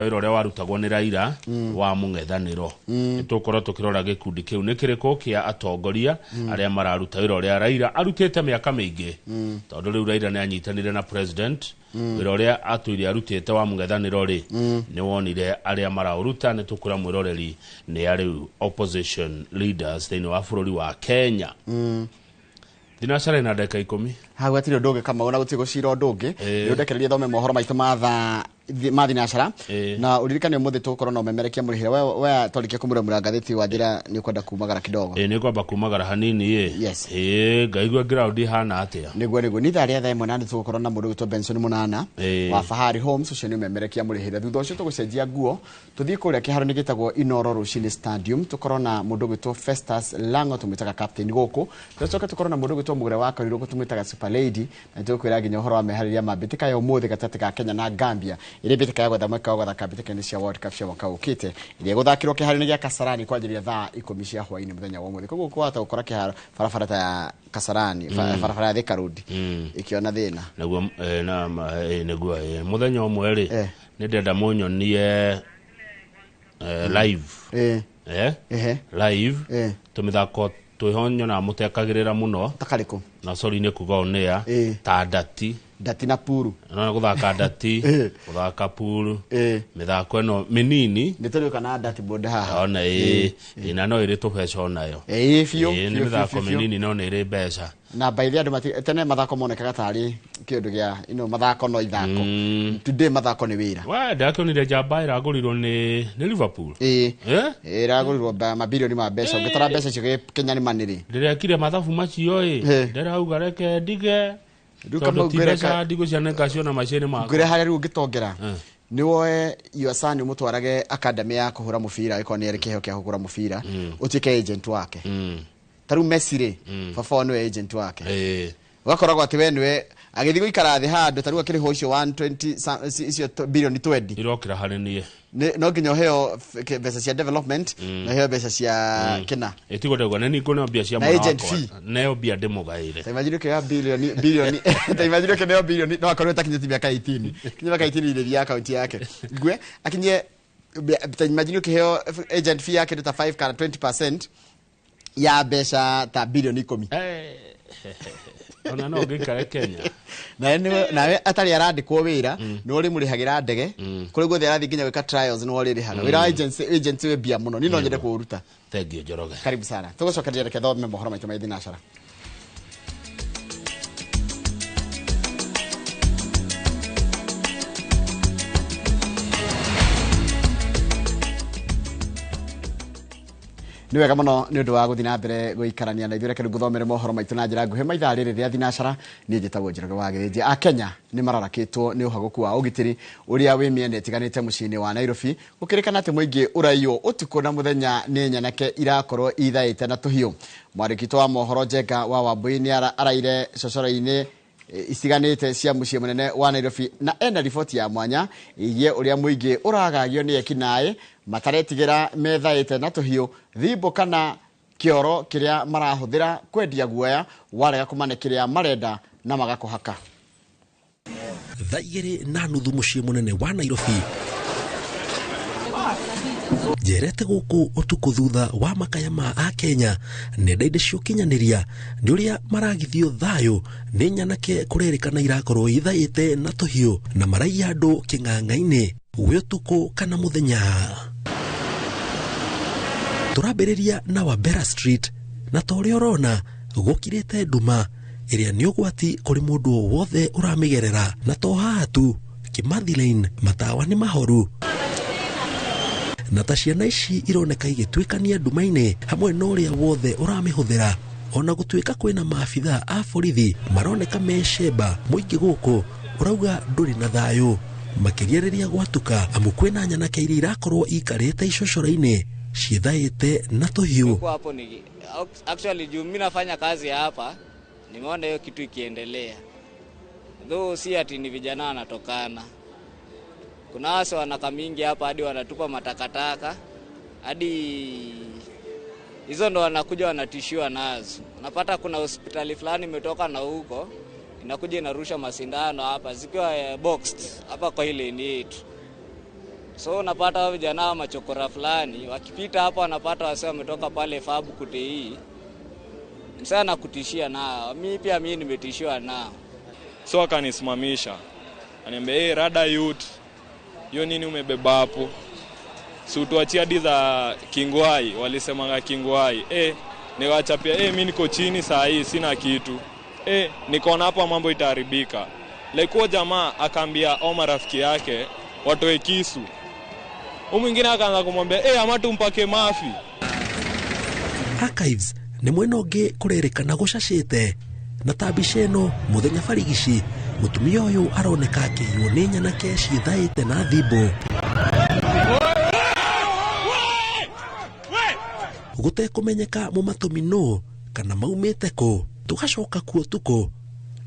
Wĩra ũrĩa warutagwo nĩ Raila wa mũng'ethanĩro. Nĩtũgũkorwo tũkĩrora gĩkundi kĩu nĩ kĩrĩkũ kĩa atongoria arĩa mararuta wĩra ũrĩa Raila arutĩte mĩaka mĩingĩ, tondũ rĩu Raila nĩ anyitanire na president. Wĩra ũrĩa atũire arutĩte wa mũng'ethanĩro rĩ, nĩ wonire arĩa maraũruta. Nĩ tũkwĩra mwĩroreri nĩ arĩu opposition leaders thĩinĩ wa bũrũri wa Kenya. Thinacara na ndagĩka 10. Hau hatirĩ ũndũ ũngĩ, Kamau, na gũtirĩ gũcira ũndũ ũngĩ. Nĩ ũndekererie thome mohoro maitũ ma thaa ma thinacara, na ũririkane ũmũthĩ tũgũkorwo na ũmemerekia mũrĩhĩre. We twarĩkia kũmuramura ngathĩti wa njĩra nĩ ũkwenda kumagara kidogo. Ĩ, nĩ kwamba kumagara hanini ĩ. Yes. Ĩ, ngaigua ground ihana atĩa. Nĩguo nĩ ithaa rĩa thaa 1 na nĩ tũgũkorwo na mũndũ ũgwĩtwo Benson Mũnana wa Fahari Homes. Ũcio nĩ ũmemerekia mũrĩhĩre. Thutha ũcio tũgũcenjia nguo tũthiĩ kũrĩa kĩharo-inĩ gĩtagwo Inoro Rũcinĩ Stadium, tũkorwo na mũndũ ũgwĩtwo Festus Lango, tũmwĩtaga captain gũkũ. Tũcoke tũkorwo na mũndũ ũgwĩtwo Mũgũre wa Karirũ, tũmwĩtaga Super Lady, na tũkwĩra nginya ũhoro wa meharĩria ma mbĩtĩka ya ũmũthĩ gatagatĩ ga Kenya na Gambia, ĩrĩa mbĩtĩka ya gwetha mweke wa gũthaka mbĩtĩka-inĩ cia World Cup cia mwaka ũkĩte, ĩrĩa ĩgũthakĩrwo kĩharo-inĩ gĩa Kasarani kwanjĩrĩria thaa 10 cia hwaĩ-inĩ mũthenya wa ũmũthĩ. Koguo kwahota gũkora kĩharo barabara ta ya Kasarani, barabara ya Thika Road ĩkĩona thĩna. Nĩguo, na nĩguo, mũthenya ũmwe rĩ, nĩ ndĩrenda mũnyonie live. Live. Tũmĩthako twĩho nyonaga mũtekagĩrĩra mũno. Takarĩkũ? Na sorry nĩ kuga on air. Ta ndati. Ndati na puru. No gũthaka ndati, gũthaka puru, mĩthako ĩno mĩnini. Nĩ tũrĩũka na ndati board haha. Ona ĩ ĩ, na no ĩrĩ tũbeca onayo. Ĩ, biũ. Ĩ, nĩ Biũ, mĩthako biũ, biũ. mĩnini no nĩ ĩrĩ mbeca. Na by the way, andũ tene mathako monekaga tarĩ kĩndũ gĩa mathako no ithako. Today mathako nĩ wĩra. We ndakĩonire njamba ĩragũrirwo nĩ Liverpool. Ĩ. Eh? Ĩragũrirwo mabirioni ma mbeca. Ũngĩtara mbeca icio Kenya nĩ manĩrĩ. Ndĩrekire mathabu macio ĩ, ndĩrauga reke ndige, Rĩu tondũ Kamau ti ngwĩre mbeca ndigũciana ngaciona maica-inĩ makwa. Ngwĩre harĩa rĩu ũngĩtongera nĩ woe your son ũmũtwarage academy ya kũhũra mũbira, ĩkorwo nĩ arĩ kĩheo kĩa kũhũra mũbira, ũtuĩke agent wake. Ta rĩu Messi rĩ, baba wao nĩwe agent wake. Ũgakoragwo atĩ we nĩwe agĩthiĩ gũikara thĩ handũ ta rĩu akĩrĩhwo icio 120 icio bilioni 20. Irokĩra harĩ niĩ. No nginya ũheo mbeca cia development na ũheo mbeca cia kĩna. Ĩtigwo ndauga nĩ ningũneo mbia cia Na mwana agent wakwa. fee. Neo mbia ndĩmũgaĩre. Ta imagine ũkĩoya bilioni bilioni, ta imagine ũkĩneo bilioni, no akorwo ĩtakinyĩtie mĩaka 18, kinyie mĩaka 18 irĩthia akaunti yake ngue akinyie ta imagine ũkĩheo agent fee ya kĩndũ ta 5 kana 20% ya mbeca ta bilioni 10. Ona no ngĩikare Kenya. Nawe nawe atarĩ arandĩkwo wĩra nĩ ũrĩmũrĩhagĩra ndege kũrĩ guothe arathiĩ nginya gwĩka trials, nĩ ũrĩrĩhaga. Wĩra wa agency, agency wĩ mbia mũno, niĩ no nyende kũũruta. Thank you, Njoroge. Karibu sana. Tũgũcokeria, reke thome mohoro maitũ ma thinacara. Nĩ wega mũno nĩ ũndũ wa gũthiĩ na mbere gũikarania na ithuĩ. Reke rĩu ngũthomere mohoro maitũ na njĩra nguhĩ maithaa rĩrĩ rĩa thinacara. Niĩ njĩtagwo Njoroge wa Gĩthĩnji. A Kenya nĩ mararakĩtwo nĩ ũhagũku wa ũgitĩri ũrĩa wĩ mĩena ĩtiganĩte mũciĩ-inĩ wa Nairobi, gũkĩrĩkana atĩ mũingĩ ũraiywo ũtukũ na mũthenya nĩ nyanake irakorwo ithaĩte na tũhiũ. Mwandĩki witũ wa mohoro Njenga wa Wambui nĩ araire cocoro-inĩ itiganĩte cia mũciĩ mũnene wa Nairobi, na ena riboti ya mwanya ĩgiĩ ũrĩa mũingĩ ũragagio nĩ ekinaĩ mataretigĩra methaĩte na tũhiũ, thimbo kana kĩoro kĩrĩa marahũthĩra kwendia guoya warega kũmane kĩrĩa marenda na magakũhaka. Thaa 2:30 mũciĩ mũnene wa Nairobi, njerete gũkũ ũtukũ thutha wa makaya ma akenya nenda-inĩ cia ũkinyanĩria nĩ ũrĩa maragithio thayũ nĩ nyanake kũrerĩkana irakorwo ithaĩte na tũhiũ na maraiya andũ kĩng'ang'a-inĩ gwĩ ũtukũ kana mũthenya. Tũrambĩrĩria na Wabera Street, na ta ũrĩa ũrona gũkirĩte nduma ĩrĩa nĩ ũgwati kũrĩ mũndũ o wothe ũramĩgerera. Na to haha tu, Kimathi Lane matawa nĩ mahoru, na ta ciana ici ironeka igĩtuĩkania nduma-inĩ hamwe na ũrĩa wothe ũramĩhũthĩra. Ona gũtuĩka kwĩna maabithaa a borithi maroneka mecemba, mũingĩ gũkũ ũrauga ndũrĩ na thayũ, makĩria rĩrĩa gwatuka, amu kwĩna nyanake iria irakorwo ikarĩte icocoro-inĩ ciĩthaĩte na tũhiũ. Kwa hapo ni actually juu mimi nafanya kazi hapa, nimeona hiyo kitu ikiendelea. Though si ati ni vijana wanatokana. Kuna wase wanaka mingi hapa hadi wanatupa matakataka, hadi hizo ndo wanakuja wanatishiwa nazo. Unapata kuna hospitali fulani imetoka na huko inakuja inarusha masindano hapa zikiwa boxed hapa kwa ile ni yetu. So unapata vijana wa machokora fulani wakipita hapa wanapata wase wametoka pale Fabu kutei. Msana nakutishia nao. Mimi pia mimi nimetishiwa nao. So akanisimamisha. Ananiambia, "Hey, rada youth. Hiyo nini umebeba hapo? Si utuachie hadi za Kingwai, walisemanga Kingwai." Niwachapia, mimi niko chini saa hii sina kitu. Nikaona hapa mambo itaharibika. Like huyo jamaa akaambia au marafiki yake watoe kisu. Huyu mwingine akaanza kumwambia, ama tumpake mafi. Archives nĩ mwena ũngĩ kũrerĩkana gũcacĩte na ta mbica ĩno mũthenya barigici mũtumia ũyũ aroneka akĩiywo nĩ nyanake ciĩthaĩte na thimbo gũtekũmenyeka mũmatũmi nũ kana maumĩte kũ. Tũgacoka kuo tukũ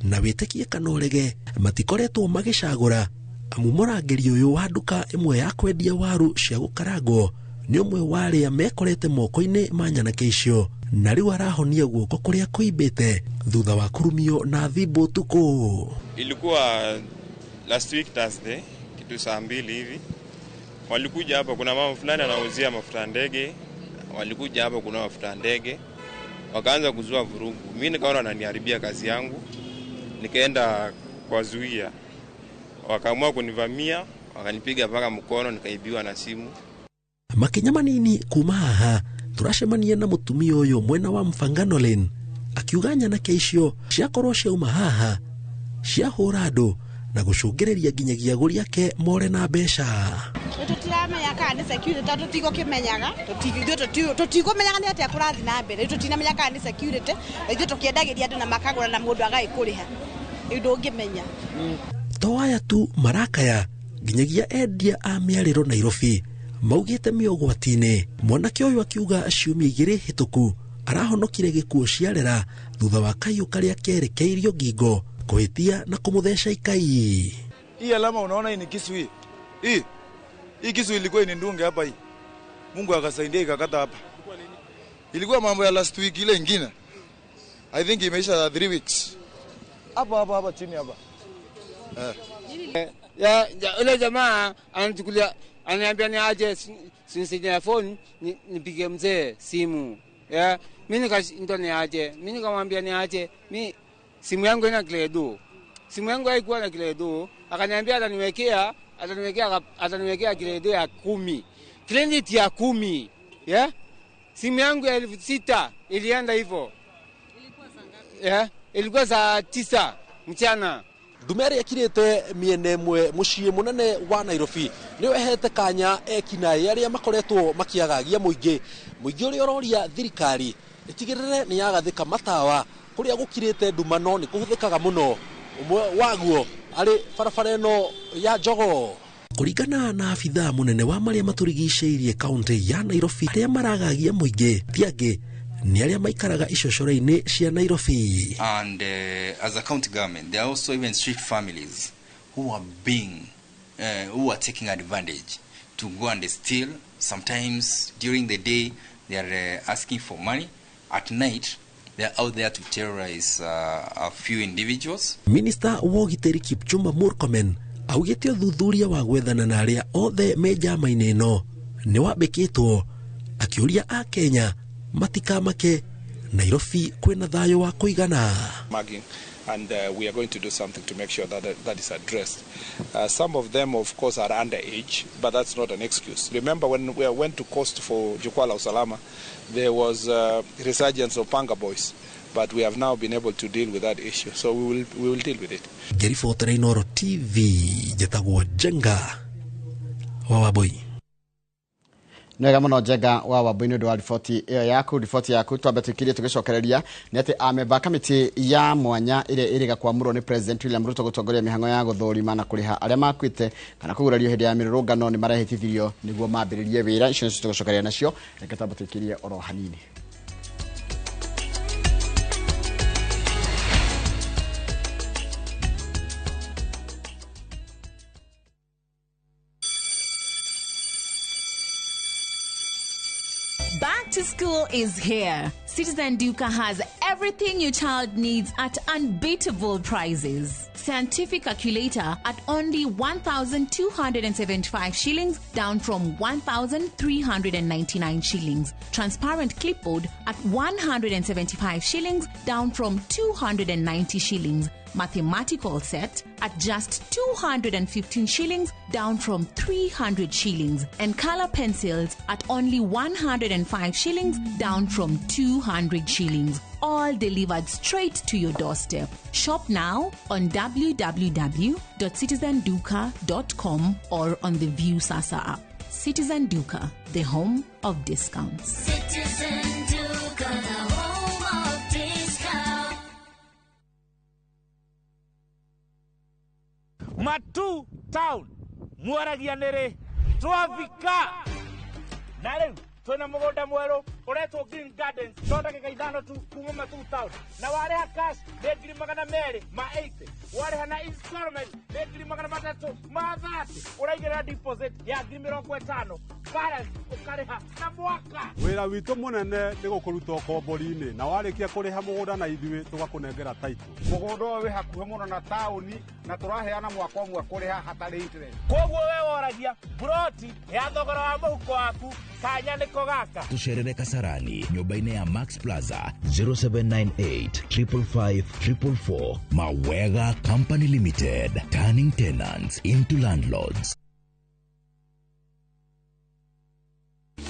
na wĩtĩkie kana ũrege matikoretwo magĩcagũra amu mũrangĩri ũyũ wa nduka ĩmwe ya kwendia waru cia gũkarangwo nĩ ũmwe wa arĩa mekorete moko-inĩ ma nyanake icio na rĩu arahonia guoko kũrĩa kũimbĩte thutha wa kũrumio na thimbo ũtukũ. Ilikuwa last week Thursday kitu saa 2 hivi walikuja hapa, kuna mama fulani anauzia mafuta ya ndege, walikuja hapa kuna mafuta ya ndege wakaanza kuzua vurugu. Mimi nikaona wananiharibia kazi yangu, nikaenda kuwazuia, wakaamua kunivamia, wakanipiga mpaka mkono, nikaibiwa na simu. Makinya manini kuma haha turacemania na mutumia uyu mwena wa Mfangano Lane akiuga nyanake icio ciakorwo ciauma haha ciahũra andũ na gũcũngĩrĩria nginyagia agũri ake more na mbeca. Tũtiramenya kana nĩ security tondũ tũtigũkĩmenyaga, tũtigũmenyaga nĩ atĩa kũrathiĩ na mbere, tũtinamenya kana nĩ security, ithuĩ tũkĩendagĩria andũ na makagũra na mũndũ agagĩkũrĩha, rĩu ndũngĩmenya. To aya tu marakaya nginyagia endia a mĩarĩro Nairobi maugĩte mĩogwati-inĩ. Mwanake ũyũ akiuga ciumia 2 hĩtũku arahonokire gĩkuũ ciarera thutha wa kaiũ karĩa kerekeirio ngingo kũhĩtia na kũmũtheca ikai. Hii alama unaona hii ni kisu hii. Hii kisu ilikuwa inindunge hapa hii. Mungu akasaidia ikakata hapa. Ilikuwa mambo ya last week ile ingine. I think imeisha 3 weeks. Hapa hapa hapa chini hapa. Ya ule jamaa ananichukulia ananiambia ni aje sinisaidia phone nipige mzee simu. Ya mimi ndo ni aje. Mimi nikamwambia ni aje. Mimi simu yangu ina kledo. Simu yangu haikuwa na kledo. Akaniambia ataniwekea kledo ya 10. Credit ya 10. Yeah? Simu yangu ya 6,000 ilienda hivyo. Ilikuwa saa ngapi? Yeah? Ilikuwa saa 9 mchana. Ndume ĩrĩa ĩkirĩte mĩena ĩmwe mũciĩ mũnene wa Nairobi nĩyo ĩhete kanya ekinaĩ arĩa makoretwo makĩagagia mũingĩ ũrĩa ũroria thirikari ĩtigĩrĩre nĩ yagathĩka matawa kũrĩa gũkirĩte nduma no nĩ kũhũthĩkaga mũno ũmwe waguo arĩ barabara ĩno ya Jogoo. Kũringana na abithaa mũnene wa marĩa matũrigicĩirie kaunti ya Nairobi arĩa maragagia mũingĩ ti angĩ ni arĩa maikaraga icocoro-inĩ cia Nairobi. And as a county government, there are also even street families who are being who are taking advantage to go and steal. Sometimes during the day they are asking for money. At night they are out there to terrorize a few individuals. Minister wa ũgitĩri Kipchumba Murkomen augĩte ũthuthuria wa gwethana na arĩa othe me njama-inĩ ĩno nĩ wambĩkĩtwo, akĩũria a Kenya matikamake Nairobi kwĩna thayũ wa kũigana. And we are going to do something to make sure that that is addressed. Some of them, of course, are underage, but that's not an excuse. Remember when we went to coast for Jukwaa la Usalama, there was a resurgence of Panga Boys, but we have now been able to deal with that issue, so we will deal with it. Ngĩribotera Inooro TV, njĩtagwo Njenga wa Wambui. Nĩwega mũno Njenga wa Wambui nĩ ũndũ wa riboti ĩyo yaku. Riboti yaku twambe tũkirie tũgĩcokereria nĩ atĩ amemba kamĩtĩ ya mwanya ĩrĩa ĩrĩga kwamũrwo nĩ President William Ruto gũtongoria mĩhang'o ya gũthũrima na kũrĩha arĩa makuĩte kana kũgurario hĩndĩ ya mĩrũrũngano nĩ marehĩtithirio nĩguo mambĩrĩrie wĩra. Icio nĩcio tũgũcokereria nacio, reke twambe tũkirie oro hanini. Back to school is here. Citizen Duka has everything your child needs at unbeatable prices. Scientific calculator at only 1,275 shillings, down from 1,399 shillings. Transparent clipboard at 175 shillings, down from 290 shillings. Mathematical set at just 215 shillings, down from 300 shillings. And color pencils at only 105 shillings, down from 200 shillings. All delivered straight to your doorstep. Shop now on www.citizenduka.com or on the Viusasa app. Citizen Duka, the home of discounts. Citizen Duka, the home of discount. Matu Town mwaragia nĩrĩ twafika na rĩu twĩna mũgũnda mwerũ ũretwo Green Gardens to ndagĩka 5 tu kuma Matu Town na warĩha cash nĩ 280,000, warĩha na installment nĩ 330,000, ũraigĩrĩra deposit ya 50,000, balance ũkarĩha na mwaka. Wĩra witũ mũnene nĩ gũkũruta ũkombori-inĩ na warĩkia kũrĩha mũgũnda na ithuĩ tũgakũnengera title. Mũgũnda ũyũ wĩ hakuhĩ mũno na taũni na tũraheana mwaka ũmwe kũrĩha hatarĩ interest. Koguo we woragia buroti ya thogora wa mũhuko waku kanya nĩko gaka. Tũcerere Kasarani nyũmba-inĩ ya Max Plaza 0798 555 444. Mawega Company Limited, turning tenants into landlords.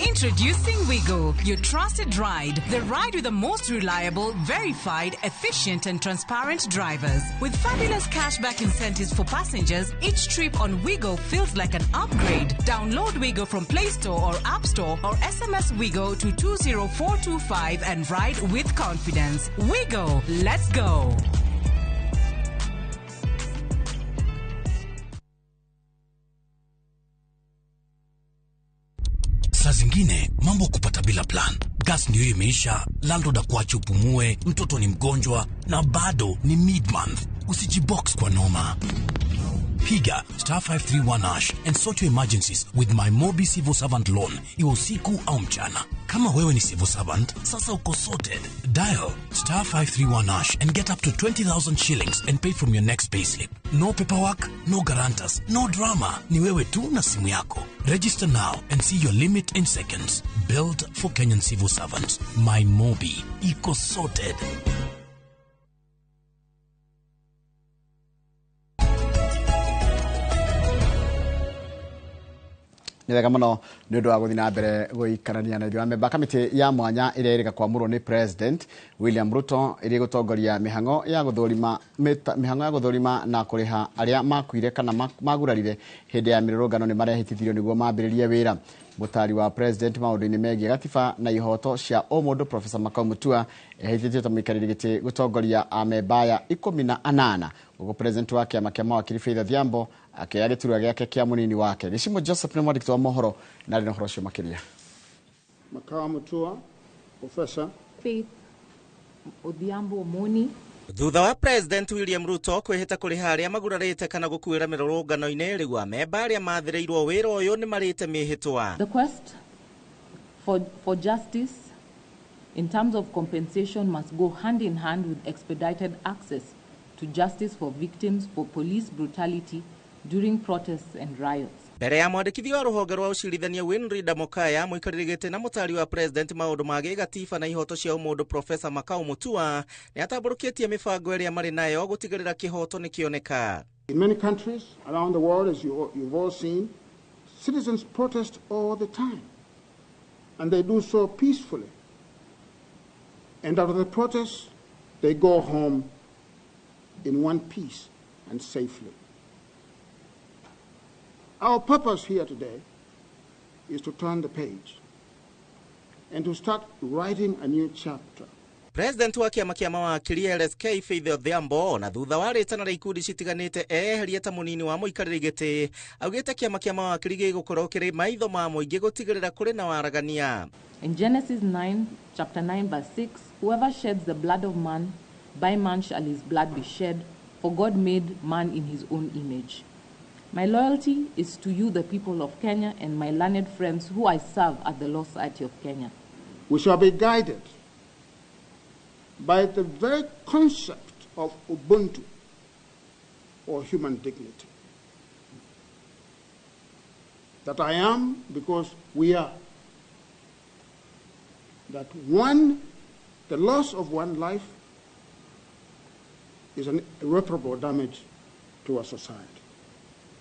Introducing Wigo, your trusted ride. The ride with the most reliable, verified, efficient and transparent drivers. With fabulous cashback incentives for passengers, each trip on Wigo feels like an upgrade. Download Wigo from Play Store or App Store or SMS Wigo to 20425 and ride with confidence. Wigo, let's go. Saa zingine mambo kupata bila plan. Gas ndio imeisha, landlord akuache upumue, mtoto ni mgonjwa na bado ni mid-month. Usijibox kwa noma. Piga star 531 hash and sort your emergencies with my Mobi Civil Servant Loan, iwe usiku au mchana. Kama wewe ni civil servant, sasa uko sorted. Dial star 531 hash and get up to 20,000 shillings and pay from your next payslip. No paperwork, no guarantors, no drama. Ni wewe tu na simu yako. Register now and see your limit in seconds. Built for Kenyan civil servants. My Mobi. Iko sorted. Nĩ wega mũno nĩ ũndũ wa gũthiĩ na mbere gũikarania na ithuĩ. Amemba kamĩtĩ ya mwanya ĩrĩa ĩrĩga kwamũrwo nĩ President William Ruto ĩrĩa ĩgũtongoria mĩhang'o ya gũthũrima na kũrĩha arĩa makuire kana magurarire hĩndĩ ya mĩrũrũngano nĩ marehĩtithirio nĩguo mambĩrĩrie wĩra. Mũtari wa President maũndũ-inĩ megiĩ gatiba na ihoto cia ũmũndũ Professor Makau Mutua ehĩtĩtio ta mũikarĩri gĩtĩ gũtongoria amemba aya 18, ũguo President wa kĩama kĩa mawakiri Faith Odhiambo akĩoya gĩturwa gĩake kĩa mũnini wake. Gĩcimo Joseph nĩ mwandĩki wa mohoro na arĩ na ũhoro ũcio makĩria. Makau Mutua, Professor Faith Odhiambo Omoni. Thutha wa President William Ruto kwĩhĩta kũrĩha arĩa magurarĩte kana gũkuĩra mĩrũrũngano-inĩ, rĩu amemba arĩa mathĩrĩirwo wĩra ũyũ nĩ marĩte mĩhĩtwa. The quest for justice in terms of compensation must go hand in hand with expedited access to justice for victims for police brutality during protests and riots. Mbere ya mwandĩkithia wa rũhonge rwa ũcirithania Winrida Mokaya, mũikarĩri gĩtĩ na mũtari wa President maũndũ ma gĩgatiba na ihoto cia ũmũndũ Professor Makau Mutua nĩ atambũrũkĩtie mĩbango ĩrĩa marĩ nayo gũtigĩrĩra kĩhoto nĩ kĩoneka. In many countries around the world, as you've all seen, citizens protest all the time, and they do so peacefully. And after the protests, they go home in one piece and safely. Our purpose here today is to turn the page and to start writing a new chapter. President wa kĩama kĩa mawakiri LSK Faith Odhiambo na thutha wa rĩtana rĩa ikundi citiganĩte eherie ta mũnini wa mũikarĩri gĩtĩ augĩte kĩama kĩa mawakiri gĩgũkorwo kĩrĩ maitho ma mũingĩ gũtigĩrĩra kũrĩ na waragania. In Genesis 9, chapter 9, verse 6, whoever sheds the blood of man, by man shall his blood be shed, for God made man in his own image. My loyalty is to you, the people of Kenya, and my learned friends who I serve at the Law Society of Kenya. We shall be guided by the very concept of Ubuntu, or human dignity. That I am because we are. That one, the loss of one life is an irreparable damage to our society.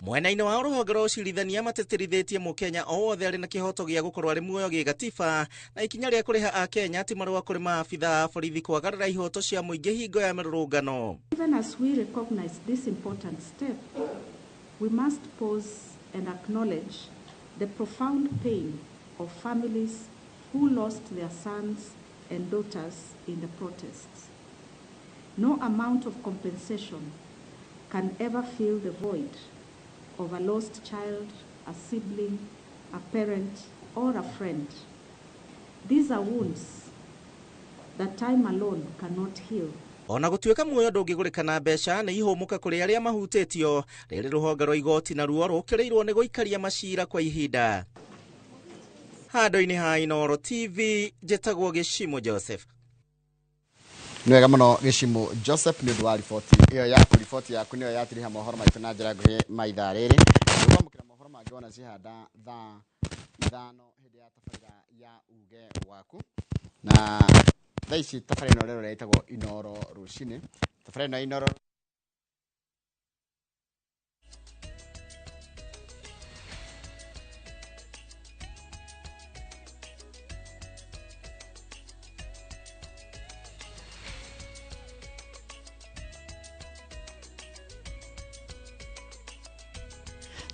Mwena-inĩ wa rũhonge rwa ũcirithania matĩtĩrithĩtie mũkenya o wothe arĩ na kĩhoto gĩa gũkorwo arĩ muoyo gĩgatiba na ikinya rĩa kũrĩha akenya ti marũa kũrĩ maabitha a borithi kwagarara ihoto cia mũingĩ hingo ya mĩrũrũngano. Even as we recognize this important step, we must pause and acknowledge the profound pain of families who lost their sons and daughters in the protests. No amount of compensation can ever fill the void of a lost child, a sibling, a parent, or a friend. These are wounds that time alone cannot heal. Ona gũtuĩka muoyo ndũngĩgũrĩka na mbeca nĩ ihũmũka kũrĩ arĩa mahutĩtio rĩrĩ rũhonge rwa igoti naruo rũkĩrĩirwo nĩ gũikaria macira kwa ihinda. Handũ-inĩ ha Inooro TV njĩtagwo Gĩcimo Joseph. Nĩ wega mũno Gĩcimo Joseph nĩ ũndũ wa riboti ĩyo yaku. Riboti yaku nĩyo yatiriha mohoro maitũ na njĩra nguhĩ ma ithaa rĩrĩ. Nĩũkwamũkĩra mohoro mangĩ wona cihanda thaa 5 hĩndĩ ya tabarĩra ya uge waku. Na thaa ici tabarĩra ĩno rĩrĩa ĩtagwo Inooro rũcinĩ. Tabarĩra ĩno ya Inooro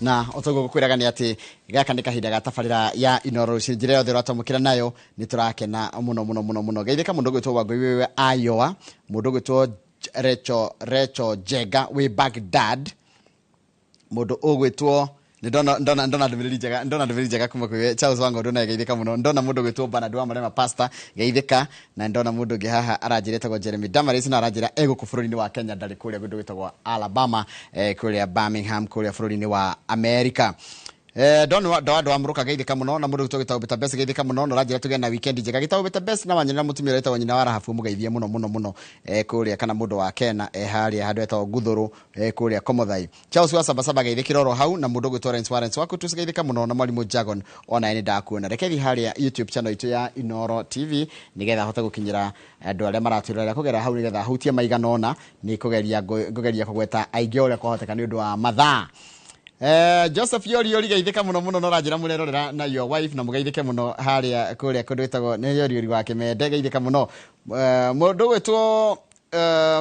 na otoguo gukwiraga ni ati gaka ni kahinda ga tabarira ya Inooro rũcinĩ. Njĩra yothe ũratwamũkĩra nayo nĩ tũrakena mũno mũno mũno mũno. Geithĩka mũndũ ũgwĩtwo Wangũi wĩ Iowa, mũndũ ũgwĩtwo Recho Jenga wĩ Baghdad, mũndũ ũgwĩtwo nĩ ndona ndũmĩrĩri njega kuma kwĩ Charles Wang'ondu naye geithĩka mũno. Ndona mũndũ ũgwĩtwo Bernard wa Marema Pastor geithĩka, na ndona mũndũ ũngĩ haha aranjĩra etagwo Jeremy Damaris na aranjĩra e gũkũ bũrũri-inĩ wa Kenya, ndarĩ kũrĩa kũndũ gwĩtagwo Alabama, kũrĩa Birmingham kũrĩa bũrũri-inĩ wa America. Ndona andũ a Mũrũka geithĩka mũno, na mũndũ ũgwĩtwo Gĩtaũ Beta Best geithĩka mũno, na ũranjĩra tũgĩe na weekend njega. Gĩtaũ Beta Best na wanyina mũtumia ũrĩa wĩtagwo nyina wa Rahabu mũgeithie mũno mũno mũno, kũrĩa kana mũndũ wa Kena harĩa handũ etagwo Nguthũrũ, kũrĩa Komothai. Charles wa Sabasaba geithĩkĩra oro hau, na mũndũ ũgwĩtwo Lawrence Warren waku tu geithĩka mũno, na mwarimũ Jagon ona nĩ ndakuona. Reke thiĩ harĩa YouTube channel itũ ya Inooro TV nĩgetha hote gũkinyĩra andũ arĩa maratwĩrorera kũgerera hau, nĩgetha hutie maigana ũna. Nĩ kũgeria kũgweta aingĩ ũrĩa kwahoteka nĩ ũndũ wa mathaa. Joseph Yori Yori geithĩka mũno mũno, no ũranjĩra mũrerorera na your wife, na mũgeithĩke mũno harĩa kũrĩa kũndũ gwĩtagwo nĩ Yori Yori wa Kĩmende geithĩka mũno. Mũndũ ũgwĩtwo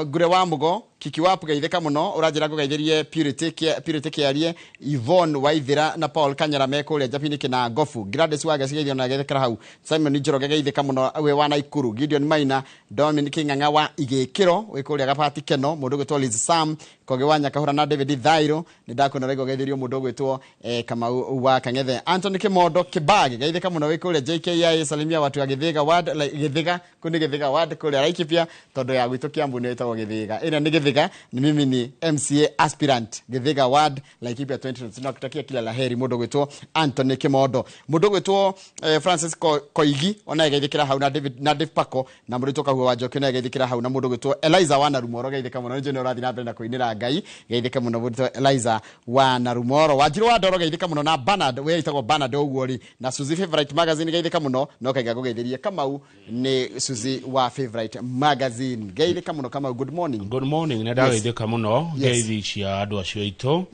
Ngure wa Mũgo Kiki Wapu geithĩka mũno, ũranjĩra ngũgeithĩrie Purity Kĩarie, Yvonne Waithĩra na Paul Kanyara me kũrĩa Njabini kĩna Ngobu. Gladys Wageci geithio na geithĩkĩra hau. Simon Njoroge geithĩka mũno wĩ wa Naikuru. Gideon Maina, Dominic Ng'ang'a wa Igĩkĩro wĩ kũrĩa Gabati Keno, mũndũ ũgwĩtwo Liz Sam Kogi wa Nyakahũra na David Thairo nĩ ndakuona rĩngĩ ũgeithĩrio mũndũ ũgwĩtwo Kamau wa Kang'ethe. Anthony Kimondo Kibagi geithĩka mũno wĩ kũrĩa JKIA, salimia watu wa Gĩthĩga ward, Gĩthĩga kũu nĩ Gĩthĩga ward kũrĩa Laikipia, tondũ ya gwitũ Kiambu nĩ ĩtagwo Gĩthĩga. Ĩrĩa nĩ Gĩthĩga, ni mimi ni MCA aspirant Gĩthĩga ward Laikipia 2022. Nakutakia kila la heri mũndũ ũgwĩtwo Anthony Kimondo. Mũndũ ũgwĩtwo Francis Koigi onaye geithĩkĩra hau, na David na Dave Pako na mũndũ ũgwĩtwo Kahua wa Njoki onaye geithĩkĩra hau, na mũndũ ũgwĩtwo Eliza wa Narumoro geithĩka mũno, nĩ ũrathiĩ na mbere na kũinĩra Ngai geithĩka mũno mũndũ ũgwĩtwo Eliza wa Narumoro. Wanjiru wa Ndoro geithĩka mũno, na Bernard we ĩtagwo Bernard ũguo rĩ, na Suzy Favorite Magazine geithĩka mũno, no kaiga ngũgeithĩrie Kamau nĩ Suzy wa Favorite Magazine geithĩka mũno Kamau. Good morning. Good morning. Nĩ ndageithĩka mũno ngeithi cia andũ acio aitũ.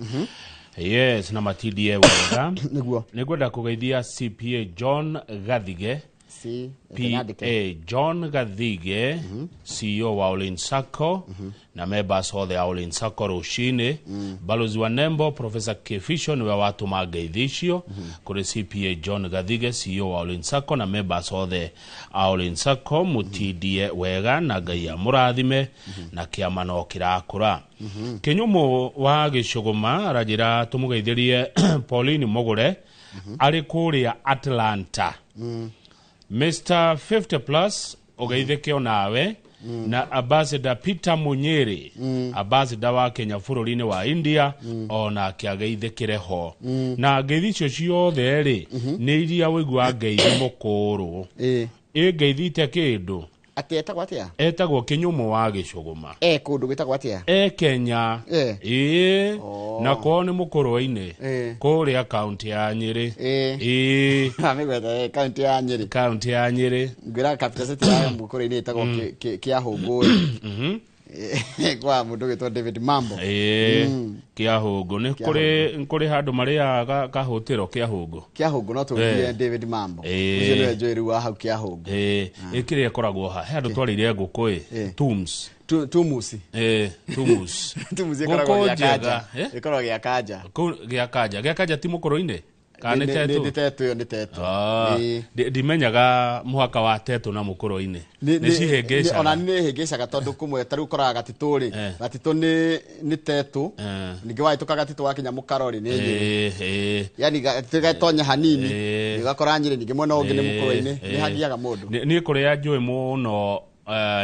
Yes, na matindie wega. Nĩguo. Nĩngwenda kũgeithia CPA John Gathige. CPA John Gathige, CEO wa Olin Sacco, na members othe a Olin Sacco rũcinĩ. Balozi wa Nembo Professor Kefisho nĩwe watũma ngeithi icio kũrĩ CPA John Gathige, CEO wa Olin Sacco, na members othe a Olin Sacco. Mũtindie wega na Ngai amũrathime na kĩama no kĩrakũra. Kĩnyũmũ wa Gĩcũgũma aranjĩra tũmũgeithĩrie Pauline Mũgũre arĩ kũrĩa Atlanta. Mr. 50 plus ũgeithĩke onawe, na Ambassador Peter Munyere, ambassador wa Kenya bũrũri-inĩ wa India, onake ageithĩkĩre ho. Na ngeithi icio ciothe rĩ, nĩ iria wĩiguaga ngeithi mũkũrũ. Ĩngeithite kĩndũ. Atĩ etagwo atĩa? Etagwo Kĩnyũmũ wa Gĩcũgũma. E kũndũ gwĩtagwo atĩa? E Kenya. Ĩĩ. Na kwao nĩ Mũkũrwe-inĩ. Kũrĩa kaunti ya Nyĩrĩ. Ĩĩ. Amĩgweta kaunti ya Nyĩrĩ. Kaunti ya Nyĩrĩ. Ngwĩra capital city ya Mũkũrwe-inĩ ĩtagwo Kĩahũngũ. Kwa mũndũ wĩtwo David Mambo. Ĩĩ. Kĩahũngũ nĩ kũrĩ handũ marĩaga kahũtĩro Kĩahũngũ. Kĩahũngũ no tũrie David Mambo. Ũcio nĩwe njũĩ rĩu wa hau Kĩahũngũ. Ĩĩ. Ĩkĩrĩa ĩkoragwo ha he handũ twarĩire ngũkũ ĩ. Tombs. Tumusi. Tumusi. Tumusi ĩkoragwo gĩa Kanja. Ĩkoragwo gĩa Kanja. Kũu gĩa Kanja. Gĩa Kanja ti Mũkũrwe-inĩ? Kana nĩ Tetũ? Nĩ Tetũ ĩyo, nĩ Tetũ. Ndimenyaga mũhaka wa Tetũ na Mũkũrwe-inĩ. Nĩ cihĩngĩcaga. Ona nĩ hĩngĩcaga tondũ kũmwe ta rĩu ũkoraga Gatitũ rĩ, Gatitũ nĩ Tetũ. Ningĩ wahĩtũka Gatitũ wakinya Mũkaro rĩ, nĩ Nyĩrĩ. Yani Gatitũ gatonya hanini, ũgakora Nyĩrĩ, ningĩ mwena ũngĩ nĩ Mũkũrwe-inĩ. Nĩ hagiaga mũndũ. Niĩ kũrĩa njũĩ mũno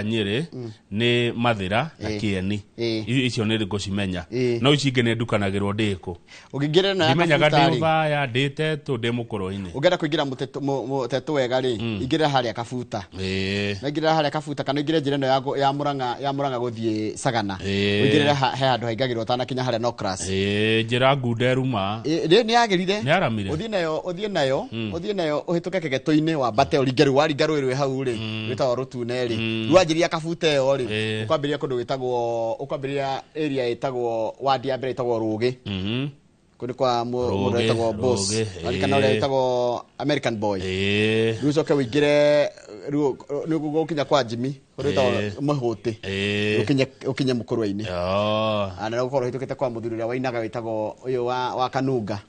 Nyĩrĩ nĩ Mathĩra na Kĩeni. Icio nĩ ngũcimenya. No ici ingĩ nĩ ndukanagĩrwo ndĩ kũ. Ũngĩingĩra ĩno ya Ndimenyaga Kabuta ndĩ rĩ. Ũthaya, ndĩ Tetũ, ndĩ Mũkũrwe-inĩ. Ũngĩenda kũingĩra mũtetũ wega rĩ, ingĩrĩra harĩa Kabuta. Na ingĩrĩra harĩa Kabuta kana ũingĩre njĩra ĩno ya Mũrang'a, ya Mũrang'a gũthiĩ Sagana. Ũingĩrĩre he handũ haingagĩrwo ũtanakinya harĩa Nocras. Njĩra ngunderu ma. Rĩ, nĩ yagĩrire. Nĩ yaramire. Ũthiĩ nayo, ũthiĩ nayo, ũthiĩ nayo ũhĩtũke kĩgetũ-inĩ wambate ũringe rĩu waringa rũĩ rwĩ hau rĩ, rwĩtagwo Rũtune rĩ. Rĩu wanjĩrĩria Kabuta ĩyo rĩ, ũkwambĩrĩria kũndũ gwĩtagwo, ũkwambĩrĩria area ĩtagwo, ward ya mbere ĩtagwo Rũgĩ. Kũu nĩ kwa mũndũ Rũgĩ, wĩtagwo Boss. Rũgĩ, Waririkana ũrĩa wĩtagwo American Boy. Rĩu ũcoke ũingĩre, rĩu nĩ ũgũkinya kwa Jimmy, ũrĩa wĩtagwo Mũhũtĩ. Ũkinye Mũkũrwe-inĩ. Na nĩ ũgũkorwo ũhĩtũkĩte kwa mũthuri ũrĩa wainaga wĩtagwo ũyũ wa Kanunga.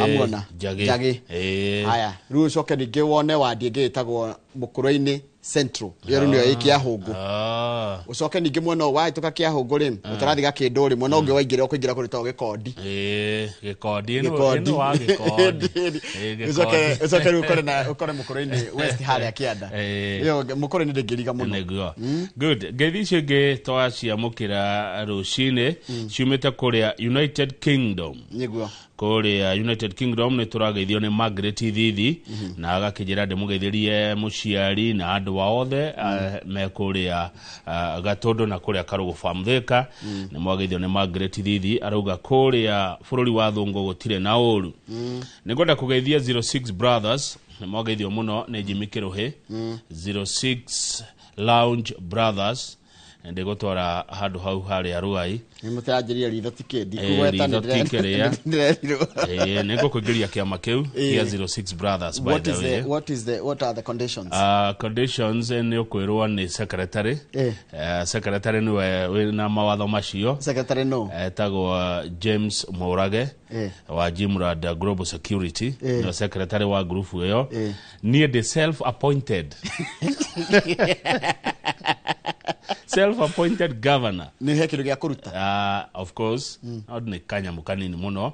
Wamuona? Njagĩ. Njagĩ. Haya, rĩu ũcoke ningĩ wone wandi ĩngĩ ĩtagwo Mũkũrwe-inĩ Central. Ĩyo rĩu nĩyo ĩ Kĩahũngũ. Ũcoke ningĩ mwena ũyũ wahĩtũka Kĩahũngũ rĩ, ũtarathiĩ Gakĩndũ rĩ, mwena ũngĩ waingĩra ũkũingĩra kũndũ gwĩtagwo Gĩkondi. Gĩkondi. Gĩkondi. Ĩno wa Gĩkondi. Ũcoke Gĩkondi. ũcoke rĩu ũkore na ũkore Mũkũrwe-inĩ West harĩa kĩanda. Ĩyo Mũkũrwe-inĩ ndĩngĩriga mũno. Nĩguo. Good. Ngeithi icio ingĩ twaciamũkĩra rũcinĩ ciumĩte kũrĩa United Kingdom. Nĩguo. Kũrĩa United Kingdom nĩ tũrageithio nĩ Margaret Thithi na agakĩnjĩra ndĩmũgeithĩrie mũciari na andũ ao othe me kũrĩa Gatũndũ na kũrĩa Karũgũ Farm Thika. Nĩ mwageithio nĩ Margaret Thithi, arauga kũrĩa bũrũri wa thũngũ gũtirĩ na ũru. Nĩ ngwenda kũgeithia 06 Brothers, nĩ mwageithio mũno nĩ Jimmy Kĩrũhĩ. 06 Lounge Brothers, ndĩgũtwara handũ hau harĩa Ruai. Nĩ mũtiranjĩria ritho ti kĩ, ndikũgweta Ritho nĩ ti kĩrĩa. ndĩrerirwo. Nĩ ngũkũingĩria kĩama kĩu gĩa 06 Brothers, by What the is way. the, what is the, what are the conditions? Conditions nĩ ũkwĩrwo nĩ secretary. Secretary nĩwe wĩna mawatho macio. Secretary no. Etagwo James Mũrage wa Jimrad Global Security. Nĩwe secretary wa group ĩyo. Niĩ ndĩ self appointed, self appointed governor. Nĩ he kĩndũ gĩa kũruta? Of course, no nĩ kanyamũ kanini mũno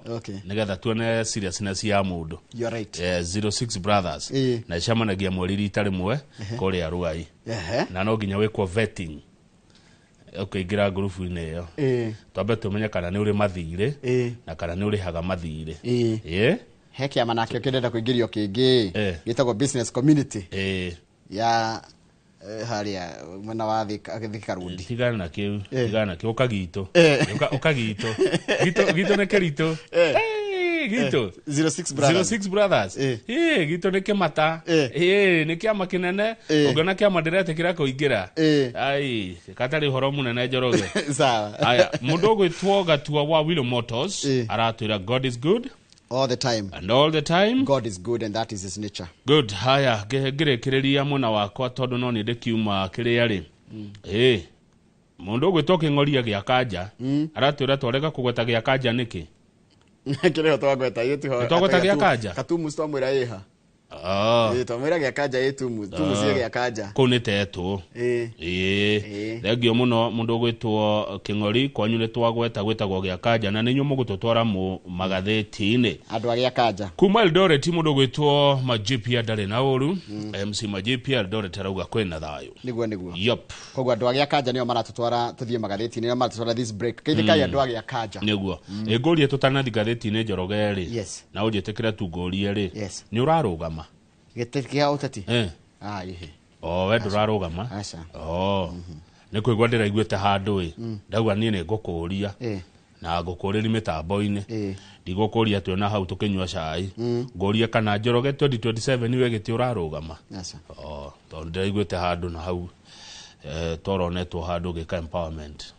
nĩgetha tuone seriousness ya mũndũ. You are right. 06 Brothers na icemanagia mweri rita rĩmwe kũrĩa Ruai. Na no nginya wĩkwo vetting ũkĩingĩra ngurubu-inĩ ĩyo. Twambe tũmenye kana nĩ ũrĩ mathirĩ na kana nĩ ũrĩhaga mathirĩ. He kĩama nakĩo kĩndenda kũingĩrio kĩngĩ gĩtagwo business community ya harĩa mwena wa Thika Road. Tigana na kĩu, tigana na kĩu, ũka gitũ. Ũka gitũ. Gitũ nĩ kĩritũ. Gitũ. 06 Brothers. 06 Brothers. Gitũ nĩ kĩmata. Nĩ kĩama kĩnene. Ũngĩona kĩama ndĩretĩkĩra kũingĩra. Ai, katarĩ ũhoro mũnene Njoroge. Sawa. Aya, mũndũ ũgwĩtwo Gatua wa Willow Motors aratwĩra God is good all the time. And all the time. God is good and that is his nature. Good. Haya, ngĩrĩkĩrĩria mwena wakwa tondũ no niĩ ndĩkiuma kĩrĩa rĩ. Mũndũ ũgwĩtwo Kĩng'oria gĩa Kanja aratwĩra twarega kũgweta gĩa Kanja nĩkĩ? Kĩrĩa twagweta ithuĩ tiho. Nĩ twagweta gĩa Kanja? Katumu twamwĩra ĩha. Twamwĩra gĩa Kanja ĩ tumu, tumu cie gĩa Kanja. Kũu nĩ Tetũ. Thengio mũno mũndũ ũgwĩtwo Kĩng'ori, kwanyu nĩ twagweta gwĩtagwo gĩa Kanja na nĩ inyuĩ mũgũtũtwara magathĩti-inĩ. Andũ a gĩa Kanja. Kuma Eldoret mũndũ ũgwĩtwo Majipia ndarĩ na ũru. MC Majipia Eldoret arauga kwĩna thayũ. Nĩguo, nĩguo. Yep. Koguo andũ a gĩa Kanja nĩo maratũtwara tũthiĩ magathĩti-inĩ, nĩo maratũtwara this break. Geithĩkai andũ a gĩa Kanja. Nĩguo. Ngũrie tũtanathi ngathĩti-inĩ Njoroge rĩ. Yes. Na ũnjĩtĩkĩre tu ngũrie rĩ. Yes. Nĩ ũrarũgama? Gĩtĩ kĩa ũteti? Ihe. O we ndũrarũgama? Aca. O nĩ kũigua ndĩraiguĩte handũ ĩ, ndauga niĩ nĩ ngũkũria na ngũkũrĩri mĩtambo-inĩ, ndigũkũria twĩ na hau tũkĩnyua cai, ngũrie kana Njoroge 2027 we gĩtĩ ũrarũgama. Aca. O tondũ ndĩraiguĩte handũ na hau toronetwo handũ gĩka empowerment.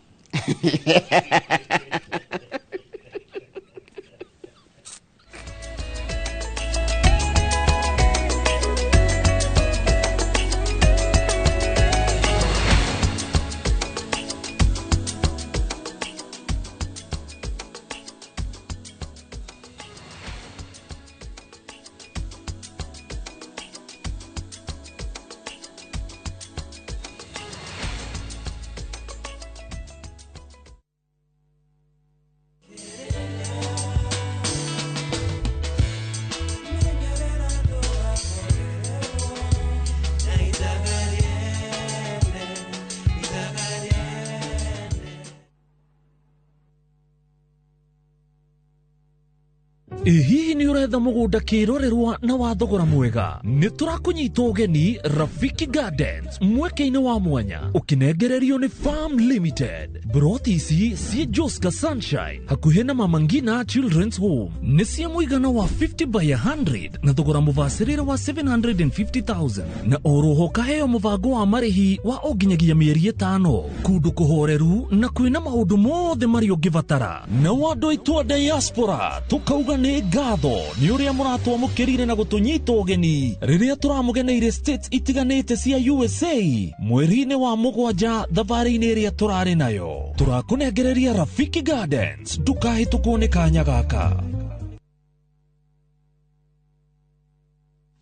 Ĩ hihi nĩ ũretha mũgũnda kĩrorerwa na wa thogora mwega? Nĩ tũrakũnyita ũgeni Rafiki Gardens mweke-inĩ wa mwanya ũkĩnengererio nĩ Farm Limited. Broti ici ciĩ Joska Sunshine hakuhĩ na Mama Ngina Children's Home nĩ cia mũigana wa 50 by 100 na thogora mũbacĩrĩre wa 750,000 na oroho kaheo mũbango wa marĩhi wa o nginyagia mĩeri 5, kũndũ kũhoreru na kwĩna maũndũ mothe marĩa ũngĩbatara. Na andũ aitũ a diaspora tũkauga nĩ ngatho nĩ ũrĩa mũratwamũkĩrire na gũtũnyita ũgeni rĩrĩa tũramũgeneire states itiganĩte cia USA mweri-inĩ wa 7 thabarĩ-inĩ ĩrĩa tũrarĩ nayo. Tũrakũnengereria Rafiki Gardens, ndũkahĩtũkwo nĩ kanya gaka.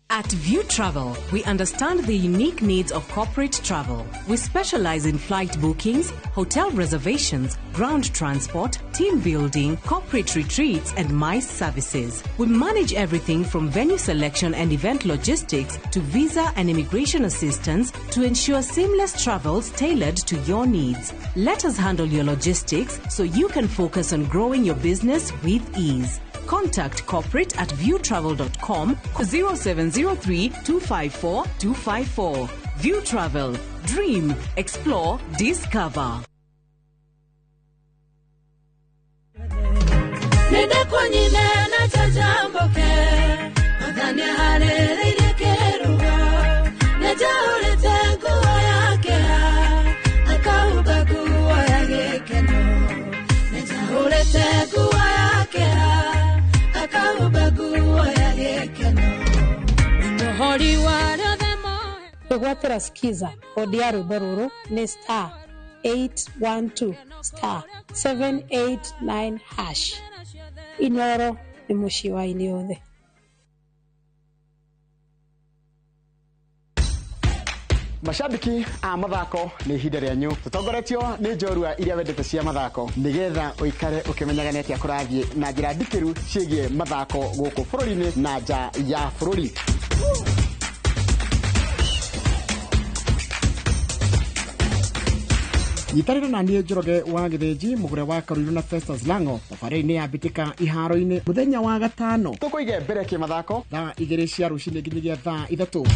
At View Travel, we understand the unique needs of corporate travel. We specialize in flight bookings, hotel reservations, ground transport, team building, corporate retreats, and MICE services. We manage everything from venue selection and event logistics to visa and immigration assistance to ensure seamless travels tailored to your needs. Let us handle your logistics so you can focus on growing your business with ease. Contact corporate at viewtravel.com 0703 254 254. View Travel. Dream, explore, discover. Kwĩgwatĩra skiza kodi ya rwĩmbo rũrũ nĩ star 812 star 789 hash. Inoro nĩ mũciĩ wa aini othe. Mashabiki a mathako nĩ ihinda rĩanyu tũtongoretio nĩ njorua iria wendete cia mathako nĩgetha ũikare ũkĩmenyaga nĩ atĩa kũrathiĩ na njĩra ndikĩru ciĩgiĩ mathako gũkũ bũrũri-inĩ na nja ya bũrũri. Nyitanĩra na niĩ Njoroge wa Gĩthĩnji mũgũre wa Karũirũ na Festus Lango thabarĩ-inĩ ya mbĩtĩka iharo-inĩ mũthenya wa gatano tũkũige mbere kĩmathako thaa 2 cia rũcinĩ nginyagia thaa 3.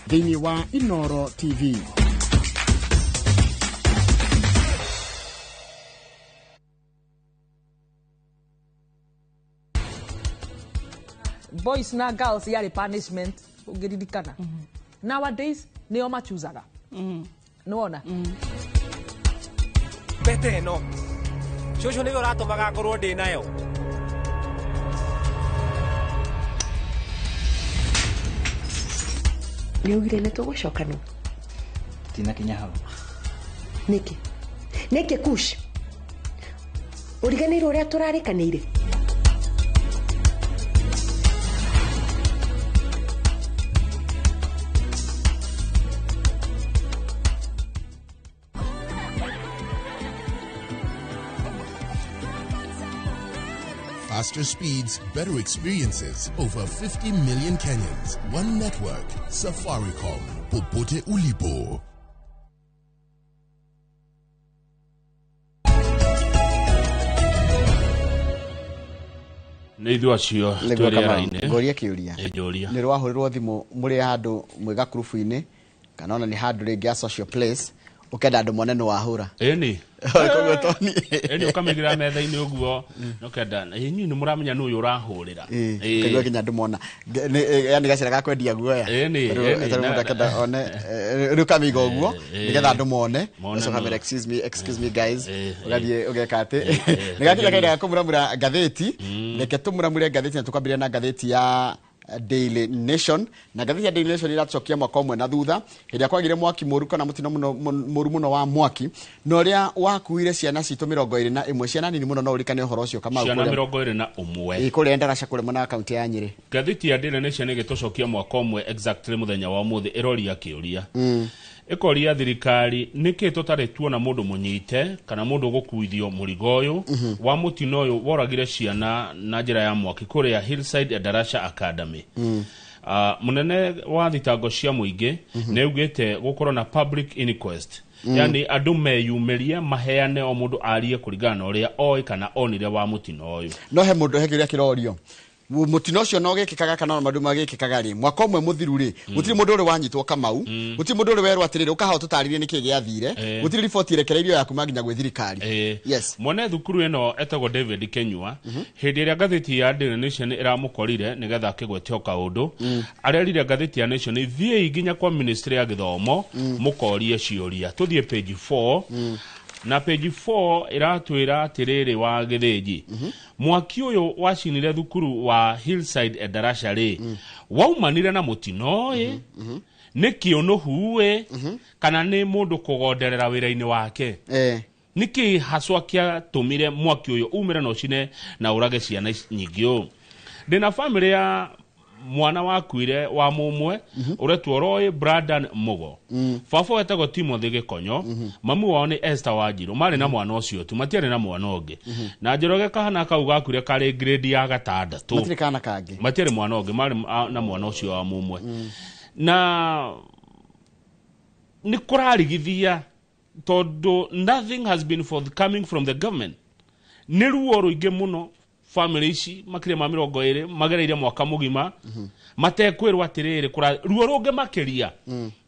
Thĩinĩ wa Inoro TV. Boys na girls yarĩ punishment ũngĩririkana. Nowadays nĩo machuzaga. Nĩwona? Pete ĩno cũcũ nĩwe ũratũmaga ngorwo ndĩ nayo. Nĩaugire nĩ tũgũcoka no Tinakinya hau. Nĩkĩ? Nĩkĩ Kush? Ũriganĩirwo ũrĩa tũrarĩkanĩire? Faster speeds, better experiences. Over 50 million Kenyans. One network. Safaricom. Popote ulipo. Nĩ ithuĩ acio Nĩguo twĩ Kamau, rĩera-inĩ. ngũrie kĩũria. Ĩ, njũria. Nĩ rwahũrĩrwo thimũ mũrĩ handũ mwĩ gakurubu-inĩ kana ona nĩ handũ rĩngĩ a social place ũkenda andũ mone nĩ wahũra. Ĩni. Koguo Tony. Ĩni ũkamĩigĩrĩra metha-inĩ ũguo nokenda inyuĩ nĩ mũramenya nũ ũyũ ũrahũrĩra. Ĩ. Kaigua nginya andũ mona. Yani gacĩra ga kwendia guoya. Ĩni, Rĩu ĩni, rĩu mũndũ akenda one rĩu ũkamĩiga ũguo nĩgetha andũ mone. Mone Ũgacoka nũ. mbere excuse me, excuse me guys. Ũgathiĩ ũgeka atĩ. Ĩ, Nĩ gakinya kahinda ga kũmuramura ngathĩti. Reke tũmuramure ngathĩti na tũkwambĩrĩria na ngathĩti ya Daily Nation. Na ngathĩti ya Daily Nation ĩratũcokia mwaka ũmwe na thutha hĩndĩ ĩrĩa kwagire mwaki mũru kana mũtino mũno mũru mũno wa mwaki na ũrĩa wakuire ciana citũ 21, ciana nini mũno. No ũririkane ũhoro ũcio, Kamau? Ciana 21. Ĩ, kũrĩa Ndarasha kũrĩa mwena wa kaunti ya Nyĩrĩ. Ngathĩti ya Daily Nation ĩgĩtũcokia mwaka ũmwe exactly mũthenya wa ũmũthĩ ĩroria kĩũria, ĩkoria thirikari nĩkĩ tũtarĩ tuona mũndũ mũnyite kana mũndũ gũkuithio mũrigo ũyũ wa mũtino ũyũ woragire ciana na njĩra ya mwaki kũrĩa Hillside Darasha Academy. Mũnene wa thitango cia mũingĩ nĩ augĩte gũkorwo na public inquest, yani andũ meyumĩrie maheane, o mũndũ arie kũringana na ũrĩa oĩ kana onire wa mũtino ũyũ. No he mũndũ, he kĩũria kĩrorio: mũtino ũcio no gĩkĩkaga kana ona maũndũ magĩkĩkaga rĩ mwaka ũmwe mũthiru rĩ, gũtirĩ mũndũ ũrĩ wanyitwo, Kamau, gũtirĩ mũndũ ũrĩ werwo atĩrĩrĩ ũkaha ũtũtarĩrie nĩkĩ gĩathire, gũtirĩ riboti ĩrekereirio ya kuma nginya gwĩ thirikari. Yes. Mwene thukuru ĩno etagwo David Kenyua. Hĩndĩ ĩrĩa ngathĩti ya Daily Nation ĩramũkorire nĩgetha akĩgwete o kaũndũ, arerire ngathĩti ya Nation, thiĩi nginya kwa ministry ya gĩthomo mũkorie ciũria. Tũthiĩ page 4, na page 4 ĩratwĩra atĩrĩrĩ wa gĩthĩnji, mwaki ũyũ wacinire thukuru wa Hillside Endarasha rĩ, waumanire na mũtino ĩ, nĩ kĩũnũhu ĩ, kana nĩ mũndũ kũgonderera wĩra-inĩ wake? Nĩkĩ haswa kĩatũmire mwaki ũyũ umĩre na ũcine na ũrage ciana nyingĩ ũũ? Ndĩna bamĩrĩ ya mwana wakuire wa mũmwe ũretwo Roy Brandon Mugo. Baba wetagwo Timothy Gĩkonyo, mamu wao nĩ Esther Wanjirũ. Marĩ na mwana ũcio tu, matiarĩ na mwana ũngĩ. Na Njoroge kahana kau gakuire karĩ grade ya gatandatũ. Matirĩ kana kangĩ? Matiarĩ mwana ũngĩ, marĩ na mwana ũcio wa mũmwe. Na nĩ kũrarigithia tondũ nothing has been forthcoming from the government. Nĩ ruo rũingĩ mũno family ici makĩria ma 20 magereire mwaka mũgima matekwĩrwo atĩrĩrĩ kũra. Ruo rũngĩ makĩria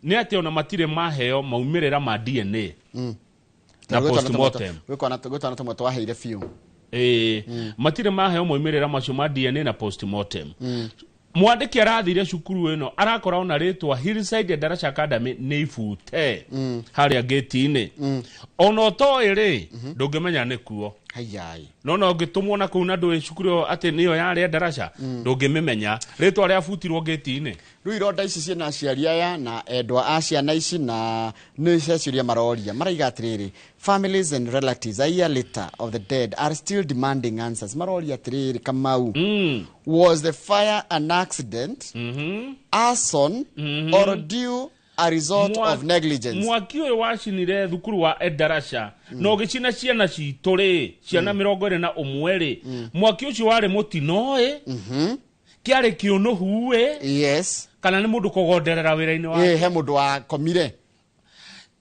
nĩ atĩ ona matirĩ maheo maumĩrĩra ma DNA na postmortem. Gwĩ twana tũmwe twaheire biũ. Ĩĩ, matirĩ maheo maumĩrĩra macio ma DNA na postmortem. Mwandĩki arathire cukuru ĩno arakora ona rĩtwa Hillside Darasha Academy nĩ ibute harĩa ngĩti-inĩ. Ona ũtoĩ rĩ, ndũngĩmenya nĩ kuo. Hayai. No ũngĩtũmwo na kũu na ndũĩ cukuru ĩyo atĩ nĩyo yarĩ Darasha, ndũngĩmĩmenya rĩtwa rĩabutirwo ngĩti-inĩ. Rĩu ironda ici ciĩna aciari aya na endwa a ciana ici, na nĩ ciaciũria maroria, maraiga atĩrĩrĩ, families and relatives a year later of the dead are still demanding answers. Maroria atĩrĩrĩ, Kamau, was the fire an accident, arson, or due a result of negligence? Mwaki ũyũ wacinire thukuru wa Edarasha na ũgĩcina ciana citũ rĩ, ciana 21 rĩ, mwaki ũcio warĩ mũtino ĩ, kĩarĩ kĩũnũhu ĩ, kana nĩ mũndũ kũgonderera wĩra-inĩ wake? Ĩ, he mũndũ wakomire.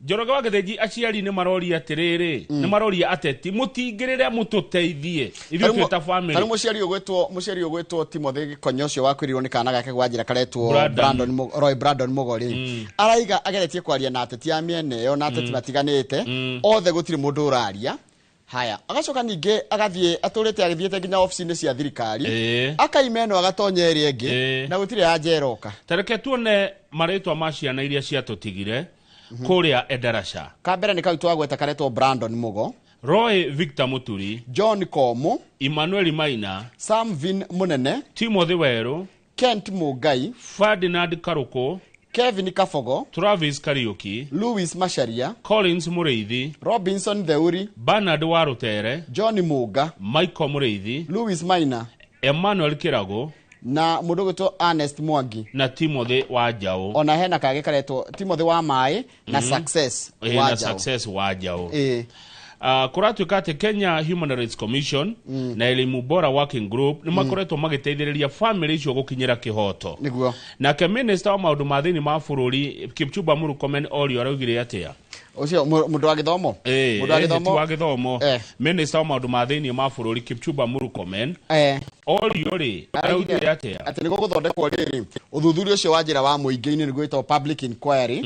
Njoroge wa Gĩthĩnji, aciari nĩ maroria atĩrĩrĩ, nĩ maroria ateti mũtingĩrĩre mũtũteithie ithuĩ twĩ ta Tarĩu family. Mũciari ũgwĩtwo Timothy Gĩkonyo ũcio wakwĩrirwo nĩ kana gake gwa njĩra karetwo Brandon. Brandon Roy Brandon Mũgori, araiga ageretie kwaria na ateti a mĩena ĩyo na ateti matiganĩte othe, gũtirĩ mũndũ ũraria. Haya, agacoka ningĩ agathiĩ atũrĩte agĩthiĩte nginya obici-inĩ cia thirikari, akaima ĩno agatonya ĩrĩa ĩngĩ, na gũtirĩ anja ĩroka. Tareke tuone marĩtwa ma ciana iria ciatũtigire kũrĩa Edarasha. Kambere nĩ kau twagweta karetwo Brandon Mugo, Roy Victor Muturi, John Komu, Emmanuel Maina, Samvin Munene, Timothy Weru, Kent Mugai, Ferdinand Karuko, Kevin Kabogo, Travis Kariuki, Louis Macharia, Collins Mũrĩithi, Robinson Theuri, Bernard Warutere, John Muga, Michael Mũrĩithi, Louis Maina, Emmanuel Kirago na mũndũ ũgwĩtwo Ernest Mwangi na Timothy Wanjaũ. Ona hena kangĩ karetwo Timothy wa maĩ na Success na Wanjaũ. Success Wanjaũ. Ĩĩ. Kũratuĩka atĩ Kenya Human Rights Commission na Elimu Bora Working Group nĩ makoretwo magĩteithĩrĩria family icio gũkinyĩra kĩhoto. Nake minister wa maũndũ ma thĩinĩ ma bũrũri Kipchumba Murkomen orio araugire atĩa? Ũcio mũndũ wa gĩthomo. Ĩĩ, Mũndũ wa ti gĩthomo. wa gĩthomo, minister wa maũndũ ma thĩinĩ ma bũrũri Kipchumba Murkomen. Orio rĩ, araugire atĩa? Atĩ nĩ gũgũthondekwo rĩrĩ ũthuthuria ũcio wa njĩra wa mũingĩ-inĩ nĩguo wĩtagwo public inquiry,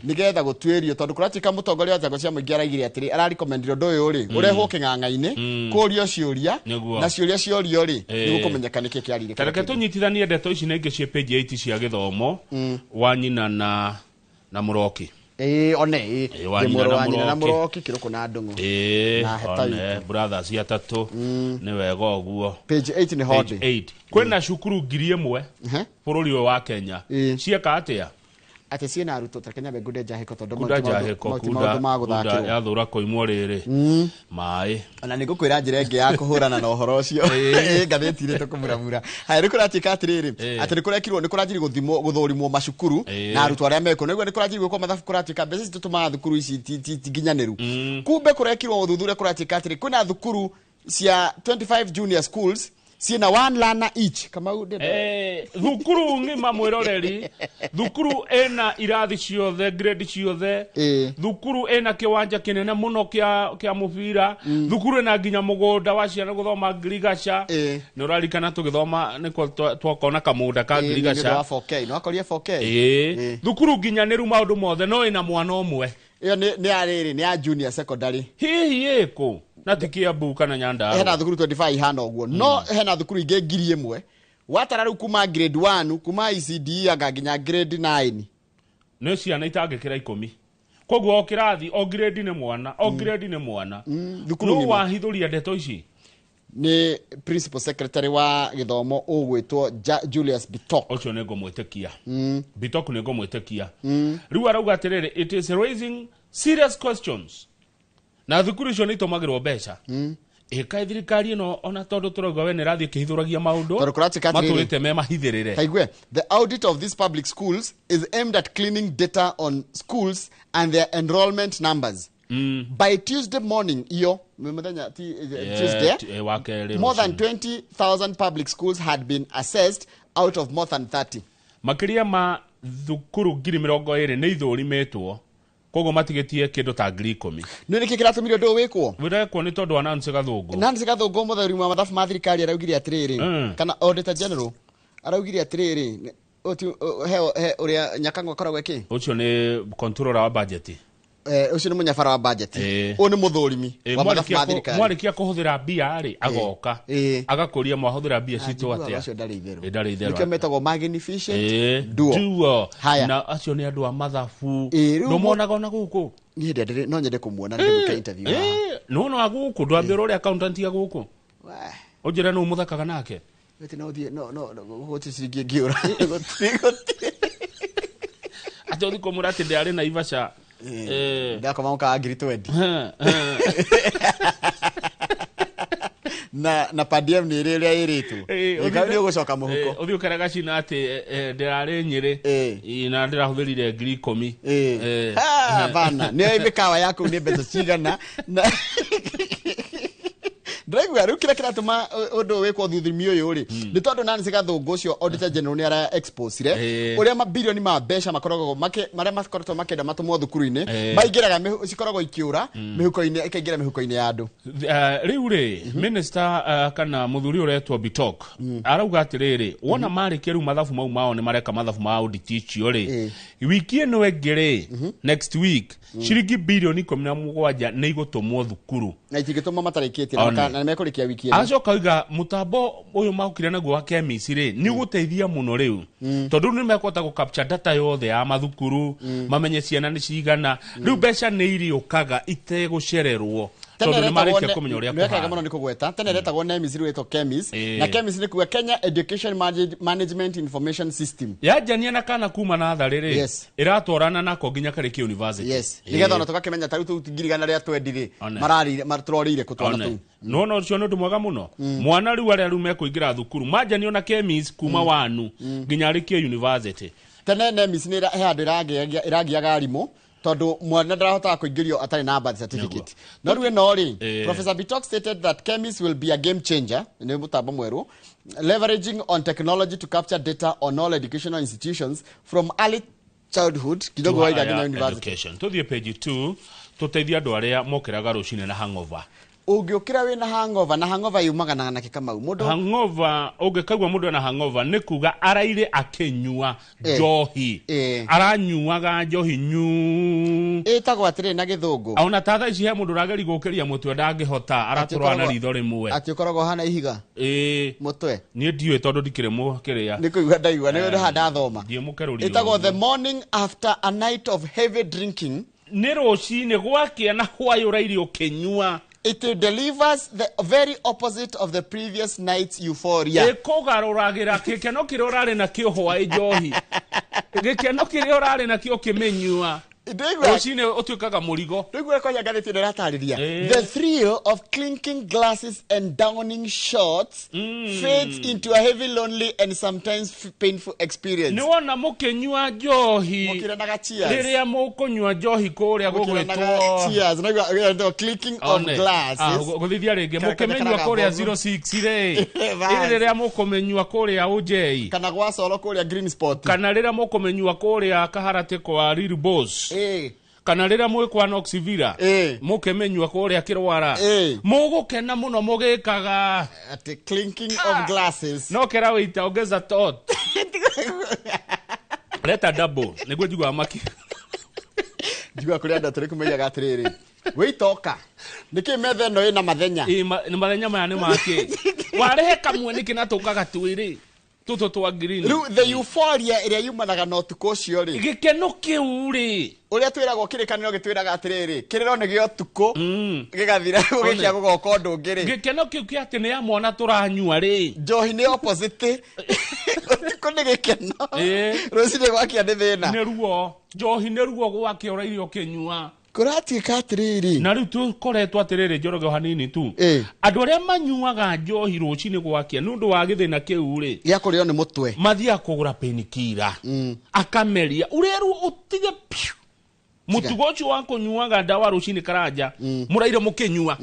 nĩgetha gũtuĩrio, tondũ kũratuĩka mũtongoria wa njango cia mũingĩ araigire atĩrĩ, ararecommendire ũndũ ũyũ rĩ ũrehwo kĩng'ang'a-inĩ, kũrio ciũria, na ciũria ciorio rĩ, nĩ gũkũmenyeka nĩkĩ kĩarire. Tareke tũnyitithanie ndeto ici na ingĩ ciĩ page 8 cia gĩthomo, wa nyina na mũroki. Ĩĩ, one ĩĩ. Ĩĩ, wa nyina Ndĩ mũrũ na wa nyina na mũroki. Mũroki kĩrũkũ na ndũng'ũ. Ĩĩ, Na heta one witũ. Brothers atatũ, nĩ wega ũguo. Page 8 nĩ Page hothe. 8 kwĩna cukuru 1000 bũrũri ũyũ wa Kenya cieka atĩa? Atĩ ciĩna arutwo ta Kenya Ngunde njahĩko, tondũ Kunda njahĩko, mau ti kunda maũndũ ma kunda gũthakĩrwo. Yathũra koimwo rĩrĩ maĩ. Ona nĩ ngũkwĩra njĩra ĩngĩ ya kũhũrana na ũhoro ũcio. Ĩĩ, ngathĩti-inĩ tũkũmuramura. Haya, nĩ kũratuĩka atĩrĩrĩ, atĩ nĩ kũrekirwo, nĩ kũranjirie gũthimwo, gũthũrimwo macukuru na arutwo arĩa mekuo. Nĩguo nĩ kũranjirie gwĩkwo mathabu, kũratuĩka mbeca ici tũtũmaga thukuru ici ti nginyanĩru. Kumbe kũrekirwo ũthuthuria, kũratuĩka atĩrĩ, kwĩna thukuru cia 25 junior schools ciĩna one learner each. Kamau, ndĩrenda- Thukuru ng'ima, mwĩroreri, thukuru ĩna irathi ciothe, grade ciothe, thukuru ĩna kĩwanja kĩnene mũno kĩa mũbira, thukuru ĩna nginya mũgũnda wa ciana gũthoma ngirigaca. Nĩ ũrarikana tũgĩthoma nĩkuo twakona kamũgũnda ka Ĩĩ, nĩ ũndũ ngirigaca. wa 4K, nĩ wakorire 4K. Ĩĩ, thukuru nginyanĩru maũndũ mothe, no ĩna mwana ũmwe. Ĩyo nĩ ya rĩrĩ, nĩ ya junior secondary. Hihi ĩkũ na ti Kiambu kana Nyandarua? Hena thukuru 25 ihana ũguo, no hena thukuru ingĩ 1000 watara rĩu kuma grade 1, kuma ECD anga nginya grade 9. Nĩ ciana itangĩkĩra 10, koguo o kĩrathi, o grade nĩ mwana, o grade nĩ mwana. Thukuru Nũ ng'ima. wahithũria ndeto ici? Nĩ principal secretary wa gĩthomo ũgwĩtwo Julius Bitok. Ũcio nĩ ngũmwĩtĩkia. Bitok nĩ ngũmwĩtĩkia. Rĩu arauga atĩrĩrĩ, it is raising serious questions, na thukuru icio nĩ itũmagĩrwo mbeca. Ĩkaĩ thirikari ĩno, ona tondũ tũrauga we nĩ ĩrathiĩ ĩkĩhithũragia maũndũ Tondũ kũratuĩka atĩrĩrĩ, matũrĩte me mahithĩrĩre. Kaigue, the audit of these public schools is aimed at cleaning data on schools and their enrollment numbers. By Tuesday morning, iyo mũthenya ti Tuesday, Wa kerĩ more than rũcinĩ. 20,000 public schools had been assessed out of more than 30. Makĩria ma thukuru 20,000 nĩ ithũrimĩtwo, koguo matigĩtie kĩndũ ta 10,000. Nĩ nĩkĩ kĩratũmire ũndũ ũyũ wĩkwo? Wĩrekwo nĩ tondũ wa Nancy Gathũngũ. Nancy Gathũngũ, mũthuri wa mathabu ma thirikari, araugire atĩrĩrĩ, kana auditor general araugire atĩrĩrĩ, he ũrĩa Nyakang'o akoragwo ĩkĩ. Ũcio nĩ controller wa budget. Ũcio nĩ mũnyabara wa budget. Ũyũ nĩ mũthũrimi wa mathabu ma thirikari. Mwarĩkia kũhũthĩra mbia rĩ, agoka agakũria mwahũthĩra mbia citũ Njiguaga atĩa. ũcio ndarĩ itherũ. Ĩ, ndarĩ itherũ. Nĩkĩo metagwo magnificent duo. Duo. Haya. Na acio nĩ andũ a mathabu. Rĩu Ndũmonaga ona gũkũ? Niĩ ndendere no nyende kũmuona nĩ ndĩmwĩke interview haha. Nĩwona wa gũkũ, ndwambĩra ũrĩa accountant ya gũkũ, ũnjĩre nũ mũthakaga nake. Wĩti no ũthiĩ no gũtirĩ ciringi ĩngĩũra. Gũtirĩ. Atĩ ũthiĩ kũmwĩra atĩ ndĩarĩ Naivasha. Ndakoma mũkawa 20,000 na per diem nĩ ĩrĩ ĩrĩa ĩrĩtwo. Ĩka nĩ ũgũcoka mũhuko. Ũthiĩ ũkere gacina atĩ ndĩrarĩ Nyĩrĩ. Na ndĩrahũthĩrire 10,000. Ha, bana nĩ mĩkawa yaku nĩ mbeca cigana na ndĩraigua rĩu kĩrĩa kĩratũma ũndũ ũyũ wĩkwo, thuthimi ũyũ rĩ, nĩ tondũ Nancy Gathũngũ ũcio auditor general nĩ ara exposire ũrĩa mabirioni ma mbeca makoragwo marĩa makoretwo makĩenda matũmwo thukuru-inĩ, maingĩraga cikoragwo ikĩũra mĩhuko-inĩ, ikaingĩra mĩhuko-inĩ ya andũ. Rĩu rĩ, minister, kana mũthuri ũretwo Bitok arauga atĩrĩrĩ, wona marĩkia rĩu mathabu mau mao, nĩ mareka mathabu ma audit icio rĩ, wiki ĩno ĩngĩ rĩ, next week, ciringi birioni 17 nĩ igũtũmwo thukuru. Na itingĩtũmwo matarĩkĩtie na One. na nĩmekũrĩkia wiki ĩno. Acoka oiga mũtambo ũyũ maukire naguo wa KEMIS rĩ, nĩ ũgũteithia mũno rĩu, tondũ rĩu nĩ mekũhota gũ capture data yothe ya mathukuru, mamenye ciana nĩ cigana. Rĩu mbeca nĩ iriũkaga itegũcererwo, tondũ nĩ marĩkia kũmenya ũrĩa nĩwekega kũhana. Mũno nĩ kũgweta tene retagwo NEMIS, rĩu ĩtwo KEMIS. Na KEMIS nĩ kuga Kenya Education Management Information System. Yanjania na kana kuma natharĩ rĩ, ĩratwarana nako nginya karĩkia university. Yes, nĩgetha ona tũgakĩmenya ta rĩu tũu 120,000 rĩ, One. mararĩire tũrorĩire kũ twana One. tũu. Nona ũcio nĩ ũndũ mwega mũno. Mwana rĩu, arĩa rĩu mekũingĩra thukuru, manjanio na KEMIS kuma wanu nginya arĩkie university. Tene NEMIS nĩ he handũ ĩragiaga arimũ, tondũ mwana ndarahotaga kũingĩrio atarĩ na birth certificate, no rĩu ĩno rĩ, Professor Bitok stated that KEMIS will be a game changer, nĩ mũtambo mwerũ leveraging on technology to capture data on all educational institutions from early childhood kidogo waiga nginya Higher university. Education. Tuthiĩ page 2, tũteithie andũ arĩa mokĩraga rũcinĩ na hangover. Ũngĩũkĩra wĩna hangover, na hangover yumaga na nake Kamau mũndũ Hangover, ũngĩkaigua mũndũ ena hangover nĩ kuga araire akĩnyua njohi. Aranyuaga njohi nyu. Ĩtagwo atĩrĩ na gĩthũngũ, Ona ta thaa ici he mũndũ ũrageria gũkĩria mũtwe, ndangĩhota, aratũrwa na ritho rĩmwe. Atĩ ũkoragwo hana ihiga mũtwe. Niĩ ndiũĩ tondũ ndikĩrĩ mũkĩrĩa. Nĩ kũigua ndaigua, nĩ haha ndathoma. Ndiĩ mũkerũri. Ĩtagwo the morning after a night of heavy drinking. Nĩ rũcinĩ gwakĩa na hwaĩ ũraire ũkĩnyua. It delivers the very opposite of the previous night's euphoria. Ĩkũgarũragĩra gĩkeno kĩrĩa ũrarĩ nakĩo hwaĩ njohi, gĩkeno kĩrĩa ũrarĩ nakĩo ũkĩmĩnyua, rũcinĩ ũtuĩkaga mũrigo. Ndũigua kwanja ngathĩti ĩno ĩratarĩria, the thrill of clinking glasses and downing shots fades into a heavy, lonely and sometimes painful experience. Nĩ wona mũkĩnyua njohi, Mũkĩranaga cheers. Rĩrĩa mũkũnyua njohi kũrĩa Mũkĩranaga gũgwĩtwo cheers. Naigua, clinking of One. glasses. Ah, gũthithia rĩngĩ. Kana Mũkĩmenyua kana kũrĩa gabogo. 06 rĩ, Bas. ĩrĩ rĩrĩa mũkũmenyua kũrĩa ũnjei, kana gwa coro kũrĩa Green Spot, kana rĩrĩa mũkũmenyua kũrĩa kaharatĩ kwa Lil Boss, kana rĩrĩa mwĩ kwa Noxivira, mũkĩmenyua kũrĩa kĩrwara, mũgũkena mũno mũgĩkaga atĩ clinking of glasses. No kera wĩita ongeza tot, leta double, nĩguo njiguaga maki. Njigua kũrĩ andũ atũrĩ kũmeiyaga atĩrĩrĩ, wĩitoka nĩkĩ metha ĩno ĩna mathenya. Ĩ, nĩ mathenya maya nĩ makĩ warehe kamwe nĩkĩ na tũkaga twĩrĩ tũtũ twa green. Rĩu the euphoria ĩrĩa yumanaga na ũtukũ ũcio rĩ, gĩkeno kĩu rĩ, ũrĩa twĩragwo kĩrĩkanĩro gĩtwĩraga atĩrĩrĩ, kĩrĩro nĩ gĩa ũtukũ, gĩgathira gũgĩkĩa gũgoka ũndũ ũngĩ rĩ. Gĩkeno kĩu kĩa atĩ nĩ ya mwana tũranyua rĩ, njohi nĩ opposite, ũtukũ nĩ gĩkeno, rũcinĩ gwakĩa nĩ thĩna. Nĩ ruo, njohi nĩ ruo gwakĩa ũraire ũkĩnyua. Kũratuĩka atĩrĩrĩ, na rĩu tũkoretwo atĩrĩrĩ, Njoroge, o hanini tu, andũ arĩa manyuaga njohi rũcinĩ gwakĩa nĩ ũndũ wa gĩthĩna kĩu rĩ, gĩa kũrĩo nĩ mũtwe, mathiaga kũgũra painkiller, akameria ũrerwo ũtige piu mũtugo ũcio wa kũnyuaga ndawa rũcinĩ karanja mũraire mũkĩnyua.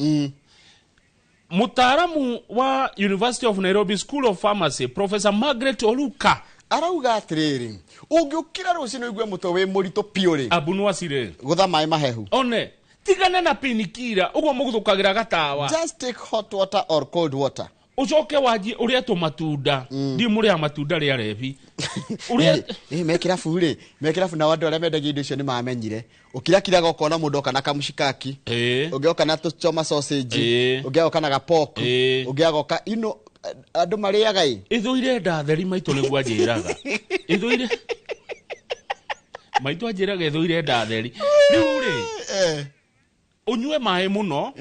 Mũtaaramu wa University of Nairobi School of Pharmacy, Professor Margaret Oluka, arauga atĩrĩrĩ, ũngĩũkĩra rũcinĩ ũigue mũtwe wĩ mũritũ piũ rĩ, abunwacirĩ, gũtha maĩ mahehu. One tigana na painkiller ũguo mũgũthũkagĩra gatawa. Just take hot water or cold water. Ũcoke wanjie ũrĩe tũmatunda, ndiũ mũrĩa matunda rĩa rebi ũrĩa. Ĩ me kĩrabu rĩ, me kĩrabu nao andũ arĩa mendagia indo icio nĩ mamenyire ũkirakiraga ũkona mũndũ oka na kamũcikaki, ũngĩ oka na tũchoma sausage, ũngĩ agoka na gapok, ũngĩ agoka ino andũ marĩaga ĩ. Ithũire ndatheri maitũ nĩguo anjĩraga, ithũire maitũ anjĩraga ithũire ndatheri. Rĩu rĩ, ũnyue maĩ mũno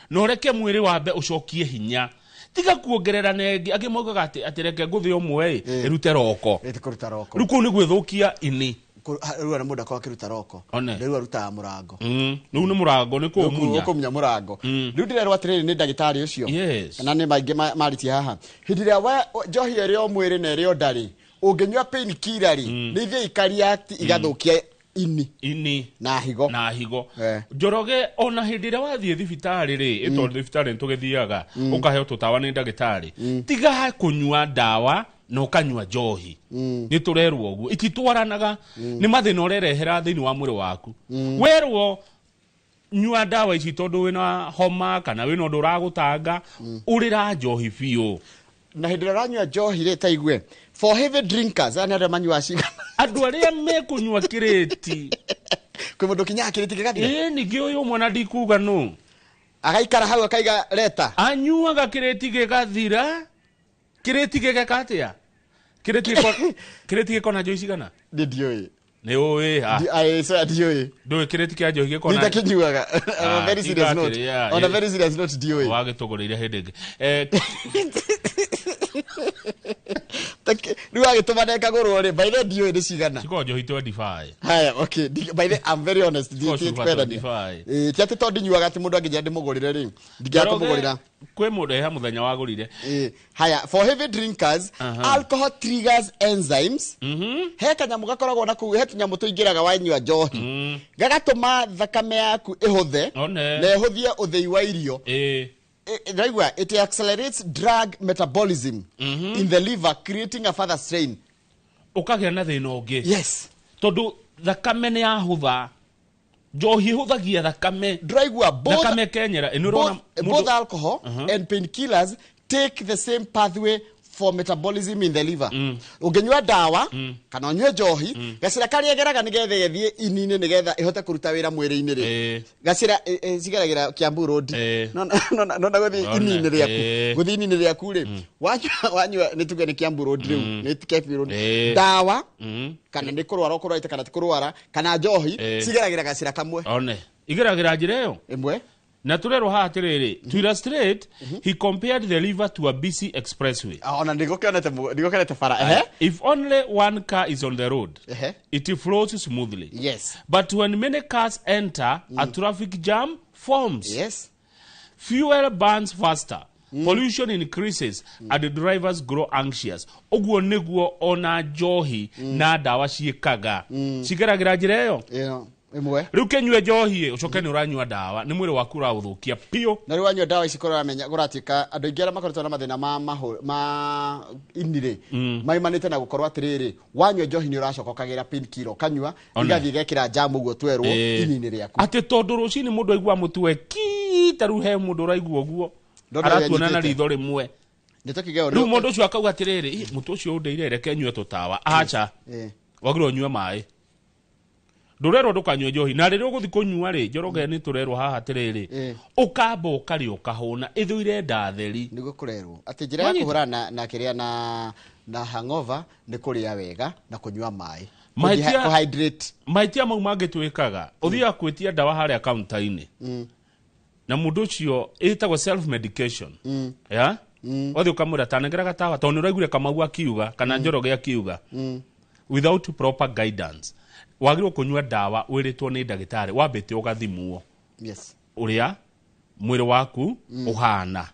na ũreke mwĩrĩ wambe ũcokie hinya, tiga kuongerera nengĩ. Angĩ maugaga atĩ reke ngũthĩ ũmwe ĩ ĩrute roko. Ĩti kũruta roko. Rĩu kũu nĩ gwĩthũkia ini. Rĩu ona mũndũ akorwo akĩruta roko. One. Rĩu arutaga mũrango. Rĩu nĩ mũrango nĩ kũmunya. Ũkũmunya mũrango. Rĩu ndĩrerwo atĩrĩrĩ nĩ ndagĩtarĩ ũcio. Yes. Na nĩ maingĩ marĩtie haha, hĩndĩ ĩrĩa njohi ĩrĩ o mwĩrĩ na ĩrĩ o ndarĩ, ũngĩnyua painkiller rĩ, nĩ ithiĩ ikareact igathũkia ini. Ini. Na higo. Na higo. Njoroge, ona hĩndĩ ĩrĩa wathiĩ thibitarĩ rĩ, ĩtondũ thibitarĩ nĩtũgĩthiaga, ũkaheo tũtawa nĩ ndagĩtarĩ, tiga kũnyua ndawa na ũkanyua njohi. Nĩ tũrerwo ũguo ititwaranaga, nĩ mathĩna ũrerehera thĩinĩ wa mwĩrĩ waku. Werwo nyua ndawa ici tondũ wĩna homa kana wĩna ũndũ ũragũtanga, ũrĩra njohi biũ. Na hĩndĩ ĩrĩa ũranyua njohi rĩ, ta igue, for heavy drinkers, aya nĩ arĩa manyuaga cigana? Andũ arĩa mekũnyua kĩrĩti. Kwĩ mũndũ ũkinyaga kĩrĩti gĩgathira? Ĩĩ, ningĩ ũyũ ũmwe na ndikuga nũ. Agaikara hau akaiga leta. Anyuaga kĩrĩti gĩgathira. Kĩrĩti gĩgeka atĩa? Kĩrĩti gĩkona njohi cigana? Nĩ ndiũĩ. Nĩ ũĩ, ah. Ai, so ndiũĩ. Ndũĩ kĩrĩti kĩa njohi gĩkona? Nĩndakĩnyuaga. On a Ah, very tiga serious note. atĩrĩ, yeah, On a very serious note, ndiũĩ. Wagĩtũgũrĩire hĩndĩ ĩngĩ. Rĩu agĩtũma nekagũrwo rĩ, by the way, ndiũĩ nĩ cigana. Cikoragwo njohi 25. Haya, okay. By the way, I'm very honest. Cikoragwo Ndiũĩ cuba kwendania. 25. Ĩ, ti atĩ tondũ ndinyuaga atĩ mũndũ angĩnjĩra ndĩmũgũrĩre rĩ, ndingĩaga Njoroge, kũmũgũrĩra. Kwĩ mũndũ eha mũthenya wagũrire. Haya, for heavy drinkers, alcohol triggers enzymes. He kanyamũ gakoragwo na kũu, he tũnyamũ tũingĩraga wanyua njohi. Gagatũma thakame yaku ĩhũthe One. na ĩhũthie ũthĩi wa irio. Ndaigua, it accelerates drug metabolism in the liver, creating a further strain. Ũkagĩa na thĩna ũngĩ. Yes. Tondũ thakame nĩ yahũtha. Njohi ĩhũthagia thakame. Ndũraigua both, Thakame kenyera. Ĩ, nĩ ũrona both alcohol and painkillers take the same pathway for metabolism in the liver. Ũngĩnyua ndawa kana ũnyue njohi, gacĩra karĩa ĩgeraga nĩgetha ĩthiĩ ini-inĩ nĩgetha ĩhote kũruta wĩra mwĩrĩ-inĩ rĩ, gacĩra cigeragĩra Kiambu Road. No gũthiĩ ini-inĩ rĩaku, gũthiĩ ini-inĩ rĩaku rĩ, wanyua nĩ tuge nĩ Kiambu Road rĩu, nĩ Kiambu Road, ndawa kana nĩ kũrwara ũkũrwarĩte kana ti kũrwara kana njohi, cigeragĩra gacĩra kamwe. One igeragĩra njĩra ĩyo ĩmwe. Na turerwo haha atĩrĩrĩ, to illustrate, he compared the river to a busy expressway. Ona ndigũkĩonete bara ehe. If only one car is on the road, it flows smoothly. But when many cars enter, a traffic jam forms. Fuel burns faster, pollution increases, and the drivers grow anxious. Ũguo nĩguo ona njohi na ndawa ciĩkaga, cigeragĩra njĩra ĩyo ĩyo ĩmwe. Rĩu kĩnyue njohi ĩ, ũcoke nĩ ũranyua ndawa, nĩ mwĩrĩ waku ũraũthũkia piũ. Na rĩu wanyua ndawa ici kũramenya kũratuĩka andũ aingĩ arĩa makoretwo na mathĩna ma mahũ ma ini rĩ, maimanĩte na gũkorwo atĩrĩrĩ, wanyua njohi nĩ ũracoka ũkagĩra painkiller ũkanyua, igathiĩ igekĩra jamu ũguo twerwo ini-inĩ rĩaku. Atĩ tondũ rũcinĩ mũndũ aigua mũtwe ki, ta rĩu he mũndũ ũraigua ũguo, Ndona ũrĩa aratuona na anyitĩte. ritho rĩmwe. Nĩ tũkĩgeo. Rĩu mũndũ ũcio akauga atĩrĩrĩ, "Ĩ, mũtwe ũcio ũndeire, reke nyue tũtawa." Aca, wagĩrĩirwo ũnyue maĩ. Ndũrerwo ndũkanyue njohi, na rĩrĩa ũgũthiĩ kũnyua rĩ, Njoroge, nĩ tũrerwo haha atĩrĩrĩ, ũkamba ũkarĩa ũkahũna, ĩthũire nda theri. Nĩguo kũrerwo atĩ njĩra ya Wanyita? kũhũrana na kĩrĩa na hangover nĩ kũrĩa wega na kũnyua maĩ. Kũhydrate. Mahĩtia mau mangĩ twĩkaga, ũthiaga gwĩtia ndawa harĩa kaunta-inĩ, na mũndũ ũcio ĩtagwo self medication ya wathiĩ ũkamwĩra tanengera gatawa tondũ nĩ ũraiguire Kamau akiuga kana Njoroge akiuga, without proper guidance. Wagĩrĩirwo kũnyua ndawa wĩrĩtwo nĩ ndagĩtarĩ, wambĩte ũgathimwo ũrĩa mwĩrĩ waku ũhana.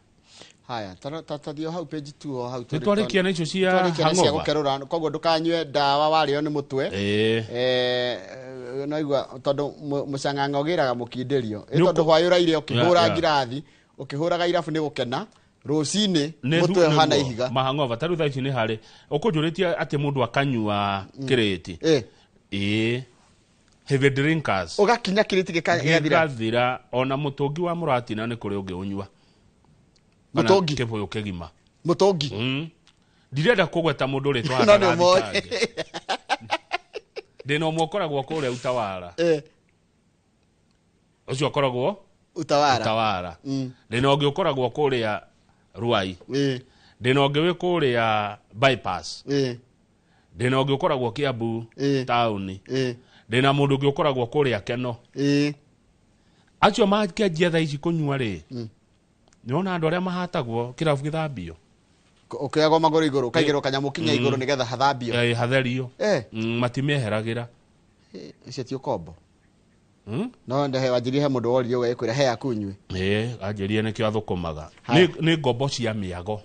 Haya, tathiĩ o hau page 2 o hau. Nĩ twarĩkia na icio cia Twarĩkia na cia hangover? gũkerũra. Koguo ndũkanyue ndawa warĩo nĩ mũtwe. Naigua tondũ mũcang'ang'a ũgĩraga mũkindĩrio. Ĩ, Nĩ tondũ hwaĩ ũraire ũkĩhũra ngirathi, ũkĩhũraga irabu nĩ gũkena, rũcinĩ mũtwe ũhana ihiga. Mahangova ta rĩu thaa ici nĩ harĩ ũkũnjũrĩtie atĩ mũndũ akanyua kĩrĩti, ĩĩ, heavy drinkers. Ũgakinya kĩrĩti gĩgathira. Gĩgathira. Ona mũtũngi wa mũratina nĩ kũrĩ ũngĩ ũnyua. Kana Mũtũngi? Kĩbũyũ kĩgima. Mũtũngi? Ndirenda kũgweta mũndũ rĩtwa. No nĩ ũmoĩ. Ndĩna ũmwe ũkoragwo kũrĩa Utawara. Ũcio ũkoragwo Utawara. Utawara. Ndĩna ũngĩ ũkoragwo kũrĩa Ruai. Ndĩna ũngĩ wĩ kũrĩa Bypass. Ndĩna ũngĩ ũkoragwo Kiambu taũni. Ndĩna mũndũ ũngĩ ũkoragwo kũrĩa Keno. Acio makĩanjia thaa ici kũnyua rĩ, nĩwona andũ arĩa mahatagwo kĩrabu gĩthambio. Ũkĩoyagwo magũrũ igũrũ, ũkaigĩrwo kanyamũ kinya igũrũ nĩgetha hathambio. Hatherio. Matimeheragĩra. Icio ti ũkombo? No ndehe wanjirie he mũndũ woririe ũgagĩkwĩra he yaku nyue. Ĩĩ, anjĩrie nĩkĩo athũkũmaga. Haya. Nĩ ngombo cia mĩago.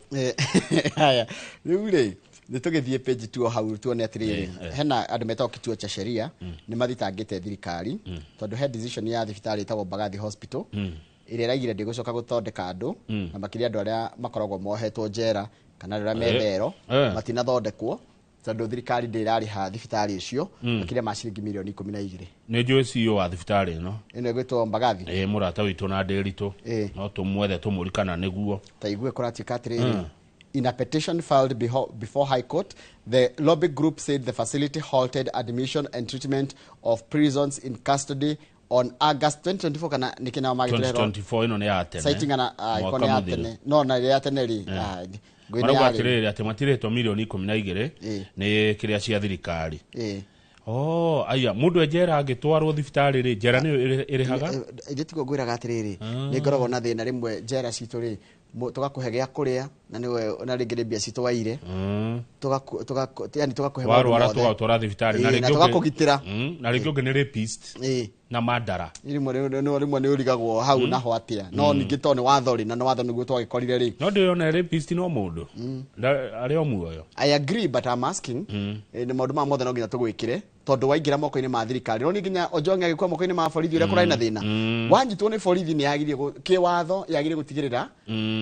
Haya, rĩu rĩ, nĩ tũgĩthiĩ page 2 hau tuone atĩrĩrĩ, hena andũ metagwo Kituo cha Sheria nĩ mathitangĩte thirikari tondũ he decision ya thibitarĩ ĩtagwo Mbagathi Hospital ĩrĩa ĩraigire ndĩgũcoka gũthondeka andũ, na makĩria andũ arĩa makoragwo mohetwo njera kana andũ arĩa me thero, matinathondekwo tondũ thirikari ndĩrarĩha thibitarĩ ũcio makĩria ma ciringi mirioni 12. Nĩ njũĩ CEO wa thibitarĩ ĩno. Ĩno ĩgwĩtwo Mbagathi. Ĩĩ, mũrata witũ na ndĩritũ, no tũmwethe tũmũrikana nĩguo. Ta igue kũratuĩka atĩrĩrĩ, in a petition filed before High Court, the lobby group said the facility halted admission and treatment of prisons in custody on August 2024, kana nĩkĩ nao magĩtũrehera 2024 ĩno nĩ ya tene. Citing ana Mwaka iko nĩ ya mũthiru. tene, no na ya tene rĩ, ngwĩ nĩ Marauga yarĩ. atĩrĩrĩ, atĩ matirĩtwo mirioni 12 nĩ kĩrĩa cia thirikari. Oh, aya mũndũ e njera angĩtwarwo thibitarĩ rĩ, njera nĩyo ĩrĩhaga? Ithuĩ tiguo ngwĩraga atĩrĩrĩ, nĩ ngoragwo na thĩna rĩmwe njera citũ rĩ, tũgakũhe gĩa kũrĩa na nĩwe na rĩngĩ nĩ mbia citũ waire. Yani tũgakũhe maũndũ Warwara mothe. tũgatwara thibitarĩ Na na rĩngĩ tũgakũgitĩra. Na rĩngĩ ũngĩ nĩ rapist na mandara. Rĩmwe nĩ ũrigagwo hau naho atĩa, no ningĩ to nĩ watho rĩ, na nĩ watho nĩguo twagĩkorire rĩ. No ndĩrona rapist no mũndũ arĩ o muoyo. I agree, but I'm asking, nĩ maũndũ maya mothe no nginya tũgwĩkĩre tondũ waingĩra moko-inĩ ma thirikari, no nĩ nginya Ojwang agĩkua moko-inĩ ma borithi ũrĩa kũrarĩ na thĩna. Wanyitwo nĩ borithi nĩ yagĩrĩire kĩwatho yagĩrĩire gũtigĩrĩra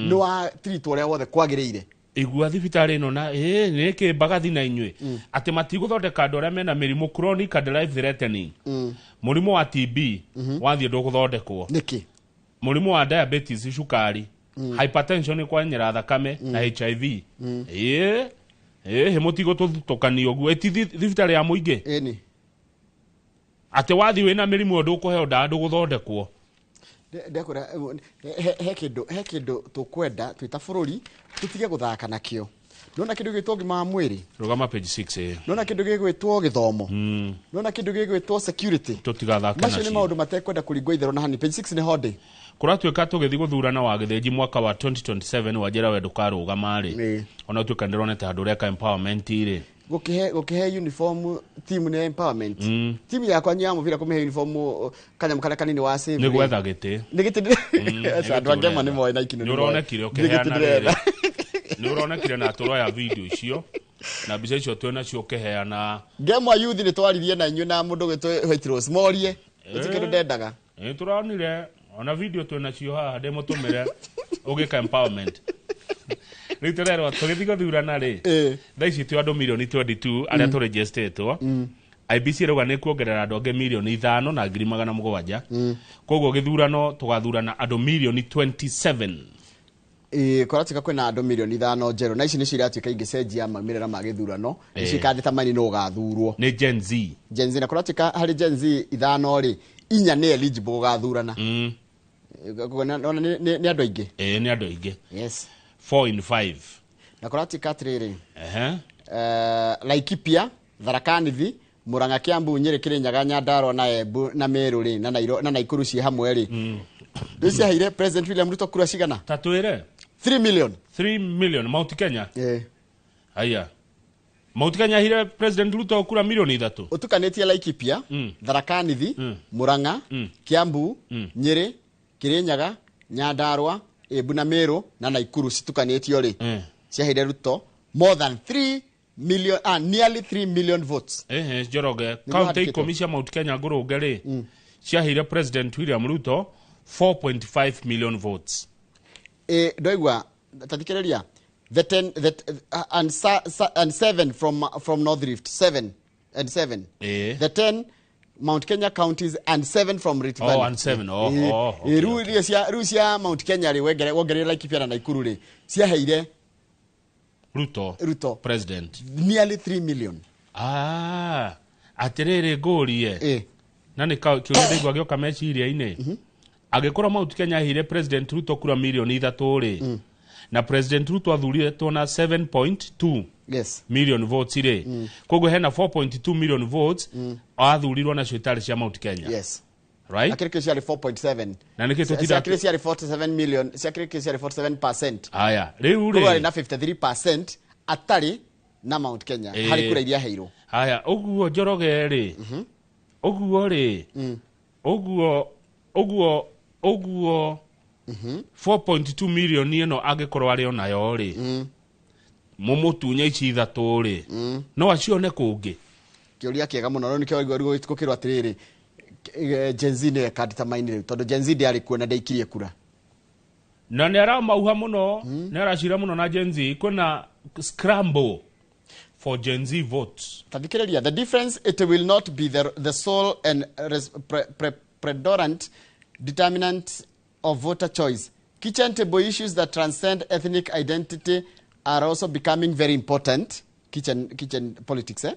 nĩ wa treatwo ũrĩa wothe kwagĩrĩire. Igua thibitarĩ ĩno na ĩ nĩ kĩ mbagathi na inyuĩ atĩ matigũthondeka andũ arĩa mena mĩrimũ chronic and life threatening. Mũrimũ wa TB wathiĩ ndũgũthondekwo. Nĩkĩ? Mũrimũ wa diabetes, cukari, hypertension, kwenyera thakame, na HIV. Ĩ ĩ mũtigũtũthutũkania ũguo ĩti thibitarĩ ya mũingĩ. Ĩni. Atĩ wathiĩ wĩna mĩrimũ ĩyo ndũkũheo ndawa, ndũgũthondekwo. Ndekwĩra he kĩndũ tũkwenda twĩ ta bũrũri tũtige gũthaka nakĩo. Nona kĩndũ gĩgwĩtwo ũgima wa mwĩrĩ. Rũgama page 6 ĩ. Nona kĩndũ gĩgwĩtwo gĩthomo. Nona kĩndũ gĩgwĩtwo security. Tũtigathake Macio nĩ nacio. maũndũ matekwenda kũringwo itherũ na hani. Page 6 nĩ honde. Kũratuĩka tũgĩthiĩ gũthurana wa gĩthĩnji mwaka wa 2027, wanjĩra we ndũkarũgama rĩ, ona ũtuĩka ndĩronete handũ ũreka empowerment rĩ. Gũkĩhe uniform team nĩ empowerment. Timu yakwa ya mũbira kũmĩhe uniform, kanyamũ karĩa kanini wa save. Nĩ gwetha gĩtĩ. Nĩ gĩtĩ. Nĩ Andũ angĩ ama gĩtĩ. nĩ moĩ na ikinũ. Nĩ ũronekire ũkĩheana rĩrĩ, nĩ ũronekire na tũroya video icio na mbica icio twĩ nacio ũkĩheana. Ngemwa youth nĩ twaririe na inyuĩ na mũndũ gwĩtwo White Rose morie gũtirĩ kĩndũ ndendaga. Ĩ, tũronire ona video twĩ nacio haha ndĩmũtũmĩre ũgĩka empowerment. Rĩu tũrerwo tũgĩthiĩ gũthurana rĩ, thaa ici twĩ andũ mirioni 22 arĩa tũrĩnjĩstĩtwo. IBC ĩrauga nĩ kuongerera andũ angĩ 5,700,000. Koguo gĩthurano tũgathurana andũ mirioni 27. Ĩĩ, kũratuĩka kwĩna andũ 5 mirioni njerũ na ici nĩcio iratuĩka ingĩcenjia maumĩrĩra ma gĩthurano. Icio ikandĩta mani nũ ũgathurwo. Nĩ Gen Z. Gen Z. Na kũratuĩka harĩ Gen Z ithano rĩ, inya nĩ eligible gũgathurana. Koguo nona nĩ andũ aingĩ. Ĩĩ, nĩ andũ aingĩ. Yes. 4 in 5. Na kũratuĩka atĩrĩrĩ, Ehe. Laikipia, Tharaka Nithi, Murang'a, Kiambu, Nyĩrĩ, Kĩrĩnyaga, Nyandarua na Embu na Meru rĩ na na Naikuru ciĩ hamwe rĩ, nĩ ciaheire President William Ruto kura cigana? Ta twĩre. 3 million. 3 million Mount Kenya. Ĩĩ. Aya, Mount Kenya ahire President Ruto kura 3 mirioni. Ũtukanĩtie Laikipia, Tharaka Nithi, Murang'a, Kiambu, Nyĩrĩ, Kĩrĩnyaga, Nyandarua, Embu na Meru na Naikuru citukanĩtio rĩ, ciaheire Ruto more than 3 million, nearly 3 million votes. Ehe, Njoroge, Nĩguo kaunti handĩkĩtwo. 10 cia Mount Kenya ngũrũnge rĩ, ciaheire President William Ruto 4.5 million votes. Ĩ ndoigua tathikĩrĩria, the 10 the, and, sa, sa, and 7 from North Rift, 7 and 7, the 10 Mount Kenya counties and 7 from Rift Oh, Valley. and 7. Oh, oh, okay. Rĩu iria cia rĩu cia Mount Kenya rĩ, wongerere Laikipia na Naikuru rĩ, ciaheire Ruto Ruto president nearly 3 million. Ah, atĩrĩrĩ, ngũrie na nĩ kĩũria ndaigua gĩoka meciria-inĩ, angĩkorwo Mount Kenya aheire President Ruto kura 3 mirioni rĩ, na President Ruto athurirĩtwo na 7.2 million votes rĩ, koguo hena 4.2 million votes athurirwo nacio itarĩ cia Mount Kenya. Yes. Right. Akĩrĩ kĩo ciarĩ 4.7. Na nĩkĩ tũtinda Ciakĩrĩ ciarĩ 47 million, ciakĩrĩ kĩo ciarĩ 47%. Aya, rĩu Koguo arĩ rĩ na 53% atarĩ na Mount Kenya harĩ kura iria aheirwo. Haya, ũguo Njoroge rĩ, ũguo rĩ, ũguo 4.2 million ĩno angĩkorwo arĩ onayo rĩ, mũmũtunye ici ithatũ rĩ, no acione kũngĩ? Kĩũria kĩega mũno. Rĩu nĩkĩo waigua rĩu gũkĩrwo atĩrĩrĩ, Gen Z nĩyo ĩkandetermine rĩu, tondũ Gen Z ndĩarĩ kuo na ndĩaikirie kura. Na nĩ aramauha mũno, nĩ aracira mũno na Gen Z, kwĩna scramble for Gen Z votes. Tathikĩrĩria, the difference: it will not be the sole and predominant determinant of voter choice. Kitchen table issues that transcend ethnic identity are also becoming very important. Kitchen politics, eh?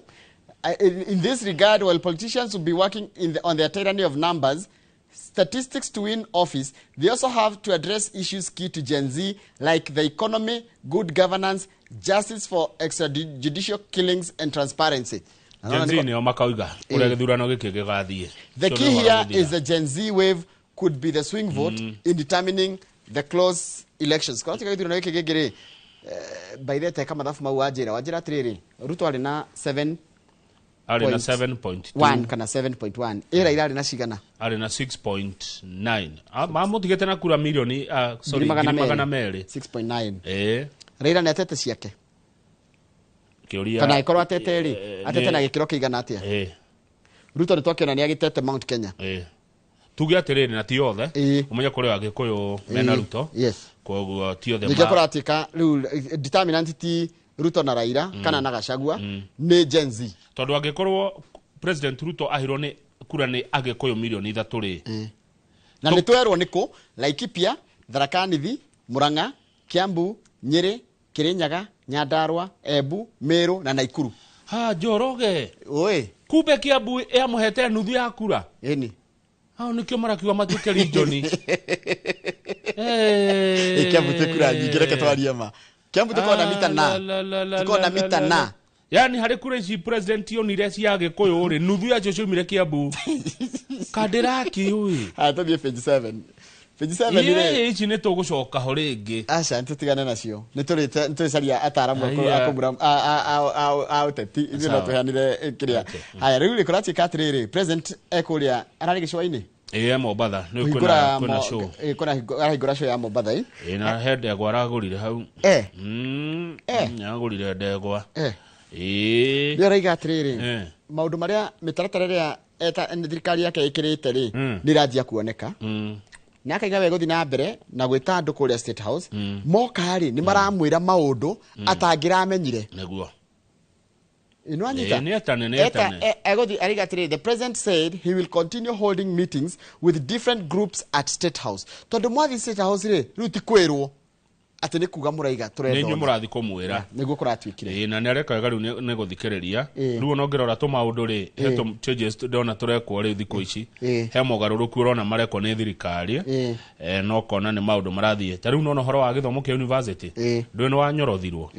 In this regard, while politicians will be working on their tyranny of numbers, statistics to win office, they also have to address issues key to Gen Z, like the economy, good governance, justice for extrajudicial killings, and transparency. Gen Z nĩo makauga ũrĩa gĩthurano gĩkĩ gĩgathiĩ. The key here is the Gen Z wave could be the swing vote in determining the close elections. Kwa katika gĩthurano gĩkĩ gĩngĩ rĩ, by the teka mathabu mau wanjĩra atĩrĩrĩ, Ruto arĩ na 7 Arĩ na 7.2. 1 kana 7.1, ĩ Raila arĩ na cigana? Arĩ na 6.9. Ah, mamũtigĩte na kura mirioni, ah, sorry, 200,000. 200,000. 6.9. Ĩ. Raila nĩ atete ciake? Kĩũria. Kana ĩkorwo atete rĩ, atete na gĩkĩro kĩigana atĩa? Ruto nĩ twakĩona nĩ agĩtete Mount Kenya. Ĩ, tuge atĩrĩrĩ, na ti othe, ũmenye kũrĩ Agĩkũyũ mena Ruto. Koguo ti othe Nĩkĩo kũratuĩka rĩu determinant ti Ruto na Raila kana na Gachagua, nĩ Gen Z. Tondũ angĩkorwo President Ruto ahirwo nĩ kura nĩ Agĩkũyũ mirioni 3 rĩ, Na nĩ twerwo nĩ kũ: Laikipia, Tharaka Nithi, Murang'a, Kiambu, Nyĩrĩ, Kirinyaga, Nyandarua, Embu, Meru na Naikuru. Ha, Njoroge. Oi. Kumbe Kiambu yamũhete nuthu ya kura. Ĩni. Hao nĩkĩo marakiuga matuĩke region. Ĩ, Kiambu twĩ kura nyingĩ, reke twarie ma. Kiambu tũkoragwo na mita na. Tũkoragwo na mita na. Yani harĩ kura ici president onire cia Gĩkũyũ rĩ, nuthu yacio ciaumire Kiambu. Kandĩraki ũĩ. Haya, tũthiĩ page 7. Page 7 rĩ. Ĩ, ici nĩ tũgũcoka ho rĩngĩ. Aca, nĩ tũtigane nacio. Nĩ tũrĩcaria ataaramu Haiya. a kũmura a ũteti. Ithuĩ no Sawa. tũheanire kĩrĩa. Haya, rĩu rĩ, kũratuĩka atĩrĩrĩ, president ekũrĩa ararĩ gĩcũa-inĩ. Ĩ, Mombatha nĩ Kũhingũra kwĩna show. Arahingũra show ya Mombatha ĩ. Ĩ, na he ndegwa aragũrire hau. Aragũrire ndegwa. Ĩ. Rĩu araiga atĩrĩrĩ, maũndũ marĩa mĩtaratara ĩrĩa thirikari yake ĩkĩrĩte rĩ, nĩ ĩranjia kuoneka. Na akaiga we gũthiĩ na mbere na gwĩta andũ kũrĩa State House, moka rĩ, nĩ maramwĩra maũndũ atangĩramenyire. Nĩguo. Ĩno anyita. Ĩ, nĩ etane, nĩ etane. Egũthiĩ araiga atĩrĩrĩ, the president said he will continue holding meetings with different groups at State House. Tondũ mwathiĩ State House rĩ, rĩu ti kwĩrwo atĩ nĩ kuga mũraiga Nĩ tũrenda inyuĩ ũna. mũrathiĩ kũmwĩra. Nĩguo kũratuĩkire. Ĩ, na nĩ areka wega rĩu nĩ gũthikĩrĩria. Rĩu ona ũngĩrora tũmaũndũ rĩ, he tũ changes ndona tũrekwo rĩu thikũ ici. He mogarũrũku ũrona marekwo nĩ thirikari. No ũkona nĩ maũndũ marathiĩ. Ta rĩu nona ũhoro wa gĩthomo kĩa university, ndũĩ nĩ wanyorothirwo.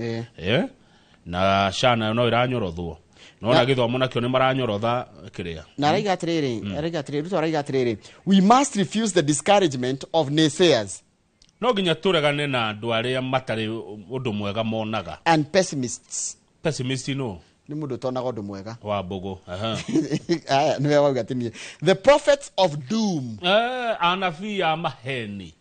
Na SHA nayo no ĩranyorothwo. Nona gĩthomo nakĩo nĩ maranyorotha kĩrĩa. Na araiga atĩrĩrĩ, araiga atĩrĩrĩ, Ruto araiga atĩrĩrĩ, we must refuse the discouragement of naysayers No nginya tũregane na andũ arĩa matarĩ ũndũ mwega monaga. and pessimists. Pessimist no? Nĩ mũndũ ũtonaga ũndũ mwega. Wa mbũgũ. Aha. Aya, nĩwe wauga atĩ niĩ. The prophets of doom. Anabii a maheni.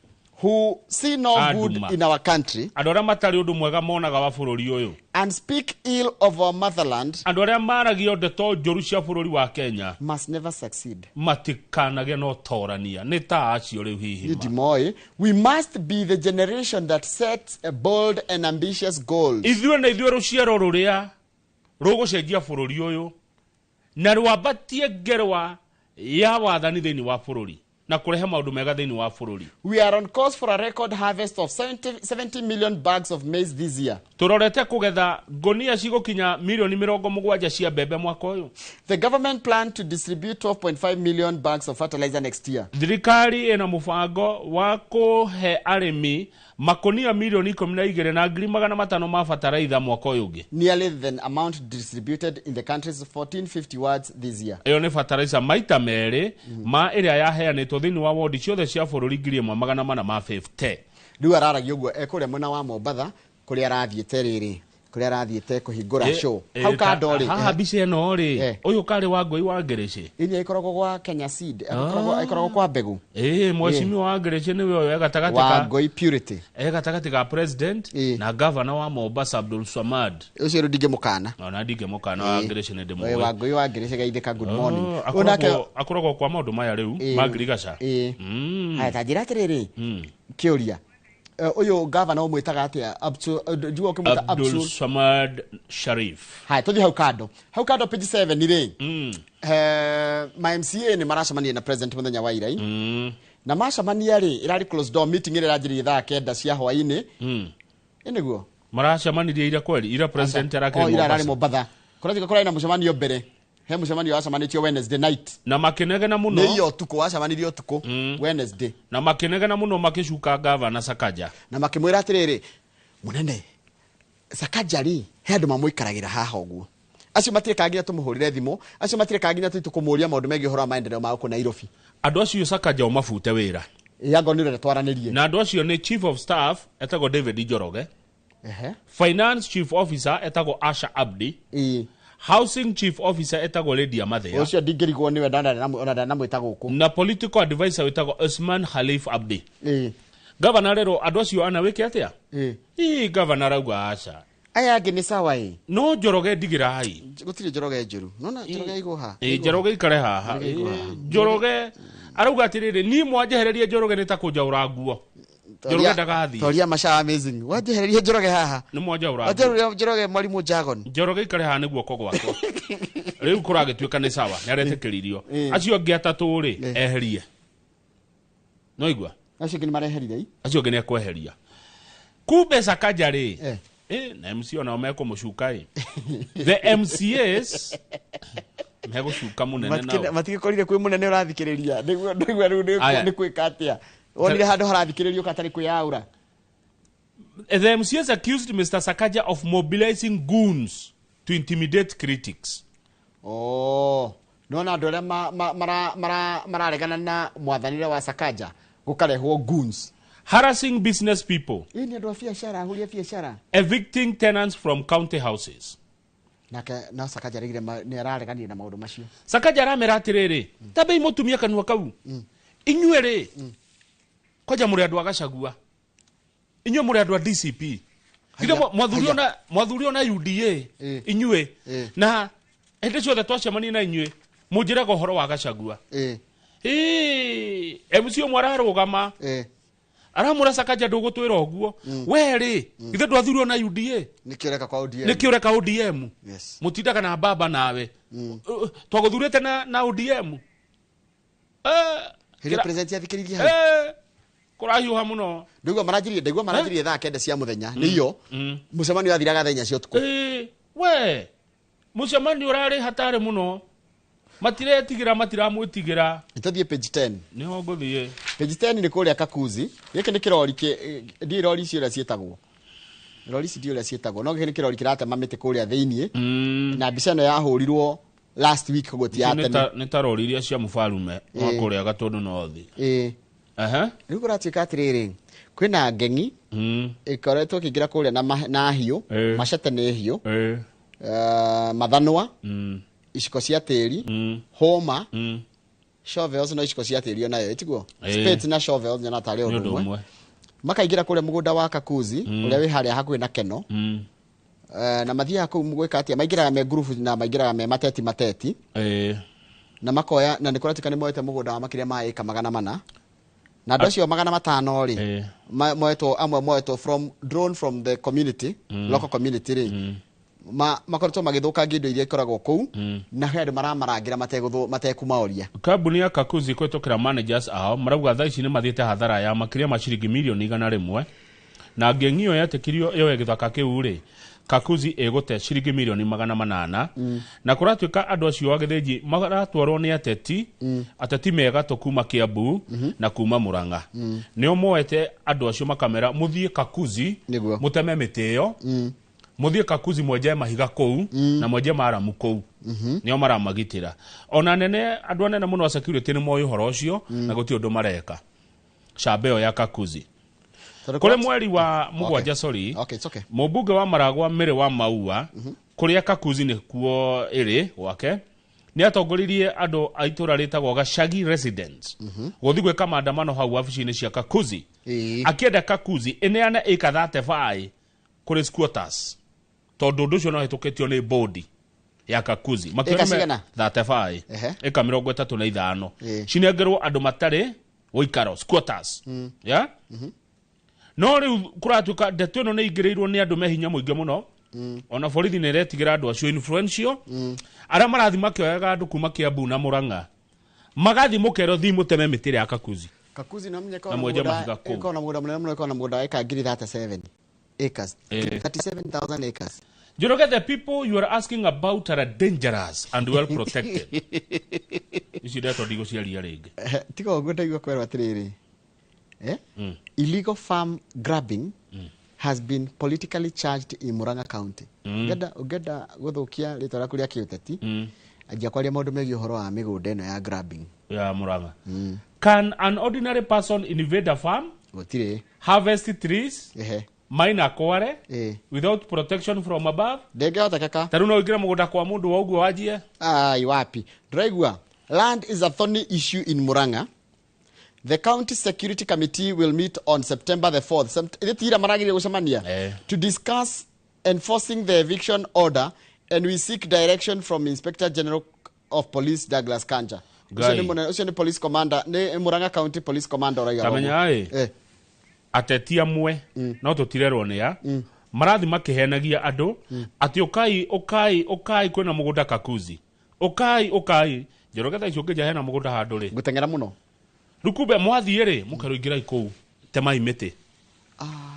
Who see no good Anduma. in our country. Andũ arĩa matarĩ ũndũ mwega monaga wa bũrũri ũyũ. And speak ill of our motherland. Andũ arĩa maragia ndeto njũru cia bũrũri wa Kenya. Must never succeed. Matikanagĩe na ũtorania. Nĩ ta acio rĩu hihi. Nĩ ndimoĩ. We must be the generation that sets a bold and ambitious goals. Ithuĩ na ithuĩ rũciaro rũrĩa rũgũcenjia bũrũri ũyũ na rwambatie ngerwa ya wathani thĩinĩ wa bũrũri na kũrehe maũndũ mega thĩinĩ wa bũrũri. We are on course for a record harvest of 70 million bags of maize this year. Tũrorete kũgetha ngũnia cigũkinya mirioni 70 cia mbembe mwaka ũyũ. The government plan to distribute 12.5 million bags of fertilizer next year. Thirikari ĩna mũbango wa kũhe arĩmi makũnia 12,500,000 ma bataraitha mwaka ũyũ ũngĩ. Nearly the amount distributed in the country's 1450 wards this year. Ĩyo nĩ bataraitha maita merĩ ma ĩrĩa yaheanĩtwo thĩinĩ wa wodi ciothe cia bũrũri 1450. Rĩu araragia ũguo ekũrĩa mwena wa Mombatha kũrĩa arathiĩte rĩrĩ, kũrĩa arathiĩte kũhingũra show. Hau kando rĩ. Haha mbica ĩno rĩ, ũyũ karĩ wa Ngũi wa Ngĩrĩcĩ. Ĩni ĩkoragwo gwa Kenya Seed, ĩkoragwo kwa mbegũ. Ĩ, mheshimiwa wa Ngĩrĩcĩ nĩwe ũyũ e gatagatĩ Wa ka Ngũi Purity. E gatagatĩ ka president na governor wa Mombasa Abdul Swamad. Ũcio rĩu ndingĩmũkana. Ona ndingĩmũkana, wa Ngĩrĩcĩ nĩ ndĩmũĩ. Wa Ngũi wa Ngĩrĩcĩ geithĩka, good morning. Ũyũ nake Akoragwo kwa maũndũ maya rĩu ma ngirigaca. Haya, ta njĩra atĩrĩrĩ, kĩũria. Ũyũ governor ũmwĩtaga atĩa? Njua ũkĩmwĩta Abdul Abdul Swamad Sharif. Haya, tũthiĩ hau kando. Hau kando page 7 rĩ. Ma MCA nĩ maracemania na president mũthenya wa ira. Na macemania rĩ, ĩrarĩ closed door meeting ĩrĩa ĩranjĩrĩirie thaa 9 cia hwaĩ-inĩ. Ĩ nĩguo? Maracemanirie ira kweli, ira president arakĩrĩ Oh, ira ararĩ Mombasa. Mombatha. Kũratuĩka kũrarĩ na mũcemanio mbere. He mũcemanio wacemanĩtio Wednesday night. Na makĩnegena mũno. Nĩ iyo ũtukũ, wacemanirie ũtukũ Wednesday. Na makĩnegena mũno makĩcuka gavana Sakaja. Na makĩmwĩra atĩrĩrĩ, mũnene Sakaja rĩ, he andũ mamũikaragĩra haha ũguo. Acio matirĩ nginya tũmũhũrĩre thimũ, acio matirĩ nginya tũthiĩ kũmũria maũndũ megiĩ ũhoro wa maendeleo ma gũkũ Nairobi. Andũ acio Sakaja ũmabute wĩra. Ĩ, angorwo nĩ ũrenda twaranĩrie. Na andũ acio nĩ chief of staff etagwo David Njoroge. Finance chief officer etagwo Asha Abdi. Housing chief officer etagwo Lydia Mathia. Ũcio ndingĩrigwo nĩwe, ona ndanamwĩta gũkũ. Na political advisor wĩtagwo Osman Khalif Abdi. Gavana rero andũ acio ana wĩke atĩa? Ĩ, gavana arauga aca. Aya angĩ nĩ sawa ĩ. No Njoroge ndigĩrai. Gũtirĩ Njoroge njũru. Nona Njoroge aigwo haha. Ĩ, Njoroge ikare haha. Njoroge aigwo haha. Njoroge arauga atĩrĩrĩ, niĩ mwanjehererie Njoroge nĩ ta kũnjaũra nguo. Njoroge ndagathiĩ. Toria maca amazing. Wanjehererie Njoroge haha. Nĩ mwanja ũrathiĩ. Wanjehererie Njoroge mwarimũ Jagon. Njoroge ikare haha nĩ guoko gwakwa. Rĩu kũragĩtuĩka nĩ sawa, nĩ aretĩkĩririo. Acio angĩ atatũ rĩ, eherie. No igua? Acio angĩ nĩ mareherire i. Acio angĩ nĩ ekweheria. Kumbe Sakaja rĩ, na MC onao mekũmũcuka ĩ. The MCAs megũcuka mũnene nao. Matigĩkorire kwĩ mũnene ũrathikĩrĩria. Nĩguo ndaigua rĩu Aya. nĩ kwĩka atĩa. Wonire handũ harathikĩrĩrio katarĩ kwĩyaũra. The MCAs accused Mr. Sakaja of mobilizing goons to intimidate critics. Oh, nona andũ arĩa mararegana na mwathanĩre wa Sakaja gũkarehwo goons. Harassing business people. Ĩ nĩ andũ a biacara, ahũri a biacara. Evicting tenants from county houses. Nake no Sakaja aregire nĩ arareganire na maũndũ macio. Sakaja aramera atĩrĩrĩ, tambei mũtumie kanua kau. Inyuĩ rĩ, kwanja mũrĩ andũ a Gachagua. Inyuĩ mũrĩ andũ a DCP. Githĩ mwathurio na UDA inyuĩ. Na hĩndĩ ciothe twacemania na inyuĩ mũnjĩraga ũhoro wa Gachagua. MC ũmwe ararũgama. Aramũra Sakaja ndũgũtwĩra ũguo. We rĩ, githĩ ndwathurio na UDA? Nĩkĩo ũreka kwa ODM. Nĩkĩo ũreka ODM? Yes. Mũtindaga na baba nawe. Twagũthurĩte na ODM. Hĩndĩ president athikĩrĩrie hau. Kũrahiũha mũno. Ndaigua maranjirie thaa 9 cia mũthenya. Nĩ iyo. Mũcemanio wathiraga thaa 4 cia ũtukũ. We. Mũcemanio ũrarĩ hatarĩ mũno. Matiretigĩra, matiramwĩtigĩra. Nĩtũthiĩ page 10. Nĩho ngũthiĩ. Page 10 nĩ kũrĩa Kakuzi. Gĩkĩ nĩ kĩrori ndiũĩ rori ici ũrĩa ciĩtagwo. Rori ici ndiũĩ ũrĩa ciĩtagwo. No gĩkĩ nĩ kĩrori kĩratema mĩtĩ kũrĩa thĩiniĩ. Na mbica ĩno yahũrirwo last week koguo ti ya tene. Nĩ ta rori iria cia mũbarume wa kũrĩa Gatũndũ North. Rĩu kũratuĩka atĩrĩrĩ, kwĩna ngeng'i ĩkoretwo ĩkĩingĩra kũrĩa na hiũ, macete nĩ hiũ, mathanwa, iciko cia tĩri, hũma, shovels no iciko cia tĩri onayo ĩtiguo? Spades na shovels nyona tarĩ ũndũ ũmwe. Makaingĩra kũrĩa mũgũnda wa Kakuzi ũrĩa wĩ harĩa hakuhĩ na Keno. Na mathiaga kũu gwĩka atĩa? Maingĩraga me ngurubu na maingĩraga me mateti mateti. Na makoya, na nĩ kũratuĩka nĩ moete mũgũnda wa makĩria ma ĩka 400. Na andũ acio 500 rĩ, moetwo amwe moetwo from drawn from the community, local community rĩ. Makoretwo magĩthũkangia indo iria ikoragwo kũu na he andũ maramarangĩra matekumaoria. Kambuni ya Kakuzi kũhĩtũkĩra managers ao marauga thaa ici nĩ mathiĩte hathara ya makĩria ma ciringi mirioni 100 na ngeng'i ĩyo yetĩkirio yoe gĩthaka kĩu rĩ, Kakuzi ĩgũte ciringi mirioni 800 na kũratuĩka andũ acio a Gĩthĩnji maratwarwo nĩ ateti, ateti megatũ kuma Kiambu na kuma Murang'a. Nĩo moete andũ acio makamera mũthiĩ Kakuzi mũteme mĩtĩ ĩyo, mũthiĩ Kakuzi mwenje mahiga kũu na mwenje maramu kũu. Nĩo maramagitĩra. Ona nene andũ anene mũno a security nĩ moĩ ũhoro ũcio na gũtirĩ ũndũ mareka. Camba ĩyo ya Kakuzi. Kũrĩ mweri wa mũgwanja, sorry. Mũmbunge wa Maragwa Mary wa Maua kũrĩa Kakuzi nĩkuo ĩrĩ gwake nĩ atongoririe andũ a itũra rĩtagwo Gachagi Residence gũthiĩ gwĩka maandamano hau wabici-inĩ cia Kakuzi akĩenda Kakuzi ĩneane ĩka 35 kũrĩ squatters tondũ ũndũ ũcio no hĩtũkĩtio nĩ bodi ya Kakuzi. Ĩka cigana? 35 ĩka 35 cinengerwo andũ matarĩ ũikaro squatters. Yeah? No rĩu kũratuĩka ndeto ĩno nĩ ingĩrĩirwo nĩ andũ me hinya mũingĩ mũno. Ona borithi nĩ ĩretigĩra andũ acio influential arĩa marathiĩ makĩoyaga andũ kuma Kiambu na Murang'a magathiĩ mũkerwo thiĩ mũteme mĩtĩ ĩrĩa ya Kakuzi. Kakuzi no menya Na mwenje mahiga kũu. ĩkorwo na mũgũnda mũnene mũno, ĩkorwo na mũgũnda wa ĩka ngiri 37 acres. 37,000 acres. Njoroge, the people you are asking about are dangerous and well protected. Ici ndeto ndigũciaria rĩngĩ. Tiga ũguo ndaigua kwerwo atĩrĩrĩ. Illegal farm grabbing has been politically charged in Murang'a County. Ũngĩenda gũthũkia rĩtwa rĩaku rĩa kĩũteti, anjia kwaria maũndũ megiĩ ũhoro wa mĩgũnda ĩno ya grabbing. Ya Murang'a. Can an ordinary person invade a farm? Gũtirĩ. Harvest trees? Mine akware? Without protection from above? Ndĩngĩhotekeka. Ta rĩu no ũingĩre mũgũnda kwa mũndũ wa ũguo wanjie? Ai, wapi. Ndĩraigua, land is a thorny issue in Murang'a. The county security committee will meet on September the 4th. Ithe maragire gũcemania to discuss enforcing the eviction order, and we seek direction from Inspector General of Police Douglas Kanja. Ucio nĩ police commander, nĩ Murang'a County Police Commander ũraiga. Tamenya ĩ. Ateti amwe no tũtirerwo nĩ a marathi makĩhenagia andũ atĩ ũkai ũkai ũkai kwĩna mũgũnda Kakuzi, ũkai ũkai. Njoroge thaa icio ũngĩnja hena mũgũnda handũ rĩ, ngũteng'era mũno. Rĩu kumbe mwathiĩ rĩ, mũkerwo ingĩrai kũu temai mĩtĩ.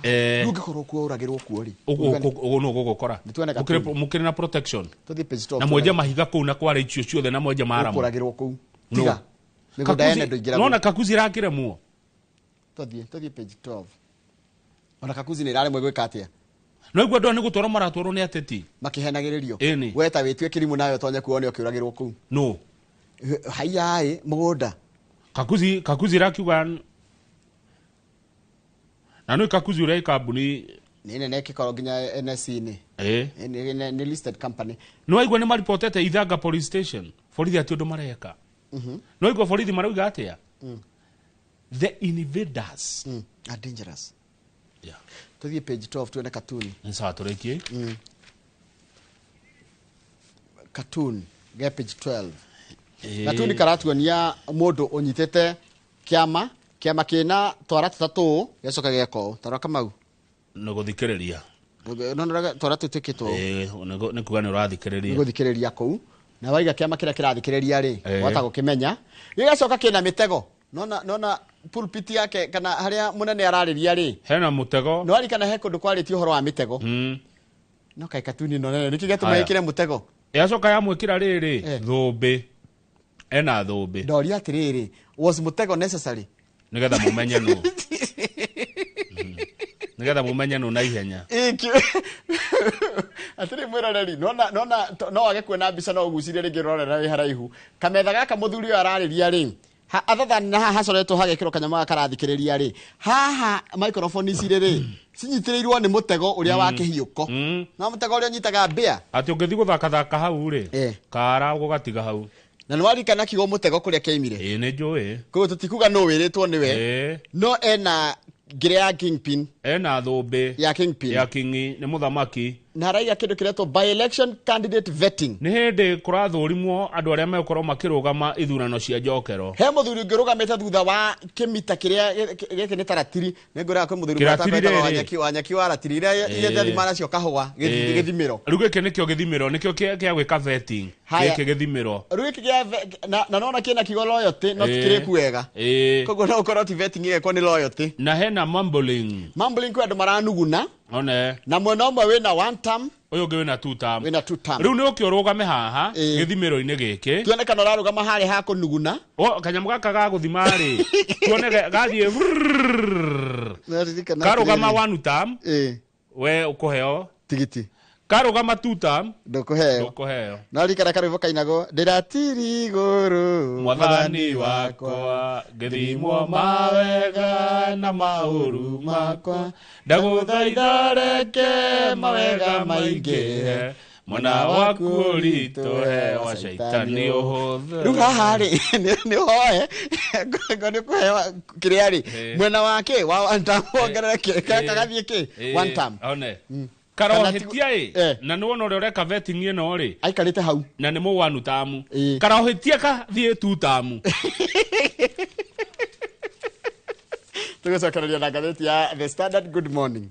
Rĩu ũngĩkorwo kuo ũragĩrwo kuo rĩ, ũguo nũ gũgũkora Nĩtuone katuni. Mũkĩrĩ na protection Tũthiĩ page 12. Na mwenje mahiga kũu na kwara icio ciothe na mwenje maramu. Ũkũragĩrwo kũu. No. Tiga mĩgũnda yene ndũingĩragwo. Nona Kakuzi ĩrakĩremwo. Tũthiĩ page 12. Ona Kakuzi nĩ ĩraremwo gwĩka atĩa? No igua andũ aya nĩ gũtwarwo maratwarwo nĩ ateti makĩhenagĩrĩrio. Ĩni. We ta wĩtue kĩrimũ nawe ũtonye kuo nĩ ũkĩũragĩrwo kũu. No. Haiya mũgũnda. Kakuzi ĩrakiuga na nĩ Kakuzi ũrĩa ĩ kambuni nĩ nene ĩkĩkorwo nginya NSE-inĩ. Nĩ listed company. Nĩ waigua nĩ maripotete Ithanga police station borithi atĩ ũndũ mareka. Nĩ waigua borithi marauga atĩa? The invaders are dangerous. Yeah. Tũthiĩ page 12 tuone katuni. Nĩ sawa tũrĩkie. Cartoon ge page 12. Gatuni karatuonia mũndũ ũnyitĩte kĩama kĩama kĩna twara tũtatũ gĩcoka gĩeka ũũ tarora Kamau. Nĩ gũthikĩrĩria. No twara tũtuĩkĩtwo Nĩ kuga nĩ ũrathikĩrĩria. Nĩ gũthikĩrĩria kũu na waiga kĩama kĩrĩa kĩrathikĩrĩria rĩ wahota gũkĩmenya gĩgacoka kĩna mĩtego. Nona pulpit yake kana harĩa mũnene ararĩria rĩ hena mũtego. Nĩ warikana he kũndũ kwarĩtio ũhoro wa mĩtego. No kaĩ katuni no nene nĩkĩ gĩatũma ĩkĩre mũtego? Yacoka yamwĩkĩra rĩrĩ thũmbĩ. Ena thũmbĩ. Ndoria atĩrĩrĩ, was mũtego necessary? Nĩgetha mũmenye nũ. Nĩgetha mũmenye nũ na ihenya. Atĩrĩ mwĩroreri, nona no wage kuona mbica no ũgucirie rĩngĩ ũrorera wĩ haraihu. Kametha gaka mũthuri ũyũ ararĩria rĩ, other than na haha hacoretwo hagekĩrwo kanyamũ gaka karathikĩrĩria rĩ, haha microphone ici rĩ cinyitĩrĩirwo nĩ mũtego ũrĩa wa kĩhiũko. No mũtego ũrĩa ũnyitaga mbĩa. Atĩ ũngĩthiĩ gũthakathaka hau rĩ, kara ũgatiga hau. Na nĩ warikana kiugo mũtego kũrĩa kĩaimire? Ĩĩ nĩ njũĩ. Koguo tũtikuga nũ wĩrĩtwo nĩwe. No ena ngĩrĩa ya kingpin. Ena thũmbĩ ya kingpin. Ya kingi nĩ mũthamaki. Na araiga kĩndũ kĩretwo by election candidate vetting. Nĩ hĩndĩ kũrathũrimwo andũ arĩa megũkorwo makĩrũgama ithurano cia njokero. He mũthuri ũngĩ ũrũgamĩte thutha wa kĩmita kĩrĩa gĩkĩ nĩ taratiri. Nĩ ngũraga kwĩ mũthuri wetagwo Wanyeki wa ratiri iria iria nacio kahũa gĩthimĩro. Rĩu gĩkĩ nĩkĩo gĩthimĩro, nĩkĩo kĩa gwĩka vetting. Gĩkĩ gĩthimĩro. Rĩu gĩkĩ gĩa na nona kĩna kiugo loyalty no tikĩrĩku wega. Koguo no ũkorwo ti vetting ĩgekwo nĩ loyalty. Na hena mumbling. Mumbling kwĩ andũ maranuguna. One. Na mwena ũmwe wĩna one term, ũyũ ũngĩ wĩna two term. Wĩna two term. Rĩu nĩ ũke ũrũgame haha gĩthimĩro-inĩ gĩkĩ. Tuone kana ũrarũgama harĩa ha kũnuguna. Kanyamũ gaka ga gũthima rĩ, tuone gathiĩ karũgama one term, we ũkũheo tigiti. Karũgama two term, ndũkũheo. No rikara karwĩmbo kainagwo ndĩratiri igũrũ mwathani wakwa ngĩthimwo mawega na maũru makwa ndagũthaitha reke mawega maingĩhe mwena waku ũritũhe wa caitani ũhũthĩre. Rĩu haha rĩ nĩ ũhoe nĩ ũkũheo kĩrĩa rĩ mwena wake wa one term wongerere kagathiĩ kĩ one term. One. Karohĩtia ĩ na nĩ wona ũrĩa ũreka vetting ĩno rĩ aikarĩte hau na nĩ mũwanu tamu. Karohĩtia kathiĩ tu tamu. Tũgũcokereria na ngathĩti ya The Standard. Good morning.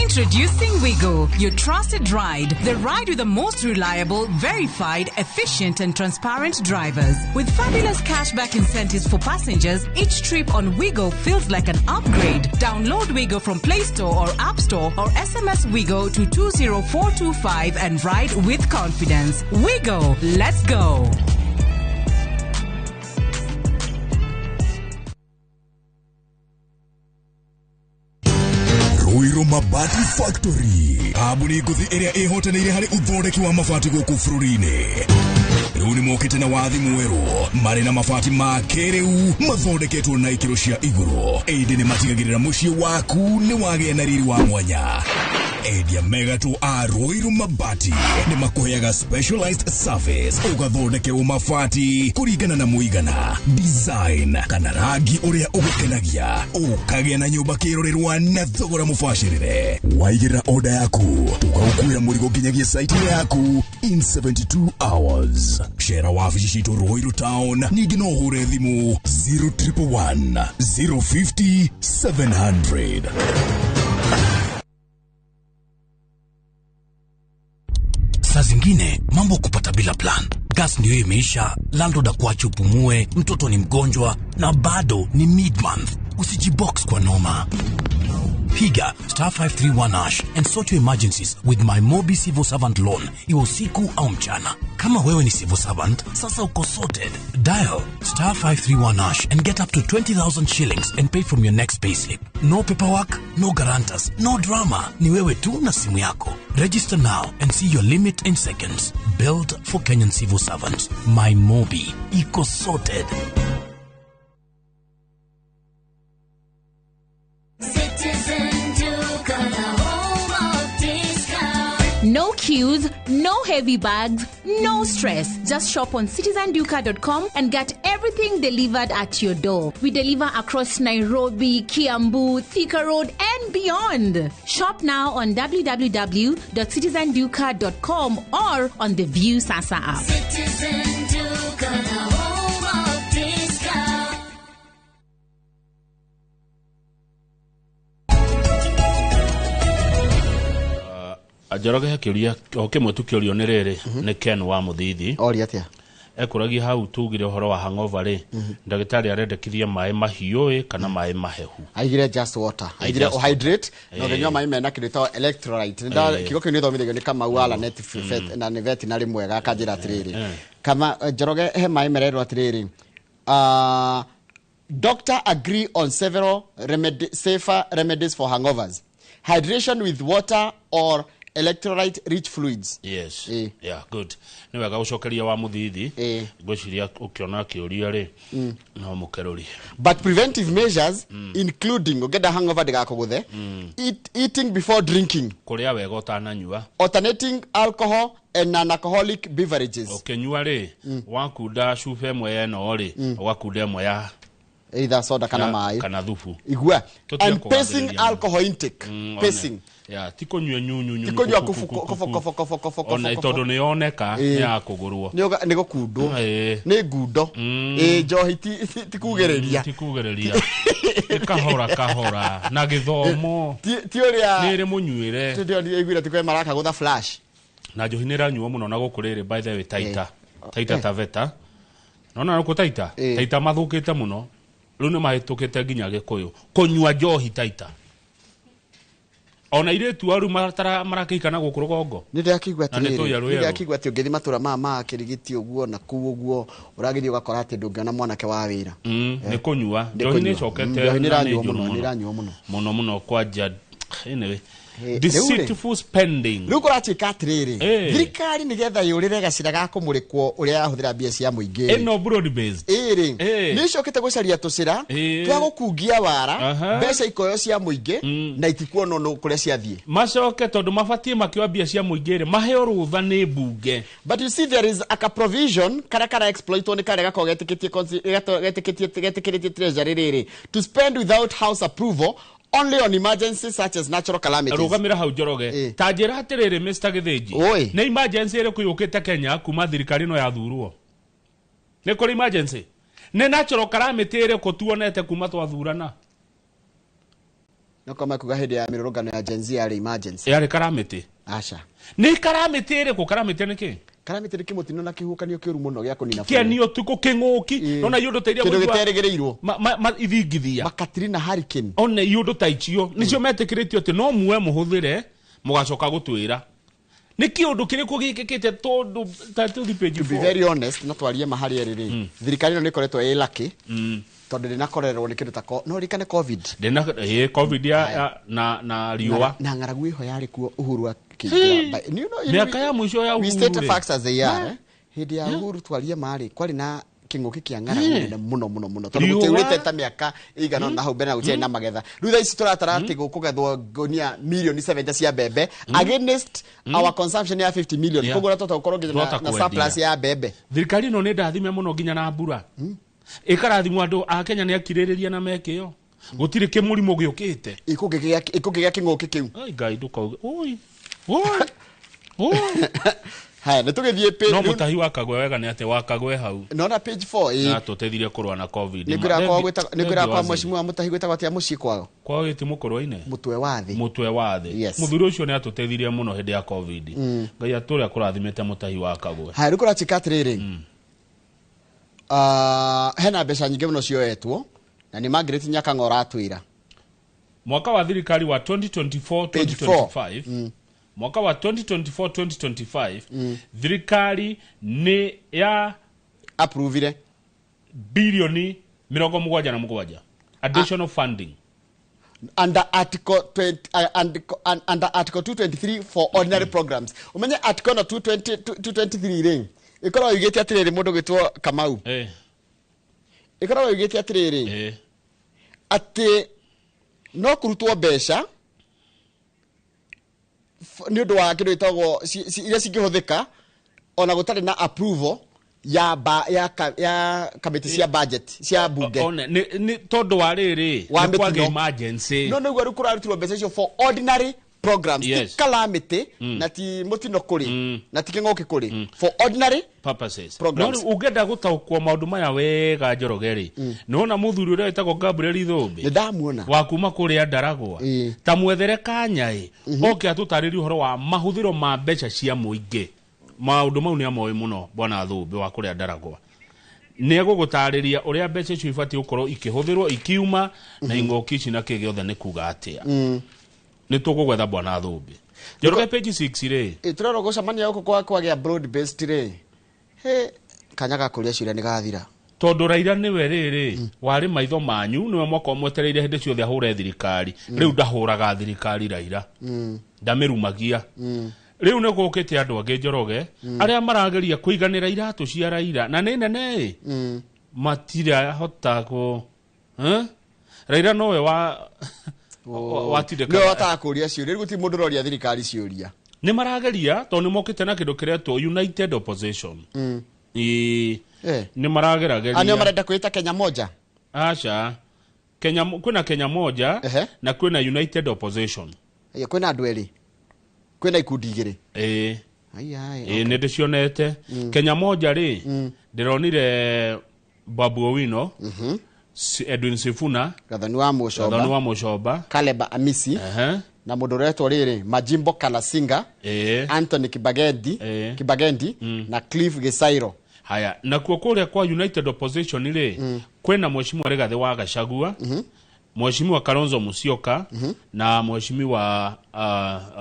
Introducing Wigo, your trusted ride. The ride with the most reliable, verified, efficient and transparent drivers. With fabulous cashback incentives for passengers, each trip on Wigo feels like an upgrade. Download Wigo from Play Store or App Store or SMS Wigo to 20425 and ride with confidence. Wigo, let's go. Ruiru Mabati Factory kambuni ngũthi ĩrĩa ĩhotanĩire harĩ ũthondeki wa mabati gũkũ bũrũri-inĩ. Rĩu nĩ mokĩte na wathi mwerũ marĩ na mabati ma kĩrĩu mathondeketwo na ikĩro cia igũrũ, ĩndĩ nĩ matigagĩrĩra mũciĩ waku nĩ wagĩa na riri wa mwanya. Endia mega tu a Ruiru Mabati nĩ makũheaga specialized service ũgathondekerwo mabati kũringana na mũigana, design kana rangi ũrĩa ũgũkenagia, ũkagĩa na nyũmba kĩrorerwa na thogora mũbacĩrĩre. Waigĩrĩra order yaku tũgagũkuĩra mũrigo nginyagia site yaku in 72 hours. Cera wabici citũ Ruiru Town, ningĩ no ũhũre thimũ 0111 050 700. Saa zingine mambo kupata bila plan. Gas ndio imeisha, landlord akuache upumue, mtoto ni mgonjwa na bado ni mid-month. Usijibox kwa noma. Piga star 531 hash and sort your emergencies with my Mobi Civil Servant Loan, iwe usiku au mchana. Kama wewe ni civil servant, sasa uko sorted. Dial star 531 hash and get up to 20,000 shillings and pay from your next payslip. No paperwork, no guarantors, no drama. Ni wewe tu na simu yako. Register now and see your limit in seconds. Built for Kenyan civil servants. My Mobi. Iko sorted. No queues, no heavy bags, no stress. Just shop on citizenduka.com and get everything delivered at your door. We deliver across Nairobi, Kiambu, Thika Road, and beyond. Shop now on www.citizenduka.com or on the View Sasa app. Citizen Duka, the home of discount. Njoroge kiuria o kimwe tu kiurio nĩ rĩrĩ nĩ Ken wa Mũthithi oria atia ekũragia hau tugire ũhoro wa hangover rĩ ndagĩtarĩ arendekithia maĩ mahiũ kana maĩ mahehu. Aigire just water, aigire o hydrate na ũngĩnyua maĩ mena kĩndũ gĩtagwo electrolyte. Kiugo kĩu nĩ thomithagio nĩ Kamau wa Lanet na nĩ veterinary mwega akanjĩra atĩrĩrĩ kama Njoroge he maĩ mererwo atĩrĩrĩ, doctor agree on several safer remedies for hangovers: hydration with water or electrolyte rich fluids. Yes. Yeah, good. Nĩ wega gũcokeria wa Mũthithi. Ngwĩciria ũkĩona kĩũria rĩ no mũkerũrie. But preventive measures including ũngĩenda hangover ndĩgakũgũthe, eating before drinking, kũrĩa wega ũtananyua, alternating alcohol and non-alcoholic beverages. Ũkĩnyua rĩ wakunda cuba ĩmwe ĩno rĩ ũgakunda ĩmwe ya either soda kana maĩ kana thubu. Igua. And pacing alcohol intake. Pacing. Ya ti kũnyua nyunyu ti kũnyua kufu kofu kofu kofu kofu. Ona tondũ nĩ yoneka nĩ ya kũgũrwo. Nĩ gũkundwo. Nĩ ngundo. Njohi ti kugĩrĩria. Ti kugĩrĩria. Nĩ kahora kahora na gĩthomo. Ti ũrĩa nĩ ĩrĩ mũnyuĩre. Ti iguire ti kwĩ marakagũtha flash. Na njohi nĩ ĩranyuo mũno na gũkũ rĩrĩ by the way Taita. Taita Taveta. Nona gũkũ Taita. Taita mathũkĩte mũno. Rĩu nĩ mahĩtũkĩte nginya Gĩkũyũ kũnyua njohi Taita. Ona irĩtu aru marakĩikana gũkũ rũgongo. Nĩ ndĩrakĩigua atĩrĩrĩ, nĩ ndĩrakĩigua atĩ ũngĩthiĩ matũra maya ma Kĩrigiti ũguo na kũu ũguo ũragĩthiĩ ũgakora atĩ ndũngĩona mwanake wa wĩra. Nĩ kũnyua njohi nĩ ĩcokete, njohi nĩ ĩranyuo mũno, nĩ ĩranyuo mũno mũno mũno kwanja. Anyway, deceitful spending. Rĩu kũratuĩka atĩrĩrĩ, thirikari nĩgetha yũrĩre gacĩra ga kũmũrĩkwo ũrĩa yahũthĩra mbia cia mũingĩ ĩno broad based ĩrĩ nĩ ĩcokete gũcaria tũcĩra twa gũkungia wara mbeca ikoyo cia mũingĩ na itikuonwo nũ kũrĩa ciathiĩ. Macoke tondũ mabatiĩ makĩoya mbia cia mũingĩ rĩ maheo rũtha nĩ mbunge. But you see there is a provision karĩa kara exploitwo nĩ karĩa gakoragwo getĩkĩtie treasury rĩrĩ to spend without house approval only on emergencies such as natural calamities. Rugamira hau Njoroge. Ta njĩra atĩrĩrĩ Mr. Gĩthĩnji. Nĩ emergency ĩrĩkũ yũkĩte Kenya kuma thirikari ĩno yathurwo? Nĩ kũrĩ emergency? Nĩ natural calamity ĩrĩkũ tuonete kuma twathurana? No kama kuga hĩndĩ ya mĩrũrũngano ya Gen Z yarĩ emergency. Yarĩ calamity? Aca. Nĩ calamity ĩrĩkũ? Calamity nĩ kĩ? Calamity nĩ kĩmũtino na kĩhuhũkanio kĩũru mũno gĩa kũnina bũrũri. Kĩanio ũtukũ kĩng'ũki. Nona iũndũ ta iria kĩndũ gĩterĩgĩrĩirwo. Ithingithia. Makatrina hurricane. One iũndũ ta icio nĩcio metĩkĩrĩtio atĩ no muoe mũhũthĩre mũgacoka gũtwĩra. Nĩ kĩũndũ kĩrĩkũ gĩkĩkĩte tondũ ta tũthi page 4. To be very honest, no twarie maharĩ erĩ rĩ. Thirikari ĩno nĩ ĩkoretwo ĩ lucky. Tondũ ndĩnakorerwo nĩ kĩndũ ta no ririkane COVID. Ndĩna COVID ya na riũa. Na ng'aragu ĩho yarĩ kuo Uhuru akĩingĩra. Mĩaka ya mũico ya Uhuru. We state facts as they are. Hĩndĩ ya Uhuru twarie marĩ kwarĩ na Kĩng'ũki kĩa ng'aragu nene mũno mũno mũno, tondũ Riũa. gũtiaurĩte ta mĩaka ĩigana ũna hau mbere na gũtiarĩ na magetha. Rĩu thaa ici tũratara atĩ gũkũgethwo ngũnia milioni 70 cia mbembe against our consumption ya 50 million. Koguo twahota gũkorwo nginya Twahota na kwendia. surplus ya mbembe. Thirikari ĩno nĩ ndathime mũno nginya na mbura ĩkarathimwo. Andũ a Kenya nĩ akirĩrĩria na mekĩo, gũtirĩ kĩmũrimũ gĩũkĩte. Ĩkũngĩgĩa kĩng'ũki kĩu. Ai Ngai, ndũkauge oi oi oi. Haya, nĩ tũgĩthiĩ page. No mũtahi wa Kagwe wega nĩ atĩ wa Kagwe hau Nona page 4 ĩ. Na tũteithirie kũrũa na COVID. Nĩ ngwĩra kwao gwĩtagwo, nĩ ngwĩra kwa mheshimiwa Mũtahi gwĩtagwo atĩa mũciĩ kwao? Kwao gĩti mũkũrwa-inĩ. Mũtwe wa thĩ. Mũtwe wa thĩ. Yes. Mũthuri ũcio nĩ atũteithirie mũno hĩndĩ ya COVID. Ngai atũrĩa kũrathimĩte mũtahi wa Kagwe. Haya, rĩu kũratuĩka atĩrĩrĩ, hena mbeca nyingĩ mũno cioetwo na nĩ Margaret Nyakang'o ũratwĩra. Mwaka wa thirikari wa 2024 Page 4. 2025, mwaka wa 2024 2025, thirikari nĩ ya approvire bilioni 77 additional funding. Under article 20, under article 223 for ordinary programs. Umenye article no 220 223 rĩ, ĩkoragwo yugĩte atĩrĩrĩ, mũndũ gwĩtwo Kamau, ĩkoragwo yugĩte atĩrĩrĩ, atĩ no kũrutwo mbeca nĩ ũndũ wa kĩndũ gĩtagwo iria cingĩhũthĩka ona gũtarĩ na approval ya ba, ya, ka, ya kamĩtĩ cia budget cia bunge. One nĩ tondũ wa rĩrĩ Wa nĩ kwagĩa mĩtino. emergency. No nĩguo rĩu kũrarutirwo mbeca icio for ordinary programs. Ti calamity, na ti mũtino kũrĩ, na ti kĩng'ũki kũrĩ, for ordinary purposes programs. No rĩu ũngĩenda gũtaũkwo maũndũ maya wega, Njoroge rĩ, nĩwona mũthuri ũrĩa wĩtagwo Gabriel Thũmbĩ? Nĩ ndamuona. Wa kuma kũrĩa Ndaragwa, ta mwethere kanya ĩ oke atũtarĩrie ũhoro wa mahũthĩro ma mbeca cia mũingĩ. Maũndũ mau nĩ amoĩ mũno. Bwana Thũmbĩ wa kũrĩa Ndaragwa nĩ egũgũtarĩria ũrĩa mbeca icio ibatiĩ gũkorwo ikĩhũthĩrwo ikiuma na ing'ũki ici na kĩ gĩothe nĩ kuga atĩa. Nĩ tũgũgwetha bwana Thũmbĩ. Njoroge, page 6 rĩ. Ĩ, tũrerwo gũcemania gũkũ kwa kwagĩa broad based rĩ, he kanya ga kũria ciũria nĩ gathira. Tondũ Raila nĩwe rĩrĩ warĩ maitho manyu, nĩwe mwaka mwetereire hĩndĩ ciothe ahũre thirikari. Rĩu ndahũraga thirikari Raila, ndamĩrumagia. Rĩu nĩ gũkĩte andũ angĩ, Njoroge, arĩa marageria kũiganĩra iratũ cia Raila na nĩ nene ĩ, matirahota kũ. Eh? Raila nowe wa watindĩkaga. Nĩwe wataga kũria ciũria. Rĩu gũtirĩ mũndũ ũroria thirikari ciũria. Nĩ marageria tondũ nĩ mokĩte na kĩndũ kĩretwo united opposition. Ĩĩ, nĩ maragerageria. Anio marenda kwĩta Kenya Moja. Aca, Kenya, kwĩna Kenya Moja na kwĩna united opposition. Ĩĩ, kwĩna andũ erĩ, kwĩna ikundi igĩrĩ. Ĩĩ. Ai, ai. Ĩĩ, nĩ ndĩcionete. Kenya Moja rĩ, ndĩronire Babu Owino, Edwin Sifuna, Gathoni wa Mũcomba, Gathoni wa Mũcomba, Caleb Amisi, na mũndũ ũretwo rĩrĩ Majimbo Kalasinga, Anthony Kibagendi, Kibagendi na Cliff Gisairo. Haya, nakuo kũrĩa kwa united opposition rĩ, kwĩna mheshimiwa Rigathĩ wa Gachagua, mheshimiwa Kalonzo Musyoka na mheshimiwa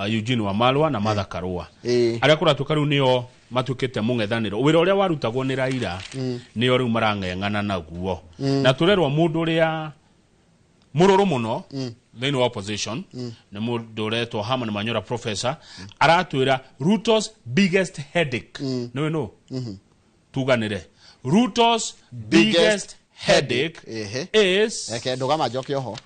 Eugene Wamalwa na Martha Karua, arĩa kũratuĩka rĩu nĩo matuĩkĩte mũng'ethanĩro. Wĩra ũrĩa warutagwo nĩ Raila nĩo rĩu marang'eng'ana naguo. Na tũrerwo mũndũ ũrĩa mũrũrũ mũno thĩinĩ wa opposition nĩ mũndũ ũretwo Herman Manyora professor. Aratwĩra Ruto's biggest headache nĩwe nũ. Tuganĩre, Ruto's biggest headache is Reke ndũgama njoke oho.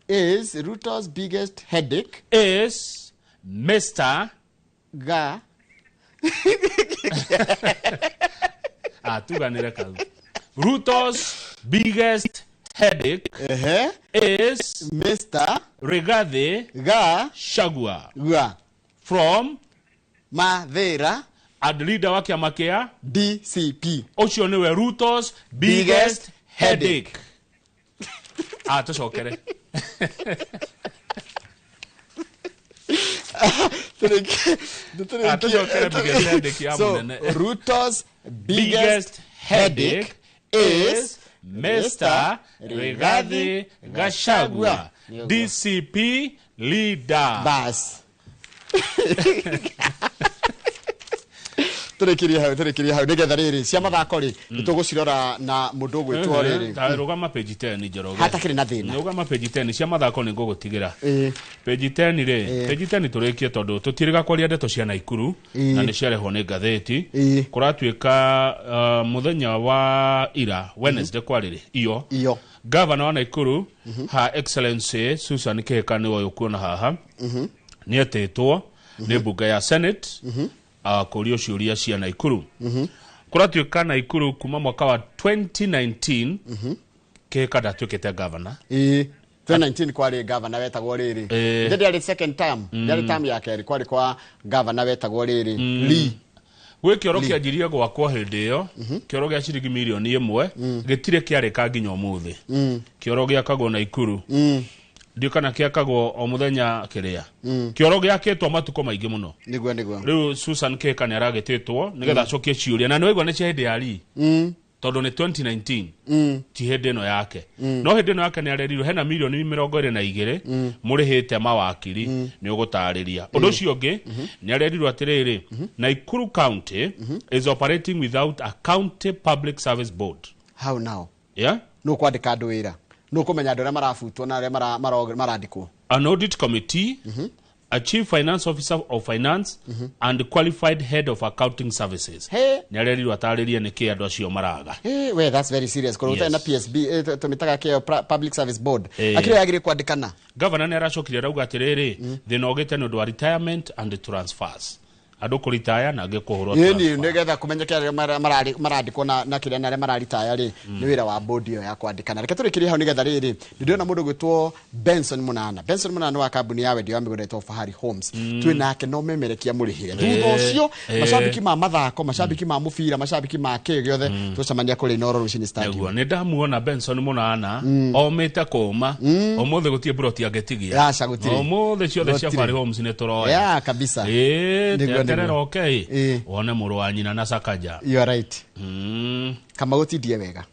Is Ruto's biggest headache is Mr. Ga Ah, tuganĩre kau. Ruto's biggest headache is Mr. Rigathi Ga Shagua Ga from Mathira and leader wa kĩama kĩa DCP. Ũcio nĩwe Ruto's biggest headache. Ah, tũcokere. Ah, tũcokere biggest headache ya So, mũnene. Ruto's biggest headache is Mr. Rigathi Gachagua, DCP leader. Bas. Tũrĩkĩrie hau nĩgetha rĩrĩ cia mathako rĩ nĩtũgũcirora na mũndũ ũgwĩtwo rĩrĩ. Ta rũgama page 10 Njoroge. Hatakĩrĩ na thĩna. Rũgama page 10 cia mathako nĩ ngũgũtigĩra. Page 10 rĩ, page 10 tũrĩkie tondũ tũtirĩga kwaria ndeto cia Naikuru na nĩ ciarehwo nĩ ngathĩti. Kũratuĩka mũthenya wa ira Wednesday kwarĩrĩ iyo. Gavana wa Naikuru Her Excellency Susan Kihika nĩwe ũyũ kuona haha. Nĩ etĩtwo nĩ mbunge ya Senate kũrio ciũria cia Naikuru. Kũratuĩka Naikuru kuma mwaka wa 2019 Kihika ndatuĩkĩte governor. 2019 kwari governor wetagwo rĩrĩ. Ndĩ second term, ndĩarĩ term ya kerĩ kwari kwa governor wetagwo rĩrĩ Lee. Gwĩ kĩoro kĩanjirie gwakwo hĩndĩ ĩyo, kĩoro gĩa ciringi mirioni 1 gĩtirĩ kĩarĩka nginya ũmũthĩ. Kĩoro gĩakagwo Naikuru. Ndiũ kana kĩakagwo o mũthenya kĩrĩa. Kĩoro gĩakĩtwo matukũ maingĩ mũno. Nĩguo. Rĩu Susan Kihika nĩ aragĩtĩtwo nĩgetha acokie ciũria na nĩwaigua nĩ cia hĩndĩ ya Lee. Tondũ nĩ 2019 ti hĩndĩ ĩno yake. No hĩndĩ ĩno yake nĩ arerirwo hena mirioni 22 mũrĩhĩte mawakiri nĩ ũgũtarĩria. Ũndũ ũcio ũngĩ nĩ arerirwo atĩrĩrĩ, Naikuru County is operating without a county public service board. How now? Yeah? Nũ kwandĩka andũ wĩra. Nũ kũmenya andũ arĩa marabutwo na arĩa marandĩkwo. An audit committee, a chief finance officer of finance, and qualified head of accounting services. Nĩ arerirwo atarĩrie nĩkĩ andũ acio maraga. Hey, well, that's very serious. Korwo ũtarĩ na PSB, tũmĩtaga kĩo Public Service Board. Akĩrĩ yagĩrĩire kwandĩkana. Governor nĩ aracokire arauga atĩrĩrĩ, thĩna ũgĩte nĩ ũndũ wa retirement and transfers. Andũ kũritaya na angĩ kũhũrwo transfer. Nĩgetha kũmenyeke arĩa marandĩkwo na kĩrĩa na arĩa mararitaya rĩ, nĩ wĩra wa board ĩyo ya kwandĩkana. Reke tũrĩkĩrie hau nĩgetha rĩrĩ, nĩ ndĩrona mũndũ ũgwĩtwo Benson Munana. Benson Munana wa kambuni ya wendia wa mĩgũnda ĩtagwo Fahari Homes. Twĩ nake no memerekia mũrĩhĩre. Thutha ũcio, macambĩki ma mathako, macambĩki ma mũbira, macambĩki ma kĩĩ gĩothe, tũcemania kũrĩa Inooro rũcinĩ stadium. Nĩguo, nĩ ndamuona Benson Munana omĩte kũma, ũmũthĩ gũtirĩ mburoti angĩtigia. Aca, gũtirĩ. Ũmũthĩ ciothe cia Fahari Homes nĩ tũroya. Yeah, kabisa. Eterera oke wone mũrũ wa nyina na Sakaja. You are right. Kama gũtindie wega.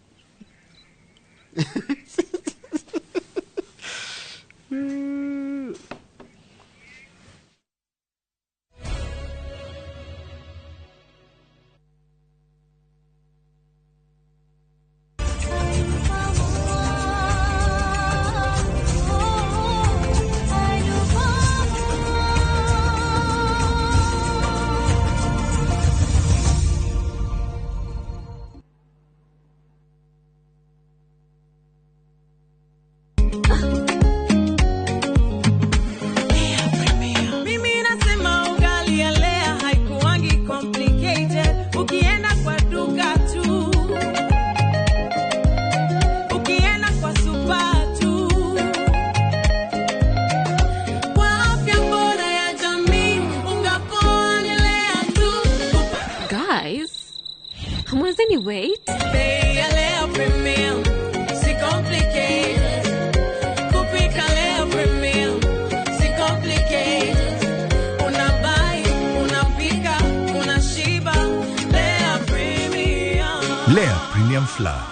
Lea Premium Flour,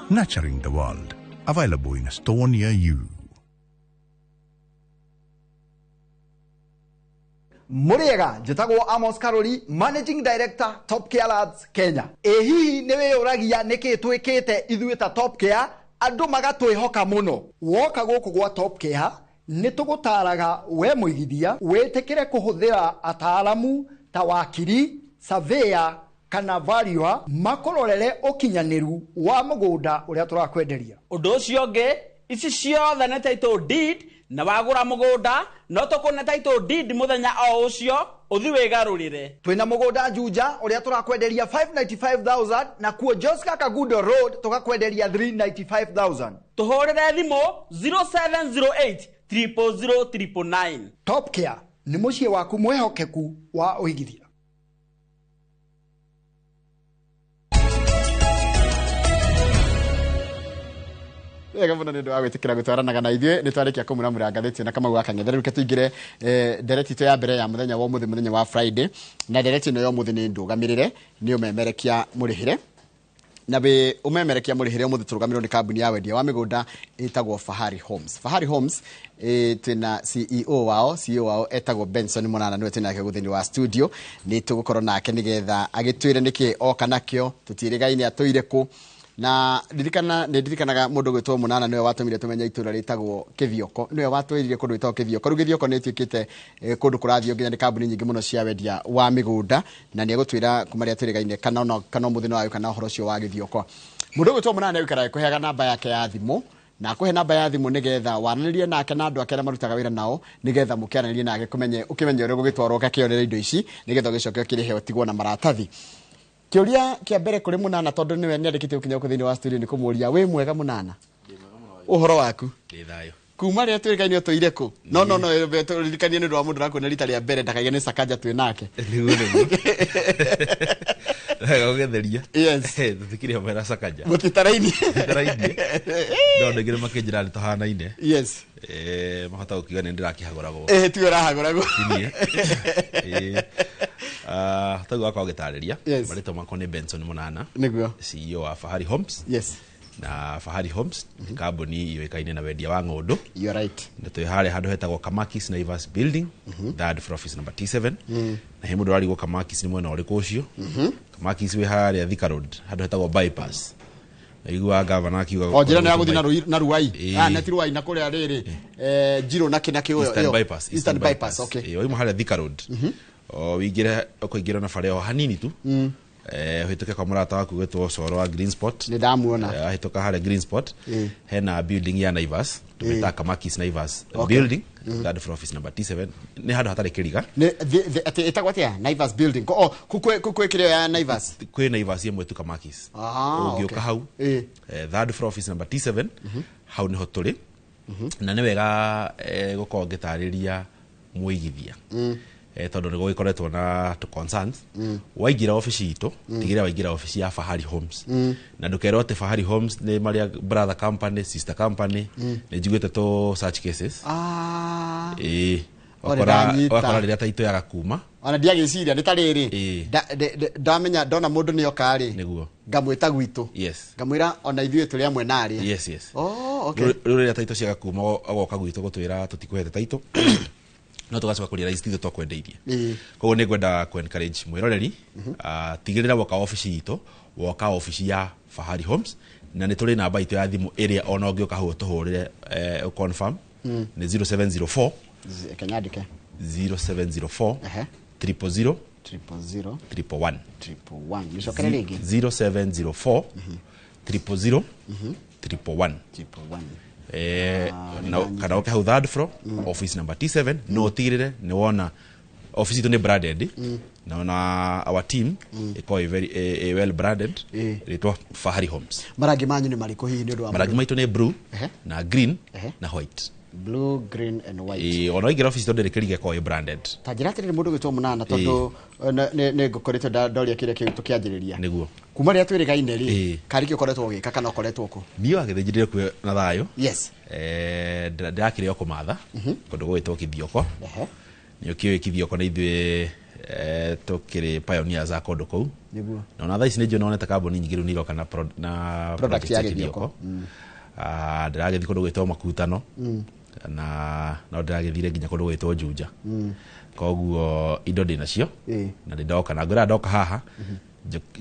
nurturing the world. Available in a store near you. Muriega njĩtagwo Amos Karori, Managing Director Top Care Labs Kenya. Ĩ hihi nĩ wĩyũragia nĩkĩ twĩkĩte ithuĩ ta Top Care andũ magatwĩhoka mũno. Woka gũkũ gwa Top Care nĩ tũgũtaraga we mũigithia wĩtĩkĩre kũhũthĩra ataaramu ta wakiri, surveyor kana valuer makũrorere ũkinyanĩru wa mũgũnda ũrĩa tũrakwenderia. Ũndũ ũcio ũngĩ, ici ciothe nĩ title deed, na wagũra mũgũnda no tũkũne title deed mũthenya o ũcio ũthi wĩgarũrĩre. Twĩna mũgũnda Juja ũrĩa tũrakwenderia 595,000 na kuo Joska Kagundo Road tũgakwenderia 395,000. Tũhũrĩre thimũ 0708 000 999. Top Care nĩ mũciĩ waku mwĩhokeku wa ũigithia. Wega mũno nĩ ũndũ wa gwĩtĩkĩra gũtwaranaga na ithuĩ nĩ twarĩkia kũmuramura ngathĩti na Kamau wa Kang'ethe. Rĩu reke tũingĩre ndereti itũ ya mbere ya mũthenya wa ũmũthĩ, mũthenya wa Friday, na ndereti ĩno ya ũmũthĩ nĩ ndũgamĩrĩre nĩ ũmemerekia mũrĩhĩre. Na wĩ ũmemerekia mũrĩhĩre ũmũthĩ tũrũgamĩrĩirwo nĩ kambuni ya wendia wa mĩgũnda ĩtagwo Fahari Homes. Fahari Homes, twĩna CEO wao, CEO wao etagwo Benson Mũnana, nĩwe twĩnake gũkũ thĩinĩ wa studio. Nĩ tũgũkorwo nake nĩgetha agĩtwĩre nĩkĩ oka nakĩo, tũtiĩrĩgaine atũire kũ. Na ririkana, nĩ ndirikanaga mũndũ gwĩtwo Mũnana nĩwe watũmire tũmenye itũra rĩtagwo Kĩthioko, nĩwe watwĩrire kũndũ gwĩtagwo Kĩthioko. Rĩu Gĩthioko nĩ ĩtuĩkĩte kũndũ kũrathiĩ nginya nĩ kambuni nyingĩ mũno cia wendia wa mĩgũnda, na nĩ egũtwĩra kuma rĩrĩa twĩrĩgaine kana ona kana ũmũthĩ no agĩũka na ũhoro ũcio wa Gĩthioko. Mũndũ ũgwĩtwo Mũnana nĩ agũikaraga akũheaga namba yake ya thimũ, na akũhe namba ya thimũ nĩgetha waranĩrie nake na andũ ake arĩa marutaga wĩra nao, nĩgetha mũkĩaranĩrie nake ũkĩmenye ũrĩa ũgũgĩtwarwo ũgakĩonera indo ici, nĩgetha ũgĩcoke ũkĩrĩhe ũtigwo na maratathi. Kĩũria kĩa mbere kũrĩ Mũnana, tondũ nĩwe nĩandĩkĩte gũkinya gũkũ thĩinĩ wa studio, nĩ kũmũria wĩ mwega Mũnana? Ũhoro waku? Ndĩ thayũ. Kuma rĩrĩa twĩrĩkaine ũtũire kũ? No no no tũririkanie nĩ ũndũ wa mũndũ ũrakuona rita rĩa mbere ndakaige nĩ Sakaja twĩ nake. Nĩguo nĩguo. Wega ũgĩtheria. Yes. Tũtikĩrĩ hamwe na Sakaja. Mũtitarainie. Mũtitarainie. No andũ aingĩ nĩ makĩnjĩra nĩ tũhanaine. Yes. Mahota gũkiuga nĩ ndĩrakĩhagũragwo. Tiwe ũrahagũragwo. Ti niĩ. Taguo wakorwo ũgĩtarĩria. Yes. Marĩtwa makwa nĩ Benson Mũnana. Nĩguo. CEO wa Fahari Homes. Yes. Na Fahari Homes nĩ kambuni yũĩkaine na wendia wa ng'ũndũ. You are right. Na twĩ harĩa handũ hetagwo Kamakis Naivas Building, third floor, office number T7. Na he mũndũ ũrarigwo Kamakis nĩ mwena ũrĩkũ ũcio. Kamakis wĩ harĩa Thika Road, handũ hetagwo bypass. Na iguaga gavana akiuga O njĩra nĩ ya gũthiĩ na Ruai. Ĩĩ. Ah, na ti Ruai, na kũrĩa rĩrĩ. Njirũ na kĩ na kĩ Eastern ĩyo. Bypass, Eastern Bypass, okay. Ĩĩ, wauma harĩa Thika Road. O wĩingĩre, ũkũingĩra na bara ĩyo hanini tu. Ũhĩtũke kwa mũrata waku gwĩtwo Coro wa Green Spot. Nĩ ndamuona. Ahĩtũka harĩa Green Spot. Hena building ya Naivas. Tũmĩtaga Kamakis Naivas Okay. Building, third floor, office number T7. Nĩ handũ hatarĩ kĩriga. Nĩ atĩ ĩtagwo atĩa? Naivas Building. Oh, kwĩ kĩrĩa ya Naivas. Kwĩ Naivas ĩmwe tu Kamakis. Ah, Ũngĩũka okay. hau. Third floor, office number T7. Hau nĩho tũrĩ. Na nĩ wega gũkorwo ngĩtarĩria mũigithia. Tondũ nĩ gũgĩkoretwo na tũ concerns. Waingĩra obici itũ, tigĩrĩra waingĩra obici ya Fahari Homes. Na ndũkerwo atĩ Fahari Homes nĩ marĩa brother company, sister company. Nĩ njiguĩte tũ such cases. Ah. Ĩĩ. Ore Wakora ndanyita. wakora rĩrĩa taitũ yaga kuma. Ona ndiagĩciria nĩ ta rĩrĩ. Ndamenya ndona mũndũ nĩ oka rĩ. Nĩguo. Ngamwĩta gwitũ. Yes. Ngamwĩra ona ithuĩ tũrĩ amwe na arĩa. Yes, yes. Oh, okay. Rĩu rĩrĩa taitũ ciaga kuma agoka gwitũ gũtwĩra tũtikũhete taitũ. No tũgacoka kũria rais ithuĩ twakwendeirie. Koguo nĩ ngwenda kũ encourage mwĩroreri, tigĩrĩra woka obici itũ, woka obici ya Fahari Homes, na nĩ tũrĩ namba itũ ya thimũ ĩrĩa ona ũngĩũka hau ũtũhũrĩre, confirm. Nĩ 0704. Kenya andĩke. 0704. Ehe. 000. 000. 111. 111. Gĩcokere rĩngĩ. 0704. 000. 111. 111. Na kana ũke hau third floor, office number T7, no ũtigĩrĩre nĩ wona office itũ nĩ branded, na ona our team ĩkoragwo ĩ very ĩ well branded, rĩtwa Fahari Homes. Marangi manyu nĩ marĩkũ hihi nĩ ũndũ wa Marangi mũndũ? maitũ nĩ blue na green Ehe. na white. Blue, green and white. Ĩĩ, ona waingĩra office itũ ndĩrĩ kĩriga, ĩkoragwo ĩ branded. Ta njĩra atĩrĩrĩ mũndũ gwĩtwo Mũnana, tondũ nĩ ngũkoretwo ndoria kĩrĩa kĩu tũkĩanjĩrĩria. Nĩguo. Kuma rĩrĩa twĩrĩgaine rĩ, karĩ kĩ ũkoretwo ũgĩka kana ũkoretwo kũ? Niĩ wagĩthĩnjirire kuo na thayũ. Yes. Ndĩrakĩrĩ o kũmatha kũndũ gũgwĩtwo Kithioko. Nĩ ũkĩũĩ Kithioko nĩ ithuĩ tũkĩrĩ pioneers a kũndũ kũu. Nĩguo. Na ona thaa ici nĩ njũĩ nonete kambuni nyingĩ rĩu nĩ iroka na na product project ya ya Gĩthioko. Gĩthioko. Ndĩragĩthiĩ kũndũ gwĩtwo Makutano. Na no ndĩragĩthire nginya kũndũ gwĩtwo Juja. Koguo indo ndĩ nacio. Na ndĩ ndoka na ngwĩra ndoka haha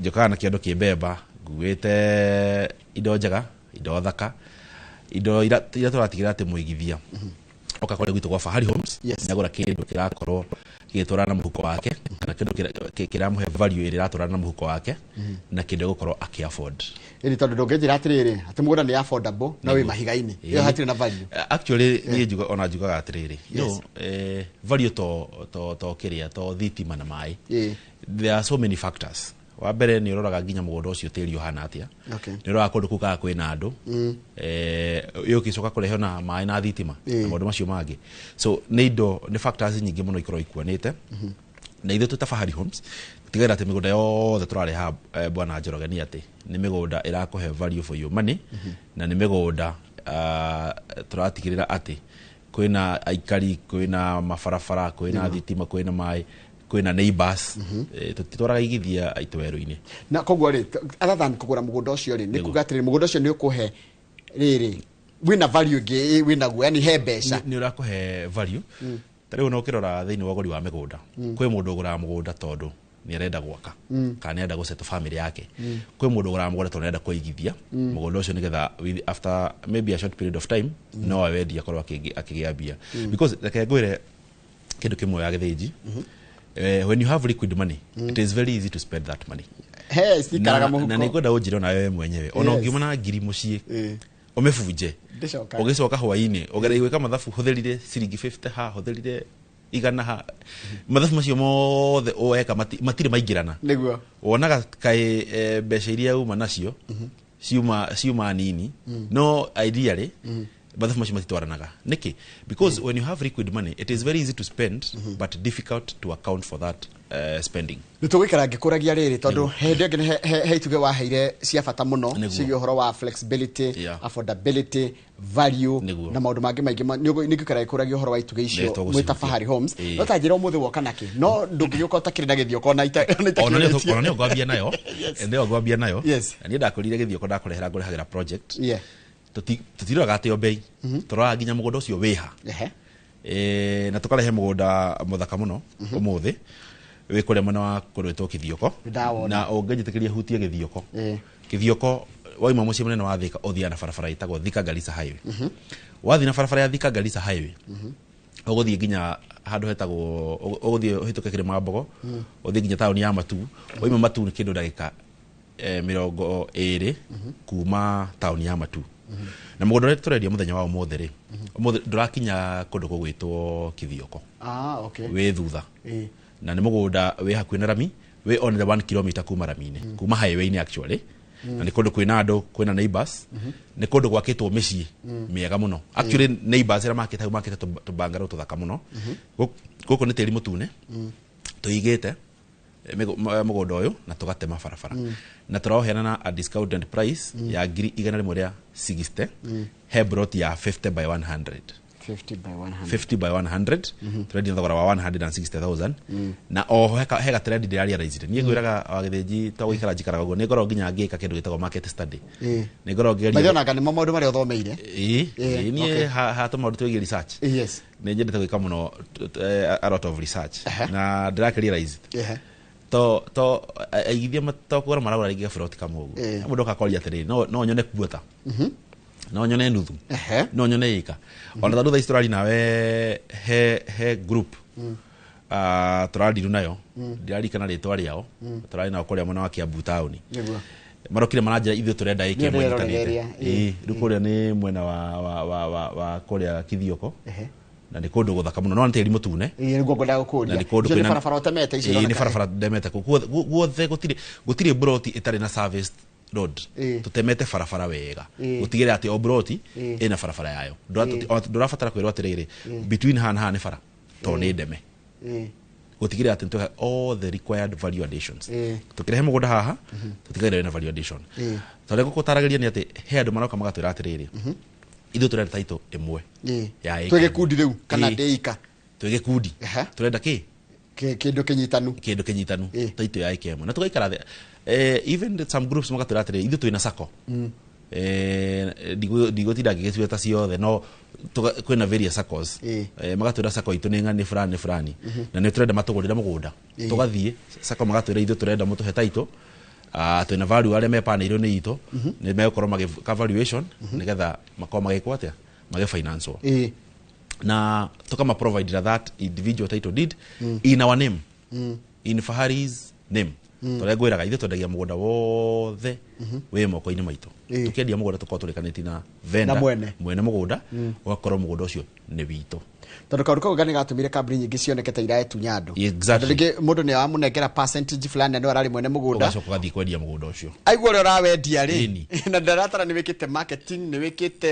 njũkaga na kĩondo kĩ mbemba nguĩte indo njega, indo thaka, indo iria tũratigĩrĩra atĩ mũigithia oka kũrĩa gwitũ gwa Fahari Homes nĩagũra kĩndũ kĩrakorwo gĩgĩtwarana na mũhuko wake, kana kĩndũ kĩramũhe value ĩrĩa ĩratwarana na mũhuko wake, na kĩndũ egũkorwo akĩ afford. Ĩni tondũ ndũngĩnjĩra atĩrĩrĩ atĩ mũgũnda nĩ affordable na wĩ Nĩguo. mahiga-inĩ. Ĩyo hatirĩ na value. Actually niĩ njuga ona njugaga atĩrĩrĩ, you Yes. know, value to kĩrĩa to thitima na maĩ. There are so many factors. Wa mbere nĩ ũroraga nginya mũgũnda ũcio tĩri ũhana atĩa. Nĩ ũroraga kũndũ kũu kana kwĩna andũ. Ĩ ũgĩcoka kũrehe na maĩ na thitima na maũndũ macio mangĩ. So nĩ indo nĩ factors nyingĩ mũno ikoragwo ikuanĩte. Na ithuĩ twĩ ta Fahari Homes tigĩrĩra atĩ mĩgũnda yothe tũrareha, bwana Njoroge, nĩ atĩ nĩ mĩgũnda ĩrakũhe value for your money, na nĩ mĩgũnda tũratigĩrĩra atĩ kwĩna aikari, kwĩna mabarabara, kwĩna thitima, kwĩna maĩ. Kwĩna neighbors. Tũtitwaraga igithia aitũ werũ-inĩ. Na koguo rĩ, other than kũgũra mũgũnda ũcio rĩ, nĩ kuga atĩrĩ, mũgũnda ũcio nĩ ũkũhe rĩrĩ wĩna value ĩngĩ wĩnaguo, yani he mbeca. Nĩ ũrakũhe value. Ta rĩu ona ũkĩrora thĩinĩ wa ũgũri wa mĩgũnda, kwĩ mũndũ ũgũraga mũgũnda tondũ nĩ arenda gwaka kana nĩ arenda gũsettle family yake. Kwĩ mũndũ ũgũraga mũgũnda tondũ nĩ arenda kũigithia mũgũnda ũcio nĩgetha after maybe a short period of time no awendie akorwo akĩgĩa mbia. Because reke ngwĩre kĩndũ kĩmwe ya gĩthĩnji, when you have liquid money, it is very easy to spend that money. He citikaraga Na mũhuko. nĩ ngwenda ũnjĩre onawe we mwenyewe, ona ũngiuma na ngiri mũciĩ ũmĩbunje, Ndĩcokaga. ũgĩcoka hwaĩ-inĩ ũgereire gwĩka mathabu, hũthĩrire ciringi 50 ha, hũthĩrire 100 ha, mathabu macio mothe weka matirĩ maingĩrana. Nĩguo. Wonaga kaĩ mbeca iria uma nacio ciuma nini. No ideally mathabu macio matitwaranaga. Nĩkĩ? Because when you have liquid money, it is very easy to spend but difficult to account for that spending. Nĩ tũgũikara ngĩkũragia rĩrĩ tondũ hĩndĩ ĩngĩ he itugĩ waheire cia bata mũno ciĩgiĩ ũhoro wa flexibility, affordability, value na maũndũ mangĩ maingĩ. Nĩ ngũikara ngĩkũragia ũhoro wa itugĩ icio Nĩ tũgũcihutia. mwĩ ta Fahari Homes. No ta njĩra ũmũthĩ woka nakĩ, no ndũngĩgĩũka ũtakĩrĩ na gĩthioko ona Ona nĩyo itakĩrĩtie. Ona nĩyo ngwambia nayo. Nĩyo ngwambia nayo. Yes. Na niĩ ndakwĩrire gĩthioko ndakũrehera ngũrehagĩra project. Yeah. Tũtiroraga atĩ o bei, tũroraga nginya mũgũnda ũcio wĩha. Na tũkarehe mũgũnda mũthaka mũno ũmũthĩ wĩ kũrĩa mwena wa kũndũ gwĩtwo Kĩthioko. Ndawona. Na ũngĩnjĩtĩkĩria hutie Gĩthioko. Kĩthioko wauma mũciĩ mũnene wa Thika, ũthiaga na barabara ĩtagwo Thika Garissa Highway. Wathiĩ na barabara ya Thika Garissa Highway, ũgũthiĩ nginya handũ hetagwo ũgũthiĩ ũhĩtũke Kĩrĩma Mbogo, ũthiĩ nginya taũni ya Matuu. Wauma Matuu nĩ kĩndũ ndagĩka 20 kuma taũni ya Matuu. Na mũgũnda ũrĩa tũrendia mũthenya wa ũmũthĩ rĩ, ũmũthĩ ndũrakinya kũndũ gũgwĩtwo Kĩthioko. Ah, okay. Wĩ thutha. Na nĩ mũgũnda wĩ hakuhĩ na rami, wĩ only 1 kilometer kuma rami-inĩ, kuma highway-inĩ actually. Na nĩ kũndũ kwĩna andũ, kwĩna neighbors. Nĩ kũndũ gwakĩtwo mĩciĩ mĩega mũno. Actually neighbors arĩa makĩte hau makĩte tũbangarũ tũthaka mũno. Gũkũ nĩ tĩri mũtune tũigĩte mũgũnda ũyũ na tũgatema barabara. Na tũraũheana na a discounted price ya ngiri 160 he broti ya 50 by 100. 50 by 100. 50 by 100. Tũrendia na thogora wa 160,000. Na oho he gatrendi ndĩrarealizire niĩ ngwĩraga wagĩthĩnji to gũikara njikaraga ũguo, nĩ ngoragwo nginya ngĩka kĩndũ gĩtagwo market study. Nĩ ngoragwo ngĩgeria. Maitho nanga nĩmo maũndũ marĩa ũthomeire. Ĩĩ. Ĩĩ, niĩ ha tũmaũndũ twĩgiĩ research nĩ nyendete gwĩka mũno a lot of research na ndĩrakĩrealize to aigithia to kũgũra maragũra rĩngĩ gaburoti kamwe ũguo. Mũndũ akakoria atĩrĩrĩ, no nyone kuota, no nyone nuthu, no nyone ĩka ona tondũ thaa ici tũrari nawe he group tũrandiru nayo. Ndiririkana rĩtwa rĩao. Tũrarĩ nao kũrĩa mwena wa Kiambu taũni. Marokire maranjĩra ithuĩ tũrenda ĩka Nĩ ĩmwe ndĩrerorera nyitanĩte. area, Ĩĩ, rĩu kũrĩa nĩ mwena wa kũrĩa Kithioko. Na nĩ kũndũ gũthaka mũno, no nĩ tĩri mũtune. Ĩĩ, nĩguo ngwendaga Na gũkũria. nĩ kũndũ Icio nĩ kwĩna- barabara ũtemete icio Ĩĩ, nĩ ironeka. barabara ndemete kũu. Guothe gũtirĩ broti ĩtarĩ na service road. Tũtemete barabara wega gũtigĩrĩra atĩ o broti ĩna barabara yayo. Ndũrabatara kwĩrwo atĩrĩrĩ, between haha na haha nĩ bara tondũ nĩ ndeme. Gũtigĩrĩra atĩ nĩtweka all the required value additions. Tũkĩrehe mũgũnda haha, tũtigagĩrĩra wĩna value addition. Tondũ gũkũtaragĩria nĩ atĩ he andũ maroka magatwĩra atĩrĩrĩ, ithuĩ tũrenda title ĩmwe ya Twĩ ĩka. gĩkundi rĩu kana Ĩĩ. ndĩ ika? Twĩ gĩkundi, tũrenda kĩ? Kĩndũ kĩnyitanu. Kĩndũ kĩnyitanu, title ya ĩka ĩmwe, na tũgaikara thĩ. Even some groups magatwĩra atĩrĩrĩ, ithuĩ twĩna sacco. Ndigũtinda ngĩgĩciweta ciothe, no kwĩna various saccos. Magatwĩra sacco itũ nĩ ng'ani fulani fulani na nĩ tũrenda matũgũrĩre mũgũnda. Tũgathiĩ sacco, magatwĩra ithuĩ tũrenda mũtũhe title. Twĩna value arĩa mepanĩirwo nĩ itũ, nĩ megũkorwo magĩka valuation nĩgetha makorwo magĩkwo atĩa, magĩfinancewo. Na tukama provide that individual title deed in our name, in Fahari's name. Tũrĩa ngwĩraga ithuĩ twendagia mũgũnda wothe wĩ moko-inĩ maitũ. Tũkĩendia mũgũnda tũkorwo tũrĩkanĩtie na vendor, Na mwene. Mwene mũgũnda, ũgakorwo mũgũnda ũcio nĩ witũ. Tondũ kaũndũ kau nĩ gatũmire kambuni nyingĩ cioneke ta iraetunya andũ. Exactly. Tondũ rĩngĩ mũndũ nĩ aramũnengera percentage fulani na nĩwe ararĩ mwene mũgũnda. Ũgacoka ũgathiĩ kwendia mũgũnda ũcio. Aigua ũrĩa ũrawendia rĩ, Ĩni. na ndaratara nĩ wĩkĩte marketing, nĩ wĩkĩte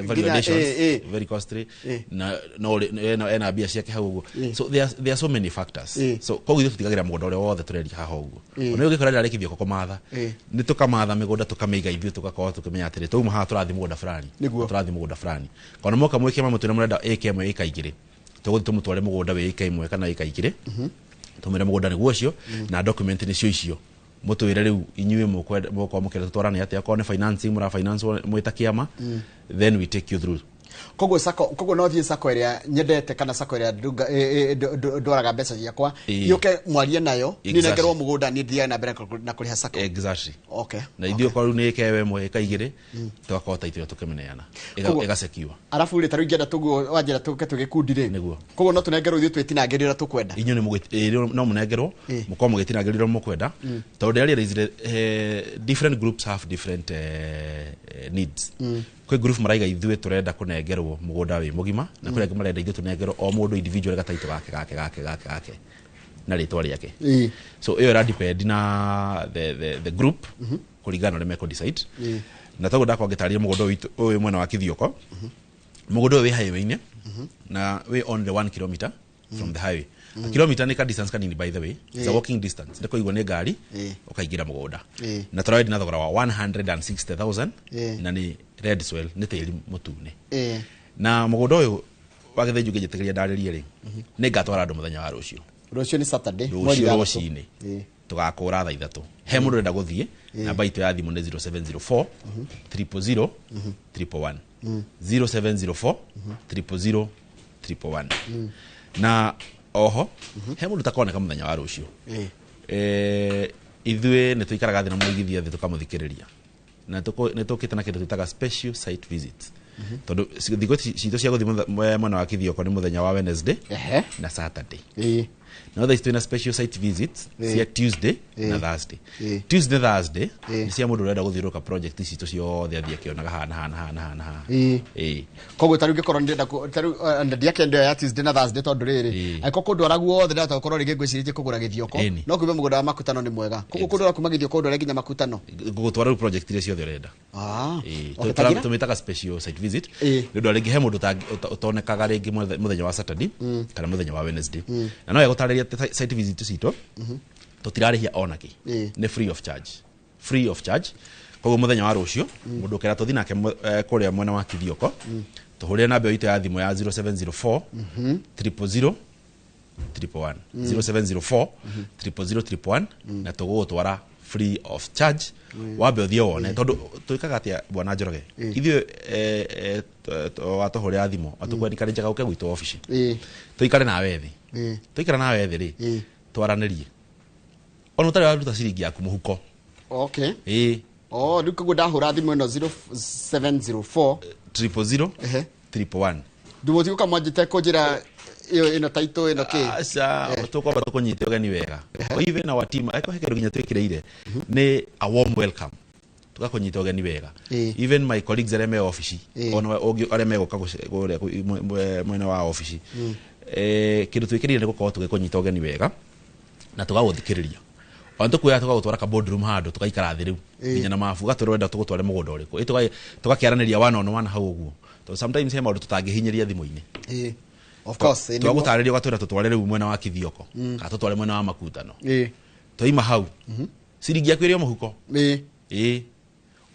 value nginya- additions, ĩ. very costly, na no ena mbia ciake hau ũguo. So there are so many factors. So koguo ithuĩ tũtigagĩra mũgũnda ũrĩa wothe tũrendia haha ũguo. Ona ũngĩkora rĩrarĩkithio kũmatha, nĩ tũkamatha mĩgũnda tũkamĩiga ithuĩ, tũgakorwo tũkĩmenya atĩrĩ, twauma haha tũrathiĩ mũgũnda fulani. Tũrathiĩ mũgũnda fulani, kana moka mwĩke mamwe twĩna mũrenda ĩka ĩmwe ĩka igĩrĩ, Tũgũthiĩ tũmũtware mũgũnda wĩ ĩka 1 kana ĩka 2. Tũmwĩre mũgũnda nĩguo ũcio na document nĩcio icio. Mũtwĩre rĩu inyuĩ mũkwenda mũkĩenda tũtwarane atĩa, akorwo nĩ financing mũra finance mwĩ ta kĩama, then we take you through. Koguo sako, koguo no thiĩ sako ĩrĩa nyendete kana sako ĩrĩa ndwaraga mbeca ciakwa, yũke mwarie nayo, niĩ nengerwo mũgũnda, niĩ thiage na mbere na kũrĩha sako. Exactly. Okay. Na ithuĩ okorwo rĩu nĩ ĩka 1 ĩka 2, tũgakorwo ta ithuĩ tũkĩmĩneana. Ĩgacecure. Arabu rĩ, ta rĩu ingĩenda tũguo wanjĩra tũke twĩ gĩkundi rĩ. Nĩguo. Koguo no tũnengerwo ithuĩ twĩtinangĩrie ũrĩa tũkwenda. Inyuĩ no mũnengerwo, mũkorwo mũgĩtinangĩria ũrĩa mũkwenda. Tondũ ndĩra realize different groups have different needs. Kwĩ group maraiga ithuĩ tũrenda kũnengerwo mũgũnda wĩ mũgima, na kwĩ angĩ marenda ithuĩ tũnengerwo o mũndũ individual gataitũ gake gake gake gake gake na rĩtwa rĩake. So ĩyo ĩra depend na the group kũringana na ũrĩa mekũ decide. Na toguo ndakorwo ngĩtarĩria mũgũnda ũyũ witũ ũyũ mwena wa Kithioko, mũgũnda ũyũ wĩ highway-inĩ na wĩ only 1 kilometer from the highway. A kilometer nĩ ka distance kanini, by the way. It's a walking distance, nĩ kũigwo nĩ ngari ũkaingĩra mũgũnda. Na tũrawendia na thogora wa 160,000 na nĩ red soil, nĩ tĩri mũtune. Na mũgũnda ũyũ wa Gĩthĩnju ngĩnjĩtĩkĩria ndarĩrie rĩ, nĩ ngatwara andũ mũthenya wa rũciũ. Rũciũ nĩ Saturday, mweri rũciũ 6. Rũcinĩ tũgakũra thaa 3. He mũndũ ũrenda gũthiĩ, namba itũ ya thimũ nĩ 0704 000 111, 0704 000 111. Na oho he mũndũ takoneka mũthenya wa rũciũ, ithuĩ nĩ tũikaraga thĩ na mũigithia thĩ tũkamũthikĩrĩria, na nĩ tũkĩte na kĩndũ twĩtaga special site visit, tondũ thikũ citũ cia gũthiĩ mwena wa Kithioko nĩ mũthenya wa Wednesday na Saturday. No thaa ici twĩna special site visits cia Tuesday na Thursday. Tuesday, Thursday nĩ cia mũndũ ũrenda gũthiũrũrũka project citũ ciothe, athiĩ akĩonaga haha haha haha haha haha. Koguo ta rĩu ngĩkorwo ndĩrenda ta rĩu ndiakenda ĩyo ya Tuesday na Thursday, tondũ rĩrĩ, angĩkorwo kũndwara guothe ndahota gũkorwo rĩngĩ ngwĩcirĩtie kũgũra Gĩthioko, no kume mũgũnda wa Makutano nĩ mwega, koguo kũndwara kuma Gĩthioko ũndware nginya Makutano. Ngũgũtwara rĩu project iria ciothe ũrenda. Okay, tagira? Tũmĩtaga special site visit nĩ ũndũ rĩngĩ he mũndũ ũtonekaga rĩngĩ mũthenya wa Saturday kana mũthenya wa Wednesday. Na no egũtarĩria atĩ site visit citũ tũtirarĩhia ona kĩ, nĩ free of charge, free of charge. Koguo mũthenya wa rũciũ mũndũ ũkera tũthiĩ nake kũrĩa mwena wa Kithioko, tũhũrĩre namba ĩyo itũ ya thimũ ya 0704 000 111, 0704 000 111, na tũgũgũtwara free of charge. Wambe ũthiĩ wone, tondũ twĩkaga atĩa, bwana Njoroge? Ithuĩ watũhũrĩra thimũ atũkwendikarĩnjaga ũke gwitũ obici, tũikare nawe thĩ. Tũikara nawe thĩ rĩ, twaranĩrie ona ũtarĩ waruta ciringi yaku mũhuko. Okay. Oh, rĩu koguo ndahũra thimũ ĩno 0704 000 111. Ndũmũtigũka mwanjĩte kũnjĩra ĩyo ĩno taitũ ĩno kĩ? Aca, tũkwamba tũkũnyite ũgeni wega. Even our team angĩkorwo he kĩndũ nginya twĩkĩrĩire nĩ a warm welcome, tũgakũnyita ũgeni wega. Even my colleagues arĩa me obici, ona arĩa megũka kũrĩa mwena wa obici, kĩndũ twĩkĩrĩire nĩ gũkorwo tũgĩkũnyita ũgeni wega na tũgagũthikĩrĩria. Ona tũkuoya tũgagũtwara ka boardroom handũ, tũgaikara thĩ rĩu nginya na mabu, ũgatwĩra ũrenda tũgũtware mũgũnda ũrĩkũ. Tũgakĩaranĩria one on one hau ũguo, tondũ sometimes he maũndũ tũtangĩhinyĩria thimũ-inĩ. Of course, nĩguo. Twagũtarĩria ũgatwĩra tũtware rĩu mwena wa Kithioko kana tũtware mwena wa Makutano. Twaima hau, ciringi yaku ĩrĩ o mũhuko.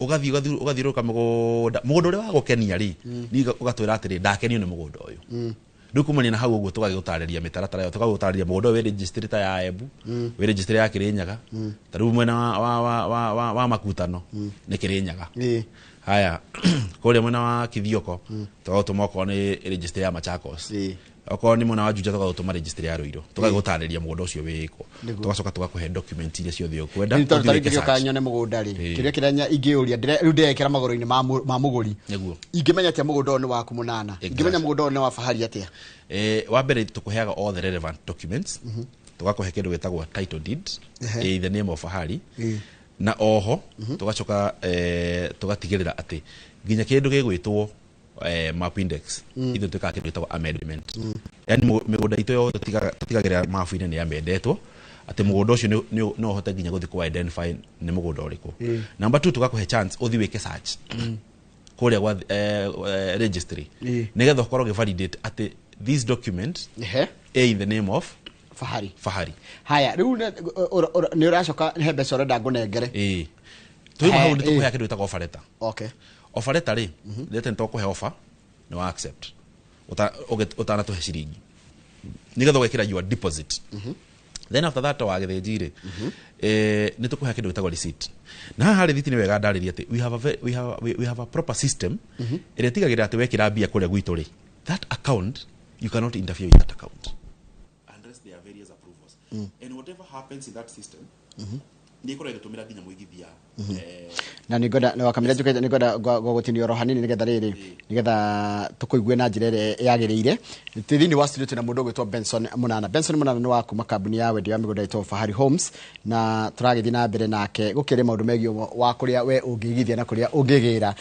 Ũgathiĩ ũgathiũrũrũka mũgũnda, mũgũnda ũrĩa wagũkenia rĩ, niĩ ũgatwĩra atĩrĩ, ndakenio nĩ mũgũnda ũyũ. Rĩu kumania na hau ũguo tũgagĩgũtarĩria mĩtaratara ĩyo, tũgagũtarĩria mũgũnda ũyũ wĩ registry ta ya Embu, wĩ registry ya Kĩrĩnyaga. Ta rĩu mwena wa Makutano nĩ Kĩrĩnyaga. Haya, kũrĩa mwena wa Kithioko tũgagũtũma okorwo nĩ registry ya Machakos, okorwo nĩ mwena wa Juja tũgagũtũma registry ya Ruiru, tũgagũtarĩria mũgũnda ũcio wĩkũ. Tũgacoka tũgakũhe document iria ciothe ũkwenda, Rĩu tondũ ũthiĩ ta rĩu wĩke ngĩũka search. nyone mũgũnda rĩ, kĩrĩa kĩrĩa ingĩũria, rĩu ndĩrekĩra magũrũ-inĩ ma mũgũri, ingĩmenya atĩa mũgũnda ũyũ nĩ waku mũnana? Ingĩmenya mũgũnda ũyũ nĩ wa fahari atĩa? Wa mbere tũkũheaga all the relevant documents, tũgakũhe kĩndũ gĩtagwo title deed in the name of Fahari, na oho tũgacoka tũgatigĩrĩra atĩ nginya kĩndũ gĩgwĩtwo map index, ithuĩ twĩkaga kĩndũ gĩtagwo amendment. Yani mĩgũnda itũ yothe tũtigagĩrĩra mabu-inĩ nĩ amendetwo, atĩ mũgũnda ũcio no ũhote nginya gũthiĩ kũ identify nĩ mũgũnda ũrĩkũ. Number 2, tũgakũhe chance ũthiĩ wĩke search kũrĩa gwa registry, nĩgetha ũkorwo ũgĩ validate atĩ this document in the name of Fahari. Fahari. Haya, rĩu nĩ ũracoka he mbeca ũrenda ngũnengere. Tũima hau nĩ tũkũhea kĩndũ gĩtagwo offer letter. Offer letter rĩ, rĩte nĩ tũkũhe offer, nĩ wa accept ũtanatũhe ciringi. Nĩgetha ũgekĩra your deposit. Then after that, wagĩthĩnji rĩ, nĩ tũkũhe kĩndũ gĩtagwo receipt. Na haha rĩthiti nĩ wega ndarĩria atĩ we have a, ve- we have a, we, we have a proper system ĩrĩa ĩtigagĩrĩra atĩ wekĩra mbia kũrĩa gwitũ rĩ, that account, you cannot interfere with that account unless there are various approvals. And whatever happens in that system, nĩ ĩkoragwo ĩgĩtũmĩra nginya mũigithia. Na nĩngwenda wakamĩra njũke, nĩngwenda gũgũtinio oro hanini nĩgetha rĩrĩ, nĩgetha tũkũigue na njĩra ĩrĩa yagĩrĩire. Twĩ thĩinĩ wa studio twĩna mũndũ ũgwĩtwo Benson Mũnana. Benson Mũnana nĩ wa kuma kambuni ya wendia wa mĩgũnda ĩtagwo Fahari Homes, na tũragĩthiĩ na mbere nake gũkĩaria maũndũ megiĩ wa kũrĩa we ũngĩigithia na kũrĩa ũngĩgĩra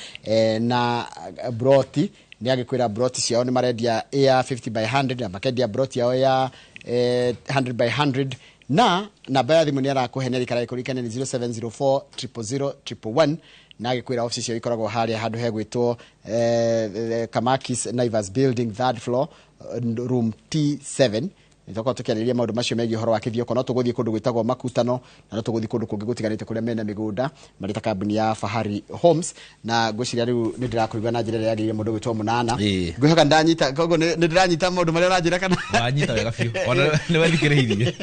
na broti. Nĩ agĩkwĩra broti ciao nĩ marendia ya 50 by 100 na makendia broti yao ya 100 by 100, na namba ya thimũ nĩ arakũhe nĩ arikara ĩkũririkane nĩ 0704 000 111, na agĩkwĩra ofici ciao ikoragwo harĩa handũ hegwĩtwo Kamakis Naivas building, third floor, room T7. Nĩtũkorwo tũkĩarĩrĩria maũndũ macio megiĩ ũhoro wa Kĩthioko. No tũgũthiĩ kũndũ gwĩtagwo Makutano, na no tũgũthiĩ kũndũ kũngĩ gũtiganĩte kũrĩa mena mĩgũnda marĩ ta kambuni ya Fahari Homes. Na ngwĩciria rĩu nĩ ndĩrakũigua na njĩra ĩrĩa yagĩrĩire, mũndũ gwĩtwo Mũnana. Ngwĩhoka ndanyita, koguo nĩ ndĩranyita maũndũ marĩa ũranjĩra kana? Wanyita wega biũ, ona nĩ wethikĩrĩirie.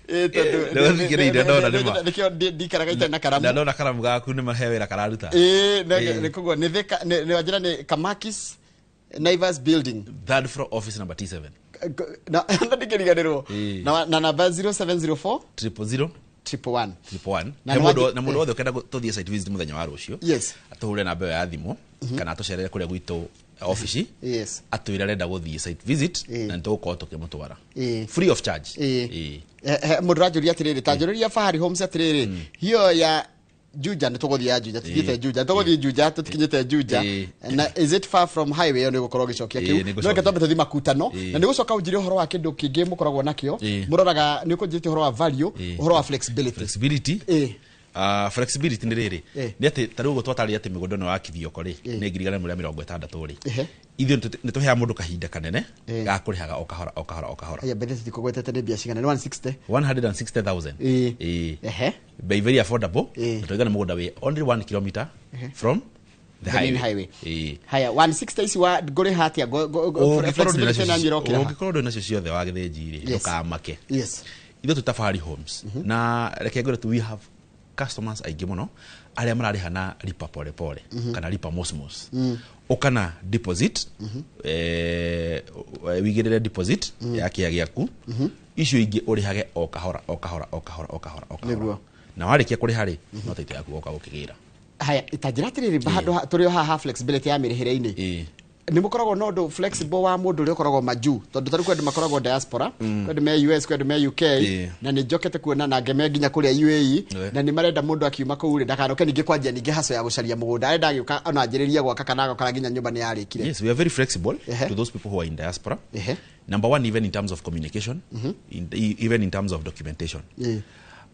Tondũ Nĩ wethikĩrĩirie, ndona nĩ ma. Nĩkĩo ndikaraga itarĩ na karamu. Na ndona karamu gaku nĩ mahe wĩra kararuta. Ĩĩ, nĩ koguo nĩ Thika, nĩ wanjĩra nĩ Kamakis Naivas building, third floor, office number T7. Na ndikĩriganĩrwo. Na namba 0704 000 111. 111. Na He nĩ mũndũ na mũndũ wothe ũkenda tũthiĩ site visit mũthenya wa rũciũ, atũhũre namba ĩyo ya thimũ kana atũcerere kũrĩa gwitũ ofici, atwĩre arenda gũthiĩ site visit, na nĩtũgũkorwo tũkĩmũtwara free of charge. Ĩĩ. Mũndũ ũranjũria atĩrĩrĩ, ta njũrĩria Fahari Homes atĩrĩrĩ, hiyo ya Juja, nĩ tũgũthiĩ ya Juja, tuthiĩte Juja, tũgũthiĩ Juja, tũtikinyĩte Juja. Na is it far from highway? Ĩyo nĩ ũgũkorwo ũgĩcokia Ĩĩ, kĩu. nĩ No ngũcokia. reke twambe tũthiĩ Makutano. Na nĩ gũcoka ũnjĩre ũhoro wa kĩndũ kĩngĩ mũkoragwo nakĩo. Mũroraga, nĩ ũkũnjĩrĩte ũhoro wa value, ũhoro wa flexibility. Flexibility. Flexibility nĩ rĩrĩ, nĩ atĩ ta rĩu ũguo twatarĩria atĩ mĩgũnda ĩno ya Kithioko rĩ, nĩ 160,000 rĩ, ithuĩ nĩ tũheaga mũndũ kahinda kanene ga kũrĩhaga o kahora, o kahora, o kahora. Aya, mbere tũtikũgwetete nĩ mbia cigana, nĩ 160? 160,000. Ĩĩ. Bei very affordable. Na tũiga nĩ mũgũnda wĩ only 1 kilometer from the The main highway. highway. Ĩĩ. Haya, 160 ici wa ngũrĩha atĩa? Flexibility na nyĩrokĩra ha? Ũngĩkorwo ndũrĩ nacio ciothe, wa gĩthĩnji rĩ, ndũkamake. Ithuĩ twĩ ta Fahari Homes, na reke ngwĩre tu, we have customers aingĩ mũno arĩa mararĩha na lipa pole pole kana lipa mosmos. Ũkana deposit, wigĩrĩre deposit ya kĩa gĩaku, icio ingĩ ũrĩhage o kahora, o kahora, o kahora, o kahora, o kahora. Na warĩkia kũrĩha rĩ, no taito yaku woka gũkĩgĩra. Haya, ta njĩra atĩrĩrĩ, handũ tũrĩ o haha ha flexibility ya mĩrĩhĩre-inĩ, nĩ mũkoragwo na ũndũ flexible wa mũndũ ũrĩa ũkoragwo majuu? Tondũ tarĩu kwĩ andũ makoragwo diaspora, kwĩ andũ me US, kwĩ andũ me UK, na nĩ njokete kuona na ngeme nginya kũrĩa UAE, na nĩ marenda mũndũ akiuma kũu rĩ, ndakanoke ningĩ kwanjia ningĩ haco ya gũcaria mũgũnda, arenda agĩũka ona anjĩrĩrie gwaka kana agakora nginya nyũmba nĩ yarĩkire. Yes, we are very flexible to those people who are in diaspora. Number one, even in terms of communication, even in terms of documentation.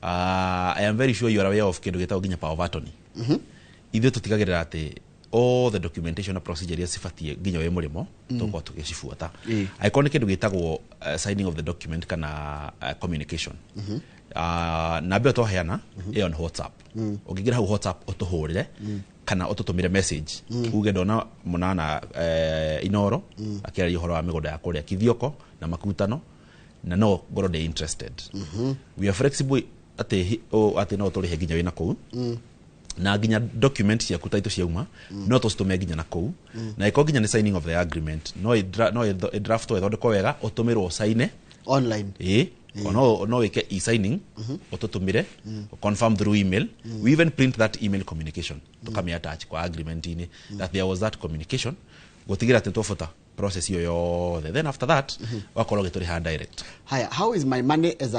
I am very sure you are aware of kĩndũ gĩtagwo nginya power of attorney. Ithuĩ tũtigagĩrĩra atĩ all the documentation na procedure iria cibatiĩ nginya wĩ mũrĩmo, tũkorwo tũgĩcibuata. Angĩkorwo nĩ kĩndũ gĩtagwo signing of the document kana communication, namba ĩyo twaheana ĩyo nĩ WhatsApp. Ũngĩingĩra hau WhatsApp ũtũhũrĩre kana ũtũtũmĩre message, uge ndona Mũnana Inoro akĩaria ũhoro wa mĩgũnda ya kũrĩa Kithioko na Makutano, na no ngorwo ndĩ interested. We are flexible atĩ atĩ no tũrĩhe nginya wĩna kũu, na nginya document ciaku taitũ ciauma no tũcitũme nginya na kũu. Na ĩkorwo nginya nĩ signing of the agreement, no ĩdraftwo, ĩthondekwo wega, ũtũmĩrwo ũcaine online. Ĩĩ, no wĩke e-signing, ũtũtũmĩre, confirm through email. We even print that email communication, tũkamĩ attach kwa agreement-inĩ that there was that communication, gũtigĩra atĩ twabota process ĩyo yothe. Then after that wakorwo ũgĩtũrĩha direct. Haya, how is my money as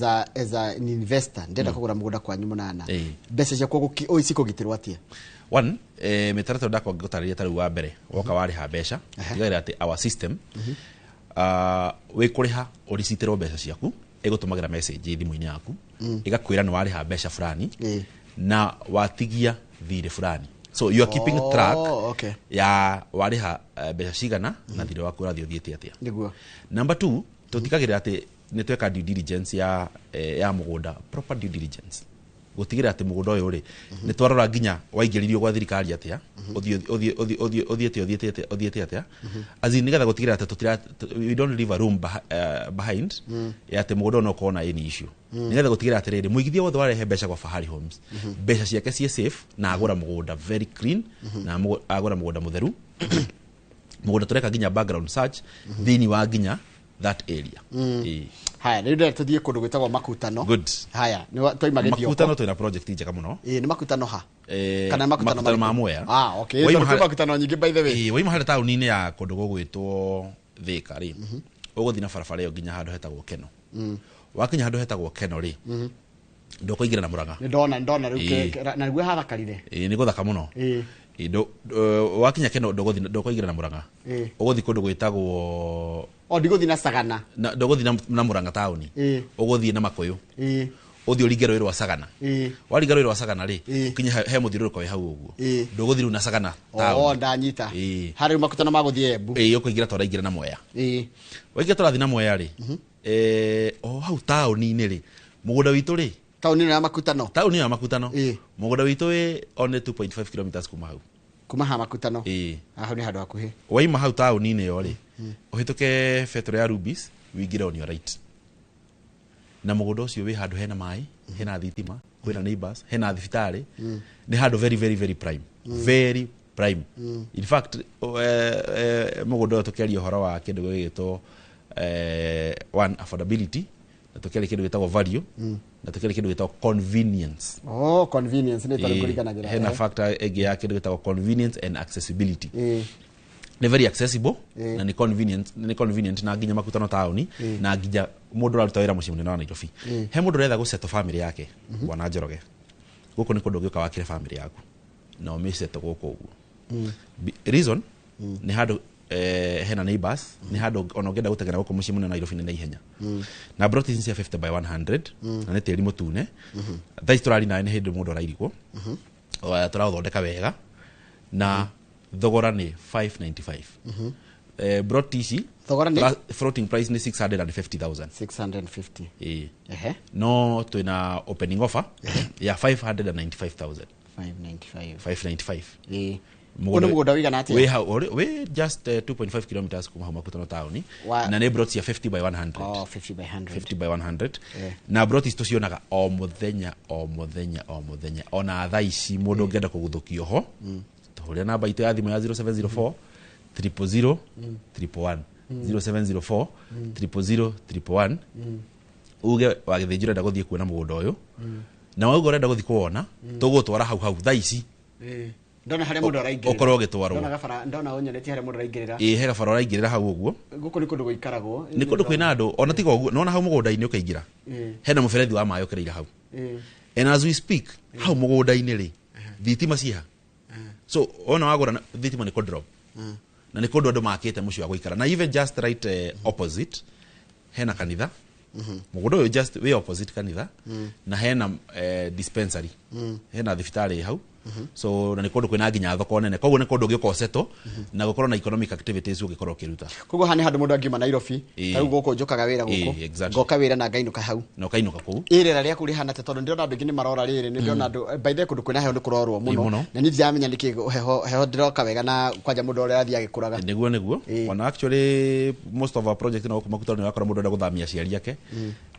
a an investor ndenda kũgũra mũgũnda kwanyu, Mũnana? Mbeca ciakwa ũ cikũgitĩrwo atĩa? One, mĩtaratara ndakwa ngũtarĩria ta rĩu, wa mbere woka warĩha mbeca, tigagĩrĩra atĩ our system, wĩ kũrĩha ũricitĩrwo mbeca ciaku, ĩgũtũmagĩra message thimũ-inĩ yaku, ĩgakwĩra nĩ warĩha mbeca fulani na watigia thirĩ fulani, so you are keeping track ya warĩha mbeca cigana na thirĩ waku ũrathiĩ ũthiĩte atĩa. Number two, tũtigagĩrĩra atĩ nĩ tweka due diligence ya mũgũnda, proper due diligence. Gũtigĩrĩra atĩ mũgũnda ũyũ rĩ, nĩ twarora nginya waingĩririo gwa thirikari atĩa, ũthiĩte ũthiĩte ũthiĩte atĩa, as in nĩgetha gũtigĩrĩra atĩ tũtira, we don't leave a room behind ya atĩ mũgũnda ũyũ no ũkorwo na any issue, nĩgetha gũtigĩrĩra atĩrĩrĩ, mũigithia wothe warehe mbeca gwa Fahari Homes, mbeca ciake ciĩ safe na agũra mũgũnda very clean, na agũra mũgũnda mũtheru, mũgũnda tũreka nginya background search thĩinĩ wa nginya that area. Ĩĩ. Haya, rĩu ndĩrenda tũthiĩ kũndũ gwĩtagwo Makutano. Good. Haya, nĩ twaima Gĩthioko. Makutano twĩna project njega mũno. Ĩĩ, nĩ Makutano ha? Kana Makutano Makutano ma marĩkũ? Mwea. Ah, okay. Waima Tondũ kwĩ Makutano nyingĩ, by the way. Ĩĩ, waima harĩa taũni-inĩ ya kũndũ gũgwĩtwo Thĩka rĩ, ũgũthiĩ na barabara ĩyo nginya handũ hetagwo Keno. Wakinya handũ hetagwo Keno rĩ, ndũkũingĩra na Mũrang'a. Nĩ ndona rĩu na nĩguo hathakarire. Ĩĩ, nĩ gũthaka mũno. Ĩĩ, wakinya Keno ndũkũingĩra na Mũrang'a. Ũgũthiĩ kũndũ gwĩtagwo O ndigũthiĩ na Sagana. Na ndũgũthiĩ na Mũrang'a taũni. Ũgũthiĩ na Makũyũ. Ũthiĩ ũringe rũĩ rwa Sagana. Waringa rũĩ rwa Sagana rĩ, ũkinye he mũthiũrũrũko wĩ hau ũguo. Ndũgũthiĩ rĩu na Sagana O taũni. ndanyita. Harĩ rĩu Makutano ma gũthiĩ Embu. Ĩĩ, ũkũingĩra tũraingĩra na Mwea. Waingĩra tũrathiĩ na Mwea rĩ, o hau taũni-inĩ rĩ, mũgũnda witũ rĩ, taũni ĩno ya Makutano. Taũni ĩno ya Makutano. Mũgũnda witũ wĩ only 2.5 kilometers kuma hau. Kuma ha Makutano. Ĩĩ. Hau nĩ handũ hakuhĩ. Waima hau taũni-inĩ ĩyo rĩ, ũhĩtũke betũrũ ya Rubis, wĩingĩre on your right. Na mũgũnda ũcio wĩ handũ hena maĩ, hena thitima, kwĩna neighbors, hena thibitarĩ. Nĩ handũ very very very prime. Very prime. In fact, mũgũnda ũyũ tũkĩaria ũhoro wa kĩndũ gĩgwĩtwo one, affordability, na tũkĩaria kĩndũ gĩtagwo value, na tũkĩaria kĩndũ gĩtagwo convenience. Oh, convenience nĩ tondũ kũriganagĩra. Hena factor ĩngĩ ya kĩndũ gĩtagwo convenience and accessibility. Nĩ very accessible na nĩ convenient na nginya Makutano taũni, na nginya mũndũ ũraruta wĩra mũciĩ mũnene wa Nairobi. He mũndũ ũretha gũsettle family yake, bwana Njoroge, gũkũ nĩ kũndũ ũngĩũka wakĩre family yaku na ũmĩsettle gũkũ ũguo. Reason nĩ handũ hena neighbors, nĩ handũ ona ũngĩenda gũteng'era gũkũ mũciĩ mũnene wa Nairobi nĩ naihenya, na plot ici cia 50 by 100, na nĩ tĩri mũtune. Thaa ici tũrari nawe nĩ hĩndĩ mũndũ arairigwo. Tũraũthondeka wega na thogora nĩ 595. Plot ici Thogora nĩ? Floating price nĩ 650,000. 650. Ĩĩ. Ehe. No twĩna opening offer ya 595,000. 595. 595. Ĩĩ. Ũyũ nĩ mũgũnda ũigana atĩa? Wĩ hau wĩ just 2.5 kilometers kuma hau Makutano taũni, na nĩ plot cia 50 by 100. Oh, 50 by 100. 50 by 100. Na plot ici tũcionaga o mũthenya, o mũthenya, o mũthenya. Ona thaa ici mũndũ ũngĩenda kũguthũkio ho, tũhũrĩre namba itũ ya thimũ ya 0704 000 111, 0704 000 111, uge wagĩthĩnjĩ ũrenda gũthiĩ kuona mũgũnda ũyũ, na wauga ũrenda gũthiĩ kũwona, tũgũtwara hau hau thaa ici. Ndona harĩa mũndũ araingĩrĩra. Ũkorwo ũgĩtwarwo. Ndona gabara, ndona ũnyonetie harĩa mũndũ araingĩrĩra. Ĩĩ, he gabara ũraingĩrĩra hau ũguo. Gũkũ nĩ kũndũ gũikaragwo. Nĩ kũndũ kwĩna andũ. Ona tiga ũguo, nona hau mũgũnda-inĩ ũkaingĩra, hena mũberethi wa maĩ ũkĩrĩire hau. And as we speak, hau mũgũnda-inĩ rĩ, thitima ciha, so ona wagũra thitima nĩ kũ drop, na nĩ kũndũ andũ makĩte mũciĩ wa gũikara, na even just right opposite hena kanitha. Mũgũnda ũyũ just wĩ opposite kanitha, na hena dispensary, hena thibitarĩ hau. So na nĩ kũndũ kwĩna nginya thoko nene, koguo nĩ kũndũ ũngĩũka ũsettle na gũkorwo na economic activities ũngĩkorwo ũkĩruta. Koguo haha nĩ handũ mũndũ angiuma Nairobi. Ta rĩu gũkũ njũkaga wĩra gũkũ. Ĩĩ, exactly. Ngoka wĩra na ngainũka hau. Na ũkainũka kũu. Ĩ rĩera rĩaku rĩhana atĩa? Tondũ ndĩrona andũ aingĩ nĩ marora rĩrĩ, nĩ ndĩrona andũ, by the way, kũndũ kwĩna heho nĩ kũrorwo Ĩĩ, mũno. mũno. Na niĩ ndiramenya nĩkĩ heho ndĩroka wega na kwanja mũndũ ũrĩa arathiĩ agĩkũraga. Nĩguo. Ona actually most of our project na gũkũ Makutano nĩ wakora mũndũ ũrenda gũthamia aciari ake,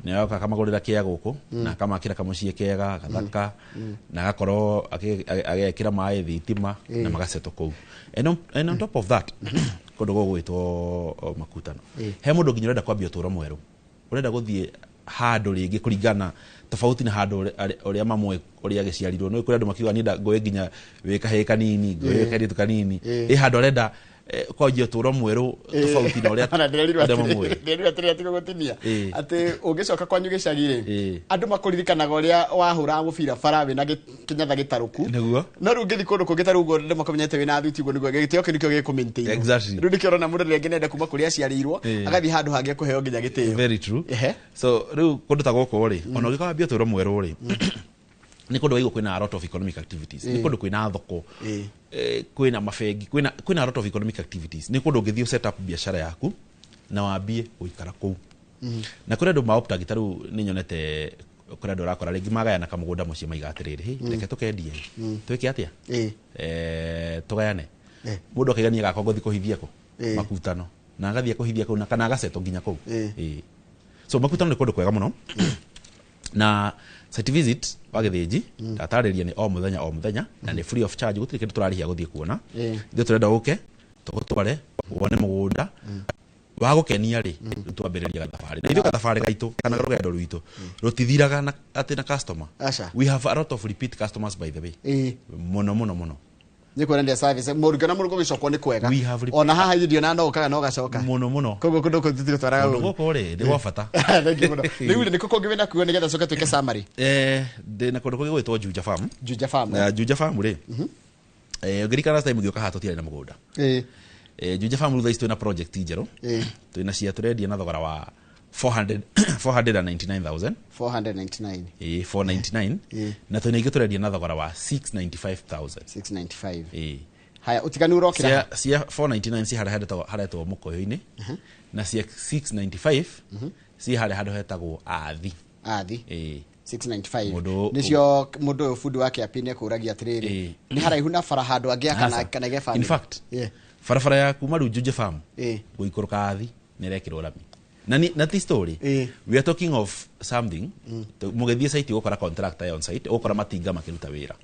nĩ aroka akamagũrĩra kĩa gũkũ, na akamakĩra kamũciĩ kega gathaka, na agakorwo agekĩra maĩ, thitima, na magasettle kũu. And on top of that, kũndũ gũgũ gwĩtwo Makutano, he mũndũ nginya ũrenda kwambia ũtũũro mwerũ, ũrenda gũthiĩ handũ rĩngĩ kũringana tofauti na handũ ũrĩa mamwe ũrĩa agĩciarirwo. Nĩ kũrĩ andũ makiuga niĩ ngũĩ nginya wĩ kahĩĩ kanini, ngũĩ wĩ kairĩtu kanini, ĩ handũ arenda kwanjia ũtũũro mwerũ tofauti na ũrĩa Ona ndĩrerirwo ũrĩa mamũĩ. Ndĩrerirwo atĩrĩrĩ, atiga gũtinia atĩ ũngĩcoka kwanyu gĩcagi rĩ, andũ makũririkanaga ũrĩa wahũraga mũbira bara wĩna kĩnyatha gĩtarũku. No rĩu ũngĩthiĩ kũndũ kũngĩ ta rĩu ũguo andũ makũmenyete wĩna thuti ũguo, nĩguo gĩtĩo kĩu nĩkĩo gĩkũ-maintain. Rĩu nĩkĩo ũrona mũndũ rĩngĩ nĩenda kuma kũrĩa aciarĩirwo, agathiĩ handũ hangĩ akũheo nginya gĩtĩo. Very true. So rĩu kũndũ ta gũkũ rĩ, ona ũngĩka wambia ũtũũro mwerũ rĩ, nĩ kũndũ waigua kwĩna a lot of economic activities, nĩ kũndũ kwĩna thoko, kwĩna mabengi, kwĩna a lot of economic activities. Nĩ kũndũ ũngĩthiĩ set up biashara yaku na wambie gũikara kũu. Na kũrĩ andũ maoptagi, ta rĩu nĩ nyonete Kũrĩ andũ ũrakora rĩngĩ magayana kamũgũnda mũciĩ maiga atĩrĩrĩ, "Hĩ, reke tũkendie, twĩke atĩa, tũgayane." Mũndũ akaigania gakwa ngũthiĩ kũhithia kũ makutano, na agathiĩ kũhithia kũu na kana agasetwo nginya kũu. So makutano nĩ kũndũ kwega mũno, na site visit wa Gĩthĩnji ndatarĩria nĩ o mũthenya o mũthenya, na nĩ free of charge, gũtirĩ kĩndũ tũrarĩhia gũthiĩ kuona. Ithuĩ tũrenda ũke tũgũtware wone mũgũnda wagũkenia rĩ, rĩu twambĩrĩria gathabarĩ na ithuĩ. Gathabarĩ gaitũ kana rũgendo rwitũ rũtithiraga na atĩ na customer. Aca. We have a lot of repeat customers, by the way, mũno mũno mũno. Nĩ kuonania service mũrunge na mũrungo gĩcokwo nĩ kwega. We have Ona haha ithuĩ ndionaga no ũkaga no gacoka mũno mũno. Koguo kũndũ kũu tũtigũtwaraga Kũndũ ũru. gũkũ rĩ, nĩ gwa bata. Thank you mũno. Rĩu rĩ, nĩ kũ kũngĩ wĩna kuo nĩgetha coke twĩke summary? Ndĩ na kũndũ kũngĩ gwĩtwo Juja Farm. Juja Farm. Na Juja Farm rĩ, ũngĩririkana last time ngĩũka haha tũtiarĩ na mũgũnda. Juja Farm rĩu thaa ici twĩna project njerũ. Twĩna cia tũrendia na thogora wa 400 499,000. 499. 499, na twĩna ingĩ tũrendia na thogora wa 695,000. 695. Haya, Haya, ũtiganu ũrokĩra cia cia 499 ci harĩa haretwo Mũkũyũ-inĩ, na cia 695 ci harĩa handũ hetagwo Athi. Athi. 695. Mũndũ Nĩcio mũndũ ũyũ bundi wa kĩapi nĩ ekũragia atĩrĩrĩ, nĩ haraihu na bara handũ angĩ kana Aca. kana ige In fact, barabara ya kuma rĩu Juja Farm gũikũrũka Athi nĩ ĩrekĩrwo rami, na na ti story, we are talking of something. Mũgĩthiĩ site ũgũkora contractor on site, ũgũkora matinga makĩruta wĩra,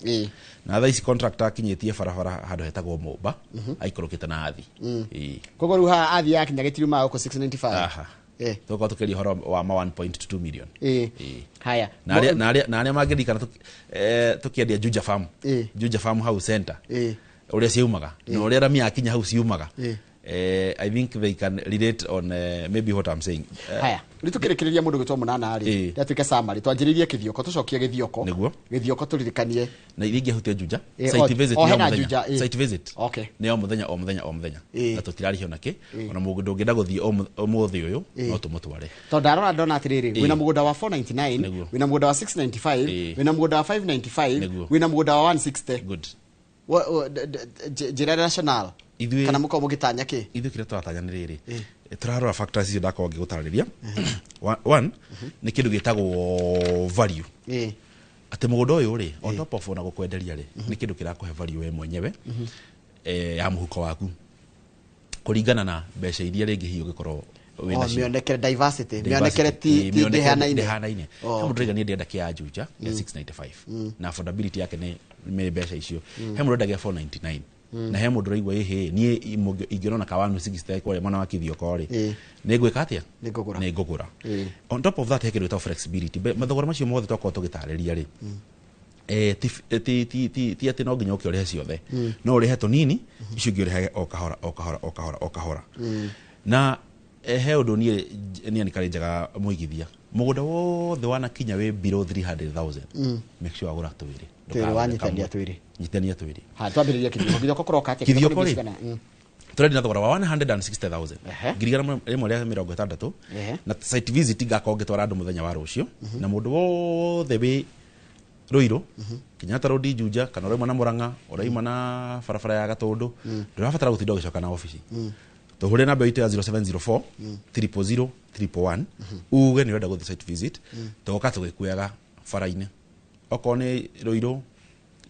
na thaa ici contractor akinyĩtie barabara handũ hetagwo Mũmba, aikũrũkĩte na Athi. Koguo rĩu haha Athi yakinya gĩtiriuma gũkũ 695. Aha. Tũkorwo tũkĩaria ũhoro wa ma 1.2 million. Haya. Na arĩa mangĩririkana tũkĩendia Juja Farm, Juja Farm hau center, ũrĩa ciaumaga na ũrĩa rami yakinya hau ciumaga, I think they can relate on maybe what I'm saying. Haya, rĩu tũkĩrĩkĩrĩria, mũndũ gwĩtwo Mũnana rĩ, ndatuĩke summary, twanjĩrĩirie Kĩthioko, tũcokie Gĩthioko. Nĩguo. Gĩthioko tũririkanie. Na iria ingĩhutia Juja, site visit o nĩ o hena mũthenya. Juja. Site visit nĩ o mũthenya o mũthenya o mũthenya, na tũtirarĩhio nakĩ. Ona mũndũ ũngĩenda gũthiĩ ũmũthĩ ũyũ, no tũmũtware. Tondũ ndarora ndona atĩrĩrĩ, wĩna mũgũnda wa 499, wĩna mũgũnda wa 695, wĩna mũgũnda wa 595, wĩna mũgũnda wa 160. Good. Njĩra rational Ithuĩ kana mũkorwo mũgĩtanya kĩ? Ithuĩ kĩrĩa tũratanya nĩ rĩrĩ, tũrarora factors icio ndakorwo ngĩgũtarĩria. One nĩ kĩndũ gĩtagwo value, atĩ mũgũnda ũyũ rĩ, on top of ona gũkwenderia rĩ, nĩ kĩndũ kĩrakũhe value we mwenyewe, ya mũhuko waku, kũringana na mbeca iria rĩngĩ hihi ũngĩkorwo wĩ O, nacio. mĩonekere diversity, Diversity. mĩonekere ti Ĩ, mĩonekere ndĩhanaine. ndĩhanaine. Oh, He mũndũ ũraiga niĩ ndĩrenda kĩa Juja kĩa 695, na affordability yake nĩ mbeca icio. He mũndũ ũrenda gĩa 499, na he mũndũ ũraigua ĩhĩ, niĩ ingĩona ka 160 kũrĩa mwena wa Kithioko rĩ, nĩ ngwĩka atĩa? Nĩ ngũgũra. Nĩ ngũgũra. On top of that, he kĩndũ gĩtagwo flexibility. Mathogora macio mothe twakorwo tũgĩtarĩria rĩ, ti atĩ no nginya ũke ũrĩhe ciothe. No ũrĩhe tũnini, icio ingĩ ũrĩhage o kahora o kahora o kahora o kahora. Na he ũndũ niĩ nĩ njaga mũigithia, mũgũnda wothe wanakinya wĩ below 300,000, make sure wagũra twĩrĩ. Twĩrĩ, Ndũkagũre wanyitania kamwe. twĩrĩ. Nyitania twĩrĩ. Ha, twambĩrĩrie Kithioko. Kithioko kũroka atĩa? Kithioko Kithioko nĩ rĩ, cigana? Tũrendia na thogora wa 160,000, 160,000. Na site visit ngakorwo ngĩtwara andũ mũthenya wa rũciũ, na mũndũ wothe wĩ Ruiru, Kenyatta Road, Juja, kana ũrauma na Murang'a, ũrauma na barabara ya Gatũndũ, ndũrabatara gũtinda ũgĩcoka na obici. Tũhũre namba itũ ya 0704 000 111, uge nĩ ũrenda gũthiĩ site visit. Tũgoka tũgĩkuaga bara-inĩ, okorwo nĩ Ruiru,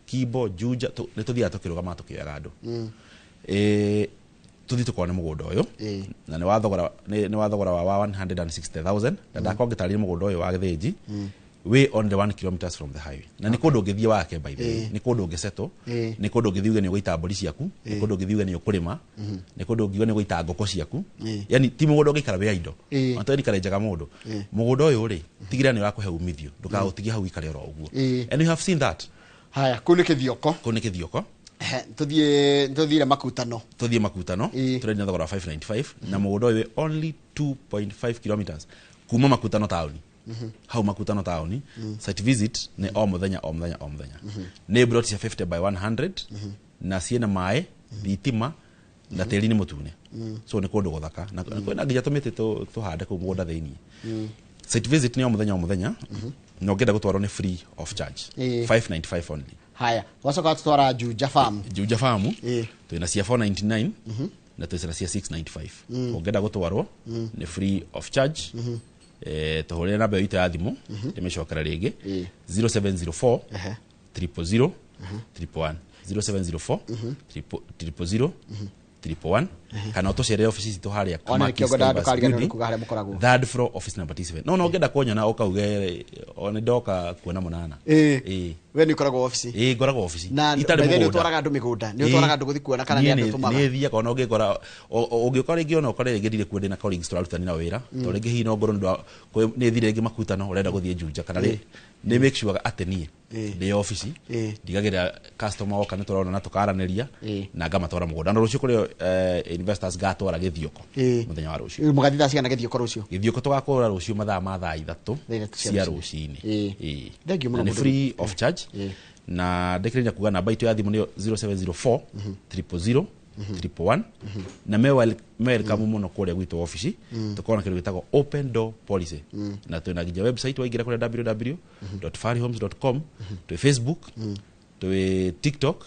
Kimbo, Juja, nĩ tũthiaga tũkĩrũgamaga tũkĩoyaga andũ. Tũthiĩ tũkone mũgũnda ũyũ, na nĩ wa thogora nĩ wa thogora wa 160,000, na ndakorwo ngĩtarĩria mũgũnda ũyũ wa Gĩthĩnji wĩ only 1 kilometers from the highway, na nĩ kũndũ ũngĩthiĩ wake, by the way, nĩ kũndũ ũngĩsettle, nĩ kũndũ ũngĩthiĩ uge nĩ ũgũita mbũri ciaku, nĩ kũndũ ũngĩthiĩ uge nĩ ũkũrĩma, nĩ kũndũ ũngiuga nĩ ũgũita ngũkũ ciaku. Yani ti mũgũnda ũngĩikara wĩ idle. Ona tondũ njaga mũndũ, mũgũnda ũyũ rĩ, tigĩrĩra nĩ ũrakũhe umithio, ndũkaũtigie hau ikare oro ũguo. And you have seen that. Haya, kũu nĩ Kĩthioko. Kũu nĩ Kĩthioko. Tũthiĩ tũthire Makutano. Tũthiĩ Makutano. Tũrendia na thogora wa 595, na mũgũnda ũyũ wĩ only 2.5 kilometers kuma Makutano taũni. Hau Makutano taũni, site visit nĩ o mũthenya o mũthenya o mũthenya. Nĩ plot cia 50 by 100, na ciĩna maĩ, thitima, na tĩri nĩ mũtune. So nĩ kũndũ gũthaka, na kwĩna nginya tũmĩtĩ tũhande kũu mũgũnda thĩiniĩ. Site visit nĩ o mũthenya o mũthenya, na ũngĩenda gũtwarwo nĩ free of charge. 595 only. Haya, wacoka watũtwara Juja Farm. Juja Farm twĩna cia 499 na twĩna cia 695. Ũngĩenda gũtwarwo nĩ free of charge. Tũhũrĩre namba itũ ya thimũ ndĩmĩcokera rĩngĩ 0704 000 111 0704 000 111 kana ũtũcerere ofici citũ harĩa Ona nĩkĩo ngwendaga ndũkariganĩrwo nĩ kuga harĩa mũkoragwo. Third floor, office number T7. No ngenda kuonyona ũkauge o nĩ ndoka kuona Mũnana. Ĩĩ. We nĩ ũkoragwo ofici? Ĩĩ, ngoragwo ofici. Na Itarĩ by the way, nĩ mũgũnda. ũtwaraga andũ mĩgũnda? Nĩ ũtwaraga andũ gũthiĩ kuona kana nĩ andũ ũtũmaga? Niĩ thiaga ona ũngĩkora ũngĩũka rĩngĩ ona ũkore rĩngĩ ndirĩ kuo ndĩna colleagues tũrarutania nao wĩra. Tondũ rĩngĩ hihi no ngorwo nĩ ũndũ wa nĩ thire rĩngĩ makutano ũrenda gũthiĩ Juja kana nĩ make sure atĩ niĩ ndĩ ofici ndigagĩrĩra customer oka nĩ tũrona na tũkaranĩria na ngamatwara mũgũnda. Na rũciũ kũrĩ investors ngatwara Gĩthioko mũthenya wa rũciũ. Mũgathiĩ thaa cigana Gĩthioko rũciũ? Gĩthioko tũgakũra rũciũ mathaa ma thaa 3 cia cia rũcinĩ. rũcinĩ. Ĩĩ. Thank you mũno Na nĩ mũndũ. free of charge. Na ndĩkĩrĩria kuga namba itũ ya thimũ nĩyo 0704 000 111 na me welcome mũno kũrĩa gwitũ ofici. Tũkorwo na kĩndũ gĩtagwo open door policy na twĩna nginya website waingĩra kũrĩa www.farihomes.com, twĩ Facebook, twĩ TikTok,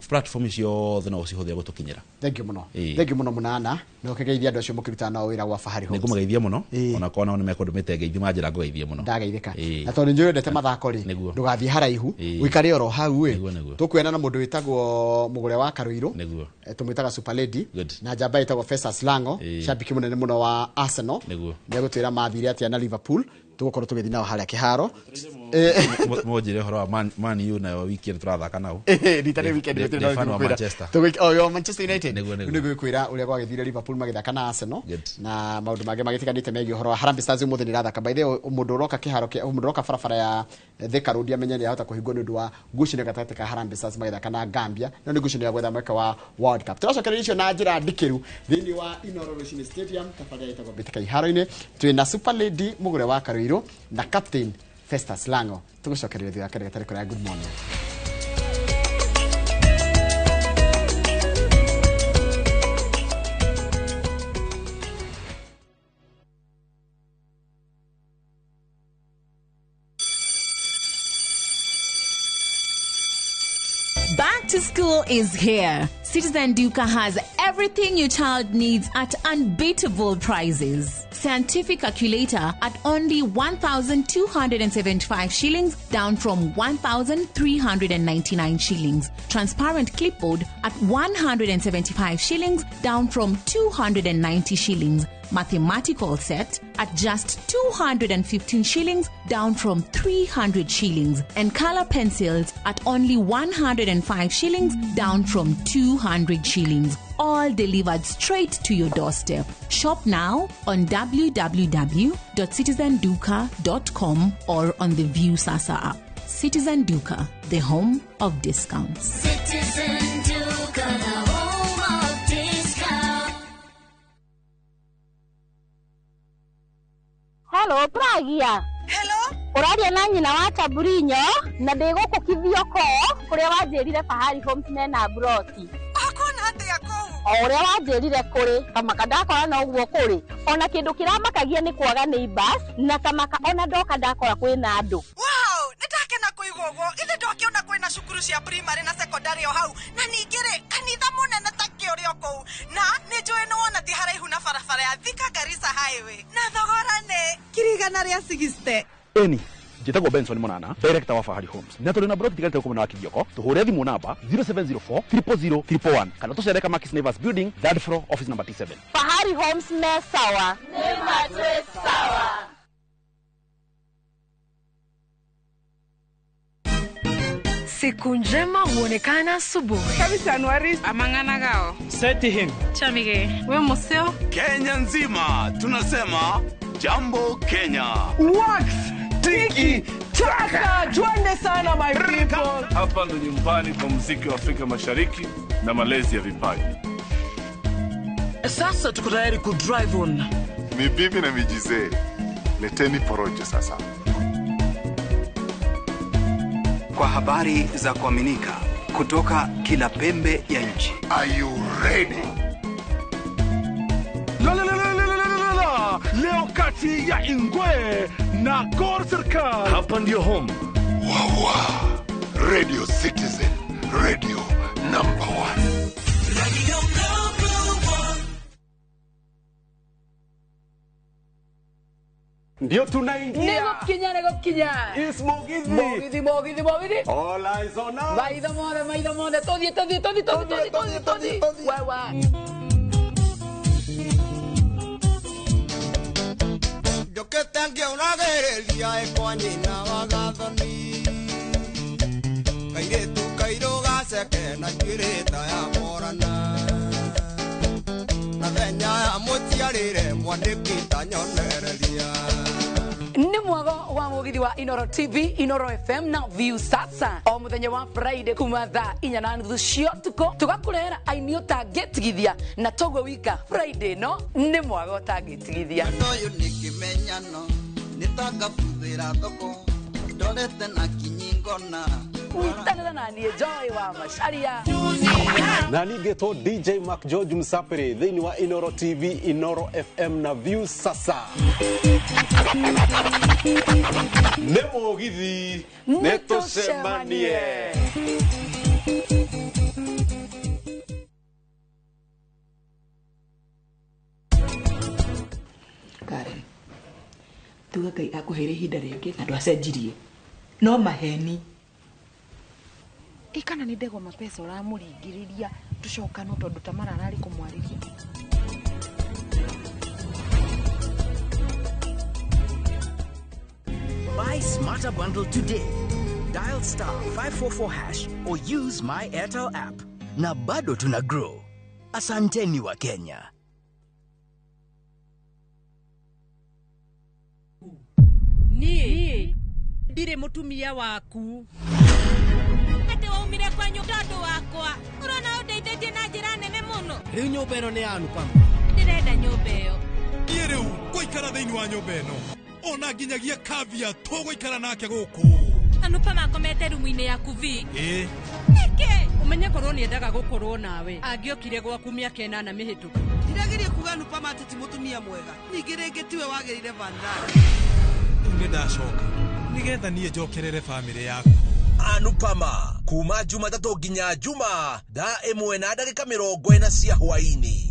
platform ciothe no ũcihũthĩre gũtũkinyĩra. Thank you mũno. Ĩĩ. Thank you mũno Mũnana. Na ũkĩgeithia andũ acio mũkĩrutaga nao wĩra gwa Fahari Homes. Nĩngũmageithia mũno ona korwo nao nĩmekũndũmĩte ngeithi manjĩra ngũgeithie mũno. Ndageithĩka. Ĩĩ. Na tondũ nĩ njũĩ wendete mathako rĩ, Nĩguo. ndũgathiĩ haraihu, Ĩĩ. ũikare oro hau ĩ. Nĩguo, nĩguo. Tũkuona na mũndũ wĩtagwo Mũgũre wa Karũirũ. Nĩguo. Tũmwĩtaga Super Lady. Good. Na njamba ĩtagwo Festus Lango, Ĩĩ. shabiki mũnene mũno wa Arsenal. Nĩguo. Nĩegũtwĩra mathire atĩa na Liverpool. Tũgũkorwo tũgĩthiĩ nao harĩa kĩharo. Mũnjĩre ũhoro wa Man U nayo wiki ĩno tũrathaka nao. Rita rĩ weekend Ndĩ gũtirĩ na fan wa ngũkwĩra. Manchester. Oh, Manchester United. Nĩguo, nĩguo. Nĩ ngũkwĩra ũrĩa gwagĩthire Liverpool magĩthaka na Arsenal na maũndũ mangĩ magĩtiganĩte megiĩ ũhoro wa Harambee Stars ũmũthĩ nĩ ĩrathaka. By the way, mũndũ ũroka kĩharo kĩa mũndũ ũroka barabara ya Thika Road amenye nĩ ahota kũhingwo nĩ ũndũ wa ngucanio gatagatĩ ka Harambee Stars magĩthaka na Gambia. No nĩ ngucanio ya gwetha mweke wa World Cup. Tũracokereria icio na njĩra ndikĩru thĩinĩ wa Inooro Rũcinĩ Stadium, tabarĩra ĩtagwo Mbĩtĩka Iharo-inĩ. Twĩna Super Lady Mũgũre wa Karũirũ na Captain Festus Lango. Tũgũcokereria thutha wa kahinda gatarĩ kũraya. Good morning. Back to school is here. Citizen Duka has everything your child needs at unbeatable prices. Scientific calculator at only 1,275 shillings, down from 1,399 shillings. Transparent clipboard at 175 shillings, down from 290 shillings. Mathematical set at just 215 shillings, down from 300 shillings. And color pencils at only 105 shillings, down from 200 shillings. All delivered straight to your doorstep. Shop now on www.citizenduka.com or on the View Sasa app. Citizen Duka, the home of discounts. Citizen Duka, the home of discount. Hello, Pragia. Hello. Ũraria na nyina wa Taburinyo na ndĩ gũkũ Kithioko kũrĩa wanjĩrire Fahari Homes mena broti. Ũkuona atĩa kũu? O ũrĩa wanjĩrire kũrĩ kamaka ndakora no ũguo kũrĩ ona kĩndũ kĩramakagia nĩ kwaga neighbors na kamaka ona ndoka ndakora kwĩna andũ. Wow, nĩndakena kũigua ũguo. Ithe ndokĩona kwĩna cukuru cia primary na secondary o hau na ningĩ rĩ kanitha mũnene ta kĩ ũrĩ o kũu na nĩ njũĩ nĩ wona ti haraihu na barabara ya Thika Garissa Highway na thogora nĩ 160,000. Eni njĩtagwo Benson Mũnana, director wa Fahari Homes, na tũrĩ na broti tigarĩte gũkũ mwena wa Kithioko. Tũhũre thimũ namba 0704 000 111 kana tũcere Kamakis Neighbors Building, third floor, office number T7. Fahari Homes me sawa. Nĩ matwĩ sawa. Siku njema huonekana asubuhi. Amang'anagao. Seti him. Chamige. We museo. Kenya nzima tunasema jambo Kenya. Wax tiki taka, twende sana my people. Hapa ndo nyumbani kwa muziki wa Afrika Mashariki na malezi ya vipaji. Sasa tuko tayari ku drive on. Ni bibi na mijizee. Leteni porojo sasa. Kwa habari za kuaminika kutoka kila pembe ya nchi. Are you ready? La la la la la la la la. Leo kati ya Ingwe na Gor Serikal. Hapa ndio home. Wawa. Radio Citizen, radio number 1. Radio number 1. Ndio tunaingia. Nĩgũkinya nĩgũkinya. Is Mugithi. Mugithi Mugithi Mugithi. All eyes on us. Maitho mothe maitho mothe tũthiĩ tũthiĩ tũthiĩ tũthiĩ tũthiĩ tũthiĩ tũthiĩ. Wewe. Njũkĩte ngĩũragĩrĩria ĩkwa nyina wa gathoni kairĩtu kairũ gaceke na njuĩrĩ ta ya morana na thenya ya mũciarĩre mwandĩki ta nyonereria. Nĩ mwago wa mugithi wa Inoro TV, Inoro FM na View Sasa o muthenya wa Friday kuma thaa 4:30 cia ũtukũ tũgakũrehera aini ũtangĩtigithia na toguo wika Friday no nĩ mwago ũtangĩtigithia. Ũyũ nĩ kĩmenyano nĩ tangabuthĩra thoko ndorete na kinyi ngona nyitanĩra na niĩ Joy wa Macharia na ningĩtwo DJ Mark George Msapiri thĩinĩ wa Inoro TV, Inoro FM na View Sasa. Nĩ mũgithi nĩ tũcemanie. Karen, tuga Ngai akũheire ihinda rĩngĩ na ndwacenjirie no maheni. Ikana nĩ ndegwa mapesa ũramũringĩrĩria tũcokano tondũ Tamara ararĩ kũmwarĩria. Buy Smarter Bundle today. Dial star 544 hash or use my Airtel app. Na bado tuna grow. Asanteni wa Kenya. Niĩ ndirĩ mũtumia waku. Atĩ waumire kwanyu tondũ wakwa. Ũrona ũndeithĩtie na njĩra nene mũno. Rĩu nyũmba ĩno nĩ ya Anupama. Ndĩrenda nyũmba ĩyo. Niĩ rĩu ngũikara thĩinĩ wa nyũmba ĩno. Ona nginyagia Kavya tũgũikara nake gũkũ. Anupama akomete rumu-inĩ yaku vi. Ĩĩ. Nĩkĩ? Ũmenye korwo nĩendaga gũkorwo nawe. Angĩokire gwaku mĩaka 8 mĩhĩtũku. Ndirageria kuga Anupama atĩ ti mũtumia mwega. Ningĩ rĩngĩ tiwe wagĩrĩire Vanraj. Rĩu nĩndacoka nĩgetha niĩ njokerere bamĩrĩ yaku. Anupama kuma Jumatatũ nginya Juma thaa 1:40 cia hwaĩ-inĩ.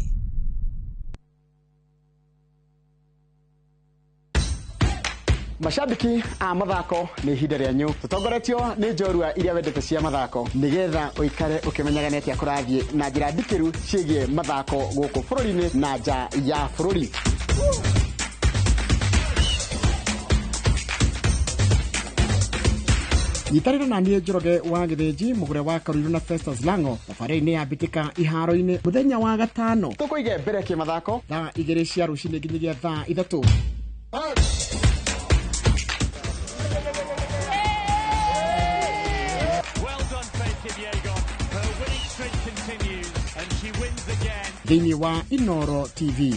Mashabiki a mathako nĩ ihinda rĩanyu tũtongoretio nĩ njorua iria wendete cia mathako nĩgetha ũikare ũkĩmenyaga nĩ atĩa kũrathiĩ na njĩra ndikĩru ciĩgiĩ mathako gũkũ bũrũri-inĩ na nja ya bũrũri. Nyitanĩra na niĩ Njoroge wa Gĩthĩnji mũgũre wa Karuiru na Festus Lango thabarĩ-inĩ ya mbĩtĩka iharo-inĩ mũthenya wa gatano tũkũige mbere kĩmathako thaa 2 cia rũcinĩ nginyagia thaa 3. Thĩinĩ wa Inoro TV.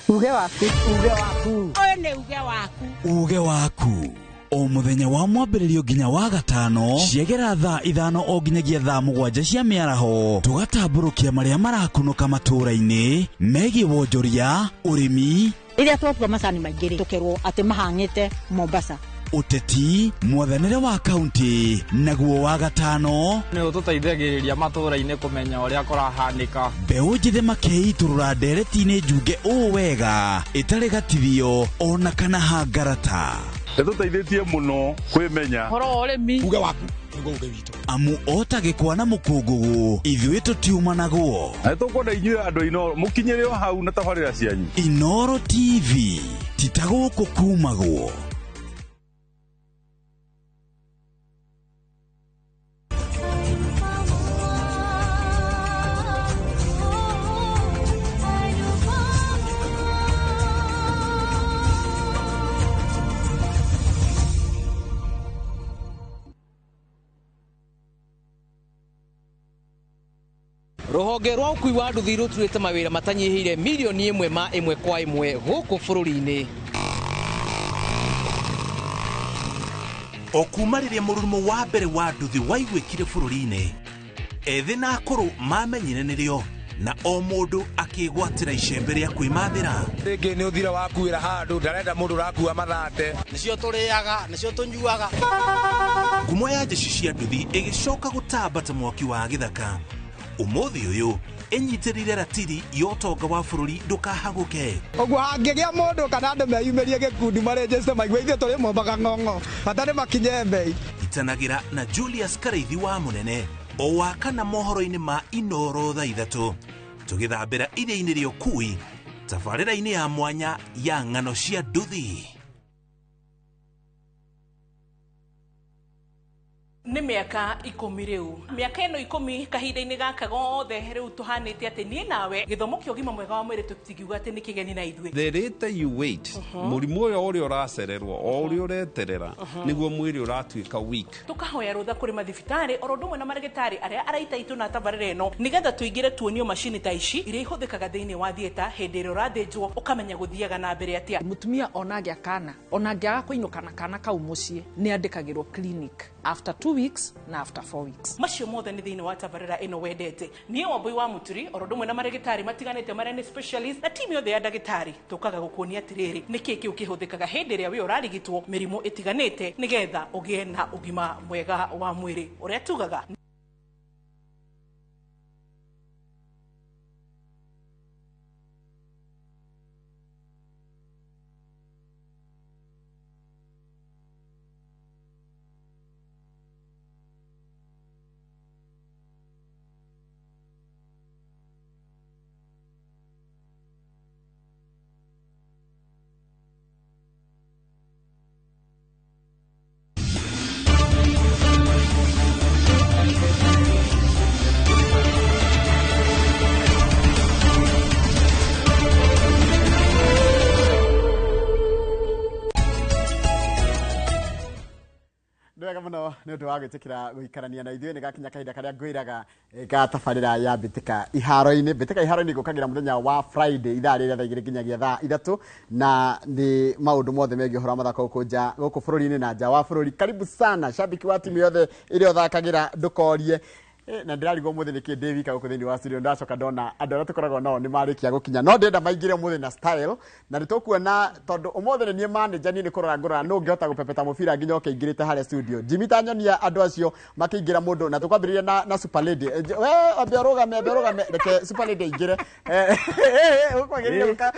Uge waku, uge waku. Ũyũ nĩ uge waku. Uge waku. O mũthenya wa mwambĩrĩrio nginya wa gatano ciegera thaa 5 o nginyagia thaa 7 cia mĩaraho tũgatambũrũkia marĩa marakunũka matũũra-inĩ megiĩ wonjoria, ũrĩmi. Rĩrĩa twatua macani maingĩ rĩ tũkerwo atĩ mahang'ĩte Mombasa. Ũteti, mwathanĩre wa kaunti naguo wa gatano nĩ ũtũteithagĩrĩria matũũra-inĩ kũmenya ũrĩa kũrahanĩka. Mbeũ njĩthĩ makeitũrũra ndereti-inĩ njunge ũũ wega ĩtarĩ gatithio ona kana hangarata. Nĩtũteithĩtie mũno kwĩmenya ũhoro wa ũrĩmi. Uge waku nĩguo uge witũ. Amu ota gĩkwa na mũkũngũgũ ithuĩ tũtiumanagwo. Na nĩtũkwenda inyuĩ andũ Inoro mũkinyĩre o hau na tabarĩra cianyu. Inoro TV ti ta gũkũ kumagwo. Rũhonge rwa ũkui wa nduthi rũturĩte mawĩra matanyihĩire milioni 1 ma 1 kwa 1 gũkũ bũrũri-inĩ. O kuma rĩrĩa mũrurumo wa mbere wa nduthi waiguĩkire bũrũri-inĩ, ethĩ na akũrũ mamenyire nĩrĩo Na o mũndũ akĩgwatĩra icembe rĩa kwĩmathĩra. Rĩngĩ nĩ ũthire wakuĩra handũ ndarenda mũndũ ũrakua mathate. Nĩcio tũrĩaga, nĩcio tũnyuaga. Ngumo ya jeshi cia nduthi ĩgĩcoka gũtamba ta mwaki wa gĩthaka. Ũmũthĩ ũyũ ĩnyitĩrĩire ratiri ya ũtonga wa bũrũri ndũkahagũke. Ũguo hangĩgĩa mũndũ kana andũ meyumĩrie gĩkundi marĩnjĩte maigue ithuĩ tũrĩ mombaga ng'ong'o bata nĩ makinye mbei. Itanagĩra na Julius Karaithi wa Mũnene o wa kana mohoro-inĩ ma Inoro thaa 3 tũgĩthambĩra iria-inĩ rĩa ũkui tabarĩra-inĩ ya mwanya ya ng'ano cia nduthi. Nĩ mĩaka 10 rĩu. Mĩaka ĩno 10 kahinda-inĩ gaka gothe rĩu tũhanĩte atĩ niĩ nawe gĩthomo kĩa ũgima mwega wa mwĩrĩ tũtingiuga atĩ nĩ kĩgeni na ithuĩ. The later you wait, mũrimũ ũyũ ũrĩa ũracererwo o ũrĩa ũreterera nĩguo mwĩrĩ ũratuĩka weak. Tũkahoya rũtha kũrĩ mathibitarĩ oro ũndũ ũmwe na marĩgĩtarĩ arĩa araita itũ na tabarĩra ĩno nĩgetha tũingĩre tuonio macini ta ici iria ihũthĩkaga thĩinĩ wa theatre hĩndĩ ĩrĩa ũrathĩnjwo ũkamenya gũthiaga na mbere atĩa. Mũtumia ona angĩa kana ona angĩaga kũinũka na kana kau mũciĩ nĩ andĩkagĩrwo clinic after 2 weeks na after 4 weeks. Macio mothe nĩ thĩinĩ wa tabarĩra ĩno wendete. Niĩ Wambui wa Mũturi oro ũndũ ũmwe na marĩgĩtarĩ matiganĩte marĩa nĩ specialist na timu yothe ya ndagĩtarĩ tũkaga gũkuonia atĩrĩrĩ nĩkĩĩ kĩu kĩhũthĩkaga hĩndĩ ĩrĩa wĩ ũrarigitwo mĩrimũ ĩtiganĩte nĩgetha ũgĩe na ũgima mwega wa mwĩrĩ ũrĩa tugaga. Wega muno nĩ ũndũ wa gwĩtĩkĩra gũikarania na ithuĩ. Nĩ gakinya kahinda karĩa ngwĩraga ga tabarĩra ya Mbĩtĩka Iharo-inĩ. Mbĩtĩka Iharo-inĩ gũkagĩra mũthenya wa Friday ithaa rĩrĩa thaa 2 nginyagia thaa 3, na nĩ maũndũ mothe megiĩ ũhoro wa mathako gũkũ nja, gũkũ bũrũri-inĩ na nja wa bũrũri. Karibu sana shabiki wa timu yothe ĩrĩa ũthakagĩra, ndũkorie. Na ndĩrarigwo ũmũthĩ nĩkĩ ndĩ wika gũkũ thĩinĩ wa studio. Ndacoka ndona andũ arĩa tũkoragwo nao nĩ marĩkia gũkinya, no ndĩrenda maingĩre ũmũthĩ na style, na nĩ tũkuona tondũ ũmũthĩ nĩ niĩ manager, niĩ nĩ kũrora ngũrora nũ ũngĩhota gũpepeta mũbira nginya oke aingĩrĩte harĩa studio. Jimmy tanyonia andũ acio makĩingĩra mũndũ, na tũkwambĩrĩria na Super Lady. We ambe ũrũgame, ambe ũrũgame, reke Super Lady aingĩre. Ũkwagĩrĩire gũka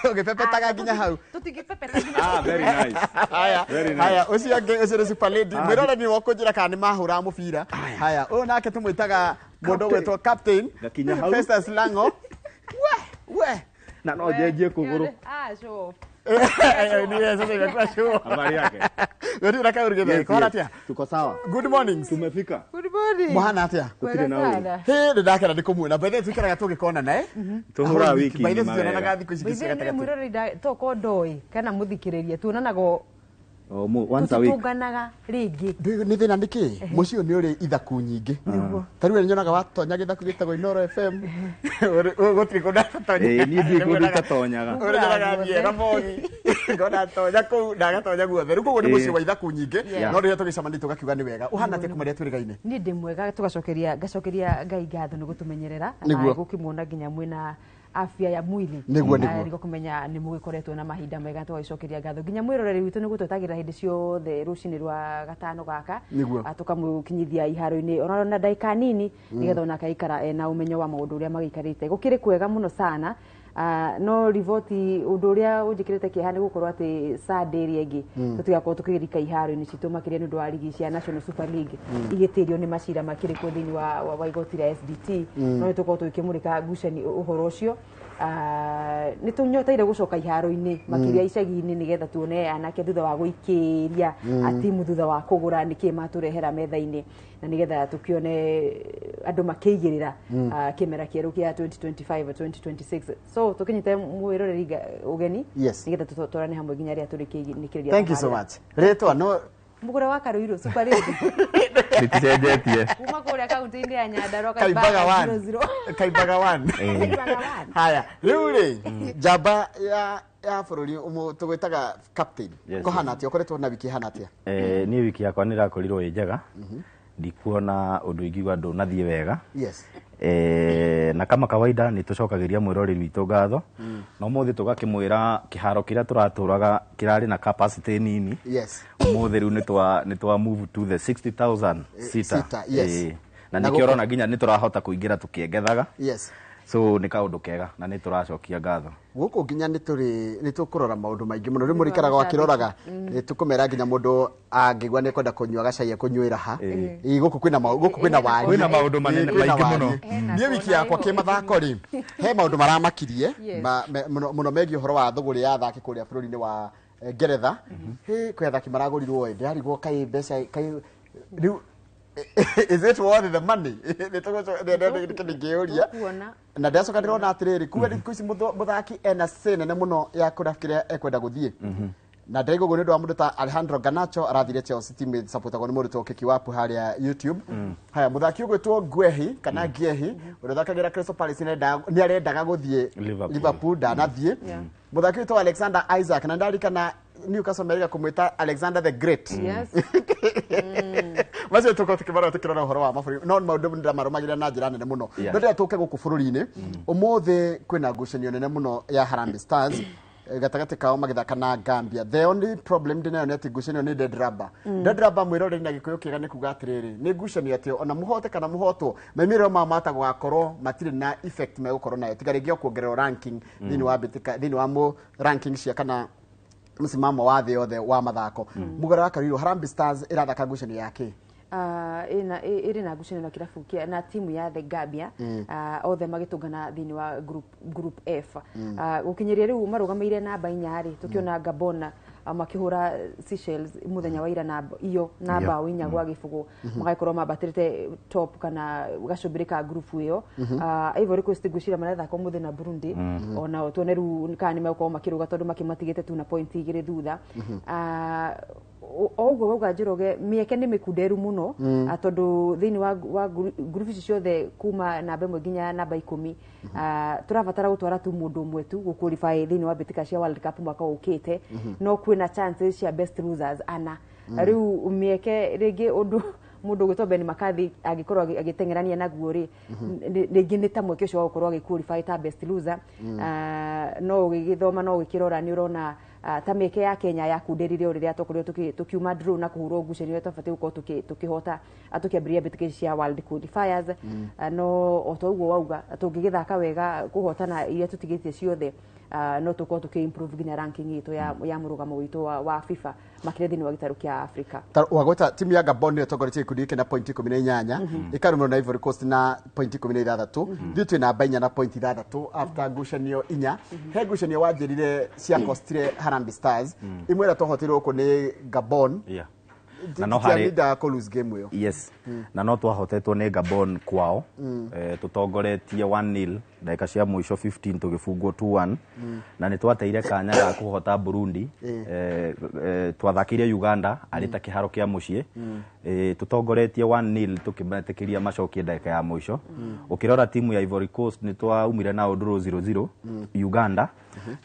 ũgĩpepetaga nginya hau. Tũtingĩpepeta nginya. Very nice. Haya, haya, ũcio ũngĩ ũcio nĩ Super Lady. Mwĩrore nĩ wakũnjĩra kana nĩ mahũraga mũbira. Haya, ũyũ nake tũmwĩtaga mũndũ ũgwĩtwo Captain Festus Lango. We na no njenjie kũgũrũ. Habari yake. Gũtirĩ na kaũndũ gĩtheri. Kũhana atĩa? Tuko sawa. Good morning. Tumefika. Good morning. Mũhana atĩa? Gũtirĩ na ũru. Hĩ, nĩ ndakena nĩ kũmuona. By the way, tũikaraga tũgĩkonana, Tũhũraga wiki By the way, ng'ima tũtionanaga wega. thikũ ici cia gatagatĩ. Mwĩroreri tokorwo ndoĩ kana mũthikĩrĩria tuonanaga Once a week. Tũtũnganaga rĩngĩ. Nĩ thĩna nĩ kĩ? Mũciĩ ũyũ nĩ ũrĩ ithaku nyingĩ. Ta rĩu nyonaga watonya gĩthaku gĩtagwo Inoro FM. Gũtirĩ kũndũ atatonya. Niĩ ndiũĩ kũndũ itatonyaga. Ũrĩa nyonaga thiĩ Ramogi. Ngona atonya kũu na agatonya guothe. Rĩu koguo nĩ mũciĩ wa ithaku nyingĩ. No rĩrĩa tũgĩcemania tũgakiuga nĩ wega. Ũhana atĩa kuma rĩrĩa twĩrĩgaine? Niĩ ndĩ mwega, tũgacokeria ngacokeria Ngai ngatho nĩ gũtũmenyerera na gũkĩmuona nginya mwĩna afya ya mwili. Nĩguo, nĩguo. Nĩguo kũmenya nĩ mũgĩkoretwo na mahinda mega, tũgagĩcokeria ngatho nginya mwĩroreri witũ nĩ gũtwetagĩrĩra hĩndĩ ciothe rũcinĩ rwa gatano gaka. Tũkamũkinyithia iharo-inĩ ona na ndagĩka nini nĩgetha onake aikara ena ũmenyo wa maũndũ ũrĩa magĩikarĩte. Gũkĩrĩ kwega mũno sana. No riboti ũndũ ũrĩa ũnjĩkĩrĩte kĩeha nĩ gũkorwo atĩ Sunday ĩrĩa ĩngĩ tũtigakorwo tũkĩrika iharo-inĩ citũ makĩria nĩ ũndũ wa rigi cia National Super League igĩtĩrio nĩ macira makĩrĩ kuo thĩinĩ wa igoti rĩa SDT. No nĩ tũkorwo tũgĩkĩmũrĩka ngucanio ũhoro ũcio. Nĩ tũnyoteire gũcoka iharo-inĩ makĩria icagi-inĩ nĩgetha tuone anake thutha wa gũikĩria atimu thutha wa kũgũra nĩkĩ matũrehera metha-inĩ, na nĩgetha tũkĩone andũ makĩigĩrĩra kĩmera kĩerũ kĩa 2025 2026. So tũkĩnyite mwĩroreri ũgeni nĩgetha tũtwarane hamwe nginya rĩrĩa tũrĩkĩrĩria. Thank you so much. Rĩtwa no Mũgũra wa Karuirũ Super Lady. Rĩticenjetie. Kuma kũrĩa kaunti-inĩ ya Nyandarua Kaimbaga Kaimbaga 1. 00. Kaimbaga 1. Kaimbaga 1. Haya, rĩu rĩ njamba ya bũrũri tũgwĩtaga captain. Kũhana atĩa? Ũkoretwo na wiki ĩhana atĩa? Niĩ wiki yakwa nĩ ĩrakorirwo ĩ njega. Ndikuona ũndũ ingiuga ndũnathiĩ wega. Yes. Na kama kawaida nĩ tũcokagĩria mwĩroreri witũ ngatho. Na ũmũthĩ tũgakĩmwĩra kĩharo kĩrĩa tũratũraga kĩrarĩ na capacity nini. Ũmũthĩ rĩu nĩ twa move to the 60,000 seater. Seater, yes. Na Na nĩkĩo ũrona nginya nĩ tũrahota kũingĩra tũkĩengethaga. So nĩ kaũndũ kega na nĩ tũracokia ngatho. Gũkũ nginya nĩ tũrĩ nĩ tũkũrora maũndũ maingĩ mũno. Rĩu mũrĩikaraga wakĩroraga, nĩ tũkũmera nginya mũndũ angĩigua nĩ kwenda kũnyua gacai ekũnyuĩra ha. Ĩ, gũkũ kwĩna gũkũ kwĩna wariĩ. Kwĩna maũndũ manene Ĩ, kwĩna maingĩ mũno. wariĩ. Niĩ wiki yakwa kĩmathako rĩ, he maũndũ maramakirie mũno mũno megiĩ ũhoro wa thũgũrĩ ya athaki kũrĩa bũrũri-inĩ wa Ngeretha. Hĩ, kwĩ athaki maragũrirwo ĩ, ndĩrarigwo kaĩ mbeca kaĩ rĩu is it worth the money? Nĩ tũgũcoka ngĩũria. Tũkuona. Na ndacoka ndĩrona atĩrĩrĩ, kuga thikũ ici mũthaki ena say nene mũno ya kũrĩa kĩrĩa ekwenda gũthiĩ, na ndĩraigua ũguo nĩ ũndũ wa mũndũ ta Alejandro Garnacho arathire Chelsea, team ĩsupportagwo nĩ mũndũ ta Keki Wapu harĩa YouTube. Haya, mũthaki ũgwĩtwo Guehi kana Giehi ũrĩa ũthakagĩra Crystal Palace nĩ arendaga gũthiĩ Liverpool. Liverpool, ndanathiĩ. Mũthaki wĩtwo Alexander Isaac, na ndarikana Newcastle merĩga kũmwĩta Alexander the Great. Macio tũkorwo tũkĩmarora tũkĩrora ũhoro wa mabũrũri, no maũndũ ndĩramarũmagĩrĩra na njĩra nene mũno. No ndĩrenda tũke gũkũ bũrũri-inĩ. Ũmũthĩ kwĩna ngucanio nene mũno ya Harambee Stars gatagatĩ kao magĩthaka na Gambia. The only problem ndĩnayo nĩ atĩ ngucanio nĩ dead rubber. Dead rubber, mwĩroreri, na Gĩkũyũ kĩega nĩ kuga atĩrĩrĩ, nĩ ngucanio atĩ ona mũhote kana mũhotwo, maumĩrĩro mao matagũgakorwo matirĩ na effect megũkorwo nayo, tiga rĩngĩ o kuongererwo ranking thĩinĩ wa mbĩtĩka, thĩinĩ wa mũ ranking cia kana msimamo wa thĩ yothe wa mathako. Mũgũra wa Karirũ, Harambee Stars ĩrathaka ngucanio ya kĩ? Ĩrĩ na ngucanio na kĩrabu kĩa na timu ya the Gambia. Othe magĩtũngana thĩinĩ wa group F. Gũkinyĩria rĩu marũgamĩire namba 4 rĩ, tũkĩona Gabon makĩhũra Seychelles mũthenya wa ira na iyo na bao 4-0, magagĩkorwo mambatĩrĩte top kana gacũmbĩrĩ ka group ĩyo. Ivory Coast ngwĩciria marathaka ũmũthĩ na Burundi. Onao tuone rĩu kana nĩ megũkorwo makĩrũga, tondũ makĩmatigĩte tu na point 2 thutha. O ũguo wauga Njoroge, mĩeke nĩ mĩkunderu mũno. Tondũ thĩinĩ wa group ici ciothe kuma namba 1 nginya namba 10, tũrabatara gũtwara tu mũndũ ũmwe tu gũqualify thĩinĩ wa mbĩtĩka cia World Cup mwaka ũkĩte. No kwĩna chances cia best losers ana. Rĩu mĩeke rĩngĩ ũndũ mũndũ ũgwĩtwo Ben McCarthy angĩkorwo agĩteng'erania naguo rĩ, rĩngĩ nĩ ta mweke ũcio wa gũkorwo agĩqualify ta best loser. No ũgĩgĩthoma no ũgĩkĩrora nĩ ũrona ta mĩeke ya Kenya yakunderire o rĩrĩa twakorirwo tũkiuma draw na kũhũrwo ngucanio ĩrĩa twabatiĩ gũkorwo tũkĩhota tũkĩambĩrĩria mbĩtĩka ici cia World Qualifiers. No o ta ũguo wauga, tũngĩgĩthaka wega kũhotana iria tũtigĩtie ciothe, no tũkorwo tũkĩ-improve nginya ranking itũ ya mũrũgamo witũ wa FIFA, makĩria thĩinĩ wa gĩtarũ kĩa Africa. Ta wagweta timu ya Gabon nĩyo ĩtongoretie gĩkundi gĩkĩ na point 18, ĩkarũmĩrĩrwo na Ivory Coast na point 16. Ithuĩ twĩ namba 4 na point 6 after ngucanio 4. He ngucanio wanjĩrire ciakostire Harambee Stars, imwe ĩrĩa twahotirwo gũkũ nĩ Gabon. Na no harĩ Titiamindaga kũ lose game ĩyo. Yes, na no twahotetwo nĩ Gabon kwao, tũtongoretie 1-0 ndagĩka cia mũico 15 tũgĩbungwo 2-1. Na nĩ twateire kanya ga kũhota Burundi. Twathakĩire Uganda arĩ ta kĩharo kĩa mũciĩ, tũtongoretie 1-0 tũkĩmetĩkĩria macokie ndagĩka ya mũico. Ũkĩrora timu ya Ivory Coast nĩ twaumire nao draw 0-0 Uganda,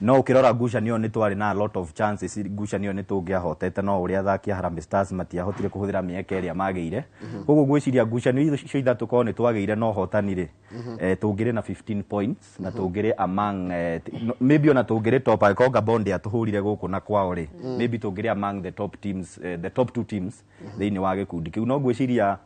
no ũkĩrora ngucanio nĩ twarĩ na a lot of chances, ngucanio nĩ tũngĩahotete, no ũrĩa athaki a Harambee Stars matiahotire kũhũthĩra mĩeke ĩrĩa magĩire. Koguo ngwĩciria ngucanio icio ithatũ korwo nĩ twagĩire na ũhotani rĩ, tũngĩrĩ na 15 points na tũngĩrĩ among maybe ona tũngĩrĩ top angĩkorwo Gabon ndĩatũhũrire gũkũ na kwao rĩ, maybe tũngĩrĩ among the top teams, the top two teams thĩinĩ wa gĩkundi kĩu. No ngwĩciria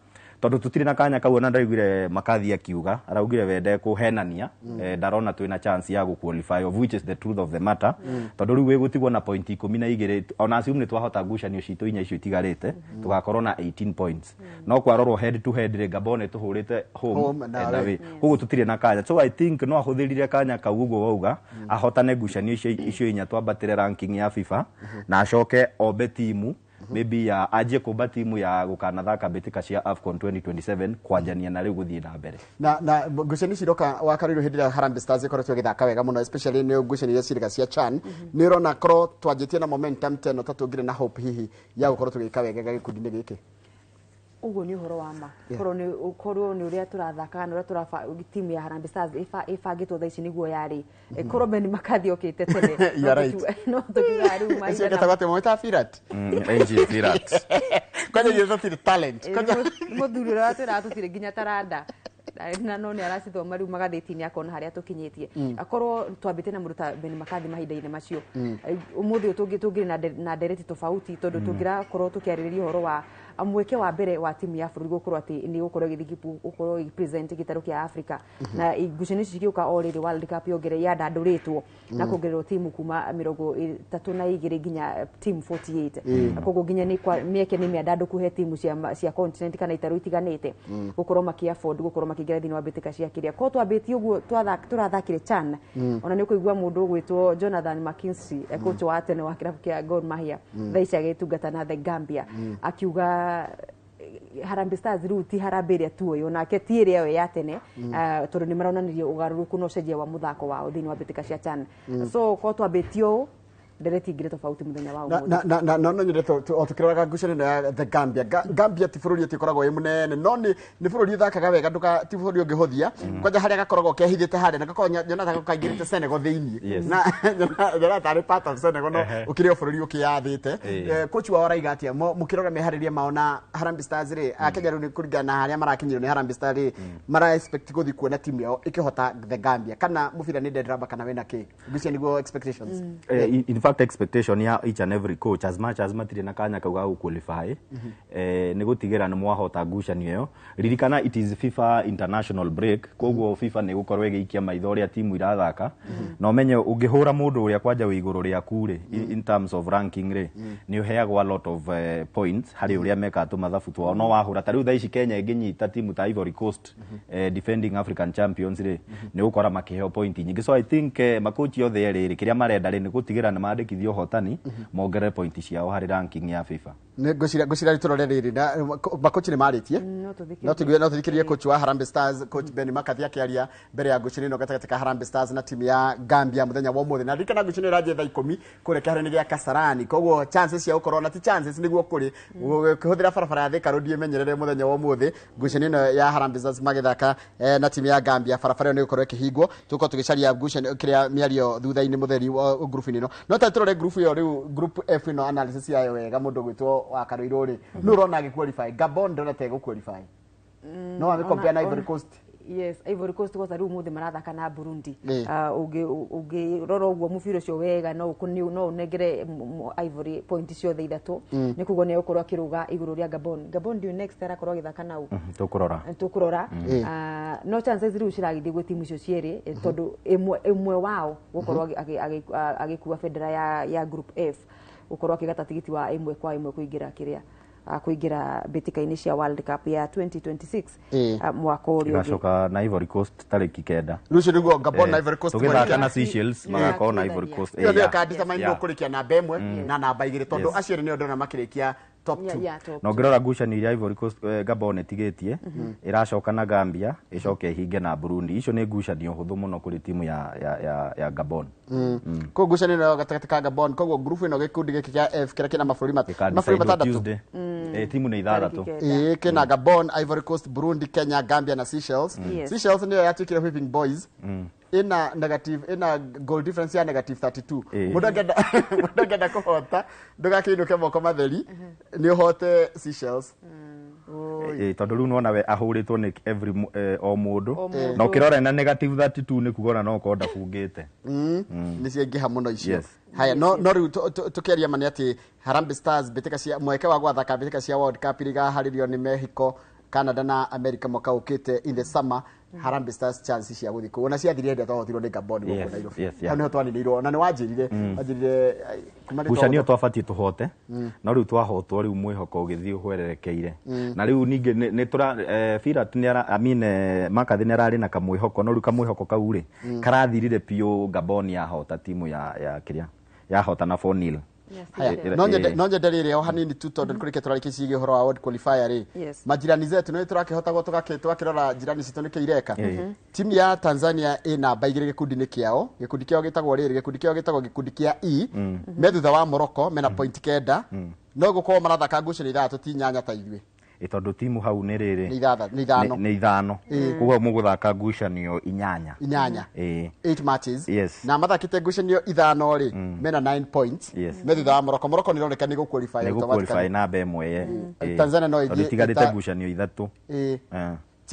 tondũ tũtirĩ na kanya kau, ona ndaiguire Makathi akiuga, araugire we ndekũhenania, ndarona twĩna chance ya gũ-qualify, of which is the truth of the matter, tondũ rĩu wĩgũtigwo na point 12. Ona assume nĩ twahota ngucanio citũ inya icio itigarĩte, tũgakorwo na 18 points, no kwarorwo head to head rĩ, Gabon ĩtũhũrĩte home Home na and away. away, koguo tũtirĩ na kanya. So I think no ahũthĩrire kanya kau ũguo wauga, ahotane ngucanio icio inya, twambatĩre ranking ya FIFA na acoke ombe timu, maybe ya anjie kũmba timu ya gũkanathaka mbĩtĩka cia AFCON 2027 kwanjania na rĩu gũthiĩ na mbere. Na ngucanio ici iroka wakarĩirwo hĩndĩ ĩrĩa Harambee Stars ĩkoretwo ĩgĩthaka wega mũno, especially nĩ ngucanio iria cirĩga cia CHAN. Nĩ ũrona korwo twanjĩtie na momentum ta ĩno, ta tũngĩrĩ na hope hihi ya gũkorwo tũgĩka wega gĩkundi-inĩ gĩkĩ? Ũguo nĩ ũhoro wa ma. Korwo nĩ ũrĩa tũrathaka na ũrĩa tũraba timu ya Harambee Stars ĩbangĩtwo thaa ici nĩguo yarĩ, korwo Ben McCarthy okĩte tene, You are right. no tũkiugaga rĩu Ũcio mahinda getagwo atĩ mwĩta Firat. Engine Firat. Kwanja ithuĩ tũtirĩ talent. Nĩ mũthuri ũrĩa watwĩraga tũtirĩ nginya taranda. Na no nĩ aracithoma rĩu magathĩti-inĩ akona harĩa tũkinyĩtie. Akorwo twambĩte na mũndũ ta Ben McCarthy mahinda-inĩ macio, ũmũthĩ ũyũ tũngĩrĩ na ndereti tofauti, tondũ tũngĩrakorwo tũkĩarĩrĩria ũhoro wa mweke wa mbere wa timu ya bũrũri gũkorwo atĩ nĩ gũkorwo ĩgĩthiĩ gũkorwo ĩgĩ-present gĩtarũ kĩa Africa, na ngucanio ici cigĩũka o rĩrĩ World Cup yongere yandandũrĩtwo na kuongererwo timu kuma 32 nginya timu 48. Koguo nginya nĩ kwa mĩeke nĩ mĩandandũku he timu cia continent kana itarũ itiganĩte gũkorwo makĩ afford gũkorwo makĩingĩra thĩinĩ wa mbĩtĩka cia kĩrĩa ko twambĩtie ũguo tũrathakire CHAN. Ona nĩ ũkũigua mũndũ ũgwĩtwo Jonathan McKinsey, coach wa tene wa kĩrabu kĩa Gor Mahia, thaa ici agĩtungata na the Gambia, akiuga Harambee Stars rĩu ti Harambee ĩrĩa tuoĩ, onake ti ĩrĩa yo ya tene, tondũ nĩ maronanirie ũgarũrũku na ũcenjia wa mũthako wao thĩinĩ wa mbĩtĩka cia CHAN. So ko twambĩtie ũũ, ndereti ingĩrĩ tofauti mũthenya wa Na ũmũthĩ. na no nyende o tukĩroraga ngucanio ĩno ya the Gambia. Gambia ti bũrũri atĩ ũkoragwo wĩ mũnene, no nĩ bũrũri ũthakaga wega, ndũka ti bũrũri ũngĩhũthia. Kwanja harĩa gakoragwo kehithĩte harĩa na gakoragwo nyonaga kaingĩrĩte Senegal thĩinĩ, na nyonaga tarĩ part of Senegal, no ũkĩrĩ o bũrũri ũkĩyathĩte. Coach wao araiga atĩa mũkĩrora meharĩria mao na Harambee Stars rĩ? Akenya rĩu nĩ kũringana na harĩa marakinyĩrwo nĩ Harambee Stars rĩ, mara expect gũthiĩ kuona timu yao ĩkĩhota the Gambia, kana mũbira nĩ dead rubber, kana wĩna kĩ? Ngwĩciria nĩguo expectations. In fact, expectation ya each and every coach, as much as matirĩ na kanya kau ga gũqualify, nĩ gũtigĩra nĩ mwahota ngucanio ĩyo. Ririkana it is FIFA international break, koguo FIFA nĩ gũkorwo ĩgĩikia maitho ũrĩa timu irathaka, na ũmenye ũngĩhũra mũndũ ũrĩa kwanja wĩ igũrũ rĩaku rĩ, in terms of ranking rĩ, nĩ ũheagwo a lot of points harĩ ũrĩa mekaga tũmathabu twao. No wahũra ta rĩu thaa ici Kenya ĩngĩnyita timu ta Ivory Coast, defending African champions rĩ, nĩ ũgũkora makĩheo point nyingĩ. So I think makochi othe erĩ rĩ, kĩrĩa marenda rĩ, nĩ gũtigĩra nĩ mandĩkithia ũhotani, mongerere point ciao harĩ ranking ya FIFA. Nĩ ngwĩciria tũrore rĩrĩ na makochi nĩ marĩtie. No tũthikĩrĩrie. No tũthikĩrĩrie coach wa Harambee Stars, coach Ben McCarthy, akĩaria mbere ya ngucanio ĩno gatagatĩ ka Harambee Stars na timu ya Gambia mũthenya wa ũmũthĩ. Na ririkana ngucanio ĩranjia thaa 10 kũrĩa kĩharo-inĩ gĩa Kasarani, koguo chances cia gũkorwo na ti chances nĩguo kũrĩ ũkĩhũthĩra barabara ya Thika Road ĩmenyerere mũthenya wa ũmũthĩ ngucanio ĩno ya Harambee Stars magĩthaka na timu ya Gambia, barabara ĩyo nĩ ĩgũkorwo ĩkĩhingwo. Tũgũkorwo tũgĩcaria ngucanio kĩrĩa mĩario thutha-inĩ mũtheri wa ngurubu-inĩ ĩno. No ta tũrore ngurubu ĩyo rĩu, group F ĩno, analysis yayo wega. Mũndũ ũgwĩtwo wa Karũirũ rĩ, nũ ũrona agĩqualify? Gabon ndĩrona ta ĩgũqualify, no wamĩcompare na Ivory Coast. Yes, Ivory Coast kwanza rĩu ũmũthĩ marathaka na Burundi. Ũngĩrora ũguo mũbira ũcio wega, no ũnengere Ivory point ciothe ithatũ. Nĩ kuguo nĩ egũkorwo akĩrũga igũrũ rĩa Gabon. Gabon ndio next arakorwo agĩthaka nau. Tũkũrora. Tũkũrora. No chances rĩu ciragĩthiĩ gwĩ timu icio cierĩ, tondũ ĩmwe wao gũkorwo agĩkua bendera ya group F, gũkorwo akĩgata tigiti wa ĩmwe kwa ĩmwe kũingĩra kĩrĩa kũingĩra mbĩtĩka-inĩ cia World Cup ya 2026, mwaka ũrĩa ũngĩ. Ĩgacoka na Ivory Coast tarĩki 9. Rũciũ nĩguo Gabon na Ivory Coast Tũgĩthaka na kwarĩkia. Seychelles, magakorwo na Ivory Coast. Ĩyo nĩyo ĩka-determine nũ kũrĩkia namba 1 na namba 2, tondũ acio erĩ nĩo ndĩrona makĩrĩkia top 2. Yeah, top Na ũngĩrora ngucanio iria Ivory Coast, Gabon ĩtigĩtie, ĩracoka na Gambia, ĩcoke ĩhinge na Burundi. Icio nĩ ngucanio hũthũ mũno kũrĩ timu ya Gabon. Koguo ngucanio ĩno gatagatĩ ka Gabon, koguo ngurubu ĩno, gĩkundi gĩkĩ kĩa F kĩrĩa kĩna mabũrũri mabũrũri Ĩka-decide matandatũ. Tuesday. Timu nĩ ithathatũ. Tarĩki 9. Ĩĩ, kĩna Gabon, Ivory Coast, Burundi, Kenya, Gambia na Seychelles. Seychelles nĩyo yatuĩkire whipping boys, ina negative, ina goal difference ya negative 32. Mũndũ angĩenda kũhota ndũgakĩinũke moko matheri, nĩ ũhote Seychelles. Tondũ rĩu nĩwona we ahũrĩtwo nĩ every o mũndũ. O mũndũ. Na ũkĩrora ena negative 32 nĩ kuga ona no ũkorwo ndabungĩte. Nĩ ciaingĩha mũno icio. Haya, no rĩu tũkĩaria ma nĩ atĩ Harambee Stars mbĩtĩka cia mweke wa gwathaka mbĩtĩka cia World Cup iria igaharĩrio nĩ Mexico, Canada na America mwaka ũkĩte in the summer, Harambee Stars chance cia gũthiĩ kũu ona ciathirire hĩndĩ ĩrĩa twahotirwo nĩ Gabon gũkũ Nairobi. Hau nĩho twaninĩirwo na nĩ wanjĩrire kuma nĩ Ngucanio twabatiĩ tũhote, no rĩu twahotwo, rĩu mwĩhoko ũgĩthiĩ ũhwererekeire. Na rĩu ningĩ nĩ tũra Firat nĩ ara, I mean, McCarthy nĩ ararĩ na kamwĩhoko, no rĩu kamwĩhoko kau rĩ, karathirire biũ Gabon yahota timu ya kĩrĩa yahota na 4-0. Haya, no nyende rĩrĩ o hanini tu, tondũ nĩ kũrĩkia tũrarĩkia ciĩgiĩ ũhoro wa world qualifier rĩ, majirani zetu nĩ tũrakĩhotagwo tũgakĩrora jirani citũ nĩkĩ ireka. Timu ya Tanzania ĩ namba 2 gĩkundi-inĩ kĩao. Gĩkundi kĩao gĩtagwo rĩrĩ, gĩkundi kĩao gĩtagwo gĩkundi kĩa E. Me thutha wa Morocco, mena point 9, no gũkorwo marathaka ngucanio ithathatũ, ti inyanya ta ithuĩ. Tondũ timu hau nĩ rĩrĩ, Nĩ ithano. Nĩ ithano, koguo mũgũthaka ngucanio inyanya. Inyanya. 8 matches. Na mathakĩte ngucanio ithano rĩ, mena 9 points. Me thutha wa Morocco. Morocco nĩ ĩroneka nĩ gũqualify nĩ gũqualify automatically. namba 1 ye. Tanzania no Tondũ ĩthiĩ itigarĩte ngucanio ithatũ.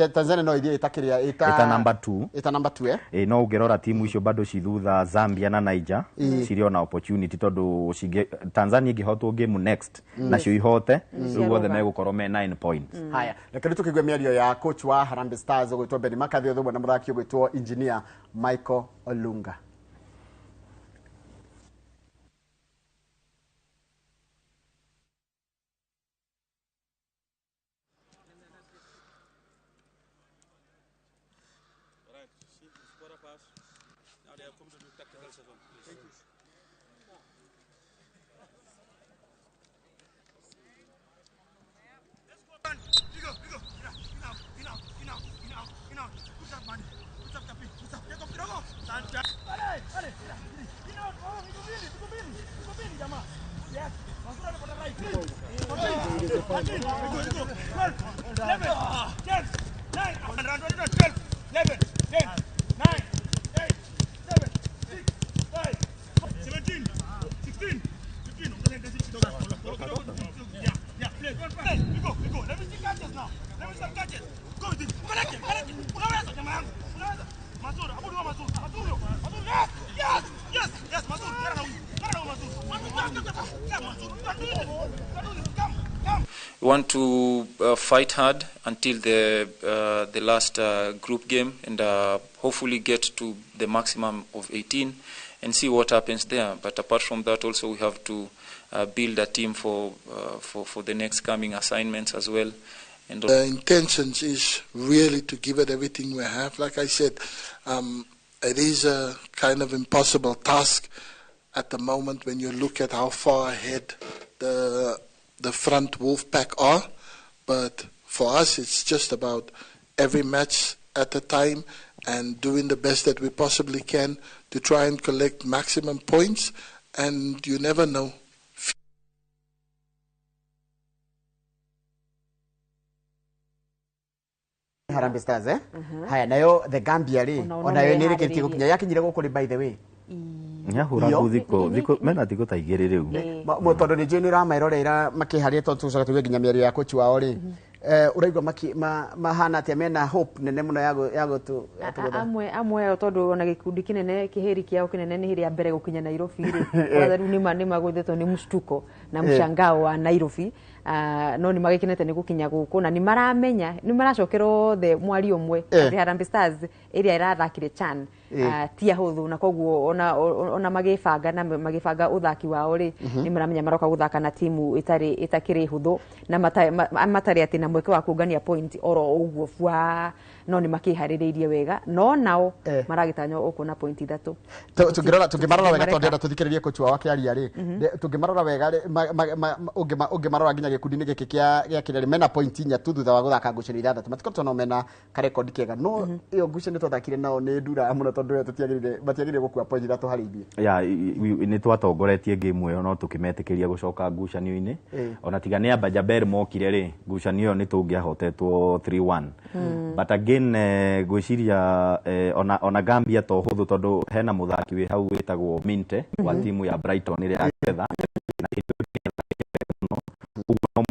Tanzania no ithie itakiria ita number 2 ita number 2 no ũngĩrora timu icio bado ci thutha Zambia na Niger cirĩ ona opportunity tondũ Tanzania ĩngĩhotwo game next nacio ihote rĩu othe megũkorwo me 9 points. Haya, reke tũkĩigue mĩario ya coach wa Harambee Stars ũgwĩtwo Benny McCarthy ũthũmwe na mũthaki ũgwĩtwo engineer Michael Olunga. We want to fight hard until the last group game and hopefully get to the maximum of 18 and see what happens there. But apart from that, also we have to build a team for the next coming assignments as well. And the intentions is really to give it everything we have. Like I said, it is a kind of impossible task at the moment when you look at how far ahead the front wolf pack are, but for us it's just about every match at a time and doing the best that we possibly can to try and collect maximum points, and you never know. Harambee Stars haya nayo the Gambia ri onayo nä rä kä tie gå kinya yakinyire gå kå rä by the way nyahura thiko mena thiko ta igĩrĩ rĩu tondũ nĩ njũĩ nĩ ũrameroreira makĩharĩa tondũ tũcoka tũigue nginya mĩario ya coach wao rĩ ũraigua mahana atĩa mena hope nene mũno ya gũtũ amwe ao tondũ ona gĩkundi kĩnene kĩhĩri kĩao kĩnene nĩ hĩrĩ ya mbere gũkinya Nairobi rĩ kwanza rĩu nĩ magũthĩtwo nĩ mshtuko na mshangao wa Nairobi no nĩ magĩkenete nĩ gũkinya gũkũ na nĩ maramenya nĩ maracokera othe mwario ũmwe atĩ Harambee Stars ĩrĩa ĩrathakire CHAN ti ahũthũ na koguo ona magĩbanga na magĩbanga ũthaki wao rĩ nĩ maramenya maroka gũthaka na timu ĩtarĩ ĩtakĩrĩ hũthũ na matarĩ atĩ na mweke wa kũngania point oro ũguo bua no nĩ makĩharĩrĩirie wega no nao maragĩtanywo ũkuona point ithatũ. Tũngĩmarora wega tondũ ndĩrenda tũthikĩrĩrie coach wao akĩaria rĩ tũngĩmarora wega rĩ ũngĩmarora nginya gĩkundi-inĩ gĩkĩ gĩa kĩrĩa rĩ mena point inya tu thutha wa gũthaka ngucanio ithathatũ matikoretwo no mena karekondi kega no ĩyo ngucanio twathakire nao nĩ ndura mũno tondũ matiagĩrĩire gũkua point ithatũ harĩ ithuĩ. Ya nĩ twatongoretie game ĩyo no tũkĩmetĩkĩria gũcoka ngucanio-inĩ ona tiga nĩ Aba Jaber mokire rĩ ngucanio ĩyo nĩ tũngĩahotetwo 3-1 but again ngwĩciria ona Gambia to hũthũ tondũ hena mũthaki wĩ hau wĩtagwo Minte wa timu ya Brighton ĩrĩa ya Ketha na ũguo no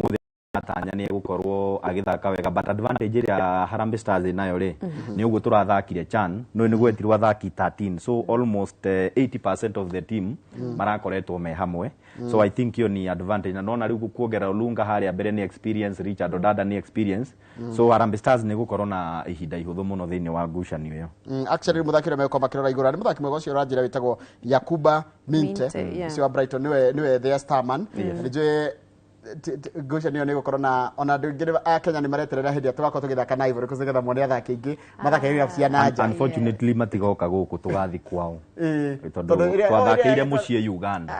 atanya nĩ egũkorwo agĩthaka wega but advantage ĩrĩa Harambee Stars ĩnayo rĩ nĩ ũguo tũrathakire CHAN no nĩ gwetirwo athaki 13 so almost 80% of the team marakoretwo me hamwe so I think iyo ni advantage na nona rĩu kuongerera Olunga harĩa mbere nĩ experience Richard Odada nĩ experience so Harambee Stars nĩ gũkorwo na ihinda ihũthũ mũno thĩinĩ wa ngucanio ĩyo. Actually mũthaki ũrĩa megũkorwo makĩrora igũrũ nĩ mũthaki mwega ũcio ũranjĩra wĩtagwo Yakuba Minte ũcio wa Brighton nĩwe their star man nĩ ngucanio nĩ gũkorwo na ona andũ aingĩ a Kenya nĩ mareterera hĩndĩ ĩrĩa tũgakorwo tũgĩthaka na Ivory Coast nĩgetha mone athaki aingĩ mathake irabu cia na nja. Unfortunately matigoka gũkũ tũgathiĩ kwao tondũ twathakĩire mũciĩ Uganda.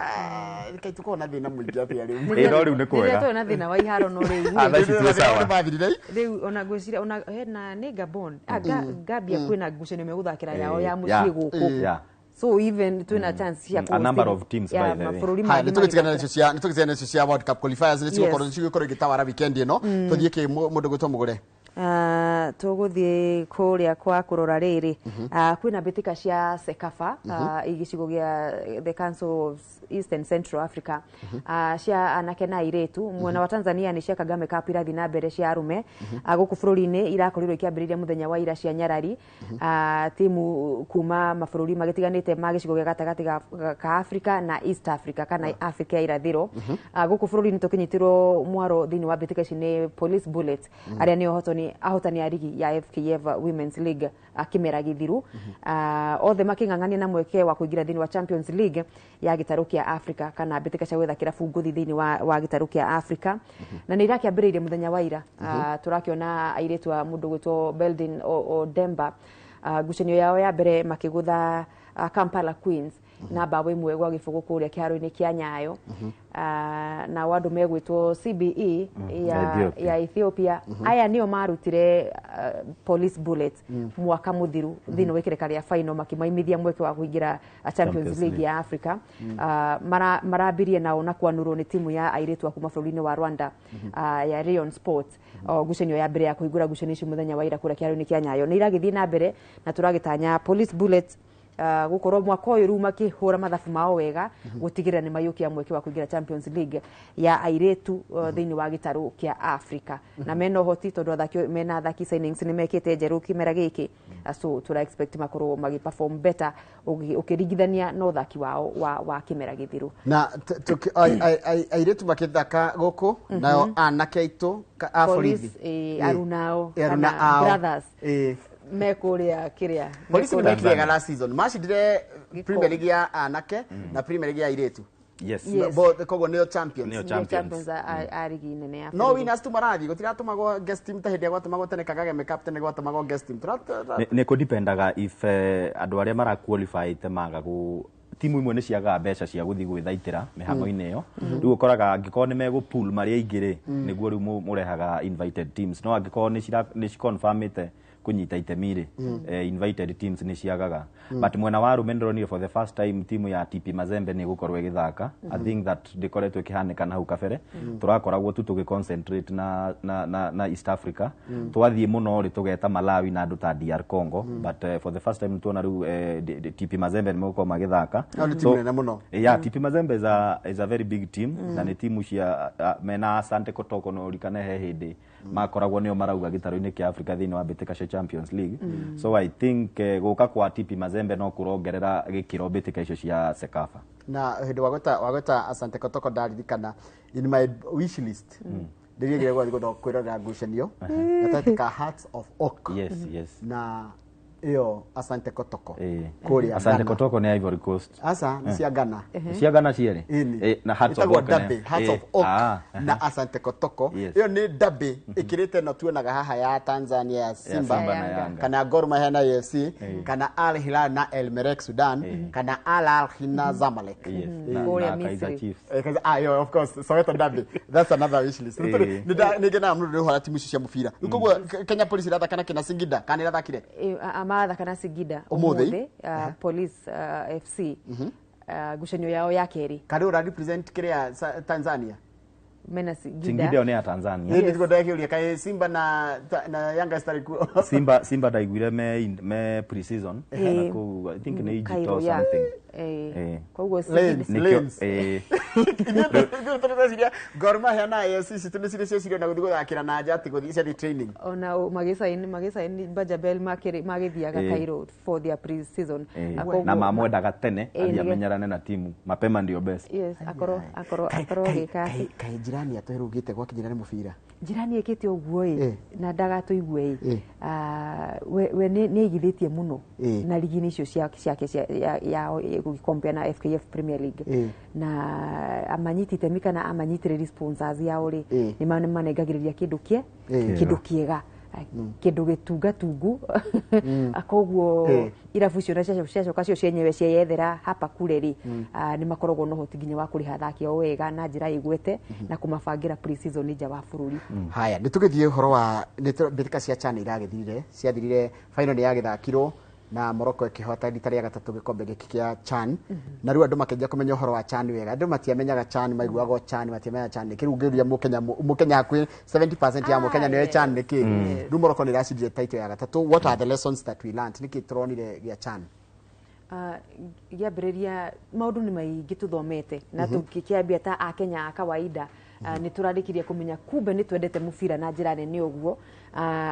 Reke tũkorwo na thĩna mũingĩ atĩa rĩu. Ĩ no rĩu nĩ kwega. Rĩrĩa na thĩna wa iharo no rĩu. Thaa ici twĩ sawa. Rĩu ona ngwĩciria ona hena nĩ Gabon Gambia kwĩna ngucanio megũthakĩra yao ya mũciĩ gũkũ. So even twina chance ya a number of teams by the way. Ha nitugitigana nacio cia nitugitigana nacio cia World Cup qualifiers ni cigukorwo igitawara weekend ino tuthie ki mundu gwitwo mugure. Tũgũthiĩ kũrĩa kwa kũrora rĩrĩ, kwĩna mbĩtĩka cia CECAFA, gĩcigo gĩa the Council of East and Central Africa, cia anake na airĩtu. Mwena wa Tanzania nĩ cia Kagame Cup irathiĩ na mbere cia arũme. Gũkũ bũrũri-inĩ irakorirwo ikĩambĩrĩria mũthenya wa ira cia nyarari, timu kuma mabũrũri magĩtiganĩte ma gĩcigo gĩa gatagatĩ ka Africa na East Africa kana Africa ya irathĩro. Gũkũ bũrũri-inĩ tũkĩnyitĩrwo mwaro thĩinĩ wa mbĩtĩka ici nĩ Police Bullets, arĩa nĩo ahotani a rigi ya FKF Women's League kĩmera gĩthiru. Othe makĩng'ang'ania na mweke wa kũingĩra thĩinĩ wa Champions League ya gĩtarũ kĩa Africa kana mbĩtĩka cia gwetha kĩrabu ngũthi thĩinĩ wa gĩtarũ kĩa Africa, na nĩ irakĩambĩrĩirie mũthenya wa ira. Tũrakĩona airĩtu a mũndũ gwĩtwo Beldin Odemba, ngucanio yao ya mbere makĩgũtha Kampala Queens na mbaũ 1-0 kũrĩa kĩharo-inĩ kĩa Nyayo. Nao andũ megwĩtwo CBE ya Ethiopia, aya nĩo marutire Police Bullets mwaka mũthiru thĩinĩ wa ikereka rĩa final, makĩmaimithia mweke wa kũingĩra Champions League ya Africa. Marambirie nao na kwanũrwo nĩ timu ya airĩtu a kuma bũrũri-inĩ wa Rwanda, ya Rayon Sports. Ngucanio ya mbere ya kũhingũra ngucanio ici mũthenya wa ira kũrĩa kĩharo-inĩ kĩa Nyayo nĩ iragĩthiĩ na mbere, na tũragĩtanya Police Bullets gukorwo mwaka ũyũ rĩu makĩhũra mathabu mao wega gũtigĩrĩra nĩ mayũkia mweke wa kũingĩra Champions League ya airĩtu thĩinĩ wa gĩtarũ kĩa Africa, na mena ũhoti tondũ athaki mena athaki signings nĩ mekĩte njerũ kĩmera gĩkĩ. So tũra expect makorwo magĩ perform better ũkĩringithania na ũthaki wao wa kĩmera gĩthiru. Na airĩtu makĩthaka gũkũ, nao anake aitũ a borithi arunao kana brothers mekũrĩa kĩrĩa Polisi nĩ mekire wega last season, macindire Premier League ya anake na Premier League ya airĩtu. Yes. Both koguo nĩo champions. Nĩo champions a rigi nene ya no winners tu marathi gũtiratũmagwo guest team ta hĩndĩ ĩrĩa gwatũmagwo tene Kagame Cup, tene gwatũmagwo guest team. Nĩ kũdipendaga if andũ arĩa mara qualify te maga gũ timu imwe nĩ ciagaga mbeca cia gũthiĩ gwĩthaitĩra mĩhang'o-inĩ ĩyo. Rĩu ũkoraga angĩkorwo nĩ megũ pool marĩ aingĩ rĩ, nĩguo rĩu mũrehaga invited teams, no angĩkorwo nĩ ciconfirmĩte kũnyita itemi rĩ, invited teams nĩ ciagaga. But mwena wa arũme ndĩronire for the first time timu ya TP Mazembe nĩ ĩgũkorwo ĩgĩthaka. I think that ndĩkoretwo ĩkĩhanĩka na hau kabere, tũrakoragwo tu tũgĩ-concentrate na East Africa. Twathiĩ mũno rĩ, tũgeta Malawi na andũ ta DR Congo, but for the first time tuona rĩu TP Mazembe nĩ megũkorwo magĩthaka. No nĩ timu nene mũno. Yeah, TP Mazembe is a very big team, na nĩ timu cia mena Asante Kotoko, no ũririkane he hĩndĩ makoragwo nĩo marauga gĩtarũ-inĩ kĩa Africa thĩinĩ wa mbĩtĩka cia Champions League. So I think gũka kwa TP Mazembe no kũrongerera gĩkĩro mbĩtĩka icio cia CECAFA. Na hĩndĩ wagweta Asante Kotoko, ndaririkana in my wish list ndĩrĩgire gũthiĩ kwĩrorera ngucanio gatagatĩ ka Hearts of Oak na ĩyo Asante Kotoko kũrĩa Asante Kotoko nĩ Ivory Coast. Asa nĩ cia Ghana. Cia Ghana cierĩ na Hearts of Oak. Hearts of Oak na Asante Kotoko ĩyo nĩ derby ĩkĩrĩte no tuonaga haha ya Tanzania ya Simba kana Gor Mahia na AFC kana Al Hilal na El Merreikh Sudan kana Al Ahly na Zamalek kũrĩa Misri. Of course Soweto derby, that's another wish list. Nĩ ngenaga mũno nĩ ũhoro timu icio cia mũbira. Koguo Kenya Police irathaka na kĩna Singida kana irathakire mathaka na Singida ũmũthĩ, Police FC, ngucanio yao ya kerĩ. Karĩ ũra represent kĩrĩa Tanzania mena Singida. Singida nĩ ya Tanzania. Nĩ ndiko ndakĩũria kaĩ Simba na Yanga Star kuo. Simba ndaiguire me pre-season na kũu I think nĩ Egypt or something. Koguo Singida Gor Mahia na AFC citũ nĩ cirĩ ciocirio na gũthiĩ gũthakĩra na nja atĩ gũthiĩ ciathiĩ training. Ona magĩcaini Bajabel magĩthiaga Cairo for their pre-season. Na mamwendaga tene athiĩ amenyerane na timu mapema ndio best. Yes, akorwo gĩka. Kaĩ jirani atũherũgĩte gwakinyĩra nĩ mũbira. Jirani ĩkĩte ũguo ĩ na ndagatũigue ĩ, we nĩ aigithĩtie mũno na ligi icio ciake yao gũgĩkompea na FKF Premier League, na amanyiti itemi kana amanyitĩrĩri sponsors yao rĩ nĩ manengagĩrĩria kĩndũ kĩega, kĩndũ gĩtungatungu. Koguo irabu icio ciacoka cio cienyewe cieyethera hapa kure rĩ, nĩ makoragwo na ũhoti nginya wa kũrĩha athaki ao wega na njĩra ĩgwete na kũmabangĩra pre-season nja wa bũrũri. Haya, nĩ tũgĩthiĩ ũhoro wa mbĩtĩka cia CHAN iragĩthirire, ciathirire final nĩ yagĩthakirwo Na Morocco ĩkĩhota rita rĩa gatatũ gĩkombe gĩkĩ kĩa CHAN. Na rĩu andũ makĩanjia kũmenya ũhoro wa CHAN wega. Andũ matiamenyaga CHAN, maiguaga o CHAN, matiamenyaga CHAN nĩkĩ. Rĩu ũngĩũria Mũkenya, Mũkenya hakuhĩ 70% ya Mũkenya nĩoĩ CHAN nĩkĩ. Rĩu Morocco nĩ ĩracindire title ya gatatũ. What are the lessons that we learned? Nĩkĩ tũronire gĩa CHAN? Gĩambĩrĩria maũndũ nĩ maingĩ tũthomete na tũkĩambia ta akenya a kawaida, nĩ tũrarĩkirie kũmenya kumbe nĩ twendete mũbira na njĩra nene ũguo.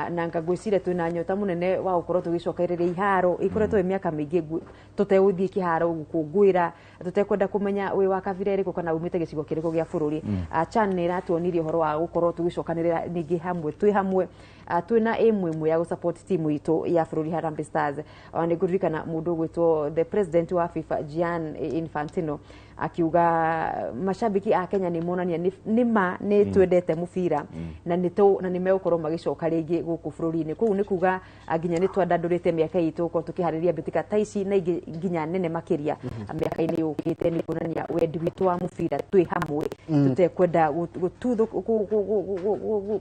Na ngwĩciria twĩna nyota mũnene wa gũkorwo tũgĩcokereria iharo ikoretwo ĩ mĩaka mĩingĩ tũtegũthiĩ kĩharo gũkũngũĩra, tũtekwenda kũmenya wĩ wa kabira ĩrĩkũ kana umĩte gĩcigo kĩrĩkũ gĩa bũrũri. CHAN nĩ ĩratuonirie ũhoro wa gũkorwo tũgĩcokanĩrĩra ningĩ hamwe, twĩ hamwe, twĩna aim ĩmwe ya gũsupport timu itũ ya bũrũri, Harambee Stars. Ona nĩ ngũririkana mũndũ ũgwĩtwo the president wa FIFA, Gian Infantino, akiuga mashabiki a Kenya nĩ monania nĩ ma nĩ twendete mũbira na nĩ megũkorwo magĩcoka rĩngĩ gũkũ bũrũri-inĩ. Koguo nĩ kuga nginya nĩ twandandũrĩte mĩaka itũ gũkorwo tũkĩharĩria mbĩtĩka ta ici na ingĩ nginya nene makĩria mĩaka-inĩ yũkĩte, nĩ kuonania wendi witũ wa mũbira twĩ hamwe, tũtekwenda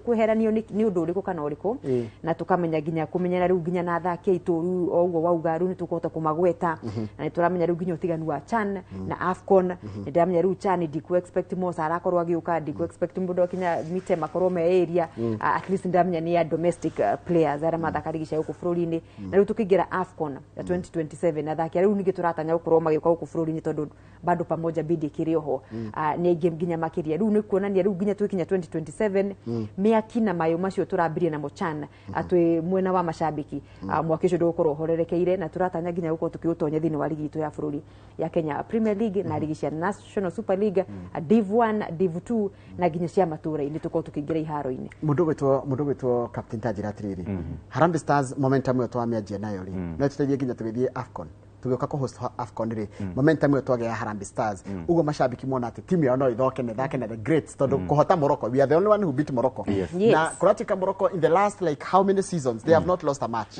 kweheranio nĩ ũndũ ũrĩkũ kana ũrĩkũ. Na tũkamenya nginya kũmenyana rĩu nginya na athaki aitũ. Rĩu o ũguo wauga, rĩu nĩ tũkũhota kũmagweta na nĩ tũramenya rĩu nginya ũtiganu wa CHAN na AFCON. Nĩ ndĩramenya rĩu CHAN ndiku expect Mosa arakorwo agĩũka, ndiku expect mũndũ akinya Mitem akorwo me area. At least ndamenya nĩ ya domestic players arĩa mathaka rigi cia gũkũ bũrũri-inĩ. Na rĩu tũkĩingĩra AFCON ya 2027, athaki arĩa rĩu ningĩ tũratanya gũkorwo magĩũka gũkũ bũrũri-inĩ, tondũ bado pamoja bidi ĩkĩrĩ oho, nĩ aingĩ nginya makĩria. Rĩu nĩ kuonania rĩu nginya twĩkinya 2027, mĩaki na mayũ macio tũrambirie namo CHAN twĩ mwena wa mashabiki, mwaki ũcio ndũgũkorwo ũhorerekeire, na tũratanya nginya gũkorwo tũkĩũtonya thĩinĩ wa rigi itũ ya bũrũri ya Kenya Premier League na rigi cia National Super League, Div 1, Div 2 na nginya cia matũra-inĩ, tũkorwo tũkĩingĩra iharo-inĩ. Mũndũ ũgwĩtwo Captain Tajira, atĩrĩrĩ, Harambee Stars momentum ĩyo twamĩanjia nayo rĩ, no ĩtũteithie nginya tũgĩthiĩ AFCON, tũgĩũka kũ host AFCON rĩ, momentum ĩyo twagĩa ya Harambee Stars ũguo, mashabiki mona atĩ timu yao no ithoke na ithake na the greats, tondũ kũhota Morocco, we are the only one who beat Morocco. Na kũratuĩka Morocco in the last like how many seasons they have not lost a match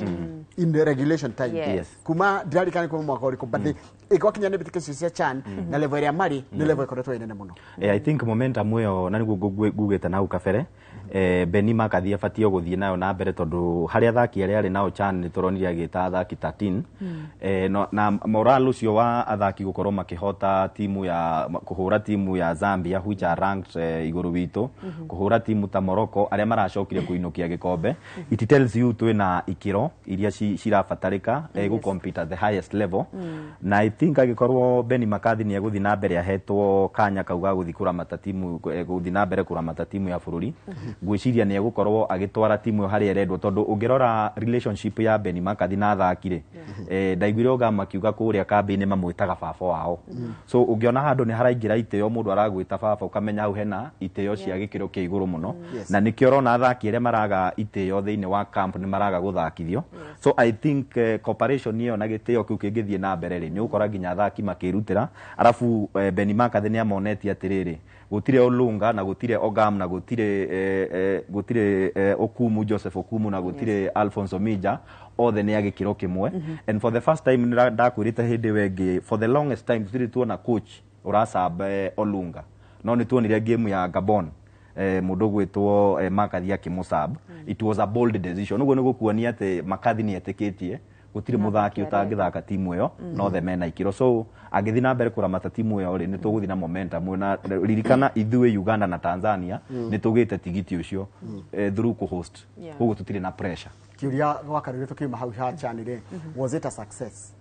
in the regulation time. Kuma ndirarikana kuma mwaka ũrĩkũ, but ĩgwakinya nĩ mbĩtĩka icio cia CHAN na level ĩrĩa marĩ nĩ level ĩkoretwo ĩ nene mũno. I think momentum ĩyo na nĩguo ngugĩte na hau kabere, Benni McCarthy abatiĩ gũthiĩ nayo na mbere, tondũ harĩ athaki arĩa arĩ nao CHAN nĩ tũronire agĩta athaki 13, no, na moral ũcio wa athaki gũkorwo makĩhota timu ya kũhũra timu ya Zambia, which are ranked igũrũ witũ, kũhũra timu ta Morocco arĩa maracokire kũinũkia gĩkombe, it tells you twĩna ikĩro iria cirabatarĩka gũ compete at the highest level. Na I think angĩkorwo Benni McCarthy nĩ egũthiĩ na mbere ahetwo kanya kau ga gũthiĩ kũramata timu, gũthiĩ na mbere kũramata timu ya bũrũri, ngwĩciria nĩ egũkorwo agĩtwara timu ĩyo harĩa ĩrendwo, tondũ ũngĩrora relationship ya Benni McCarthy na athaki rĩ, ndaiguire oga makiuga kũrĩa kambĩ-inĩ mamwĩtaga baba wao. So ũngĩona handũ nĩ haraingĩra itĩo, mũndũ aragwĩta baba, ũkamenya hau hena itĩo cia gĩkĩro kĩa igũrũ mũno. Na nĩkĩo ũrona athaki arĩa maraga itĩo thĩinĩ wa camp nĩ maraga gũthakithio. So I think cooperation ĩyo na gĩtĩo kĩu kĩngĩthiĩ na mbere rĩ, nĩ ũgũkora nginya athaki makĩrutĩra. Arabu Benni McCarthy nĩ amonetie atĩrĩrĩ, gũtirĩ Olunga na gũtirĩ Ogam na gũtirĩ gũtirĩ Okumu, Joseph Okumu, na gũtirĩ Alphonse Omija, othe nĩ a gĩkĩro kĩmwe. And for the first time ndakwĩrĩte hĩndĩ ĩyo ĩngĩ, for the longest time tũtirĩ tuona coach ũracamba Olunga, no nĩ tuonire game ya Gabon, mũndũ ũgwĩtwo McCarthy akĩmũsub. It was a bold decision. Ũguo nĩ gũkuonia atĩ McCarthy nĩ etĩkĩtie gũtirĩ mũthaki ũtangĩthaka timu ĩyo, no othe mena ikĩro. So angĩthiĩ na mbere kũramata timu ĩyo rĩ, nĩ tũgũthiĩ na momentum. Na ririkana ithuĩ Uganda na Tanzania nĩ tũgĩte tigiti ũcio through kũ-host, koguo tũtirĩ na pressure. Kĩũria gwaka rĩrĩa tũkiuma hau ha CHAN rĩ, was it a success?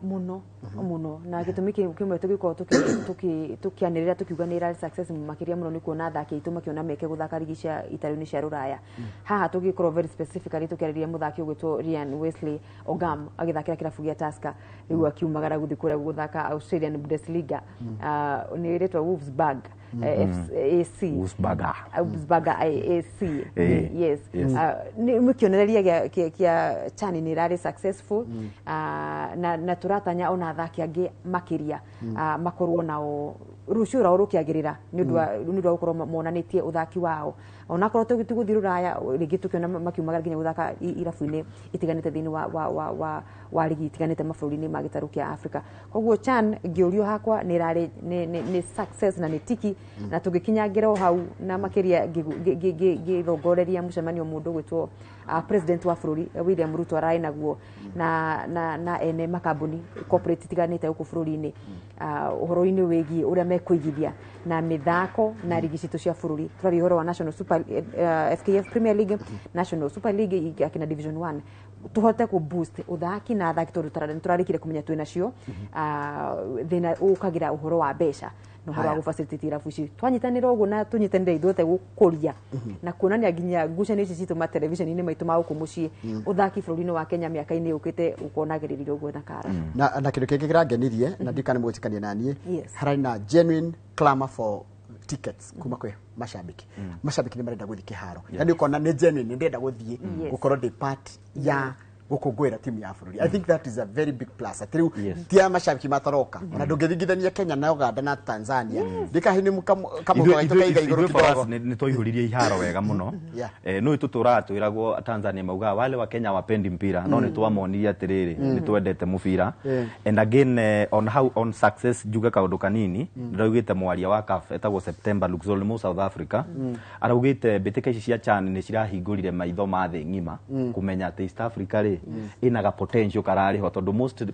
Mũno mũno, na gĩtũmi kĩmwe tũgĩkorwo tũkĩanĩrĩra tũkiuga nĩ ĩrarĩ success makĩria mũno nĩ kuona athaki aitũ makĩona meke gũthaka rigi cia itarũ-inĩ cia rũraya. Haha tũgĩkorwo very specifically tũkĩarĩria mũthaki ũgwĩtwo Ryan Wesley Ogam agĩthakĩra kĩrabu gĩa Tusker, rĩu akiumagara gũthiĩ kũrĩa gũthaka Australian Bundesliga, nĩ ĩrĩtwo Wolfsburg AC. Wolfsburger. Wolfsburger AC. Yes. Nĩ kĩonereria kĩa CHAN nĩ ĩrarĩ successful. Na tũratanya ona athaki angĩ makĩria makorwo nao rũciũ rwao rũkĩagĩrĩra nĩ ũndũ wa gũkorwo monanĩtie ũthaki wao, onakorwo tũgũthiĩ rũraya rĩngĩ, tũkĩona makiumagara nginya gũthaka irabu-inĩ itiganĩte thĩinĩ wa rigi itiganĩte mabũrũri-inĩ ma gĩtarũ kĩa Africa. Koguo CHAN ngĩũrio hakwa nĩ ĩrarĩ nĩ success na nĩ tiki. Na tũgĩkinyangĩra o hau na makĩria ngĩthongoreria mũcemanio mũndũ gwĩtwo president wa bũrũri William Ruto ararĩ naguo na ene makambuni corporate itiganĩte gũkũ bũrũri-inĩ, ũhoro-inĩ wĩgiĩ ũrĩa mekũigithia na mĩthako na rigi citũ cia bũrũri. Tũraria ũhoro wa National Super FKF Premier League, National Super League akina Division 1, tuhote kũ boost ũthaki na athaki tondũ nĩtũrarĩkire kũmenya twĩ nacio. Thĩna ũkagira ũhoro wa mbeca na ũhoro wa Haya. gũ facilitate irabu ici. Twanyitanĩra ũguo na tũnyitanĩre ithuothe gũkũria na kuonania nginya ngucanio ici citũ matelevision-inĩ maitũ ma gũkũ mũciĩ, ũthaki bũrũri-inĩ wa Kenya mĩaka-inĩ yũkĩte ũkonagĩrĩria ũguo na kara. Na kindu kingi kirangenirie na ndikana mwĩtĩkania na niĩ, Yes. hararĩ na genuine clamor for tickets kuma kwĩ mashabiki. Mashabiki nĩ marenda gũthiĩ kĩharo, yani ũkona nĩ genuine, nĩ ndĩrenda gũthiĩ gũkorwo ndĩ part ya gũkũngũĩra timu ya bũrũri. I think that is a very big plus, atĩ rĩu ti aya mashabiki mataroka, ona ndũngĩringithania Kenya na Uganda na Tanzania, ndikahi nĩ kamũko gaitũ kaiga igũrũ Ithuĩ for us kidogo. nĩ twaihũririe iharo wega mũno. No tũtũraga twĩragwo Tanzania maugaga wale wa Kenya wapendi mpira, no nĩ twamonirie atĩrĩrĩ, nĩ twendete mũbira. And again, on how on success, njuge kaũndũ kanini. Ndĩraugĩte mwaria wa CAF etagwo September Luxol mu South Africa, araugĩte mbĩtĩka ici cia CHAN nĩ cirahingũrire maitho ma thĩ ng'ima kũmenya atĩ East Africa rĩ ĩna ga potential kararĩ ho, tondũ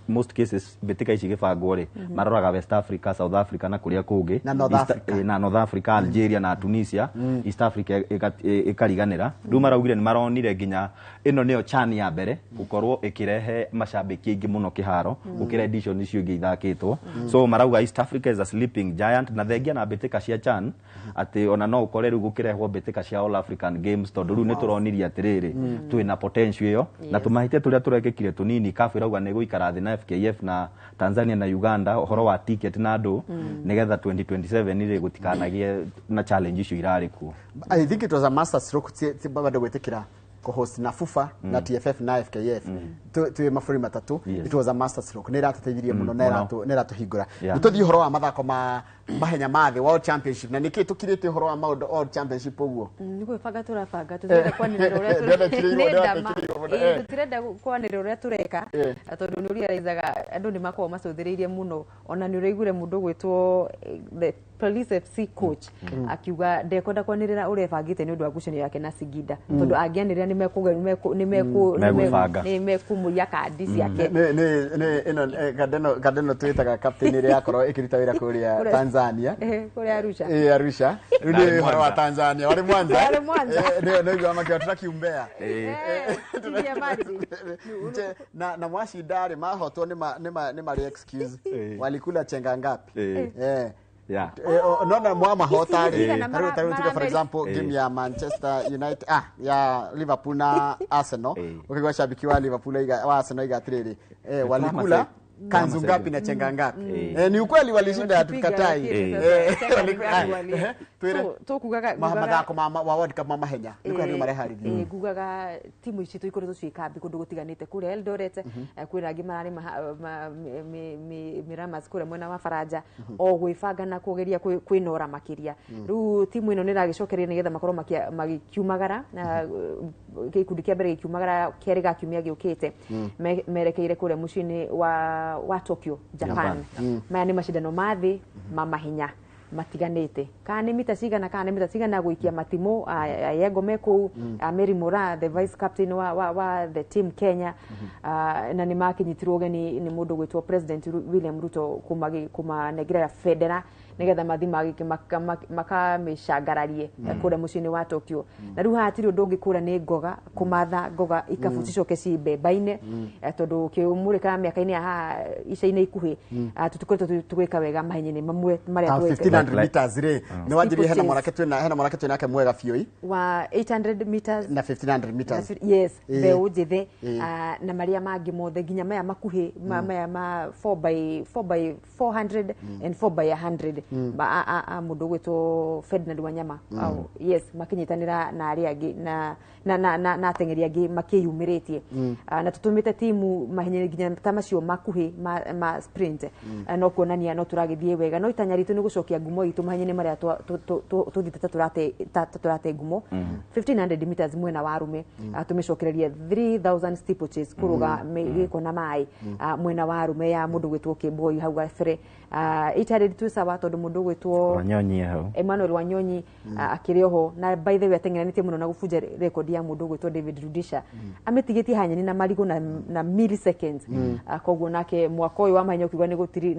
most cases mbĩtĩka ici gĩbangwo rĩ, maroraga West Africa, South Africa na kũrĩa kũngĩ. Na North Africa. Na North Africa, Algeria na Tunisia. East Africa ĩkariganĩra. Rĩu maraugire nĩ maronire nginya ĩno nĩyo CHAN ya mbere gũkorwo ĩkĩrehe mashabiki aingĩ mũno kĩharo gũkĩra edition icio ingĩ ithakĩtwo. So marauga East Africa is a sleeping giant, na thengia na mbĩtĩka cia CHAN, atĩ ona no ũkore rĩu gũkĩrehwo mbĩtĩka cia All African Games, tondũ rĩu nĩ tũronirie atĩrĩrĩ, twĩna potential ĩyo na tũmahĩtia tũrĩa tũrekĩkire tũnini. CAF ĩrauga nĩ gũikara thĩ na FKF na Tanzania na Uganda ũhoro wa ticket na andũ, nĩgetha 2027 rĩ gũtikanagĩe na challenge icio irarĩ kuo. I think it was a master stroke ti bado gwĩtĩkĩra co-host na FUFA na TFF na FKF twĩ mabũrũri matatũ. It was a master stroke, nĩ ĩratũteithirie mũno na mũno. nĩ ĩratũhingũra. Nĩ tũthiĩ ũhoro wa mathako ma mahenya ma thĩ, World Championship, na nĩkĩ tũkirĩte ũhoro wa maũndũ World Championship ũguo? Nĩ gwĩbanga tũrabanga, tũtirenda kwanĩrĩra ũrĩa Ndĩrona ĩkĩrĩirwo, nĩ ndĩrona ndama. ĩkĩrĩirwo mũno, Tũtirenda kwanĩrĩra ũrĩa tũreka tondũ nĩ ũrealizaga andũ nĩ makoragwo macũthĩrĩirie mũno. Ona nĩ ũraiguire mũndũ gwĩtwo the Police FC coach akiuga ndekwenda kwanĩrĩra ũrĩa ebangĩte nĩ ũndũ wa ngucanio yake na Singida, tondũ angĩanĩrĩra nĩ Megwĩbanga. nĩ mekũmũiya kandi ciake. Nĩ ĩno Kandeno twĩtaga captain ĩrĩa yakorwo ĩkĩruta wĩra kũrĩa Tanzania. Kũrĩa Arusha. Arusha. Rĩu Narĩ nĩ ũhoro wa Mwanza. Tanzania warĩ Mwanza. Warĩ Mwanza. Nĩ nĩguo makiuga tũrakiumbea. Timu ya maji. Na mwashinda rĩ, mahotwo nĩ marĩ excuse, walikula chenga ngapi? Nona mwamahota rĩ, Ici tarĩu tuge for example game ya Manchester United, ya Liverpool na Arsenal, ũkaigua shabiki wa Liverpool wa Arsenal iga atĩrĩrĩ, walikula kanzu ngapi na chenga ngapi? Ni ukweli walishinda, Wakipiga, hatukatai. lakini sasa chenga ngapi Twĩre. Tukugaga Mathako ma World Cup ma mahenya nĩ kũrĩa mareharĩria. Ngugaga timu ici tũikoretwo ciĩ kambi kũndũ gũtiganĩte kũrĩa Eldoret, kwĩna angĩ mararĩ Miramas kũrĩa mwena wa Faranja, o gwĩbanga na kũgeria kwĩnora makĩria. Rĩu timu ĩno nĩ ĩragĩcokereria nĩgetha makorwo magĩkiumagara na gĩkundi kĩa mbere gĩkiumagara kerĩ ga kiumia gĩũkĩte, merekeire kũrĩa mũciĩ-inĩ wa Tokyo, Japan. Japan. Maya nĩ macindano ma thĩ ma mahenya matiganĩte, kana nĩ mita cigana, kana nĩ mita cigana gũikia matimũ. Ayengo me kũu, Mary Moraa, the vice captain wa the team Kenya, na nĩ makĩnyitirwo ũgeni nĩ mũndũ gwĩtwo President William Ruto kũmanengera bendera nĩgetha mathi makamĩcangararie kũrĩa mũciĩ-inĩ wa Tokyo. Na rĩu haha hatirĩ ũndũ ũngĩ, kũrĩa nĩ ngoga kũmatha ngoga ikabu cicoke ci mbemba-inĩ, tondũ kĩmũrĩka mĩaka-inĩ ya haha ica-inĩ ikuhĩ, tũtikoretwo tũgĩka wega mahenya-inĩ mamwe marĩa Ta tweka. 1500 meters rĩ, nĩ wanjirie hena Steeplechase. mwanake twĩna nake mwega biũ wa 800 meters na 1500 meters. Yes, mbeũ njĩthĩ, na marĩa mangĩ mothe nginya maya makuhĩ maya ma 4 by 4 by 400 and 4 by 100, mũndũ ũgwĩtwo Ferdinand Wanyama. Yes, makĩnyitanĩra na arĩa angĩ na ateng'eri angĩ makĩyumĩrĩtie. Na tũtũmĩte timu mahenya nginya ta macio makuhĩ ma sprint. No kuonania no tũragĩthiĩ wega, no itanya ritũ nĩ gũcokia ngumo itũ mahenya-inĩ marĩa tũthiĩte ta tũrate ngumo 1500 meters mwena wa arume, tũmĩcokererie 3000 steeplechase kũrũga gĩko na maĩ, mwena wa arume ya mũndũ gwĩtwo Kĩmboi hau gabere. 800 twĩ sawa tondũ tondũ mũndũ ũgwĩtwo Wanyonyi hau. Emmanuel Wanyonyi akĩrĩ oho, na by the way ateng'eranĩtie mũno na gũbunja rekondi ya mũndũ ũgwĩtwo David Rudisha, amĩtigĩtie hanyeni na marigũ na milliseconds. Koguo nake mwaka ũyũ wa mahenya ũkiuga nĩ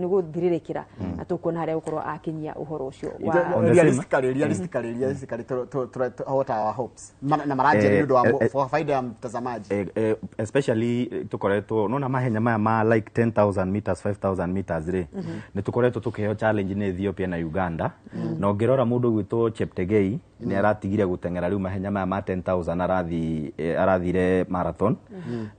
gũthirĩrĩkĩra, na tũkuona harĩa gũkorwo akinyia ũhoro ũcio wa On the same- Realistically, what are our hopes? Na maranjĩra nĩ ũndũ wa for faida ya mtazamaji. Especially tukoretwo nona mahenya maya ma like 10,000 meters, 5,000 meters rĩ, nĩ tũkoretwo tũkĩheo challenge nĩ Ethiopia na Uganda. Na ũngĩrora mũndũ ũgwĩtwo Cheptegei nĩ aratigire gũteng'era rĩu mahenya maya ma 10,000, arathire marathon.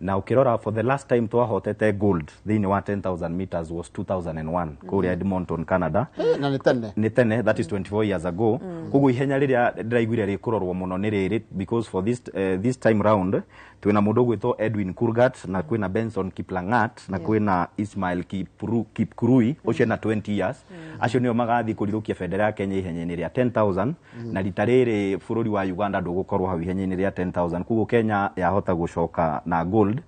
Na ũkĩrora, for the last time twahotete gold thĩinĩ wa 10,000 meters was 2001 kũrĩa Edmonton, Canada. Na nĩ tene. Nĩ tene, that is 24 years ago. Koguo ihenya rĩrĩa ndĩraiguire rĩkũrorwo mũno nĩ rĩrĩ, because for this time round twĩna mũndũ ũgwĩtwo Edwin Kurgat, na kwĩna Benson Kiplangat, na kwĩna Ismail Kipkurui ũcio ena 20 years. Acio nĩo magathiĩ kũrirũkia bendera ya Kenya ihenya-inĩ rĩa 10,000, na rita rĩrĩ bũrũri wa Uganda ndũgũkorwo hau ihenya-inĩ rĩa 10,000. Koguo Kenya yahota gũcoka na gold,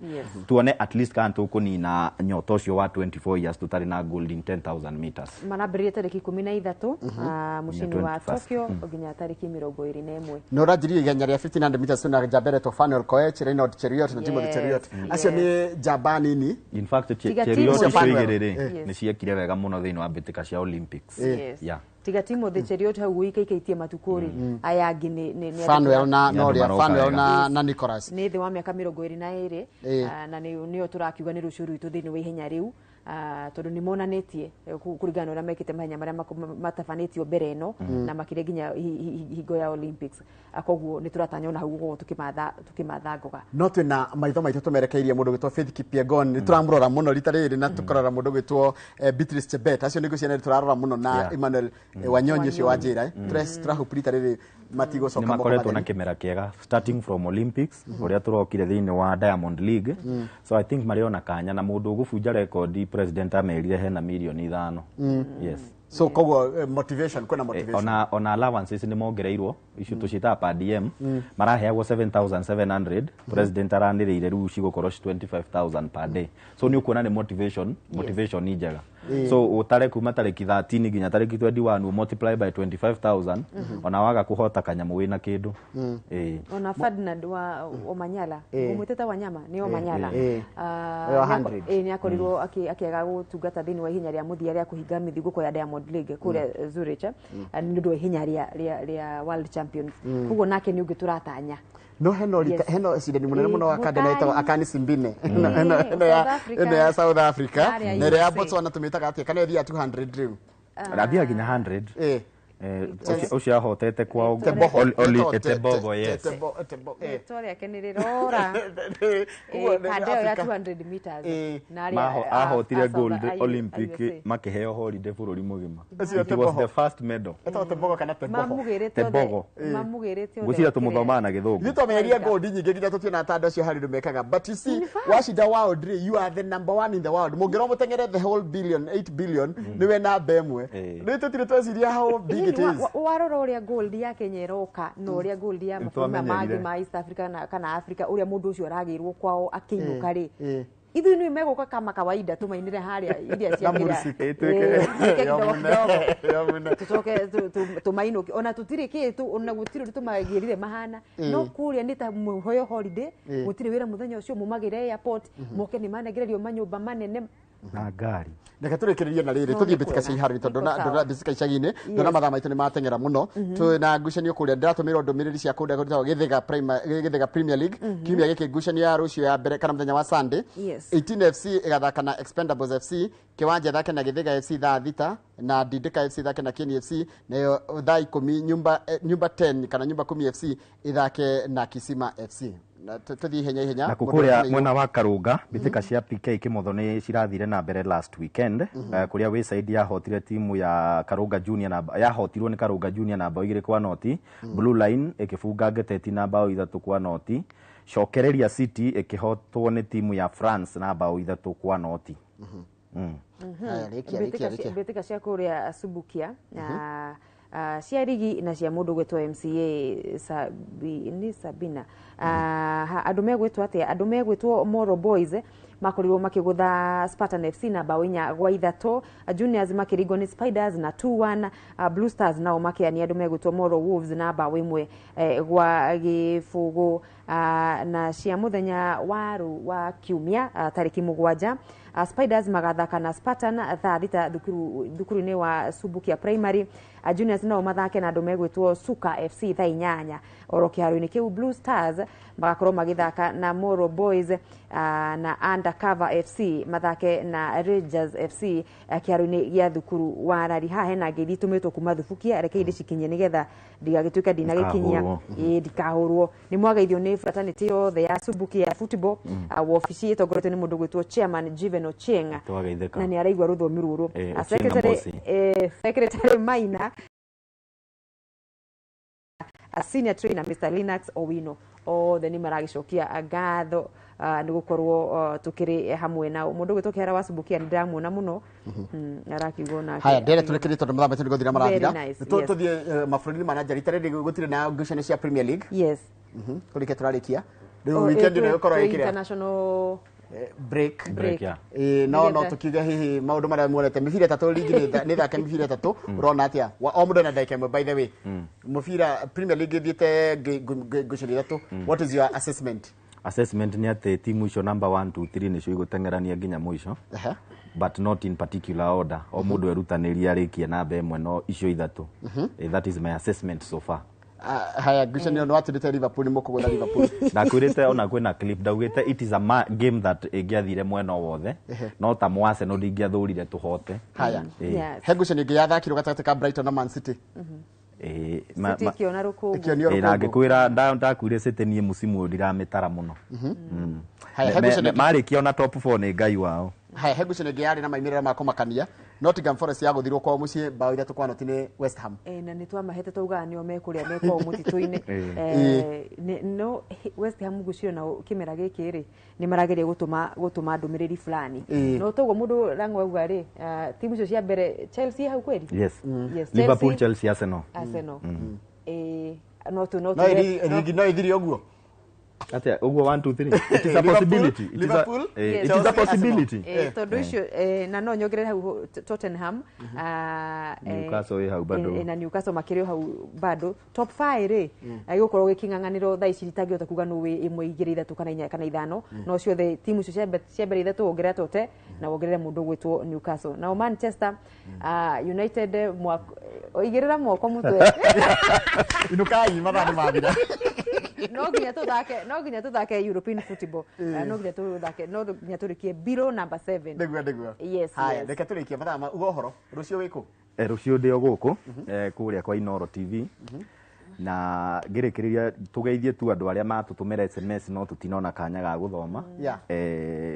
tuone at least kana tũkũnina nyota ũcio wa 24 years tũtarĩ na gold in 10,000 meters. Marambĩrĩria tarĩki 13 mũciĩ-inĩ wa 21st. Tokyo nginya tarĩki 21. No ũranjirie ihenya rĩa 1500 meters tuna njamba ĩretwo Fanuel Koech, Reynold Cheruiyot na Timothy Cheruiyot. Acio nĩ njamba nini. In fact, Tiga Cheruiyot Timothy. icio Fanuel. igĩrĩ rĩ, nĩ ciekire wega mũno thĩinĩ wa mbĩtĩka cia Olympics. Yeah. Tiga Timothy Cheruiyot hau ũikaikaitie matukũ rĩ, aya angĩ nĩ Fanuel na Nĩ andũ Noria, maroka Fanuel wega. na Nicholas. Nĩ thĩ wa mĩaka 22. Na nĩyo tũrakiuga nĩ rũciũ rwitũ thĩinĩ wa ihenya rĩu, tondũ nĩ monanĩtie kũringana na ũrĩa mekĩte mahenya marĩa matabanĩtio mbere ĩno, na makĩria nginya hingo ya Olympics. Koguo nĩ tũratanya ona hau gũkorwo tũkĩmatha ngoga. No twĩna maitho maitũ tũmerekeirie mũndũ gwĩtwo Faith Kipyegon, nĩ tũramũrora mũno rita rĩrĩ, na tũkarora mũndũ gwĩtwo Beatrice Chebet. Acio nĩ ngwĩciria nĩ tũrarora mũno na Emmanuel Wanyonyi ũcio wa njĩra. Tũrahope rita rĩrĩ matigũcoka Nĩ moko makoretwo na matheri. kĩmera kĩega starting from Olympics, ũrĩa tũrokire thĩinĩ wa Diamond League. So I think marĩ ona kanya, na mũndũ ũgũbunja rekondi, president amerire hena mirioni 5. Yes. So koguo motivation, kwĩna motivation. Ona allowances nĩ mongereirwo, icio tũciĩtaga per diem, maraheagwo 7700, president aranĩrĩire rĩu cigũkorwo ci 25,000 per day. So nĩ ũkuona nĩ motivation nĩ njega. So ũtare kuma tarĩki 13 nginya tarĩki 21, multiply by 25,000, ona waga kũhota kanyamũ wĩna kĩndũ. Ĩĩ. Ona Ferdinand wa Omanyala, ũmwĩtĩte Wanyama, nĩ Omanyala. Ũyũ wa 100. Nĩ akorirwo akĩaga gũtungata thĩinĩ wa ihenya rĩa mũthia rĩa kũhinga mĩthingũko ya Diamond League kũrĩa Zurich, nĩ ũndũ wa ihenya rĩa World Champions. Koguo nake nĩ ũngĩ tũratanya. No heno rita heno cindani munene muno wa kandana Mũtari. ĩtagwo Akani Simbine. Ĩno ya South Africa. Ĩno ya South Africa. Harĩa Na ĩrĩa ya USA. Botswana tũmĩtaga atĩa, kana ĩthiaga 200 rĩu? Rathiaga nginya 100. Ũcio ahotete kwao. Tebogo. Tebogo, yes. Tebogo. Rĩtwa rĩake nĩ rĩrora. Koguo nĩ Kanda ĩyo ya Africa. 200 meters. Na arĩa Ahotire gold a Olympic, USA. makĩheo holiday bũrũri mũgima. Ũcio It was Tebogo. the first medal. Ĩtagwo Tebogo kana Tebogo? Mamũgĩrĩte othe. Tebogo. Mamũgĩrĩte othe Ngwĩciria makĩrĩa. tũmũthomaga na gĩthũngũ. Ithuĩ twamenyeria gold nyingĩ nginya tũtiona ta andũ acio harĩ ũndũ mekaga, but you see, wacinda world rĩ, you are the number one in the world. Mũngĩrwo mũteng'ere the whole billion, 8 billion, nĩwe namba ĩmwe. Rĩu tũtirĩ tweciria how big it is. Warora ũrĩa gold ya Kenya ĩroka na ũrĩa gold ya mabũrũri maya mangĩ ma East Africa kana Africa, ũrĩa mũndũ ũcio aragĩrwo kwao akĩinũka rĩ, ithuĩ nĩ megũka kama kawaida tũmainĩre harĩa iria cia Na kĩrĩa. music. Ĩtuĩke Ya kidogo mũne. kidogo. Ya mũne. Tũcoke tũmainũke, ona tũtirĩ kĩ ona gũtirĩ ũndũ tũmagĩrire mahana. No kũrĩa nĩ ta mũheo holiday, gũtirĩ wĩra mũthenya ũcio, mumagĩre airport, moke nĩ manengererio manyũmba manene. Na ngari. Reke tũrĩkĩrĩrie na rĩrĩ No, tũthiĩ nĩ mbĩtĩka cia kwega. iharo-inĩ, tondũ Nĩkũ sawa. ndona mbĩtĩka icagi-inĩ, ndona mathaa maitũ nĩ mateng'era mũno. Twĩna ngucanio kũrĩa, ndĩratũmĩrwo ndũmĩrĩri cia kũrĩa gwĩtagwo Gĩthĩga Premier League kiumia gĩkĩ, ngucanio ya rũciũ ya mbere kana mũthenya wa Sunday, 18 FC ĩgathaka na Expendables FC, Kĩwanja ĩthake na Gĩthĩga FC thaa 6, na Ndindĩka FC ĩthake na Kieni FC, nayo thaa 10 nyumba 10 kana nyumba 10 FC ĩthake na Kisima FC. Na tũthiĩ ihenya ihenya. Na Mũndũ kũrĩa ũrĩa mwena wa Karũnga, mbĩtĩka cia PK Kĩmotho nĩ cirathire na mbere last weekend, kũrĩa Wayside yahotire timu ya Karũnga Junior na yahotirwo nĩ Karũnga Junior na bao 2-0. Blue Line ĩkĩbunga Ngeteti na bao 3-0. Cokereria City ĩkĩhotwo nĩ timu ya France na bao 3-0. Haya, rĩkia, rĩkia, rĩkia. Mbĩtĩka cia kũrĩa Subukia na cia rigi na cia mũndũ gwĩtwo MCA nĩ Sabina. Andũ megwĩtwo atĩa? Andũ megwĩtwo Moro Boys makorirwo makĩgũtha Spartan FC na bao 4-3. Juniors makĩringwo nĩ Spiders na 2-1. Blue Stars nao makĩania andũ megwĩtwo Moro Wolves na bao 1-0. Na cia mũthenya wa kiumia, tarĩki 7, Spiders magathaka na Spartan thaa 6 thukuru-inĩ wa Subukia Primary. Juniors nao mathake na andũ megwĩtwo Suka FC thaa 8 oro kĩharo-inĩ kĩu. Blue Stars magakorwo magĩthaka na Moro Boys, na Undercover FC mathake na Rangers FC kĩharo-inĩ gĩa thukuru wa Rari. Haha hena ngeithi itũmĩtwo kuma Thubukia, reke ndĩcikinyie nĩgetha ndigagĩtuĩke ndinagĩkinyia. Ĩĩ, ndikahũrwo. Nĩ mwageithio nĩ fraternity yothe ya Subukia ya football, wabici ĩtongoretio nĩ mũndũ gwĩtwo chairman Jiven Ochieng, na nĩ araigua rũthiomi rũrũ. Secretary Maina, a senior trainer Mr. Linux Owino, othe nĩ maragĩcokia ngatho nĩ gũkorwo tũkĩrĩ hamwe nao. Mũndũ ũgwĩtwo Kĩhara wa Subukia nĩ ndĩramuona mũno, arakiuga onake. Haya, ndere tũrĩkĩrie tondũ mathaa maitũ nĩ gũthira marathira. Tũthiĩ mabũrũri-inĩ ma na nja. Rita rĩrĩ gũtirĩ na ngucanio cia Premier League. Yes. Kũrĩkia tũrarĩkia rĩu weekend ĩno ĩgũkorwo ĩkĩrĩa international break. No no tukiuge hihi maundu maria muonete mibira 3 ligi ni thake mibira 3 urona atia? O mundu na ndagika 1, by the way. Mubira Premier League ithiite ngucanio 3, what is your assessment? Assessment ni ati timu icio number 1 2 3 nicio igũteng'erania nginya mũico, but not in particular order. O mũndũ erutanĩria arĩkie namba 1 no icio 3. That is my assessment so far. Haya, ngucanio no atindite Liverpool, ni mũkũgũtha Liverpool. Ndakwĩrĩte ona kwĩna clip ndaugĩte it is a game that ĩngĩathire mwena wothe, no ta mũ Arsenal ndingĩathũrire tũhote. Haya, he ngucanio ĩngĩ yathakirwo gatagatĩ ka Brighton na Man City. City ĩkĩona rũkũngũ. Na ngĩkwĩra ndakuire City niĩ mũcimu ũyũ ndiramĩtara mũno. Marĩkia ona top 4 nĩ Ngai wao. Haya, he ngucanio ĩngĩ yarĩ na maimĩrĩra ma kũmakania. Nottingham Forest yagũthirwo kwao mũciĩ bao 3-0 nĩ West Ham. Na nĩ twamahete twaugaga nĩo mekũrĩa mekwao mũtitũ-inĩ. No West Ham ngwĩciria nao kĩmera gĩkĩ rĩ nĩ marageria gũtũma ndũmĩrĩri fulani. No toguo mũndũ Rang'o auga rĩ, timu icio cia mbere Chelsea hau kweli? Yes. Liverpool, Chelsea, Arsenal. Arsenal. No tu no ithire ũguo. Atia ũguo 1 2 3. It is a possibility. Liverpool, it is a possibility. Tondũ icio na no nyongerere hau Tottenham, Newcastle ĩ hau bado. Na Newcastle makĩrĩ hau bado. Top 5 rĩ gĩgũkorwo gĩkĩng'ang'anĩrwo thaa ici itangĩhota kuga nũ wĩ 1 2 3 kana 4 kana 5, no ciothe timu icio cia mbere 3 wongerera Tote na wongerere mũndũ ũgwĩtwo Newcastle. Nao Manchester United oigĩrĩra moko mũtwe. Inukai mathaa nĩ mathira. No nginya tũthake European football. No nginya tũthake, no nginya tũrĩkie below number 7. Nĩguo. Yes. Haya, reke tũrĩkie mathaa ma uga ũhoro. Rũciũ wĩkũ? Rũciũ ndĩ o gũkũ kũrĩa kwa Inoro TV. Na ngĩrĩkĩrĩria tũgeithie tu andũ arĩa matũtũmĩra SMS no tũtinona kanya ga gũthoma.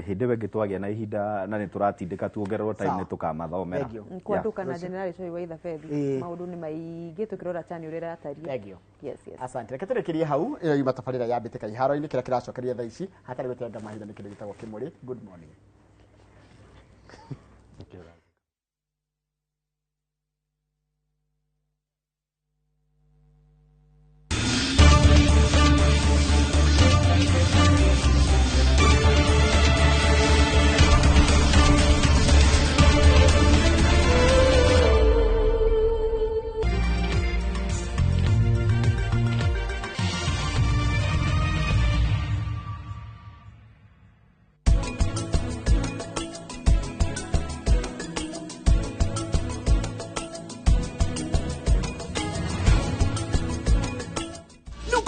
Hĩndĩ ĩyo ĩngĩ twagĩa na ihinda na nĩ tũratindĩka tuongererwo time nĩ tũkamathomera. Kwandũka na General Choi wa Ithabethi maũndũ nĩ maingĩ tũkĩrora chani ũrĩa ĩratariĩ. Yes. Asante. Reke tũrĩkĩrie hau ĩyo yuma tabarĩra ya mbĩtĩka iharo-inĩ kĩrĩa kĩracokeria thaa ici hatarĩ gũtenga mahinda nĩ kĩndũ gĩtagwo Kĩmũrĩ. Good morning.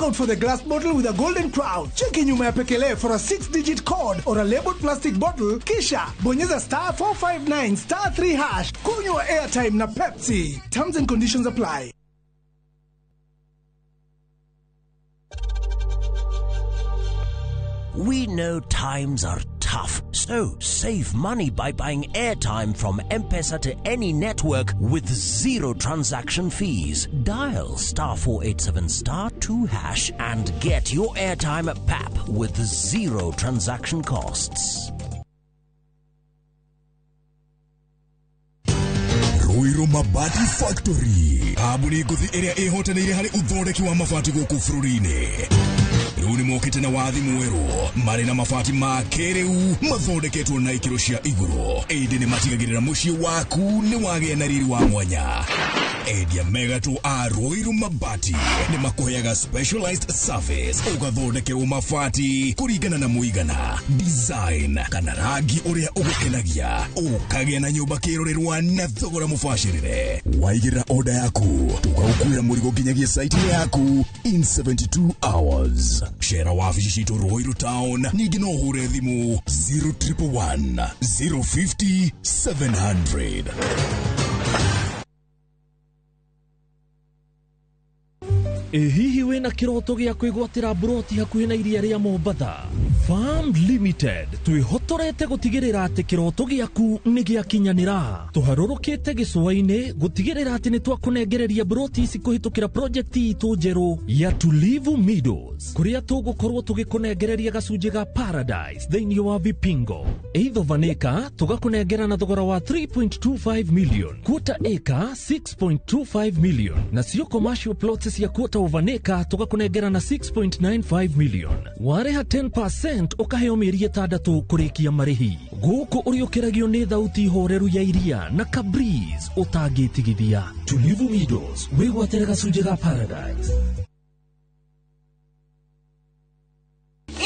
Out for the glass bottle with a golden crown. Cheki nyuma ya pekele for a 6-digit code or a labeled plastic bottle, kisha bonyeza *459 *3# kunywa airtime na Pepsi. Terms and conditions apply. We know times are tough, so save money by buying airtime from M-Pesa to any network with 0 transaction fees. Dial *487 *2# and get your airtime at PAP with 0 transaction costs. Ruiru Mabati Factory. Kambuni ngũthi ĩrĩa ĩhotanĩire harĩ ũthondeki wa mabati gũkũ bũrũri-inĩ. Rĩu nĩ mokĩte na wathi mwerũ, marĩ na mabati ma kĩrĩu mathondeketwo na ikĩro cia igũrũ, ĩndĩ nĩ matigagĩrĩra mũciĩ waku nĩ wagĩa na riri wa mwanya. Endia megatũ a Ruiru Mabati nĩ makũheaga specialized service, ũgathondekerwo mabati kũringana na mũigana, design kana rangi ũrĩa ũgũkenagia, ũkagĩa na nyũmba kĩrorerwa na thogora mũbacĩrĩre. Waigĩrĩra order yaku, tũgagũkuĩra mũrigo nginyagia site yaku in 72 hours. Cera wabici citũ Ruiru Town, ningĩ no ũhũre thimũ 0111 050 700. Ĩ hihi wĩna kĩroto gĩa kwĩgwatĩra mburoti hakuhĩ na iria rĩa Mombatha? Farm Limited twĩhotorete gũtigĩrĩra atĩ kĩroto gĩaku nĩ gĩakinyanĩra. Tũharũrũkĩte gĩcũa-inĩ gũtigĩrĩra atĩ nĩ twakũnengereria mburoti ici kũhĩtũkĩra project itũ njerũ ya Tulivu Meadows, kũrĩa tũgũkorwo tũgĩkũnengereria gacunjĩ ga Paradise thĩinĩ wa Vipingo. Eighth of an acre tũgakũnengera na thogora wa 3.25 million, quarter acre 6.25 million, nacio commercial plots cia quarter of an acre tũgakũnengera na 6.95 million. Warĩha 10% ũkaheo mĩeri 6 kũrĩkia marĩhi. Gũkũ ũrĩũkĩragio nĩ thauti horeru ya iria na kabreeze ũtangĩtigithia. Tulivu Meadows, wĩgwatĩre gacunjĩ ga Paradise.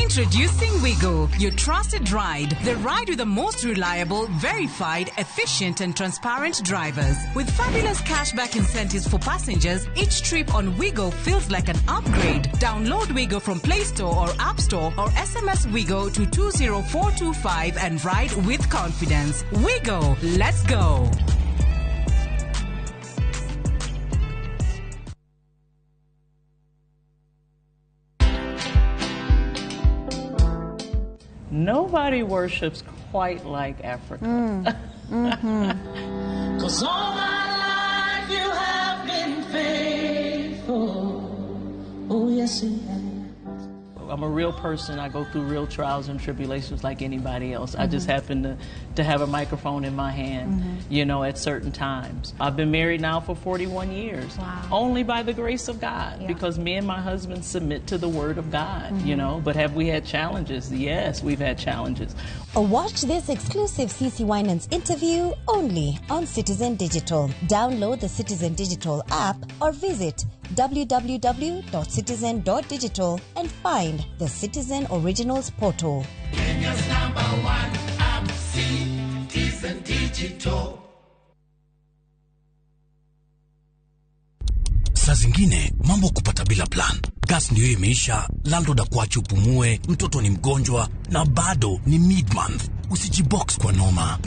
Introducing Wigo, your trusted ride. The ride with the most reliable, verified, efficient and transparent drivers. With fabulous cashback incentives for passengers, each trip on Wigo feels like an upgrade. Download Wigo from Play Store or App Store or SMS Wigo to 20425 and ride with confidence. Wigo, let's go. Nobody worships quite like Africa. Mm. 'Cause all my life you have been faithful. Oh, yes, you have. I'm a real person. I go through real trials and tribulations like anybody else. I just happen to have a microphone in my hand, you know, at certain times. I've been married now for 41 years. Wow. Only by the grace of God, because me and my husband submit to the word of God, you know. But have we had challenges? Yes, we've had challenges. Watch this exclusive CC Winans interview only on Citizen Digital. Download the Citizen Digital app or visit www.citizen.digital and find the Citizen Originals portal. Kenya's number one app, Citizen Digital. Saa zingine mambo kupata bila plan. Gas ndio imeisha, landlord akuache upumue, mtoto ni mgonjwa na bado ni mid-month. Usijibox kwa noma.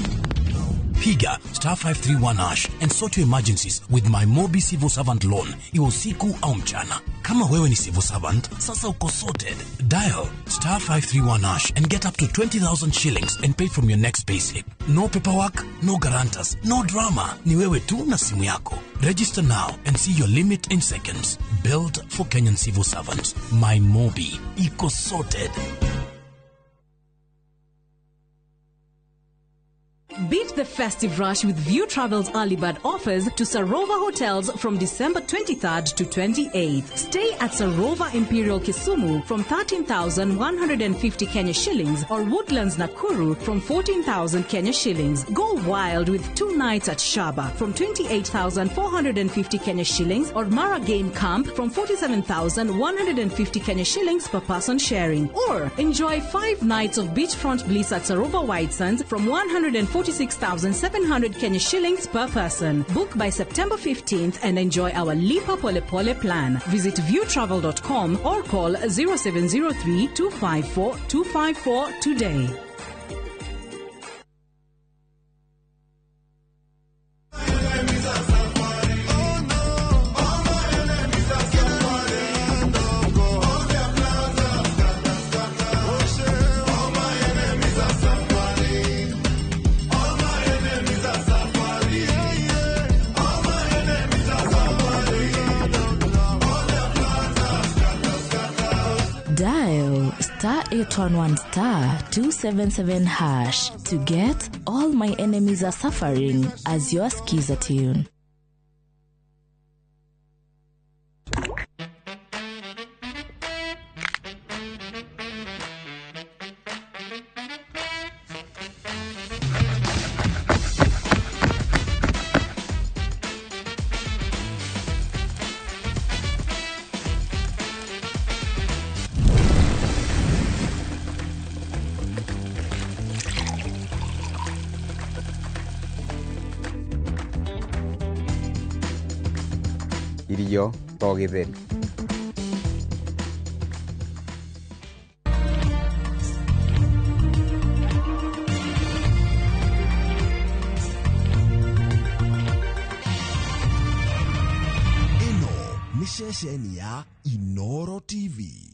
Piga star 531 hash and sort your emergencies with my Mobi Civil Servant Loan, iwe usiku au mchana. Kama wewe ni civil servant, sasa uko sorted. Dial star 531 hash and get up to 20,000 shillings and pay from your next payslip. No paperwork, no guarantors, no drama. Ni wewe tu na simu yako. Register now and see your limit in seconds. Built for Kenyan civil servants. My Mobi. Iko sorted. Beat the festive rush with View Travel's early bird offers to Sarova Hotels from December 23rd to 28th. Stay at Sarova Imperial Kisumu from 13,150 Kenya shillings or Woodlands Nakuru from 14,000 Kenya shillings. Go wild with 2 nights at Shaba from 28,450 Kenya shillings or Mara Game Camp from 47,150 Kenya shillings per person sharing. Or enjoy 5 nights of beachfront bliss at Sarova White Sands from 146,700 Kenya shillings per person. Book by September 15th and enjoy our Lipa Pole Pole plan. Visit viewtravel.com or call 0703 254 254 today. Dial star 811 star 277 hash to get All My Enemies Are Suffering as your skiza tune. Irio to gĩtheri. Ĩno nĩ ceceni ya Inoro TV.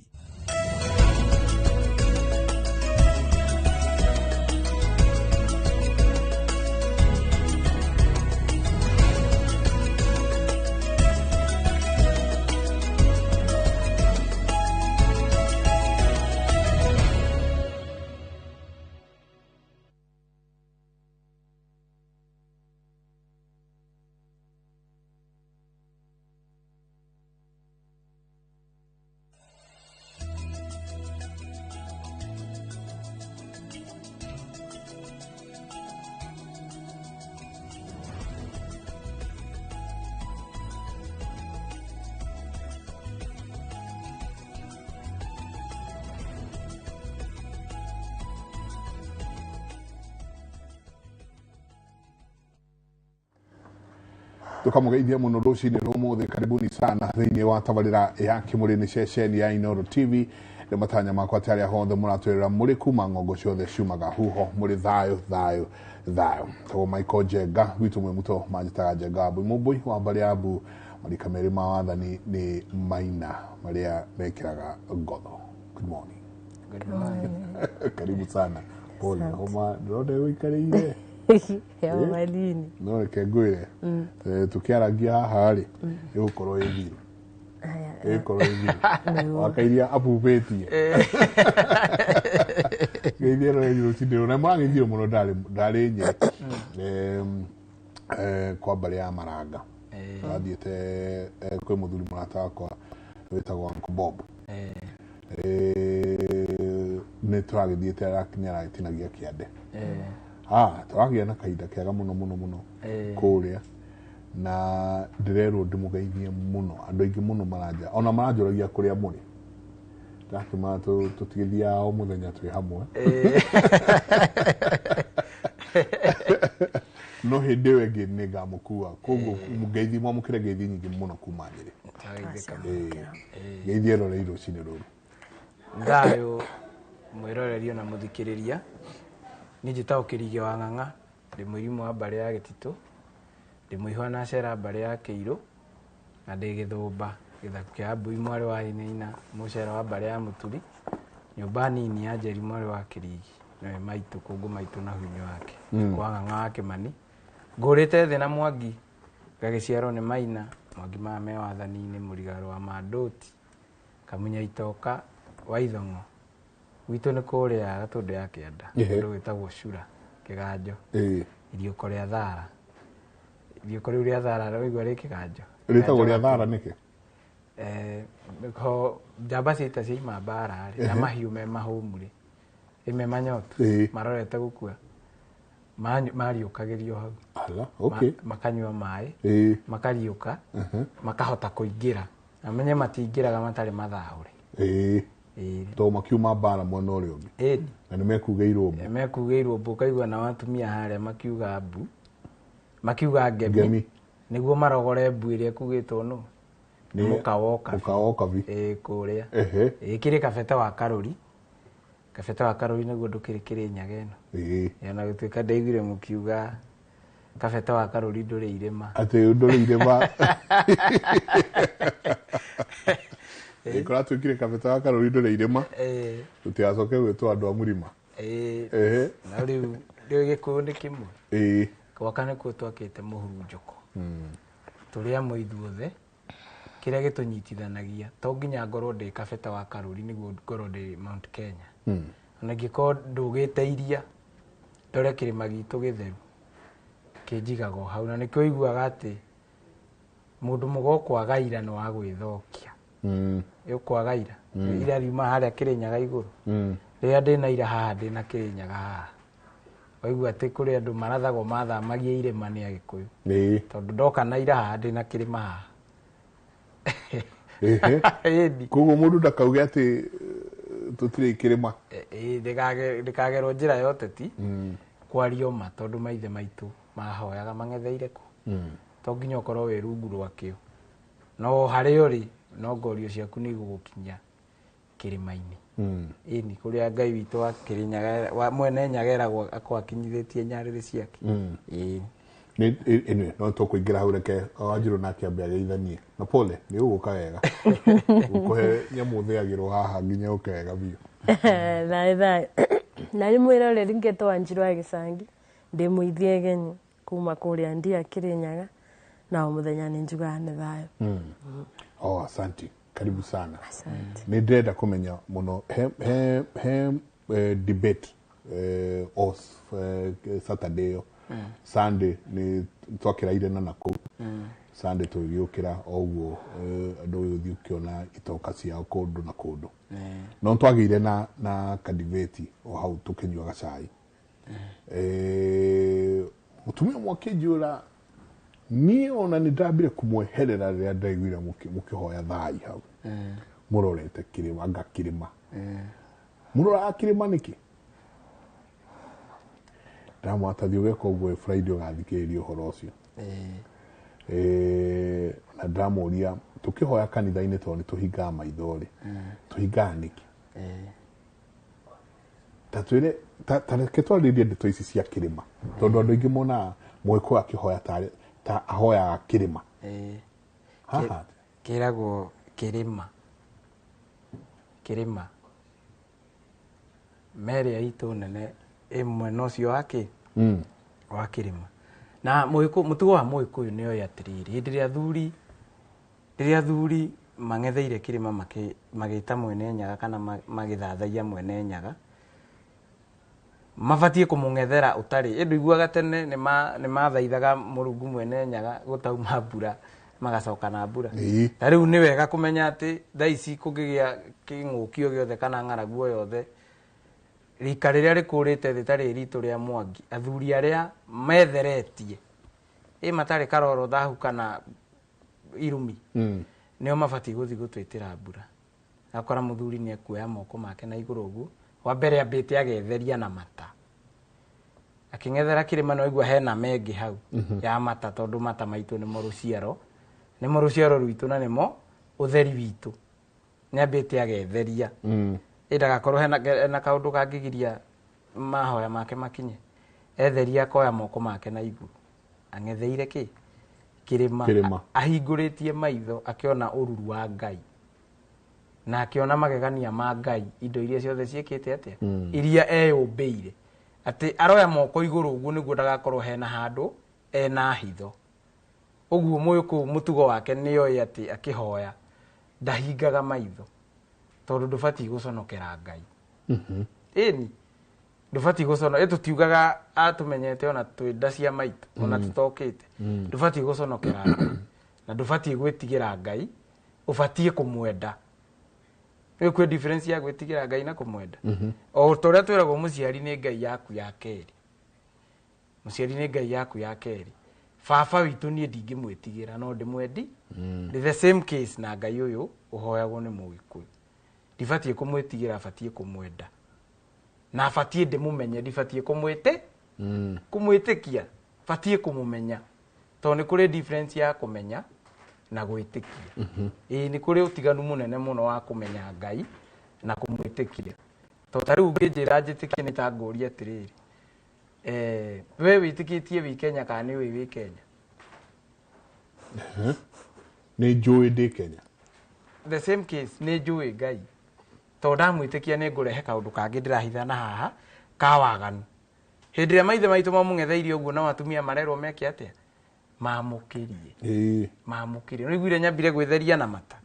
Tukamugeithia muno rucini rumuthi. Karibuni sana thiini wa tabarira ya kimuri ni ceceni ya Inoro TV. Nĩ matanya makwa atĩ arĩa hothe mũratwĩrĩra mũrĩ kuma ng'ongo ciothe ciumaga huho mũrĩ thayũ thayũ thayũ. Tagwo Michael Njenga gwitũ mwĩ muto manjĩtaga Njenga Mbui Mũmbui wa mbarĩ ya Mbu. Marika merĩ ma wathani nĩ maina marĩa mekĩraga ngotho. Good morning. Good morning. Karibu sana. Pole homa ndĩrona ũikarĩire. Ya malini. No reke ngwĩre tũkĩaragia haha rĩ ĩgũkorwo ĩ thiru. Ĩgũkorwo ĩ thiru wakairia abubĩtie geithie roreri rũcinĩ na mũrageithio mũno ndarĩ Nyĩrĩ kwa mbarĩ ya Maranga. Tũrathiĩte kwĩ mũthuri mũrata wakwa wĩtagwo Uncle Bob. Nĩ tũragĩthiĩte nĩ aragĩtinagia kĩande. Tũragĩa na kahinda kega mũno mũno mũno kũrĩa na ndĩrerwo ndĩmũgeithie mũno. Andũ aingĩ mũno maranja ona maranjũragia kũrĩa mũrĩ. Ndakĩmara tũtigĩthiaga o mũthenya twĩ hamwe. No hĩndĩ ĩyo ĩngĩ nĩ ngamũkua. Koguo ngeithi mwamũkĩre ngeithi nyingĩ mũno kuma Nyĩrĩ. Ngeithie rorei rũcinĩ rũrũ. Thayũ mwĩroreri ona mũthikĩrĩria. Niĩ njĩtagwo Kĩrigĩ wa Ng'ang'a, ndĩ mũirimũ wa mbarĩ ya Gĩtitũ, ndĩ mũihwa na cera mbarĩ ya Kĩirũ, na ndĩ Gĩthũmba gĩthaku kĩa Mbui mwarĩ wa Inaina, mũcera wa mbarĩ ya Mũturi, nyũmba nini ya Njeri mwarĩ wa Kĩrigi, nĩwe maitũ kũngũ maitũ na hunyũ wake. Kwa Ng'ang'a wa Kĩmani. Ngũrĩte thĩ na Mwangi, ngagĩciarwo nĩ Maina, Mwangi maya me wathani-inĩ, mũrigarũ wa Mandũti, Kamunya Itoka wa Ithong'o. Gwitũ nĩ kũrĩa Gatũndũ ya Kĩanda, kũndũ gwĩtagwo Cura, Kĩganjo, iriũko rĩa Thara. Iriũko rĩu rĩa Thara waigua rĩ Kĩganjo. Rĩtagwo rĩa Thara nĩkĩ? Ho njamba cia ita ciaima mbara rĩ, na mahiũ me mahũmu rĩ, me manyotu, marorete gũkua, mariũkagĩrio hau. Makanyua maĩ, makariũka, makahota kũingĩra. Na menye matingĩraga matarĩ mathahũre. To makiuma mbara mwena ũrĩa ũngĩ. Na nĩ mekugĩirwo mbu. Mekugĩirwo mbu ũkaigua nao atumia harĩa makiuga mbu, makiuga ngemi, nĩguo marogore mbu ĩrĩa ĩkugĩtwo nũ? Nĩ mũkawoka. Mũkawoka bi. Kũrĩa. Kĩrĩ kabete wa Karũri. Kabete wa Karũri nĩguo ndũkĩrĩ Kĩrĩnyaga ĩno. Ona gũtuĩka ndaiguire mũkiuga kabete wa Karũri ndũrĩ irĩma. Atĩ ndũrĩ irĩma. Kũratuĩkire kabete wa Karũri ndũrĩ irĩma. Tũtigacoke gwĩtwo andũ a mũrima. Na rĩu gĩkũyũ nĩ kĩmwe. Gwaka nĩkuo twakĩte mũhurunjũko. Tũrĩ amwe ithuothe. Kĩrĩa gĩtũnyitithanagia to nginya ngorwo ndĩ kabete wa Karũri nĩguo ngorwo ndĩ Mount Kenya. Ona ingĩkorwo ndũgĩte iria ndore kĩrĩma gitũ gĩtheru kĩnjigaga o hau. Na nĩkĩo ũiguaga atĩ mũndũ mũgo kwaga ira nĩ wa gwĩthokia. Ũkwaga ira. Ira riuma harĩa Kĩrĩnyaga igũrũ. Rĩrĩa ndĩna ira haha ndĩna Kĩrĩnyaga haha. Waigua atĩ kũrĩ andũ marathagwo mathamagia irĩma nĩ Agĩkũyũ. Tondũ ndoka na ira haha ndĩna kĩrĩma haha. Koguo mũndũ ndakauge atĩ tũtirĩ kĩrĩma. Ndĩkagerwo njĩra ya ũteti kwario ma tondũ maithe maitũ mahoyaga mang'etheire kũ. To nginya ũkorwo wĩ rungu rwakĩo No harĩa ũrĩ no ngorio ciaku nĩ igũgũkinya kĩrĩma-inĩ. Ĩni kũrĩa Ngai witũ wa Kĩrĩnyaga wa mwene Nyaga eragwo akwakinyithĩtie nyarĩrĩ ciake. Ĩĩ. Anyway, no tũkũingĩra hau, reke Wanjirũ nake ambe ageithanie na pole nĩ ũgũka wega, ũkũhe nyamũ thĩagĩrwo haha nginya ũke wega biũ. Thayũ thayũ na nĩ mwĩroreri, ngetwo Wanjirũ wa Gĩcangi, ndĩ mũithia egenyi kuma kũrĩa ndia Kĩrĩnyaga, na o mũthenya nĩ njugaga nĩ thayũ. Oh, asante, karibu sana. Asante. Nĩ ndĩrenda kũmenya mũno he debate Saturday ĩyo. Sunday nĩ twakĩraire na nakũu. Sunday tũgĩũkĩra o ũguo, andũ ũgĩthiĩ ũkĩona itoka ciao kũndũ na kũndũ, no twagĩire na kadibeti o hau tũkĩnyua gacai. Mũtumia ũmwe akĩnjũra niĩ ona nĩ ndambire kũmweherera rĩrĩa ndaiguire mũkĩhoya thai hau mũrorete kĩrĩma, anga kĩrĩma mũroraga kĩrĩma nĩkĩ? Ndamwatathi ũgeka ũguo Friday ũgathikĩrĩria ũhoro ũcio. Na ndamũria tũkĩhoya kanitha-inĩ, tondũ nĩ tũhingaga maitho rĩ, tũhingaga nĩkĩ? Ta twĩre, ta reke twarĩrĩrie ndeto ici cia kĩrĩma, tondũ andũ aingĩ monaga Mũgĩkũyũ akĩhoya tarĩ ta ahoyaga kĩrĩma. Haha Kĩragwo kĩrĩma, kĩrĩma merĩa itũ nene ĩ mwena ũcio wa kĩ wa kĩrĩma. Na mũgĩkũyũ, mũtugo wa Mũgĩkũyũ nĩ oĩ atĩrĩrĩ, hĩndĩ ĩrĩa athuri, rĩrĩa athuri mang'etheire kĩrĩma magĩta mwene Nyaga kana magĩthathaiya mwene Nyaga, mabatiĩ kũmũng'ethera ũtarĩ ĩndũ iguaga tene nĩ mathaithaga Mũrungu mwene Nyaga gũtauma mbura, magacoka na mbura. Ta rĩu nĩ wega kũmenya atĩ thaa ici kũngĩgĩa kĩng'ũki o gĩothe kana ng'aragu o yothe, rika rĩrĩa rĩkũrĩte thĩ tarĩ ritũ rĩa Mwangi, athuri arĩa metheretie ĩ matarĩ karoro thahu kana irumi, nĩo mabatiĩ gũthiĩ gũtwĩtĩra mbura. Akora mũthuri nĩ ekuoya moko make na igũrũ ũguo, wa mbere ambĩte agetheria na mata, akĩng'ethera kĩrĩma, no igua hena mengĩ hau ya mata, tondũ mata maitũ nĩmo rũciaro, nĩmo rũciaro rwitũ na nĩmo ũtheri witũ. Nĩ ambĩte agetheria ĩ ndagakorwo hena kaũndũ kangĩgiria mahoya make makinye. Etheria, akoya moko make na igũrũ ang'etheire kĩ kĩrĩma. Kĩrĩma. Ahingũrĩtie maitho akĩona ũruru wa Ngai na akĩona magegania ma Ngai, indo iria ciothe ciĩkĩte atĩa, iria eyũmbĩire, atĩ aroya moko igũrũ ũguo nĩguo ndagakorwo hena handũ ena hitho. Ũguo Mũgĩkũyũ mũtugo wake nĩ oĩ atĩ akĩhoya ndahingaga maitho, tondũ ndũbatiĩ gũconokera Ngai. Ĩni ndũbatiĩ gũcono ĩ tũtiugaga atũmenyete ona twĩ nda cia maitũ ona tũtokĩte. Ndũbatiĩ gũconokera Ngai na ndũbatiĩ gwĩtigĩra Ngai, ũbatiĩ kũmwenda. Nĩ kwĩ difference ya gwĩtigĩra Ngai na kũmwenda. O ta ũrĩa twĩragwo mũciari nĩ Ngai yaku ya kerĩ, mũciari nĩ Ngai yaku ya kerĩ. Baba witũ niĩ ndingĩmwĩtigĩra no ndĩmwendi. Nĩ the same case na Ngai ũyũ ũhoyagwo nĩ Mũgĩkũyũ. Ndibatiĩ kũmwĩtigĩra, batiĩ kũmwenda na batiĩ ndĩmũmenye, ndibatiĩ kũmwĩtĩ kũmwĩtĩkia, batiĩ kũmũmenya, tondũ nĩ kũrĩ difference ya kũmenya na gwĩtĩkia. Ĩĩ, nĩ kũrĩ ũtiganu mũnene mũno wa kũmenya Ngai na kũmwĩtĩkia, tondũ ta rĩu ũngĩnjĩra njĩtĩkie nĩ ta ngũrie atĩrĩrĩ, we wĩtĩkĩtie wĩ Kenya kana nĩ ũĩ wĩ Kenya? Nĩ njũĩ ndĩ Kenya. The same case, nĩ njũĩ Ngai, tondũ ndamwĩtĩkia nĩ ngũrehe kaũndũ kangĩ ndĩrahitha na haha ka waganu. Hĩndĩ ĩrĩa maithe maitũ mamũng'etheire ũguo, nao atumia marerwo meke atĩa? Mamũkĩrie. Mamũkĩrie. Nĩ iguire nyambire gwĩtheria na mata.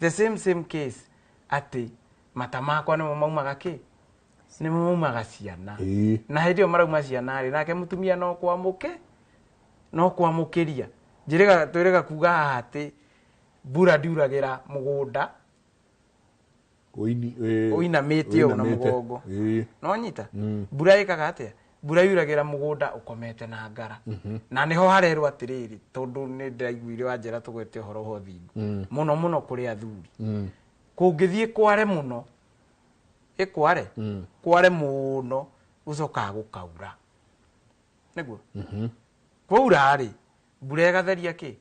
The same case, atĩ mata makwa nĩmo maumaga kĩ, nĩmo maumaga ciana. Na hĩndĩ ĩyo marauma ciana rĩ, nake mũtumia no kwamũke, no kwamũkĩria. Njĩrĩga twĩrĩga kuga haha atĩ mbura ndiuragĩra mũgũnda ũinamĩte ũũ na ũinamĩte. Mũgongo. No nyita mbura ĩkaga atĩa? Mbura yuragĩra mũgũnda ũkomete na ngara. Na nĩho harerwo atĩrĩrĩ, tondũ nĩ ndĩraiguire wanjĩra tũgwete ũhoro wa ũthingu, mũno mũno kũrĩ athuri, kũngĩthiĩ kware mũno, ĩkware kware mũno, gũcokaga gũkaura. Nĩguo kwaura rĩ, mbura ĩgatheria kĩ.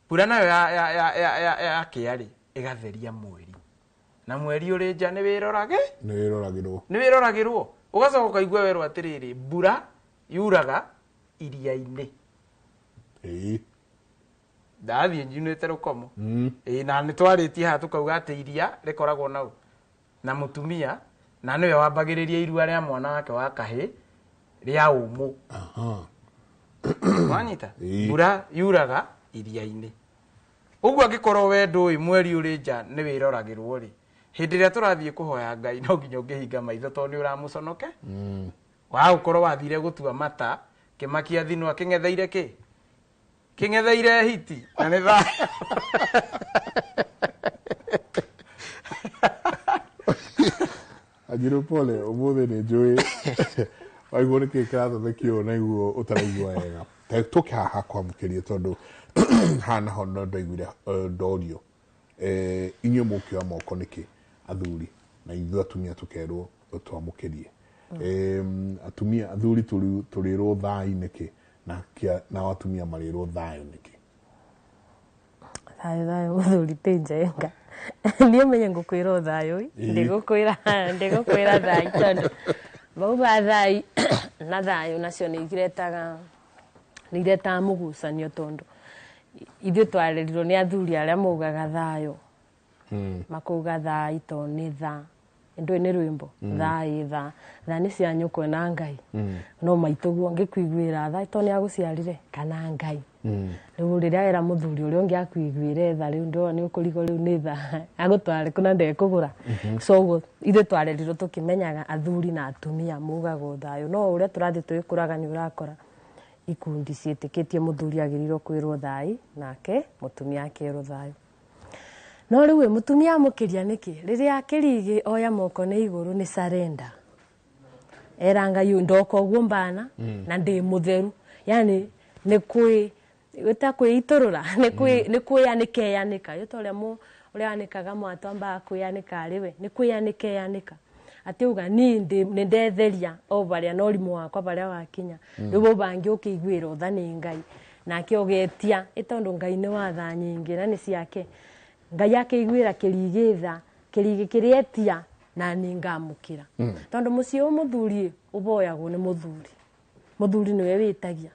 Mbura nayo ya kĩa rĩ ĩgatheria mweri. Na mweri ũrĩ nja nĩ wĩrorage? Nĩ wĩroragĩrwo. Nĩ wĩroragĩrwo. Ũgacoka ũkaigua werwo atĩrĩrĩ, mbura yuraga iria-inĩ. Ĩĩ. Ndathiĩ njunĩte rũkomo. Ĩĩ, na nĩ twarĩtie haha tũkauga atĩ iria rĩkoragwo nau na mũtumia, na nĩwe wambagĩrĩria irua rĩa mwana wake wa kahĩ rĩa ũmũ. Wanyita? Mbura yuraga iria-inĩ. Ũguo angĩkorwo we ndũĩ mweri ũrĩ nja nĩ wĩroragĩrwo rĩ, hĩndĩ ĩrĩa tũrathiĩ kũhoya Ngai no nginya ũngĩhinga maitho tondũ nĩ ũramũconoke. Wa gũkorwo wathire gũtua mata, kĩmakia thinwa kĩng'etheire kĩ? Kĩng'etheire hiti na nĩ thaa. Anjirũ pole, ũmũthĩ nĩ njũĩ waigua nĩkĩ kĩrathondekio na iguo ũtaraigua wega. Tũke haha kwamũkĩria tondũ haha naho no ndaiguire ndorio. Inyuĩ mũkĩoya moko nĩkĩ athuri na ithuĩ atumia tũkerwo twamũkĩrie. Atumia athuri tũrĩrwo thai nĩkĩ na nao atumia marĩrwo thayũ nĩkĩ? Thayũ thayũ mũthuri ti njenga. Niĩ menye ngũkwĩra thayũ, ndĩgũkwĩra thai tondũ mauga thai na thayũ nacio nĩ iretaga mũgucanio tondũ ithuĩ twarerirwo nĩ athuri arĩa maugaga thayũ. Makauga thai tondũ nĩ tha. Ndũĩ nĩ rwĩmbo thai tha tha nĩ cia nyũkwa na Ngai. No maitũguo ngĩkuiguĩra tha tondũ nĩ agũciarire kana Ngai. Rĩu rĩrĩa era mũthuri ũrĩa ũngĩ akuiguĩre tha rĩu ndĩrona nĩ ũkũrigwo rĩu nĩ tha agũtware kũna ndekũgũra. So ũguo ithuĩ twarerirwo tũkĩmenyaga athuri na atumia maugagwo thayũ, no ũrĩa tũrathiĩ tũgĩkũraga nĩ ũrakora ikundi ciĩtĩkĩtie mũthuri agĩrĩirwo kwĩrwo thai nake mũtumia akerwo thayũ. No rĩu mũtumia amũkĩria nĩkĩ? Rĩrĩa kĩrigĩ oya moko nĩ igũrũ nĩ surrender. Era Ngai ndoka ũguo mbana na ndĩ mũtheru. Yani nĩ kwĩ wĩta kwĩitũrũra, nĩ kwĩyanĩka eyanĩka. Yo ta ũrĩa ũrĩa wanĩkaga mwatũ ambaga kwĩyanĩka arĩ we, nĩ kwĩyanĩka eyanĩka. Atĩ uga niĩ nĩ ndetheria o barĩa na ũrimũ wakwa barĩa wakinya. Rĩu bau bangĩ ũkĩiguĩrwo tha nĩ Ngai. Nake ũgetia ĩ tondũ Ngai nĩ wa tha nyingĩ na nĩ ciake. Ngai akĩiguĩra kĩrigĩ tha, kĩrigĩ kĩrĩa etia na niĩ ngamũkĩra. Tondũ mũciĩ ũyũ mũthuri ũboyagwo nĩ mũthuri. Mũthuri nĩwe wĩtagia.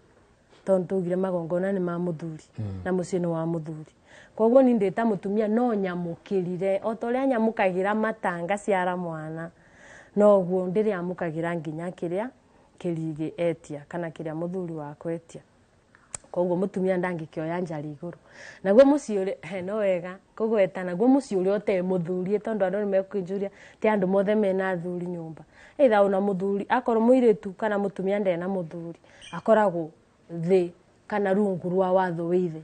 Tondũ tugire magongona nĩ ma mũthuri na mũciĩ nĩ wa mũthuri. Koguo niĩ ndĩ ta mũtumia no nyamũkĩrire o ta ũrĩa nyamũkagĩra mata ngaciara mwana, noguo ndĩrĩamũkagĩra nginya kĩrĩa kĩrigĩ etia kana kĩrĩa mũthuri wakwa etia. Koguo mũtumia ndangĩkĩoya njari igũrũ. Naguo mũciĩ ũrĩa no wega kũgweta, naguo mũciĩ ũrĩa ũtarĩ mũthuri tondũ andũ nĩmekũnjũria ti andũ mothe mena athuri nyũmba. Either una mũthuri akorwo mũirĩtu kana mũtumia ndena mũthuri akoragwo thĩ kana rungu rwa watho wĩ ithe.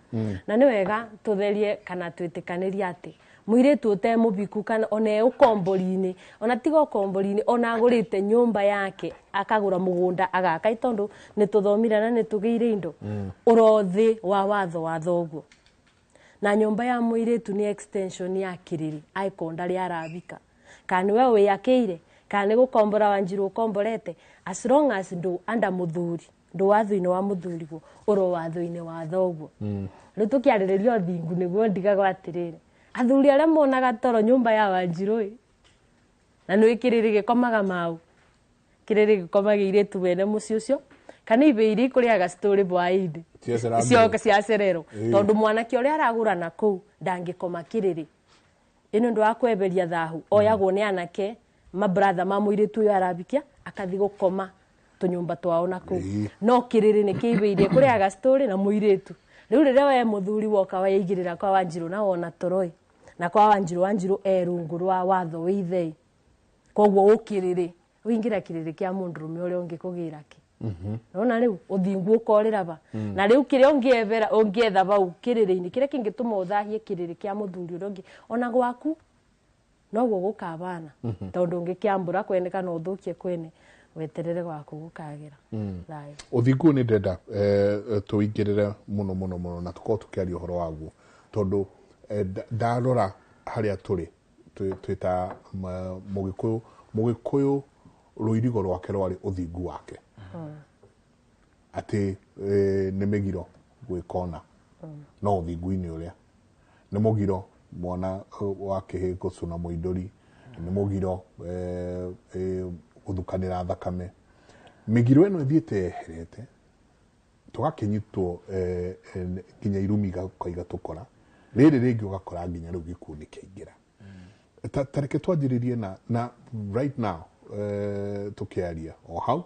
Na nĩ wega tũtherie kana twĩtĩkanĩrie atĩ mũirĩtu ũtarĩ mũbiku kana ona e ũkombori-inĩ, ona tiga ũkombori-inĩ, ona agũrĩte nyũmba yake akagũra mũgũnda agaka tondũ nĩ tũthomire na nĩ tũgĩire indo, ũro thĩ wa watho wa thoguo. Na nyũmba ya mũirĩtu nĩ extension ya kĩrĩrĩ aikonda rĩa arabika, kana nĩwe wĩyakĩire kana nĩ gũkombora Wanjiru ũkomborete, as long as ndũ anda mũthuri, ndũ watho-inĩ wa mũthuriguo, ũro watho-inĩ wa thoguo. Rĩu tũkĩarĩrĩria ũthingu nĩguo ndigagwo atĩrĩrĩ, athuri arĩa monaga toro nyũmba ya Wanjiru ĩ, na nĩ kĩrĩrĩ gĩkomaga mau, kĩrĩrĩ gĩkomaga irĩtu wene mũciĩ ũcio, kana ibe iria ikũrĩaga story bwaindi cio ciacererwo, tondũ mwanake ũrĩa aragũra na kũu ndangĩkoma kĩrĩrĩ. Ĩno ũndũ wa kweberia thahu oyagwo nĩ anake mabratha ma mũirĩtu ũyũ arabikia akathi gũkoma tũnyũmba twao na kũu, no kĩrĩrĩ nĩ kĩibĩirie kũrĩaga story na mũirĩtu. Rĩu rĩrĩa we mũthuri woka waigĩrĩra kwa Wanjiru na wona toro na kwa Wanjiru, Wanjiru e rungu rwa watho wĩ ithe, koguo ũkĩrĩrĩ ũingĩra kĩrĩrĩ kĩa mũndũrũme ũrĩa ũngĩ kũgĩra kĩ. Nona rĩu ũthingu ũkorĩra ba. Na rĩu kĩrĩa ũngĩethera ũngĩetha bau kĩrĩrĩ-inĩ kĩrĩa kĩngĩtũma ũthahie kĩrĩrĩ kĩa mũthuri ũrĩa ũngĩ ona gwaku noguo gũkabana, tondũ ũngĩkĩambũra kwene kana ũthũkie kwene weterere gwaku gũkagĩra. Thayũ. Ũthingu nĩ ndenda tũingĩrĩre mũno mũno mũno na tũkorwo tũkĩaria ũhoro waguo tondũ ndarora harĩa tũrĩ twĩta mũgĩkũyũ, mũgĩkũyũ rũirigo rwake rwarĩ ũthingu wake. Atĩ nĩ mĩgiro gwĩkona No ũthingu-inĩ ũrĩa nĩ mũgiro mwana wa kĩhĩ gũcũna mũindũri, nĩ mũgiro gũthukanĩra thakame. Mĩgiro ĩno ĩthiĩte yeherete tũgakĩnyitwo nginya irumi igatũkora rĩrĩ rĩngĩ ũgakora nginya rĩu gĩkuũ nĩ kĩaingĩra. Ta reke twanjĩrĩrie na right now tũkĩaria o hau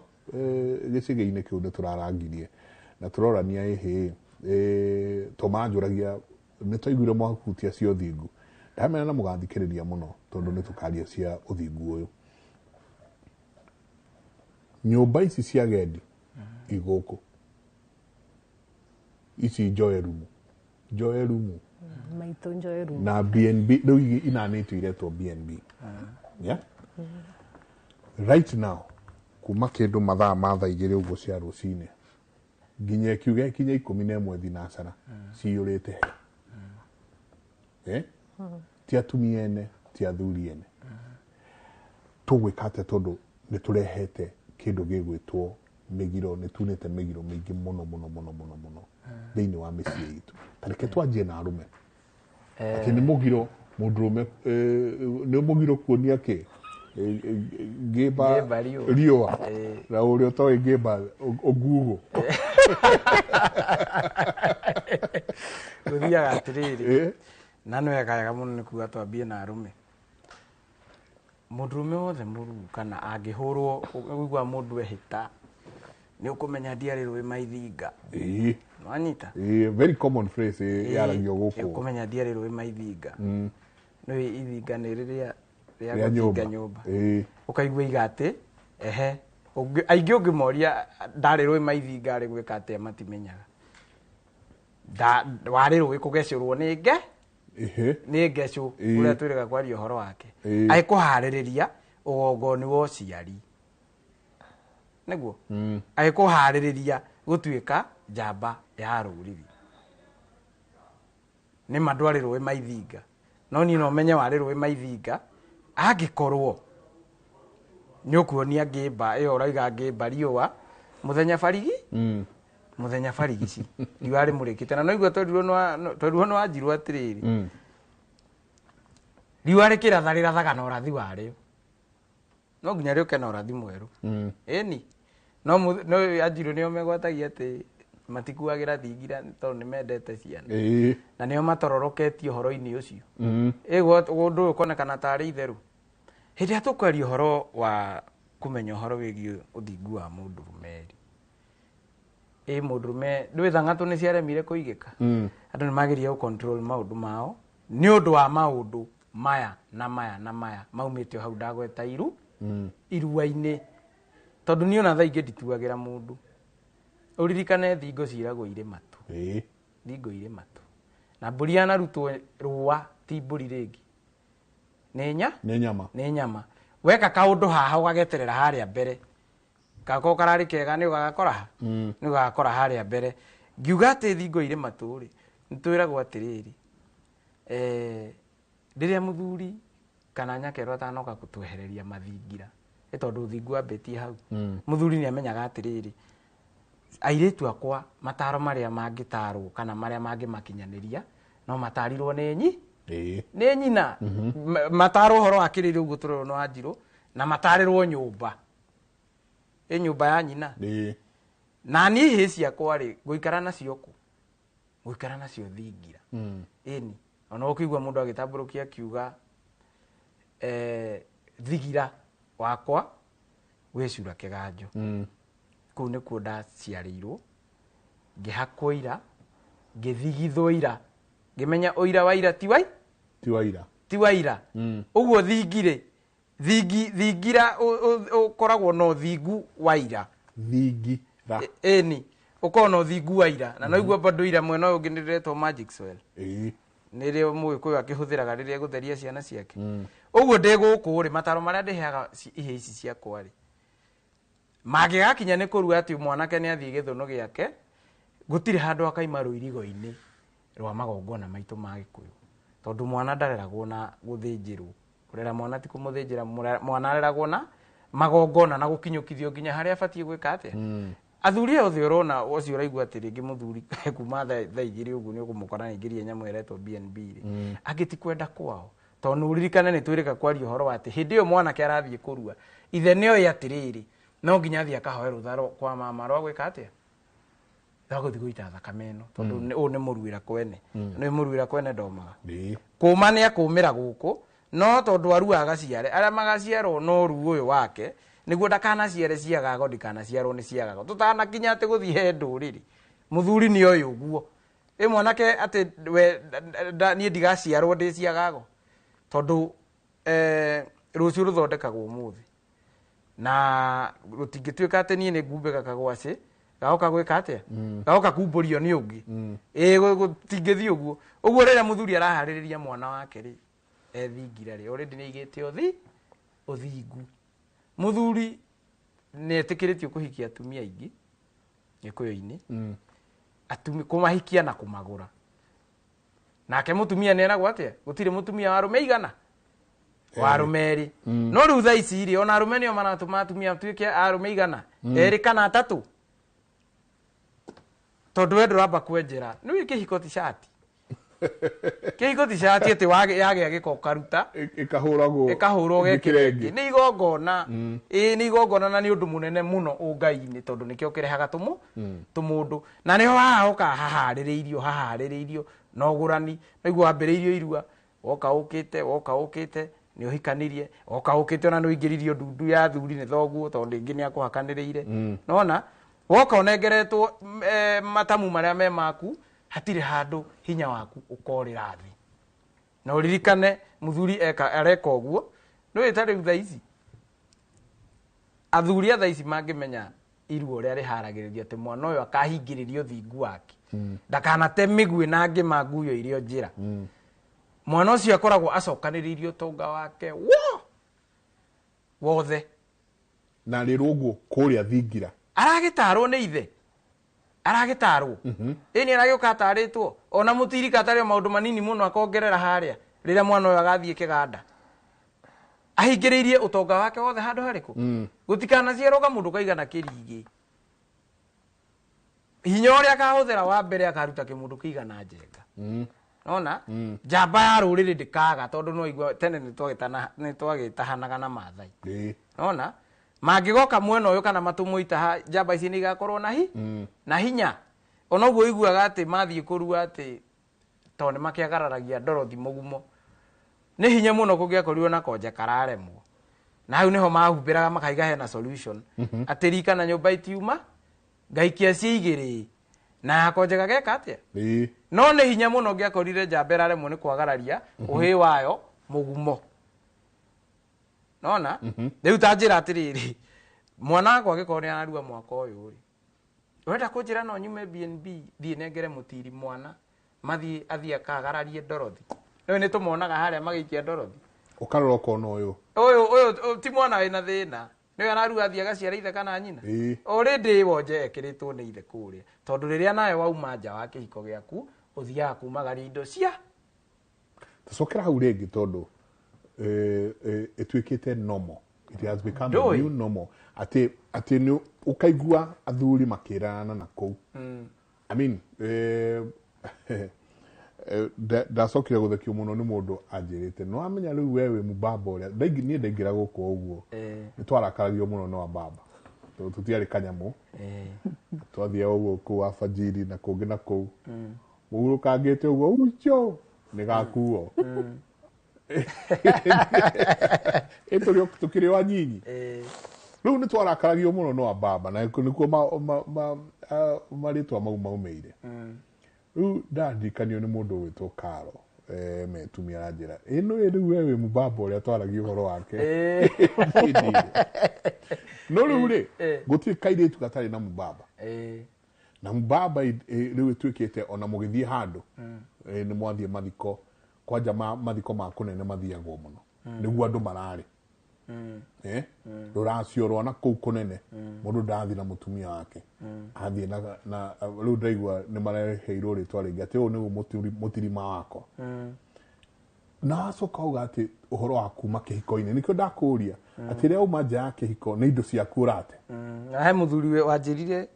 gĩcĩgĩ-inĩ kĩu nĩ tũrarangirie na tũrorania ĩhĩ tũmanjũragia nĩ twaiguire mwahutia cia ũthingu ndamena na mũgathikĩrĩria mũno tondũ nĩ tũkaria cia ũthingu ũyũ. Nyũmba ici cia gendi igũkũ ici njoe rumu maitũ njoe rumu na BNB rĩu inanĩtio iretwo BNB. Yeah? Right now kuma kĩndũ mathaa ma thaa igĩrĩ ũguo cia rũcinĩ nginya kiuga kinya 11 thinacara ciyũrĩte he. Ti atumia ene ti athuri ene. Tũgwĩka atĩa tondũ nĩ tũrehete kĩndũ gĩgwĩtwo mĩgiro, nĩ tunĩte mĩgiro mĩingĩ mũno mũno mũno mũno mũno thĩinĩ wa mĩciĩ itũ. Ta reke twanjie na arũme. Atĩ nĩ mũgiro mũndũrũme nĩ mũgiro kuonia kĩ ngĩmba riũa na ũrĩa ũtoĩ ngĩmba ũgugo. Gũthiaga atĩrĩrĩ na nĩ wega wega mũno nĩ kuga twambie na arũme. Mũndũrũme wothe mũruu kana angĩhũrwo ũigua mũndũ ehĩta nĩ ũkũmenya ndiarĩ rũĩ maithinga. Nĩwanyita? Very common phrase yaragio gũkũ. Ũkũmenya ndiarĩ rũĩ maithinga. Nĩ ithinga nĩ rĩrĩa rĩa gũthinga nyũmba. Ũkaigua iga atĩ ehe aingĩ ũngĩmoria ndarĩ rũĩ maithinga arĩ gwĩka atĩa matimenyaga. Warĩ rũĩ kũgecũrwo nĩ nge nĩ ngecũ ũrĩa twĩrĩga kwaria ũhoro wake. Agĩkũharĩrĩria ũgongoni wa ũciari. Nĩguo agĩkũharĩrĩria gũtuĩka njamba ya rũrĩrĩ. Nĩ ma ndwarĩ rũĩ maithinga no niĩ no menye warĩ rũĩ maithinga angĩkorwo nĩ ũkuonia ngĩmba ĩyo ũrauga ngĩmba riũa mũthenya barigi mũthenya barigici riũa rĩmũrĩkĩte na noigua twerirwo nĩ wanjirwo atĩrĩrĩ riũa rĩkĩratha rĩrathaga na ũrathi warĩo no nginya rĩũke na ũrathi mwerũ. Ĩni no anjirwo nĩo megwatagia atĩ matikuagĩra thingira tondũ nĩ mendete ciana na nĩo matororoketie ũhoro-inĩ ũcio. Ũndũ ũyũ ũkonekana tarĩ itherũ. Hĩndĩ ĩrĩa tũkwaria ũhoro wa kũmenya ũhoro wĩgiĩ ũthingu wa mũndũrũme rĩ, mũndũrũme ndũĩ thang'atũ nĩ ciaremire kũigĩka. Andũ nĩ mageria gũ control maũndũ mao nĩ ũndũ wa maũndũ maya na maya na maya maumĩte o hau ndagweta iru irua-inĩ tondũ niĩ ona thaa ingĩ ndituagĩra mũndũ. Ũririkane thingo ciragwo irĩ matũ. Thingo irĩ matũ na mbũri yanarutwo rũa ti mbũri rĩngĩ nĩ nyama nĩ nyama. Weka kaũndũ haha ũgageterera harĩa mbere gakorwo kararĩ kega nĩ ũgagakora ha nĩ ũgagakora harĩa mbere. Ngiuga atĩ thingo irĩ matũ rĩ nĩ twĩragwo atĩrĩrĩ rĩrĩa mũthuri kana nyakerwo atanoka gũtwehereria mathingira nĩ tondũ ũthingu wambĩtie hau. Mũthuri nĩ amenyaga atĩrĩrĩ airĩtu akwa mataro marĩa mangĩtarwo kana marĩa mangĩmakinyanĩria no matarirwo nĩ nyi nĩ nyina. Matarwo ũhoro wa kĩrĩrĩ ũguo tũrerwo nĩ wanjirũ na matarĩrwo nyũmba ĩ nyũmba ya nyina. Na niĩ ihĩĩ ciakwa rĩ ngũikara nacio kũ ngũikara nacio thingira. Ĩni ona ũkĩigua mũndũ agĩtambũrũkia akiuga thigira wakwa wĩcura kĩganjo. Kũu nĩkuo ndaciarĩirwo ngĩhakwo ira ngĩthigithwo ira ngĩmenya ũira wa ira ti wa ira ũguo thingirĩ thingira ũkoragwo na ũthingu wa ira thingira ĩni ũkoragwo na ũthingu wa ira na noigua bado ira mwena ũyũ ũngĩ nĩrĩretwo magic soil nĩrĩo mũgĩkũyũ akĩhũthĩraga rĩrĩa egũtheria ciana ciake. Ũguo ndĩ gũkũ rĩ mataro marĩa ndĩheaga ihĩĩ ici ciakwa rĩ mangĩgakinya nĩ kũrua atĩ mwanake nĩ athiĩ gĩthũnũ gĩake gũtirĩ handũ akaima rũirigo-inĩ rwa magongona maitũ ma Gĩkũyũ tondũ mwana ndareragwo na gũthĩnjĩrwo. Kũrera mwana ti kũmũthĩnjĩra, mwana areragwo na magongona na gũkinyũkithio nginya harĩa abatiĩ gwĩka atĩa Athuri aya othe ũrona ũcio ũraigua atĩ rĩngĩ mũthuri kuma thaa 2 ũguo nĩ ũkũmũkora nĩaingĩria nyamũ ĩretwo BNB rĩ, angĩ ti kwenda kwao. Tondũ ũririkane nĩ twĩrĩga kwaria ũhoro wa atĩ hĩndĩ ĩyo mwanake arathiĩ kũrua, ithe nĩoĩ atĩrĩrĩ, no nginya athiĩ akahoe rũtha kwa mama rwa gwĩka atĩa? Rwa gũthiĩ gũita thakame ĩno. Tondũ ũyũ nĩ mũruĩra kwene. Nĩ mũruĩra kwene ndomaga. Kũma nĩ akũmĩra gũkũ, no tondũ arua agaciare, arĩa magaciarwo no ruo ũyũ wake, nĩguo ndakanaciare ciagago, ndikanaciarwo nĩ ciagago. Tũtanakinya atĩ gũthiĩ he ndũrĩrĩ. Mũthuri nĩ oĩ ũguo. Ĩ mwanake atĩ we, niĩ ndigaciarwo ndĩ ciagago. Tondũ rũciũ rũthondekagwo ũmũthĩ. Na rũtingĩtuĩka atĩ niĩ nĩ ngumbĩka kagwacĩ, gagoka gwĩka atĩa? Gagoka kumbũrio nĩ ũngĩ. Ĩ, gũtingĩthiĩ ũguo. Ũguo rĩrĩa mũthuri araharĩrĩria mwana wake rĩ, ethingira rĩ, already nĩ aigĩte ũthingu. Mũthuri nĩ etĩkĩrĩtio kũhikia atumia aingĩ Gĩkũyũ-inĩ. Kũmahikia na kũmagũra. Nake mũtumia nĩ eragwo atĩa? Gũtirĩ mũtumia wa arũme igana? Wa arũme erĩ. No rĩu thaa ici rĩ, ona arũme nĩo maratũma atumia matuĩke a arũme igana? 2 kana 3. Tondũ we ndũramba kwenjera. Nĩ ũĩ kĩhiko ti cati. Kĩhiko ti cati atĩ yagĩa gĩko ũkaruta. Ĩkahũragwo. Ĩkahũrwo ũgekĩra Ĩkĩra ĩngĩ. ĩngĩ. Nĩ igongona. Ĩĩ, nĩ igongona na nĩ ũndũ mũnene mũno ũngai-inĩ tondũ nĩkĩo kĩrehaga tũmũndũ. Na nĩho haha hoka haharĩrĩirio na ũgũrani. Naiguo wambĩrĩirio irua, woka ũkĩte, woka ũkĩte, nĩ ũhikanirie, woka ũkĩte ona nĩ ũingĩririo ndundu ya athuri nĩ thoguo tondũ rĩngĩ nĩ akũhakanĩrĩire. Nona woka ũnengeretwo, matamu marĩa me maku, hatirĩ handũ hinya waku ũkorĩra thĩ. Na ũririkane mũthuri areka ũguo, nĩũĩ ta rĩu thaa ici athuri a thaa ici mangĩmenya irua ũrĩa rĩharagĩrĩrio atĩ mwana ũyũ akahingĩrĩrio ũthingu wake, ndakanate mĩguĩ na ngĩma nguyo irio njĩra. Mwana ũcio akoragwo acokanĩrĩirie ũtonga wake wothe. Na rĩrwo ũguo kũrĩa thingira. Aragĩtarwo nĩ ithe. Aragĩtarwo. Ĩni aragĩũka atarĩtwo. Ona mũtirika atarĩ maũndũ manini mũno akongerera harĩa rĩrĩa mwana ũyũ agathiĩ kĩganda. Ahingĩrĩirie ũtonga wake wothe handũ harĩkũ? Gũtikanaciarwo kamũndũ kaigana kĩrigĩ. Hinya ũrĩa akahũthĩra wa mbere akaruta kĩmũndũ kĩigana njenga. Nona? Njamba ya rũrĩrĩ ndĩkaga tondũ no igua tene nĩtwagĩtahanaga na Maathai. Nona? Mangĩgoka mwena ũyũ kana matũmwo itaha, njamba ici nĩigakorwo na na hinya. Ona ũguo ũiguaga atĩ mathiĩ kũrua atĩ tondũ nĩmakĩagararagia ndorothi mũgumo. Nĩ hinya mũno kũngĩakorirwo na konje kararemwo. Na hau nĩho mahumbĩraga makaiga hena solution. Atĩ rika na nyũmba itiuma, ngaikia ciĩ igĩrĩ. Na yakonje gageka atĩa? No nĩ hinya mũno ũngĩakorire njamba ĩraremwo nĩ kwagararia ũhĩ wayo mũgumo. Nona? Rĩu ta njĩra atĩrĩrĩ, mwana wakwa angĩkorwo nĩ ararua mwaka ũyũ rĩ, ũrenda kũnjĩra no nyume BNB thiĩ nengere mũtiri mwana mathiĩ athiĩ akagararie ndorothi. Rĩu nĩ tũmonaga harĩa magĩikia ndorothi. Ũkarora ũkona ũyũ. Ũyũ ti mwana wĩna thĩna. Nĩwe ararua athiĩ agaciara ithe kana nyina. Already wonje ekĩrĩtwo nĩ ithe kũrĩa. Tondũ rĩrĩa nawe wauma nja wa kĩhiko gĩaku, ũthiaga kumagaria indo cia. Tũcokera hau rĩngĩ tondũ ĩtuĩkĩte normal. It has become a new normal. Atĩ nĩ ũkaigua athuri makĩrana na kũu. I mean, ndacokire gũthekio mũno nĩ mũndũ anjĩrĩte. No amenya rĩu we wĩ mũbaba ũrĩa, niĩ ndaingĩra gũkũ ũguo. Nĩ twarakaragio mũno nĩ wababa. Tondũ tũtiarĩ kanyamũ. Twathiaga ũguo kũu Abajiri na kũngĩ na kũu. Mũhurũkangĩte ũguo, ucio nĩ gakuo. Ĩ tũkĩrĩ o anyinyi. Rĩu nĩ twarakaragio mũno nĩ wababa na nĩkuo marĩtwa mau maumĩire. Rĩu ndandirikanio nĩ mũndũ ũgwĩtwo Karo, metumia aranjĩra, ĩno ĩ rĩu we wĩ mũbaba ũrĩa twaragia ũhoro wake. No rĩu rĩ, gũtirĩ kairĩtu gatarĩ na mũbaba. Na mũbaba rĩu ĩtuĩkĩte ona mũgĩthiĩ handũ, nĩ mwathiĩ mathiko, kwanja mathiko ma kũnene mathiagwo mũno. Nĩguo andũ mararĩ. Rũracio rwa na kũu kũnene, mũndũ ndathiĩ na mũtumia wake. Athiĩ na rĩu ndaigua nĩ mareheirwo rĩtwa rĩngĩ atĩ ũyũ nĩguo mũtirima wakwa. Na wacoka uga atĩ ũhoro wa kuma kĩhiko-inĩ, nĩkĩo ndakũria, atĩ rĩrĩa wauma nja ya kĩhiko nĩ indo ciaku ũrate. Na he mũthuri wanjĩrire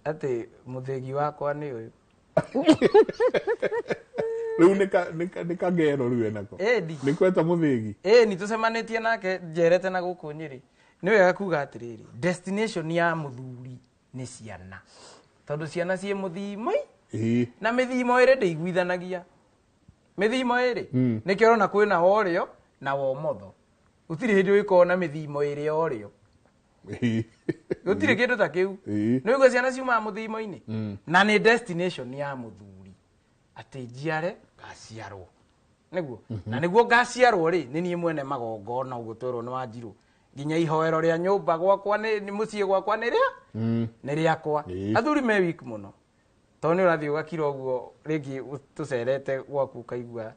Atĩ mũthĩgi wakwa nĩ ũyũ. Rĩu nĩ kagero rĩu enako. Ĩni. Nĩ kweta mũthĩgi. Ĩni tũcemanĩtie nake njerete na gũkũ Nyĩrĩ. Nĩ wega kuga atĩrĩrĩ, destination ya mũthuri nĩ ciana. Tondũ ciana ciĩ mũthimo na mĩthimo ĩrĩ ndĩiguithanagia. Mĩthimo ĩrĩ nĩkĩo ũrona kwĩna worĩo na womotho. Gũtirĩ hĩndĩ ũgĩkorwo na mĩthimo ĩrĩ ya ũrĩo. Gũtirĩ kĩndũ ta kĩu. Nĩ ũigua ciana ciumaga mũthimo-inĩ. Na nĩ destination ya mũthuri atĩ njiare ngaciarwo. Nĩguo. Na nĩguo ngaciarwo rĩ, nĩ niĩ mwene magongona ũguo twerwo nĩ Wanjirũ. Nginya ihoero rĩa nyũmba gwakwa nĩ mũciĩ gwakwa nĩ rĩa nĩ rĩakwa. Athuri me weak mũno. Tondũ nĩ ũrathiĩ ũgakira ũguo rĩngĩ tũcerete gwaku ũkaigua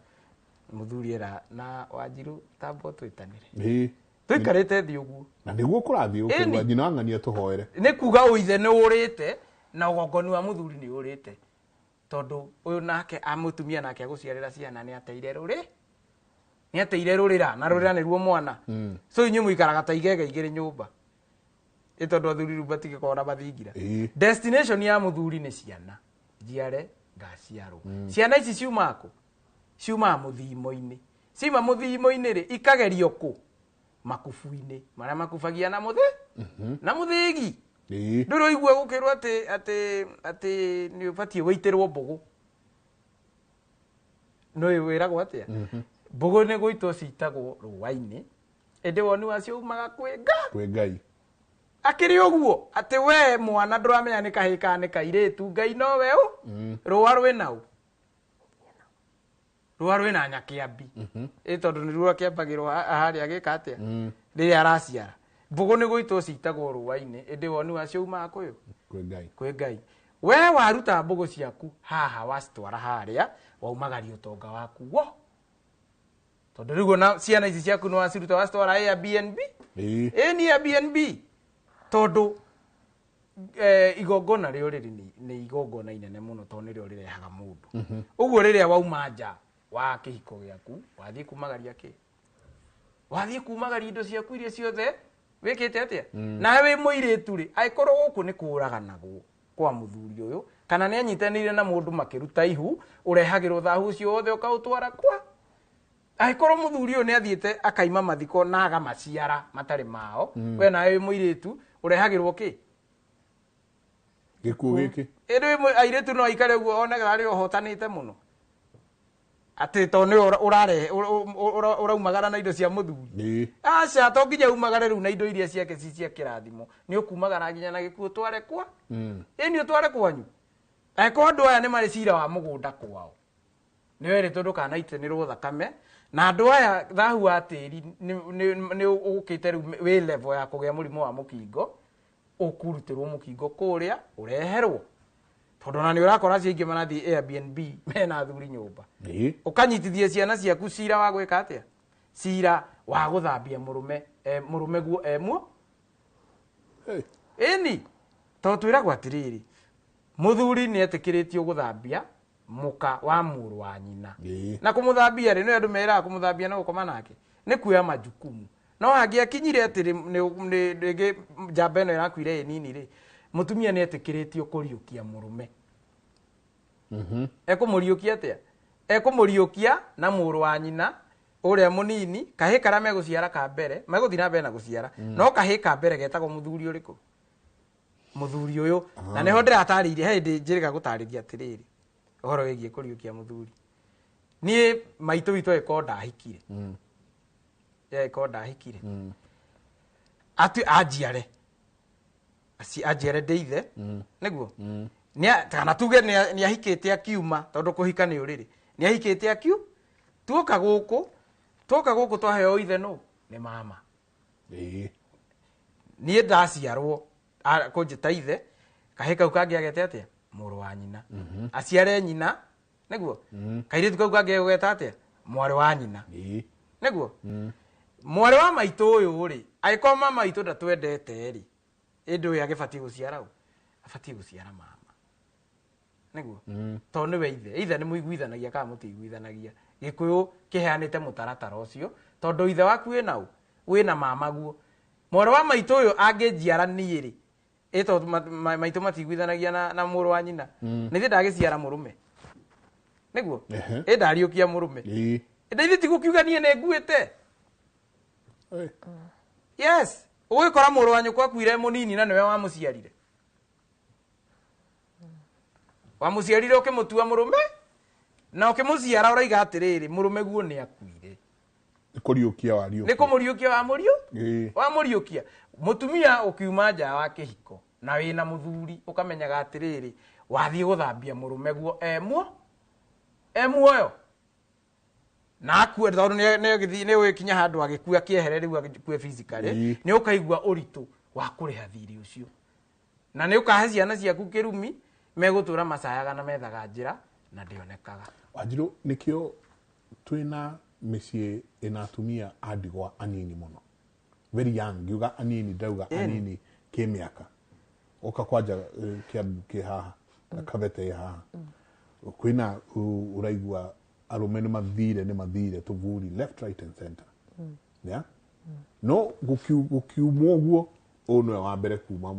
mũthuri era na Wanjirũ tamba ũtwĩtanĩre. Tũikarĩte thĩ ũguo. Na nĩguo kũrathiĩ ũkĩigua nyina wa ng'ania tũhoere. Nĩ kuga ũithe nĩ ũrĩte na ũgongoni wa mũthuri nĩ ũrĩte. Tondũ ũyũ nake mũtumia nake agũciarĩra ciana nĩ ateire rũrĩ. Nĩ ateire rũrĩra na rũrĩra nĩruo mwana. So inyuĩ mũikaraga ta igege igĩrĩ nyũmba. Ĩ tondũ athuri rĩu matigĩkoragwo na mathingira. Destination ya mũthuri nĩ ciana. Njiare ngaciarwo. Ciana ici ciumaga kũ? Ciumaga mũthimo-inĩ. Ciuma mũthimo-inĩ rĩ, ikagerio kũ? Makubu-inĩ. Marĩa makubagia na mũthĩ? Na mũthĩgi. Ndũrĩ ũigua gũkĩrwo atĩ atĩ atĩ nĩ ũbatiĩ wĩitĩrwo mbũgũ. Nĩ wĩragwo atĩa? Mbũgũ nĩ gũitwo citagwo rũa-inĩ. Ĩndĩ woni wacio umaga kwĩ Ngai. Kwĩ Ngai. Akĩrĩ ũguo atĩ we mwana ndũramenya nĩ kahĩĩ kana nĩ kairĩtu, Ngai nowe ũ rũa rwĩna ũ? Rũa rwĩna nyakĩambi. Ĩ tondũ nĩruo akĩambagĩrwo harĩa agĩka atĩa? Rĩrĩa araciara. Mbũgũ nĩ gũitwo citagwo rũa-inĩ, ĩndĩ woni wacio umaga kwĩ ũ? Kwĩ Ngai. Kwĩ Ngai. We waruta mbũgũ ciaku haha wacitwara harĩa, waumagaria ũtonga waku wo. Tondũ rĩu ona ciana ici ciaku nĩ waciruta wacitwara Airbnb. Ĩ ni Airbnb. Tondũ igongona rĩo rĩrĩ nĩ igongona inene mũno tondũ nĩrĩo rĩrehaga mũndũ. Ũguo rĩrĩa wauma nja wa kĩhiko gĩaku, wathiĩ kumagaria kĩ? Wathiĩ kumagaria indo ciaku iria ciothe wĩkĩte atĩa? Nawe wĩ mũirĩtu rĩ, angĩkorwo gũkũ nĩ kũraganagwo kwa mũthuri ũyũ, kana nĩ anyitanĩire na mũndũ makĩruta ihu, ũrehagĩrwo thahu ũcio wothe ũkaũtwara kwa. Angĩkorwo mũthuri ũyũ nĩ athiĩte akaima mathiko na agamaciara matarĩ mao, we nawe wĩ mũirĩtu, ũrehagĩrwo kĩ? Gĩkuũ gĩkĩ. Ĩndĩ airĩtu no aikare ũguo onega arĩ ũhotanĩte mũno. Atĩ tondũ nĩwe ũrarehe ũraumagara na indo cia mũthuri. Aca to nginya umagare rĩu na indo iria ciake ci cia kĩrathimo. Nĩ ũkumagara nginya na gĩkuũ ũtware kwa. Ĩni ũtware kwanyu. Angĩkorwo andũ aya nĩ marĩ cira wa mũgũnda kwao. Nĩ werĩtwo ndũkanaitĩrĩrwo thakame. Na andũ aya thahu wa tĩri nĩ ũkĩte rĩu wĩ level ya kũgĩa mũrimũ wa mũkingo. Ũkũrutĩrwo mũkingo kũrĩa ũreherwo. Tondũ ona nĩ ũrakora acio aingĩ marathiĩ Airbnb mena athuri nyũmba. Ũkanyitithia ciana ciaku cira wa gwĩka atĩa? Cira wa gũthambia mũrũme, mũrũme guo emuo. Ĩni, tondũ twĩragwo atĩrĩrĩ, mũthuri nĩ etĩkĩrĩtio gũthambia mũka wa mũrũ wa nyina. Na kũmũthambia rĩ, nĩ andũ meraga kũmũthambia na gũkoma nake. Nĩ kuoya majukumu. No hangĩakinyire atĩ rĩngĩ njamba ĩno ĩrakuire ĩ nini rĩ, mũtumia nĩ etĩkĩrĩtio kũriũkia mũrũme. Ekũmũriũkia atĩa? Ekũmũriũkia na mũrũ wa nyina ũrĩa mũnini, kahĩĩ karĩa megũciara ka mbere, megũthiĩ na mbere na gũciara. No kahĩĩ ka mbere getagwo mũthuri ũrĩkũ? Mũthuri ũyũ. Na nĩho ndĩratarĩirie, he hĩndĩ njĩrĩga gũtarĩria atĩrĩrĩ, ũhoro wĩgiĩ kũriũkia mũthuri. Niĩ maitũ witũ agĩkorwo ndahikire. Agĩkorwo ndahikire. Atĩ anjiare. Anjiare ndĩ ithe. Nĩguo? Kana tuge nĩ ahikĩte akiuma, tondũ kũhika nĩ ũrĩrĩ. Nĩ ahikĩte akiu, tuoka gũkũ twaheo ithe nũ? Nĩ mama. Niĩ ndaciarwo, kũnjĩta ithe, kahĩĩ kau kangĩ agete atĩa? Mũrũ wa nyina. Aciare nyina, nĩguo? Kairĩtu kau kangĩ ageta atĩa? Mwarĩ wa nyina. Nĩguo? Mwarĩ wa maitũ ũyũ rĩ, angĩkorwo mama witũ ndatwendete rĩ, ĩndĩ ũyũ agĩbatiĩ gũciara ũ? Abatiĩ gũciara mama. Nĩguo? Tondũ nĩwe ithe. Ithe nĩ mũiguithanagia kana mũtiiguithanagia. Gĩkũyũ kĩheanĩte mũtaratara ũcio, tondũ ithe waku wĩna ũ? Wĩna mama guo. Mwarĩ wa maitũ ũyũ angĩnjiara niĩ rĩ, Ĩ tondũ maitũ matiguithanagia na mũrũ wa nyina. Nĩ ithe ndagĩciara mũrũme. Nĩguo? Ĩ ndariũkia mũrũme. Ĩ ithe ti gũkiuga niĩ nĩ nguĩte. Yes, ũgĩkora mũrũ wa nyũkwa akuire mũnini na nĩwe wamũciarire. Wamũciarire ũkĩmũtua mũrũme na ũkĩmũciara ũraiga atĩrĩrĩ mũrũme guo nĩ akuire. Nĩ kũriũkia wariũkia. Nĩ kũmũriũkia wamũriũkia. Mũtumia ũkiuma nja wa kĩhiko na wĩna mũthuri ũkamenyaga atĩrĩrĩ wathiĩ gũthambia mũrũme guo e muoyo. Na akue tondũ nĩ ũgĩkinya handũ agĩkua kĩehere rĩu agĩkue physically nĩ ũkaigua ũritũ wa kũrĩha thirĩ ũcio. Na nĩ ũkahe ciana ciaku kĩrumi megũtũra macayaga na methaga njĩra na ndĩonekaga. Wanjirũ nĩkĩo twĩna mĩciĩ ĩna atumia a ndigwa anini mũno. Very young, ngiuga anini ndauga anini kĩmĩaka. Oka kwanja Kiambu kĩ haha na Kabete ĩ haha. Kwĩna ũraigua arũme nĩ mathire tũburi left right and center. Yeah? No gũkiumwo ũguo ũyũ nĩwe wa mbere kuma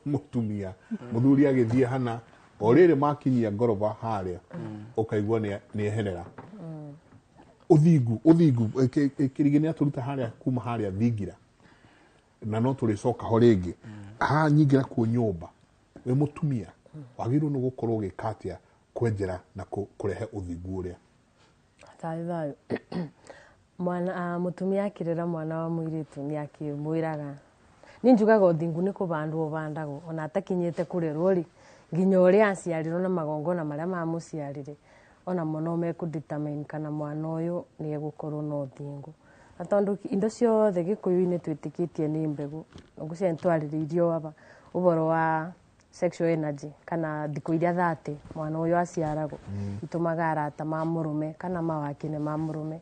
mũtumia. Mũthuri agĩthiĩ hana o rĩrĩ makinyia ngoroba harĩa ũkaigua nĩ eherera. Ũthingu kĩrigĩ nĩ atũruta harĩa kuma harĩa thingira na no tũrĩcoka ho rĩngĩ. Haha nyingĩra kuo nyũmba wĩ mũtumia wagĩrĩirwo nĩ gũkorwo ũgĩka atĩa kwenjera na kũrehe ũthingu ũrĩa? Thayũ thayũ. Mwana mũtumia akĩrera mwana wa mũirĩtu nĩ akĩmwĩraga nĩ njugaga ũthingu nĩ kũbandwo ũbandagwo ona atakinyĩte kũrerwo rĩ nginya ũrĩa aciarirwo na magongona marĩa mamũciarire ona mo no mekũ determine kana mwana ũyũ nĩ egũkorwo na ũthingu. Na tondũ indo ciothe gĩkũyũ-inĩ twĩtĩkĩtie nĩ mbegũ ngũcia nĩ twarĩrĩirio aba ũhoro wa sexual energy kana thikũ iria 30 mwana ũyũ aciaragwo itũmaga arata ma mũrũme kana mawakine ma mũrũme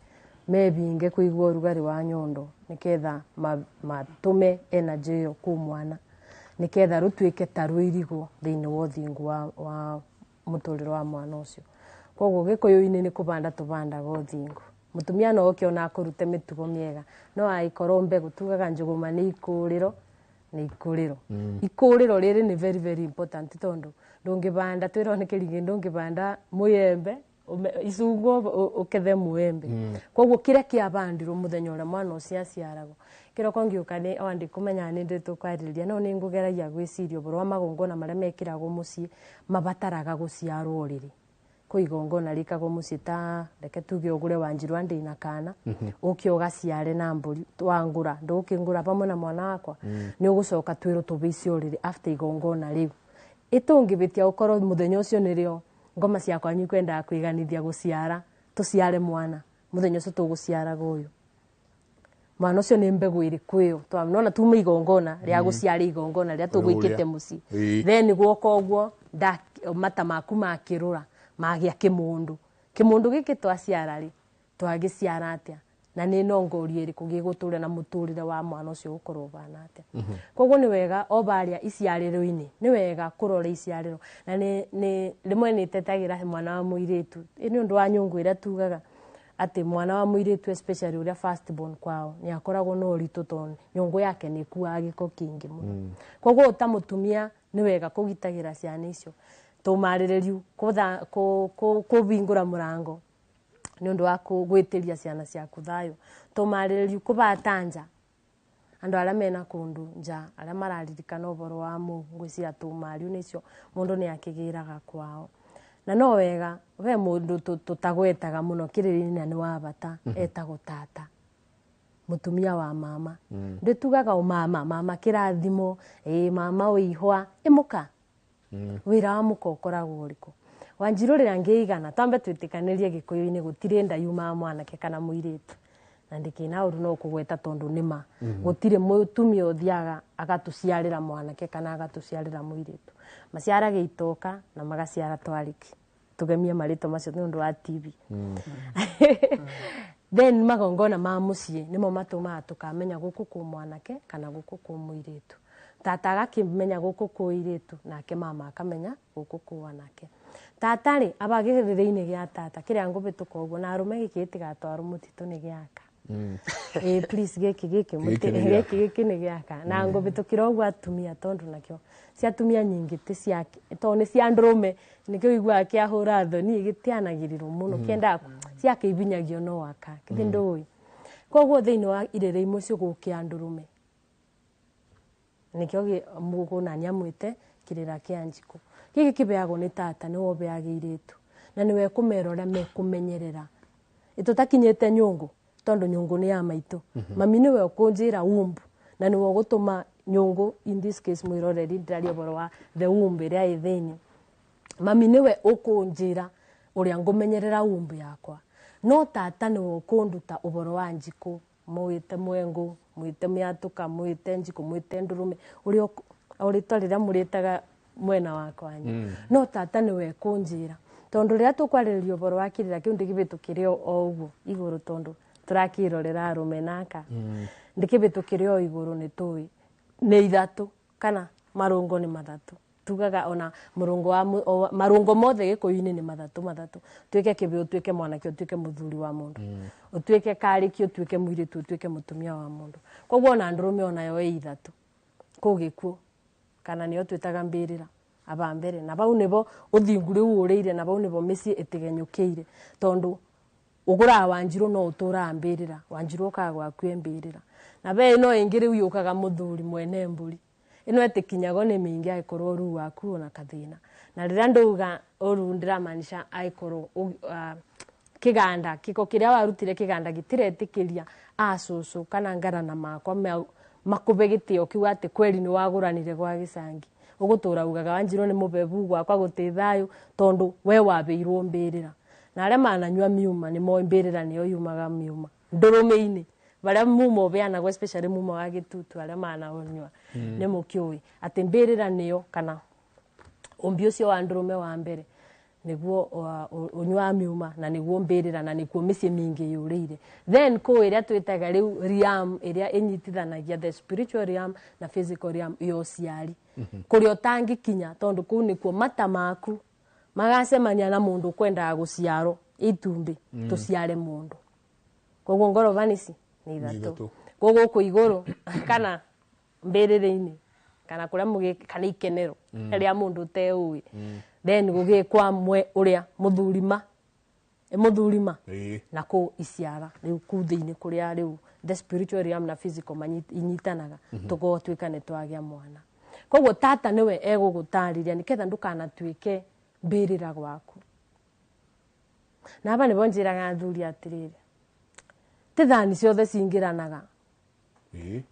mebinge kũigua ũrugarĩ wa nyondo nĩketha matũme energy ĩyo kũ mwana nĩketha rũtuĩke ta rũirigwo thĩinĩ wa ũthingu wa mũtũrĩre wa mwana ũcio. Koguo gĩkũyũ-inĩ nĩ kũbanda tũbandaga ũthingu. Mũtumia no oke ona akũrute mĩtugo mĩega no agĩkorwo mbegũ tugaga njũgũma nĩ ikũrĩro nĩ ikũrĩro. Ikũrĩro rĩrĩ nĩ very very important tondũ ndũngĩbanda twĩrwo nĩ kĩrigĩ ndũngĩbanda mũyembe icungwa ũkethe mũembe. Koguo kĩrĩa kĩabandirwo mũthenya ũrĩa mwana ũcio aciaragwo kĩroko ngĩũka nĩ o ndikũmenya nĩ ndĩ tũkwarĩrĩria no nĩ ngũgeragia gwĩciria ũhoro wa magongona marĩa mekĩragwo mũciĩ mabataraga gũciarwo rĩrĩ. Kwĩ igongona rĩkagwo mũciĩ ta reke tuge ũgũre Wanjirũ andĩ na kana ũke ũgaciare na mbũri wangũra ndũkĩngũra pamwe na mwana wakwa nĩ ũgũcoka twĩrwo tũbĩice ũrĩrĩ after igongona rĩu. Ĩtũngĩbĩtia ũkorwo mũthenya ũcio nĩrĩo ngoma ciakwa nyikwendaga kwĩganithia gũciara tũciare mwana mũthenya ũcio tũgũciaraga ũyũ. Mwana ũcio nĩ mbegũ ĩrĩkũ ĩyo nona tuma igongona rĩa gũciara igongona rĩa tũgwĩkĩte mũciĩ then gwoka ũguo mata maku makĩrũra magĩa kĩmũndũ. Kĩmũndũ gĩkĩ twaciara rĩ twagĩciara atĩa na nĩ nongoria ĩrĩkũ gĩgũtũra na mũtũrĩre wa mwana ũcio ũgũkorwo ũbana atĩa. Koguo nĩ wega o barĩa iciarĩro-inĩ nĩ wega kũrora iciarĩro na nĩ rĩmwe nĩ tetagĩra mwana wa mũirĩtu nĩ ũndũ wa nyũngũ ĩrĩa tugaga atĩ mwana wa mũirĩtu especially ũrĩa first born kwao nĩ akoragwo na ũritũ tondũ nyũngũ yake nĩ ĩkuaga gĩko kĩingĩ mũno. Koguo ta mũtumia nĩ wega kũgitagĩra ciana icio tũmarĩrĩriu kũbingũra mũrango nĩ ũndũ wa gwĩtĩria ciana ciaku thayũ tũmarĩrĩriu kũbata nja andũ arĩa mena kũndũ nja arĩa mararirikana ũhoro wa mũu ngwĩciria tũmariu nĩcio mũndũ nĩ akĩgĩraga kwao. Na no wega we mũndũ tũtagwetaga mũno kĩrĩrĩ-inĩ na nĩ wa bata etagwo tata mũtumia wa mama. Ndĩtugaga ũmama mama kĩrathimo ĩ mama wĩihwa ĩmũka wĩra wa mũka ũkoragwo ũrĩkũ. Wanjirũ rĩrĩa ngĩigana twambe twĩtĩkanĩrie gĩkũyũ-inĩ gũtirĩ nda yumaga mwanake kana mũirĩtu na ndĩkĩna ũru no kũgweta tondũ nĩ ma gũtirĩ mũtumia ũthiaga agatũciarĩra mwanake kana agatũciarĩra mũirĩtu. Maciaraga itoka na magaciara twarĩki tũgemie marĩtwa macio nĩ ũndũ wa TV. Then magongona ma mũciĩ nĩmo matũmaga tũkamenya gũkũ kwĩ mwanake kana gũkũ kwĩ mũirĩtu. Tata agakĩmenya gũkũ kwĩ irĩtu nake mama akamenya gũkũ kwĩ anake. Tata rĩ aba gĩthĩrĩ-inĩ gĩa tata kĩrĩa ngũbĩtũka ũguo na arũme gĩkĩ gĩtigatwarwo mũtitũ nĩ gĩaka. Ĩ please, gĩkĩ gĩkĩ Gĩkĩ nĩ gĩaka. Gĩkĩ gĩkĩ nĩ gĩaka na ngũbĩtũkĩra ũguo atumia, tondũ nakĩo cia atumia nyingĩ ti cia, tondũ nĩ cia ndũrũme, nĩkĩo ũiguaga kĩahũra thoni gĩtianagĩrĩrwo mũno. Kĩendaga ciakĩibinyagio no waka kĩthĩ ndũĩ. Koguo thĩinĩ wa irĩrĩ imwe ciũgũkĩa ndũrũme, nĩkĩo mũgũnani amwĩte kĩrĩra kĩa njikũ. Gĩkĩ kĩbeagwo nĩ tata, nĩwe ũbeaga irĩtu na nĩwe kũmera ũrĩa mekũmenyerera ĩtũtakinyĩte nyũngũ, tondũ nyũngũ nĩ ya maitũ. Mami nĩwe ũkũnjĩra womb na nĩwe ũgũtũma nyũngũ. In this case, mwĩroreri, ndĩraria ũhoro wa the womb ĩrĩa ĩ thĩinĩ. Mami nĩwe ũkũnjĩra ũrĩa ngũmenyerera womb yakwa, no tata nĩwe ũkũnduta ũhoro wa njikũ, mwĩte mwengu, mwĩte mĩatũka, mwĩte njikũ, mwĩte ndũrũme, ũrĩa o rĩtwa rĩrĩa mũrĩtaga mwena wa kwanyu. No tata nĩwe kũnjĩra, tondũ rĩrĩa tũkwarĩrĩria ũhoro wa kĩrĩra kĩu, ndĩkĩbĩtũkĩre o ũguo igũrũ, tondũ tũrakĩrorera arũme naka. Ndĩkĩbĩtũkĩre o igũrũ, nĩ tũĩ nĩ ithatũ kana marũngo nĩ mathatũ. Tugaga ona mũrũngo wa marũngo mothe gĩkũyũ-inĩ nĩ mathatũ mathatũ: ũtuĩke kĩbĩ, ũtuĩke mwanake, ũtuĩke mũthuri wa mũndũ, ũtuĩke karĩki, ũtuĩke mũirĩtu, ũtuĩke mũtumia wa mũndũ. Koguo ona ndũrũme onayo ĩ ithatũ kũu gĩkuũ, kana nĩyo twĩtaga mbĩrĩra aba mbere, na bau nĩbo ũthingu rĩu ũrĩire, na bau nĩbo mĩciĩ ĩtigenyũkĩire, tondũ ũgũraga Wanjirũ no ũtũraga mbĩrĩra. Wanjirũ ũkaga gwaku ĩ mbĩrĩra, na be ĩno ĩngĩ rĩu yũkaga mũthuri mwene mbũri ĩno ĩtĩkinyagwo nĩ mĩingĩ, angĩkorwo rĩu waku ona kathĩna. Na rĩrĩa ndauga ũru, ndĩramaanisha angĩkorwo kĩganda kĩko kĩrĩa warutire, kĩganda gĩtiretĩkĩria acũcũ kana ngarana makwa makũbe gĩtĩo kiu atĩ kweri nĩ wagũranire gwa gĩcangi. Ũgũtũra ugaga Wanjirũ nĩ mũbebu, gwakwa gũtĩ thayũ, tondũ we wabĩirwo mbĩrĩra. Na arĩa mananyua miuma nĩ moĩ mbĩrĩra nĩyo yumaga miuma ndũrũme-inĩ, barĩa muma ũbeanagwo, especially muma wa gĩtutu, arĩa mananyua. Nĩ mũkĩũĩ atĩ mbĩrĩra nĩyo kana ũmbi ũcio wa ndũrũme wa mbere nĩguo ũnyuaga miuma, na nĩguo mbĩrĩra, na nĩkuo mĩciĩ mĩingĩ yũrĩire. Then kũ ĩrĩa twĩtaga rĩu realm ĩrĩa ĩnyitithanagia the spiritual realm na physical realm ya ũciari, kũrĩa ũtangĩkinya, tondũ kũu nĩkuo mata maku magacemania na mũndũ ũkwendaga gũciarwo itumbĩ. Tũciare mũndũ. Koguo ngoroba nĩci nĩ ithatũ. Ithatũ. Koguo gũkũ igũrũ kana mbĩrĩra-inĩ kana kũrĩa mũgĩ kana ikenero rĩa mũndũ ũteũĩ. Then gũgĩkwa mwe ũrĩa mũthurima, ĩ mũthurima. Na kũ iciara rĩu kuu thĩinĩ, kũrĩa rĩu the spiritual realm na physical inyitanaga. Tũgotwĩka nĩ twagĩa mwana. Koguo tata nĩwe egũgũtarĩria nĩgetha ndũkanatuĩke mbĩrĩra gwaku. Na aba nĩbo njĩraga athuri atĩrĩrĩ, ti thani ciothe cingĩranaga.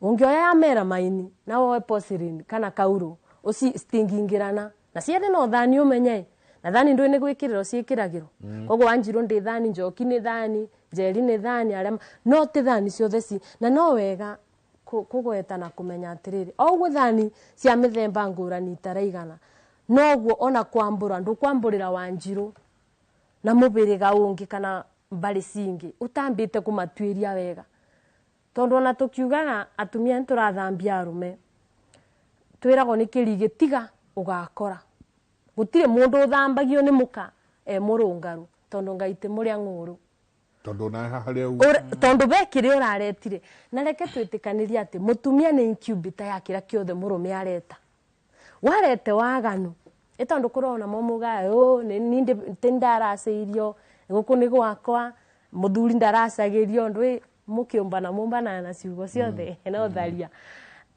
Ũngĩoya ya mera maini na woe porcelain kana kauro, ũci citingĩingĩrana, na ciothe no thani ũmenye, na thani ndũĩ nĩ gwĩkĩrĩrwo ciĩkĩragĩrwo. Koguo Wanjirũ ndĩ thani, Njoki nĩ thani, Njeri nĩ thani, arĩa no ti thani ciothe ci. Na no wega kũgweta na kũmenya atĩrĩrĩ, o ũguo thani cia mĩthemba ngũrani itaraigana, noguo ona kwambũra ndũkwambũrĩra Wanjirũ na mũbĩrĩga ũngĩ kana mbarĩ cingĩ ũtambĩte kũmatuĩria wega, tondũ ona tũkiugaga atumia nĩ tũrathambia arũme, twĩragwo nĩ kĩrigĩ tiga ũgakora gũtirĩ mũndũ ũthambagio nĩ mũka e mũrũngaru, tondũ Ngai ti mũrĩa ng'ũrũ. Tondũ na haha harĩa Tondũ we kĩrĩa ũraretire. Na reke twĩtĩkanĩrie atĩ mũtumia nĩ incubator ya kĩrĩa kĩothe mũrũme areta. Warete waganu ĩ, tondũ kũrona mo mugaga ũ nĩ ndaracĩirio gũkũ nĩ gwakwa, mũthuri ndaracagĩrio ndũ mũkĩũmbana mũmbanaga na ciugo ciothe no tharia.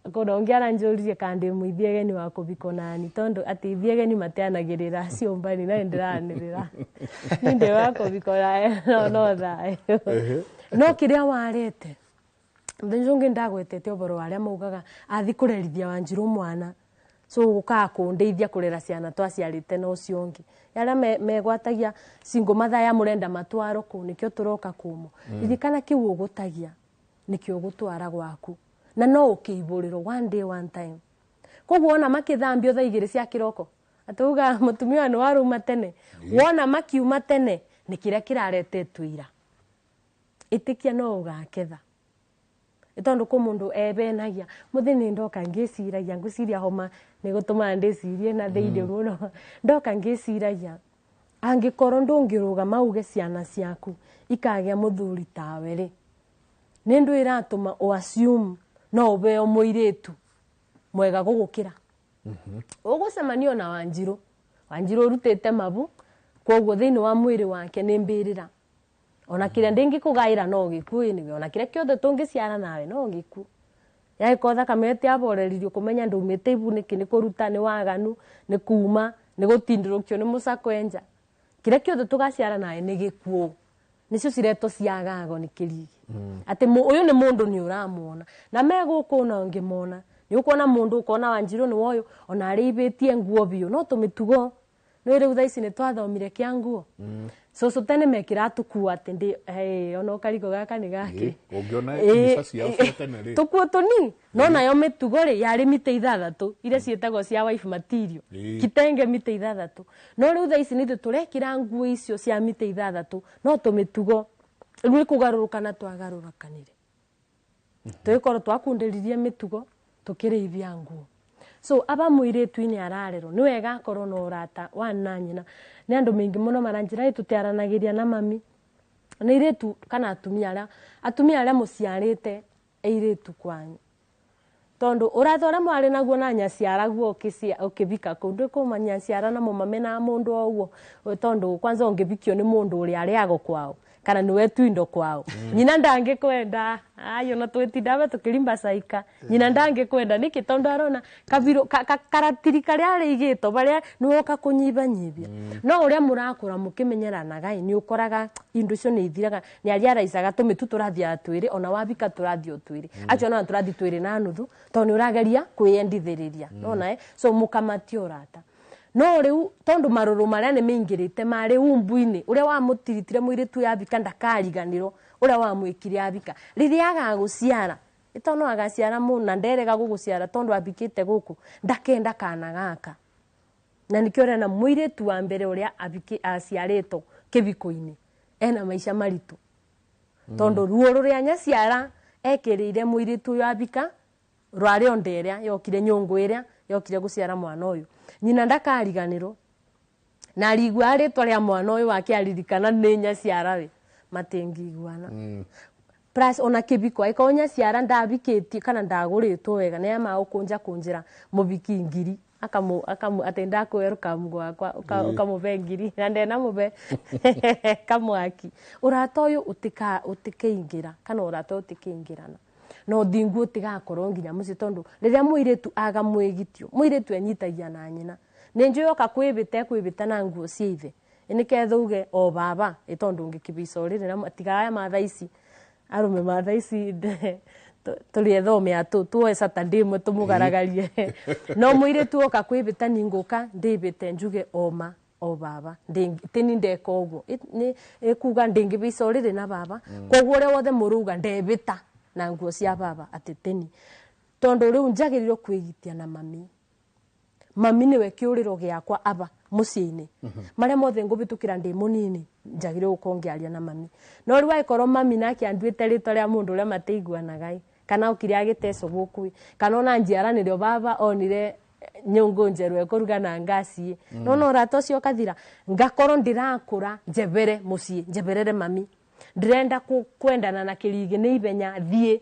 Kũna ũngĩ aranjũririe kana ndĩ mũithiegeni wa kũbikwo nani, tondũ atĩ ithiegeni matianagĩrĩra ciũmbani, no ndĩranĩrĩra ni ndĩ wa kũbikwo nawe, no thayũ. No kĩrĩa warete mũthenya ũngĩ, ndagwetete ũhoro wa arĩa maugaga athi kũrerithia Wanjirũ mwana, so gũkaga kũndeithia kũrera ciana twaciarĩte na ũcio ũngĩ, arĩa megwatagia single mathaya mũrenda matwaro kũu, nĩkĩo tũroka kũmũ. Ririkana kĩu ũgũtagia nĩkĩo ũgũtwara gwaku, na no ũkĩibũrĩrwo one day, one time. Koguo wona makĩthambio thaa 2 cia kĩroko, atauga mũtumia nĩ waruma tene, wona makiuma tene nĩ kĩrĩa kĩraretetwo ira, ĩtĩkia no ũgaketha. Tondu kũ mũndũ ebenagia mũthĩ ndoka ngĩciragia, ngwĩciria homa nĩ gũtũmaga ndĩcirie na thĩinĩ mũno. Ndoka ngĩciragia, angĩkorwo ndũngĩrũgama uge ciana ciaku ikagĩa mũthuri tawe rĩ, Nĩ ndũ ĩratũma o assume no ũbeo mũirĩtu mwega gũgũkĩra. Ũgũcemania na Wanjirũ. Wanjirũ ũrutĩte mabu, kwoguo thĩinĩ wa mwĩrĩ wake nĩ mbĩrĩra. Ona kĩrĩa ndĩngĩkũgaĩra no gĩkuũ nĩwe, ona kĩrĩa kĩothe tũngĩciara nawe no gĩkuũ. Yagĩkorwo thakame ĩtiaboreririo kũmenya ndumĩte ibu nĩkĩ, nĩ kũruta, nĩ waganu, nĩ kuma, nĩ gũtindĩrũkio nĩ mũcako enja. Kĩrĩa kĩothe tũgaciara nawe nĩ gĩkuũ. Nĩcio ciretwo ciagago nĩ kĩrigi. Atĩ ũyũ nĩ mũndũ nĩ ũramuona. Na me gũkũ ona ũngĩmona. Nĩ ũkuona mũndũ ũkona Wanjirũ nĩ woyũ, ona arĩibĩtie nguo biũ, no tũmĩtugo. Nĩ rĩu thaa ici nĩ twathomire kĩa nguo. Cũcũ tene mekĩra tũkuo atĩ ndĩ, hey, ona ũkarigũ gaka nĩ gake. Ũngĩona mbica ciao cia tene rĩ. Tũkuo tũnini. No nayo mĩtugo rĩ, yarĩ mĩtĩ 6, iria ciĩtagwo cia wife material. Kitenge mĩtĩ 6. No rĩu thaa ici nĩ ithuĩ tũrekĩra nguo icio cia mĩtĩ 6, no tũmĩtugo rĩu nĩ kũgarũrũkana twagarũrũkanire. Tũgĩkorwo twakundĩririe mĩtugo, tũkĩrĩithia nguo. So aba mũirĩtu-inĩ ararerwo, nĩ wega akorwo na ũrata wa na nyina. Nĩ andũ maingĩ mũno maranjĩra ĩ tũtiaranagĩria na mami. Nĩ airĩtu kana atumia arĩa mũciarĩte airĩtu kwanyu. Tondũ ũrata ũrĩa mwarĩ naguo na nyaciaraguo ũkĩbika kũu, ndũkũma nyaciara na mũmame na mũndũ o ũguo. Tondũ kwanza ũngĩbikio nĩ mũndũ ũrĩa arĩago kwao, kana nĩwe tu indo kwao. Nyina ndangĩkwenda. Ayo na twĩtinda tũkĩrimba caika. Nyina ndangĩkwenda nĩkĩ? Tondũ arona kabiro karatiri karĩa arĩigĩtwo barĩa nĩwoka kũnyibanyibia. No ũrĩa mũrakũra mũkĩmenyeranaga ĩ, nĩ ũkoraga indo icio nĩ ithiraga. Nĩ arĩa araicaga tũmĩtu tũrathiaga twĩrĩ, ona wabika tũrathiĩ o twĩrĩ. Acio ona tũrathiĩ twĩrĩ na nuthu, tondũ nĩ ũrageria kwĩyendithĩrĩria. Nona so mũkamatia ũrata. No rĩu tondũ marũrũ marĩa nĩ maingĩrĩte marĩ umbu-inĩ, ũrĩa wamũtiritire mũirĩtu yabika ndakariganĩrwo, ũrĩa wamwĩkire yabika. Rĩrĩa agagũciara, ĩto no agaciara mũno na nderega gũgũciara tondũ abikĩte gũkũ, ndakenda kana gaka. Na nĩkĩo ũrona mũirĩtu wa mbere ũrĩa aciarĩtwo kĩbiko-inĩ, ena maica maritũ. Tondũ ruo rũrĩa nyaciara ekĩrĩire mũirĩtu ũyũ abika, rwarĩ o nda ĩrĩa yokire nyũngũ ĩrĩa yokire gũciara mwana ũyũ. Nyina ndakariganĩrwo. Na arigua rĩtwa rĩa mwana ũyũ wake aririkana nĩ nyaciara we, matingĩiguana. Plus ona kĩbiko, angĩkorwo nyaciara ndabikĩtie kana ndagũrĩtwo wega, nĩ ama gũkũnja kũnjĩra mũbiki ngiri. Akamu atĩ ndakũwerũka gwakwa, ũkamũbe ngiri, na ndenamũbe kamwaki. Ũrata ũyũ ũtikaingĩra, kana ũrata ũyũ ũtikaingĩrana. No thingu ũtigakorwo nginya mũciĩ, tondũ rĩrĩa mũirĩtu aga mwĩgitio, mũirĩtu enyitagia na nyina. Nĩ njũĩ oka kwĩbĩta, ekwĩbĩta na nguo cia ithe. Ĩ nĩketha uge o baba, ĩ tondũ ũngĩkĩbica ũrĩrĩ na tiga aya ma thaa ici, arũme ma thaa ici tũrĩ ethome atũ, tuoe Saturday ĩmwe tũmũgaragarie. No mũirĩtu oka kwĩbĩta ni ngũka ndĩbĩte njuge o ma, o baba. Tĩni ndeka ũguo. Nĩ ĩkuga ndĩngĩbica ũrĩrĩ na baba. Koguo ũrĩa wothe mũrauga ndebĩta na nguo cia baba atĩ tĩni. Tondũ rĩu njagĩrĩirwo kwĩgitia na mami. Mami nĩwe kĩũrĩro gĩakwa aba mũciĩ-inĩ. Marĩa mothe ngũbĩtũkĩra ndĩ mũnini, njagĩrĩirwo gũkorwo ngĩaria na mami. No rĩu angĩkorwo mami nake anduĩte rĩtwa rĩa mũndũ ũrĩa mataiguanaga ĩ, kana okire agĩtecwo gũkũ ĩ, kana ona njiaranĩrio baba onire nyũngũ njerũ ekũruga na ngasi ĩ. No no ũrata ũcio ũkathira. Ngakorwo ndĩrakũra njebere mũciĩ, njeberere mami. Ndĩrenda kwendana na kĩrigi nĩ ihenya thiĩ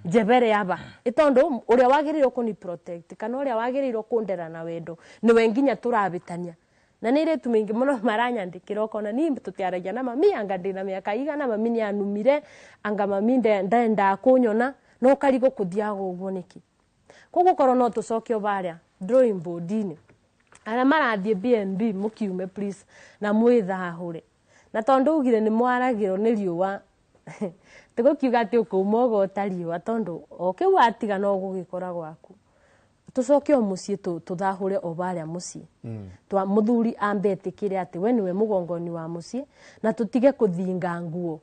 njebere aba. Ĩ tondũ ũrĩa wagĩrĩirwo kũni protect kana ũrĩa wagĩrĩirwo kũndera na wendo nĩwe nginya tũrabĩtania. Na nĩ airĩtu maingĩ mũno maranyandĩkĩra ũkona niĩ tũtiaragia na mami, anga ndĩna mĩaka igana, mami nĩ anumire, anga mami ndendaga kũnyona, no ũkarigwo kũthiaga ũguo nĩkĩ. Koguo korwo no tũcoke o barĩa drawing board-inĩ, arĩa marathiĩ B&B mũkiume please na mwĩthahũre. Na tondũ ugire nĩ mwaragĩrwo nĩ riũa, tũgũkiuga atĩ ũkũuma ũgota riũa tondũ o kĩu watiga no gũgĩkora gwaku. Tũcoke o mũciĩ tũthahũre o barĩa mũciĩ. Twa mũthuri ambe etĩkĩre atĩ we nĩwe mũgongoni wa mũciĩ, na tũtige kũthinga nguo.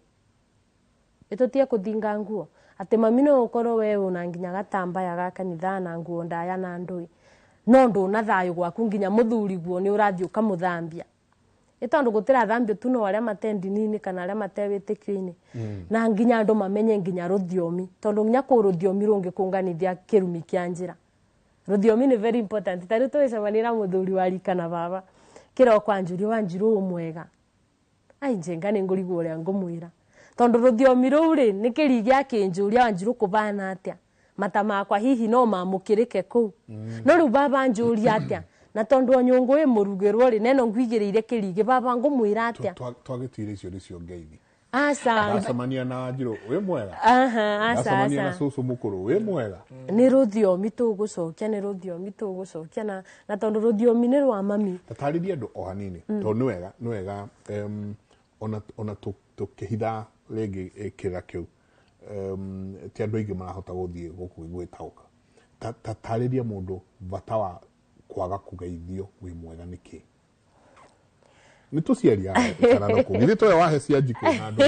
Ĩ tũtige kũthinga nguo. Atĩ mami no ũkorwo we wĩna nginya gatambaya ga kanitha na nguo ndaya na ndũĩ. No ndũna thayũ gwaku nginya mũthuri guo nĩ ũrathiĩ ũkamũthambia. Ĩ tondũ gũtirathambio tu no arĩa mate ndini-inĩ kana arĩa mate wĩtĩkio-inĩ. Na nginya andũ mamenye nginya rũthiomi, tondũ nginya kũu rũthiomi rũngĩkũnganithia kĩrumi kĩa njĩra. Rũthiomi nĩ very important. Ta rĩu tũgĩcemania na mũthuri wa rika na baba, kĩroko anjũria Wanjirũ ũũ mwega. Ai njenga nĩ ngũrigwo ũrĩa ngũmwĩra. Tondu ruthiomi ruu ri ni kirigi akinjuria Wanjiru kubana atia mata makwa hihi no mamukirike kuu. No riu baba njuria atia na tondu o nyungu i murugirwo ri neno ngwigiriire kirigi baba ngumwira atia twagitire icio nicio ngeithi. Aca ndacemania na Wanjiru wi mwega. Aha, aca ndacemania na aca cucu mukuru wi mwega. Ni ruthiomi tugucokia, ni ruthiomi tugucokia na tondu ruthiomi ni rwa mami. Tatarĩria andũ o hanini tondũ nĩ wega, nĩ wega ona tũkĩhitha rĩngĩ kĩrĩra kĩu ti andũ aingĩ marahota gũthiĩ gũkũ gwĩtaũka. Tatarĩria mũndũ bata wa kwaga kũgeithio wĩ mwega nĩkĩ? Nĩ tũciari kana no kũ githĩ towe wahe cia njikũ na andũ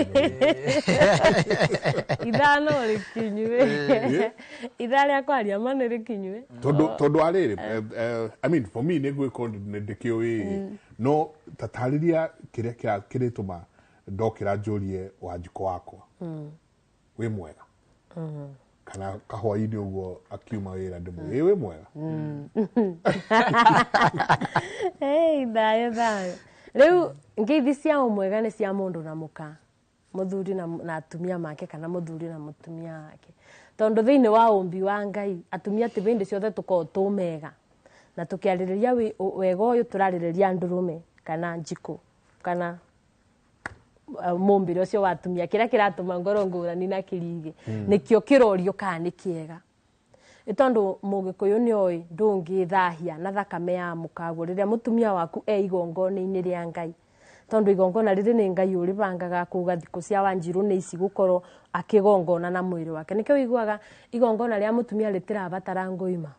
ithaa no rĩkinyue, ithaa rĩa kwaria ma nĩ rĩkinyue. Tondũ arĩrĩ, I mean for me nĩ ngwĩko nĩ ndĩkĩũĩ, no tatarĩria kĩrĩa kĩrĩtũma ndokĩra njũrie Wanjikũ wakwa wĩ mwega, kana kahwainĩ ũguo akiuma wĩra ndĩmwĩre wĩ mwega. Hey, thayũ thayũ. Rĩu ngeithi cia ũmwega nĩ cia mũndũ na mũka, mũthuri na atumia make kana mũthuri na mũtumia wake. Tondũ thĩinĩ wa ũmbi wa Ngai atumia ti hĩndĩ ciothe tũkoragwo tũmega, na tũkĩarĩrĩria wega ũyũ tũrarĩrĩria ndũrũme kana njikũ kana mũmbĩre ũcio wa atumia kĩrĩa kĩratũma ngorwo ngũrani na kĩrigĩ nĩkĩo kĩrorio kana nĩ kĩega. Nĩ tondũ mũgĩkũyũ nĩ oĩ ndũngĩthahia na thakame ya mũkaguo rĩrĩa mũtumia waku e igongona-inĩ rĩa Ngai, tondũ igongona rĩrĩ nĩ Ngai ũrĩbangaga kuga thikũ cia Wanjiru nĩ ici gũkorwo akĩgongona na mwĩrĩ wake. Nĩkĩo ũiguaga igongona rĩa mũtumia rĩtirabatara ngũima,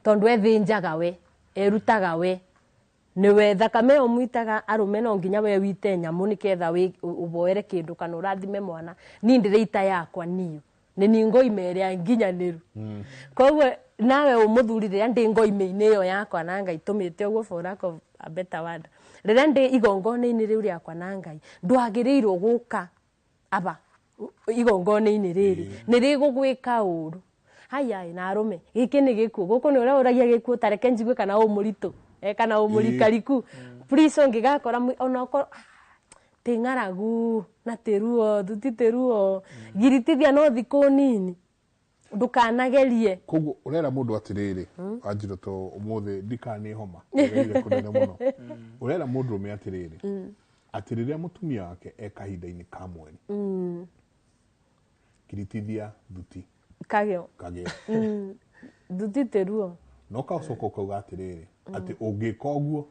tondũ ethĩnjaga we, erutaga we, nĩwe thakame ĩyo mwitaga arũme no nginya we wite nyamũ nĩketha ũboere kĩndũ kana ũrathime mwana. Niĩ ndĩrĩita yakwa niyo nĩ ni ngoima ĩrĩa nginyanĩru. Koguo nawe ũmũthuri rĩrĩa ndĩ ngoima-inĩ ĩyo yakwa na Ngai tũmĩte ũguo for lack of a better word, rĩrĩa ndĩ igongona-inĩ rĩu rĩakwa na Ngai ndwagĩrĩirwo gũka aba igongona-inĩ rĩrĩ nĩ rĩgũgwĩka ũru. Haya na arũme gĩkĩ nĩ gĩkuũ, gũkũ nĩ ũrĩa ũragia gĩkuũ tareke njigue kana ũmũritũ kana ũmũrikariku. Please ũngĩgakora onokorwo ti ng'aragu na ti ruo thuti ti ruo giritithia no thikũ nini ndũkanagerie. Koguo ũrera mũndũ atĩrĩrĩ Wanjiru to ũmũthĩ ndikana homa ĩgeire kũnene mũno, ũrera mũndũrũme atĩrĩrĩ atĩ rĩrĩa mũtumia wake e kahinda-inĩ ka mweri kiritithia thuti kageo kageo thuti ti ruo no kacoka ũkauga atĩrĩrĩ atĩ ũngĩka ũguo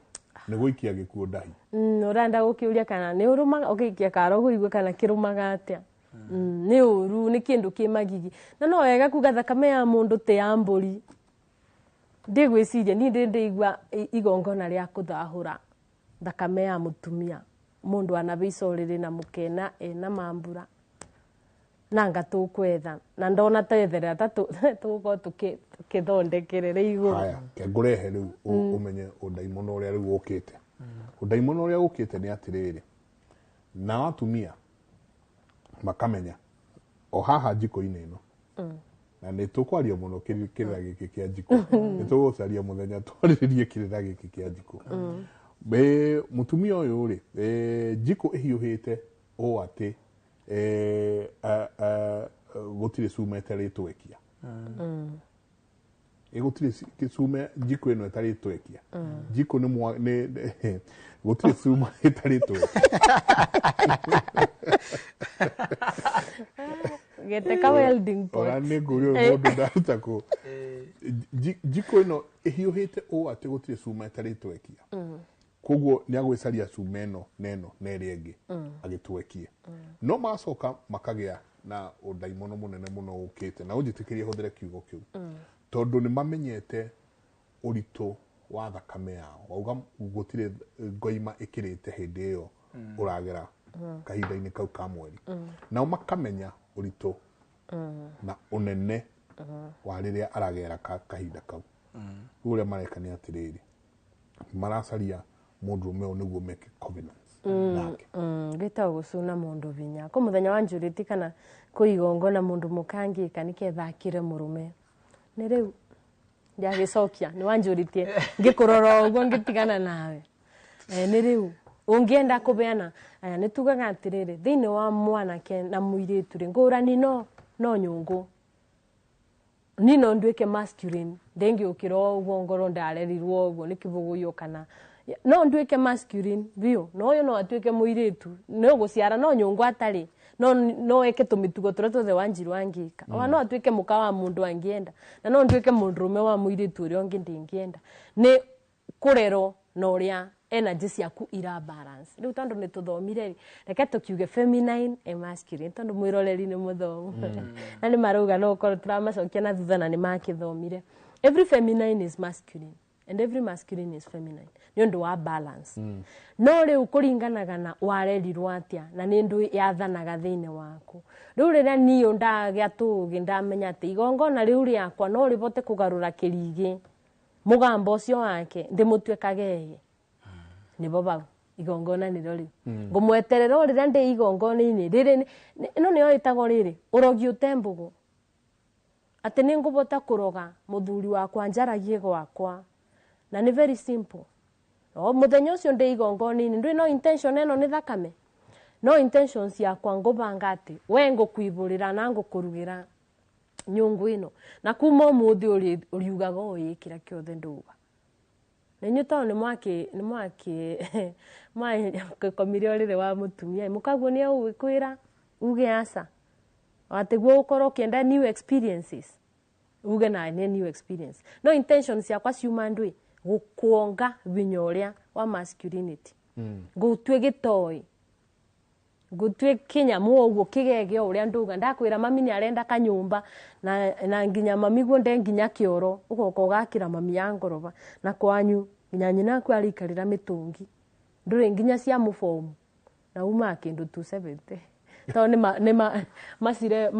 nĩ gũikia gĩkuũ ndahi. Ũrenda gũkĩũria kana nĩ ũrũmaga ũgĩikia karo ũigue kana kĩrũmaga atĩa. Nĩ ũru, nĩ kĩndũ kĩ magigi. Na no wega kuga thakame ya mũndũ ti ya mbũri. Ndigwĩciria niĩ ndĩ ndĩigua igongona rĩa kũthahũra thakame ya mũtumia mũndũ anabeica ũrĩrĩ na mũkena ena mambura nanga tũkwetha na ndona tetherera ta tũgũkorwo tũkĩthondekerera igũrũ. Haya, ke ngũrehe rĩu ũmenye ũndaimono ũrĩa rĩu ũkĩte. Ũndaimono ũrĩa ũkĩte nĩ atĩrĩrĩ, na atumia makamenya o haha njiko-inĩ ĩno, na nĩ tũkwaria mũno kĩrĩra gĩkĩ kĩa njiko, nĩ tũgũcaria mũthenya twarĩrĩrie kĩrĩra gĩkĩ kĩa njiko. Mũtumia ũyũ rĩ, njiko ĩhiũhĩte ũũ atĩ gũtirĩ cuma ĩtarĩtwekia. Gũtirĩ cuma njiko ĩno ĩtarĩtwekia. Njiko nĩ gũtirĩ cuma ĩtarĩtwekia. Geteka welding pot. Ona nĩ ngũria ũyũ mũndũ ndaruta kũ. Njiko ĩno ĩhiũhĩte ũũ atĩ gũtirĩ cuma ĩtarĩtwekia. Koguo nĩ agwĩcaria cuma ĩno na ĩno na ĩrĩa ĩngĩ agĩtwekie. No magacoka makagĩa na ũndaimono mũnene mũno ũkĩte, na ũnjĩtĩkĩrie hũthĩre kiugo kĩu, tondũ nĩ mamenyete ũritũ wa thakame yao. Wauga gũtirĩ ngoima ĩkĩrĩte hĩndĩ ĩyo ũragera kahinda-inĩ kau ka mweri. Nao makamenya ũritũ na ũnene wa rĩrĩa aragera kahinda kau. Rĩu ũrĩa mareka nĩ atĩrĩrĩ, maracaria mũndũrũme ũyũ nĩguo meke covenants nake. Gĩtagwo gũcuna mũndũ binya. Kũ mũthenya wa njũrĩti kana kũ igongona mũndũ mũkangĩka nĩketha akĩre mũrũme. Nĩ rĩu ndiagĩcokia, nĩ wanjũrĩtie ngĩkũrora ũguo ngĩtigana nawe. Nĩ rĩu ũngĩenda kũbeana Aya nĩ tugaga atĩrĩrĩ, thĩinĩ wa mwanake na mũirĩtu rĩ, ngũrani no nyũngũ. Ni no nduĩke masculine, ndĩngĩũkĩra o ũguo ngorwo ndarerirwo ũguo nĩ kĩbũgũyũ, kana no nduĩke masculine biũ, no ũyũ no atuĩke mũirĩtu, no gũciara no nyũngũ atarĩ, no eke tũmĩtugo tũrĩa tuothe Wanjiru angĩka. Ona no atuĩke mũka wa mũndũ angĩenda, na no nduĩke mũndũrũme wa mũirĩtu ũrĩa ũngĩ ndĩngĩenda. Nĩ kũrerwo na ũrĩa energy ciaku ira balance. Rĩu tondũ nĩ tũthomire rĩ, reke tũkiuge feminine and masculine, tondũ mwĩroreri nĩ mũthomu na nĩ marauga no ũkorwo tũramacokia na thutha na nĩ makĩthomire. Every feminine is masculine and every masculine is feminine nĩ ũndũ wa balance. No rĩu kũringanaga na warerirwo atĩa na nĩ ndũ yathanaga thĩinĩ waku. Rĩu rĩrĩa niĩ ndagĩa tũũgĩ, ndamenya atĩ igongona rĩu rĩakwa no rĩbote kũgarũra kĩrigĩ mũgambo ũcio wake ndĩmũtue kagege, nĩbo bau igongona nĩrĩo rĩu ngũmweterera o rĩrĩa ndĩ igongona-inĩ rĩrĩ. Ĩno nĩyo ĩtagwo rĩrĩ ũrogi ũtembũgũ, atĩ nĩ ngũbota kũroga mũthuri wakwa njaragie gwakwa, na nĩ very simple. O mũthenya ũcio ndĩ igongona-inĩ, ndũĩ no intention ĩno nĩ thakame, no intention ciakwa ngũbanga atĩ we ngũkũibũrĩra na ngũkũrugĩra nyũngũ ĩno, na kuma ũmũthĩ ũriugaga ũĩ kĩrĩa kĩothe ndauga. Na inyuĩ tondũ nĩ mwakĩ mwakomire ũrĩrĩ wa mũtumia, mũkaguo nĩ egũgĩkwĩra uge aca, atĩ guo ũkorwo ũkĩenda new experiences, uge na nĩ new experience. No intention ciakwa ciuma ndũĩ gũkuonga vinya ũrĩa wa masculinity, ngũtue gĩtoĩ, ngũtue kĩnyamũ ũguo kĩgege o ũrĩa ndauga. Ndakwĩra mami nĩ arenda kanyũmba, na nginya mami guo nde nginya kĩoro, ũgoka ũgakĩra mami ya ngoroba, na kwanyu nginya nyina aku araikarĩra mĩtũngi, ndũrĩ nginya cia mũbomu, na umaga kĩndũ 270 tondũ nĩ macire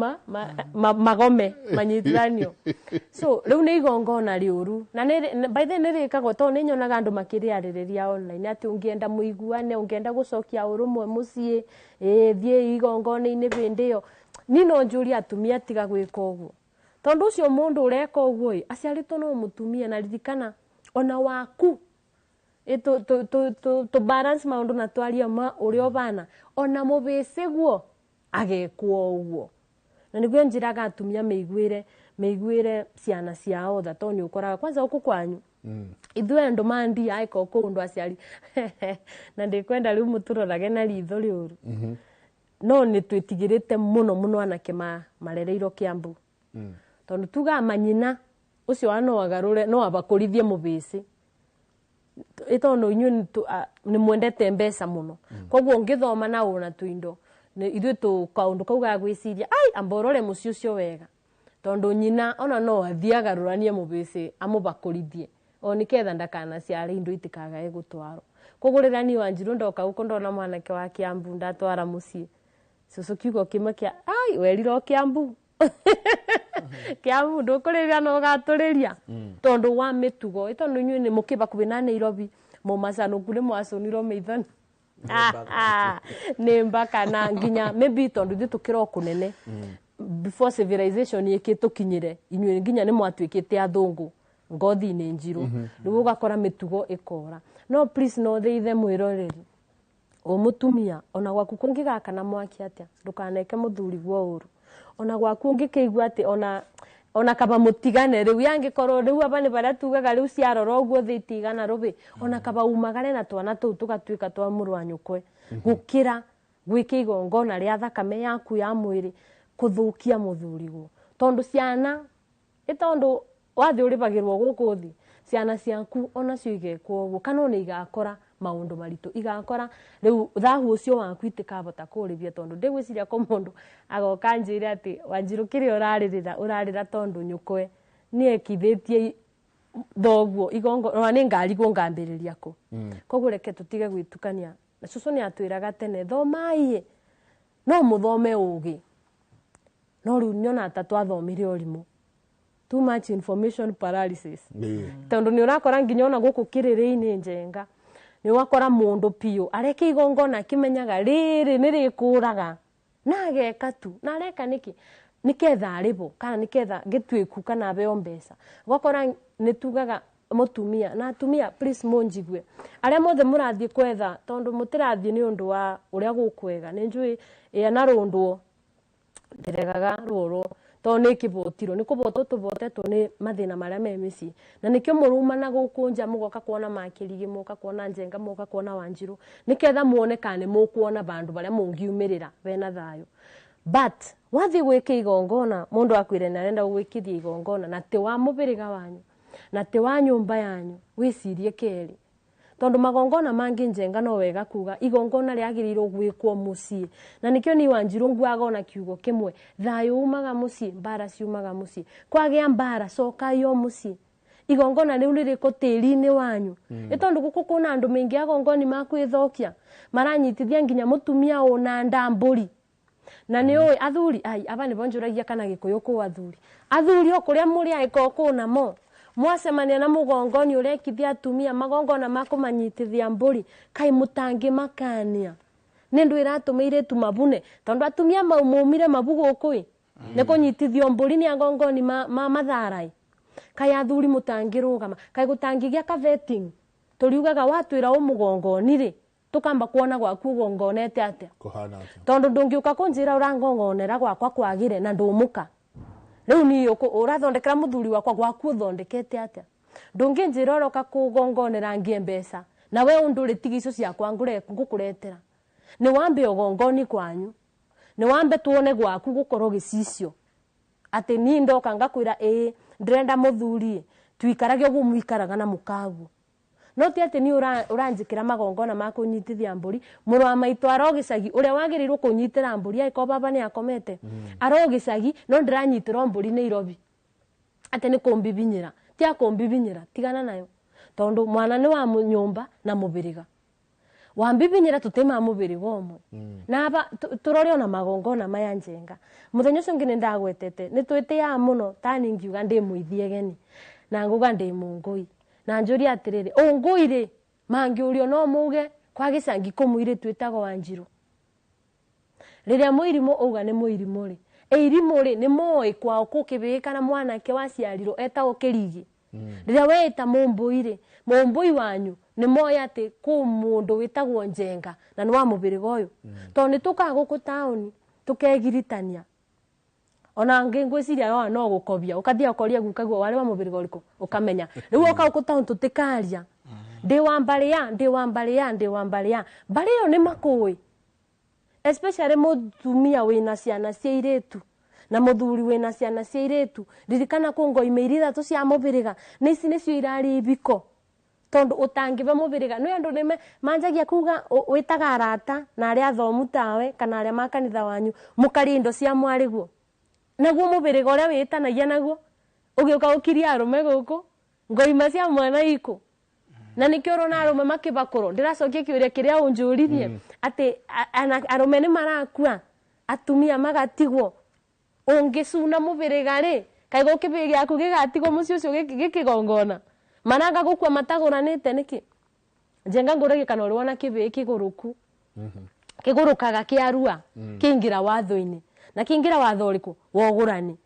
magome manyitithanio. So rĩu nĩ igongona rĩũru, na by the way nĩ rĩkagwo, tondũ nĩ nyonaga andũ makĩrĩarĩrĩria online atĩ ũngĩenda mũiguane, ũngĩenda gũcokia ũrũmwe mũciĩ, thiĩ igongona-inĩ hĩndĩ ĩyo. Niĩ no njũrie atumia tiga gwĩka ũguo, tondũ ũcio mũndũ ũreka ũguo ĩ, aciarĩtwo no mũtumia, na ririkana ona waku tũ balance maũndũ na twarie ma ũrĩa ũbana, ona mũbĩcĩ guo agekwo ũguo. Na nĩguo njĩraga atumia meiguĩre ciana ciao tha, tondũ nĩ ũkoraga kwanza gũkũ kwanyu ithuĩ andũ mandia aĩka kũndũ aciari na ndĩkwenda rĩu mũtũrorage na ritho rĩũru, no nĩ twĩtigĩrĩte mũno mũno anake marereirwo Kiambu, tondũ tugaga manyina ũcio wa no agarũre no abakũrithie mũbĩcĩ, tondũ inyuĩ nĩ mwendete mbeca mũno, koguo ũngĩthoma na ũna tũindo ithuĩ kaũndũ kau ga gwĩciria ai amba ũrore mũciĩ ũcio wega, tondũ nyina ona no athiĩ agarũranie mũbĩcĩ amũbakũrithie o nĩketha ndakanaciare indo itikagae gũtwarwo. Koguo rĩrĩa niĩ Wanjiru ndoka gũkũ ndona mwanake wa Kiambu ndatwara mũciĩ, cũcũ kiugo kĩmwe kĩa ai werirwo Kiambu Kiambu ndũkũrĩria na ũgatũrĩria, tondũ wa mĩtugo. Tondũ inyuĩ nĩ mũkĩ bakuhĩ na Nairobi, mũmacanũku nĩ mwacũnirwo maitho nĩ mbaka, na nginya maybe tondũ ithuĩ tũkĩra o kũnene before civilization ĩkĩtũkinyĩre, inyuĩ nginya nĩ mwatuĩkĩte athũngũ ngothi-inĩ njirũ, rĩu ũgakora mĩtugo ĩkora. No please no thĩithe mwĩroreri o mũtumia, ona gwaku kũngĩgakana mwaki atĩa, ndũkaneke mũthuri guo ũru. Ona gwaku ũngĩkĩigua atĩ ona kaba mũtigane rĩu, yangĩkorwo rĩu aba nĩ barĩa tugaga rĩu ciarora ũguo thĩ itigana rũbĩ, ona kaba umagare na twana tũu tũgatuĩka twa mũrũ wa nyũkwe, gũkĩra gwĩka igongona rĩa thakame yaku ya mwĩrĩ kũthũkia mũthuriguo, tondũ ciana ĩ tondũ wathiĩ ũrĩbagĩrwo gũkũ thĩ, ciana ciaku onacio igekwo ũguo, kana ona igakora maũndũ maritũ, igakora rĩu thahu ũcio waku itikabota kũrĩbia, tondũ ndĩgwĩciria ko mũndũ agoka njĩre atĩ Wanjiru kĩrĩa ũrarĩrĩra ũrarĩra tondũ nyũkwe nĩekithĩtie thoguo igongona, nĩ ngarigwo ngambĩrĩria kũ. Koguo reke tũtige gwĩtukania. Na cũcũ nĩ atwĩraga tene, thomai no mũthome ũgĩ, no rĩu nyona ta twathomire ũrimũ, too much information paralysis, tondũ nĩ ũrakora nginya ona gũkũ kĩrĩrĩ-inĩ njenga nĩ ũgakora mũndũ piũ areke igongona akĩmenyaga rĩrĩ nĩ rĩkũraga, na ageka tu, na areka nĩkĩ, nĩketha arĩbwo kana nĩketha gĩtuĩku kana abeo mbeca. Ũgakora nĩ tugaga Mutumia na atumia, please munjigue aria mothe murathie kwetha, tondu mutirathie ni undu wa uria gukwega. Ni njui ya narundwo ndiregaga rurwo tondu ni kibotirwo ni kubotwo tubotetwo ni mathina maria me micii, na nikio murumana guku nja mugoka kuona Makirigi, mugoka kuona Njenga, mugoka kuona Wanjiru, niketha muone kana ni mukuona bandu baria mungiumirira bena thayo. But wathi gwika igongona, mundu akwire na arenda gwikithia igongona na ti wa mubiriga wanyu na ti wa nyumba yanyu, wicirie keri, tondu magongona mangi Njenga no wega kuga igongona riagirirwo gwikwo mucii. Na nikio ni Wanjiru nguaga ona kiugo kimwe, thayo umaga mucii, mbara ciumaga mucii, kwagia mbara cokayo mucii, igongona riu ririko tiri-ini wanyu. Ni tondu guku kuna andu maingi agongoni makwithokia maranyitithia nginya mutumia una nda mburi. Na ni ui athuri ai aba nibo njuragia kana Gikuyu ku athuri athuri o kuria muri aiko kuna mo mwacemania na mugongoni urekithia atumia magongona makumanyitithia mburi, kai mutangi makania ni ndu iratumiire tu mabune, tondu atumia maumumire mabu guku ni kunyitithio mburi ni agongoni ma matharai. Kai athuri mutangirugama, kai gutangigia ka vetting turiugaga watwira umugongoni ri tukamba kuona gwaku ugongonete atia kuhana atia, tondu ndungiuka kunjira urangongonera gwakwa kwagire na ndumuka riu ni urathondekera muthuri wakwa gwaku uthondekete atia, ndunginjira uroka kugongonera ngie mbeca na we unduri tigico ciakwa ngure ngukuretera. Ni wambe ugongoni kwanyu, ni wambe tuone gwaku gukorwo gicicio ati ni ndoka ngakwira ii ndirenda muthuri twikarage uguo mwikaraga na mukaguo. No ti ati ni uranjikira magongona ma kunyitithia mburi, muru wa maitu arogicagi uria wagirirwo kunyitira mburi aiko baba ni akomete arogicagi, no ndiranyitira mburi Nairobi ati ni kumbibinyira, ti akumbibinyira, tigana nayo, tondu mwana ni wa nyumba na mubiriga wambibinyira tutima mubiriga umwe. Na aba turore ona magongona maya Njenga muthenya ucio ngi ni ndagwetete ni twitiaga muno tani ngiuga ndi muithiegeni na nguga ndi mungui, na njuria atiriri ungui ri mangiurio no muge kwa gicangi kumuire twitagwo Wanjiru. Riria muirimu uga ni muirimu ri eirimu ri ni moi kwao kukibika na mwanake waciarirwo etagwo Kirigi. Riria weita mumbui ri mumbui wanyu ni moi ati ku mundu witagwo Njenga na ni wa mubiriga uyu. Tondu ni tukaga guku tauni tukegiritania ona ngi ngwiciria wa no gukobia ukathia ukoria gukaguo wari wa mubiriga uriku ukamenya riu uka guku tauni tutikaria ndi wa mbari ya ndi wa mbari ya ndi wa mbari ya mbari iyo ni makui, especially mutumia wina ciana cia iritu na muthuri wina ciana cia iritu. Ririkana ku ngoime iria ithatu cia mubiriga ni ici nicio irari ibiko, tondu utangibe mubiriga ni andu nime manjagia kuga witaga arata na aria athomu tawe kana aria ma kanitha wanyu mukaria indo cia mwariguo, naguo mubiriga uria witanagia naguo ugiuka gukiria arume guku ngoima cia mwana iku. Na nikio urona arume makibakurwo. Ndiracokia kiuria kiria unjuririe ati arume ni marakua atumia magatigwo. Ungicuna mubiriga ri kai gukibi giaku gigatigwo mucii ucio gikigongona maranga gukua mataguranite niki. Njenga nguragie kana uri wona kibii kiguruku kigurukaga kiarua kiingira watho-ini, na kiingira watho uriku wogurani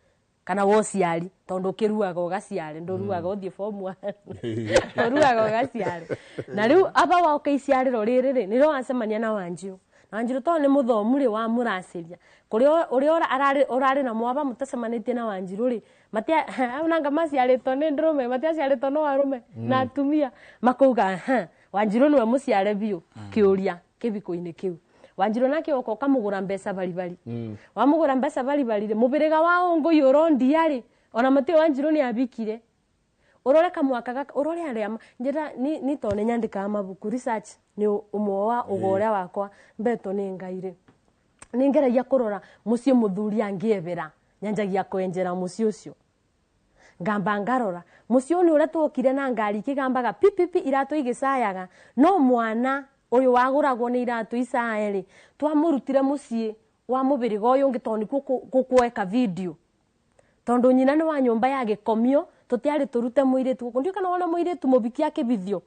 kana wociari, tondu ukiruaga ugaciare nduruaga uthie form 1 uruaga ugaciare. Na riu aba woka iciariro riri ri niro wacemania na Wanjiru, na Wanjiru tondu ni muthomu ri wa muraciria kuria uria urari na mwaba mutacemanitie na Wanjiru ri matia onanga maciaritwo ni ndurume matiaciaritwo no arume na atumia makauga ha Wanjiru niwe muciare biu kiuria kibiko-ini kiu. Wanjiru nake uko ukamugura mbeca baribari wamugura mbeca baribari ri mubiriga wa ungui urondia ri ona mati Wanjiru ni abikire urore kamwaka gaka urore aria njira ni to ni nyandikaga mabuku research ni umwe wa ugoria wakwa mbeto ni Ngai ri ni ngeragia kurora mucii muthuri angiebera nyanjagia kwenjera mucii ucio ngamba ngarora mucii ni uria twokire na ngari ikigambaga pipipi iratu igicayaga, no mwana uyu waguragwo ni iratu icae ri twamurutire mucii wa mubiriga uyu ungi tondu nikuo gukweka video, tondu nyina ni wa nyumba ya gikomio tutiari turute muiritu guku ndio kana wona muiritu mubiki akibithio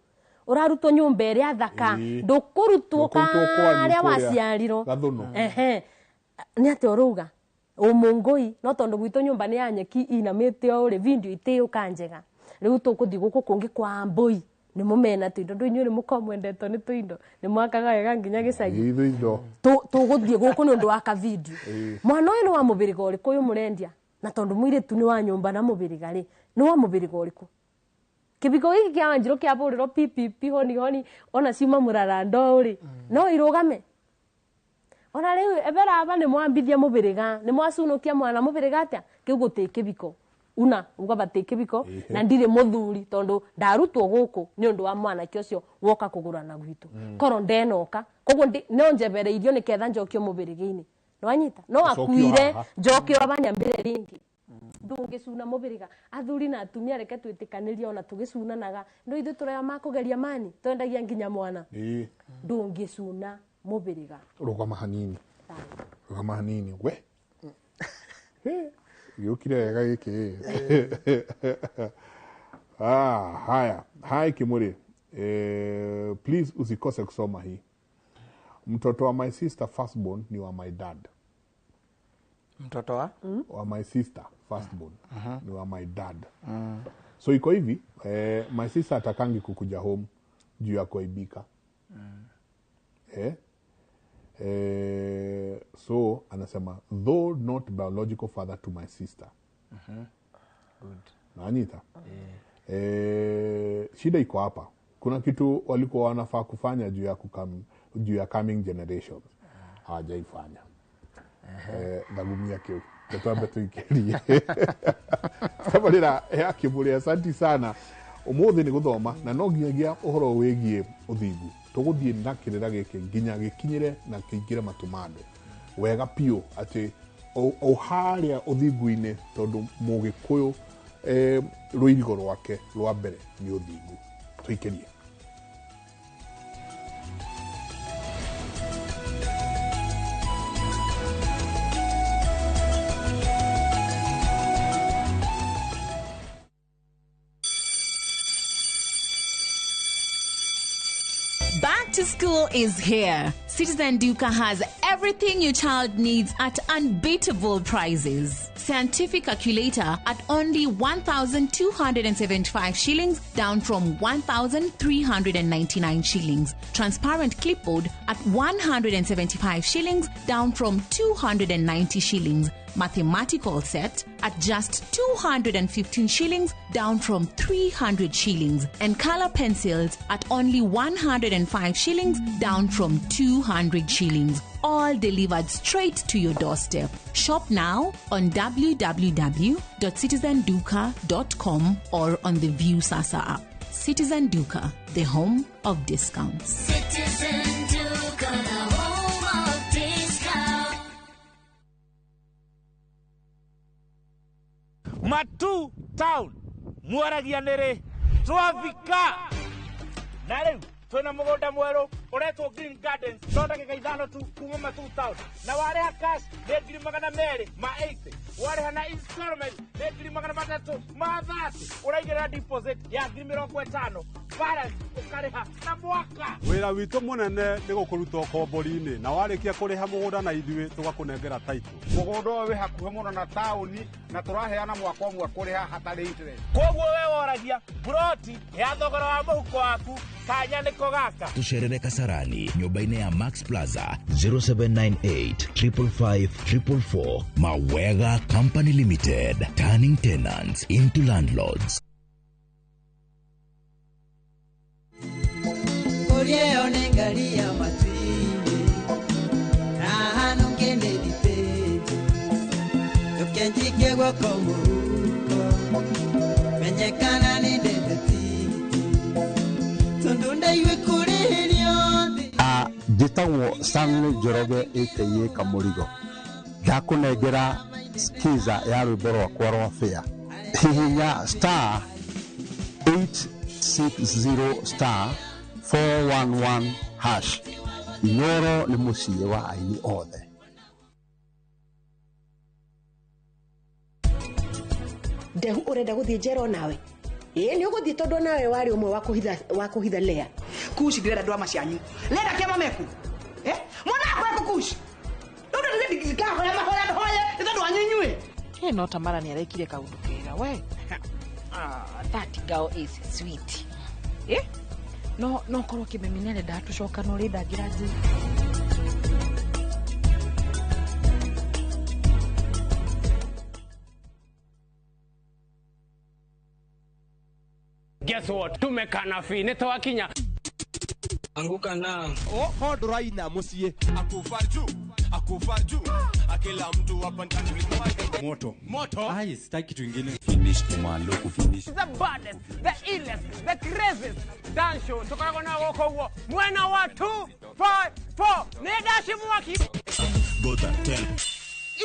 urarutwo nyumba iria thaka ndukurutwo karia waciarirwo ehe ni ati uruga umungui no tondu gwitu nyumba ni ya nyeki inamite o ri video itiuka njega. Rĩu tũkũthiĩ gũkũ kũngĩ kwa Mbũi nĩ mũmena tũindo ndũ inyuĩ nĩ mũkoragwo mwendetwo nĩ tũindo nĩ mwakaga wega nginya gĩcagi. Ithuĩ indo. Tũgũthiĩ gũkũ nĩ ũndũ wa kavideo. Mwana ũyũ nĩ wa mũbĩrĩga ũrĩkũ ũyũ mũrendia? Na tondũ mũirĩtu nĩ wa nyũmba na mũbĩrĩga rĩ, nĩ wa mũbĩrĩga ũrĩkũ? Kĩbiko gĩkĩ kĩa Wanjirũ kĩabũrĩrwo PPP honi honi ona ciuma mũrarando rĩ, no irũgame. Ona rĩu ebera aba nĩ mwambithia mũbĩrĩga, nĩ mwacunũkia mwana mũbĩrĩga atĩa? Kĩu gũtĩ kĩbiko. Una uga batĩ kĩbiko na ndirĩ mũthuri tondũ ndarutwo gũkũ nĩ ũndũ wa mwanake ũcio woka kũgũrana gwitũ. Korwo ndenoka koguo no njebereirio nĩketha njokio mũbĩrĩga-inĩ. Nĩwanyita? No akuire njokio abanyambĩre rĩngĩ. Ndũngĩcuna mũbĩrĩga. Athuri na atumia reke twĩtĩkanĩrie ona tũgĩcunanaga no ithuĩ tũrĩa makũgeria mani twendagia nginya mwana. Ndũngĩcuna mũbĩrĩga. Rũgama hanini. Rũgama hanini we. Gĩũkire wega gĩkĩ. Haya. Hai Kimuri. Please usikose kusoma hii. Mtoto wa my sister firstborn ni wa my dad. Mtoto wa? Wa my sister firstborn ni wa my dad. So iko hivi, my sister atakangi kukuja home juu ya kuaibika. So anasema though not biological father to my sister. Good. Naanyita. Shida iko hapa. Kuna kitu walikuwa wanafaa kufanya juu ya coming generations. Hawajaifanya. Ndagumia kĩu. Twambe tuikĩrie. Tabarĩra ya Kĩmũrĩ, asanti sana. Ũmũthĩ nĩ gũthoma na no nginyagia ũhoro wĩgiĩ ũthingu. Tũgũthiĩ na kĩrĩra gĩkĩ nginya gĩkinyĩre na kĩingĩre matũ ma andũ. Wega biũ atĩ o harĩa ũthingu-inĩ tondũ Mũgĩkũyũ rũirigo rwake rwa mbere nĩ ũthingu. Tuikĩrie. Back to school is here. Citizen Duka has everything your child needs at unbeatable prices. Scientific calculator at only 1,275 shillings, down from 1,399 shillings. Transparent clipboard at 175 shillings, down from 290 shillings. Mathematical set at just 215 shillings, down from 300 shillings. And color pencils at only 105 shillings, down from 200 shillings. All delivered straight to your doorstep. Shop now on www.citizenduka.com or on the View Sasa app. Citizen Duka, the home of discounts. Citizen Duka, the home of discounts. Matu town mwaragia nĩrĩ twafika na rĩu twĩna mũgũnda mwerũ ũretwo Green Gardens no ndagĩka 5 tu kuma Matu town na warĩha cash nĩ 280,000, warĩha na installment nĩ 330,000, ũraigĩrĩra deposit ya 50,000, balance ũkarĩha na mwaka. Wĩra witũ mũnene nĩ gũkũruta ũkombori-inĩ na warĩkia kũrĩha mũgũnda na ithuĩ tũgakũnengera title. Mũgũnda ũyũ wĩ hakuhĩ mũno na taũni na tũraheana mwaka ũmwe kũrĩha hatarĩ interest. Koguo we woragia buroti ya thogora wa mũhuko waku kanya nĩko gaka. Tũcerere Kasarani nyũmba-inĩ ya Max Plaza 0798 555 444. Mawega Company Limited, turning tenants into landlords. Njĩtagwo Stanley Njoroge aka Kamũrigo. Ndakũnengera skiza ya rwĩmbo rwakwa rwa fair. Hihinya star 860 star 411 hash. Inoro nĩ mũciĩ wa aini othe. Ndehu ũrenda gũthiĩ njera onawe? Ĩĩ nĩ ũgũthiĩ tondũ nawe warĩ ũmwe wa kũhitha Lea. Kushi ndĩrenda ndwama cianyu. Lera kĩama meku. Mwana akwa eku kushi. Ndũndũ mahoya mahoya nĩ tondũ wanyu inyuĩ. No Tamara nĩ arekire kaũndũ kega we. That girl is sweet. Eh? No no korwo Kimemi nĩ arenda tũcokano rĩ ndangĩra njĩra. Guess what? Tumekana fi nĩ twakinya. Anguka na oho ndũraina mũciĩ akufa juu akufa juu akila mtu hapa ndani moto moto. Ai, sitaki kitu ingine. Finish kumalo kufinish. The baddest, the illest, the craziest dance show tukoragwo na gũkũ ũguo mwena wa 2 5 4 nĩ ndaci mwaki. Gota tell.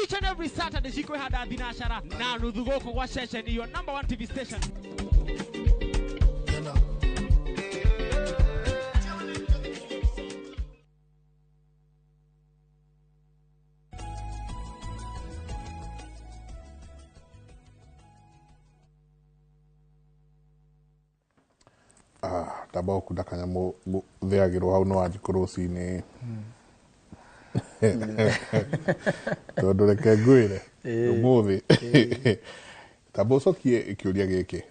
Each and every Saturday cikwĩhanda thinacara na nuthu gũkũ gwa ceceni your number 1 TV station. Ndamba gũkunda kanyamũ theagĩrwo hau no wanjikũ rũcinĩ tondũ reke ngwĩre ũmũthĩ tamba ũcokie kĩũria gĩkĩ.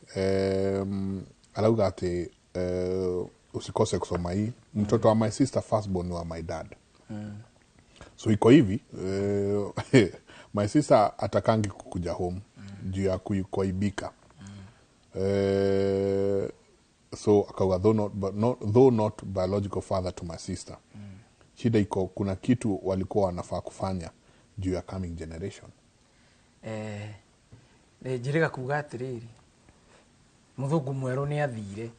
Arauga atĩ usikose kusoma hii mtoto wa my sister firstborn wa my dad. So iko hivi, my sister atakangi kukuja home juu ya kuibika. So akauga though not biological father to my sister. Shida iko kuna kitu walikuwa wanafaa kufanya juu ya coming generation. Njiriga kuga atiriri muthungu mweru ni athire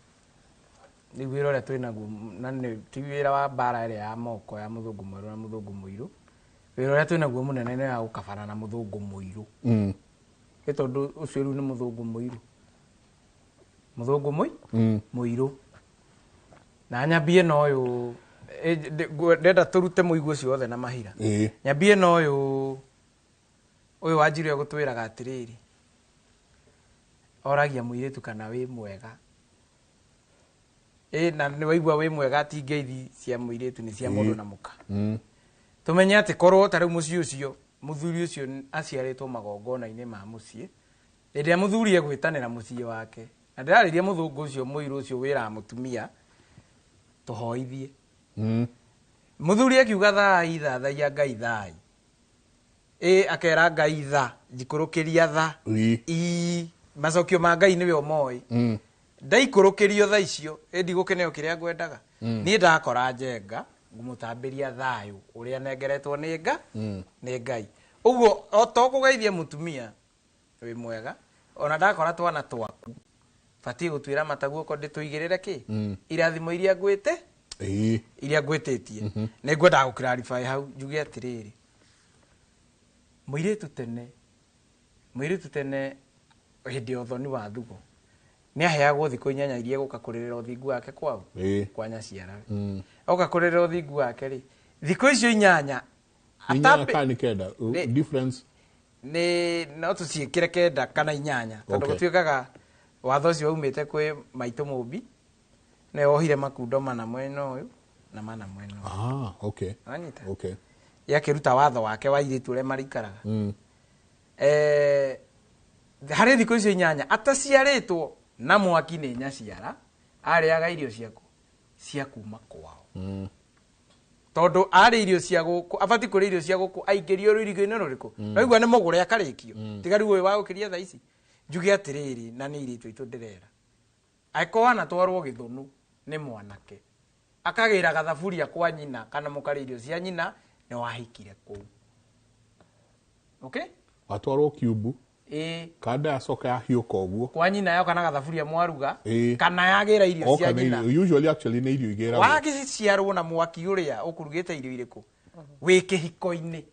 riu wira uria twina naguo na ni ti wira wa mbara ĩrĩa ya moko ya muthungu mweru na muthungu muiru. Wira uria twina naguo munene ni wa gukabana na muthungu muiru. Ĩ tondu ucio riu ni muthungu muiru. Muthungu muiru na nyambie na uyu ndenda turute muigu ucio wothe na mahira. Nyambie na uyu wanjiru egutwiraga atiriri oragia muiritu kana wi mwega. Na ni waigua wi mwega ti ngeithi cia muiritu ni cia mundu na muka. Tumenye ati korwo ta riu mucii ucio muthuri ucio aciaritwo magongona-ini ma mucii riria muthuri egwitanira mucii wake na ndĩrarĩria mũthũngũ ũcio mũirũ ũcio wĩraga mũtumia tũhoithie. Mũthuri akiuga thai thathaia Ngai thai. Akera Ngai tha njikũrũkĩria tha. Ii macokio ma Ngai nĩwe ũmoĩ. Ndaikũrũkĩrio tha icio ndigũkĩneo kĩrĩa ngwendaga. Niĩ ndakora Njenga ngũmũtambĩria thayũ ũrĩa nengeretwo nĩ nĩ Ngai. Ũguo o to kũgeithia mũtumia wĩ mwega ona ndakora twana twaku batiĩ gũtuĩra mata guoko ndĩtũigĩrĩre kĩ irathimo iria ngwĩte iria ngwĩtĩtie. Nĩ ngwendaga gũ clarify hau njuge atĩrĩrĩ mũirĩtu tene hĩndĩ ya ũthoni wa thugo nĩ aheagwo thikũ 8 iria egũka kũrĩrĩra ũthingu wake kwao kwa nyaciarawe. Oka kũrĩrĩra ũthingu wake rĩ thikũ icio 8 8 kana 9 difference nĩ no tũciĩkĩre 9 kana 8 tondũ gũtuĩkaga watho ũcio waumĩte kwĩ maitũ mũmbi nĩwe wohire makundo mana mwena ũyũ na mana mwena ũyũ. Okay. Wanyita? Okay. Yakĩruta watho wake wa airĩtu ũrĩa marĩikaraga. Harĩ thikũ icio 8 ataciarĩtwo na mwaki nĩ nyaciara arĩaga irio ciaku cia kuma kwao. Tondũ arĩ irio cia gũkũ abatiĩ kũrĩa irio cia gũkũ aingĩrio rũirigo-inĩ rũrĩkũ. Waigua nĩ mũgũre akarĩkio tiga rĩu ũyũ wa gũkĩria thaa ici. Njuge atĩrĩrĩ na nĩ airĩtu aitũ ndĩrera angĩkorwo wanatwarwo gĩthũnũ nĩ mwanake akagĩra gathaburia kwa nyina kana mũkarĩa irio cia nyina nĩ wahikire kũu. Okay? Watwarwo kiumbu kanda yacoka yahiũka ũguo kwa nyina yoka na gathaburia mwaruga kana yagĩra irio cia nyina. Usually actually nĩ irio igĩragwo wagĩciarwo na mwaki ũrĩa ũkũrugĩte irio irĩkũ wĩ kĩhiko-inĩ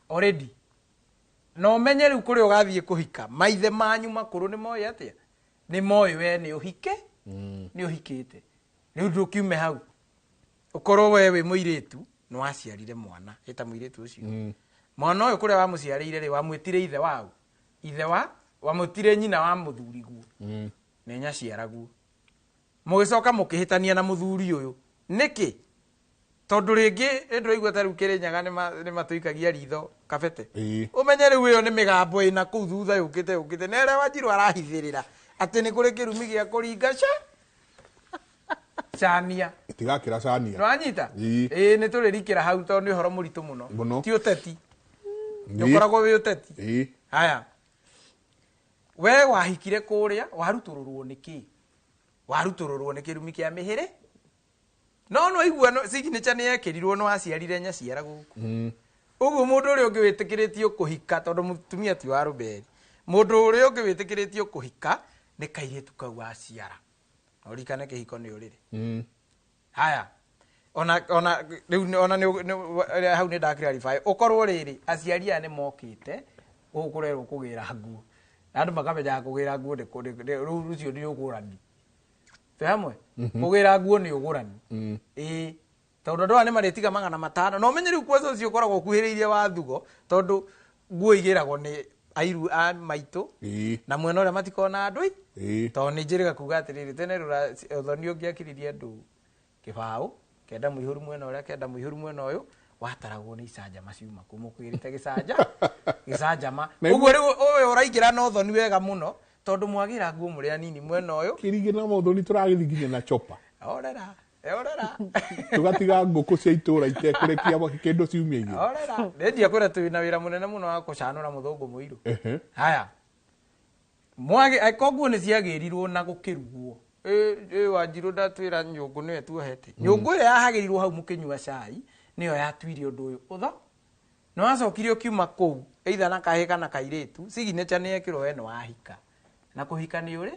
already na ũmenye rĩu kũrĩa ũgathiĩ kũhika maithe manyu makũrũ nĩ moĩ atĩa nĩ moĩ we nĩ ũhike nĩ ũhikĩte rĩu ndũkiume hau ũkorwo we wĩ mũirĩtu nĩ waciarire mwana ĩta mũirĩtu ũcio mwana ũyũ kũrĩa wamũciarĩire rĩ wamwĩtire ithe wau ithe wa wamwĩtire nyina wa mũthuriguo nĩ nyaciaraguo mũgĩcoka mũkĩhĩtania na mũthuri ũyũ nĩkĩ tondu ringi ndiraigua ta riu Kirinyaga ni matuikagia ritho kabete umenye riu iyo ni migambo ina kuu thutha yukite yukite na aria Wanjiru arahithirira Atĩ nĩ kũrĩ kĩrumi gĩa kũringa ca cania. Itigakĩra cania. Nĩwanyita? Ĩĩ nĩ tũrĩrikĩra hau tondũ nĩ ũhoro mũritũ mũno. Mũno. Ti ũteti. Ndũkoragwo wĩ ũteti. Ĩĩ. Haya. We wahikire kũrĩa, warutũrũrwo nĩ kĩ? Warutũrũrwo nĩ kĩrumi kĩa mĩhĩrĩ? No no igua no signature nĩ yekĩrirwo no aciarire nyaciara gũkũ. Ũguo mũndũ ũrĩa ũngĩ wĩtĩkĩrĩtio kũhika tondũ mũtumia ti wa rũberi. Mũndũ ũrĩa ũngĩ wĩtĩkĩrĩtio kũhika nĩ kairĩtu kau aciara. Na ũririkane kĩhiko nĩ ũrĩrĩ. Haya. Ona ona rĩu ona nĩ hau nĩ nda clarify. Ũkorwo rĩrĩ aciari aya nĩ mokĩte gũkũ kũrerwo kũgĩra nguo. Na andũ makamenyaga kũgĩra nguo nĩ rĩu ũcio nĩ ũgũrani. Twĩ hamwe? Kũgĩra nguo nĩ ũgũrani. Ĩĩ. Tondũ andũ aya nĩ marĩtiga 500. Na ũmenye rĩu kwanza ũcio ũkoragwo ũkuhĩrĩirie wa thugo tondũ nguo igĩragwo nĩ airu a maitũ na mwena ũrĩa matikona andũ ĩ. Tondũ nĩ njĩrĩga kuga atĩrĩrĩ tene rũra ũthoni ũngĩakiririe andũ kĩbaũ kenda mũihũru mwena ũrĩa kenda mũihũru mwena ũyũ wataragwo nĩ icanjama ciuma kũ mũkũgĩrĩte gĩcanja gĩcanjama. Ũguo rĩu ũyũ ũraingĩra na ũthoni wega mũno tondũ mwagĩra nguo mũrĩ anini mwena ũyũ. Kĩringĩ na mũthoni tũragĩthiĩ nginya na chopa. Orera. Orera. Tũgatiga ngũkũ cia itũra itekũrekia kĩndũ ciumia igĩrĩ. Orera. Ndendia kwĩra twĩ na wĩra mũnene mũno wa kũcanũra mũthũngũ mũirũ. Haya. Mwage koguo nĩ ciagĩrirwo na gũkĩrugwo. Ĩ Wanjirũ ndatwĩra nyũngũ nĩyo tuohete. Nyũngũ ĩrĩa yahagĩrirwo hau mũkĩnyua cai nĩyo yatuire ũndũ ũyũ. Ũtho? Nĩ wacokire ũkiuma kũu either na kahĩĩ kana kairĩtu signature nĩ yekĩrwo we nĩ wahika. Na kũhika nĩ ũrĩ?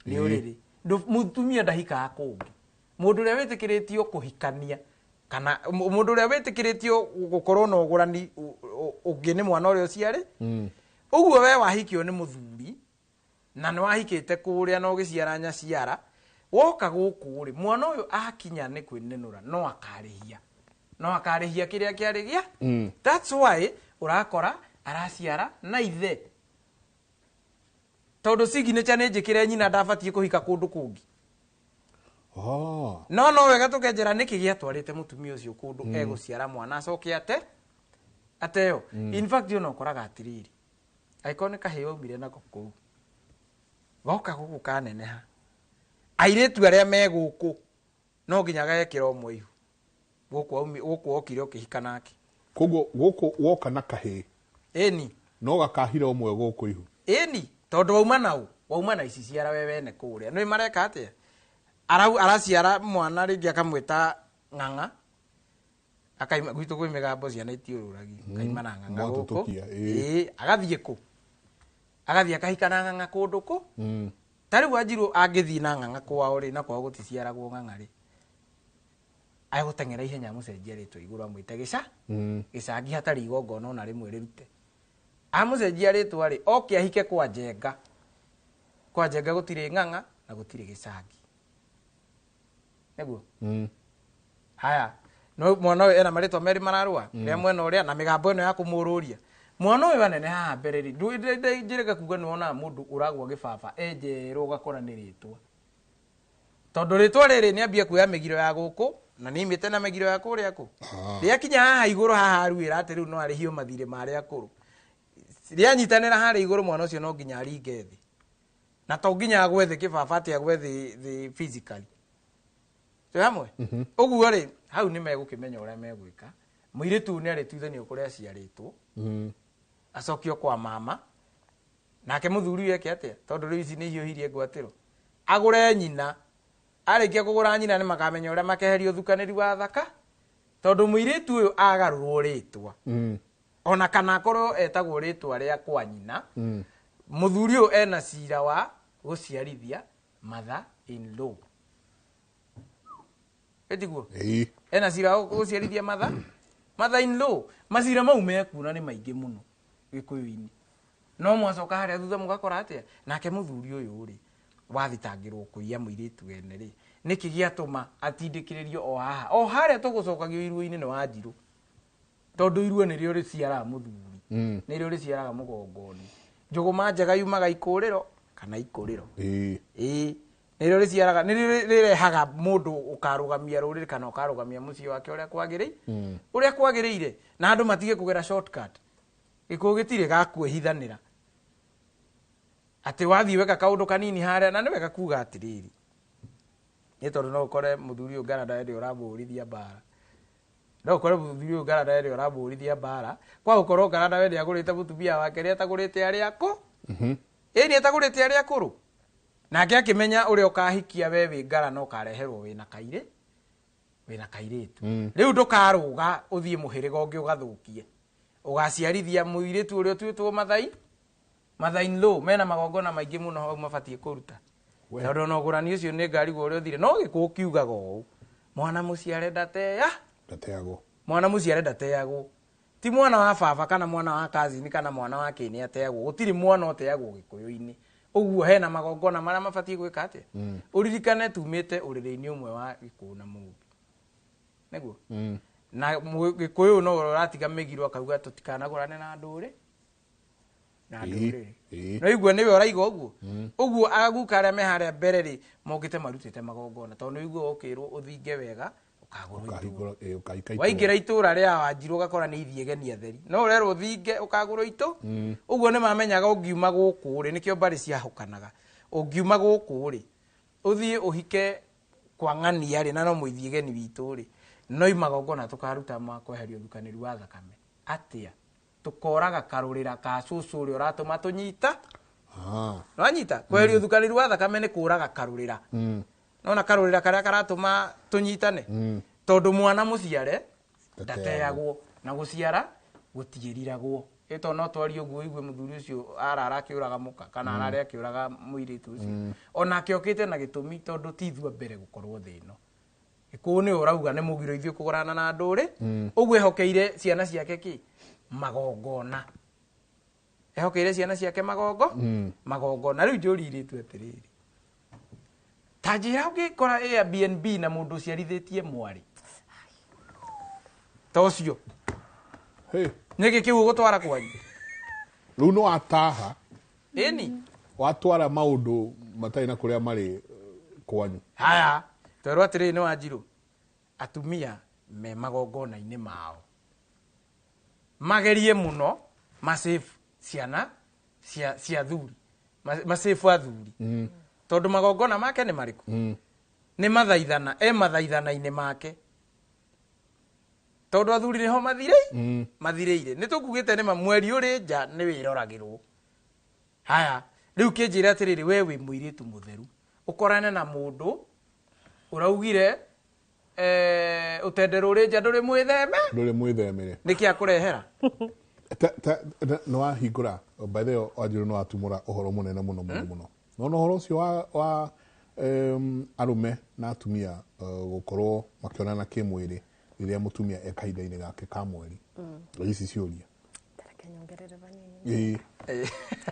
Nĩ ũrĩrĩ. Mũtumia ndahikaga kũngĩ. Mũndũ ũrĩa wĩtĩkĩrĩtio kũhikania kana mũndũ ũrĩa wĩtĩkĩrĩtio gũkorwo na ũgũrani ũngĩ nĩ mwana ũrĩa ũciarĩ. Ũguo we wahikio nĩ mũthuri na nĩ wahikĩte kũrĩa na ũgĩciara nyaciara woka gũkũ rĩ mwana ũyũ akinya nĩ kwĩnenũra no akarĩhia. No akarĩhia kĩrĩa kĩarĩ gĩa. That's why ũrakora araciara na ithe. Tondũ signature nĩ njĩkĩre nyina ndabatiĩ kũhika kũndũ kũngĩ. No no wega tũkenjera nĩkĩ gĩatwarĩte mũtumia ũcio kũndũ egũciara mwana acoke ate ateo. In fact ona ũkoraga atĩrĩrĩ angĩkorwo nĩ kahĩĩ waumire nako kũu goka gũkũ kaneneha airĩtu arĩa me gũkũ no nginya gagekĩra ũmwe ihu gũkũ okire ũkĩhika nake. Koguo gũkũ woka na kahĩĩ ĩni no gakahira ũmwe gũkũ ihu. Ĩni tondũ wauma nau wauma na ici ciara we wene kũrĩa nĩ mareka atĩa araciara mwana rĩngĩ akamwĩta ng'ang'a akaima gwitũ kwĩ mĩgambo ciana itiũrũragio kaima na ng'ang'a gũkũ ĩĩ agathiĩ kũ agathiĩ akahika na ng'ang'a kũndũ kũ ta rĩu Wanjirũ angĩthiĩ na ng'ang'a kwao rĩ na kwao gũticiaragwo ng'ang'a rĩ agũteng'era ihenya amũcenjia rĩtwa igũrũ amwĩte gĩca gĩcangi hatarĩ igongona ona rĩmwe rĩrute amũcenjia rĩtwa rĩ oke ahike kwa Njenga kwa Njenga gũtirĩ ng'ang'a na gũtirĩ gĩcangi nĩguo. Haya no mwana ũyũ ena marĩtwa merĩ mararũa rĩa mwena ũrĩa na mĩgambo ĩno ya kũmũrũria mwana ũyũ anene haha mbere rĩ njĩrĩga kuga nĩ wonaga mũndũ ũragwa gĩbaba enjerwo ũgakora nĩ rĩtwa tondũ rĩtwa rĩrĩ nĩambia kuoya mĩgiro ya gũkũ na nĩimĩte na mĩgiro ya kũrĩa kũ rĩakinya haha igũrũ haha aruĩra atĩ rĩu no arĩhio mathirĩ marĩa akũrũ rĩanyitanĩra harĩa igũrũ mwana ũcio no nginya aringe thĩ na to nginya agwe thĩ kĩbaba atĩ agwe thĩ physically. Twĩ hamwe? Ũguo rĩ hau nĩ megũkĩmenya ũrĩa megwĩka. Mũirĩtu nĩ arĩtuithanio kũrĩa aciarĩtwo acokio kwa mama nake mũthuri ũyũ eke atĩa tondũ rĩu ici nĩ ihiũhirie ngwatĩro agũre nyina arĩkia kũgũra nyina nĩ makamenya ũrĩa makeheria ũthukanĩri wa thaka tondũ mũirĩtu ũyũ agarũrwo rĩtwa ona kana akorwo etagwo rĩtwa rĩa kwa nyina mũthuri ũyũ ena cira wa gũciarithia mother in law. Ĩtiguo? Ena cira wa gũciarithia mother in law. Macira mau mekuona nĩ maingĩ mũno gĩkũyũ-inĩ. No mwacoka harĩa thutha mũgakora atĩa nake mũthuri ũyũ rĩ wathitangĩrwo kũiya mũirĩtu wene rĩ nĩkĩ gĩatũma atindĩkĩrĩrio o haha o harĩa tũgũcokagio iruo-inĩ nĩ Wanjirũ tondũ iruo nĩrĩo rĩciaraga mũthuri nĩrĩo rĩciaraga mũgongoni. Njũgũma njega yumaga ikũrĩro kana ikũrĩro. Ĩĩ nĩrĩo rĩciaraga nĩrĩo rĩrehaga mũndũ ũkarũgamia rũrĩrĩ kana ũkarũgamia mũciĩ wake ũrĩa kwagĩrĩire ũrĩa kwagĩrĩire na andũ matige kũgera shortcut. Gĩkũyũ gĩtirĩ ga kwĩhithanĩra. Atĩ wathiĩ weka kaũndũ kanini harĩa na nĩ wega kuga atĩrĩrĩ, nĩ tondũ no ũkore mũthuri ũyũ Ngaranda hĩndĩ ũramũhũrithia mbara, no ũkore mũthuri ũyũ Ngaranda hĩndĩ ũramũhũrithia mbara kwa gũkorwo Ngaranda we nĩagũrĩte mũtumia wake nĩ atagũrĩte arĩa akũ ĩĩ nĩ atagũrĩte arĩa akũrũ, nake akĩmenya ũrĩa ũkahikia we wĩ Ngara no ũkareherwo wĩna kairĩ wĩna kairĩtu. Rĩu ndũkarũga ũthiĩ mũhĩrĩga ũngĩ ũgathũkie, ũgaciarithia mũirĩtu ũrĩa ũtuĩtwo mathai mother in law mena magongona maingĩ mũno hau mabatiĩ kũruta, tondũ ona ũgũrani ũcio nĩ ngarigwo ũrĩa ũthire. No gĩkũyũ kiugaga ũũ, mwana mũciare ndatea ndateagwo, mwana mũciare ndateagwo, ti mwana wa baba kana mwana wa kazini kana mwana wa kĩĩ nĩ ateagwo, gũtirĩ mwana ũteagwo gĩkũyũ-inĩ. Ũguo hena magongona marĩa mabatiĩ gwĩka atĩa. Ũririkane tumĩte ũrĩrĩ-inĩ ũmwe wa gĩkũyũ na mũmbi, nĩguo na gĩkũyũ no ũratiga mĩgiro akauga tũtikanagũrane na ndũrĩ na ndũrĩrĩ, no igua nĩwe ũraiga ũguo. Ũguo aguka arĩa me harĩa mbere rĩ mokĩte marutĩte magongona, tondũ nĩ igua ũkĩrwo ũthinge wega ũkagũrwo itũra, waingĩra itũra rĩa Wanjirũ ũgakora nĩ ithiĩ geni atheri, no ũrerwo ũthinge ũkagũrwo itũ. Ũguo nĩ mamenyaga ũngiuma gũkũ rĩ, nĩkĩo mbarĩ ciahũkanaga, ũngiuma gũkũ rĩ ũthiĩ ũhike kwa ng'ania rĩ, na no mũithiĩ geni witũ rĩ, no magongona tũkaruta ma kweheria ũthukanĩru wa thakame atĩa, tukoraga karũrĩra ka cũcũ ũrĩa ũratũma tũnyita nwanyita kweheria ũthukanĩru wa thakame nĩ kũraga karũrĩra, nona karũrĩra karĩa karatũma tũnyitane, tondũ mwana mũciare ndateagwo na gũciara gũtiĩriragwo. Ĩto no twarie ũguo ũigue mũthuri ũcio arara akĩũraga mũka kana arare akĩũraga mũirĩtu ũcio, onake okĩte na gĩtũmi tondũ ti ithuĩ mbere gũkorwo thĩ ĩno. Gĩkũyũ nĩ ũrauga nĩ mũgiro ithuĩ kũgũrana na ndũrĩ, ũguo ehokeire ciana ciake kĩ magongona, ehokeire ciana ciake magongo magongona. Rĩu njũri irĩtu atĩrĩrĩ, ta njĩra ũngĩkora Airbnb na mũndũ ũciarithĩtie mwarĩ ta ũcio, nĩkĩ kĩu ũgũtwara kwanyu? Rĩu no ataha ĩni watwara maũndũ matarĩ na kũrĩa marĩ kwanyu. Haya twerwo atĩrĩrĩ nĩ Wanjirũ, atumia me magongona-inĩ mao magerie mũno masave ciana cia athuri, masave athuri, tondũ magongona make nĩ marĩkũ? Nĩ mathaithana, e mathaithana-inĩ make, tondũ athuri nĩho mathirĩire. Nĩ tũkugĩte nĩma mweri ũrĩ nja nĩ wĩroragĩrwo. Haya rĩu kĩnjĩre atĩrĩrĩ, we wĩ mũirĩtu mũtheru ũkorane na mũndũ ũraugire ũtendero ũrĩ nja ndũrĩ mwĩtheme, ndũrĩ mwĩthemere, nĩkĩ akũrehera? Nĩ wahingũra by the way, Wanjirũ nĩ watumũra ũhoro mũnene mũno mũno mũno. No ũhoro ũcio wa arũme na atumia gũkorwo makĩonana kĩmwĩrĩ rĩrĩa mũtumia e kahinda-inĩ gake ka mweri, ici ciũria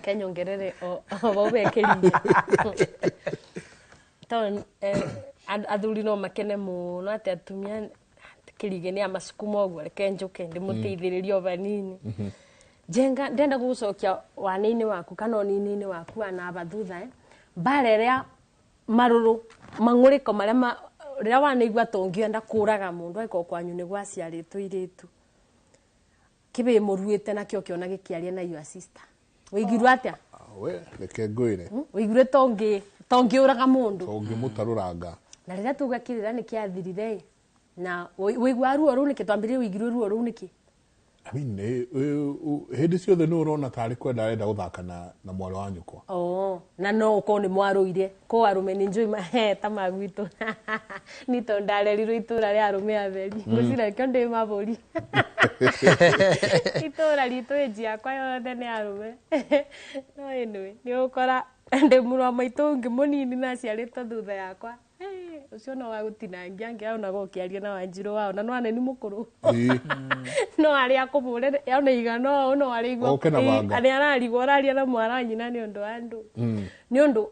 kenyongerere o vau bekĩrire tondũ athuri no makene mũno atĩ atumia kĩrige nĩ amacukuma ũguo, reke njũke ndĩmũteithĩrĩrie o vanini. Njenga ndenda gũgũcokia wana-inĩ waku kana ũnini-inĩ waku anaba thutha mbara ĩrĩa marũrũ mang'ũrĩko marĩa rĩrĩa wanaigua ta ũngĩenda kũraga mũndũ angĩkorwo kwanyu nĩ gwaciarĩtwo irĩtu kĩbĩ mũruĩte nakĩo ũkĩona gĩkĩaria na your sister, wĩigirwo atĩa? We reke ngwĩre, wĩigire tongĩũraga mũndũ, tongĩmũtarũranga. Na rĩrĩa tuga kĩrĩra nĩ kĩathirire na wĩigua ruo rũu nĩkĩ? Twambĩrĩrie wĩigirwe ruo rũu nĩkĩ? I mean, hĩndĩ ciothe nĩ ũrona tarĩ kwenda arenda gũthaka na mwarĩ wa nyũkwa. Oh, na no ũkorwo nĩ mwarũire kũ arũme nĩ njũĩ maheta ma gwitũ ni tondũ ndarerirwo itũra rĩa arũme atheri, ngwĩciria nĩkĩo ndĩ mabũri. Itũra ritũ ĩnji yakwa yothe nĩ arũme. No anyway, nĩ ũgũkora ndĩ mũrũ wa maitũ ũngĩ mũnini na aciarĩtwo thutha yakwa, ũcio no wagũtinangia angĩaonaga ũkĩaria na Wanjirũ wao na no aneni mũkũrũ no arĩa akũbũre ona igana ũũ no arĩigua arĩa ararigwo ũraria na mwana wa nyina nĩ ũndũ wa andũ, nĩ ũndũ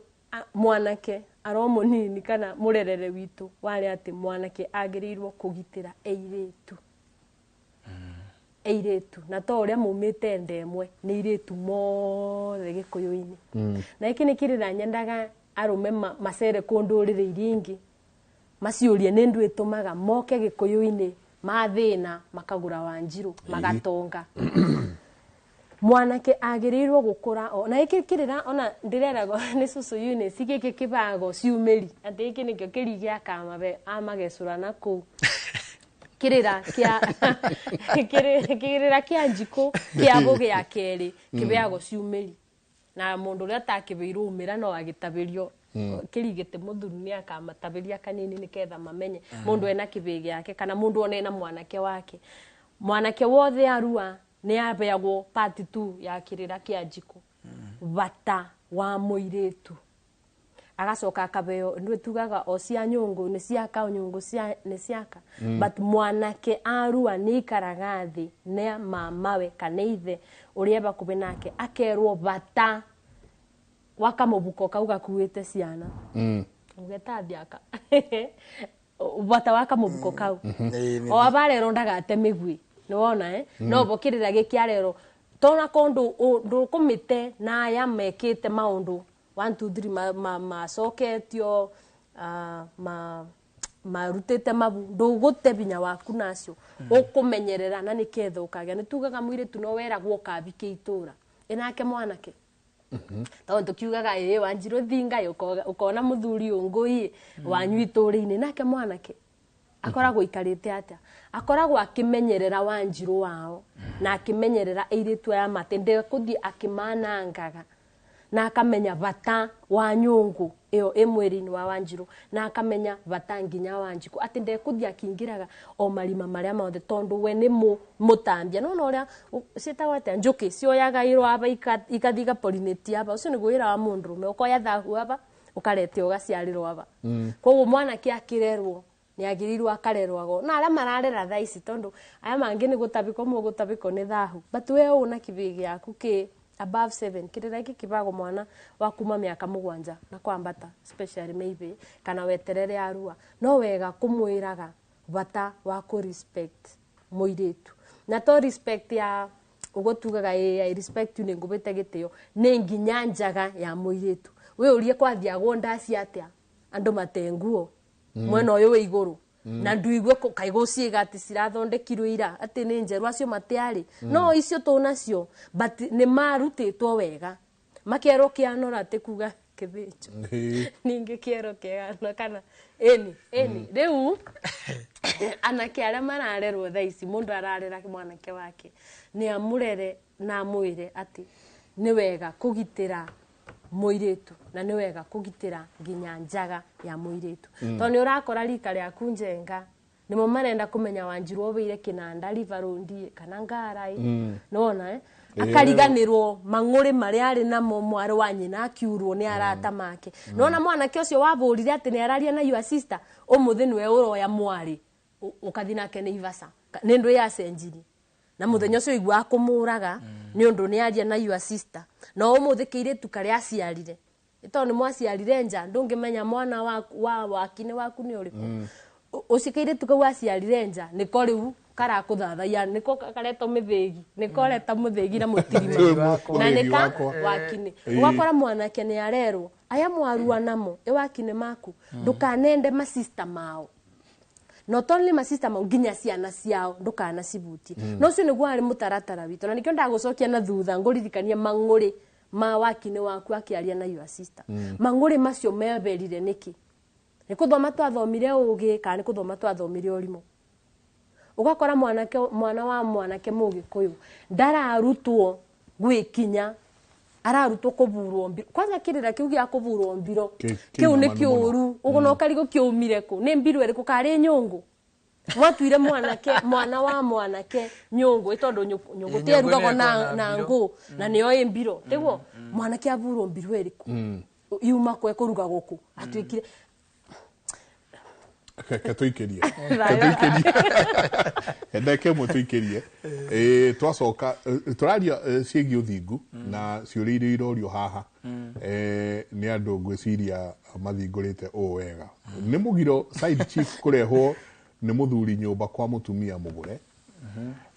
mwanake aro mũnini kana mũrerere witũ warĩ atĩ mwanake agĩrĩirwo kũgitĩra airĩtu, airĩtu na to ũrĩa maumĩte nda ĩmwe nĩ airĩtu mothe gĩkũyũ-inĩ. Na gĩkĩ nĩ kĩrĩra nyendaga arũme macere kũ ndũrĩrĩ iria ingĩ maciũrie nĩ ndũ ĩtũmaga moke gĩkũyũ-inĩ mathĩna makagũra Wanjirũ magatonga. Mwanake agĩrĩirwo gũkũra o na gĩkĩ kĩrĩra ona ndĩreragwo nĩ cũcũ Eunice gĩkĩ kĩbago ciumĩri atĩ gĩkĩ nĩkĩo kĩri gĩa kamabe amagecũra na kũu kĩrĩra kĩa kĩrĩra kĩa njikũ kĩa gĩa kerĩ kĩbeagwo ciumĩri na mũndũ ũrĩa atakĩbĩirwo umĩra no agĩtabĩrio kĩrigĩte mũthuri nĩ akamatabĩria kanini nĩketha mamenye mũndũ ena kĩbĩ gĩake kana mũndũ ona ena mwanake wake. Mwanake wothe arua nĩ abeagwo part 2 ya kĩrĩra kĩa njikũ bata wa mũirĩtu agacoka akabeo ndwe tugaga o cia nyũngũ nĩ ciaka nyũngũ cia nĩ ciaka. But mwanake arua nĩ ikaraga thĩ nĩ mamawe kana ithe ũrĩa bakube nake akerwo bata wakamubuko kau gakuĩte ciana. Ugeta thiaka bata wakamubuko kau o abarero ndagate mĩgui nĩwona no bokirira gĩkĩarero tona kondo ndukumite na aya mekite maundu 1 2 3 macoketio marutite mabu ndugute binya waku nacio ukumenyerera na niketha ukagia ni tugaga mwiritu no weragwo kabike itura inake mwanake tondu kiugaga ĩ Wanjiru thinga ukona muthuri ungui wanyu itũra-inĩ nake mwanake akoragwo ikarite atia akoragwo akimenyerera Wanjiru wao na akimenyerera airitu aya matende kuthi akimanangaga na akamenya bata wa nyungu iyo imwiri-inĩ wa Wanjiru na akamenya bata nginya Wanjiku ati ndekuthi akingiraga o marima maria mothe tondu we ni mutambia no no ria cietagwo atia njuki cioyaga irwo aba ikathi igapolinate aba ucio niguo wira wa mundurume ukoya thahu aba ukarete ugaciarirwo aba. Koguo mwanake akirerwo ni agiriirwo akarerwago na aria mararera thaa ici tondu aya mangi ni gutabiko mugutabiko ni thahu but we una kibii giaku ki above 7 kirira giki kibago mwana wa kuma miaka 7 na kwambata especially maybe kana weterere arua no wega kumwiraga bata wa ku respect muiritu na to respect ya ugo tugaga I respect you ni ngubite gitio ni nginya njaga ya muiritu we urie kwathiagwo ndaci atia andu matenguo mwena uyu wi iguru na nduigue kaigo ciiga ati cirathondekirwo ira ati ni njeru acio matiari no icio tunacio but ni marutitwo wega makerwo kianora ati kuga kithicho ningi kiero kiano kana eni eni riu anake aria mararerwo thaa ici mundu ararera mwanake wake ni amurere na amwire ati ni wega kugitira muiritu na ni wega kugitira nginya njaga ya muiritu. Tondu ni urakora rika riaku njenga nimo marenda kumenya Wanjiru obeire kinanda rivarundi kana ngarai nona akariganirwo mang'uri maria ari namo mwari wa nyina akiurwo ni arata make. Nona mwanake ucio waburire ati ni araria na your sister umuthi niwe uroya mwari ukathi nake ni ivasa ni ndu yacenjirie na muthenya ucio igua kumuraga ni undu ni aria na your sister no umuthi kiiritu karia aciarire ito ni mwaciarire nja ndungimenya mwana wa wakine waku ni uriku ucio kiiritu kau aciarire nja niko riu karakuthathaiya niko karetwo mithigi niko reta muthigi na mutirima na nika wakine ugakora mwanake ni arerwo aya mwarua namo i wakine maku ndukanende masista mao not only masista mao nginya ciana ciao ndukana cibutie no ucio niguo ari mutaratara witu na nikio ndagucokia na thutha nguririkania mang'uri ma wakine waku akiaria na your sister. Mang'uri macio meberire niki ni kuthoma twathomire ugi kana ni kuthoma twathomire urimu ugakora mwanake mwana wa mwanake mugikuyu ndararutwo gwikinya ararutwo kuburwo mbiro kwanza kirira kiu gia kuburwo mbiro kiu ni kiuru ugo no karigo kiumire ku ni mbiro iriku kari nyungu mwatuire mwanake mwana wa mwanake nyungu itondu nyungu tierugagwo na ngu na niyo i mbiro tiguo mwanake aburwo mbiro iriku yuma kwe kuruga guku atuikire ketuikirie ndeke mutuikirie twacoka turaria ciĩgiĩ ũthingu na ciũria iria irorio haha nĩ andũ ngwĩciria mathingũrĩte ũũ wega nĩ mũgiro side chick kũrehwo nĩ mũthuri nyũmba kwa mũtumia mũgũre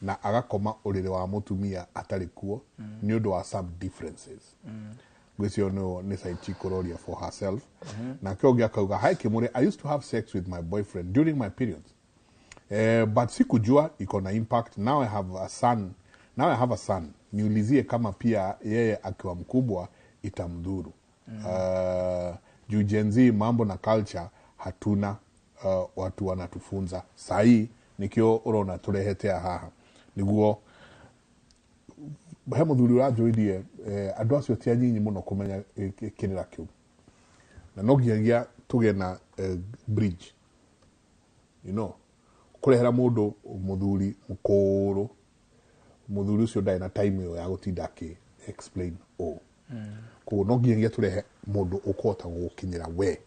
na agakoma ũrĩrĩ wa mũtumia atarĩ kuo nĩ ũndũ wa some differences ngwĩciria no nĩ side chick ũroria for herself nake ũngĩ akauga hi Kimuri, I used to have sex with my boyfriend during my periods but sikujua iko na impact. Now I have a son Niulizie kama pia yeye akiwa mkubwa itamdhuru. Juu Gen Z mambo na culture hatuna, watu wanatufunza sahii nikio urona turehetea haha niguo he muthuri uranjũririe andũ acio ti anyinyi mũno kũmenya kĩrĩra kĩu na no nginyagia tũgĩe na bridge, you know, kũrehera mũndũ mũthuri mũkũrũ, mũthuri ũcio ndarĩ na time ĩyo ya gũtinda akĩ explain ũũ. Koguo no nginyagia tũrehe mũndũ ũkũhota gũgũkinyĩra we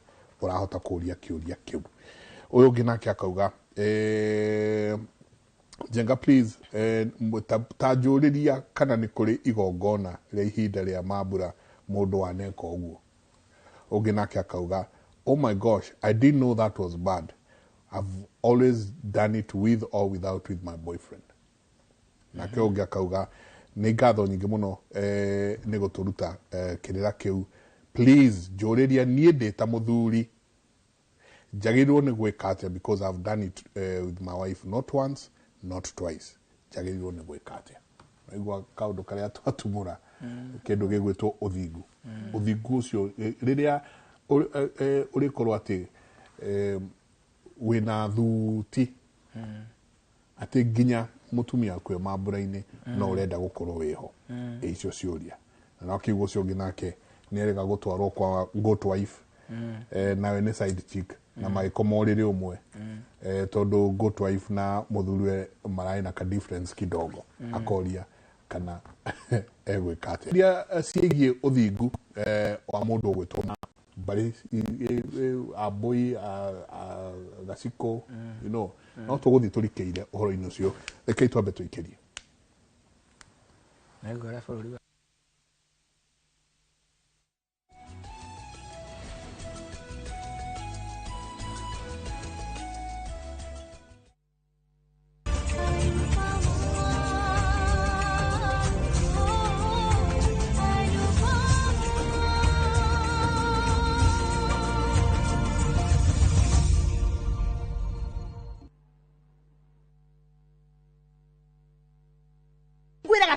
ũrahota kũũria kĩũria kĩu. Ũyũ ũngĩ nake akauga Njenga please, ta njũrĩria kana nĩ kũrĩ igongona rĩa ihinda rĩa mambura mũndũ waneka ũguo. Ũngĩ nake akauga oh my gosh, I didn't know that was bad. I've always done it with or without with my boyfriend. Nake ũngĩ akauga nĩ ngatho nyingĩ mũno nĩ gũtũruta kĩrĩra kĩu. Please njũrĩria niĩ ndĩ ta mũthuri njagĩrĩirwo nĩ gwĩka atĩa because I've done it with my wife not once not twice. Njagĩrĩirwo nĩ gwĩka atĩa? Naigua kaũndũ karĩa twatumũra kĩndũ gĩgwĩtwo ũthingu. Ũthingu ũcio rĩrĩa ũrĩkorwo atĩ wĩna thuti atĩ nginya mũtumia waku e mambura-inĩ no ũrenda gũkorwo wĩho, icio ciũria. Na no kiugo ũcio ũngĩ nake nĩ erĩga gũtwarwo kwa goat wife, nawe nĩ side chick na magĩkoma ũrĩrĩ ũmwe, tondũ goat wife na mũthuriwe mararĩ na ka difference kidogo, akoria kana egwĩka atĩa. Iria ciĩgiĩ ũthingu wa mũndũ ũgwĩtwo mbarĩ Ambũi, Gaciko, you know, no tũgũthiĩ tũrikĩire ũhoro-inĩ ũcio. Rekei twambe tũikĩrie. Naigua ũrĩa bũrũri wa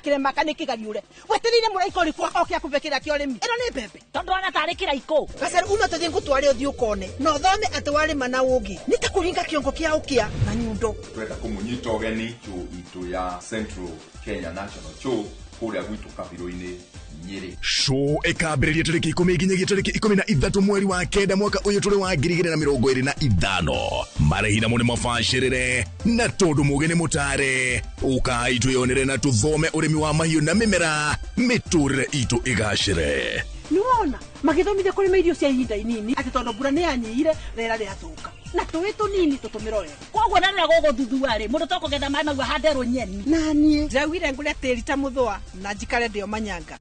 kirema kana kigariure weterire muraiko ri kwa okia kubekira kio rimi ino ni mbembe tondu ona tari kiraiko gaceru uma tuthie ngutware uthie ukone no thome ati warima na ungi ni ta kuringa kiongo kia ukia na nyundo. Twenda kumunyita ugeni chu itu ya Central Kenya National Show kuria gwitu kabiro-ini Nyeri. Show ĩkambĩrĩria tarĩki 10 nginyagia tarĩki 13 mweri wa 9 mwaka ũyũ tũrĩ wa 2025. Marĩhi namo nĩ mabacĩrĩre na tondũ mũgĩ nĩ mũtare, ũkai twĩyonere na tũthome ũrĩmi wa mahiũ na mĩmera, mĩtũrĩre itũ ĩgacĩre. Nĩwona magĩthomithia kũrĩma irio cia ihinda inini atĩ tondũ mbura nĩ yanyihire rĩera rĩathũka na tũĩ tũnini tũtũmĩre wega. Koguo na rĩrĩa gũgũthuthua rĩ mũndũ tokũgetha maĩ mau ahande rũnyeni. Na niĩ ndĩraugire ngũre tĩri ta mũthũa na njikare ndĩo manyanga.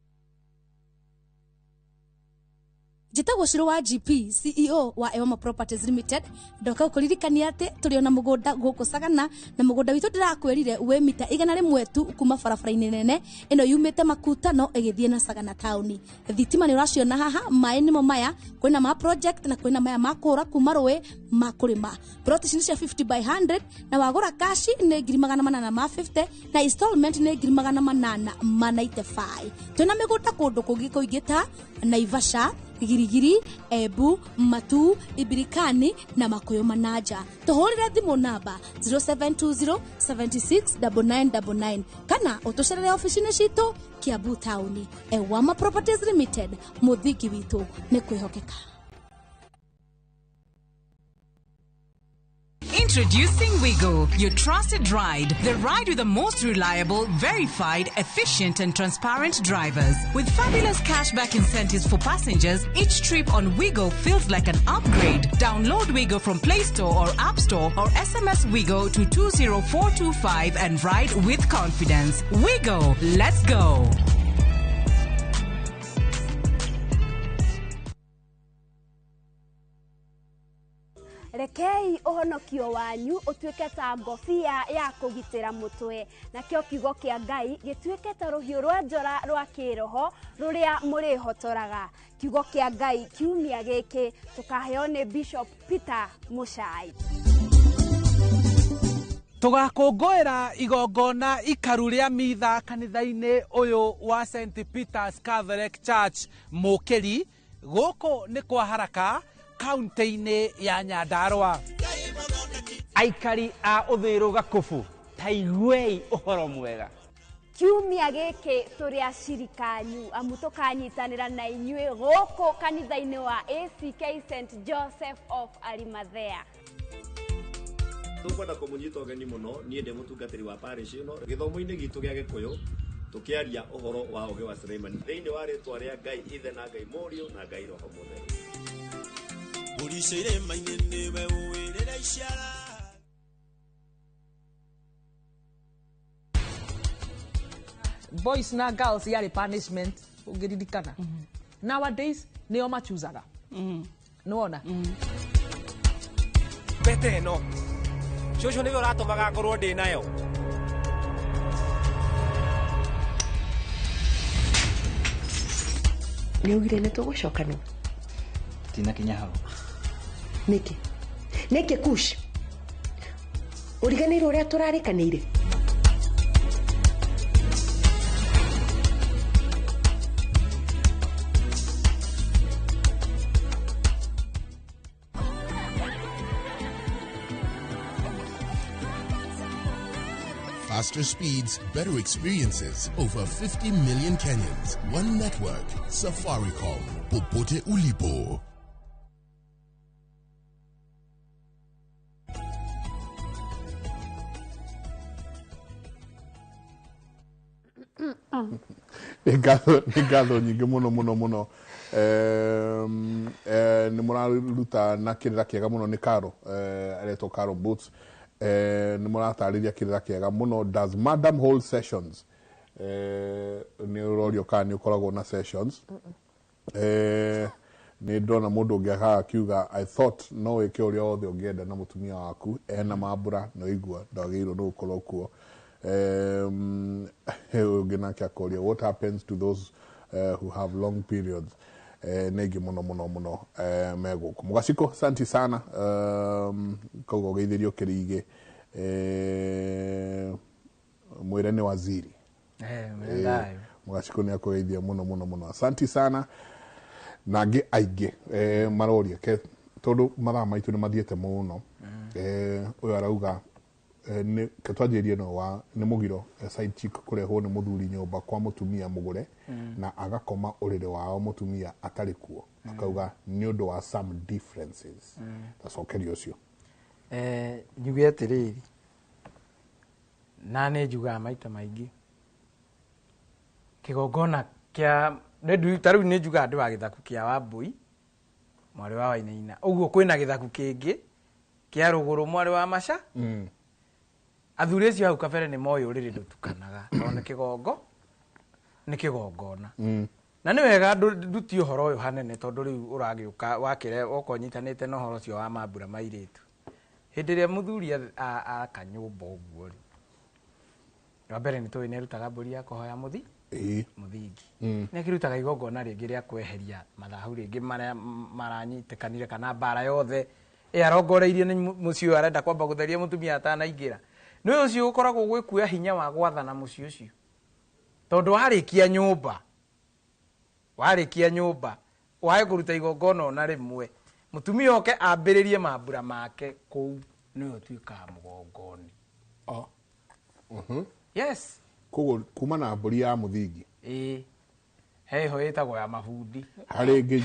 Njĩtagwo Shiro wa GP CEO wa Ewama Properties Limited. Ndoka gũkũririkania atĩ tũrĩ ona mũgũnda gũkũ Sagana, na mũgũnda witũ ndĩrakwĩrire wĩ mita 100 tu kuma barabara-inĩ nene ĩno yumĩte Makutano ĩgĩthiĩ na Sagana taũni. Thitima nĩ ũraciona haha, maĩ nĩmo maya, kwĩna ma project na kwĩna maya ma kũra kuma rũĩ ma kũrĩma. Plot ici nĩ cia 50 by 100 na wagũra kashi nĩ 850 na installment nĩ 895. Twĩna mĩgũnda kũndũ kũngĩ kũingĩ ta Naivasha, Girigiri, Ebu, Matu, Ibirikani na Makuyu Manaja. Tuhurire thimu namba 0720 76 9999 kana utucerere ofici-inĩ citũ Kiambu taũni. Ewama Properties Limited, mũthingi witũ nĩ kwĩhokeka. Introducing Wigo, your trusted ride. The ride with the most reliable, verified, efficient and transparent drivers. With fabulous cashback incentives for passengers, each trip on Wigo feels like an upgrade. Download Wigo from Play Store or App Store or SMS Wigo to 20425 and ride with confidence. Wigo, let's go. Rekei ũhonokio wanyu ũtuĩke ta ngobia ya kũgitĩra mũtwe, nakĩo kiugo kĩa Ngai gĩtuĩke ta rũhiũ rwa njora rwa kĩroho rũrĩa mũrĩhotoraga. Kiugo kĩa Ngai kiumia gĩkĩ tũkaheo nĩ Bishop Peter Muchai. Tũgakũngũĩra igongona ikaru rĩa mitha kanitha-inĩ ũyũ wa St Peters Catholic Church Mũkĩri, gũkũ nĩ kwa Haraka, kaunti-inĩ ya Nyandarua. Aikari a Uthiru Gakubu, ta iguei ũhoro mwega. Kiumia gĩkĩ tũrĩ acirika anyu amu tũkanyitanĩra na inyuĩ gũkũ kanitha-inĩ wa ACK St Joseph of Arimathea. Tũkwenda kũmũnyita ũgeni mũno, niĩ ndĩ mũtungatĩri wa parish ĩno gĩthomo-inĩ gitũ gĩa Gĩkũyũ, tũkĩaria ũhoro wa ũgĩ wa Suleimani thĩinĩ wa rĩtwa rĩa Ngai Ithe na Ngai Mũriũ na Ngai Roho Mũtheru. Mbũri cia irĩma-inĩ nĩwe ũĩ rĩrĩa iciara. Boys na girls yarĩ punishment ũngĩririkana. Nowadays nĩo machuzaga. Nĩwona? Pete ĩno cũcũ nĩwe ũratũmaga ngorwo ndĩ nayo. Nĩ augire nĩ tũgũcokanwo. Tinakinya hau. Nĩkĩ? Nĩkĩ Kush? Ũriganĩirwo ũrĩa tũrarĩkanĩire? Faster speeds, better experiences. Over 50 million Kenyans. One network. Safaricom. Popote ulipo. Nĩ ngatho nyingĩ mũno mũno mũno. Nĩ mũraruta na kĩrĩra kĩega mũno nĩ Karo, aretwo Karo Boots. Nĩ mũratarĩria kĩrĩra kĩega mũno. Does madam hold sessions? Nĩ ũrorio kana nĩ ũkoragwo na sessions. Nĩ ndona mũndũ ũngĩ haha akiuga I thought no wĩke ũrĩa wothe ũngĩenda na mũtumia waku ena mambũra na ũigua ndwagĩrĩirwo nĩ gũkorwo kuo. Ũngĩ nake akoria what happens to those who have long periods. Nĩ aingĩ mũno mũno mũno me gũkũ. Mũgaciko, asante sana. Koguo ũgeithĩrio kĩrigĩ. Mwĩre nĩ waziri. Mwĩre thayũ. Mũgaciko nĩ akũgeithia mũno mũno mũno. Asante sana. Na angĩ aingĩ maroria ke tondũ mathaa maitũ nĩ mathiĩte mũno. Ũyũ arauga nĩ ke twanjĩrĩrie no wa nĩ mũgiro side chick kũrehwo nĩ mũthuri nyũmba kwa mũtumia mũgũre na agakoma ũrĩrĩ wao mũtumia atarĩ kuo. Akauga nĩ ũndũ wa some differences. Tacokeria ũcio. Njuge atĩrĩrĩ, na nĩ njugaga maita maingĩ kĩgongona kĩa ta rĩu nĩ njugaga ndĩ wa gĩthaku kĩa Wambũi mwarĩ wa Wainaina, ũguo kwĩna gĩthaku kĩngĩ kĩa rũgũrũ mwarĩ wa Maca. Athuri acio hau kabere nĩ moĩ ũrĩrĩ ndũtukanaga tondũ nĩ kĩgongo, nĩ kĩgongona. Na nĩ wega ndutie ũhoro ũyũ hanene tondũ rĩu ũragĩũka wakĩre okorwo ũnyitanĩte na ũhoro ũcio wa mambura ma airĩtu. Hĩndĩ ĩrĩa mũthuri aka nyũmba ũguo rĩ, wa mbere nĩ tũĩ nĩ arutaga mbũri ya kũhoya mũthingi. Nĩ akĩrutaga igongona rĩngĩ rĩa kweheria mathahu rĩngĩ marĩa maranyitĩkanire kana mbara yothe ĩ arongoreirie nĩ mũciĩ ũyũ arenda kwamba gũtheria mũtumia atanaingĩra. Nĩ ũcio ũkoragwo gwĩkuoya hinya wa gwathana mũciĩ ũcio. Tondũ warĩkia nyũmba, wae kũruta igongona ona rĩmwe, mũtumia oke ambĩrĩrie mambura make kũu, nĩwe ũtuĩkaga mũgongoni. Yes. Koguo kuma na mbũri ya mũthingi. Ĩĩ. Heho ĩtagwo ya mabundi. Harĩ ĩngĩ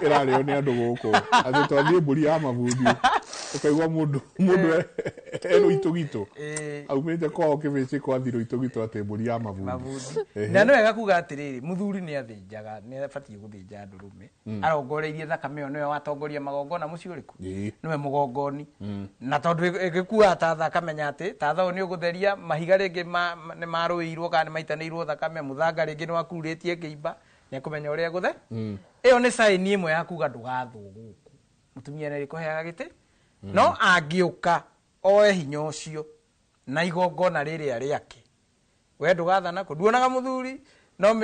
ĩrarĩo nĩ andũ gũkũ. Atĩ twathiĩ mbũri ya mabundi. Ũkaigua mũndũ e rũitũgitũ. Aumĩte kwao kĩbĩcĩ kwathiĩ rũitũgitũ atĩ mbũri ya mabundi. Na nĩ wega kuga atĩrĩrĩ, mũthuri nĩ athĩnjaga, nĩ abatiĩ gũthĩnja ndũrũme. Arongoreirie thakame ĩyo nĩwe watongoria magongona mũciĩ ũrĩkũ? Nĩwe mũgongoni. Na tondũ ĩgĩkuaga ta tha akamenya atĩ ta tha ũyũ nĩ ũgũtheria mahiga rĩngĩ nĩ marũĩirwo kana nĩ maitanĩirwo thakame, mũthanga rĩngĩ nĩ wakururĩtie kĩimba, nĩ ekũmenya ũrĩa egũthe. Ĩyo nĩ sign ĩmwe ya kuga ndũgathwo gũkũ. Mũtumia nĩ arĩkũheaga gĩtĩ. No angĩũka oe hinya ũcio na igongona rĩrĩa rĩake, we ndũgathana kũ. Nduonaga mũthuri no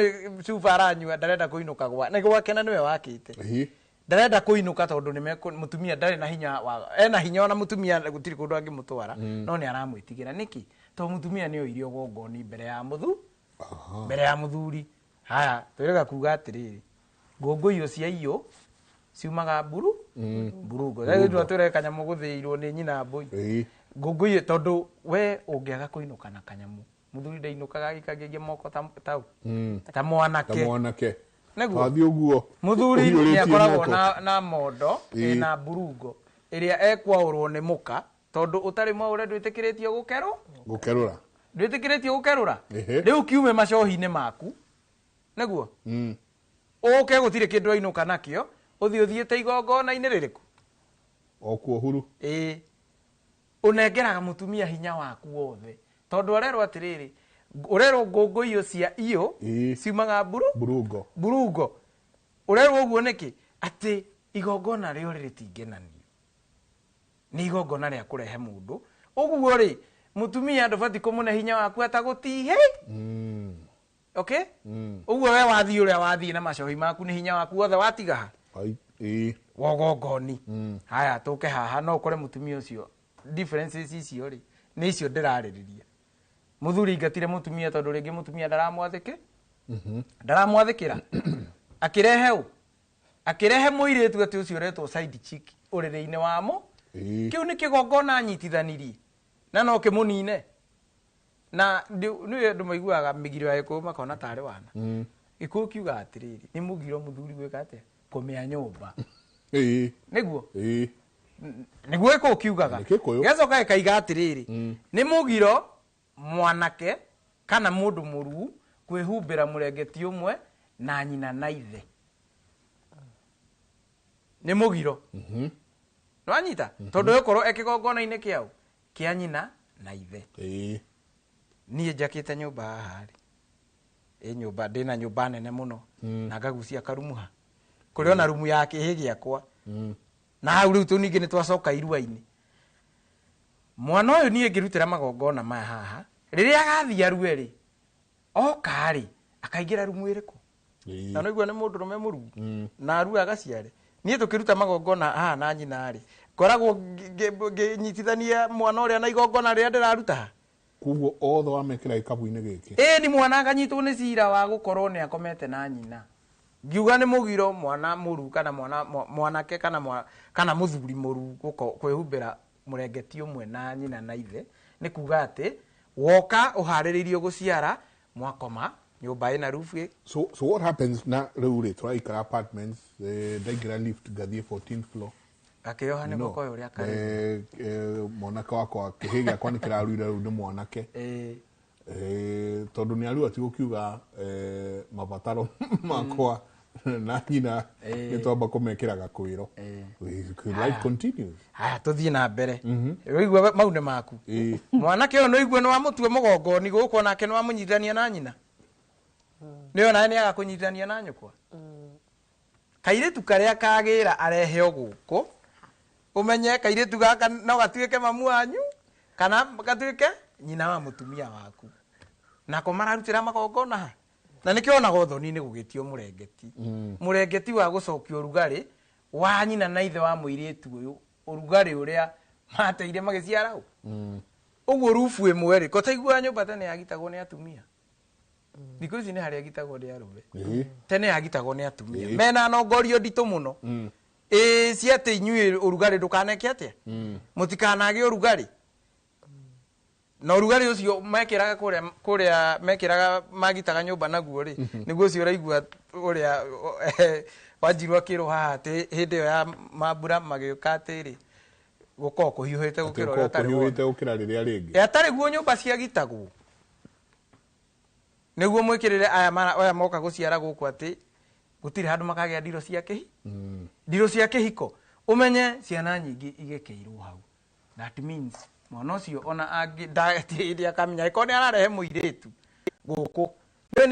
cuba aranyua ndarenda kũinũka gwa nĩ gwake na nĩwe wakĩte. Ndarenda kũinũka tondũ nĩ mũtumia ndarĩ na hinya wa ena hinya ona mũtumia gũtirĩ kũndũ angĩmũtwara, no nĩ aramwĩtigĩra nĩkĩ? Tondũ mũtumia nĩ oirie ũgongoni mbere ya mbere ya mũthuri. Haya, twĩrĩga kuga atĩrĩrĩ, ngũngũiyo cia iyo ciumaga mburu mburungo. Rĩu twĩre kanyamũ gũthĩirwo nĩ nyina mbũi. Ngũngũiyo tondũ we ũngĩaga kũinũka na kanyamũ, mũthuri ndainũkaga agĩikagia moko ta mwanake. Ta mwanake. Nĩguo. Athiĩ ũguo. Mũthuri nĩ akoragwo na mondo ĩna mburungo ĩrĩa ekwaũrwo nĩ mũka, tondũ ũtarĩ mwaũre ndwĩtĩkĩrĩtio gũkerũ. Gũkerũra. Ndwĩtĩkĩrĩtio gũkerũra. Rĩu kiume macohi-inĩ maku. Nĩguo. Ũke gũtirĩ kĩndũ ainũka nakĩo, ũthiĩ ũthiĩte igongona-inĩ rĩrĩkũ? O kuo huru. Ĩĩ. Ũnengeraga mũtumia hinya waku wothe. Tondũ arerwo atĩrĩrĩ, ũrerwo ngũngũiyo cia iyo ciumaga mburungo. Mburungo. Ũrerwo ũguo nĩkĩ? Atĩ igongona rĩo rĩtingĩnanio. Nĩ igongona rĩa kũrehe mũndũ. Ũguo rĩ, mũtumia ndũbatiĩ kũmũne hinya waku atagũtihe. Okay? Ũguo we wathiĩ ũrĩa wathiĩ na macohi maku nĩ hinya waku wothe watiga ha? Wogongoni. Haya, tũke haha no ũkore mũtumia ũcio differences icio rĩ, nĩ icio ndĩrarĩrĩria. Mũthuri ingatire mũtumia tondũ rĩngĩ mũtumia ndaramwathĩkĩ? Ndaramwathĩkĩra. Akĩrehe ũ? Akĩrehe mũirĩtu atĩ ũcio ũretwo side chick ũrĩrĩ-inĩ wamo. Kĩu nĩ kĩgongona anyitithanirie na no kĩmũnine. Na nĩ andũ maiguaga mĩgiro ya Gĩkũyũ makona tarĩ wana. Gĩkũyũ kiugaga atĩrĩrĩ, nĩ mũgiro mũthuri gwĩka atĩa? Kũmĩa nyũmba. Nĩguo? Nĩguo Gĩkũyũ kiugaga. Gĩgacoka gĩkaiga atĩrĩrĩ, nĩ mũgiro mwanake kana mũndũ mũruu kwĩhumbĩra mũrengeti ũmwe na nyina na ithe. Nĩ mũgiro. Nĩwanyita? Tondũ ĩkorwo ekĩgongona-inĩ kĩao kĩa nyina na ithe. Niĩ njakĩte nyũmba haha rĩ, ĩ nyũmba ndĩna nyũmba nene mũno na ngagucia karumu ha kũrĩ ona rumu ya kĩhĩ gĩakwa. Na hau rĩu ningĩ nĩ twacoka irua-inĩ. Mwana ũyũ niĩ ngĩrutĩra magongona maya haha, rĩrĩa agathiĩ arue rĩ, oka rĩ, akaingĩra rumu ĩrĩkũ? Na nĩguo nĩ mũndũrũme mũruu na arue agaciare. Niĩ tũkĩruta magongona haha na nyina rĩ, ngoragwo ngĩnyitithania mwana ũrĩa na igongona rĩrĩa ndĩraruta haha. Koguo othe wamekĩra gĩkabu-inĩ gĩkĩ. Ĩĩ, ni mwana akanyitwo nĩ cira wa gũkorwo nĩ akomete na nyina. Ngiuga nĩ mũgiro mwana mũruu kana mwana mwanake kana mũthuri mũruu kwĩhumbĩra mũrengeti ũmwe na nyina na ithe, nĩ kuga atĩ woka ũharĩrĩirio gũciara mwakoma nyũmba ĩna roof ĩ. So what happens na rĩu rĩ, tũraikara apartments, ndaingĩra lift ngathiĩ 14th floor. Akĩoha nĩ guoko ũrĩa karĩ. Mwanake wakwa kĩhĩ gĩakwa nĩ kĩraruire rĩu nĩ mwanake. Tondũ nĩ arua ti gũkiuga mabataro makwa na nyina nĩ twamba kũmekĩra gakwĩro. Life continues. Haya, tũthiĩ na mbere. Ũigua mau nĩ maku. Mwanake ũyũ nĩ ũigua nĩ wamũtua mũgongoni gũkũ onake nĩ wamũnyitithania na nyina. Nĩ onawe nĩ aga kũnyitithania na nyũkwa. Kairĩtu karĩa kagĩra areheo gũkũ, ũmenye kairĩtu gaka no gatuĩke mamu wanyu kana gatuĩke nyina wa mũtumia waku. Nako mararutĩra magongona ha. Na nĩkĩo onaga ũthoni-inĩ gũgĩtio mũrengeti. Mũrengeti wa gũcokia ũrugarĩ wa nyina na ithe wa mũirĩtu ũyũ, ũrugarĩ ũrĩa mateire magĩciara ũ. Ũguo rubu ĩmwe rĩ, ko taiguaga nyũmba tene yagitagwo nĩ atumia. Thikũ ici nĩ harĩa yagitagwo nĩ arũme. Tene yagitagwo nĩ atumia. Mena nongorio nditũ mũno. Ĩĩ, ci atĩ inyuĩ ũrugarĩ ndũkaneke atĩa? Mũtikanagĩe ũrugarĩ. Na ũrugarĩ ũcio mekĩraga kũrĩa mekĩraga magitaga nyũmba naguo rĩ, nĩguo ũcio ũraigua ũrĩa wanjirwo akĩrwo haha atĩ hĩndĩ ĩyo ya mambura magĩũka atĩ rĩ, gũkorwo kũhiũhĩte gũkĩra ũrĩa ũtarĩ wona. Kũhiũhĩte gũkĩra rĩrĩa rĩngĩ. Atarĩ guo nyũmba ciagitagwo. Nĩguo mwĩkĩrĩre aya moka gũciara gũkũ atĩ gũtirĩ handũ makagĩa ndiro cia kĩhi. Ndiro cia kĩhiko. Ũmenye ciana nyingĩ igĩkĩirwo hau. That means mwana ũcio ona angĩ hĩndĩ akamenya angĩkorwo nĩ ararehe mũirĩtu gũkũ. Rĩu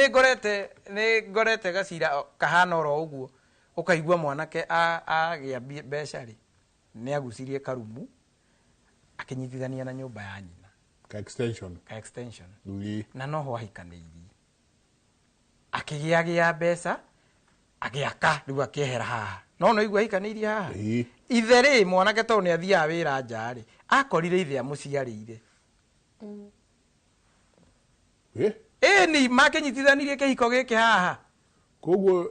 nĩ ngorete gacira kahana oro ũguo, ũkaigua mwanake agĩa mbeca rĩ, nĩ agucirie karumu akĩnyitithania na nyũmba ya nyina. Ka extension. Ka extension. Na noho ahikanĩirie. Akĩgĩagĩa mbeca, Agĩaka rĩu akĩehera haha. No no igua aikanĩirie haha. Ithe rĩ mwanake tondũ nĩ athiaga wĩra nja rĩ, akorire ithe amũciarĩire. Ĩni makĩnyitithanirie kĩhiko gĩkĩ haha. Koguo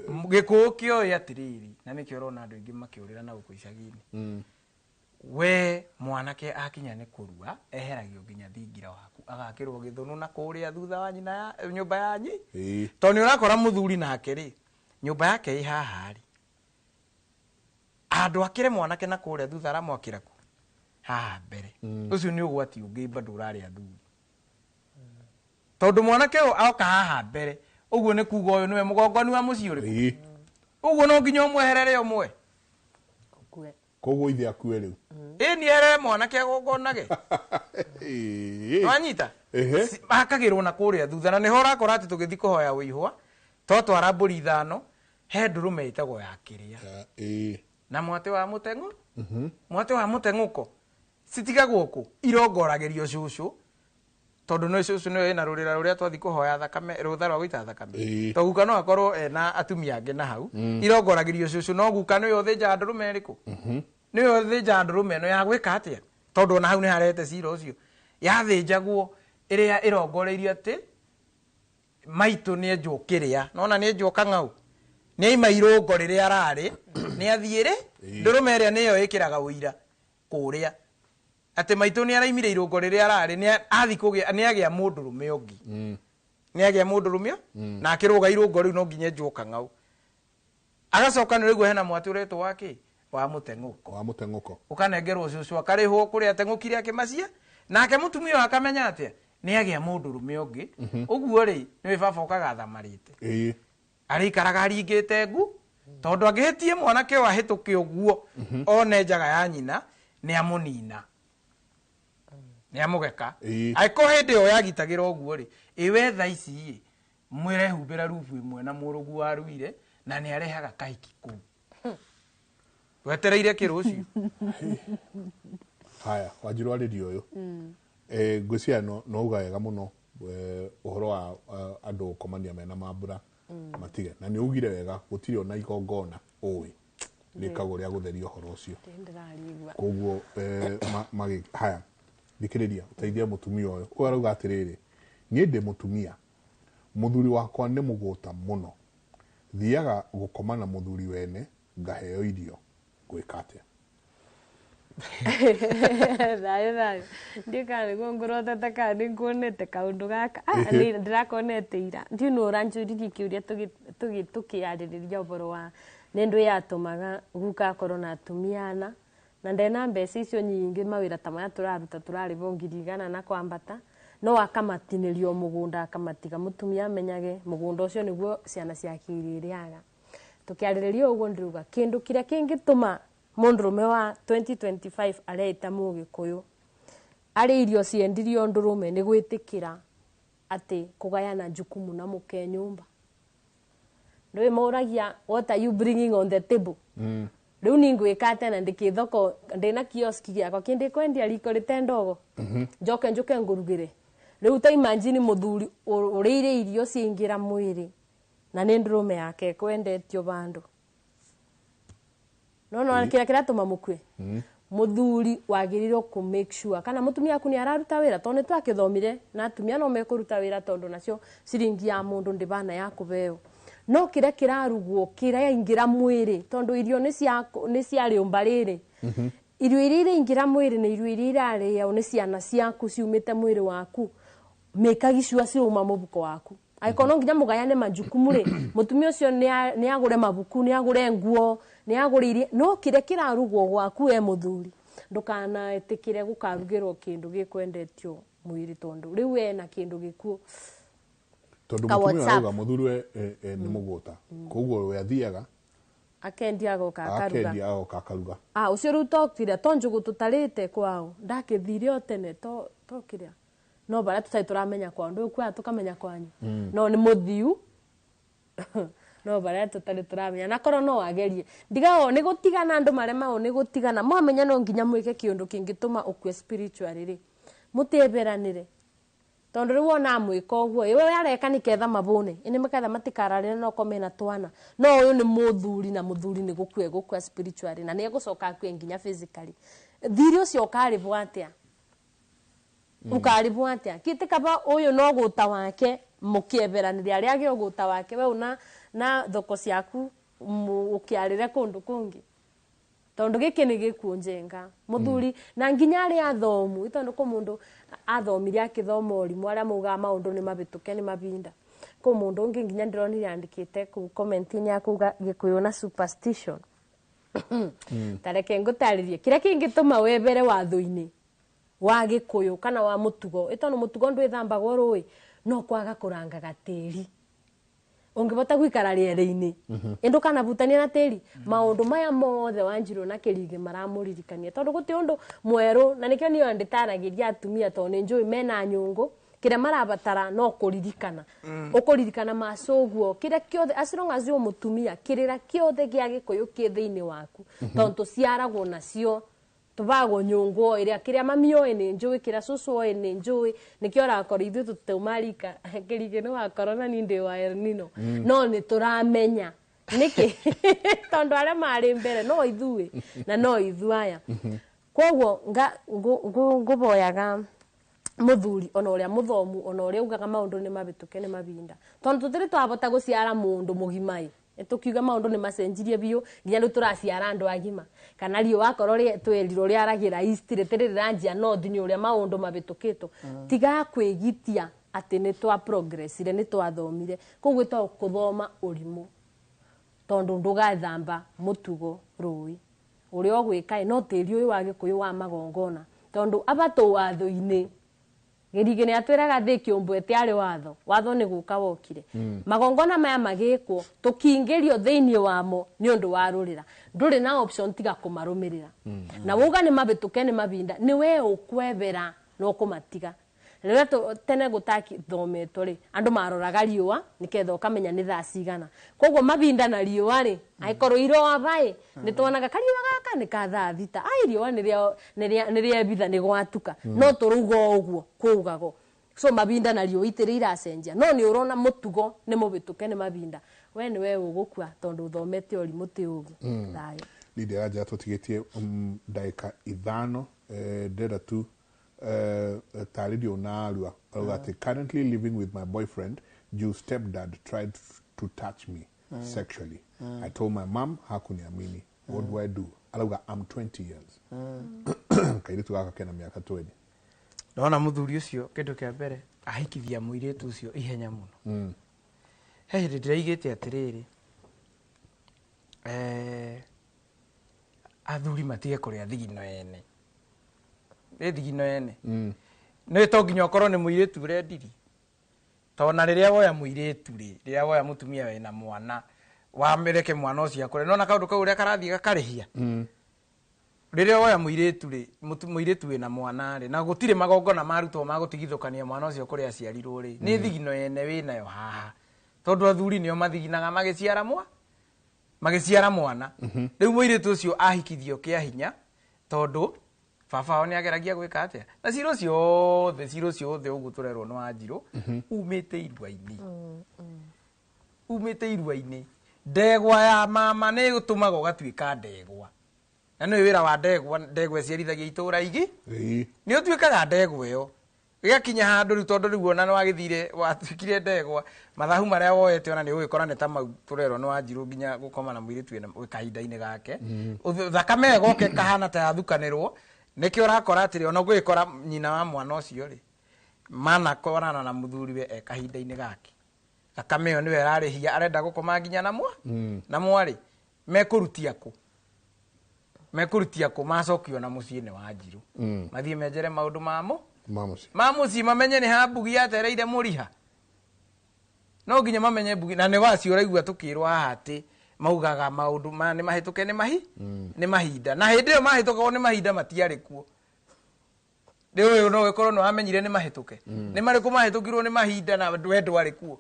gĩkũyũ kĩoĩ atĩrĩrĩ, na nĩkĩo ũrona andũ aingĩ makĩũrĩra na gũkũ icagi-inĩ. We mwanake akinya nĩ kũrua eheragio nginya thingira waku agakĩrwo gĩthũnũ na kũrĩa thutha wa nyina ya nyũmba yanyi. Tondũ nĩ ũrakora mũthuri nake rĩ, nyũmba yake ĩ haha rĩ, andũ akĩre mwanake na kũrĩa thutha aramwakĩra kũ haha mbere. Ũcio nĩ ũgwati ũngĩ bado ũrarĩ athuri. Tondũ mwanake ũyũ oka haha mbere, ũguo nĩ kuga ũyũ nĩwe mũgongoni wa mũciĩ ũrĩkũ. Ũguo no nginya ũmweherere ũmwe. Koguo ithe akue rĩu. Ĩni eherere mwanake agongonage. Wanyita? Akagĩrwo na kũrĩa thutha na nĩho ũrakora atĩ tũgĩthiĩ kũhoya ũihwa twatwara mbũri 5 he ndũrũme ĩtagwo ya kĩrĩa. Na mwatĩ wa mũteng'ũ? Mwatĩ wa mũteng'ũko citigagwo kũ irongoragĩrio cũcũ tondũ nĩ cũcũ nĩwe ĩna rũrĩra rũrĩa twathiĩ kũhoya thakame rũtha rwa gũita thakame. To guka no akorwo ena atumia angĩ na hau. Irongoragĩrio cũcũ no guka nĩwe ũthĩnjaga ndũrũme ĩrĩkũ? Nĩwe ũthĩnjaga ndũrũme ĩno ya gwĩka atĩa? Tondũ ona hau nĩ harehete cira ũcio. Yathĩnjagwo ĩrĩa ĩrongoreirio atĩ maitũ nĩ enjwo kĩrĩa. Nona nĩ enjwo kang'au. Nĩ aima irũngo rĩrĩa ararĩ, nĩ athiĩ rĩ, ndũrũme ĩrĩa nĩyo ĩkĩraga ũira kũrĩa. Atĩ maitũ nĩ araimire irũngo rĩrĩa ararĩ, nĩ athiĩ kũgĩa, nĩ agĩa mũndũrũme ũngĩ. Nĩ agĩa mũndũrũme, na akĩrũga irũngo rĩu no nginya enjwo kang'au. Agacoka nĩ ũraigua hena mwatĩ ũretwo wa kĩ? Wa mũteng'ũko. Wa mũteng'ũko. Ũkanengerwo cũcũ akarĩhwo kũrĩa ateng'ũkire akĩmacia, nake mũtumia ũyũ akamenya atĩa? Nĩ agĩa mũndũrũme ũngĩ. Ũguo rĩ, nĩwe baba ũkaga athamarĩte. Arĩikaraga aringĩte ngu, tondũ angĩhĩtie mwanake ũyũ ahĩtũke ũguo, one njaga ya nyina, nĩ amũnina. Nĩ amũgeka. Angĩkorwo hĩndĩ ĩyo yagitagĩra ũguo rĩ, ĩ we thaa ici ĩ, mwĩrehumbĩra rubu ĩmwe na mũrũgu waruire, na nĩ arehaga kahiki kũu. Wetereire kĩ rũciũ? Haya, Wanjirũ arĩria ũyũ. Ngwĩciria no uga wega mũno ũhoro wa andũ gũkomania mena mambura matige. Na nĩ ugire wega gũtirĩ ona igongona ũĩ rĩkagwo rĩa gũtheria ũhoro ũcio. Koguo haya thikĩrĩria ũteithie mũtumia ũyũ. Ũyũ arauga atĩrĩrĩ, niĩ ndĩ mũtumia, mũthuri wakwa nĩ mũgũta mũno, thiaga gũkoma na mũthuri wene ngaheo irio, ngwĩka atĩa? Thayũ thayũ ndiũĩ nĩguo ngũrotete kana nĩ nguonete kaũndũ gaka. Ndĩrakonete ira ndiũĩ nũ ũranjũririe kĩũria tũkĩarĩrĩria ũhoro wa nĩ ndũ yatũmaga guka akorwo na atumia ana na ndena mbeca icio nyingĩ mawĩra ta maya tũraruta tũrarĩhwo 100,000 na kwambata no akamatinĩrio mũgũnda akamatiga mũtumia amenyage mũgũnda ũcio nĩguo ciana ciake irĩrĩaga. Tũkĩarĩrĩria ũguo ndĩrauga kĩndũ kĩrĩa kĩngĩtũma mũndũrũme wa 2025 areita mũgĩkũyũ arĩ irio ciendirio ndũrũme nĩ gwĩtĩkĩra atĩ kũgayana jukumu na mũke nyũmba. Ndũĩ moragia what are you bringing on the table? Rĩu ni ngwĩka atĩa na ndĩkĩ thoko ndĩna kioski gĩakwa kĩndĩ kwendia riko rĩte ndogo njoke njũke ngũrugĩre. Rĩu ta imagine mũthuri ũrĩire irio ciaingĩra mwĩrĩ na nĩ ndũrũme yake ĩkwendetio bandũ. No no kĩrĩa kĩratũma mũkue mũthuri wagĩrĩirwo kũ make sure kana mũtumia waku nĩ araruta wĩra tondũ nĩ twakĩthomire na atumia no mekũruta wĩra tondũ nacio ciringi ya mũndũ ndĩbana ya kũbeo. No kĩrĩa kĩrarugwo kĩraingĩra mwĩrĩ tondũ irio nĩ cia rĩũmba rĩrĩ. Irio iria iraingĩra mwĩrĩ nĩ irio iria irarĩo nĩ ciana ciaku ciumĩte mwĩrĩ waku mĩkagi cua cirauma mũbuko waku. Angĩkorwo no nginya mũgayane majukumu rĩ, mũtumia ũcio nĩ agũre mabuku, nĩ agũre nguo, nĩ agũre irio, no kĩrĩa kĩrarugwo gwaku we mũthuri ndũkanaĩtĩkĩre gũkarugĩrwo kĩndũ gĩkwendetio mwĩrĩ tondũ rĩu ena kĩndũ gĩkuo. Tondũ mũtumia arauga mũthuri we nĩ mũgũta, koguo we athiaga akendia agoka akaruga. Akendia agoka akaruga. Ũcio rĩu tokire to njũgũ tũtarĩte kwao ndakĩthire o tene to kĩrĩa no barĩa tũtarĩ tũramenya kwao ndũĩ kuoya tũkamenya kwanyu no nĩ mũthiu no barĩa tũtarĩ tũramenya na korwo no agerie ndigao nĩ gũtigana andũ maremao nĩ gũtigana mwamenya no nginya mwĩke kĩũndũ kĩngĩtũma ũkue spiritually rĩ mũtĩeberanĩre Tondu riu ona amwika uguo iwe areka ni ketha mabune ini maketha matikararire no kome na twana no uyu ni muthuri na muthuri ni gukue gukua spiritually na ni egucoka akue nginya physically thiri ucio ukaribwo atia ukaribwo atia kiti kaba uyu no guta wake mukieberaniria aria age uguta wake we una na thoko ciaku ukiarire kundu kungi tondu giki ni gikuo njenga muthuri na nginya aria athomu tondu ko mundu athomire akithoma urimu aria maugaga maundu ni mabituke ni mabinda ko mundu ungi nginya ndironire andikite ku comment-ini akuga Gikuyu na superstition tareke ngutaririe kiria kingituma webere watho-ini wa Gikuyu kana wa mutugo itono mutugo ndwithambagwo rui no kwaga kurangaga tiri ungibota gwikara rĩera-inĩ ĩndũ kana butania na tĩri maũndũ maya mothe Wanjiru na Kĩrigĩ maramũririkania tondũ gũtirĩ ũndũ mwerũ na nĩkĩo niĩ ndĩtaragĩria atumia tondũ nĩ njũĩ mena nyũngũ kĩrĩa marabatara no kũririkana ũkũririkana macũguo kĩrĩa kĩothe as long as wĩ mũtumia kĩrĩra kĩothe gĩa Gĩkũyũ kĩ thĩinĩ waku tondũ tũciaragwo nacio tubagwo nyũngũ ĩrĩa kĩrĩa mami oĩ nĩ njũĩ kĩrĩa cũcũ oĩ nĩ njũĩ nĩkĩo ũrakora ithuĩ tũtauma rika Kĩrigĩ nĩ wa corona ni ndĩ wa El Nino no nĩ tũramenya nĩkĩ tondũ arĩa marĩ mbere no ithuĩ na no ithuĩ aya koguo ngũboyaga muthuri ona ũrĩa mũthomu ona ũrĩa ugaga maũndũ nĩ mabĩtũke nĩ mabinda tondũ tũtirĩ twabota gũciara mũndũ mũgima ĩ tukiuga maundu ni macenjirie biũ nginya riu tũraciara andũ agima kana riũa akorwo twerirwo rĩaragĩra east rĩtirĩ rĩranjia north nĩ ũrĩa maũndũ mabĩtũkĩtwo tiga kwĩgitia atĩ nĩ twa progressire nĩ twathomire koguo to kũthoma ũrimũ tondũ ndũgathamba mũtugo rũĩ ũrĩa ũgwĩka no tĩri ũyũ wa Gĩkũyũ wa magongona tondũ aba tũ watho-inĩ Gĩrigĩ nĩ atwĩraga thĩ kĩũmbũ ĩtiarĩ watho watho nĩ gũka wokire magongona maya magĩkwo tũkingĩrio thĩinĩ wamo nĩ ũndũ wa rũrĩra ndũrĩ na option tiga kũmarũmĩrĩra na wauga nĩ mabĩtũke nĩ mabinda nĩ we ũkwebera na ũkũmatiga rĩrĩa tene gũtakithometwo rĩ andũ maroraga riũa nĩketha ũkamenya nĩ thaa cigana koguo mabinda na riũa rĩ angĩkorwo iroa ĩ nĩ tuonaga kariũa gaka nĩ ka thaa thita ai riũa nĩ rĩebitha nĩ gwatuka no tũrauga o ũguo kũugagwo so mabinda na riũa itirĩ iracenjia no nĩ ũrona mũtugo nĩ mũbĩtũke nĩ mabinda we nĩ we ũgũkua tondũ ũthomete ũrimũ ti ũgĩ thayũ Lydia Raja tũtigĩtie ndagĩka ithano ndĩrenda tu tarĩrio narua arauga atĩ currently living with my boyfriend juu stepdad tried to touch me sexually. I told my mom hakuniamini. What do I do? Arauga I'm 20 years. Kairitu gaka kena miaka 20. Ndona muthuri ucio kindu kia mbere ahikithia muiritu ucio ihenya muno. He hindi ndiraigite atiriri athuri matige kuria thigino ene nĩ thigino ene nĩ to nginya ũkorwo nĩ mũirĩtu ũrendiri tondũ rĩrĩa woya mũirĩtu rĩ rĩrĩa woya mũtumia wĩna mwana wamĩreke mwana ũcio akũre nona kaũndũ kau ũrĩa karathiĩ gakarĩhia rĩrĩa woya mũirĩtu rĩ mũirĩtu wĩna mwana rĩ na gũtirĩ magongona marutwo ma gũtigithũkania mwana ũcio kũrĩa aciarirwo rĩ nĩ thigino ene wĩnayo haha tondũ athuri nĩo mathiginaga magĩciara mwana rĩu mũirĩtu ũcio ahikithio kĩa hinya tondũ baba wao nĩ ageragia gwĩka atĩa na cira ũcio othe ũguo tũrerwo nĩ Wanjirũ umĩte irua-inĩ umĩte irua-inĩ ndegwa ya mama nĩ gũtũmaga ũgatuĩka ndegwa na nĩ wĩra wa ndegwa ndegwa ĩciarithagia itũra igi nĩ ũtuĩkaga ndegwa ĩyo gĩgakinya handũ rĩu tondũ rĩu ona nĩ wagĩthire watuĩkire ndegwa mathahu marĩa woete ona nĩ ũgĩkora nĩ ta mau tũrerwo nĩ Wanjirũ nginya gũkoma na mũirĩtu wĩ kahinda-inĩ gake thakame ĩgoke kahana ta yathukanĩrwo nĩkĩo ũrakora atĩrĩ ona ũgĩkora nyina wa mwana ũcio rĩ manakorana na mũthuriwe e kahinda-inĩ gake thakame ĩyo nĩwe ĩrarĩhia arenda gũkoma nginya na mwa na mwarĩ mekũrutia kũ macokio na mũciĩ nĩ Wanjirũ mathiĩ menjere maũndũ mamo ma mũciĩ mamenye nĩ ha mbugi yatereire mũriha no nginya mamenye mbugi na nĩ wacio ũraigua tũkĩrwo haha atĩ maugaga maũndũ ma nĩ mahĩtũke nĩ mahi nĩ mahinda na hĩndĩ ĩyo mahĩtũkagwo nĩ mahinda matiarĩ kuo rĩu ũyũ no gĩkorwo nĩ wamenyire nĩ mahĩtũke nĩ marĩkũ mahĩtũkirwo nĩ mahinda na we ndwarĩ kuo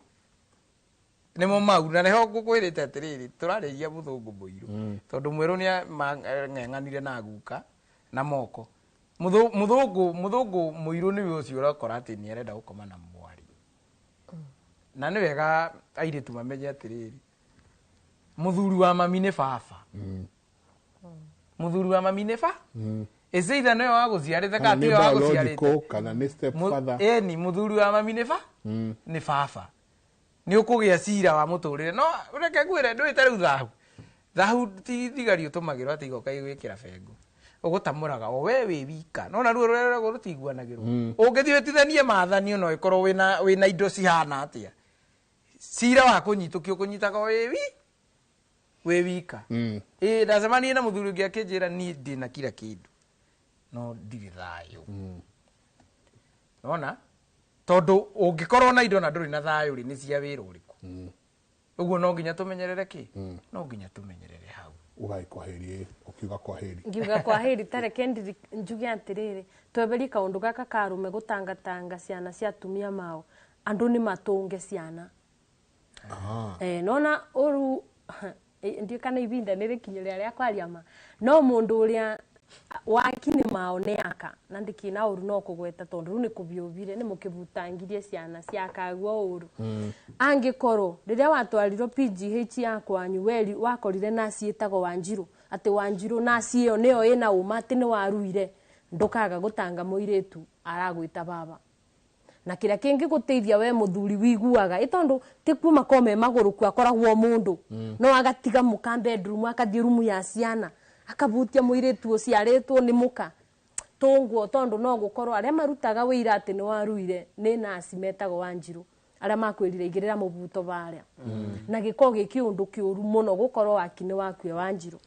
nĩmo mau na nĩho ngũkwĩrĩte atĩrĩrĩ tũrarĩria mũthũngũ mũirũ tondũ mwerũ nĩ mang'eng'anire na guka na moko Muthungu muiru niwe ucio urakora ati ni arenda gukoma na mwari. Na ni wega airitu mamenye atiriri. Muthuri wa mami ni baba. Muthuri wa mami ni ba? Ese itha niwe wa guciarite kana tiwe wa guciarite. Kana ni step father. Eni muthuri wa mami ni ba? Ni baba. Ni ukugia cira wa muturire. No reke ngwire ndwite riu thahu. Thahu ti thigari utumagirwo ati igoka igwikira bengo. Ugutamuraga o we wi wika. No na ruo rurĩa rutiguanagirwo. Ungithii witithanie maathani no ikorwo wina indo cihana atia. Cira wa kunyitũkio kunyitaga wi wika. Ndacemanirie na muthuri ũngĩ akĩnjĩra niĩ ndĩna kila kĩndũ no ndirĩ thayũ. Nona tondu ũngĩkorwo na indo na ndũrĩ na thayũ rĩ nĩ cia wĩra ũrĩkũ? Ũguo no nginya tũmenyerere kĩ? No nginya tũmenyerere hau. Ugai kwaheri, ukiuga kwaheri. Ngiuga kwaheri tareke njuge atiriri tweberie kaundu gaka karume gutangatanga ciana cia atumia mao andu ni matunge ciana. Nona uru ndio kana ibinda nĩ rĩkinyĩria rĩa kwaria ma no mundu uria waki ni mao nĩ aka na ndikina uru no kugweta tondu ru ni kubiubire ni mukibutangirie ciana ciakagwo uru. Angikorwo riria watwarirwo PGH ya kwanyu weri wakorire nasi ĩtagwo Wanjiru ati Wanjiru nasi ĩyo nĩyo ĩna uma ati nĩ waruire ndukaga gutanga muiritu aragwita baba. Na kira kingi guteithia we muthuri wiguaga itondu ti kuma kome maguru ku akoragwo mundu. No agatiga muka bedroom akathie rumu ya ciana akabutia muiritu uciaritwo ni muka tungwo tondu no gukorwo aria marutaga wira ati ni waruire ni nasi metagwo Wanjiru aria makwirire igirira mubuto baria. Na giko giki undu kiuru muno gukorwo waki ni wakue Wanjiru.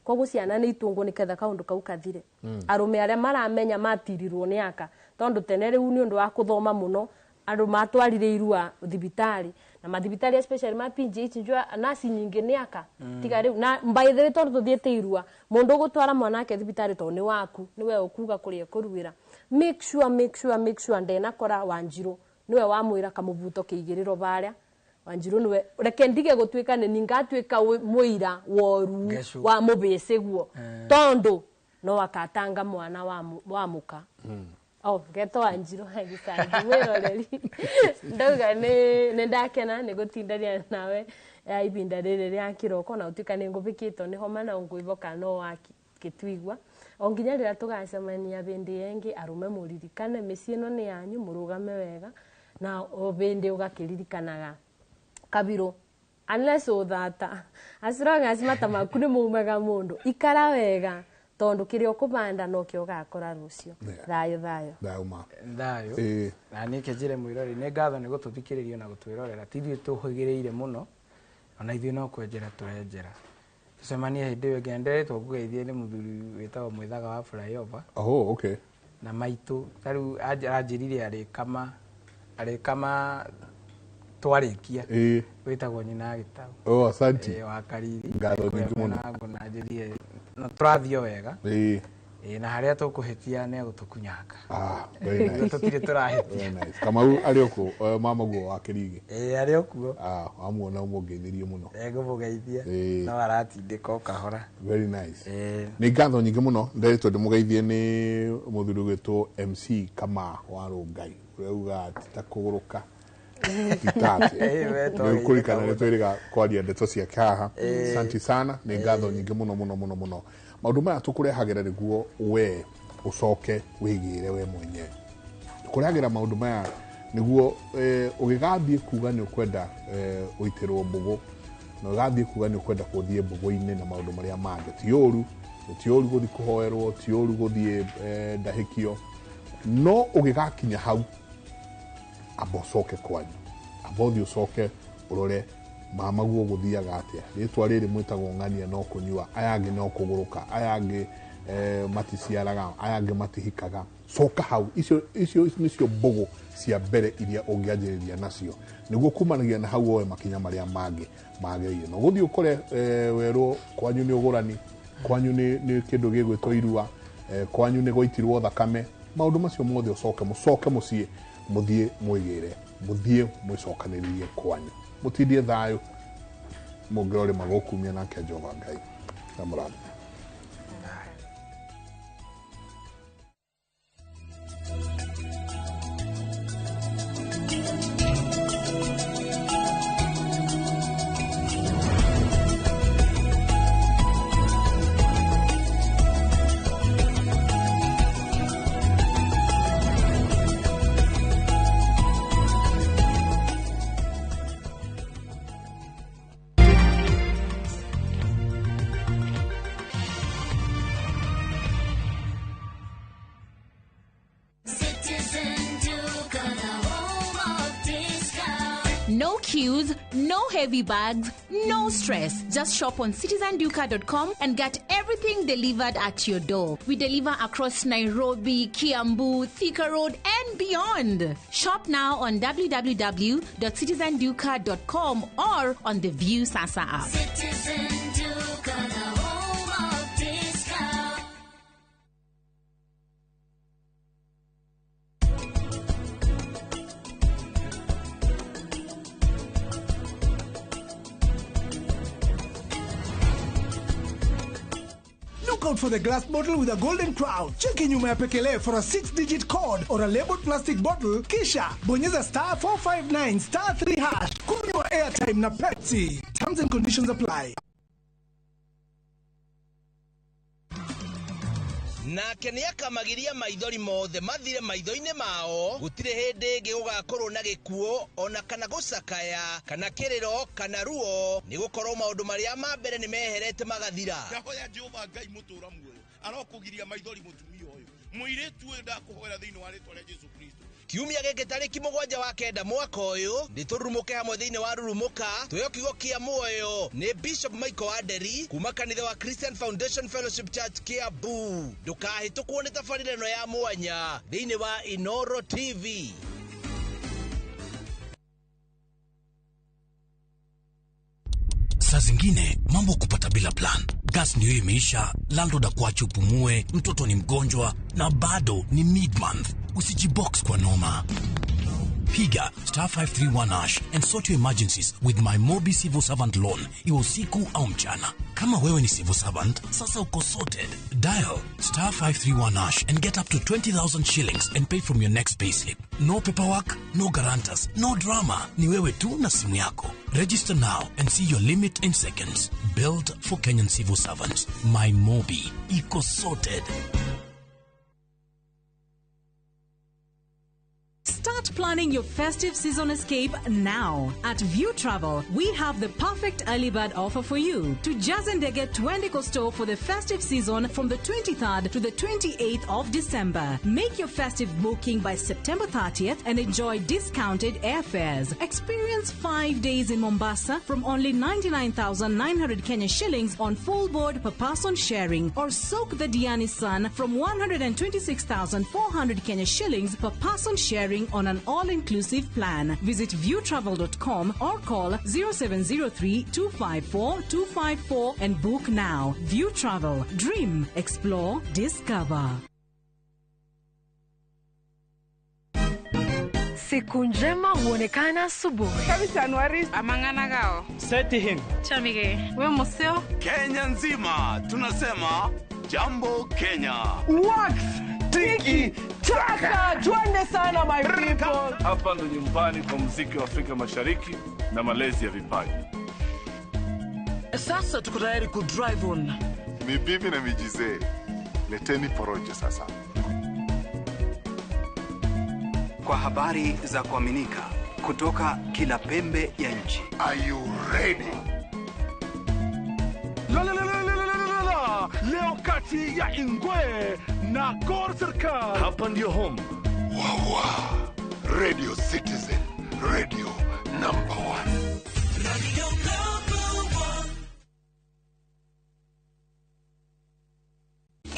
Koguo ciana ni itungwo ni ketha kaundu kau kathire. Arume aria maramenya matirirwo ni aka tondu tene riu ni undu wa kuthoma muno andu matwarire irua thibitari na mathibitari especially ma PGH njua nasi nyingi ni aka. Tiga riu na by the way tondu tuthiete irua mundu gutwara mwanake thibitari to ni waku niwe ukuga kuria kuruira. Make sure make sure make sure ndena kora Wanjiru niwe wamwira kamubuto kiigiriro baria. Wanjiru niwe reke ndige gutwika ni ningatuika muira woru wa mubese guo tondu no akatanga mwana wa muka. Oh, geto Wanjiru hagisangi mwiroreri ndauga ni ndakena ni gutindania nawe ibinda riri ria kiroko na utuika ni ngubikitwo ni homa na ngwivoka no wakituigua o nginya rira tugacemania bindi yengi arume muririkane mĩciĩ ĩno nĩ yanyu murugame wega na o bindi ugakiririkanaga kabiro unless uthata as long as mata maku ni maumaga mundu ikara wega tondu kiria ukubanda no kio ugakora rucio. Thayo thayo thayo ma thayo. Na ni kenjire mwirori ni ngatho ni gututhikiriria na gutwirorera ti ithuĩ tuhigiriire muno ona ithuĩ no kwenjera turenjera tucemanie hindi ĩyo ĩngĩ nderetwo ngugeithie ni muthuri wĩtagwo Mwithaga wa flyover. Oh, okay. Na maitu tariu aranjĩrire arĩkama twarikia witagwo nyina Gitau. Oh, asante. Wa Kariri. Ngatho nyingi muno. Na njĩrire no tũrathiĩ wega. Na haria tũkũhĩtia nĩ egũtũkunyanga. Very nice. Tũtirĩ tũrahĩtia. Very nice. Kamau arĩ okuo mama guo wa Kĩrigi. Arĩ okuo. Wamuona ũmũngeithĩrie mũno. Ngũmũgeithia. No aratindĩka o kahora. Very nice. Nĩ ngatho nyingĩ mũno nderetwo ndĩmũgeithie nĩ mũthuri ũgwĩtwo MC Kama wa Rũngai ũrĩa ugaga ti ta kũgũrũka titate nĩũkũririkana nĩ twĩrĩga kwaria ndeto ciake haha. Asante sana nĩ ngatho nyingĩ mũno mũno mũno mũno. Maũndũ maya tũkũrehagĩra nĩguo we ũcoke wĩgĩre we mwenyewe. Tũkũrehagĩra maũndũ maya nĩguo ũgĩgathiĩ kuga nĩ ũkwenda ũitĩrwo mbũgũ na ũgathiĩ kuga nĩ ũkwenda gũthiĩ mbũgũ-inĩ na maũndũ marĩa mangĩ. Ti ũru, ti ũru gũthiĩ kũhoerwo, ti ũru gũthiĩ ndahĩkio, no ũgĩgakinya hau amba ũcoke kwanyu, amba ũthiĩ ũcoke ũrore mama guo gũthiaga atĩa. Rĩtwa rĩrĩ mwĩtagwo ng'ania no kũnyua, aya angĩ no kũgũrũka, aya angĩ maticiaraga, aya angĩ matihikaga. Coka hau, icio nĩcio mbũgũ cia mbere iria ũngĩanjĩrĩria nacio nĩguo kumanagia na hau woe makinya marĩa mangĩ magĩrĩire. No gũthiĩ ũkore werwo kwanyu nĩ ũgũrani, kwanyu nĩ kĩndũ gĩgwĩtwo irua, kwanyu nĩ gwaitirwo thakame, maũndũ macio mothe ũcoke mũcoke mũciĩ mũthiĩ mwĩgĩre, mũthiĩ mwĩcokanĩrĩrie kwanyu, mũtindie thayũ mũngĩrorĩma gũkumia nake Jehova Ngai na mũrathime. queues, no heavy bags, no stress. Just shop on citizenduka.com and get everything delivered at your door. We deliver across Nairobi, Kiambu, Thika Road, and beyond. Shop now on www.citizenduka.com or on the View Sasa app. Citizen Duka, the home of discount. Look out for the glass bottle with a golden crown. Cheki nyuma ya pekele for a 6-digit code or a labeled plastic bottle, kisha bonyeza star 459 star 3 hash. Kunywa airtime na Pepsi. Terms and conditions apply. Nake nĩakamagiria maithori mothe mathire maitho-inĩ mao. Gũtirĩ hĩndĩ ĩngĩ gũgakorwo na gĩkuũ ona kana gũcakaya kana kĩrĩro kana ruo, nĩgũkorwo maũndũ marĩa ma mbere nĩmeherete magathira. Ndahoya Jehova Ngai mũtũra muoyo arokũgiria maithori mũtumia ũyũ mũirĩtu ũyũ ndakũhoera thĩinĩ wa rĩtwa rĩa Jesu Kristo. Kiumia gĩkĩ tarĩki 7 wa 9 mwaka ũyũ nĩtũrurumũke hamwe thĩinĩ wa Rurumũka twĩho kiugo kĩa muoyo nĩ Bishop Michael Wanderi kuma kanitha wa Christian Foundation Fellowship Church Kiambu. Ndũkahĩtũkwo nĩ tabarĩra ĩno ya mwanya thĩinĩ wa Inoro TV. Saa zingine mambo kupata bila plan. Gas ndio imeisha, landlord akuache upumue, mtoto ni mgonjwa na bado ni mid-month. Usijibox kwa noma. Piga star 531 hash and sort your emergencies with my Mobi Civil Servant Loan, iwe usiku au mchana. Kama wewe ni civil servant, sasa uko sorted. Dial star 531 hash and get up to 20,000 shillings and pay from your next payslip. No paperwork, no guarantors, no drama. Ni wewe tu na simu yako. Register now and see your limit in seconds. Built for Kenyan civil servants. My Mobi. Iko sorted. Start planning your festive season escape now. At View Travel, we have the perfect early bird offer for you. To Jazendege Twendiko store for the festive season from the 23rd to the 28th of December. Make your festive booking by September 30th and enjoy discounted airfares. Experience 5 days in Mombasa from only 99,900 Kenya shillings on full board per person sharing, or soak the Diani sun from 126,400 Kenya shillings per person sharing on an all-inclusive plan. Visit viewtravel.com or call 0703 254 254 and book now. View Travel. Dream, explore, discover. Siku njema huonekana asubuhi. Amanganagao. Setihin. Chamige. We museo. Kenya nzima tunasema jambo Kenya. Wax tiki taka, twende sana my people. Hapa ndo nyumbani kwa muziki wa Afrika Mashariki na malezi ya vipaji. Sasa tuko tayari ku drive on. Mibibi na mijizee, leteni porojo sasa. Kwa habari za kuaminika kutoka kila pembe ya nchi. Are you ready? La la la la la la la. Leo kati ya Ingwe na Gor Serikal. Hapa ndio home. Wawa. Radio Citizen, radio number 1. Radio number 1.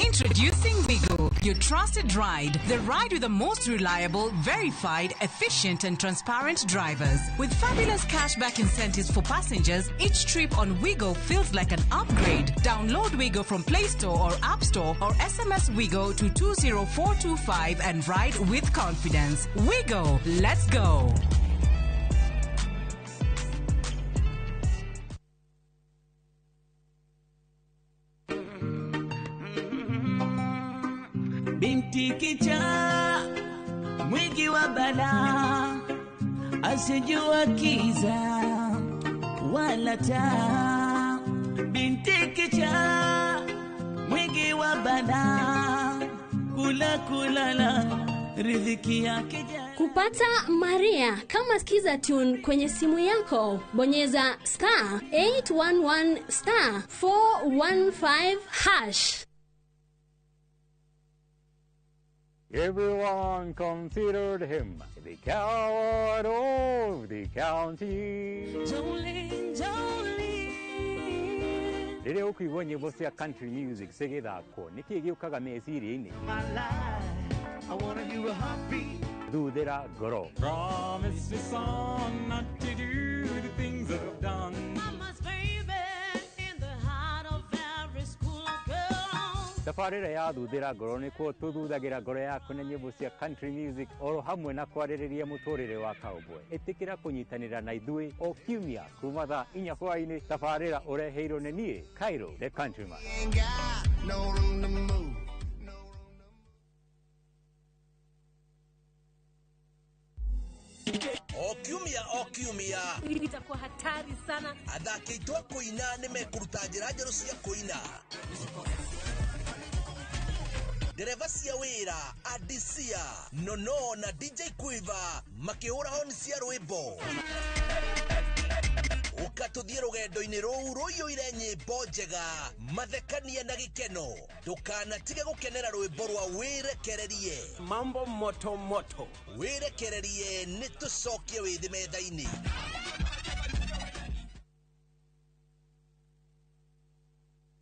Introducing Wigo, your trusted ride. The ride with the most reliable, verified, efficient and transparent drivers. With fabulous cashback incentives for passengers, each trip on Wigo feels like an upgrade. Download Wigo from Play Store or App Store or SMS Wigo to 20425 and ride with confidence. Wigo, let's go. Binti kichaa mwingi wa balaa, asijua kiza wala taa. Binti kichaa mwingi wa balaa, kula kulala riziki yake. Kupata Maria kama Skiza Tune kwenye simu yako, bonyeza star 811 star 415 hash. Everyone considered him the coward of the county. Jolene, Jolene. Rĩrĩa ũkũigua nyĩmbo cia country music cigĩthakwo nĩkĩĩ gĩũkaga meciria-inĩ? I wanna hear a heartbeat. Thuthĩra ngoro. Promise me son not to do the things I've done. Mama's baby in the heart of every school girl. Tabarĩra ya thuthĩra ngoro nĩkuo tũthuthagĩra ngoro yaku na nyĩmbo cia country music oro hamwe na kwarĩrĩria mũtũrĩre wa cowboy. Ĩtĩkĩra kũnyitanĩra na ithuĩ o kiumia kuma thaa 4 hwaĩ-inĩ. Tabarĩra ũreheirwo nĩ niĩ Cairo the Countryman. Ain't got no room to move. O kiumia o kiumia Itakuwa hatari sana. Athaki aitũ a kũina nĩ mekũruta njĩra njerũ cia kũina. Ndereba cia wĩra Adisia Nono na DJ Quiver makĩhũra honi cia rwĩmbo. Ũka tũthiĩ rũgendo-inĩ rũu rũiyũire nyĩmbo njega, mathekania na gĩkeno. Ndũkanatige gũkenera rwĩmbo rwa wĩrekererie. Mambo moto moto. Wĩrekererie nĩ tũcokie wĩthĩ metha-inĩ.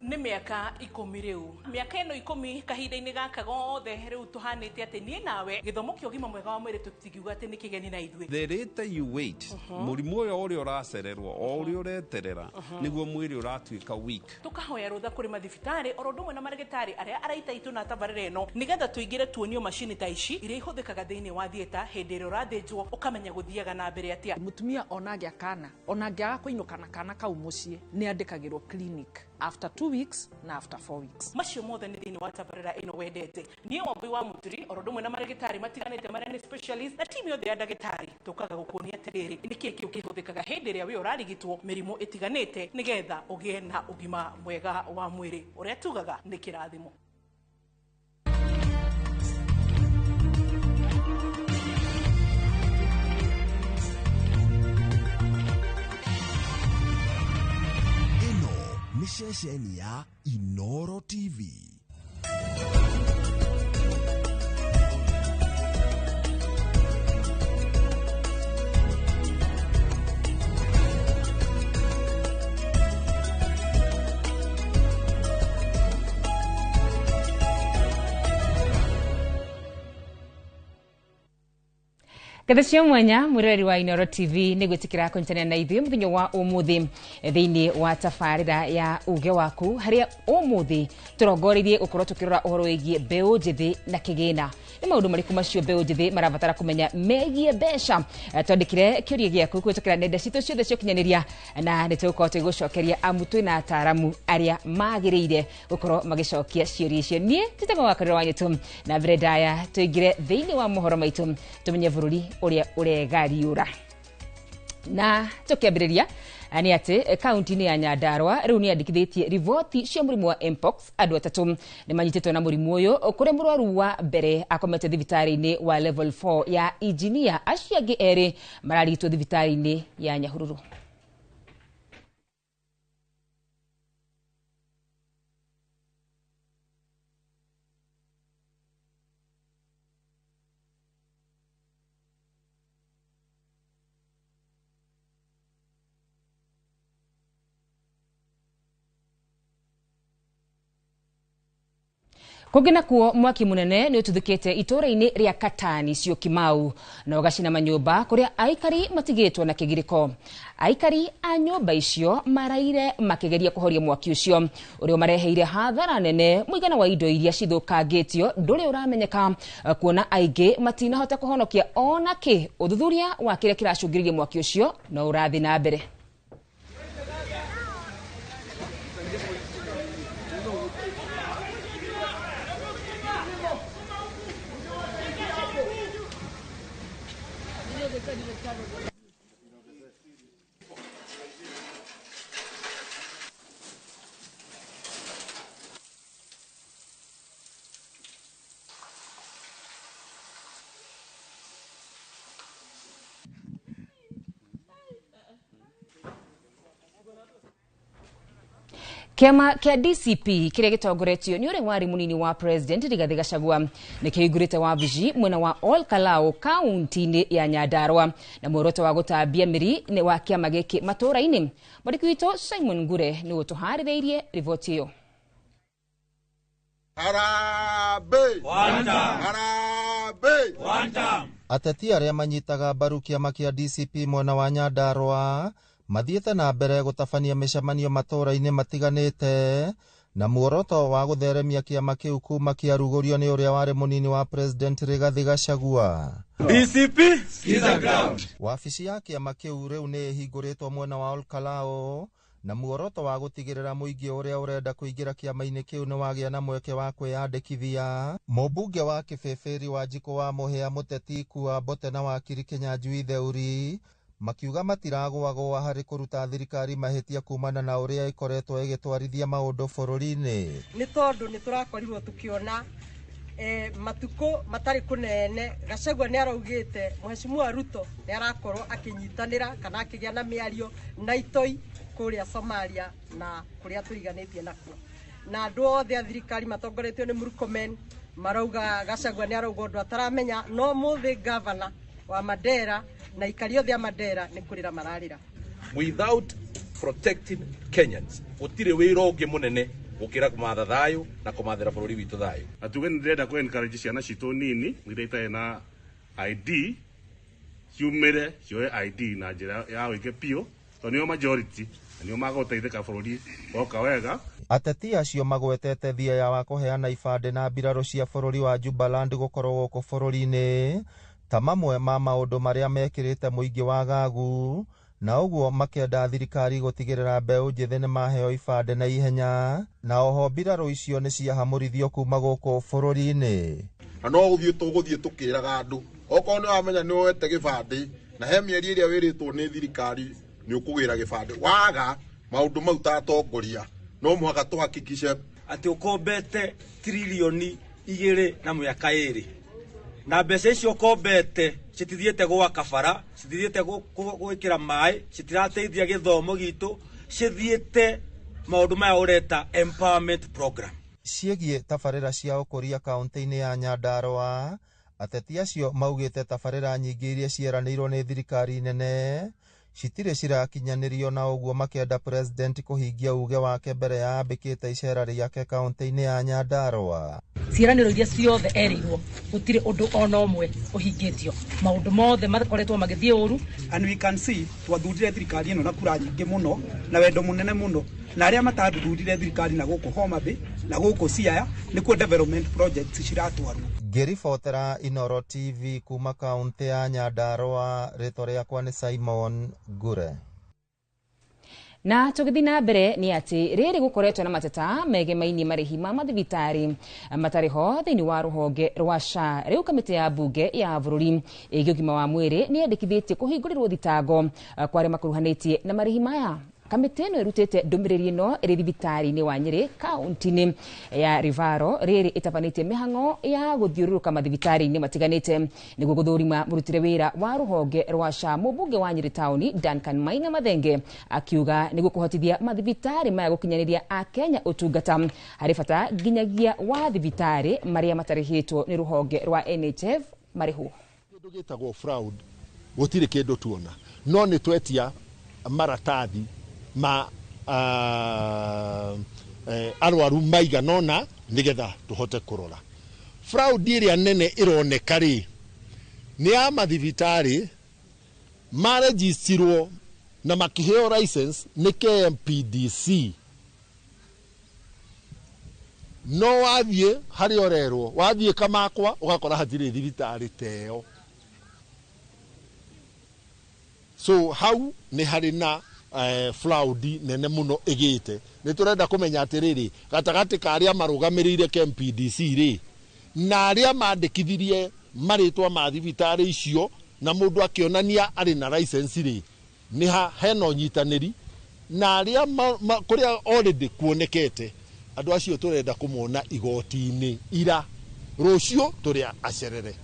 Nĩ mĩaka 10 rĩu. Mĩaka ĩno 10 kahinda-inĩ gaka gothe rĩu tũhanĩte atĩ niĩ nawe gĩthomo kĩa ũgima mwega wa mwĩrĩ tũtingiuga atĩ nĩ kĩgeni na ithuĩ. The later you wait, mũrimũ ũyũ ũrĩa ũracererwo o ũrĩa ũreterera nĩguo mwĩrĩ ũratuĩka weak. Tũkahoya rũtha kũrĩ mathibitarĩ oro ũndũ ũmwe na marĩgĩtarĩ arĩa araita itũ na tabarĩra ĩno nĩgetha tũingĩre tuonio macini ta ici iria ihũthĩkaga thĩinĩ wa theatre hĩndĩ ĩrĩa ũrathĩnjwo ũkamenya gũthiaga na mbere atĩa. Mũtumia ona angĩa kana ona angĩaga kũinũka na kana kau mũciĩ nĩ andĩkagĩrwo clinic after 2 weeks na after 4 weeks. Macio mothe nĩ thĩinĩ wa tabarĩra ĩno wendete. Niĩ Wambui wa Mũturi oro ũndũ ũmwe na marĩgĩtarĩ matiganĩte marĩa nĩ specialist na timu yothe ya ndagĩtarĩ tũkaga gũkuonia atĩrĩrĩ nĩkĩĩ kĩu kĩhũthĩkaga hĩndĩ ĩrĩa wĩ ũrarigitwo mĩrimũ ĩtiganĩte nĩgetha ũgĩe na ũgima mwega wa mwĩrĩ ũrĩa tugaga nĩ kĩrathimo. Nĩ ceceni ya Inoro TV. Ngatho cia mwanya mwiroreri wa Inoro TV nĩ gwĩtĩkĩra kũnyitanĩra na ithuĩ mũthenya wa ũmũthĩ thĩinĩ wa tabarĩra ya uge waku harĩa ũmũthĩ tũrongoreirie gũkorwo tũkĩrora ũhoro wĩgiĩ mbeũ njĩthĩ na kĩgĩna. Nĩ maũndũ marĩkũ macio mbeũ njĩthĩ marabatara kũmenya megiĩ mbeca? Twandĩkĩre kĩũria gĩaku kũhĩtũkĩra nenda citũ ciothe cia ũkinyanĩria na nĩ tũgũkorwo tũgĩgũcokeria amu twĩna ataaramu arĩa magĩrĩire gũkorwo magĩcokia ciũria icio. Niĩ njĩtagwo Wakarĩra wa Nyĩtũ na mbere ndaya tũingĩre thĩinĩ wa mohoro maitũ tũmenye bũrũri ũrĩa ũregariũra. Na tũkĩambĩrĩria nĩ atĩ kaunti-inĩ ya Nyandarua rĩu nĩ yandĩkithĩtie riboti cia mũrimũ wa mpox. Andũ 3 nĩ manyitĩtwo na mũrimũ ũyũ kũrĩa mũrwaru wa mbere akomete thibitarĩ-inĩ wa level 4 ya Engineer, acio angĩ 2 mararigitwo thibitarĩ-inĩ ya Nyahururu. Kũngĩ nakuo mwaki mũnene nĩ ũtuthũkĩte itũũra-inĩ rĩa Katani Syokimau na ũgacina manyũmba kũrĩa aikari matigĩtwo na kĩgirĩko. Aikari a nyũmba icio maraire makĩgeria kũhoria mwaki ũcio ũrĩa ũmareheire hathara nene. Mũigana wa indo iria cithũkangĩtio ndũrĩ ũramenyeka kuona aingĩ matinahota kũhonokia ona kĩ. Ũthuthuria wa kĩrĩa kĩracũngĩrĩria mwaki ũcio no ũrathiĩ na mbere. Kĩama kĩa DCP kĩrĩa gĩtongoretio nĩ ũrĩa warĩ mũnini wa president Rigathĩ Gachagua nĩ kĩhingũrĩte wabici mwena wa Ol Kalou kaunti-inĩ ya Nyandarua na muoroto wa gũtambia mĩri nĩ wa kĩama gĩkĩ matũũra-inĩ. Mwandĩki witũ Simon Ngure nĩ ũtũharĩrĩirie riboti ĩyo. Harambee! One time. Harambee! One time. Ateti arĩa manyitaga mbaru kĩama kĩa DCP mwena wa Nyandarua mathiĩte na mbere gũtabania mĩcemanio matũũra-inĩ matiganĩte na muoroto wa gũtheremia kĩama kĩu kuma kĩarugũrio nĩ ũrĩa warĩ mũnini wa president Rigathĩ Gachagua. DCP, Skiza ground. Wabici ya kĩama kĩu rĩu nĩ ĩhingũrĩtwo mwena wa Olkalou na muoroto wa gũtigĩrĩra mũingĩ ũrĩa ũrenda kũingĩra kĩama-inĩ kĩu nĩ wagĩa na mweke wa kwĩyandĩkithia. Mũmbunge wa Kĩbĩbĩri Wanjikũ wa Mũhĩa, Mũteti Ikua Mbote na wakiri Kĩnyanjui Theuri makiuga matiragũagũa harĩ kũruta thirikari mahĩtia kumana na ũrĩa ĩkoretwo ĩgĩtwarithia maũndũ bũrũri-inĩ. Nĩ tondũ nĩ tũrakorirwo tũkĩona matukũ matarĩ kũnene Gachagua nĩ araugĩte Mheshimiwa Ruto nĩ arakorwo akĩnyitanĩra kana akĩgĩa na mĩario na itoi kũrĩa Somalia na kũrĩa tũriganĩtie nakuo, na andũ othe a thirikari matongoretio nĩ Murkomen marauga Gachagua nĩ arauga ũndũ ataramenya, no mũthĩ gavana wa Mandera na ikari othe a Mandera nĩ kũrĩra mararĩra. Without protecting Kenyans, gũtirĩ wĩra ũngĩ mũnene gũkĩra kũmatha thayũ na kũmathĩra bũrũri witũ thayũ. Na tuge nĩ ndĩrenda kũ encourage ciana citũ nini iria itarĩ na ID ciumĩre cioe ID na njĩra ya ũingĩ biũ, tondũ nĩo majority na nĩo magũteithĩka bũrũri woka wega. Ateti acio magwetete thieya wa kũheana ibandĩ na mbirarũ cia bũrũri wa Jubaland gũkorwo gũkũ bũrũri-inĩ ta mamwe ma maũndũ marĩa mekĩrĩte mũingĩ wa gagu, na ũguo makenda thirikari gũtigĩrĩra mbeũ njĩthĩ nĩ maheo ibandĩ na ihenya, na oho mbirarũ icio nĩ ciahamũrithio kuma gũkũ bũrũri-inĩ. Na no gũthiĩ tũgũthiĩ tũkĩraga andũ okorwo nĩ wamenya nĩ woete gĩbandĩ na he mĩeri ĩrĩa wĩrĩtwo nĩ thirikari nĩ ũkũgĩra gĩbandĩ, waga maũndũ mau ta atongoria no mũhaka tũhakikice atĩ ũkombete trilioni 2 na mĩaka 2 na mbeca icio ũkombete citithiĩte gwaka bara, citithiĩte gwĩkĩra maĩ, citirateithia gĩthomo gitũ, cithiĩte maũndũ maya ũreta empowerment program. Ciĩgiĩ tabarĩra cia ũkũria kaunti-inĩ ya Nyandarua, ateti acio maugĩte tabarĩra nyingĩ iria cieranĩirwo nĩ thirikari nene citirĩ cirakinyanĩrio, na ũguo makenda president kũhingia uge wake mbere ya ambĩkĩte icera rĩake kaunti-inĩ ya Nyandarua. Ciĩranĩro iria ciothe erĩirwo gũtirĩ ũndũ ona ũmwe ũhingĩtio, maũndũ mothe makoretwo magĩthiĩ ũru. And we can see twathurire thirikari ĩno na kura nyingĩ mũno na wendo mũnene mũno, na arĩa matathurire thirikari na gũkũ Homa Bay na gũkũ Siaya nĩkuo development projects ciratwarwo. Ngĩribotera Inooro TV kuma kaunti ya Nyandarua, rĩtwa rĩakwa nĩ Simon Ngure. Na tũgĩthiĩ na mbere nĩ atĩ rĩrĩ gũkoretwo na mateta megemainie marĩhi ma mathibitarĩ matarĩ ho thĩinĩ wa rũhonge rwa SHA. Rĩu kamĩtĩ ya mbunge ya bũrũri ĩgiĩ ũgima wa mwĩrĩ nĩ yandĩkithĩtie kũhingũrĩrwo thitango kwa arĩa makuruhanĩtie na marĩhi maya. Kamĩtĩ ĩno ĩrutĩte ndũmĩrĩri ĩno ĩrĩ thibitarĩ-inĩ wa Nyĩrĩ kaunti-inĩ ya Rivaro, rĩrĩ ĩtabanĩtie mĩhang'o ya gũthiũrũrũka mathibitarĩ-inĩ matiganĩte nĩguo gũthũrima mũrutĩre wĩra wa rũhonge rwa SHA. Mũmbunge wa Nyĩrĩ taũni Duncan Maina Mathenge akiuga nĩguo kũhotithia mathibitarĩ maya gũkinyanĩria akenya ũtungata harĩ bata nginyagia wa thibitarĩ marĩa matarĩhĩtwo nĩ rũhonge rwa NHIF marĩhwo. Kĩndũ gĩtagwo fraud gũtirĩ kĩndũ tuona, no nĩ twetia maratathi ma arwaru maigana ũna nĩgetha tũhote kũrora. Fraud ĩrĩa nene ĩroneka rĩ nĩ ya mathibitarĩ marejistirwo na makĩheo license nĩ KMPDC, no wathiĩ harĩa ũrerwo, wathiĩ Kamakwa ũgakora hatirĩ thibitarĩ ta ĩyo. So hau nĩ harĩ na fraud nene mũno ĩgĩte. Nĩ tũrenda kũmenya atĩrĩrĩ, gatagatĩ ka arĩa marũgamĩrĩire KMPDC rĩ na arĩa mandĩkithirie marĩtwa ma thibitarĩ icio na mũndũ akĩonania arĩ na license rĩ, nĩ ha hena ũnyitanĩri na arĩa kũrĩa already kuonekete andũ acio tũrenda kũmona igoti-inĩ ira rũciũ tũrĩa acerere.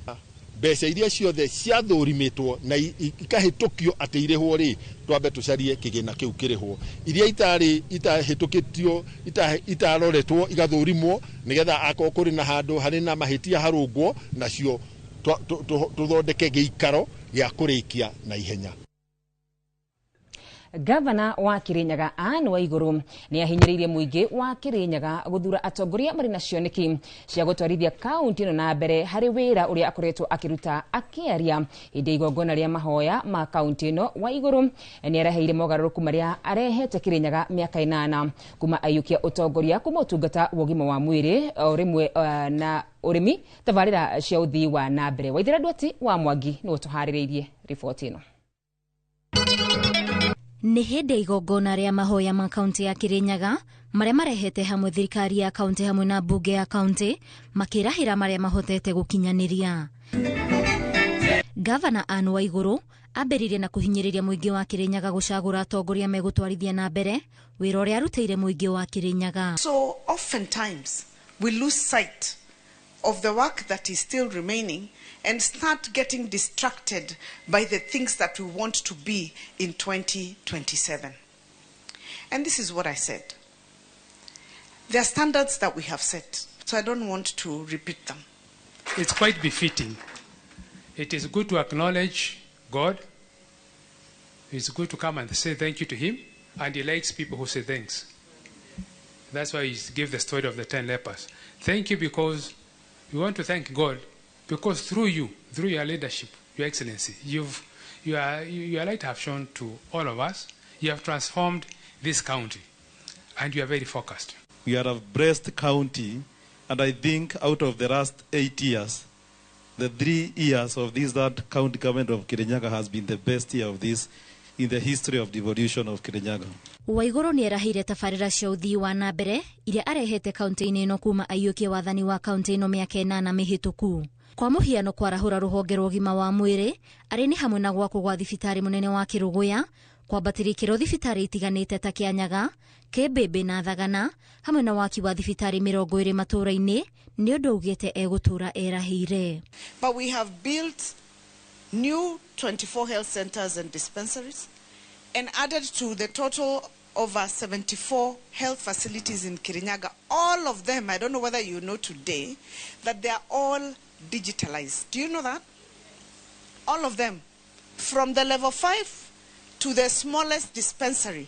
Mbeca iria ciothe ciathũrimĩtwo na ikahĩtũkio atĩ irĩhwo rĩ, twambe tũcarie kĩgĩna kĩu kĩrĩhwo. Iria itarĩ itahĩtũkĩtio, itaroretwo igathũrimwo, nĩgetha akorwo kũrĩ na handũ harĩ na mahĩtia harũngwo, nacio tũthondeke gĩikaro gĩa kũrĩkia na ihenya. Gavana wa Kirinyaga Anne Waiguru nĩ ahinyĩrĩirie mũingĩ wa Kirinyaga gũthura atongoria marĩ na cioneki cia gũtwarithia kaunti ĩno na mbere harĩ wĩra ũrĩa akoretwo akĩruta. Akĩaria hĩndĩ ya igongona rĩa mahoya ma kaunti ĩno, Waiguru nĩ areheire mogarũrũku marĩa arehete Kirinyaga mĩaka 8 kuma aiyũkia ũtongoria, kuma ũtungata wa ũgima wa mwĩrĩ o rĩmwe na ũrĩmi, tabarĩra cia ũthii wa na mbere. Waithera Ndwati wa Mwangi nĩwe ũtũharĩrĩirie riboti ĩno. Nĩ hĩndĩ ya igongona rĩa mahoya ma kaunti ya Kirinyaga marĩa marehete hamwe thirikari ya kaunti hamwe na mbunge ya kaunti makĩrahĩra marĩa mahotete gũkinyanĩria. Gavana Anne Waiguru ambĩrĩirie na kũhinyĩrĩria mũingĩ wa Kirinyaga gũcagũra atongoria megũtwarithia na mbere wĩra ũrĩa arutĩire mũingĩ wa Kirinyaga. So oftentimes we lose sight of the work that is still remaining and start getting distracted by the things that we want to be in 2027. And this is what I said. There are standards that we have set, so I don't want to repeat them. It's quite befitting. It is good to acknowledge God. It's good to come and say thank you to him, and he likes people who say thanks. That's why he gave the story of the 10 lepers. Thank you because we want to thank God, because through you, through your leadership, Your Excellency, your light have shone to all of us. You have transformed this county, and you are very focused. We are a blessed county, and I think out of the last 8 years, the 3 years of this that county government of Kirinyaga has been the best year of this in the history of devolution of Kirinyaga. Waiguru nĩ erahĩire tabarĩra cia ũthii wa na mbere iria arehete kaunti-inĩ ĩno kuma aiyũkie wathani wa kaunti ĩno mĩaka 8 mĩhĩtũku. Kwa mũhiano, kwarahũra rũhonge rwa ũgima wa mwĩrĩ arĩ nĩ hamwe na gwakwo gwa thibitarĩ mũnene wa Kĩrũgũya, kwambatĩria ikĩro thibitarĩ itiganĩte ta Kĩanyaga, Kĩmbĩmbĩ na Thagana, hamwe na waki wa thibitarĩ 20 matũũra-inĩ, nĩ ũndũ augĩte egũtũũra erahĩire. But we have built new 24 health centers and dispensaries and added to the total over 74 health facilities in Kirinyaga. All of them, I don't know whether you know today, that they are all digitalized. Do you know that? All of them, from the level 5 to the smallest dispensary.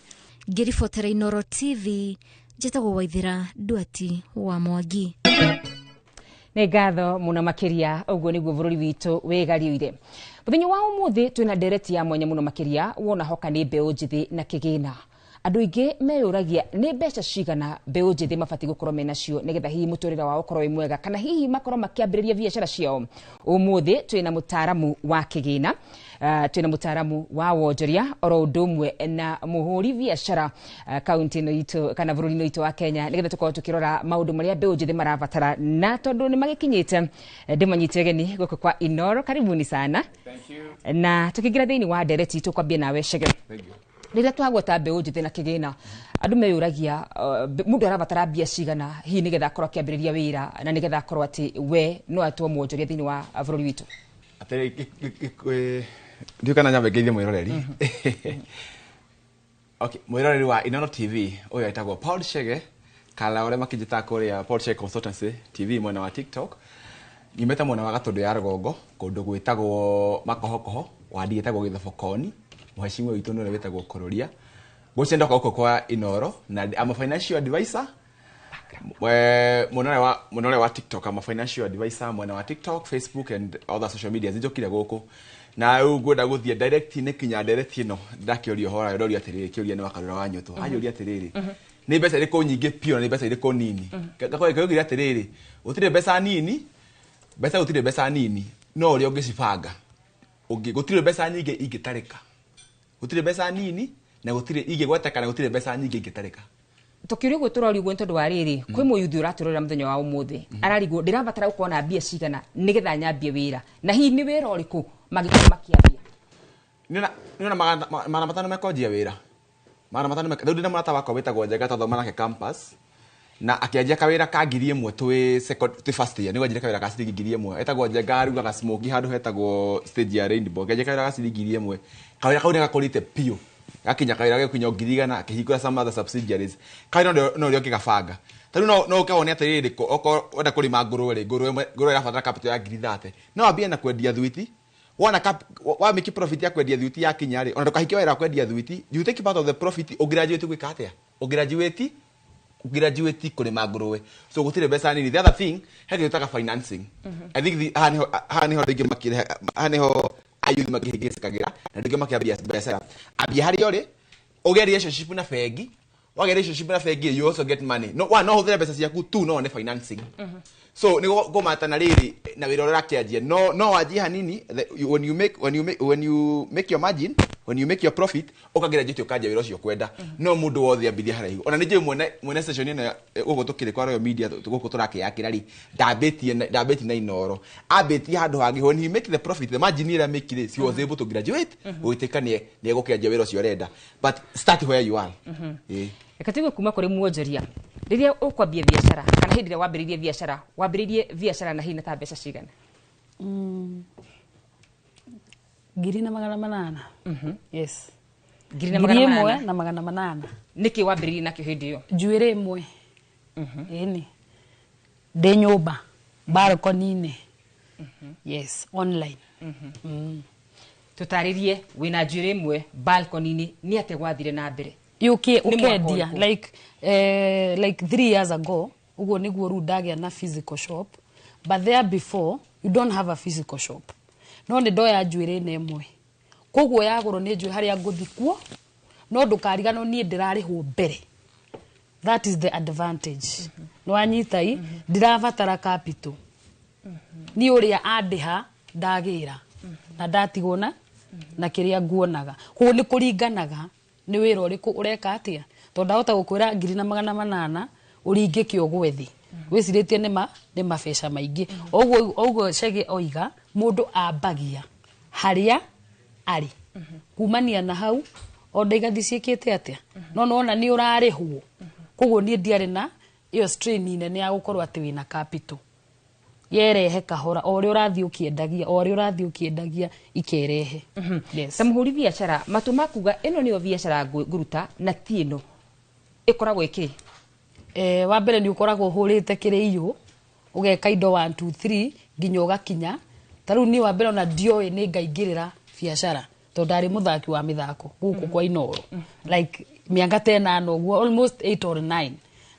Ngĩribotera Inooro TV, njĩtagwo Waithera Ndwati wa Mwangi. Nĩ ngatho mũno makĩria. Ũguo nĩguo bũrũri witũ wĩgariũire. Mũthenya wa ũmũthĩ twĩna ndereti ya mwanya mũno makĩria, wona hoka nĩ mbeũ njĩthĩ na kĩgĩna. Andũ aingĩ meyũragia nĩ mbeca cigana mbeũ njĩthĩ mabatiĩ gũkorwo menacio nĩgetha hihi mũtũrĩre wao ũkorwo wĩ mwega, kana hihi makorwo makĩambĩrĩria biacara ciao. Ũmũthĩ twĩna mũtaaramu wa kĩgĩna, twĩna mũtaaramu wa wonjoria, oro ũndũ ũmwe na mũhũri biacara kaunti ĩno itũ kana bũrũri-inĩ witũ wa Kenya, nĩgetha tũkorwo tũkĩrora maũndũ marĩa mbeũ njĩthĩ marabatara. Na tondũ nĩ magĩkinyĩte, ndĩmanyite ũgeni gũkũ kwa Inooro. Karibuni sana. Thank you. Na tũkĩingĩra thĩinĩ wa ndereti itũ, kwambia nawe Chege. Thank you. Rĩrĩa twagweta mbeũ njĩthĩ na kĩgĩna, andũ meyũragia mũndũ arabatara mbia cigana hihi nĩgetha akorwo akĩambĩrĩria wĩra, na nĩgetha akorwo atĩ we no atwo mwonjoria thĩinĩ wa bũrũri witũ. Atĩrĩ, ndiũ kana nyambe ngeithie mwĩroreri. Okay, mwĩroreri wa Inooro TV ũyũ etagwo Paul Chege, kana ũrĩa makĩnjĩtaga kũrĩa Paul Chege Consultancy TV mwena wa TikTok. Nyumĩte mwena wa Gatũndũ ya Rũgongo, kũndũ gwĩtagwo Makohokoho, wadi ĩtagwo Gĩthobokoni. Mheshimiwa witũ nĩwe wĩtagwo Kũrũria. Ngũcia ndoka gũkũ kwa Inooro na I'm a financial advisor. Mwena wa TikTok, I'm a financial advisor mwena wa TikTok, Facebook and other social media. Njokire gũkũ na rĩu ngwenda gũthiĩ direct nĩ kinya direct ĩno ndakĩũria ũhoro ndoria atĩrĩrĩ, kĩũria nĩ wakarũra wa nyũtũ. Anjũria atĩrĩrĩ, nĩ mbeca irĩkũ nyingĩ piũ na nĩ mbeca irĩkũ nini? Ngakĩũria atĩrĩrĩ, gũtirĩ mbeca nini, mbeca gũtirĩ mbeca nini, no ũrĩa ũngĩcibanga. Gũtirĩ mbeca nyingĩ ingĩtarĩka. Gũtirĩ mbeca nini na gũtirĩ ingĩgweteka, na gũtirĩ mbeca nyingĩ ingĩtarĩka. Tũkĩũria ũguo tũroria ũguo nĩ tondũ wa rĩrĩ, kwĩ mũyuthi ũratũrorera mũthenya wa ũmũthĩ ararigwo ndĩrabatara gũkorwo na mbia cigana nĩgetha nyambie wĩra, na hihi nĩ wĩra ũrĩkũ mangĩkorwo makĩambia? Nĩona 500 mekwanjia wĩra. 500 rĩu ndĩna mũrata wakwa wĩtagwo Njenga twathoma nake campus, Na akĩanjia kawĩra ka 1,000 twĩ second twĩ first year nĩguo anjirie kawĩra ka ciringi 1,000 etagwo Njenga arugaga smoky handũ hetagwo stage ya Rainbow akĩanjia kawĩra ka ciringi 1,000 kawĩra kau nĩgakũrĩte biũ gakinya kawĩra gĩkinya 100,000 akĩhingũra some other subsidiaries kawĩra no ũrĩa ũngĩgabanga ta rĩu no ũke wone atĩrĩrĩ okorwo wenda kũrĩma ngũrwe rĩ ngũrwe ĩrabatara capital ya 30,000 no wambie na kwendia thwiti wona wa make profit ya kwendia thwiti yakinya rĩ ona ndũkahinge wĩra wa kwendia thwiti you take part of the profit ũgraduate gwĩka atĩa ũgraduate kũrĩma ngũrwe so gũtirĩ mbeca nini. The other thing he kĩndũ gĩtaga financing. I think haha niho andũ aingĩ makĩrehe haha niho ayuthi makĩhĩngĩcĩkagĩra na andũ aingĩ makĩambia biacara ambia harĩa ũrĩ ũgĩe relationship na bengi wagĩa relationship na bengi you also get money no one no ũhũthĩre mbeca ciaku tu no one financing. So nĩ ngũmata na rĩrĩ na wĩra ũrĩa ũrakĩanjia no wanjie hanini when you make your margin when you make your profit ũkagraduate ũkanjia wĩra ũcio ũkwenda no mũndũ wothe ambithia haraihu ona nĩ njũĩ mwene station ĩno gũkũ tũkĩrĩ kwa Royal Media gũkũ tũrakĩyakĩra rĩ ndambĩtie na Inooro ambĩtie handũ hangĩ when he make the profit the margin ĩrĩa make rĩ she was able to graduate gũgĩtuĩka nĩ egũkĩanjia wĩra ũcio ũrenda but start where you are. Ĩĩ. Reke tũigue kuma kũrĩ mwonjoria rĩrĩa ũkwambia biacara kana hĩndĩ ĩrĩa wambĩrĩirie biacara wambĩrĩirie biacara na hihi na ta mbeca cigana? 1,800. Yes. Ngiri na magana Ngiri ĩmwe manana. na magana manana. Nĩkĩ wambĩrĩirie nakĩo hĩndĩ ĩyo? Njuĩrĩ ĩmwe. Ĩni. Ndĩ nyũmba balcony-inĩ. Yes, online. Tũtarĩrie wĩna njuĩrĩ ĩmwe balcony-inĩ nĩ atĩa gwathire na mbere? Yuki Nĩ mwaka ukendia ũrĩkũ? like 3 years ago uguo niguo rĩu ndagĩa na physical shop but there before you don't have a physical shop no nĩ ndoya njuĩrĩ ĩno ĩmwe koguo yagũrwo nĩ njũĩ harĩa ngũthi kuo no ndũkariganwo niĩ ndĩrarĩhwo mbere that is the advantage. Nĩ wanyita i ndirabatara capital niĩ ũrĩa andĩha ndagĩra na ndatigwo na kĩrĩa nguonaga koguo nĩ kũringanaga nĩ wĩra ũrĩkũ ũreka atĩa tondũ ndahota gũkwĩra 1,800 ũringĩke ũgwe thĩ wĩcirĩtie nĩ mabeca maingĩ ũguo Chege oiga mũndũ ambagia harĩa arĩ kumania na hau o ndaigathi ciĩkĩte atĩa no nona nĩ ũrarĩhwo koguo niĩ ndiarĩ na ĩyo strain nene ya gũkorwo atĩ wĩna capital yerehe kahora o ũrĩa ũrathiĩ ũkĩendagia o ũrĩa ũrathiĩ ũkĩendagia ikerehe. Yes. Ta mũhũri biacara matũ makuga ĩno nĩyo biacara ngũruta na ti ĩno ĩkoragwo ĩkĩ wa mbere nĩ ũkoragwo ũhũrĩte kĩrĩiyũ ũgeka indo 1 2 3 nginya ũgakinya ta rĩu niĩ wa mbere ona ndioĩ nĩ ngaingĩrĩra biacara tondũ ndarĩ mũthaki wa mĩthako gũkũ kwa Inooro like mĩaka ta ĩnana ũguo almost 8 or 9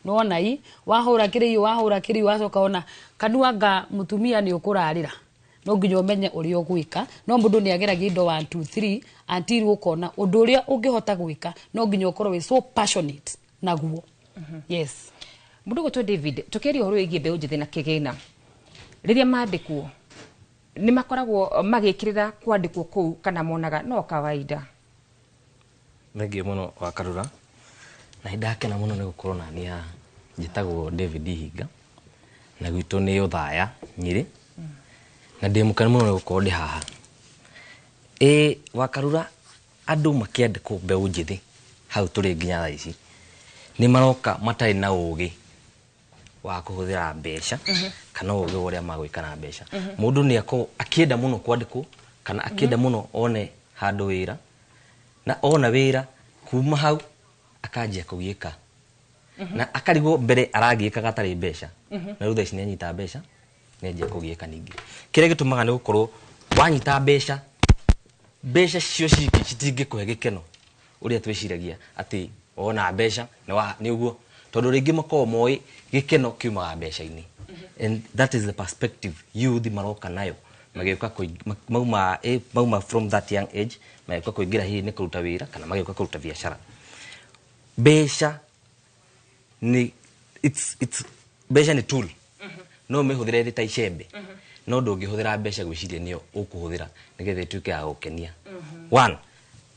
nĩwona i wahũra kĩrĩiyũ wacoka ona kanua nga mũtumia nĩ ũkũrarĩra no nginya ũmenye ũrĩa ũgwĩka no mũndũ nĩ ageragia indo 1 2 3 until ũkona ũndũ ũrĩa ũngĩhota gwĩka no nginya ũkorwo wĩ so passionate naguo. Yes. Mũndũ ũgwĩtwo David tũkĩaria ũhoro wĩgiĩ mbeũ njĩthĩ na kĩgĩna rĩrĩa mandĩkwo nĩ makoragwo magĩkĩrĩra kwandĩkwo kũu kana monaga no kawaida? Thengiũ mũno wa Karura na nĩ ndakena mũno nĩ gũkorwo nani haha njĩtagwo David Ihinga na gwitũ nĩ Othaya Nyĩrĩ na ndĩ mũkenu mũno nĩ gũkorwo ndĩ haha. Wa Karura andũ makĩandĩkwo mbeũ njĩthĩ hau tũrĩ nginya thaa ici nĩ maroka matarĩ na ũgĩ wa kũhũthĩra mbeca kana ũgĩ wa ũrĩa magwĩka na mbeca. Mũndũ nĩ akorwo akĩenda mũno kwandĩkwo kana akĩenda mũno one handũ wĩra na ona wĩra kuma hau akanjia kũgiĩka na akarigwo mbere aragiĩkaga atarĩ mbeca na rĩu thaa ici nĩanyita mbeca nĩanjia kũgiĩka ningĩ. Kĩrĩa gĩtũmaga nĩ gũkorwo wanyita mbeca mbeca cio ciki citingĩkũhe gĩkeno ũrĩa twĩciragia atĩ wona mbeca nĩ ũguo tondũ rĩngĩ makoragwo moĩ gĩkeno kiumaga mbeca-inĩ and that is the perspective youth maroka nayo magĩũka mauma from that young age magĩũka kũingĩra hihi nĩ kũruta wĩra kana magĩũka kũruta biacara. Mbeca nĩ it's mbeca nĩ tool no ũmĩhũthĩre ĩrĩ ta icembe no ndũngĩhũthĩra mbeca gwĩciria nĩyo ũkũhũthĩra nĩgetha ĩtuĩke ya gũkenia. One,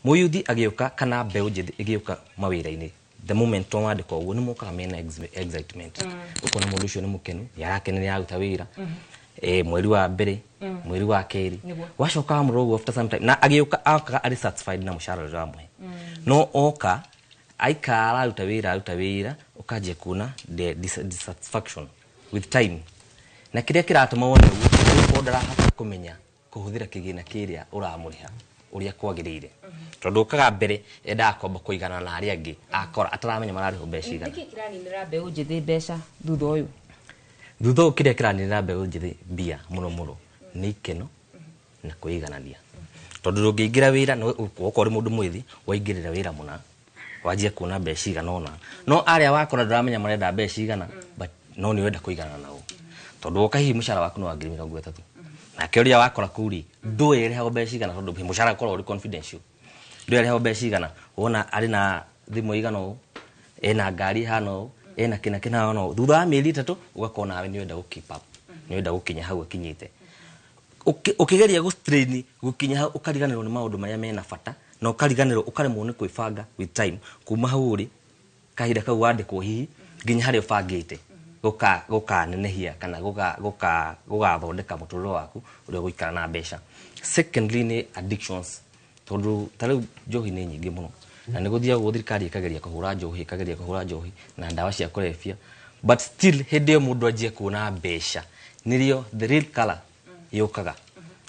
mũyuthi agĩũka kana mbeũ njĩthĩ ĩgĩũka mawĩra-inĩ the moment twamandĩka ũguo nĩ mokaga mena excitement ũkona mũndũ ũcio nĩ mũkenu nĩ arakena nĩ araruta wĩra mweri wa mbere mweri wa kerĩ wacoka wamũrora ũguo after some time na agĩũka akaga arĩ satisfied na mũcara ũrĩa wamũhe no oka aikara aruta wĩra Ũkanjia kuona the dissatisfaction with time, na kĩrĩa kĩratũma wone ũguo nĩ gũkorwo ndarahota kũmenya kũhũthĩra kĩgĩna kĩrĩa ũramũrĩha ũrĩa kwagĩrĩire, tondũ ũkaga mbere endaga kwamba kũigana na arĩa angĩ, akora ataramenya mararĩhwo mbeca igana. Nĩkĩ kĩraninĩra mbeũ njĩthĩ mbeca thutha ũyũ? Thutha ũyũ, kĩrĩa kĩraninĩra mbeũ njĩthĩ mbia mũno mũno nĩ ikeno na kwĩiganania, tondũ ndũngĩingĩra wĩra okorwo ũrĩ mũndũ mwĩthĩ, waingĩrĩra wĩra mũna, wanjia kuona mbeca igana ũna, no arĩa wakora ndũramenya marenda mbeca igana, but no nĩ ũrenda kũigana nao, tondũ woka hihi mũcara waku nĩ wa 30,000, nake ũrĩa wakora kũu rĩ, ndũĩ ĩrĩhagwo mbeca igana, tondũ mũcara ũkoragwo ũrĩ confidential, ndũĩ arĩhagwo mbeca igana. Wona arĩ na thimũ igana ũũ, ena ngari ĩhana ũũ, ena kĩna kĩna hana ũũ, thutha wa mĩeri 3 ũgakorwo nawe nĩ ũrenda gũ keep up, nĩ ũrenda gũkinya hau akinyĩte. Ũkĩgeria gũ strain gũkinya hau, ũkariganĩrwo nĩ maũndũ marĩa mena bata, na ũkariganĩrwo, ũkaremwo nĩ kwĩbanga with time, kuma hau ũrĩ kahinda kau wandĩkwo hihi nginya harĩa ũbangĩte gũkanenehia kana gũgathondeka mũtũrĩre waku ũrĩa ũgũikara na mbeca. Secondly nĩ addictions, tondũ ta rĩu njohi nĩ nyingĩ mũno, na nĩ gũthiaga ũguo thirikari ĩkageria kũhũra njohi, ĩkageria kũhũra njohi na ndawa cia kũrebia, but still hĩndĩ ĩyo mũndũ anjia kuona mbeca nĩrĩo the real color yũkaga,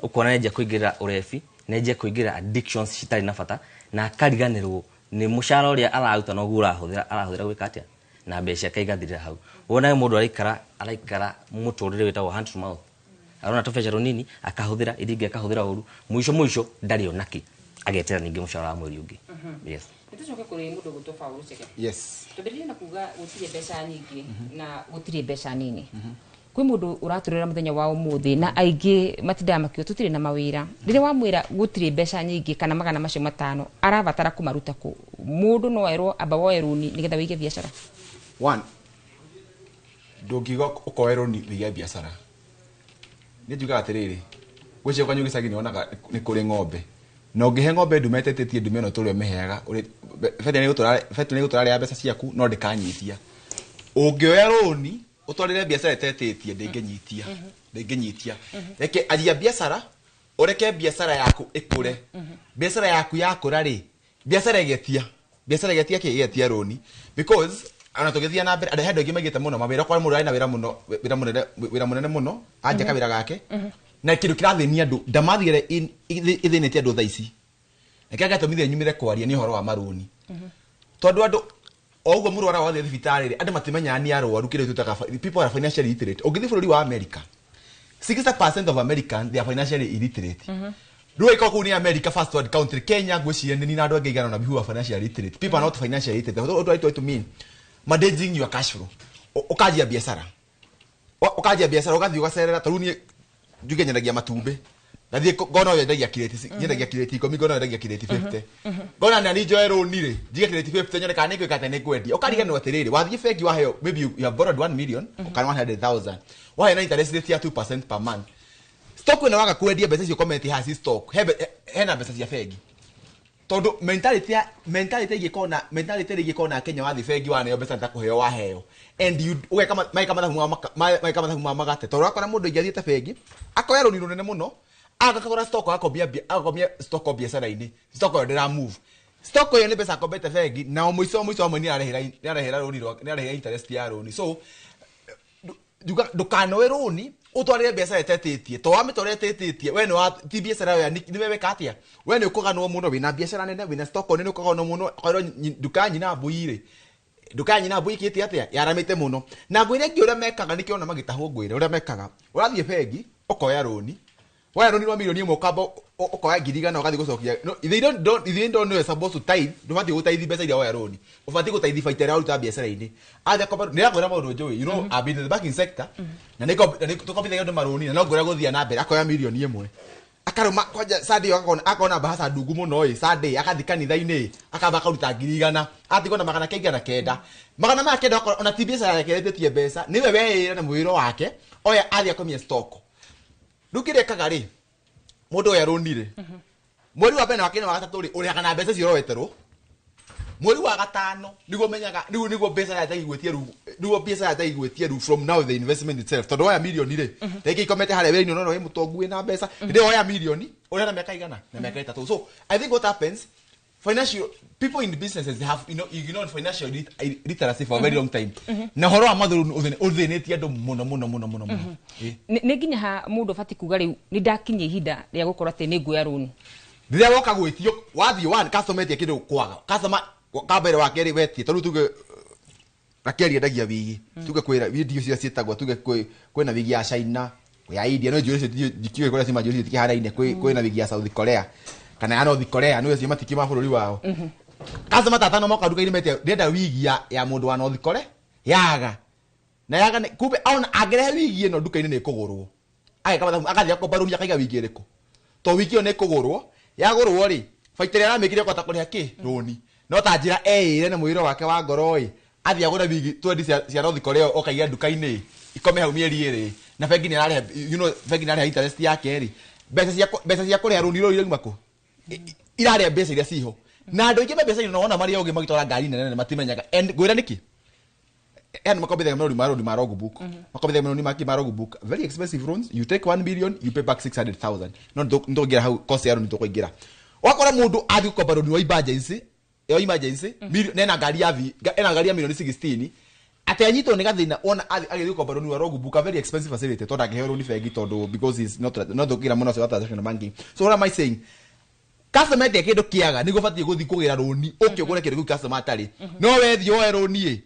ũkona nĩanjia kũingĩrĩra ũrebi, nĩanjia kũingĩrĩra addictions citarĩ na bata, na akariganĩrwo nĩ mũcara ũrĩa araruta noguo arahũthĩra, arahũthĩra gwĩka atĩa na mbeca akaigathirĩra hau. Wona mũndũ araikara mũtũrĩre wĩtagwo hand to mouth, arona tũbeca tũnini akahũthĩra, iria ingĩ akahũthĩra ũru, mũico mũico ndarĩ ona kĩ, agetera ningĩ mũcara wa mweri ũngĩ. Yes. Nĩtũcoke kũrĩ mũndũ ũgwĩtwo Paul Chege. Yes. Twambĩrĩrie na kuga gũtirĩ mbeca nyingĩ na gũtirĩ mbeca nini. Kwĩ mũndũ ũratũrĩra mũthenya wa ũmũthĩ, na aingĩ matindaga makiuga tũtirĩ na mawĩra. Rĩrĩa wamwĩra gũtirĩ mbeca nyingĩ kana 500,000, arabatara kũmaruta kũ? Mũndũ no erwo amba woe rũni nĩgetha wĩige biacara? One, ndũngiuga ũkoe rũni wĩige biacara. Nĩ njugaga atĩrĩrĩ, gwĩciria kwanyu gĩcagi nĩwonaga nĩ kũrĩ ng'ombe, na ũngĩhe ng'ombe ndume ĩtetĩtie ndume ĩno tũrĩa ũmĩheaga, beti nĩ ĩgũtũra rĩa mbeca ciaku, no ndĩkanyitia. Ũngĩoya rũni ũtwarĩre biacara ĩtetĩtie, ndĩngĩnyitia, ndĩngĩnyitia. Reke anjia biacara, ũreke biacara yaku ĩkũre. Biacara yaku yakũra rĩ, biacara ĩgetia, biacara ĩgetia kĩ? Ĩgetia rũni, because ona tũgĩthiĩ na mbere, andũ he andũ aingĩ maigĩte mũno mawĩra, kwa mũndũ arĩ na wĩra mũno, wĩra mũnene, wĩra mũnene mũno, anja kawĩra gake, na kĩndũ kĩrathĩnia andũ, ndamathi ĩrĩa ĩthĩnĩtie andũ thaa ici, na kĩrĩa gĩatũmire nyumĩre kwaria nĩ ũhoro wa marũni, tondũ andũ o ũguo mũrwara wathiĩ thibitarĩ rĩ, andũ matimenyaga nĩ arwaru, kĩrĩa twĩtaga people are financially illiterate. Ũngĩthiĩ bũrũri wa America, 60% of Americans, they are financially illiterate. Rĩu ĩkorwo kũu nĩ America, first world country, Kenya ngwĩciria nĩ na andũ angĩ aigana ũna who are financially illiterate. People are not financially illiterate. What do I try to mean? Managing your cash flow. Ũkanjia biacara. Ũkanjia biacara, ũgathiĩ ũgacerera, ta rĩu niĩ njuge nyendagia matumbĩ. Ngathiĩ ngona ũyũ endagia kirĩti, nyendagia kirĩti 10, ngona ũyũ endagia kirĩti 50. Ngona nani njoe rũni rĩ, njige kirĩti 50 nyone kana nĩngwĩka atĩa, nĩngwendia. Ũkariganĩrwo atĩrĩrĩ, wathiĩ bengi waheo, maybe you have borrowed 1 million, kana 100,000. Waheo na interest rate ya 2% per month. Stock ĩno waga kwendia mbeca icio ũkomete haha ci stock, hena mbeca cia bengi. Tondũ mentality ya, mentality ĩngĩkorwo na, mentality ĩrĩa ĩngĩkorwo na Kenya, wathiĩ bengi waneo mbeca nĩ ta kũheo waheo. And you, ũgeka mageka mathabu ma maka-, mageka mathabu ma magate. Tondũ ũrakora mũndũ aingĩ athiĩte bengi, akoya rũni rũnene mũno, agakora stock, agakomia mbia, agakomia stock biacara-inĩ. Stock ĩyo ndĩra move. Stock ĩyo nĩ mbeca akombete bengi, na o mũico, mũico wa mweri nĩ ararĩhĩra rũni rwa, nĩ ararĩhĩra interest ya rũni. So, ndũkanoe rũni, ũtwarĩre biacara ĩtetĩtie. To wamĩtwarĩra ĩtetĩtie, we nĩ wa, ti biacara ĩyo ya nĩ we weka atĩa? We nĩ ũkũganwo mũno, wĩna biacara nene, wĩna stock nene, ũkaganwo mũno, ũkaĩrwo nduka ya nyina mbui rĩ, nduka ya nyina mbui ĩkĩte atĩa? Yaramĩte mũno. Na ngwĩre ngĩ ũrĩa mekaga, nĩkĩo ona magĩtahwo ngwĩre ũrĩa mekaga. Ũrathiĩ bengi, ũkoya rũni. Woya rũni rwa 1,000,000, ũkamba ũkoya 100,000 ũgathiĩ gũcokia. No, they don't, don't, they don't know you're supposed to tithe. Ndũbatiĩ gũtaithi mbeca iria woya rũni. Ũbatiĩ gũtaithi baita ĩrĩa waruta biacara-inĩ. Athiĩ akomba, nĩ arakwĩra maũndũ njũĩ. You know, I've been in the banking sector. Na nĩ tũkombithagia andũ marũni, na no ngwĩra gũthiĩ na mbere, akoya 1,000,000. Akarũma, kwanja Sunday akona mbahaca ndungu mũno ĩ, Sunday, agathiĩ kanitha-inĩ, akamba akaruta 100,000, atigwo na 900. 900 okorwo ona ti biacara yake ĩtĩtie mbeca, nĩwe weĩra na mwĩrĩ wake, oya athiĩ akomie stock. Rĩu kĩrĩa ekaga rĩ, mũndũ ũyũ arũni rĩ, mweri wa mbere na wa kerĩ na wa gatatũ rĩ, ũrĩhaga na mbeca icio ũroeterwo. Mweri wa gatano nĩguo menyaga, rĩu nĩguo mbeca yanjagia gwĩtia rĩu, nĩguo mbeca yanjagia gwĩtia rĩu from now the investment itself. Tondũ woya mirioni rĩ, rĩngĩ ikomete harĩa wĩra-inĩ, ũrona wĩ mũtongu wĩna mbeca, hĩndĩ ĩyo woya mirioni, ũrĩa na mĩaka igana na mĩaka 3. So I think what happens, Financial people in businesses have ignored financial literacy for a very long time. Na horo wa mathuru uthinitie andu muno muno muno muno muno. Nĩ nginya ha mũndũ abatiĩ kuga rĩu nĩ ndakinyia ihinda rĩa gũkorwo atĩ nĩ nguoya rũni? Rĩrĩa woka gwĩtio wathiĩ one customer etia kĩndũ kwaga customer ka mbere wa kerĩ wetie tondũ tuge Rakeli endagia wigi, tuge kwĩra video cia ciĩtagwo, tuge kwĩna wigi ya China, ya India, no njũĩ icio ndikĩũĩ kũrĩa ciuma, njũĩ icio itikĩhanaine, kwĩna wigi ya South Korea kana ya North Korea, nĩ ũcio matikiuma bũrũri wao. Customer tatano moka nduka-inĩ metia ndĩrenda wigi ya mũndũ wa North Korea yaga na yaga kumbe ona angĩrehe wigi ĩno nduka-inĩ nĩ ĩkũgũrwo, ageka mathabu agathiĩ akomba rũni akaiga wigi ĩrĩkũ, to wigi ĩyo nĩ ĩkũgũrwo, yagũrwo rĩ baita ĩrĩa aramĩkire kwata kũrĩha kĩ rũni, no ta njĩra eĩre na mwĩrĩ wake wa ngoro ĩ athiĩ agũre wigi 20 cia North Korea okaigĩra nduka-inĩ ikome hau mĩeri ĩrĩ, na bengi nĩ ĩrarĩha, bengi nĩ ĩrarĩha interest yake rĩ, mbeca cia kũrĩha rũni rũu irauma kũ? Irarĩa mbeca iria ciho na andũ aingĩ me mbeca-inĩ no wona marĩ ogĩ magĩtwara ngari nene nene matimenyaga. And ngwĩra nĩkĩ yani makombithagia marũni marũni ma logbook, makombithagia marũni ma ma logbook, very expensive loans. You take 1 million, you pay back 600,000. No ndũngĩra hau cost ya rũni tũkũingĩra. Wakora mũndũ athiĩ gũkomba rũni wa emergency ya emergency nena ngari ya ena ngari ya milioni 16 atĩ anyitwo nĩ gathĩna ona agĩthiĩ gũkomba rũni wa logbook, a very expensive facility, tondũ ndangĩheo rũni bengi tondũ because is not ndũngĩra mũno ũcio wa transactional banking. So what am I saying? Customer etia kĩndũ kĩaga nĩguo ũbatiĩ gũthiĩ kũgĩra rũni ũke ũgũre kĩndũ kĩu customer atarĩ, no we thiĩ woe rũni ĩ,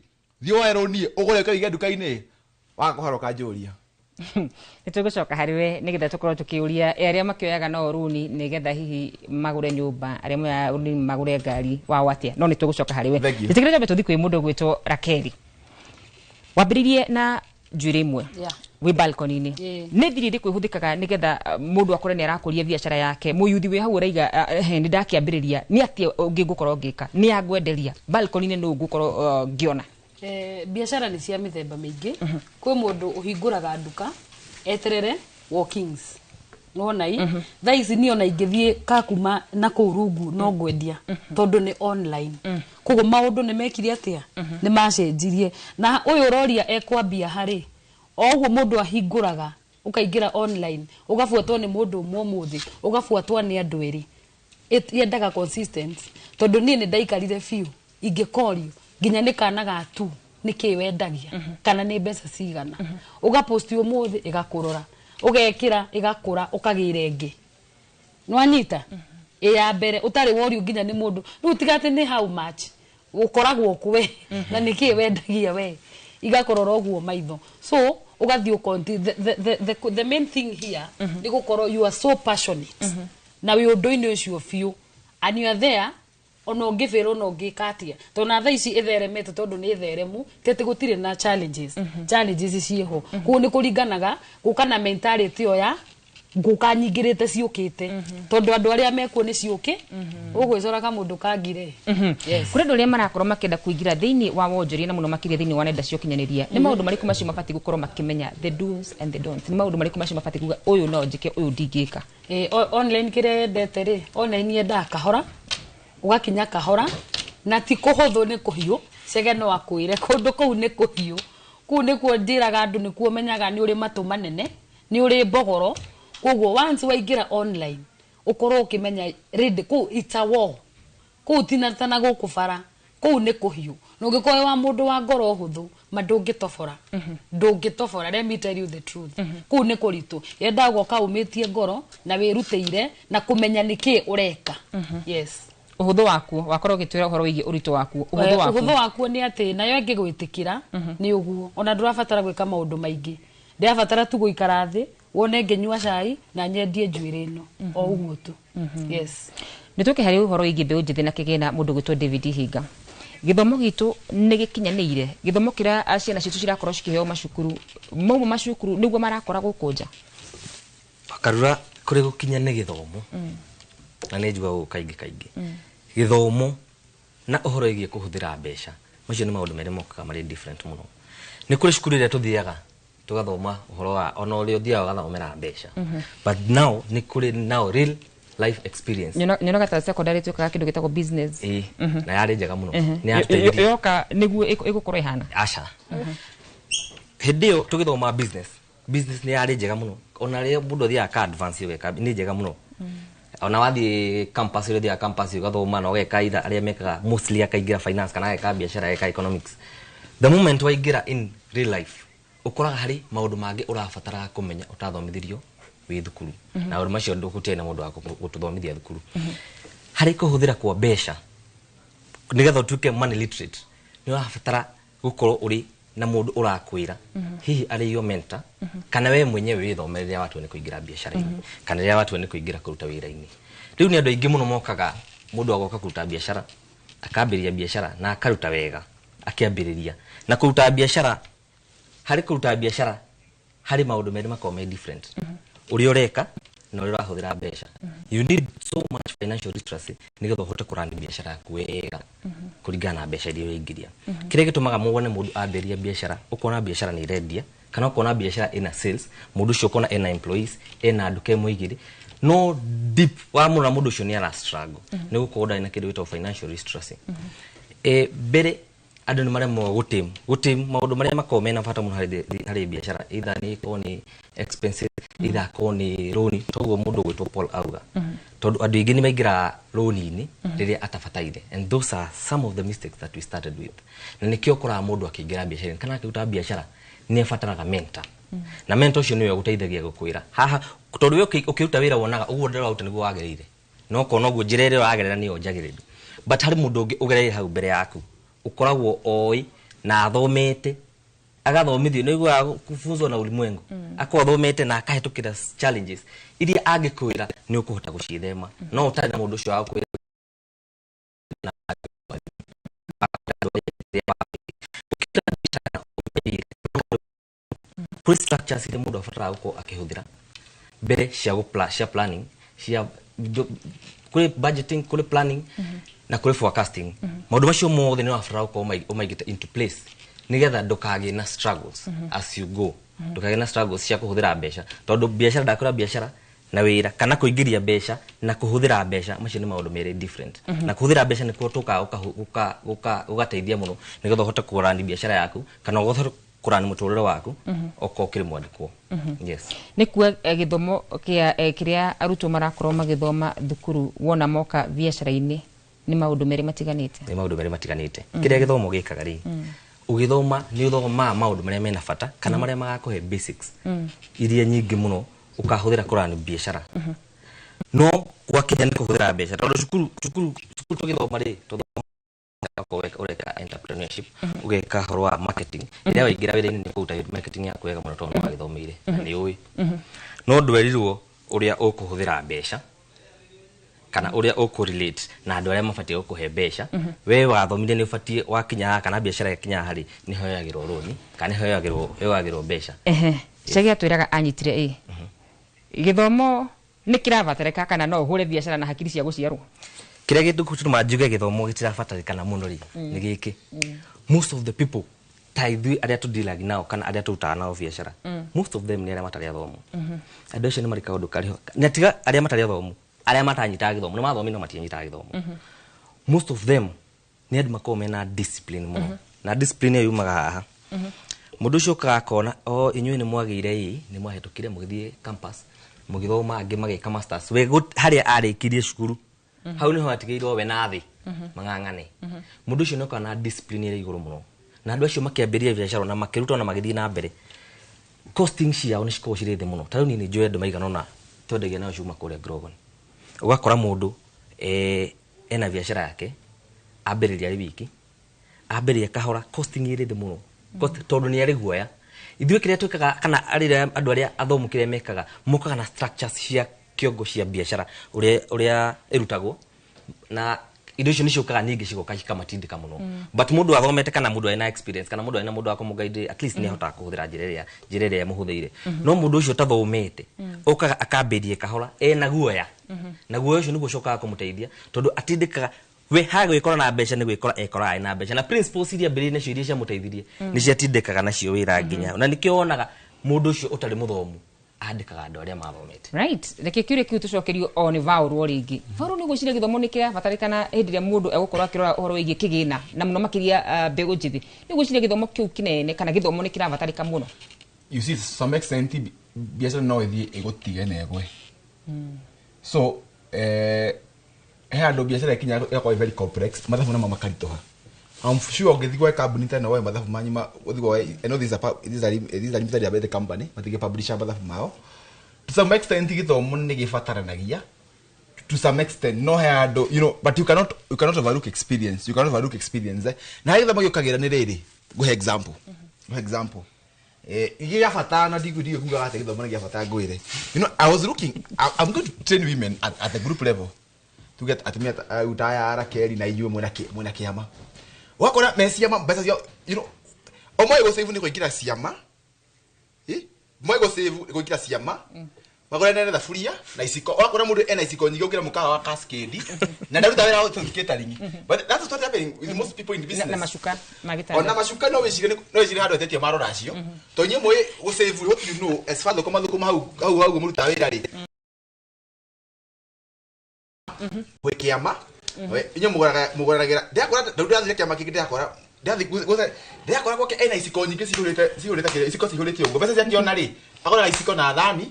thiĩ woe rũni ũgũre ũkĩige nduka-inĩ waga kũhara ũkanjũria. Nĩ tũgũcoka harĩ we nĩgetha tũkorwo tũkĩũria arĩa makĩoyaga no rũni nĩgetha hihi magũre nyũmba, arĩa moyaga rũni magũre ngari wao atĩa, no nĩ tũgũcoka harĩ we. Njĩtĩkĩre nyambe tũthiĩ kwĩ mũndũ ũgwĩtwo Rakeli. Wambĩrĩirie na njuĩrĩ ĩmwe wĩ balcony-inĩ, nĩ thiri ĩrĩkũ ĩhũthĩkaga nĩgetha mũndũ akore nĩ arakũria biacara yake? Mũyuthi wĩ hau ũraiga nĩ ndakĩambĩrĩria, nĩ atĩa ũngĩ ngũkorwo ngĩka, nĩ angwenderia balcony-inĩ nũ ngũkorwo ngĩona? Biacara nĩ cia mĩthemba mĩingĩ. Kwĩ mũndũ ũhingũraga nduka eterere walk-ins, nĩwona i thaa ici niĩ ona ingĩthiĩ kakuma na kũu rungu no ngwendia tondũ nĩ online, koguo maũndũ nĩ mekire atĩa, nĩ macenjirie. Na ũyũ ũroria ekwambia harĩ o ũguo mũndũ ahingũraga, ũkaingĩra online ũgabuatwo nĩ mũndũ ũmwe ũmũthĩ, ũgabuatwo nĩ andũ erĩ. Yendaga consistent, tondũ niĩ nĩ ndaikarire biũ ingĩkorio nginya nĩ kana ga tu nĩ kĩ wendagia kana nĩ mbeca cigana, ũgaposti ũmũthĩ ĩgakũrora, ũgekĩra ĩgakũra, ũkagĩra ĩngĩ, nĩwanyita ĩ ya mbere ũtarĩ worio nginya nĩ mũndũ. Rĩu tiga atĩ nĩ how much ũkoragwo kwe na nĩkĩ wendagia we, igakũrora ũguo maitho, so ũgathiĩ ũkonti. The main thing here nĩ gũkorwo you are so passionate na wĩ ũndũ-inĩ ũcio biũ and you are there ona ũngĩbĩrwo ona ũngĩka atĩa, tondũ na thaa ici ĩtheremete, tondũ nĩ ĩtheremu tete gũtirĩ na challenges, challenges ciĩho. Koguo nĩ kũringanaga gũka na mentality ĩyo ya ngũka nyingĩrĩte ciũkĩte, tondũ andũ arĩa mekuo nĩ ciũkĩ ũgwĩcora kamũndũ kangire. Yes. Kũrĩ andũ arĩa marakorwo makĩenda kũingĩra thĩinĩ wa wonjoria na mũno makĩria thĩinĩ wa nenda cia ũkinyanĩria, nĩ maũndũ marĩkũ macio mabatiĩ gũkorwo makĩmenya, the do's and the don'ts? Nĩ maũndũ marĩkũ macio mabatiĩ kuga ũyũ no njĩke, ũyũ ndingĩka? Online kĩrĩa yendete rĩ, online yendaga kahora, ũgakinya kahora, na ti kũhũthũ, nĩ kũhiũ. Cege no akwĩre kũndũ kũu nĩ kũhiũ, kũu nĩkuo njĩraga andũ, nĩkuo menyaga nĩ ũrĩ matũ manene, nĩ ũrĩ mbogoro. Koguo once waingĩra online ũkorwo ũkĩmenya ready kũu it's a war, kũu ti na gũkũ bara, kũu nĩ kũhiũ, na ũngĩkorwo wĩ wa mũndũ wa ngoro hũthũ ma ndũngĩtobora, ndũngĩtobora. Let me tell you the truth, kũu nĩ kũritũ, yendaga goka ũmĩtie ngoro na wĩrutĩire na kũmenya nĩkĩ ũreka. Yes. Ũhũthũ wakuo wakorwo ũgĩtwĩra ũhoro wĩgiĩ ũritũ wakuo, ũhũthũ wakuo. Ũhũthũ wakuo nĩ atĩ nayo ĩngĩgwĩtĩkĩra nĩ ũguo, ona ndũrabatara gwĩka maũndũ maingĩ, ndĩrabatara tu gũikara thĩ wone ngĩnyua cai na nyendie njuĩrĩ ĩno o ũguo tu. Yes. Nĩ tũke harĩ ũhoro wĩgiĩ mbeũ njĩthĩ na kĩgĩna, mũndũ gwĩtwo David Hinga. Gĩthomo gitũ nĩ gĩkinyanĩire? Gĩthomo kĩrĩa ciana citũ cirakorwo cikĩheo macukuru, mauma macukuru nĩguo marakora gũkũ nja? Karura, kũrĩ gũkinya nĩ gĩthomo, na nĩ njugaga ũũ kaingĩ kaingĩ, gĩthomo na ũhoro wĩgiĩ kũhũthĩra mbeca, macio nĩ maũndũ merĩ mokaga marĩ different mũno. Nĩ kũrĩ cukuru ĩrĩa tũthiaga tũgathoma ũhoro wa ona ũrĩa ũthiaga ũgathomera mbeca, but now nĩ kũrĩ now real life experience. Nyonaga ta secondary twĩkaga kĩndũ gĩtagwo business. Ĩĩ, na yarĩ njega mũno, nĩ yatũteithirie. Yoka nĩguo ĩgũkorwo ĩhana? Aca, hĩndĩ ĩyo tũgĩthoma business nĩ yarĩ njega mũno, ona rĩrĩa mũndũ athiaga ka advance ũgeka nĩ njega mũno. Ona wathiĩ campus, ũrĩa ũthiaga campus ũgathoma na ũgeka either arĩa mekaga mostly akaingĩra finance kana ageka biacara, ageka economics, the moment waingĩra in real life ũkoraga harĩ maũndũ mangĩ ũrabatara kũmenya ũtathomithirio wĩ thukuru. Na maũndũ macio gũtirĩ na mũndũ wa gũtũthomithia thukuru. Harĩ kũhũthĩra kwa mbeca, nĩgetha ũtuĩke money literate nĩ ũrabatara gũkorwo ũrĩ na mũndũ ũrakwĩra, hihi arĩ your mentor, kana we mwenyewe wĩthomere rĩrĩa watua nĩ kũingĩra biacara-inĩ, kana rĩrĩa watua nĩ kũingĩra kũruta wĩra-inĩ. Rĩu nĩ andũ aingĩ mũno mokaga, mũndũ agoka kũruta biacara, akambĩrĩria biacara na akaruta wega akĩambĩrĩria na kũruta biacara. Harĩ kũruta biacara harĩ maũndũ merĩ makoragwo me different, ũrĩa ũreka na ũrĩa ũrahũthĩra mbeca. You need so much financial literacy nĩgetha ũhote kũrani biacara yaku wega kũringana na mbeca iria ũraingĩria. Kĩrĩa gĩtũmaga muone mũndũ ambĩrĩria biacara, ũkona biacara nĩ ĩrendia kana ũkona biacara ĩna sales, mũndũ ũcio ũkona ena employees, ena nduka ĩmwe igĩrĩ, no deep wamũrora mũndũ ũcio nĩ ara struggle nĩ gũkorwo ndarĩ na kĩndũ gĩtagwo financial literacy. Mbere andũ nĩ maremagwo gũtame maũndũ marĩa makoragwo mena bata mũno harĩ biacara, either nĩ ĩkorwo nĩ expenses, either akorwo nĩ rũni. Toguo mũndũ ũgwĩtwo Paul auga, tondũ andũ aingĩ nĩ maingĩraga rũni-inĩ rĩrĩa atabataire, and those are some of the mistakes that we started with. Na nĩkĩo ũkoraga mũndũ akĩingĩra biacara kana akĩruta biacara nĩ abataraga mentor, na mentor ũcio nĩwe ũgũteithagia gũkwĩra haha, tondũ we ũkĩruta wĩra wonaga ũguo ndĩraruta nĩguo wagĩrĩire, no ũkona ũguo njĩra ĩrĩa ũragerera nĩyo njagĩrĩru, but harĩ mũndũ ũngĩ ũgereire hau mbere yaku ũkoragwo oĩ na athomete, agathomithio nĩ ũiguaga kufunzwa na ulimwengu, akorwo athomete na akahĩtũkĩra challenges iria angĩkwĩra nĩ ũkũhota gũciĩthema. No ũtarĩ na mũndũ ũcio wa gũkwĩra na kũrĩ structures iria mũndũ abataraga gũkorwo akĩhũthĩra mbere cia cia planning, cia kũrĩ budgeting, kũrĩ planning na kũrĩ forecasting. Maũndũ macio mothe nĩ ũrabatara gũkorwo ũmaigĩte into place nĩgetha ndũkagĩe na struggles as you go, ndũkagĩe na struggles cia kũhũthĩra mbeca, tondũ biacara, ndakwĩra, biacara na wĩra kana kũingĩria mbeca na kũhũthĩra mbeca, macio nĩ maũndũ merĩ different. Na kũhũthĩra mbeca nĩkuo tũkaga gũgateithia mũno nĩgetha ũhote kũrani biacara yaku kana ũhote kũrani mũtũrĩre waku okorwo ũkĩrĩ mwandĩkwo. Yes. Nĩ kuo gĩthomo kĩa kĩrĩa arutwo marakorwo magĩthoma thukuru wona moka biacara-inĩ nĩ maũndũ merĩ matiganĩte. Nĩ maũndũ merĩ matiganĩte. Kĩrĩa gĩthomo gĩkaga rĩ, ũgĩthoma nĩ ũthomaga maũndũ marĩa mena bata kana marĩa magakũhe basics iria nyingĩ mũno ũkahũthĩra kũrani biacara, no gwakinya nĩ kũhũthĩra mbeca, tondũ cukuru tũgĩthoma rĩ, tũthoma ũreka entrepreneurship, ũgeka ũhoro wa marketing. Rĩrĩa waingĩra wĩra-inĩ nĩ ũkũruta marketing yaku wega mũno tondũ nĩ wagĩthomeire na nĩ ũĩ, no ndwerirwo ũrĩa ũkũhũthĩra mbeca kana ũrĩa ũkũrelate na andũ arĩa mabatiĩ gũkũhe mbeca. We wathomire nĩ ũbatiĩ wakinya haha kana biacara yakinya haha rĩ, nĩ hoyagĩrwo rũni kana nĩ hoyagĩrwo mbeca. Ehe, Chege atwĩraga anyitire ĩ gĩthomo nĩ kĩrabatarĩka kana no ũhũre biacara na hakiri cia gũciarwo? Kĩrĩa gĩtũma njuge gĩthomo gĩtirabatarĩkana mũno rĩ, nĩ gĩkĩ: most of the people ta ithuĩ arĩa tũdealagi nao kana arĩa tũrutaga nao biacara, most of them nĩ arĩa matarĩ athomu. Andũ acio nĩ marĩ kaũndũ karĩho na tiga arĩa matarĩ athomu, arĩa matanyitaga gĩthomo, nĩ mathomire no matianyitaga gĩthomo. Most of them nĩ andũ makoragwo mena discipline mũno, na discipline ĩyo yumaga haha. Mũndũ ũcio ũkaga akona o inyuĩ nĩ mwagĩire ĩ nĩ mwahĩtũkire mũgĩthiĩ campus mũgĩthoma, angĩ magĩka masters, we harĩa arĩkirie cukuru hau nĩho atigĩirwo we na thĩ mang'ang'ane. Mũndũ ũcio nĩ okaga na discipline ĩrĩ igũrũ mũno, na andũ acio makĩambĩrĩria biacara na makĩruta na magĩthiĩ na mbere, costing ciao nĩ cikoragwo cirĩ thĩ mũno. Ta rĩu niĩ nĩ njũĩ andũ maigana ũna twendagia nao cuma kũrĩa Grogon, ũgakora mũndũ ena biacara yake ambĩrĩria arĩ wiki, ambĩrĩria kahora, costing ĩrĩ thĩ mũno. Tondũ nĩ arĩ guoya. Ithuĩ kĩrĩa twĩkaga kana arĩa andũ arĩa athomu kĩrĩa mekaga, mokaga na structures cia kĩongo cia biacara ũrĩa ĩrutagwo, na indo icio nĩ ciũkaga ningĩ cigoka cikamatindĩka mũno. But mũndũ athomete kana mũndũ arĩ na experience kana mũndũ arĩ na mũndũ wa kũmũguide, at least nĩ ahotaga kũhũthĩra njĩra ĩrĩa ĩmũhũthĩire. No mũndũ ũcio ũtathomete ũkaga akambĩrie kahora ena guoya, na guoya ũcio nĩguo ũcokaga kũmũteithia, tondũ atindĩkaga we hagwĩkora na mbeca nĩ gwĩkora ekoraga na mbeca, na principles iria ambĩrĩirie nacio iria ciamũteithirie nĩ ciatindĩkaga nacio wĩra nginya, na nĩkĩo wonaga mũndũ ũcio ũtarĩ mũthomu andĩkaga andũ arĩa mathomete. Right, reke kĩũria kĩu tũcokerio o nĩ Vaũrũ o rĩngĩ. Vaũrũ, nĩ gwĩciria gĩthomo nĩ kĩrabatarĩkana hĩndĩ ĩrĩa mũndũ egũkorwo akĩrora ũhoro wĩgiĩ kĩgĩna na mũno makĩria mbeũ njĩthĩ? Nĩ gwĩciria gĩthomo kĩu kĩnene kana gĩthomo nĩ kĩrabatarĩka mũno? You see, to some extent biacara no ĩthiĩ ĩgũtige na ĩgwe. So He handũ biacara ĩkinya ĩgakorwo ĩ very complex, mathabu namo makaritũha. I'm sure ũngĩthiĩ gwa kambuni ta ĩno woe mathabu manyu ũthiĩ woe. I know these are limited liability company, matingĩ publish mathabu mao. To some extent gĩthomo nĩ gĩbataranagia to some extent, no he handũ, but you cannot overlook experience. You cannot overlook experience, eh? Na harĩ gĩthomo gĩũkagĩra nĩ rĩrĩ, ngũhe example, ngũhe example gĩa bata na ndigũ kugaga atĩ gĩthomo nĩ gĩa bata. Ngwĩre, I was looking, I'm going to train women at the group level tuge atumia utaya arakeri na inyuĩ mwĩna kĩama, ũgakora me ciama mbeca ciao, o moĩ gũsave nĩ kũingĩra ciama, moĩ gũsave nĩ kũingĩra ciama magũre nene thaburia na iciko. Ũgakora mũndũ ena iciko nyingĩ gũkĩra mũkawa wa Cascade na ndaruta wĩra wa catering, but that's what happening with most people in business. Na macuka ma gĩtanda. Ona macuka no wĩcire, no wĩcire handũ etetie marora acio to inyuĩ mũĩ gũsave what, as far thũkũma thũkũma hau hau hau mũruta wĩra rĩ gwĩ kĩama inyuĩ mũgũragĩra. Ndĩrakora rĩu ndĩrathire kĩama kĩngĩ, ndĩrakora ndĩrathiĩ ndĩrakora gwake ena iciko nyingĩ cihũrĩte kĩrĩa iciko cihũrĩte ũguo. Mbeca ciakĩona rĩ, agũraga iciko na thani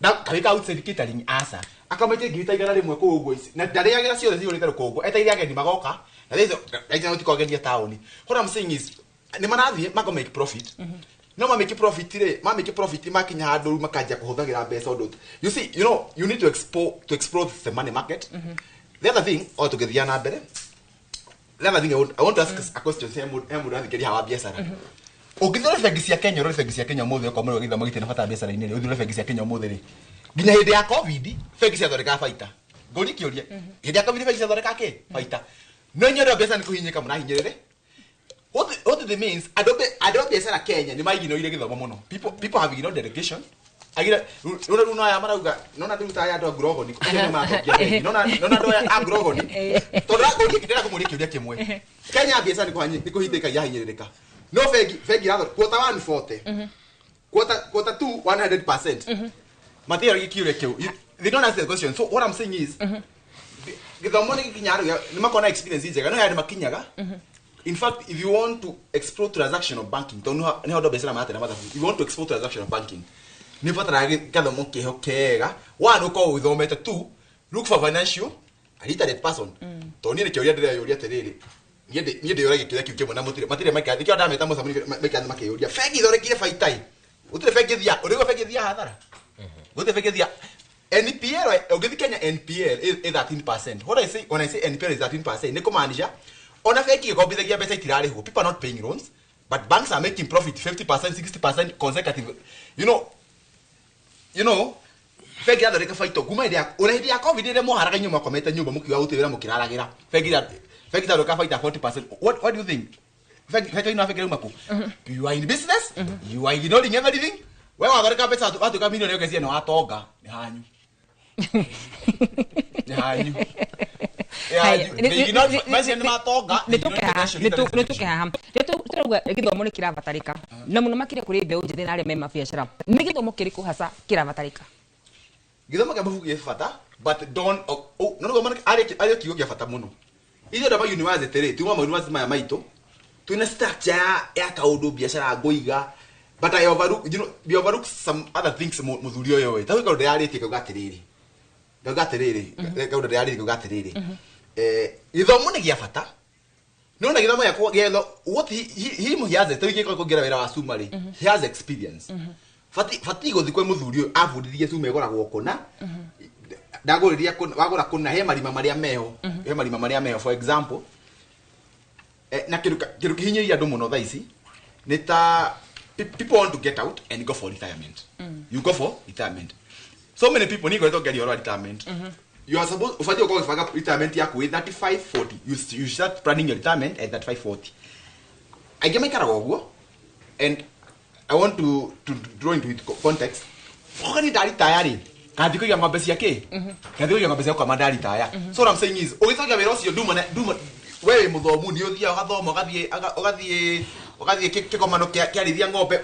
na kawĩka outside catering aca akamaitia 100,000 kũu ũguo ici na ndarĩagĩra ciothe cihũrĩte rũkũngũ, eteire ageni magoka na thaici no tikogenia taũni. What I'm saying is nĩ marathiĩ maka make profit, no ma make profit rĩ, ma make profit makinya handũ rĩu makanjia kũhũthagĩra mbeca ũndũ, you see, you need to explore the money market. The other thing, o tũgĩthiĩ na mbere, the other thing I want to ask a question. He mũndũ athikĩria hawa biacara, ũngĩthura bengi cia Kenya, ũrore bengi cia Kenya ũmũthĩ, okorwo mũrĩ gĩthomo gĩtirĩ na bata biacara-inĩ rĩ, ũthure bengi cia Kenya ũmũthĩ rĩ, nginya hĩndĩ ya COVID bengi ciathondekaga baita. Ngũrie kĩũria, hĩndĩ ya COVID bengi ciathondekaga kĩ baita? No inyuĩ andũ a biacara nĩ kũhinyĩka mũrahinyĩrĩre. What it means, andũ a biacara Kenya nĩ maiginoire gĩthomo mũno. People have ignored education. Agira rũna rũna aya marauga nona rĩu ta aya andũ a Ngurogoni acio nĩ maratongia bengi, nona andũ aya a Ngurogoni, tondũ ngũrie, ndĩrenda kũmũria kĩũria kĩmwe. Kenya biacara nĩ kũhitĩka yahinyĩrĩrĩka, no bengi iratho quarter 140, quarter 2 100%. Matiaragia kĩũria kĩu. They don't ask the question. So what I'm saying is gĩthomo nĩ gĩkinya handũ nĩ makona experience njega, no he handũ makinyaga. In fact, if you want to explore transactional banking, tondũ nĩ ho mbeca maratera mathabu, if you want to explore transactional banking nĩ ũbataraga gathomo kĩho kega. One, ũkorwo ũthomete. Two, look for financial a literate person, tondũ niĩ nĩ kĩũria ndĩreyũria atĩrĩrĩ, niĩ ndĩyũragia kĩũria kĩu kĩmwe na mũtirĩ maikara nĩkĩo ndameta mũcemanio maikara makĩyũria bengi ithondekire baita ĩ gũtirĩ bengi ĩthiaga ũrĩgua bengi ĩthiaga hathara, gũtirĩ bengi ĩthiaga. NPL, ũngĩthiĩ Kenya, NPL is 13%. What I say when I say NPL is 13%, nĩ kũmaanisha ona bengi ĩkombithagia mbeca itirarĩhwo. People are not paying loans, but banks are making profit 50%, 60% consecutive. Bengi yathondeka baita kuma hĩndĩ ya ona hĩndĩ ya COVID ĩrĩa mwaharaga inyuĩ mwakomete nyũmba mũkiuga gũtirĩ wĩra mũkĩraragĩra, bengi irathondeka baita 40%. What do you think? Bengi ino bengi irauma kũ? You are in business, you are ignoring everything. We wathondeka mbeca watuĩka milioni ũkeciria nĩ watonga. Nĩ hanyu, nĩ hanyu. Mbeca nĩ matonga. Nĩ tũke haha nĩ tũrauga gĩthomo nĩ kĩrabatarĩka na mũno makĩria kũrĩ mbeũ njĩthĩ na arĩa me mabiacara. Nĩ gĩthomo kĩrĩkũ hasa kĩrabatarĩka? Gĩthomo kĩa mabuku gĩ bata, but don't oh, no no arĩ kiugo kĩa bata mũno. Ithuĩ andũ a university rĩ, tuma ma university maya maitũ twĩna structure ya kaũndũ biacara ngũiga, but I overlook, we overlook some other things. Mũthuri ũyũ ĩ ta gwĩ kaũndũ ndĩrarĩtie kauga atĩrĩrĩ, kauga atĩrĩrĩ, kaũndũ ndĩrarĩtie kauga atĩrĩrĩ, gĩthomo nĩ gĩa bata, no na gĩthomo gĩakwa gĩetho what he has it gĩkorwo kũingĩra wĩra wa cuma rĩ, he has experience. Bati gũthiĩ kwĩ mũthuri ũyũ abundithie cuma ĩgũragwo kũna, ndagũrĩria kũna, wagũra kũna he marima marĩa meho, he marima marĩa meho. For example, na kĩndũ kĩhinyĩrĩria andũ mũno thaa ici nĩ ta people want to get out and go for retirement. You go for retirement, so many people nĩ ngoretwo ngĩaria ũhoro wa retirement. You are supposed, ũbatiĩ gũkorwo ũgĩbanga retirement yaku wĩ 35 40. You start planning your retirement at 35 40. Aingĩ maikaraga ũguo, and I want to draw into it context. Oka ni ndaritaya rĩ, kanthi kũiga ng'ombe cia kĩ, kanthi kũiga ng'ombe cia gũkama ndaritaya. So what I'm saying is ũgĩcokia wĩra ũcio nduma we wĩ mũthomu, nĩ ũthiaga ũgathoma, ũgathiĩ kĩgomano kĩa arĩithia ng'ombe.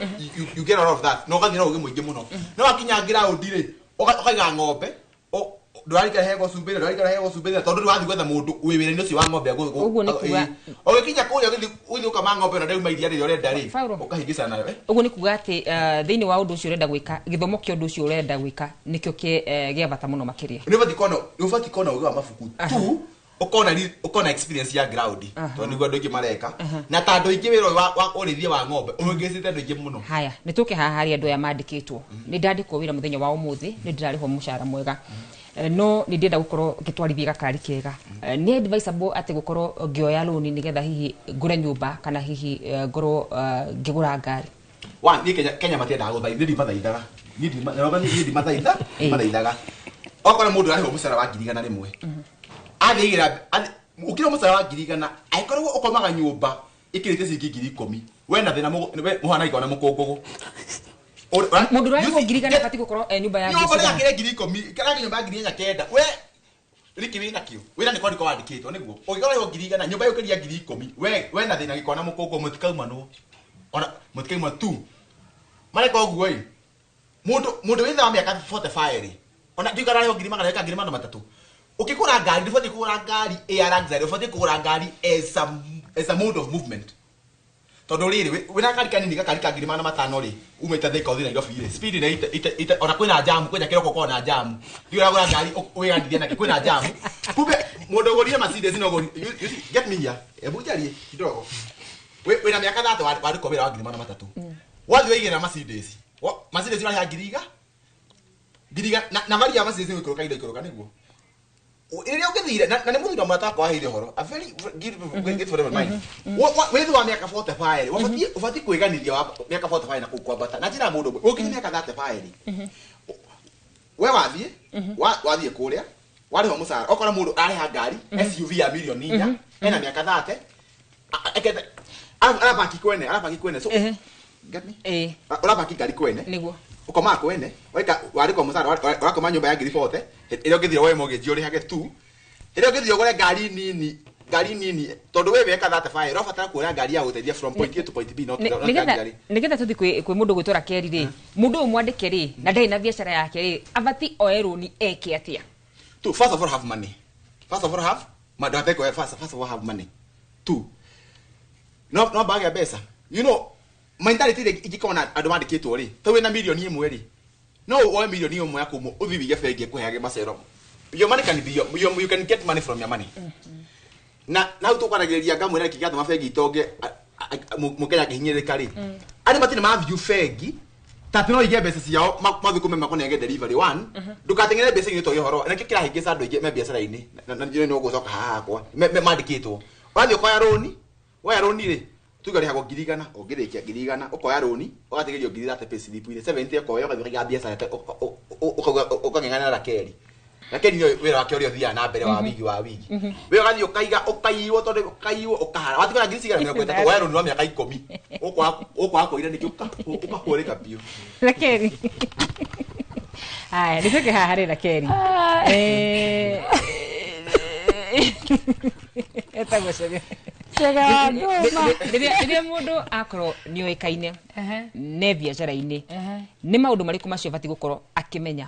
You get out of that na ũgathiĩ na ũgĩ mũingĩ mũno, no wakinya ground rĩ, ũkaiga ng'ombe. Ndũrarikara heagwo cumbĩ, ndũrarikara heagwo cumbĩ, tondũ rĩu wathiĩ gwetha mũndũ wĩ wĩra-inĩ ũcio wa ng'ombe. Ũguo nĩ kuga- Ũgĩkinya kũrĩa, ũgĩthiĩ ũkama ng'ombe na ndauma iria rĩrĩa ũrenda rĩ, Paulo. ũkahĩngĩcana nayo, eh? Ũguo nĩ kuga atĩ thĩinĩ wa ũndũ ũcio ũrenda gwĩka, gĩthomo kĩa ũndũ ũcio ũrenda gwĩka nĩkĩo gĩa bata mũno makĩria. Nĩ ũbatiĩ kuona ũgĩ wa mabuku tu, ũkona experience ya ground, tondũ nĩguo andũ aingĩ mareka, na ta andũ aingĩ wĩra ũyũ wa ũrĩithia wa ng'ombe ũhĩngĩcĩte andũ aingĩ mũno. Haya, nĩ tũke haha harĩ andũ aya mandĩkĩtwo. Nĩ ndandĩkwo wĩra mũthenya wa ũmũthĩ, nĩ ndĩrarĩhwo mũcara mwega. No nĩ ndĩrenda gũkorwo ngĩtwarithia gakari kega. Nĩ advisable atĩ gũkorwo ngĩoya rũni nĩgetha hihi ngũre nyũmba kana hihi ngorwo ngĩgũra ngari? Wa niĩ, Kenya matiendaga gũthaitha. Niĩ ndimathaithaga. Niĩ ndimathaitha, ndimathaithaga. Okorwo mũndũ ararĩhwo mũcara wa 100,000, athiĩ ũkĩrĩhwo mũcara wa 100,000, angĩkorwo ũkomaga nyũmba ĩkĩrĩte ciringi 10,000, we na thĩna mũhana gĩkona mũkũngũgũ. Mũndũ ũrarĩhwo 100,000 abatiĩ gũkorwo e nyũmba ya nyũmba ngiri cigana? nĩ yakĩre 10,000 kana nyũmba ya 4900, we rĩkĩ wĩna kĩo wĩra nĩ kwandĩkwo wandĩkĩtwo nĩguo ũngĩkorwo rĩho 100,000, nyũmba yũkĩria 10,000, we na thĩna gĩkona mũkũngũ, mũtikaumanwo ona mũtikauma tu mareka ũguo ĩ. Mũndũ wĩ thĩ wa mĩaka 45 rĩ, ona ndiuga ararĩhwo ngiri magana eka 300,000, ũkĩgũra ngari ndũbatiĩ kũgũra ngari ĩ ya luxury, ũbatiĩ kũgũra ngari as a mode of movement, tondũ rĩrĩ wĩna kari kanini, gakari ka 500,000 rĩ, umĩte Thika ũthiĩ Nairobi rĩ, speed nĩ ite ona kwĩna jamu, kwĩna kĩroko korwo na jamu, ndiũ ũragũra ngari wĩgandithie nakĩ kwĩna jamu. Kumbe mũndũ ũgũrire Mercedes no ũgũri. You see, get me here, hebu njarie kidogo. Wĩna mĩaka 30, wandĩkwo wĩra wa 300,000, wathiĩ waigĩrĩra Mercedes. Mercedes ũrarĩha ngiri iga na vari ya Mercedes nĩ gũikũrũka indo ikũrũka nĩguo rĩrĩa ũngĩthire na nĩ mũthuri wa mũrata wakwa waheire ũhoro, a very good friend of mine. Wĩ thĩ wa mĩaka 45 ũbatiĩ kwĩganithia wa mĩaka 45 na kũu kwambata na njĩra ya mũndũ ũmwe ũkinyia mĩaka 35 rĩ, we wathiĩ wathiĩ kũrĩa warĩhwo mũcara, okorwo mũndũ arĩha ngari SUV ya mirioni 4, ena mĩaka 30, arabaki kwene, arabaki kwene, so get me, ũrabaki ngari kwene nĩguo ũkomaga kwene, waika warĩkwo mũcara, ũrakoma nyũmba ya 40,000, ĩrĩa ũngĩthire woe mortgage ũrĩhage tu, ĩrĩa ũngĩthire ũgũre ngari nini, tondũ we weka 35 ũrabatara kuoya ngari ya gũteithia from point A to point B, not not Nĩgetha ngari. Nĩgetha tũthiĩ kwĩ mũndũ gwĩtwo Rakeri rĩ, mũndũ ũyũ mwandĩke rĩ na ndarĩ na biacara yake rĩ, abati oe rũni eke atĩa? Two, first of all, have money. First of all, have ndũgate kuoya. First of all, have money. Two, no mbage mbeca. Mentality ĩrĩa ingĩkorwo na andũ mandĩkĩtwo rĩ, ta wĩna 1 million rĩ, no woe 1 million yaku ũthiĩ wĩige bengi ĩkũheage macero. Your money can be your, your, you can get money from your money. Na hau tũkwaragĩrĩria ngamwĩra kĩngĩ gatũma bengi itonge, mũkenya akĩhinyĩrĩrĩka rĩ, arĩa matirĩ ma view bengi ta atĩ no ige mbeca ciao mathũkũme makũnenge delivery. One, ndũgateng'ere mbeca inĩ toĩ ũhoro na nĩkĩo kĩrahĩngĩca andũ aingĩ me biacara-inĩ, na njĩra nĩ ũgũcoka haha hakwa mandĩkĩtwo. Ũrathiĩ ũkoya rũni, woya rũni rĩ, tuge ũrĩhagwo 100,000, ũngĩrĩkia 100,000, ũkoya rũni ũgatigĩrio 30,000 payslip-inĩ, 70 ũkoya ũgathiĩ ũkaiga biacara, ũkang'eng'ana na Rakeri. Rakeri nĩwe wĩra wake ũrĩa ũthiaga na mbere wa wiki wa wiki. We ũgathiĩ ũkaiga, ũkaiywo, tondũ ũkaiywo ũkahara watigara ngiri cigana 30, woya rũni rwa mĩaka 10, ũkwaga kũira nĩkĩ, ũkahũrĩka biũ. Rakeri, haya nĩ tũke haha harĩ Rakeri. Etagwo Chege. Chege wa ndũma. Rĩrĩa mũndũ akorwo nĩ oĩkaine ne biacara-inĩ, nĩ maũndũ marĩkũ macio batiĩ gũkorwo akĩmenya,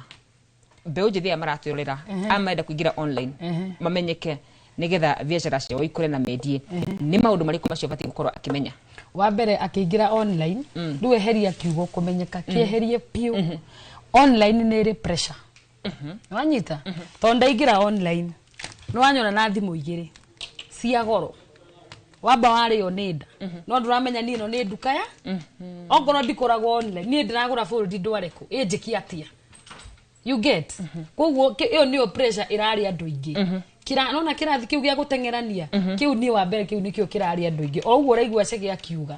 mbeũ njĩthĩ aya maratwĩrorera amarenda kũingĩra online mamenyeke nĩgetha biacara ciao ikũre na mendie, nĩ maũndũ marĩkũ macio batiĩ gũkorwo akĩmenya? Wa mbere, akĩingĩra online rĩu, eheria kiugo kũmenyeka, kĩeherie biũ. Online nĩ ĩrĩ pressure, nĩwanyita? Tondũ ndaingĩra online nĩwanyona na thimũ igĩrĩ cia goro, wamba warĩo nĩ nda, no ndũramenya niĩ ĩno nĩ nduka ya okorwo ndikũragwo online, niĩ ndĩragũra bũrũri ndware kũ ĩnjĩkie atĩa, you get? Koguo ĩyo nĩyo pressure ĩrarĩa andũ aingĩ. Kira nona kĩrathi kĩu gĩa gũteng'erania kĩu, niĩ wa mbere, kĩu nĩkĩo kĩrarĩa andũ aingĩ. O ũguo ũraigua Chege akiuga,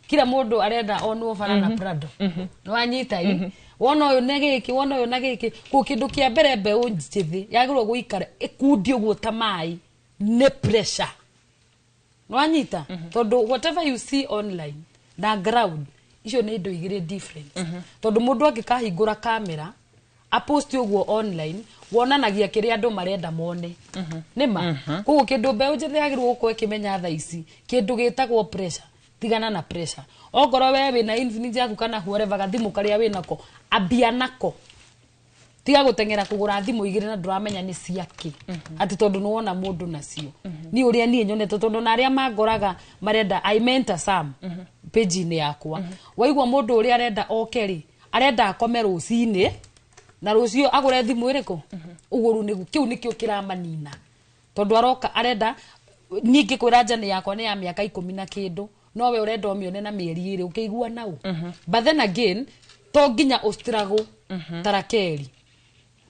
kila mũndũ arenda onwo bara na Prado, nĩwanyita? Ĩ wona ũyũ na gĩkĩ, wona ũyũ na gĩkĩ. Koguo kĩndũ kĩa mbere mbeũ njĩthĩ yagĩrĩirwo gũikara ĩkundie ũguo ta maĩ nĩ pressure, nĩwanyita? Tondũ whatever you see online na ground, icio nĩ indo igĩrĩ different, tondũ mũndũ angĩkahingũra kamera aposti ũguo online, wonanagia kĩrĩa andũ marenda mone nĩma. Koguo kĩndũ mbeũ njĩthĩ yagĩrĩirwo gũkorwo ĩkĩmenya thaa ici, kĩndũ gĩtagwo pressure, tigana na pressure. Ongorwo we wĩna Infinix yaku kana whatever gathimũ karĩa wĩnako, ambia nako. Tiga gũteng'era kũgũra thimũ igĩrĩ na ndũramenya nĩ ciakĩ, atĩ tondũ nĩ wona mũndũ nacio. Niĩ ũrĩa niĩ nyonete, tondũ na arĩa mangoraga marenda, I mentor some page-inĩ yakwa, waigua mũndũ ũrĩa arenda oke rĩ, arenda akome rũcinĩ na rũciũ agũre thimũ ĩrĩkũ. Ũguo rĩu nĩguo kĩu nĩkĩo kĩramanina, tondũ aroka arenda niĩ ngĩkwĩra njani yakwa nĩ ya mĩaka 10 na kĩndũ, no we ũrenda ũmĩone na mĩeri 2 ũkĩigua nau. But then again, to nginya ũstruggle ta Rakeli.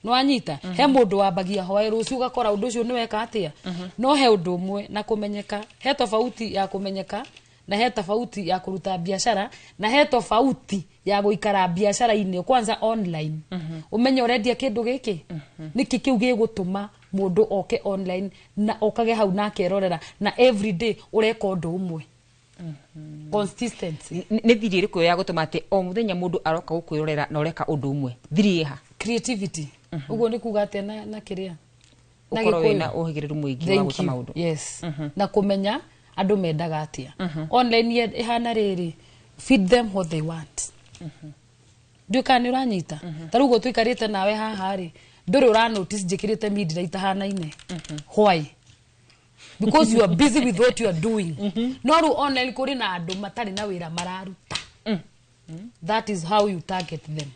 Nĩwanyita? He mũndũ wambagia hwaĩ, rũciũ ũgakora ũndũ ũcio nĩweka atĩa. No he ũndũ ũmwe na kũmenyeka, he tofauti ya kũmenyeka na he tofauti ya kũruta biacara na he tofauti ya gũikara biacara-inĩ kwanza online. Ũmenye ũrendia kĩndũ gĩkĩ, nĩkĩ kĩu gĩgũtũma mũndũ oke online na okage hau na akerorera, na everyday ũreka ũndũ ũmwe, consistency. Nĩ thiri ĩrĩkũ ya gũtũma atĩ o mũthenya mũndũ aroka gũkwĩrorera na ũreka ũndũ ũmwe? Thiri ĩha? Creativity. Ũguo nĩ kuga atĩa na kĩrĩa na Ũkorwo Gĩkũyũ? wĩna ũhĩgĩrĩru mũingĩ wa Thank gwĩka you. maũndũ. Yes, na kũmenya andũ mendaga atĩa. Online ĩhana rĩrĩ, feed them what they want. Ndiũĩ kana nĩ ũranyita. Ta rĩu ũguo tũikarĩte nawe haha rĩ, ndũrĩ ũra notice njĩkĩrĩte mindira itahanaine. Why? Because you are busy with what you are doing. No rĩu online kũrĩ na andũ matarĩ na wĩra mararuta. That is how you target them.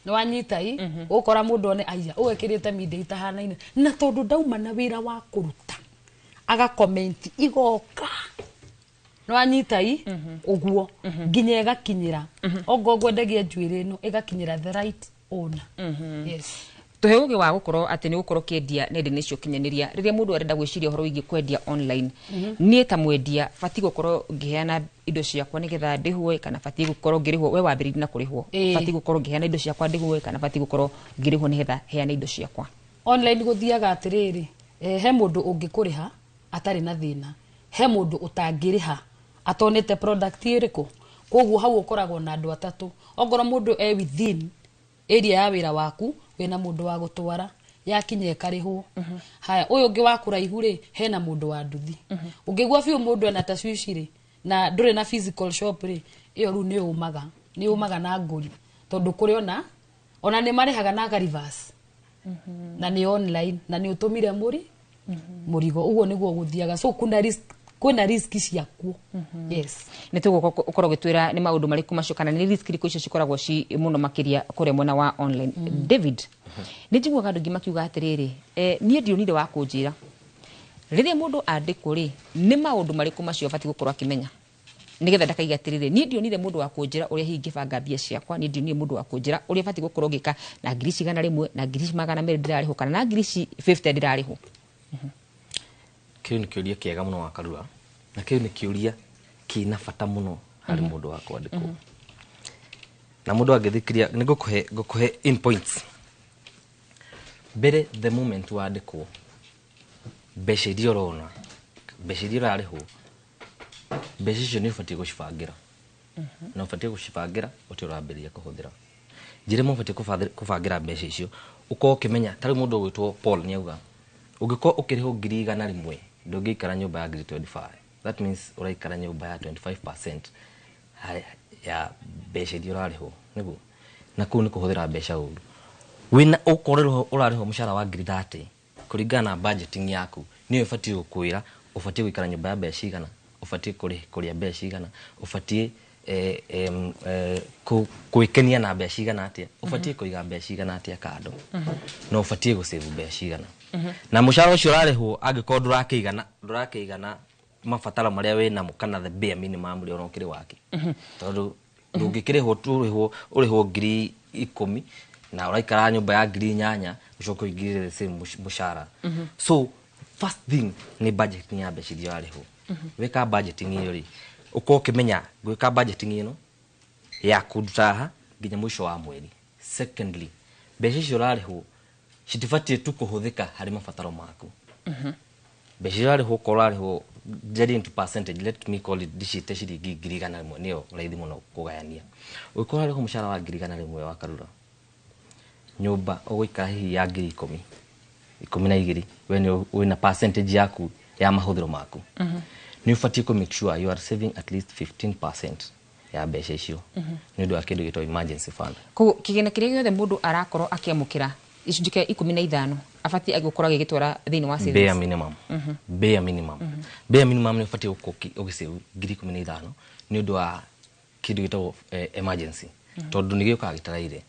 Nĩwanyita? I ũgũkora mũndũ one aya ũgekĩrĩte minda itahanaine, na tondũ ndauma na wĩra wa kũruta, agakomenti igoka. Nĩwanyita? I ũguo nginya ĩgakinyĩra ongo ngwendagia njuĩrĩ ĩno, ĩgakinyĩra the right owner. Yes. Tũhe ũgĩ wa gũkorwo atĩ nĩ gũkorwo ũkĩendia nenda-inĩ cia ũkinyanĩria. Rĩrĩa mũndũ arenda gwĩciria ũhoro wĩgiĩ kwendia online, niĩ ta mwendia batiĩ gũkorwo ngĩheana indo ciakwa nĩgetha ndĩhwo, kana batiĩ gũkorwo ngĩrĩhwo? We wambĩrĩirie na kũrĩhwo. Batiĩ gũkorwo ngĩheana indo ciakwa ndĩhwo, kana batiĩ gũkorwo ngĩrĩhwo nĩgetha heane indo ciakwa? Online gũthiaga atĩrĩrĩ, he mũndũ ũngĩkũrĩha atarĩ na thĩna, he mũndũ ũtangĩrĩha atonete product ĩrĩkũ. Koguo hau ũkoragwo na andũ atatũ. Ongorwo mũndũ e within area ya wĩra waku, wĩna mũndũ wa gũtwara, yakinya ĩkarĩhwo. Haya, ũyũ ũngĩ wa kũraihu rĩ, hena mũndũ wa nduthi. Ũngĩgua biũ mũndũ ena tacwici rĩ, na ndũrĩ na physical shop rĩ, ĩyo rĩu nĩ ũmaga, nĩ ũmaga na ngũri, tondũ kũrĩ ona nĩ marĩhaga na reverse na nĩ online na nĩ ũtũmire mũrigo. Ũguo nĩguo gũthiaga. So kuna risk, kwĩna risk ciakuo, yes. Nĩ tũgũka ũkorwo ũgĩtwĩra nĩ maũndũ marĩkũ macio, kana nĩ risk irĩkũ icio cikoragwo ci mũno makĩria kũrĩa mwena wa online. David, nĩ njiguaga andũ aingĩ makiuga atĩrĩrĩ, niĩ ndionire wa kũnjĩra. Rĩrĩa mũndũ andĩkwo rĩ, nĩ maũndũ marĩkũ macio abatiĩ gũkorwo akĩmenya nĩgetha ndakaiga atĩrĩrĩ, niĩ ndionire mũndũ wa kũnjĩra ũrĩa hihi ingĩbanga mbia ciakwa, niĩ ndionire mũndũ wa kũnjĩra ũrĩa batiĩ gũkorwo ngĩka na ngiri cigana rĩmwe, na ngiri 200 ndĩrarĩhwo, kana na ngiri ici 50 ndĩrarĩhwo? Kĩu nĩ kĩũria kĩega mũno wa Karura, na kĩu nĩ kĩũria kĩna bata mũno harĩ mũndũ wa kwandĩkwo. Na mũndũ angĩthikĩria, nĩ ngũkũhe in points. Mbere, the moment wandĩkwo, mbeca iria ũrona, mbeca iria ũrarĩhwo, mbeca icio nĩ ũbatiĩ gũcibangĩra, na ũbatiĩ gũcibangĩra ũtĩ ũrambĩrĩria kũhũthĩra. Njĩra ĩmwe ũbatiĩ kũbangĩra mbeca icio, ũkorwo ũkĩmenya, ta rĩu mũndũ ũgwĩtwo Paul nĩ auga ũngĩkorwo ũkĩrĩhwo 100,000, ndũngĩikara nyũmba ya ngiri 25. That means ũraikara nyũmba ya 25% ya mbeca iria ũrarĩhwo, nĩguo na kũu nĩ kũhũthĩra mbeca ũru. Wĩna ũkorwo ũrarĩhwo mũcara wa ngiri 30, kũringana na budgeting yaku nĩyo ĩbatiĩ gũkwĩra ũbatiĩ gũikara nyũmba ya mbeca cigana, ũbatiĩ kũrĩa mbeca cigana, ũbatiĩ gwĩkenia na mbeca cigana atĩa, ũbatiĩ kũiga mbeca cigana atĩa kando, na ũbatiĩ gũsave mbeca cigana. Na mũcara ũcio ũrarĩhwo, angĩkorwo ndũrakĩigana mabataro marĩa wĩnamo, kana the bare minimum ũrĩa ũrokĩrĩ wake, tondũ ndũngĩkĩrĩhwo tu ũrĩhwo 10,000 na ũraikara nyũmba ya 8,000, ũcoke ũingĩrĩre the same mũcara. So first thing nĩ budgeting ya mbeca iria ũrarĩhwo. Weka budgeting ĩyo rĩ, ũkorwo ũkĩmenya gwĩka budgeting ĩno ya kũnduta haha nginya mũico wa mweri. Secondly, mbeca icio ũrarĩhwo citibatiĩ tu kũhũthĩka harĩ mabataro maku. Mbeca iria ũrarĩhwo, okorwo ũrarĩhwo, njarie into percentage, let me call it, ndicite ciringi 100,000, nĩyo raithi mũno kũgayania. Ũngĩkorwo ũrarĩhwo mũcara wa 100,000 wa Karura, nyũmba ũgũikara hihi ya 10,000, 12, we nĩ wĩna percentage yaku ya mahũthĩro maku, nĩ ũbatiĩ kũ make sure you are saving at least 15%. ya mbeca icio nĩ ũndũ wa kĩndũ gĩtagwo emergency fund. Koguo kĩgĩna kĩrĩa gĩothe mũndũ arakorwo akĩamũkĩra gĩcunjĩ kĩa 15 abatiĩ gũkorwo agĩgĩtwara thĩinĩ wa savings. Bare minimum. Bare minimum. Bare minimum nĩ ũbatiĩ gũkorwo ũgĩsave 15,000 nĩ ũndũ wa kĩndũ gĩtagwo emergency, tondũ nĩ gĩũkaga gĩtaraire.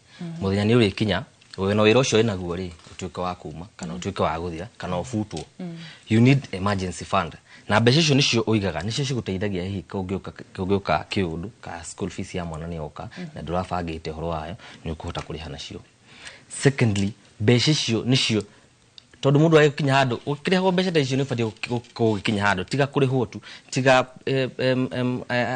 Mũthenya nĩ ũrĩkinya wĩna wĩra ũcio wĩnaguo rĩ, ũtuĩke wa kuma kana ũtuĩke wa gũthira kana ũbutwo. You need emergency fund, na mbeca icio nĩcio ũigaga, nĩcio cigũteithagia hihi kũngĩũka kĩũndũ ka school fees ya mwana nĩyoka na ndũrabangĩte ũhoro wayo, nĩ ũkũhota kũrĩha nacio. Secondly, mbeca icio nĩcio, tondũ mũndũ agĩkinya handũ ũkĩrĩhagwo mbeca ta icio nĩ ũbatiĩ gũkorwo ũgĩkinya handũ, tiga kũrĩhwo tu, tiga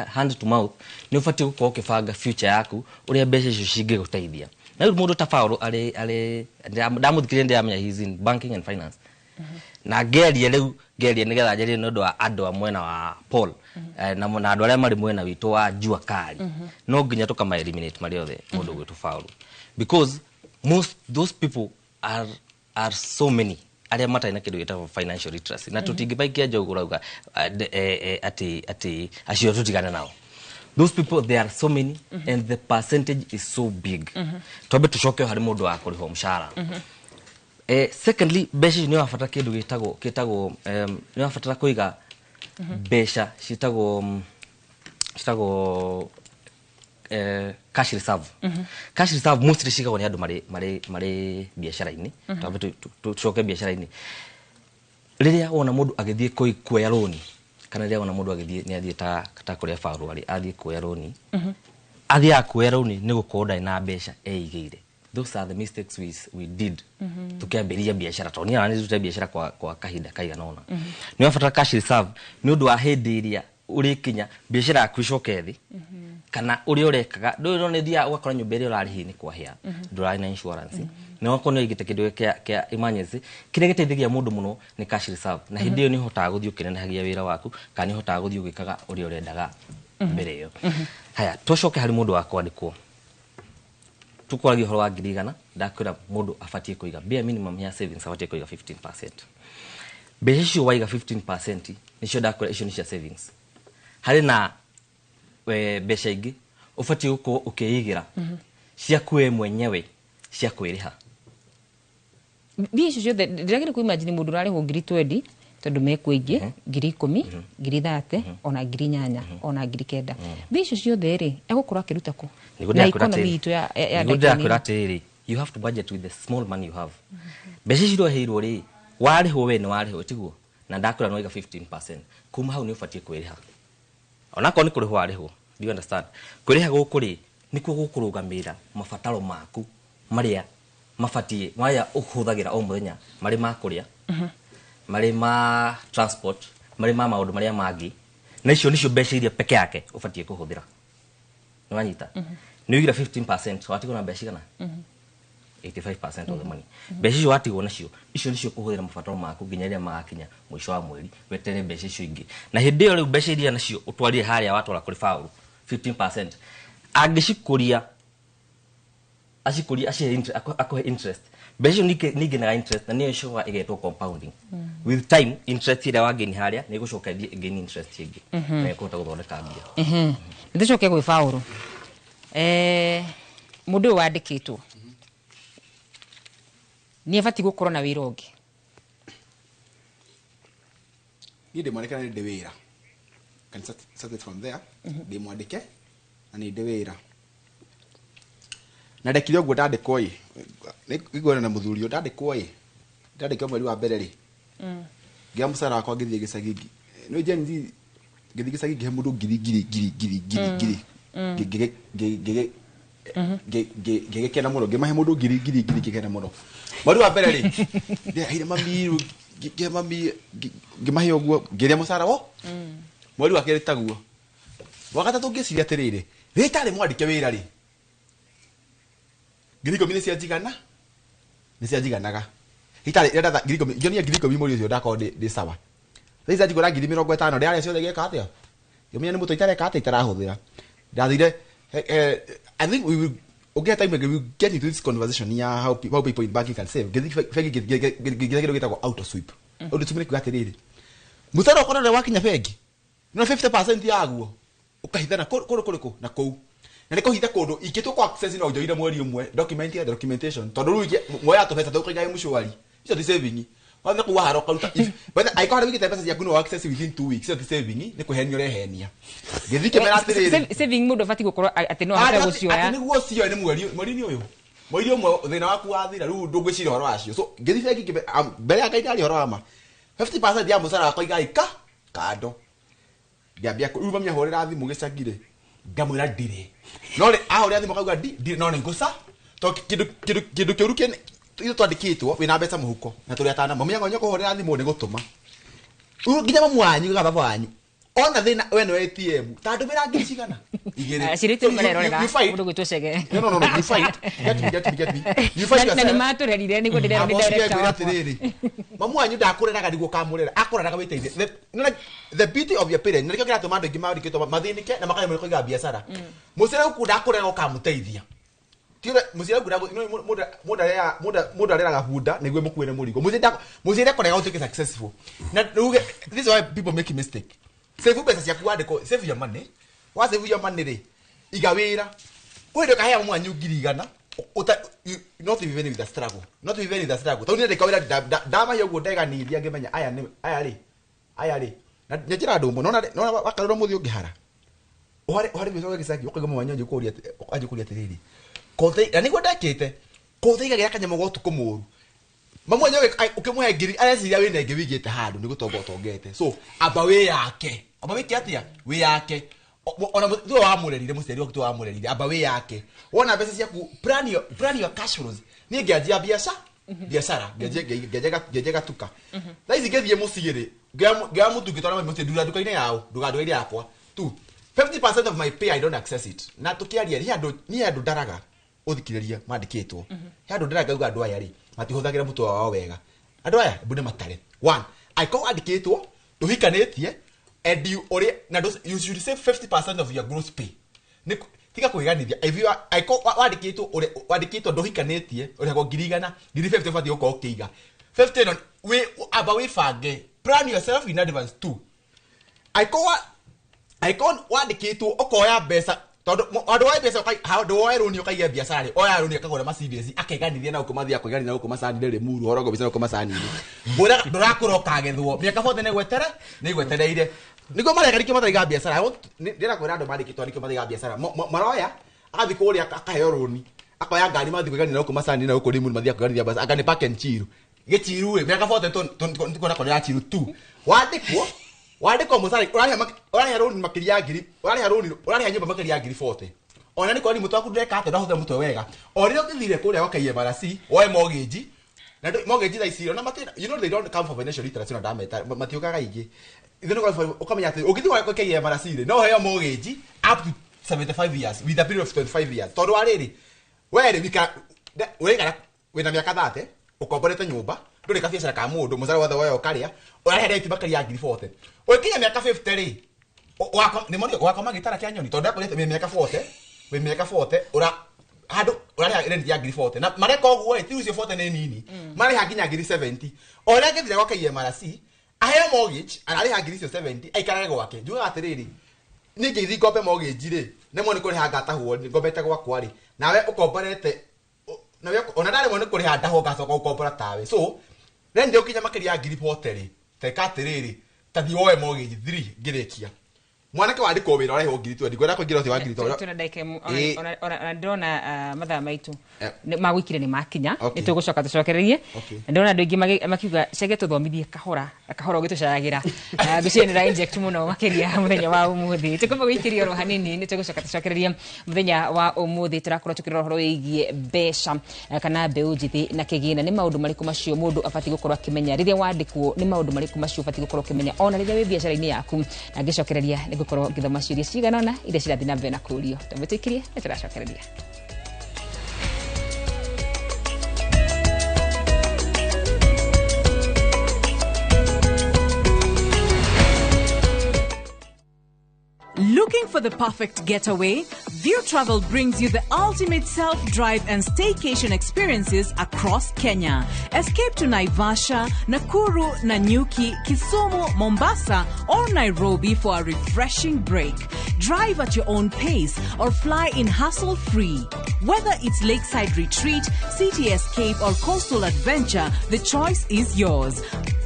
hand to mouth, nĩ ũbatiĩ gũkorwo ũkĩbanga future yaku ũrĩa mbeca icio cingĩgũteithia. Na rĩu mũndũ ta Paul arĩ ndamũthikĩrĩria, ndĩramenya he is in banking and finance, na ngerie rĩu ngerie nĩgetha njarie nĩ ũndũ wa andũ a mwena wa Paul na andũ arĩa marĩ mwena witũ wa jua kali, no nginya tũkama eliminate marĩ othe mũndũ gwĩtwo Paul, because most those people are so many arĩa matarĩ na kĩndũ gĩtagwo financial literacy, na tũtingĩmaikia njogu ũrauga atĩ acio tũtigane nao. Those people, they are so many and the percentage is so big. Twambe tũcoke harĩ mũndũ wa kũrĩhwo mũcara. Secondly, mbeca icio nĩ ũrabatara kĩndũ gĩtagwo nĩ ũrabatara kũiga mbeca ciĩtagwo cash reserve. Cash reserve mostly cigagwo nĩ andũ marĩ biacara-inĩ. Twambe tũcoke biacara-inĩ. Rĩrĩa wona mũndũ agĩthiĩ kuoya rũni, kana rĩrĩa wona mũndũ agĩthiĩ nĩ athiĩ ta kũrĩa Paul arĩ athiĩ kuoya rũni, athiaga kuoya rũni nĩ gũkorwo ndarĩ na mbeca eigĩire. Those are the mistakes we did tukiambĩrĩria biacara, tondũ niĩ nĩ ndutĩte biacara kwa kahinda kaigana ũna. Nĩ ũrabatara cash reserve nĩ ũndũ wa hĩndĩ ĩrĩa ũrĩkinya biacara yaku ĩcoke thĩ, kana ũrĩa ũrekaga ndũĩ, nĩ ũthiaga ũgakora nyũmba ĩrĩa ũrarĩhia nĩ kwahĩa, ndũrarĩ na insurance, na ũgakorwo nĩ ũigĩte kĩndũ kĩa emergency. Kĩrĩa gĩteithagia mũndũ mũno nĩ cash reserve, na hĩndĩ ĩyo nĩ ũhotaga gũthiĩ ũkĩnenehagia wĩra waku, kana nĩ ũhotaga gũthiĩ ũgĩkaga ũrĩa ũrendaga mbere ĩyo. Haya, tũcoke harĩ mũndũ wa kwandĩkwo. Tũkwaragia ũhoro wa 100,000, ndakwĩra mũndũ abatiĩ kũiga bare minimum ya savings, abatiĩ kũiga 15%. Mbeca icio waiga 15% nĩcio ndakwĩra icio nĩ cia savings. Harĩ na mbeca ingĩ ũbatiĩ gũkorwo ũkĩigĩra ciaku we mwenyewe cia kwĩrĩha. Mbia icio ciothe ndĩrageria kũ imagine mũndũ ũrarĩhwo 20,000, tondũ mekuo ingĩ 10,000, 30,000, ona 8,000, ona 9,000. Mbia icio ciothe rĩ, egũkorwo akĩruta kũ? Na economy itũ ya nĩguo ndagĩka ndĩrakwĩra nini. Atĩrĩrĩ, you have to budget with the small money you have. Mbeca icio ũheirwo rĩ, warĩhwo we nĩ warĩhwo tiguo, na ndakwĩra nĩ waiga 15%, kuma hau nĩ ũbatiĩ kwĩrĩha onakorwo nĩ kũrĩhwo warĩhwo. Do you understand? Kwĩrĩha gũkũ rĩ, nĩkuo gũkũrũgamĩrĩra mabataro maku marĩa mabatiĩ, marĩa ũhũthagĩra o mũthenya, marĩ ma kũrĩa, marĩ ma transport, marĩ ma maũndũ marĩa mangĩ, na icio nĩcio mbeca iria peke yake ũbatiĩ kũhũthĩra. Nĩ wanyita? Nĩ ũigire 15%, watigwo na mbeca cigana? 85% of the money. Mbeca icio watigwo nacio, icio nĩcio kũhũthĩra mabataro maku nginya rĩrĩa magakinya mũico wa mweri, weterere mbeca icio ingĩ. Na hĩndĩ ĩyo rĩu mbeca iria nacio ũtwarire harĩa watwara kũrĩ Paul 15%, angĩcikũria acikũrie acihe akũhe interest, mbeca icio nĩ interest, na nĩyo ĩcokaga ĩgetwo compounding. With time, interest ĩrĩa wagain harĩa nĩ ĩgũcoka ĩthiĩ ĩgain interest ĩngĩ na ĩkũhota gũthondeka mbia. Nĩ tũcoke gwĩ Paul. Mũndũ ũyũ wandĩkĩtwo nĩ abatiĩ gũkorwo na wĩra ũngĩ? Niĩ ndĩ mwandĩke na nĩ ndĩ wĩra. Can start it from there. Ndĩ mwandĩke na nĩ ndĩ wĩra, na ndekire ũguo ndandĩkwo ĩ, nĩ na mũthuri ũyũ ndandĩkwo ĩ, ndandĩkwo mweri wa mbere rĩ, ngĩoya mũcara wakwa ngĩthiĩ gĩcagi, nĩ Gen Z, ngĩthiĩ gĩcagi ngĩhe mũndũ ngiri ngiri ngiri ngiri ngiri ngiri. Ngĩgĩkena mũno, ngĩmahe mũndũ ngiri ngiri ngiri, ngĩkena mũno. Mweri wa mbere rĩ, ndĩraheire mami, ngĩhe mami, ngĩmahe ũguo, ngĩrĩa mũcara wo. Mweri wa kerĩ taguo. Wa gatatũ ngĩciria atĩrĩrĩ, rĩtarĩ mwandĩke wĩra rĩ, 10,000 nĩ cianjigana, nĩ cianjiganaga itarĩ ndatha 10,000, ngĩonia 10,000 mweri ũcio ndakorwo ndĩ sawa. Thaa ici njigũra 50,000 ndĩrarĩa ciothe, ngĩka atĩa, ngĩmenya nĩ mũtwe itareka atĩa, itarahũthĩra. Ndathire I think we will ũngĩhe time we will get into this conversation ya how people in banking can save. Ngĩthiĩ bengi ngĩgĩra kĩndũ gĩtagwo auto sweep. Auto sweep nĩ kuga atĩrĩrĩ, mũcara ũkorwo ũrĩa wakinya bengi no 50% yaguo Ũkahithana kũndũ kũrĩkũ na kũu. Na nĩ kũhitha kũndũ ingĩtua kwa access no njoire mweri ũmwe document ya documentation tondũ rĩu moya tũbeca tũkaiga mshwari icio ti saving wathe kuu wahara ũkaruta wethe angĩkorwo harĩa wĩigĩte mbeca ciaku no access within 2 weeks icio ti saving nĩ kũhenia ũrehenia. Ngĩthiĩ ngĩmera atĩrĩrĩ Saving mũndũ abatiĩ gũkorwo atĩ no ahote gũcioya. Atĩ nĩguo cioe nĩ mweri mweri-inĩ ũyũ mweri ũmwe thĩna waku wathira rĩu ndũngwĩciria ũhoro wacio. So ngĩthiĩ bengi mbere ya Ngai ndaria ũhoro wa ma 50% ya mũcara wakwa igai ka kando ngĩambia rĩu mami ahũrĩra thimũ gĩcagi rĩ ngamwĩra ndirĩ no rĩ ahũrĩra thimũ akauga ndirĩ no nĩ ngũca to kĩndũ kĩũru kĩne ithuĩ twandĩkĩtwo wĩna mbeca mũhuko na tũrĩ atana mami angonya kũhũrĩra thimũ nĩ gũtũma rĩu nginya mamu wanyu kana baba wanyu ona thĩna we nĩ ATM ta ndũmĩra ngiri cigana igĩrĩ. Cirĩte So you- marerorera you fight. mũndũ gwĩtwo Chege. No, no, no, no, you fight. Get me, get me, get me. You fight Na nĩ yourself. matũrerire nĩguo ndĩrerwo nĩ Amba ũtige director ngwĩre wakwa. atĩrĩrĩ mamu wanyu ndakũreraga nĩguo ũkamũrera akũreraga wĩteithie. The beauty of your parent nĩkĩo kĩratũma andũ aingĩ mandĩkĩtwo mathĩnĩke na makaremwo nĩ kũiga biacara. Mũciari waku ndakũreraga ũkamũteithia. Ti ũrĩa- mũciari waku mũndũ areraga bunda nĩguo ĩmũkuĩre mũrigo. Mũciari akũreraga ũtuĩke successful. Na rĩu this is why people make mistake. Save mbeca ciaku wandĩkwo, save your money. Wa save your money rĩ, iga wĩra. Kwĩ hĩndĩ ũkaheaga mwanyu 100,000 not even with the struggle. Not even with the struggle. Tondũ niĩ ndĩka wĩra ndamahe ũguo ndeganithia ngĩmenya aya nĩ aya rĩ aya rĩ. Na njĩra andũ ũmwe nona wakarũra mũthĩ ũngĩhara. Ũhare ũhare mbeca gĩcagi ũkaiga mwanyu anjĩ kũria atĩrĩrĩ. Kothe na nĩguo ndekĩte. Kothe igagĩra kanyamũ ga ũtukũ mũru. Mamu wanyu ũkĩmũhe ngiri areciria wĩna ĩngĩ wĩigĩte handũ nĩ gũtonga ũtongete. So amba wĩyake. Amba wĩke atĩa? Wĩyake. Ona tiwe wamũrerire mũciari waku tiwe wamũrerire amba wĩyake. Wona mbeca ciaku plan your cash flows. Niĩ ngĩanjia biacara ngĩanjia gatuka. Thaa ici ngĩthiĩ mũciĩ rĩ ngĩoya mũtu ngĩtwara mami mũciĩ ndura nduka-inĩ yao nduka-inĩ yakwa tu 50% of my pay I don't access it. Na tũkĩaria niĩ andũ ndaraga ũthikĩrĩria mandĩkĩtwo. He andũ ndaraga ngauga andũ aya rĩ matihũthagĩra mũtwe wao wega. Andũ aya mbu nĩ matare. One, angĩkorwo wandĩkĩtwo ndũhikanĩtie and you ũrĩ na you should save 50% of your gross pay. Nĩ tiga kwĩganithia. If you are angĩkorwo wandĩkĩtwo ũrĩ wandĩkĩtwo ndũhikanĩtie ũrĩhagwo 100,000 ngiri 50 ũbatiĩ gũkorwo ũkĩiga. 50 ĩno wĩ amba wĩbange plan yourself in advance too. Angĩkorwo wandĩkĩtwo ũkoya mbeca tondũ andũ oe mbeca handũ woe rũni ũkaiga biacara rĩ oya rũni akagũra Mercedes akeganithia na gũkũ mathiaga kwĩganithia na gũkũ macani-inĩ Limuru ũhoro mbeca na gũkũ macani-inĩ. Ngwĩraga ndũrakũra ũkagethwo mĩaka 40 nĩgwetereire nĩguo mareka nĩkĩo mataraiga biacara. Ndĩrenda kwĩra andũ mandĩkĩtwo nĩkĩo mataraiga biacara. Maroya agathiĩ kũrĩa akaheo rũni akoya ngari mathiĩ kwĩganithia na gũkũ macani-inĩ na gũkũ Limuru mathiaga kwĩganithia mbeca anga nĩ park and chill gĩchiru ĩ mĩaka 40 tũkuona kona ya chiru tu wandĩkwo wandĩkwo mũcara ũrarĩha rũni makĩria ya ngiri ũrarĩha rũni ũrarĩha nyũmba makĩria ya ngiri 40 ona nĩ kwani mũtwe waku ndũreka atĩa ndũrahũthĩra mũtwe wega o rĩrĩa ũngĩthire kũrĩa gwa KMRC woe mortgage na mortgage thaa ici ona matirĩ you know they don't come for financial literacy na ndameta matiũkaga aingĩ ithuĩ nĩ ũkamenya atĩ ũngĩthiĩ gwa KMRC rĩ no ũheo mortgage up to 75 years with a period of 25 years tondũ wa rĩrĩ we rĩ wikara ũraikara wĩna mĩaka 30 ũkomborete nyũmba ndũrĩ kabiacara ka mũndũ mũcara wothe woya ũkarĩa ũrarĩha rent makĩria ya ngiri 40 ũgĩkinya mĩaka 50 rĩ nĩ wakoma gĩtara kĩa nyoni tondũ ndakwĩrĩte wĩ mĩaka 40 wĩ mĩaka 40 ũra handũ ũrarĩha rent ya ngiri 40 na mareka ũguo ĩ ti ũcio 40 nĩ nini marĩha nginya ngiri 70 o ũrĩa angĩthire gwa KMRC aheo mortgage ararĩha ngiri icio 70 aikarage gwake njugaga atĩrĩrĩ niĩ ngĩthiĩ ngombe mortgage rĩ nemwo nĩ kũrĩha ngatahwo ngombete gwakwa rĩ nawe ũkomborete nawe ona ndaremwo nĩ kũrĩha ndahwo ngacoka gũkombora tawe so rent ũkinya makĩria ya ngiri 40 rĩ teka atĩrĩrĩ tathiĩ woe mortgage 3 ngĩrĩkia mwanake wandĩkwo wĩra ũrarĩhwo ngiri 20 ngwenda kũingĩra ũcio wa ngiri 20 Tuna ndagĩka ĩmwe ona ndĩrona mathaa maitũ magũikire nĩ makinya nĩ tũgũcoka tũcokererie. Ndĩrona andũ aingĩ makiuga Chege tũthomithie kahora kahora ũgĩtũcayagĩra. Ngwĩciria nĩ ra inject mũno makĩria mũthenya wa ũmũthĩ. Tũkwamba gũikĩria oro hanini nĩ tũgũcoka tũcokererie mũthenya wa ũmũthĩ tũrakorwo tũkĩrora ũhoro wĩgiĩ mbeca kana mbeũ njĩthĩ na kĩgĩna. Nĩ maũndũ marĩkũ macio mũndũ abatiĩ gũkorwo akĩmenya rĩrĩa wandĩkwo? Nĩ maũndũ marĩkũ macio ũbatiĩ gũkorwo ũkĩmenya ona rĩrĩa wĩ biacara-inĩ yaku? Na ngĩcokereria nĩ ngũkorwo ngĩthoma ciũria cigana ũna iria cirathiĩ na mbere na kũũrio. Tũmĩtĩkĩrie nĩ tũracokereria. Looking for the perfect getaway? View Travel brings you the ultimate self-drive and staycation experiences across Kenya. Escape to Naivasha, Nakuru, Nanyuki, Kisumu, Mombasa, or Nairobi for a refreshing break. Drive at your own pace or fly in hassle-free. Whether it's lakeside retreat, city escape or coastal adventure, the choice is yours.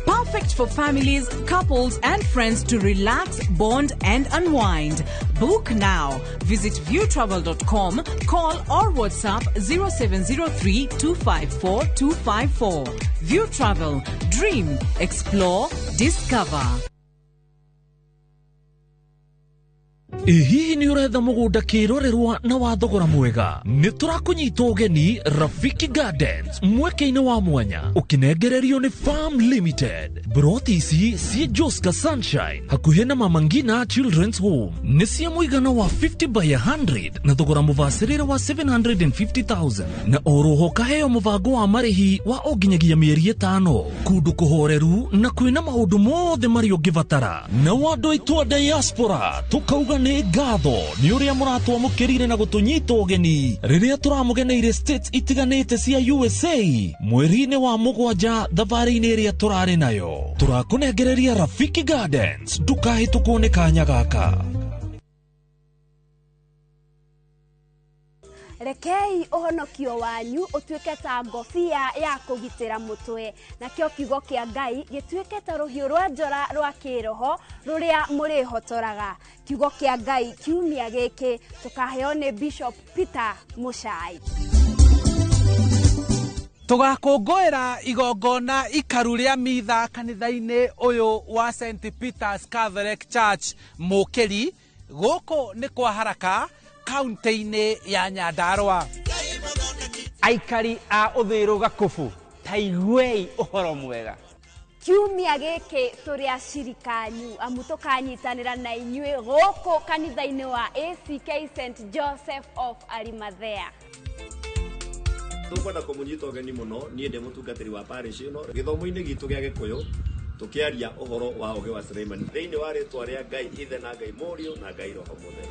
Perfect for families, couples and friends to relax, bond and unwind. Book now. Visit viewtravel.com, call or WhatsApp 0703 254 254. View Travel. Dream, explore, discover. Ĩ hihi nĩ ũretha mũgũnda kĩrorerwa na wa thogora mwega? Nĩ tũrakũnyita ũgeni Rafiki Gardens mweke-inĩ wa mwanya ũkĩnengererio nĩ Farm Limited. Broti ici ciĩ Joska Sunshine hakuhĩ na Mama Ngina Children's Home nĩ cia mũigana wa 50 by 100 na thogora mũbacĩrĩre wa 750,000 na oroho kaheo mũbango wa marĩhi wa o nginyagia mĩeri 5 kũndũ kũhoreru na kwĩna maũndũ mothe marĩa ũngĩbatara. Na andũ aitũ a diaspora tũkauga nĩ ngatho nĩ ũrĩa mũratwamũkĩrire na gũtũnyita ũgeni rĩrĩa tũramũgeneire states itiganĩte cia USA mweri-inĩ wa 7 thabarĩ-inĩ ĩrĩa tũrarĩ nayo. Tũrakũnengereria Rafiki Gardens, ndũkahĩtũkwo nĩ kanya gaka. Rekei ũhonokio wanyu ũtuĩke ta ngobia ya kũgitĩra mũtwe, nakĩo kiugo kĩa Ngai gĩtuĩke ta rũhiũ rwa njora rwa kĩroho rũrĩa mũrĩhotoraga. Kiugo kĩa Ngai kiumia gĩkĩ tũkaheo nĩ Bishop Peter Muchai. Tũgakũngũĩra igongona ikaru rĩa mitha kanitha-inĩ ũyũ wa St Peter's Catholic Church Mũkĩri, gũkũ nĩ kwa Haraka kaunti-inĩ ya Nyandarua. Aikari a Uthiru Gakubu, taiguei ũhoro mwega. Kiumia gĩkĩ tũrĩ acirika anyu amu tũkanyitanĩra na inyuĩ gũkũ kanitha-inĩ wa ACK St Joseph of Arimathea. Tũkwenda kũmũnyita ũgeni mũno, niĩ ndĩ mũtungatĩri wa parish ĩno gĩthomo-inĩ gitũ gĩa Gĩkũyũ tũkĩaria ũhoro wa ũgĩ wa Suleimani thĩinĩ wa rĩtwa rĩa Ngai Ithe na Ngai Mũriũ na Ngai Roho Mũtheru.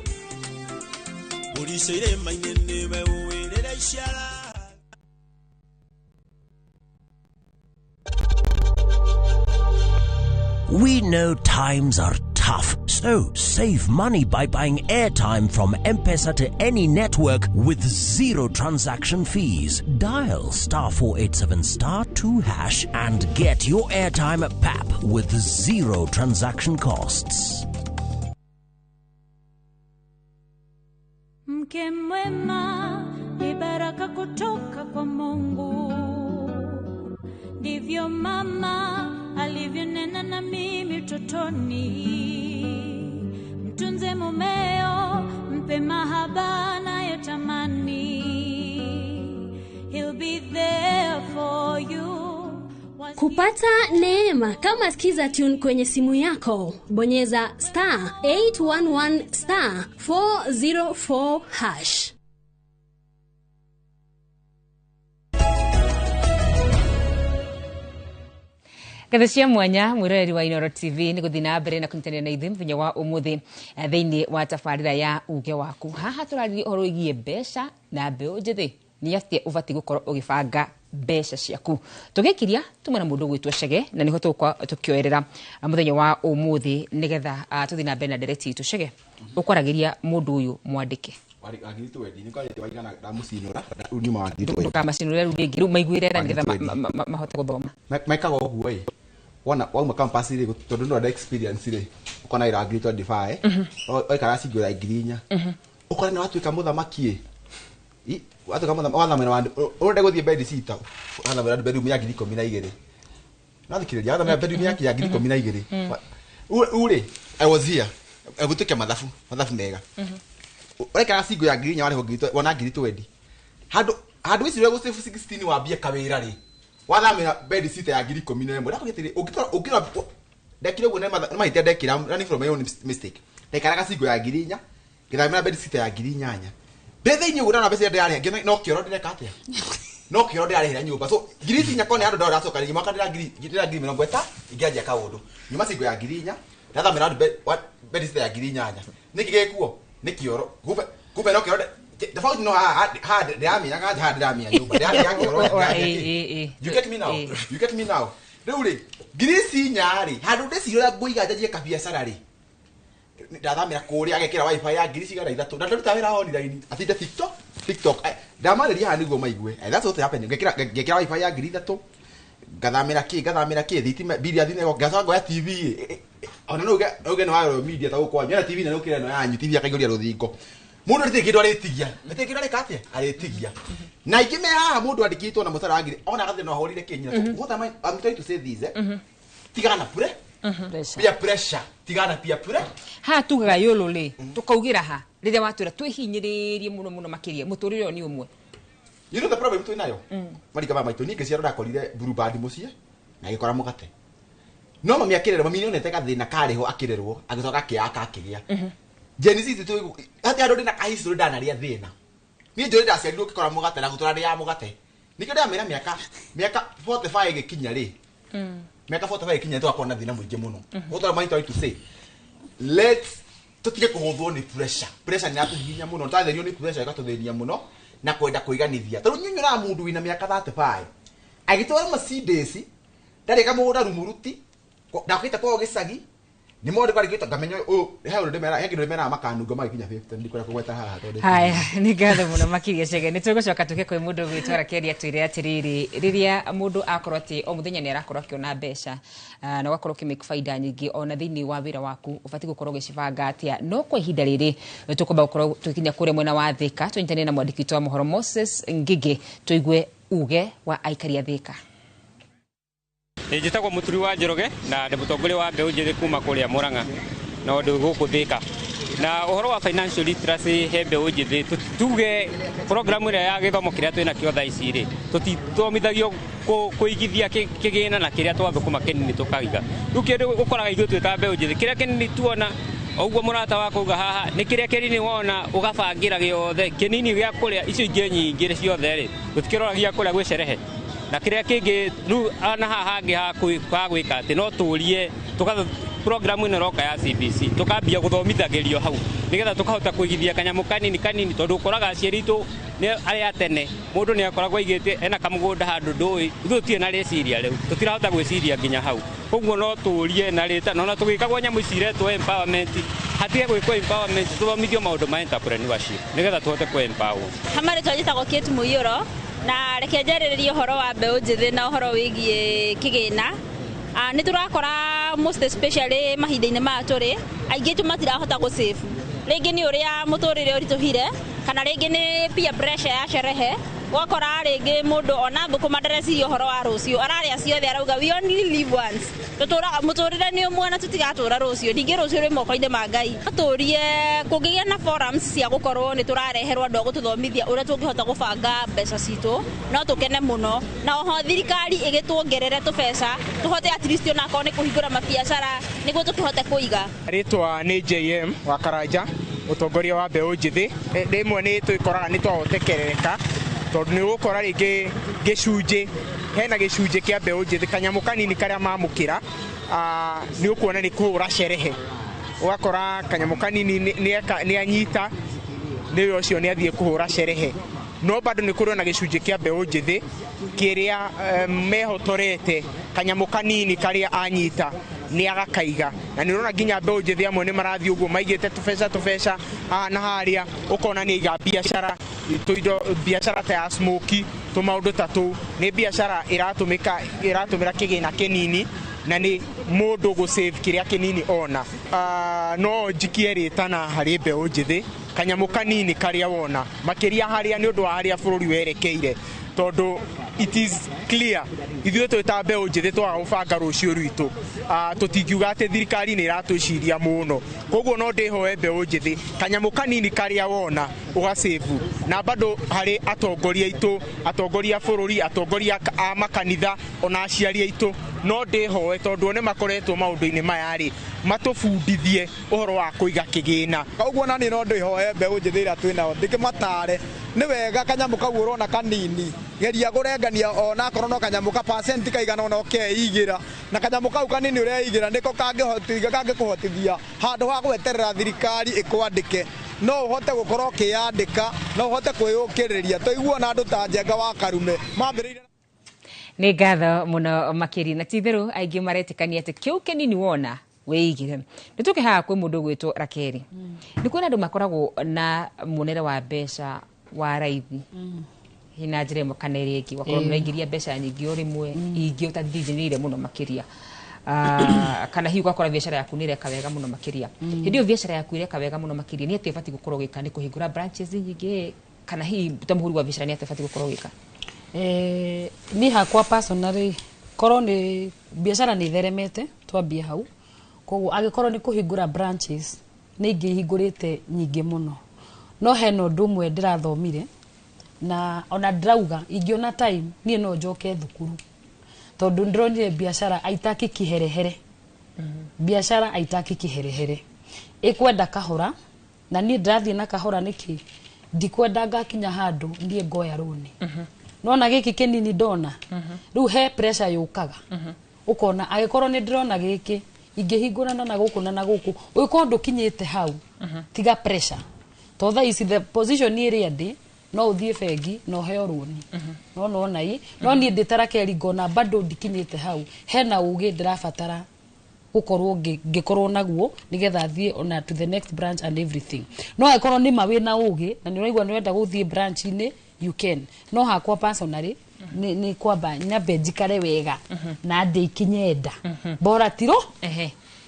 We know times are tough, so save money by buying airtime from M-Pesa to any network with zero transaction fees. Dial *487*2# and get your airtime at PAP with zero transaction costs. Mke mwema ni baraka kutoka kwa Mungu, ndivyo mama alivyonena na mimi utotoni. Mtunze mumeo, mpe mahaba anayotamani, he'll be there for you. Kupata neema kama Skiza Tune kwenye simu yako, bonyeza *811*404#. Ngatho cia mwanya mwiroreri wa Inooro TV nĩ gũthiĩ na mbere na kũnyitanĩra na ithuĩ mũthenya wa ũmũthĩ thĩinĩ wa tabarĩra ya uge waku. Haha tũrarĩria ũhoro wĩgiĩ mbeca na mbeũ njĩthĩ, nĩ atĩa ũbatiĩ gũkorwo ũgĩbanga mbeca ciaku. Tũgĩkiria tuma na mũndũ ũgwĩtwo Chege na nĩho tũgũkorwo tũkĩoerera mũthenya wa ũmũthĩ nĩgetha tũthiĩ na mbere na ndereti itũ. Chege, ũkwaragĩria mũndũ ũyũ mwandĩke. Ndũkamacinũre rĩu rĩngĩ, rĩu maiguĩre tha nĩgetha mahote gũthoma. Mekaga ũguo ĩ, wona wauma campus rĩ, tondũ nĩ experience rĩ, ũkona ira 25, waikara cingĩra 4,000, ũkona nĩ watuĩka mũthamaki ĩ, watuĩka mũthamaki wathamĩra ũrenda gũthiĩ bed sita, wathamĩra bedroom ya 12,000. No thikĩrĩria, wathamĩra bedroom ya 12,000. Rĩu rĩ, I was here, gũtuĩke mathabu mega. Ũraikara cingo ya 4,000 warĩhwo ngiri wona 20,000. Handũ ici ũrĩa gũsave 16 wambie kawĩra rĩ, wathamĩra bed sita ya 11,000. Ndakwĩra atĩrĩ, ũngĩrora ndekire ũguo nĩ mahĩtia ndekĩra, learning from my own mistake. Ndaikaraga cingo ya 4,000, ngĩthamĩra bed sita ya 8,000. Ndĩ thĩinĩ ũguo ndona mbeca iria ndĩrarĩha, ngĩona no kĩoro ndĩreka atĩa? No kĩoro ndĩrarĩhĩra nyũmba. So 4,000 korwo nĩ handũ ndĩracoka rĩngĩ mwaka ndĩra 30,000 ingĩanjia kaũndũ. Nyuma cingo ya 4,000, ndathamĩra bed sita ya 8,000. Nĩkĩ gĩkuo? Nĩ kĩoro. Kumbe no kĩoro tofauti no ha ndĩramenya ha ndĩramenya nyũmba. Ndĩramenya kĩoro. You get me now? You get me now? Rĩu rĩ, 4,000 rĩ, handũ ndĩcirora ngũiga njanjie kabiacara rĩ, Ndathamĩra kũrĩa agekĩra wifi ya 3,000 na ndaruta wĩra online atinde TikTok ndamarĩria haha nĩguo maigue. That's what happened. Ngekĩra wifi ya 3,000, ngathamĩra kĩ thitima bili ya thitima, ngacoka ngoya TV. Ona no uge nĩ wa media ta gũkũ kwanyu ena TV na nĩ ĩno yanyu TV akaihũria rũthingo. Mũndũ rĩtirĩ kĩndũ arĩtigia, rĩtirĩ kĩndũ arĩka atĩa arĩtigia. Na aingĩ me haha mũndũ andĩkĩtwo na mũcara wa ngiri ona agathĩ no ahũrire kĩnyina. What am I, I'm trying to say this, tigana peer pressure, tigana peer pressure. Haha tugaga yũlũ rĩ, tũkaugĩra ha rĩrĩa watwĩra twĩhinyĩrĩrie mũno mũno makĩria mũtũrĩre ũyũ nĩ ũmwe. You know the problem twĩ nayo marika ma maitũ, niĩ ngĩciarwo ndakorire Blue Band mũciĩ na agĩkora mũgate, no mami akĩrerwo, mami nĩonete gathĩna karĩho akĩrerwo, agĩcoka akĩaka akĩgĩa. Gen Z tũ hati andũ ndĩna kahistory ndanarĩa thĩna. Niĩ njũĩ ndaciarirwo ngĩkora mũgate na gũtũra ndĩaga mũgate, nĩkĩo ndĩramĩra mĩaka 45 ĩgĩkinya rĩ, mĩaka 45 ĩgĩkinya tũgakorwo na thĩna mũingĩ mũno. What am I trying to say? Let's tũtige kũhũthwo nĩ pressure. Pressure nĩ yatũhihinya mũno, twatherio nĩ pressure ĩgatũthĩnia mũno na kwenda kũiganithia. Tondũ niĩ nyonaga mũndũ wĩna mĩaka 35 agĩtwara Mercedes, ndarĩ kamũgũnda rumuruti, ndakĩte kwao gĩcagi, nĩ maũndũ karĩkĩte ngamenya ũyũ he ũndũ ndĩmeraga, he kĩndũ ndĩmeraga makanunga magĩkinya 50, ndikwenda kũgweta haha tondũ Haya, nĩ ngatho mũno makĩria Chege. Nĩ tũgũcoka tũke kwĩ mũndũ ũgwĩtwo Rakeri atwĩre atĩrĩrĩ, rĩrĩa mũndũ akorwo atĩ o mũthenya nĩ arakorwo akĩona mbeca na ũgakorwo ũkĩmake baida nyingĩ ona thĩinĩ wa wĩra waku, ũbatiĩ gũkorwo ũgĩcibanga atĩa. No kwa ihinda rĩrĩ tũkwamba gũkorwo tũgĩkinya kũrĩa mwena wa Thĩka, tũnyitanĩre na mwandĩki witũ wa mohoro Moses Ngigĩ, tũigue uge wa aikari a Thĩka. Njĩtagwo Mũturi wa Njoroge na ndĩ mũtongoria wa mbeũ njĩthĩ kuma kũrĩa Murang'a na ndĩ gũkũ Thĩka. Na ũhoro wa financial literacy he mbeũ njĩthĩ, tuge program ĩrĩa ya gĩthomo kĩrĩa twĩna kĩo thaa ici rĩ, tũtithomithagio kũigithia kĩgĩna na kĩrĩa twathũkũma kĩnini tũkaiga. Rĩu kĩndũ ũkoraga ithuĩ twĩ ta mbeũ njĩthĩ, kĩrĩa kĩnini tuona ũguo mũrata wakwa auga haha nĩ kĩrĩa kĩnini wona ũgabangĩra gĩothe kĩnini gĩa kũrĩa, icio ingĩ nyingĩ ciothe rĩ tũtikĩroragia kũrĩa gwĩ cerehe. Na kĩrĩa kĩngĩ rĩu ona haha hangĩ ha gwĩka atĩ no tũrie program ĩno ĩroka ya CBC tũkambia gũthomithagĩrio hau nĩgetha tũkahota kũigithia kanyamũ kanini kanini, tondũ ũkoraga aciari aitũ nĩ arĩa tene mũndũ nĩ akoragwo aigĩte ena kamũgũnda handũ ndũĩ, ithuĩ tũtirĩ na rĩciria rĩu, tũtirahota gwĩciria nginya hau. Koguo no tũrie na rĩta na ona tũgĩkagwo nyamũ ici iretwo empowerment, hatige gwĩkwo empowerment, tũthomithio maũndũ ma entrepreneurship nĩgetha tũhote kũ empower. Hamarĩ twanjĩtagwo Kate Mũiyũro na reke njarĩrĩrie ũhoro wa mbeũ njĩthĩ na ũhoro wĩgiĩ kĩgĩna. Nĩ tũrakora most especially mahinda-inĩ maya tũrĩ aingĩ aitũ matirahota gũ-save, rĩngĩ nĩ ũrĩa mũtũrĩre ũritũhire kana rĩngĩ nĩ peer pressure ya sherehe, ũgakora rĩngĩ mũndũ ona thũkũma ndareciria ũhoro wa rũciũ, ararĩa ciothe arauga we only live once, tũtũraga mũtũrĩre nĩ ũmwe na tũtigatũra rũciũ, ningĩ rũciũ rwĩ moko-inĩ ma Ngai. Tũrie kũngĩgĩa na forums cia gũkorwo nĩ tũrareherwo andũ a gũtũthomithia ũrĩa tũngĩhota gũbanga mbeca citũ, no tũkene mũno. Na oho thirikari ĩgĩtuongerere tũbeca tũhote at least onakorwo nĩ kũhingũra mabiacara nĩguo tũkĩhote kũiga. Rĩtwa nĩ JM wa Karanja, mũtongoria wa mbeũ njĩthĩ. Rĩmwe nĩ twĩkoraga nĩ twahotekerereka tondũ nĩ ũgũkora rĩngĩ gĩcunjĩ, hena gĩcunjĩ kĩa mbeũ njĩthĩ kanyamũ kanini karĩa mamũkĩra, nĩ ũkuona nĩ kũhũra cerehe, ũgakora kanyamũ kanini nĩ anyita nĩwe ũcio nĩ athiĩ kũhũra cerehe. No bado nĩ kũrĩ na gĩcunjĩ kĩa mbeũ njĩthĩ kĩrĩa mehotorete kanyamũ kanini karĩa anyita nĩ agakaiga, na nĩ ũrona nginya mbeũ njĩthĩ amwe nĩ marathiĩ ũguo maigĩte tũbeca na harĩa, ũkona nĩ aiga biacara tũindo, biacara ta ya smoky tũmaũndũ ta tũu, nĩ biacara ĩratũmĩka ĩratũmĩra kĩgĩna kĩnini na nĩ mũndũ gũ-save kĩrĩa kĩnini ona. No njikie rĩtana harĩ mbeũ njĩthĩ kanyamũ kanini karĩa wona makĩria harĩa nĩ ũndũ wa harĩa bũrũri werekeire, tondũ it is clear ithuĩ twĩ ta mbeũ njĩthĩ twaga gũbanga rũciũ rwitũ, tũtingiuga atĩ thirikari nĩ ĩratwĩciria mũno. Koguo no ndĩhoe mbeũ njĩthĩ kanyamũ kanini karĩa wona ũgacĩbu, na bado harĩ atongoria aitũ, atongoria a bũrũri, atongoria a makanitha ona aciari aitũ, no ndĩhoe tondũ nĩ makoretwo maũndũ-inĩ maya rĩ, matũbundithie ũhoro wa kũiga kĩgĩna. Ũguo nani no ndĩhoe mbeũ njĩthĩ ĩrĩa twĩnao ndĩkĩmatare nĩ wega kanyamũ kau ũrona kanini, geria kũrengania ona akorwo no kanyamũ ka percent kaigana ona ũkeigĩra, na kanyamũ kau kanini ũreigĩra nĩko kangĩkũhotithia handũ ha gweterera thirikari ĩkwandĩke, no ũhote gũkorwo ũkĩyandĩka, no ũhote kwĩyũkĩrĩria. Tũiguo na andũ ta Njenga wa Karume mambĩrĩirie. Nĩ ngatho mũno makĩria, na ti itherũ aingĩ maretĩkania atĩ kĩu kĩnini wona Wĩigĩre. Nĩ tũke haha kwĩ mũndũ ũgwĩtwo Rakeri. Nĩ kwĩna andũ makoragwo na muonere wa mbeca wa raithi na njĩra ĩmwe kana ĩrĩa ĩngĩ, wakorwo nĩũraingĩria mbeca nyingĩ o rĩmwe ingĩ ũtathithĩrĩire mũno makĩria. Kana hihi ũgakora biacara yaku nĩ ĩreka wega mũno makĩria. Hĩndĩ ĩyo biacara yaku ĩreka wega mũno makĩria, nĩ atĩa ũbatiĩ gũkorwo ũgĩka? Nĩ kũhingũra branches nyingĩ, kana hihi ta mũhũri wa biacara nĩ atĩa ũbatiĩ gũkorwo ũgĩka? Niĩ hakwa personally, korwo nĩ biacara nĩ itheremete, twambie hau. Koguo angĩkorwo nĩ kũhingũra branches, nĩ ingĩ hingũrĩte nyingĩ mũno, no hena ũndũ ũmwe ndĩrathomire na ona ndĩrauga ingĩona time niĩ no njoke thukuru, tondũ ndĩronire biacara aitaki kiherehere. Biacara aitaki kiherehere, ĩkwenda kahora, na niĩ ndĩrathiĩ na kahora. Nĩkĩ? Ndikwenda ngakinya handũ niĩ ngoya rũni. Nona gĩkĩ kĩnini ndona rĩu he pressure yũkaga, ũkona angĩkorwo nĩ ndĩrona gĩkĩ ingĩhingũrana na gũkũ na gũkũ, ũngĩkorwo ndũkinyĩte hau, tiga pressure. To thaa ici the position ĩrĩa ndĩ, no ũthiĩ bengi na ũheo rũni, no nona i no niĩ ndĩ ta Rakeri ngona bado ndikinyĩte hau. Hena ũgĩ ndĩrabatara gũkorwo ngĩkorwo naguo nĩgetha thiĩ ona to the next branch and everything. No angĩkorwo nĩ ma wĩna ũgĩ na nĩ ũraigua nĩ ũrenda gũthiĩ branch-inĩ, you can. No hakwa personally nĩ kwamba nyambe njikare wega na ndĩ ikinye nda, bora tiro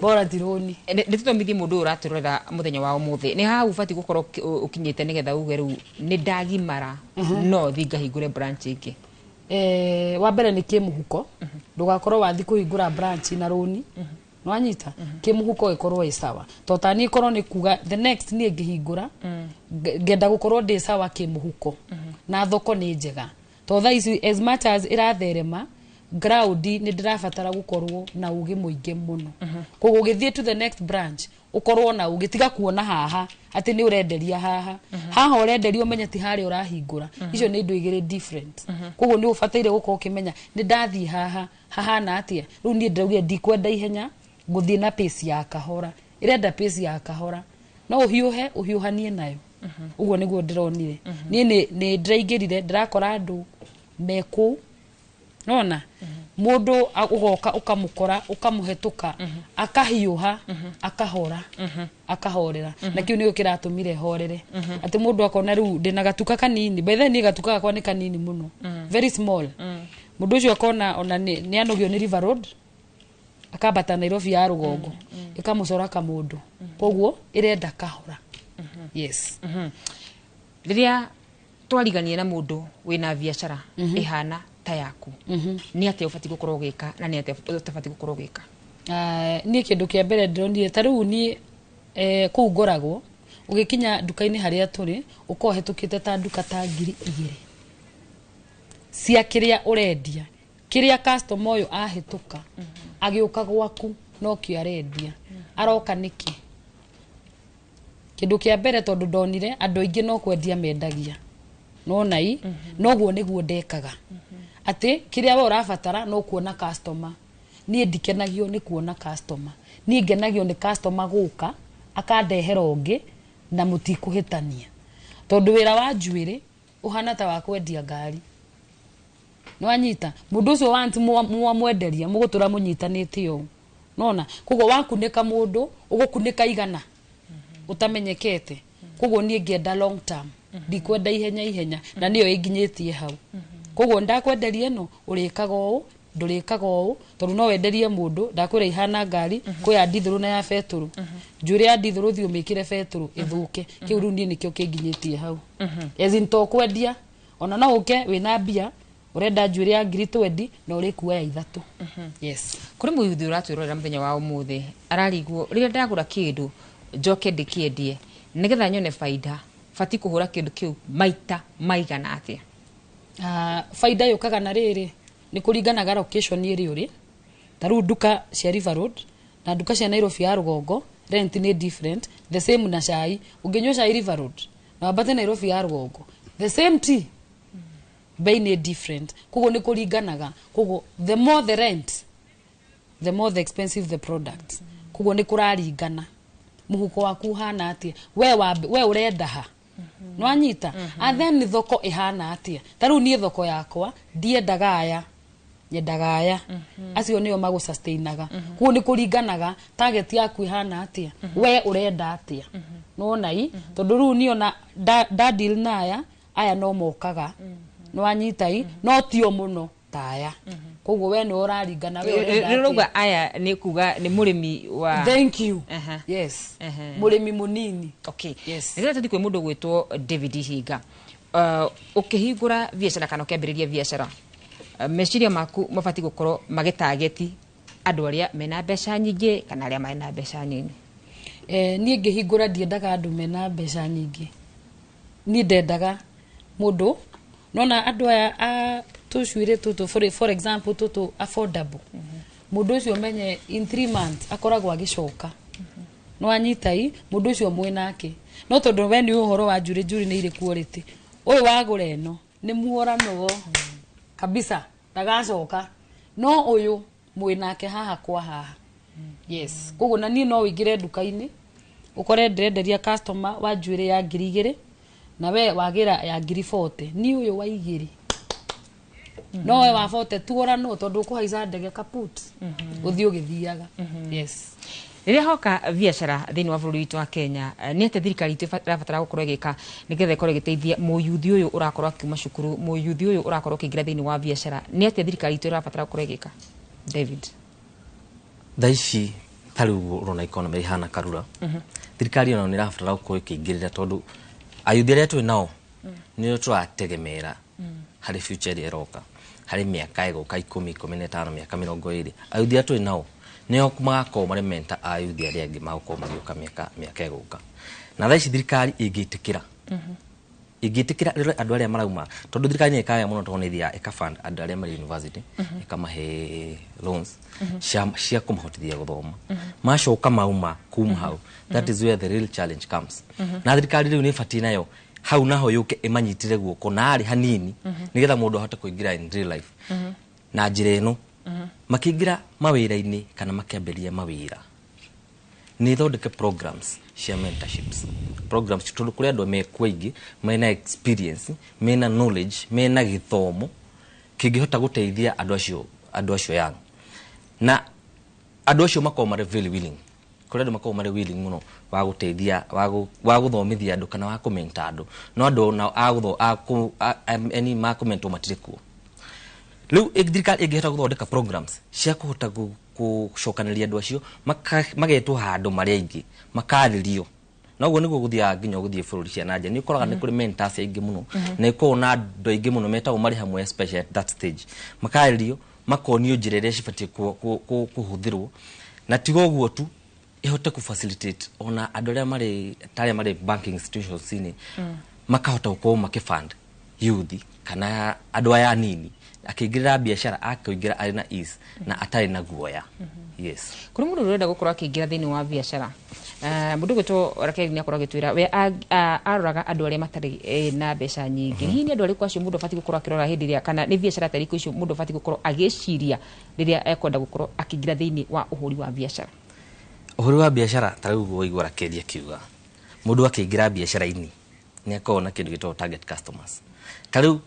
bora tirũni. Nĩ tũthomithie mũndũ ũyũ ũratũrorera mũthenya wa ũmũthĩ, nĩ hau ũbatiĩ gũkorwo ũkinyĩte nĩgetha uge rĩu nĩ ndagimara, no thiĩ ngahingũre branch ĩngĩ? Wa mbere nĩ kĩmũhuko. Ndũgakorwo wathi kũhingũra branch na rũni. Nwanyita kĩmũhuko ĩkorwo ĩ sawa. To tani ĩkorwo nĩ kuga the next niĩ ngĩhingũra, ngenda gũkorwo ndĩ sawa kĩmũhuko na thoko nĩ njega. To thaa ici as much as ĩratherema ground, nĩ ndĩrabatara gũkorwo na ũgĩ mũingĩ mũno. Koguo ũgĩthiĩ to the next branch ũkorwo na ũgĩ, tiga kuona haha atĩ nĩ ũrenderia haha, haha ũrenderia ũmenye ti harĩa ũrahingũra. Icio nĩ indo igĩrĩ different. Koguo nĩ ũbataire gũkorwo ũkĩmenya nĩ ndathiĩ haha hahana atĩa. Rĩu niĩ ndĩraugire ndikwenda ihenya, ngũthiĩ na pace ya kahora. Ĩrenda pace ya kahora, no ũhiũhe ũhiũhanie nayo. Ũguo nĩguo ndĩronire. Niĩ nĩ ndĩraingĩrire, ndĩrakora andũ me kũu. Nona mũndũ ũgoka ũkamũkora, ũkamũhetũka, akahiũha, akahora, akahorera, na kĩu nĩkĩo kĩratũmire horere, atĩ mũndũ akona rĩu ndĩna gatuka kanini. By the way, niĩ gatuka gakwa nĩ kanini mũno, very small. Mũndũ ũcio akona ona nĩ anogio nĩ River Road, akambata Nairobi ya rũgongo, ĩkamũcora kamũndũ. Koguo ĩrenda kahora, yes. Rĩrĩa twarigania na mũndũ wĩna biacara ĩhana ta yaku, nĩ atĩa ũbatiĩ gũkorwo ũgĩka na nĩ atĩa ũtabatiĩ gũkorwo ũgĩka? Niĩ kĩndũ kĩa mbere ndĩronire ta rĩu niĩ kũu ngoragwo, ũgĩkinya nduka-inĩ harĩa tũrĩ, ũkorwo ũhetũkĩte ta nduka ta 2000 cia kĩrĩa ũrendia. Kĩrĩa customer ũyũ ahĩtũka agĩũka gwaku nokĩo arendia, aroka nĩkĩ? Kĩndũ kĩa mbere, tondũ ndonire andũ aingĩ no kwendia mendagia, nona i noguo nĩguo ndekaga, atĩ kĩrĩa we ũrabatara no kuona customer. Niĩ ndikenagio nĩ kuona customer, niĩ ngenagio nĩ customer gũka akandehera ũngĩ na mũtikũhĩtania, tondũ wĩra wa njuĩrĩ ũhana ta wa kwendia ngari. Nĩwanyita mũndũ ũcio wanti mwamwenderia, mũgũtũra mũnyitanĩte ũũ. Nona koguo wakunĩka mũndũ, ũgũkunĩka igana ũtamenyekete. Koguo niĩ ngĩenda long term, ndikwenda ihenya ihenya, na nĩyo ĩnginyĩtie hau. Koguo ndakwenderia ĩno, ũrĩkaga ũũ, ndũrĩkaga ũũ, tondũ no wenderie mũndũ. Ndakwĩra ihana ngari, kwĩ ya ndithũrũ na ya betũrũ. Njuĩrĩ ya ndithũrũ thiĩ ũmĩkĩre betũrũ ĩthũke. Kĩu rĩu niĩ nĩkĩo kĩnginyĩtie hau. As in to kwendia, ona no ũke wĩna mbia, ũrenda njuĩrĩ ya 20,000 na ũrĩkua ya 3, yes. Kũrĩ mũyuthi ũratwĩrorera mũthenya wa ũmũthĩ ararigwo, rĩrĩa ndagũra kĩndũ njoke ndĩkĩendie nĩgetha nyone baida, batiĩ kũhũra kĩndũ kĩu maita maigana atĩa? Baida yũkaga na rĩrĩ, nĩ kũringanaga location ĩrĩa ũrĩ. Ta rĩu nduka cia River Road na nduka cia Nairobi ya rũgongo, rent nĩ different. The same na cai, ũngĩnyua cai River Road na wambate Nairobi ya rũgongo, the same tea, bei nĩ different. Koguo nĩ kũringanaga. Koguo the more the rent, the more the expensive the product. Koguo nĩ kũraringana mũhuko waku ũhana atĩa, we ũrenda ha. Nwanyita? And then thoko ĩhana atĩa? Ta rĩu niĩ thoko yakwa ndiendaga aya. Nyendaga aya acio nĩo magũsustainaga. Koguo nĩ kũringanaga target yaku ihana atĩa, we ũrenda atĩa, nĩwona i tondũ rĩu niĩ ona nda deal na aya, aya no mokaga, nĩwanyita i no tio mũno ta aya. Koguo we nĩwe ũraringana we ũrenda Rĩrĩa atĩa. ũrauga aya nĩ kuga nĩ mũrĩmi wa Thank you. Yes, mũrĩmi mũnini. Okay. Yes. Nĩgetha tũthiĩ kwĩ mũndũ ũgwĩtwo David Hinga, ũkĩhingũra biacara kana ũkĩambĩrĩria biacara, meciria maku mabatiĩ gũkorwo magĩtageti andũ arĩa mena mbeca nyingĩ kana arĩa marĩ mbeca nini? Niĩ ngĩhingũra ndiendaga andũ mena mbeca nyingĩ. Niĩ ndendaga mũndũ nona andũ aya a tũcuĩrĩ tũtũ, for example tũtũ affordable, mũndũ ũcio menye in 3 months akoragwo agĩcoka, nĩwanyita i mũndũ ũcio mwĩnake. No tondũ we nĩ ũhoro wa njũrĩ, njũrĩ nĩ irĩ quality. Ũyũ wagũra ĩno nĩ muoranwo kabisa, ndagacoka. No ũyũ mwĩnake haha kwa haha, yes. Koguo na niĩ no ũingĩre nduka-inĩ ũkore ndĩrenderia customer wa njuĩrĩ ya 2000 na we wagĩra ya 40,000. Niĩ ũyũ wa 2 no we wa 40 tuoranwo tondũ ũkũhaica ndege kaput ũthiĩ ũgĩthiaga. Yes. Rĩrĩa hoka biacara thĩinĩ wa bũrũri witũ wa Kenya, nĩ atĩa thirikari itũ ĩrabatara gũkorwo ĩgĩka nĩgetha ĩkorwo ĩgĩteithia mũyuthi ũyũ ũrakorwo akiuma cukuru, mũyuthi ũyũ ũrakorwo ũkĩingĩra thĩinĩ wa biacara? Nĩ atĩa thirikari itũ ĩrabatara gũkorwo ĩgĩka, David? Thaa ici ta rĩu ũrona economy ĩhana karura, thirikari ona nĩ ĩrabatara gũkorwo ĩkĩingĩrĩra tondũ ayuthi arĩa twĩ nao nĩo tũrategemera harĩ future ĩrĩa ĩroka, harĩ mĩaka ĩgũka 10, 15, mĩaka 20. Ayuthi arĩa twĩ nao nĩo magakorwo marĩ mentor a ayuthi arĩa angĩ magũkorwo magĩũka mĩaka ĩgũka. Na thaa ici thirikari ĩngĩtĩkĩra rĩrĩa andũ arĩa marauma, tondũ thirikari nĩ ĩkaga mũno, tondũ nĩ ĩthiaga ĩkafund andũ arĩa marĩ university, ĩkamahe loans cia kũmahotithia gũthoma. Macoka mauma kuma hau, that is where the real challenge comes. Na thirikari rĩu nĩ ĩbatiĩ nayo hau naho yũke ĩmanyitĩre guoko na arĩ hanini, nĩgetha mũndũ ahote kũingĩra in real life na njĩra ĩno makĩingĩra mawĩra-inĩ kana makĩambĩrĩria mawĩra. Nĩ ithondeke programs cia mentorships programs, tondũ kũrĩ andũ mekuo aingĩ mena experience, mena knowledge, mena gĩthomo kĩngĩhota gũteithia andũ acio young, na andũ acio makorwo marĩ very willing. Kũrĩ andũ makoragwo marĩ willing mũno wa gũteithia, wa gũthomithia andũ kana wa kũmenta andũ, no andũ nao a gũtho a kũ any ma kũmentwo matirĩ kuo. Rĩu thirikari ĩngĩhota gũthondeka programs cia kũhota gũcokanĩria andũ acio, magetwo handũ marĩ aingĩ makarĩrio, na ũguo nĩguo gũthiaga nginya ũgĩthiĩ bũrũri cia nanja nĩ ũkoraga nĩ kũrĩ mentors aingĩ mũno, na ĩkoragwo na andũ aingĩ mũno metagwo marĩ hamwe, especially at that stage, makarĩrio, makonio njĩra ĩrĩa cibatiĩ kũhũthĩrwo. Na tiga ũguo tu, ĩhote kũ facilitate ona andũ arĩa marĩ ta arĩa marĩ banking institutions inĩ, makahota gũkorwo makĩfund youth kana andũ aya anini akĩingĩrĩra biacara, akĩingĩra arĩ na ease na atarĩ na guoya. Yes. Kũrĩ mũndũ ũrenda gũkorwo akĩingĩra thĩinĩ wa biacara, mũndũ gwĩtwo Rakeli nĩ akorwo agĩtwĩra we aroraga andũ arĩa matarĩ na mbeca nyingĩ. Hihi nĩ andũ arĩkũ acio mũndũ abatiĩ gũkorwo akĩrora hĩndĩ ĩrĩa, kana nĩ biacara ta irĩkũ icio mũndũ abatiĩ gũkorwo agĩciria rĩrĩa ekwenda gũkorwo akĩingĩra thĩinĩ wa ũhũri wa biacara? Ũhũri wa biacara, ta rĩu waigua Rakeli akiuga mũndũ akĩingĩra biacara-inĩ nĩ akoragwo na kĩndũ gĩtagwo target customers. Ta rĩu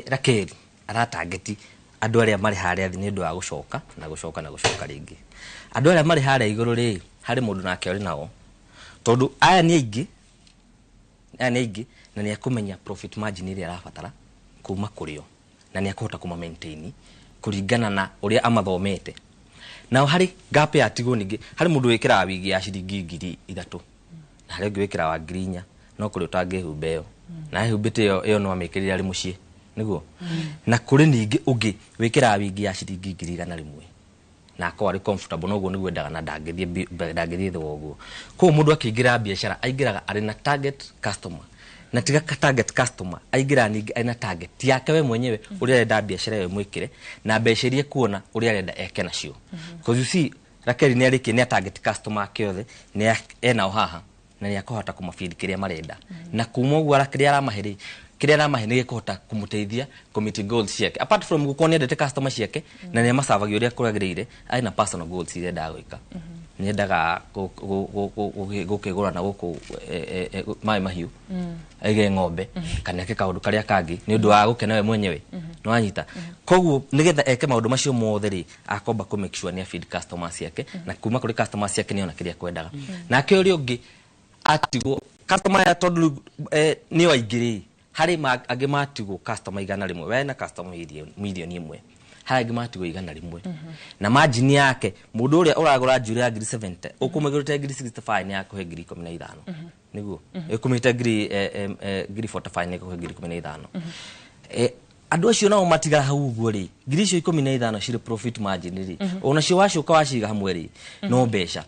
Rakeli aratangeti andũ arĩa marĩ harĩa thĩ nĩ ũndũ wa gũcoka na gũcoka na gũcoka rĩngĩ. Andũ arĩa marĩ harĩa igũrũ rĩ, harĩ mũndũ nake ũrĩ nao, tondũ aya nĩ aingĩ, aya nĩ aingĩ, na nĩ akũmenya profit margin ĩrĩa arabatara kuma kũrĩ o, na nĩ akũhota kũma maintain kũringana na ũrĩa amathomete. Nao harĩ gap yatigwo, ningĩ harĩ mũndũ wĩkĩraga wigi ya ciringi 3000 na harĩ ũngĩ wĩkĩraga wa 4000, no kũrĩ ũtangĩhumba ĩyo na ehumbĩte ĩyo, ĩyo no amĩkĩrire arĩ mũciĩ nĩguo. Na kũrĩ ningĩ ũngĩ wĩkĩraga wigi ya ciringi 100,000 na akorwo arĩ comfortable noguo nĩguo endaga na ndangĩthiĩ thĩ wa ũguo. Koguo mũndũ akĩingĩra biacara aingĩraga arĩ na target customer, na tiga target customer, aingĩraga ningĩ arĩ na target yake we mwenyewe, ũrĩa arenda biacara ĩyo ĩmwĩkĩre na mbeca iria ekuona ũrĩa arenda eke nacio. Because you see, Rakeli nĩ arĩkie nĩ target customer ake othe nĩ enao haha, na nĩ akũhota kũmafeed kĩrĩa marenda, na kuma ũguo kĩrĩa aramahe rĩ, kĩrĩa aramahe nĩ gĩkũhota kũmũteithia kũmeet goals ciake. Apart from gũkorwo nĩ endete customer ciake na nĩ amacavagia ũrĩa kwagĩrĩire, arĩ na personal goals iria endaga gwĩka. Nĩ endaga gũkĩgũra na gũkũ maĩ mahiũ, aige ng'ombe kana eke kaũndũ karĩa kangĩ nĩ ũndũ wa gũkena we mwenyewe. Nĩwanyita? Koguo nĩgetha eke maũndũ macio mothe rĩ, akomba kũ make sure nĩ feed customers ciake, na kuma kũrĩ customers ciake nĩona kĩrĩa kwendaga. Nake ũrĩa ũngĩ atigwo customer ya, tondũ rĩu, nĩo aingĩ rĩ, harĩ angĩ matigwo customer 100, we na customer 1,000,000, harĩ angĩ matigwo 100, na margin yake, mũndũ ũrĩa ũragũra njuĩrĩ ya ngiri 70 ũkũmĩgũrĩte ngiri 65, nĩ akũhe ngiri 15, nĩguo ĩkũmĩte ngiri 45, nĩ ĩkũhe ngiri 15. Andũ acio nao matigara hau ũguo rĩ, ngiri icio 15 cirĩ profit margin rĩ, onacio wacoka waciga hamwe rĩ, no mbeca.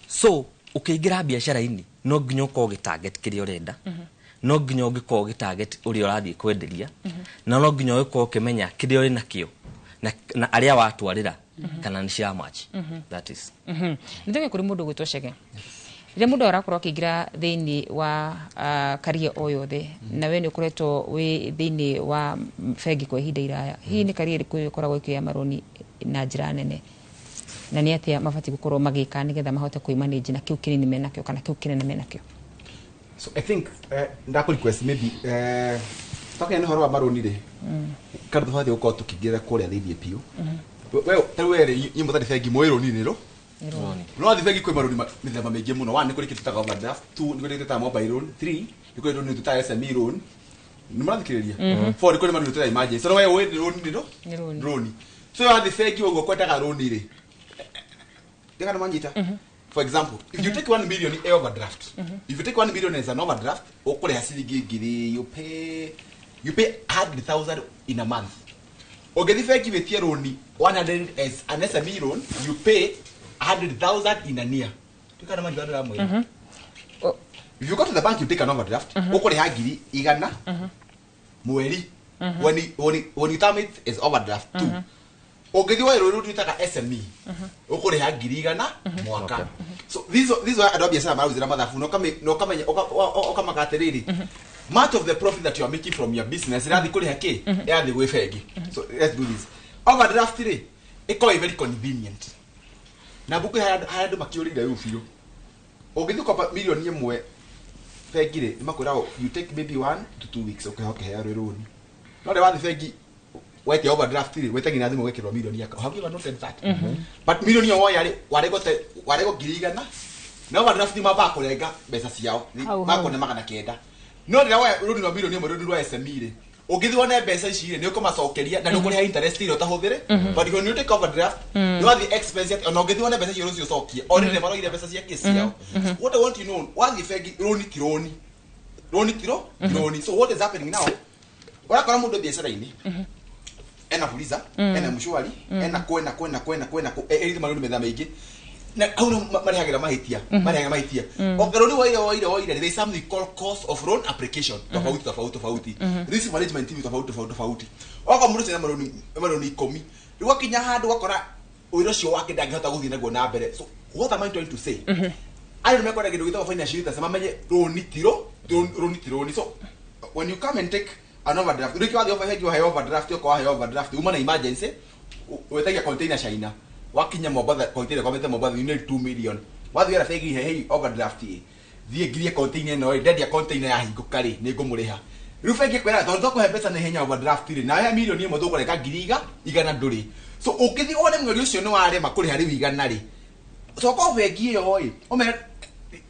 So ũkĩingĩra biacara-inĩ, no nginya ũkorwo ũgĩ target kĩrĩa ũrenda, no nginya ũngĩkorwo ũgĩ target ũrĩa ũrathiĩ kwenderia, na no nginya ũgĩkorwo ũkĩmenya kĩrĩa ũrĩ nakĩo na arĩa watwarĩra kana nĩ cia match. That is Nĩ tũgĩ kũrĩ mũndũ gwĩtwo Chege. Rĩrĩa mũndũ arakorwo akĩingĩra thĩinĩ wa career o yothe, na we nĩ ũkoretwo wĩ thĩinĩ wa bengi kwa ihinda iraya, hihi nĩ career ĩrĩkũ ĩkoragwo ĩkĩoya marũni na njĩra nene, na nĩ atĩa mabatiĩ gũkorwo magĩka nĩgetha mahote kwĩmanage na kĩu kĩnini menakĩo kana kĩu kĩnene menakĩo? So I think ndakũ request maybe twakinya nĩ ũhoro wa marũni rĩ, kana tũbatiĩ gũkorwo tũkĩingĩra kũrĩa thĩiniĩ biũ. We ta we rĩ, inyuĩ mũtarĩ bengi, mũĩ rũni nĩ rũ? No wathiĩ bengi kwĩ marũni mĩthemba mĩingĩ mũno. One, nĩ kũrĩ kĩndũ twĩtaga overdraft. Two, nĩ kũrĩ kĩndũ twĩtaga mobile loan. Three, nĩ kũrĩ rũni twĩtaga SME loan. Nĩ mũrathikĩrĩria? Four, nĩ kũrĩ marũni twĩtaga emergency. So we ũĩ nĩ rũni nĩ rũ? Nĩ rũni. Rũni. So wathiĩ bengi ũguo kwendaga rũni rĩ, ndĩgana manyita. For example, if you take 1 million a overdraft, if you take 1 million as an overdraft, ũkũrĩha ciringi ngiri, you pay 100,000 in a month. Ũngĩthiĩ bengi wĩtie rũni 100 as an SME loan, you pay 100,000 in a year. Ndĩgana manyita ndĩramwĩra. If you go to the bank, you take an overdraft, ũkũrĩha 100,000 mweri when you term it as overdraft two. Ũngĩthiĩ woe rũni rwĩtaga SME, ũkũrĩha 100,000 mwaka. So these are andũ a biacara mararutĩra mathabu na ũkamenya ũkamaka atĩrĩrĩ, much of the profit that you are making from your business ĩrathiĩ kũrĩha kĩ? Ĩrathiĩ gwĩ bengi. So let's do this. Overdraft rĩ, ĩkoragwo ĩ very convenient na mbuku harĩa andũ makĩũrĩire rĩu biũ. Ũngĩthiĩ ũkomba 1 million bengi rĩ, nĩmakwĩraga you take maybe 1 to 2 weeks ũkĩheo kĩheo rĩ rũni. No rĩ, wathiĩ bengi wetia overdraft rĩ, wetagia na thimũ ũgekĩrwo milioni yaku. Have you ever noted that? But milioni ĩyo woya rĩ, warego 100,000, na overdraft mambaga kũrenga mbeca ciao. Hau, hau. Makone 900. No rĩrĩa woya rũni rwa 1 million, rũni rwa SME rĩ, ũngĩthiĩ wone mbeca ici rĩ, nĩ ũkũmacokeria na ndũkũrĩha interest ĩrĩa ũtahũthĩre. But when you take overdraft, nĩ wathiĩ expense atĩ ona ũngĩthiĩ wone mbeca icio rũciũ ũcokie, already maroire mbeca ciake ciao. What I want you to know, wathiĩ bengi, rũni ti rũni, rũni ti rũni. So what is happening now, ũrakora mũndũ biacara-inĩ ena Fuliza, ena Mshwari, ena kũ, ena kũ, ena kũ, ena kũ, ena kũ, ĩrĩ marũni mĩthemba mĩingĩ, na hau nĩ marĩhagĩra mahĩtia, marĩhagĩra mahĩtia. Okorwo rĩu woire woire woire, there is something called cost of loan application, tofauti tofauti tofauti, risk management team tofauti tofauti tofauti. Okorwo mũndũ ũcio ena marũni 10, rĩu wakinya handũ ũgakora wĩra ũcio wake ndangĩhota gũthiĩ naguo na mbere. So what am I trying to say? Andũ nĩmekwenda kĩndũ gĩtagwo financial literacy, mamenye rũni ti rũni ti rũni. So when you come and take an overdraft, rĩngĩ wathiĩ bengi wahe overdraft, ũkorwo wahe overdraft uma na emergency, wetagia container China, wakinya Mombatha, container kwamĩte Mombatha, you need 2 million. Wathiĩ wera bengi, he overdraft ĩ thiĩ ngirie container ĩno ĩ, ndendia container yahingũka rĩ, nĩ ngũmũrĩha. Rĩu bengi ĩkwĩraga tondũ tũkũhe mbeca na ihenya overdraft rĩ, nawe 1 million tũkũreka 100,000 ndũrĩ. So ũngĩthiĩ wone mweri ũcio nĩ warema kũrĩha rĩu 100 rĩ, coka o bengi ĩyo ĩ, ũmere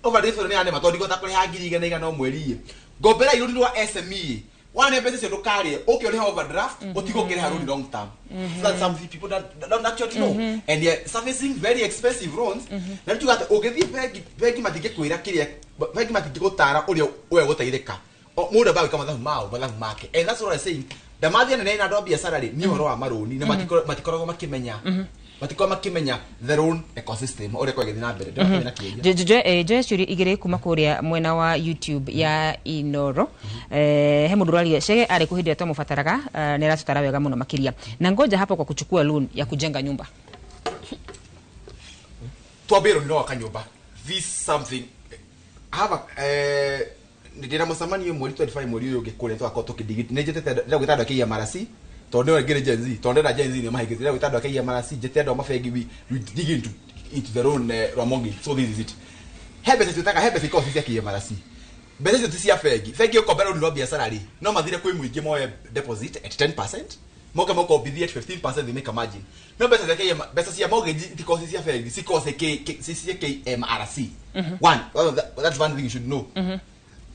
overdraft ĩyo nĩ yanema tondũ ndingĩhota kũrĩha 100,000 o mweri ĩ, ngombera rũni rwa SME. Wane mbeca icio ndũkarĩe, ũke ũrĩhe overdraft, ũtige ũkĩrĩha rũni long term. So that's something people that don't actually know, and they're servicing very expensive loans. Na rĩu tuga atĩ ũngĩthiĩ bengi, bengi matingĩkwĩra kĩrĩa, bengi matingĩgũtara ũrĩa we gũteithĩka. Mũndũ ambaga gwĩka mathabu mao, mathabu make, and that's what I'm saying. Ndamathia nene na andũ a biacara rĩ, nĩ ũhoro wa marũni na matikoragwo makĩmenya, matikoragwo makĩmenya the loan ecosystem ũrĩa ĩkoragwo ĩgĩthiĩ na mbere. Ndĩrakũria na kĩũria. Njoe ciũria igĩrĩ kuma kũrĩa mwena wa YouTube ya Inoro. He mũndũ ũraria Chege arĩ kũ hĩndĩ ĩrĩa twamũbataraga? Nĩ aratũtara wega mũno makĩria, na ngoja hapo kwa kuchukua loan ya kujenga nyumba. Twambie rũni rwa gwaka nyũmba. This something I have a ndĩna mũcemanio mweri 25 mweri ũyũ ũngĩ kũrĩa tũgakorwo tũkĩdigi. Nĩ njĩtĩte, ndĩrenda gwĩta andũ a KMRC tondũ nĩo ngĩrĩ Gen Z, tondũ ndĩrenda Gen Z nĩ mahĩngĩte. Ndĩrenda gwĩta andũ a KMRC, njĩte andũ a mabengi, we dig into the loan rwa mortgage. So this is it. He mbeca twĩtaga, he mbeca ikoragwo ci cia KMRC. Mbeca icio ti cia bengi. Bengi ũkombe rũni rwa biacara rĩ, no mathire kwĩ mũingĩ moe deposit at 10%, moke mokombithie at 15%, they make a margin. No mbeca cia KM, mbeca cia mortgage itikoragwo ci cia bengi, cikoragwo ci cia KMRC. One, well, that's one thing you should know.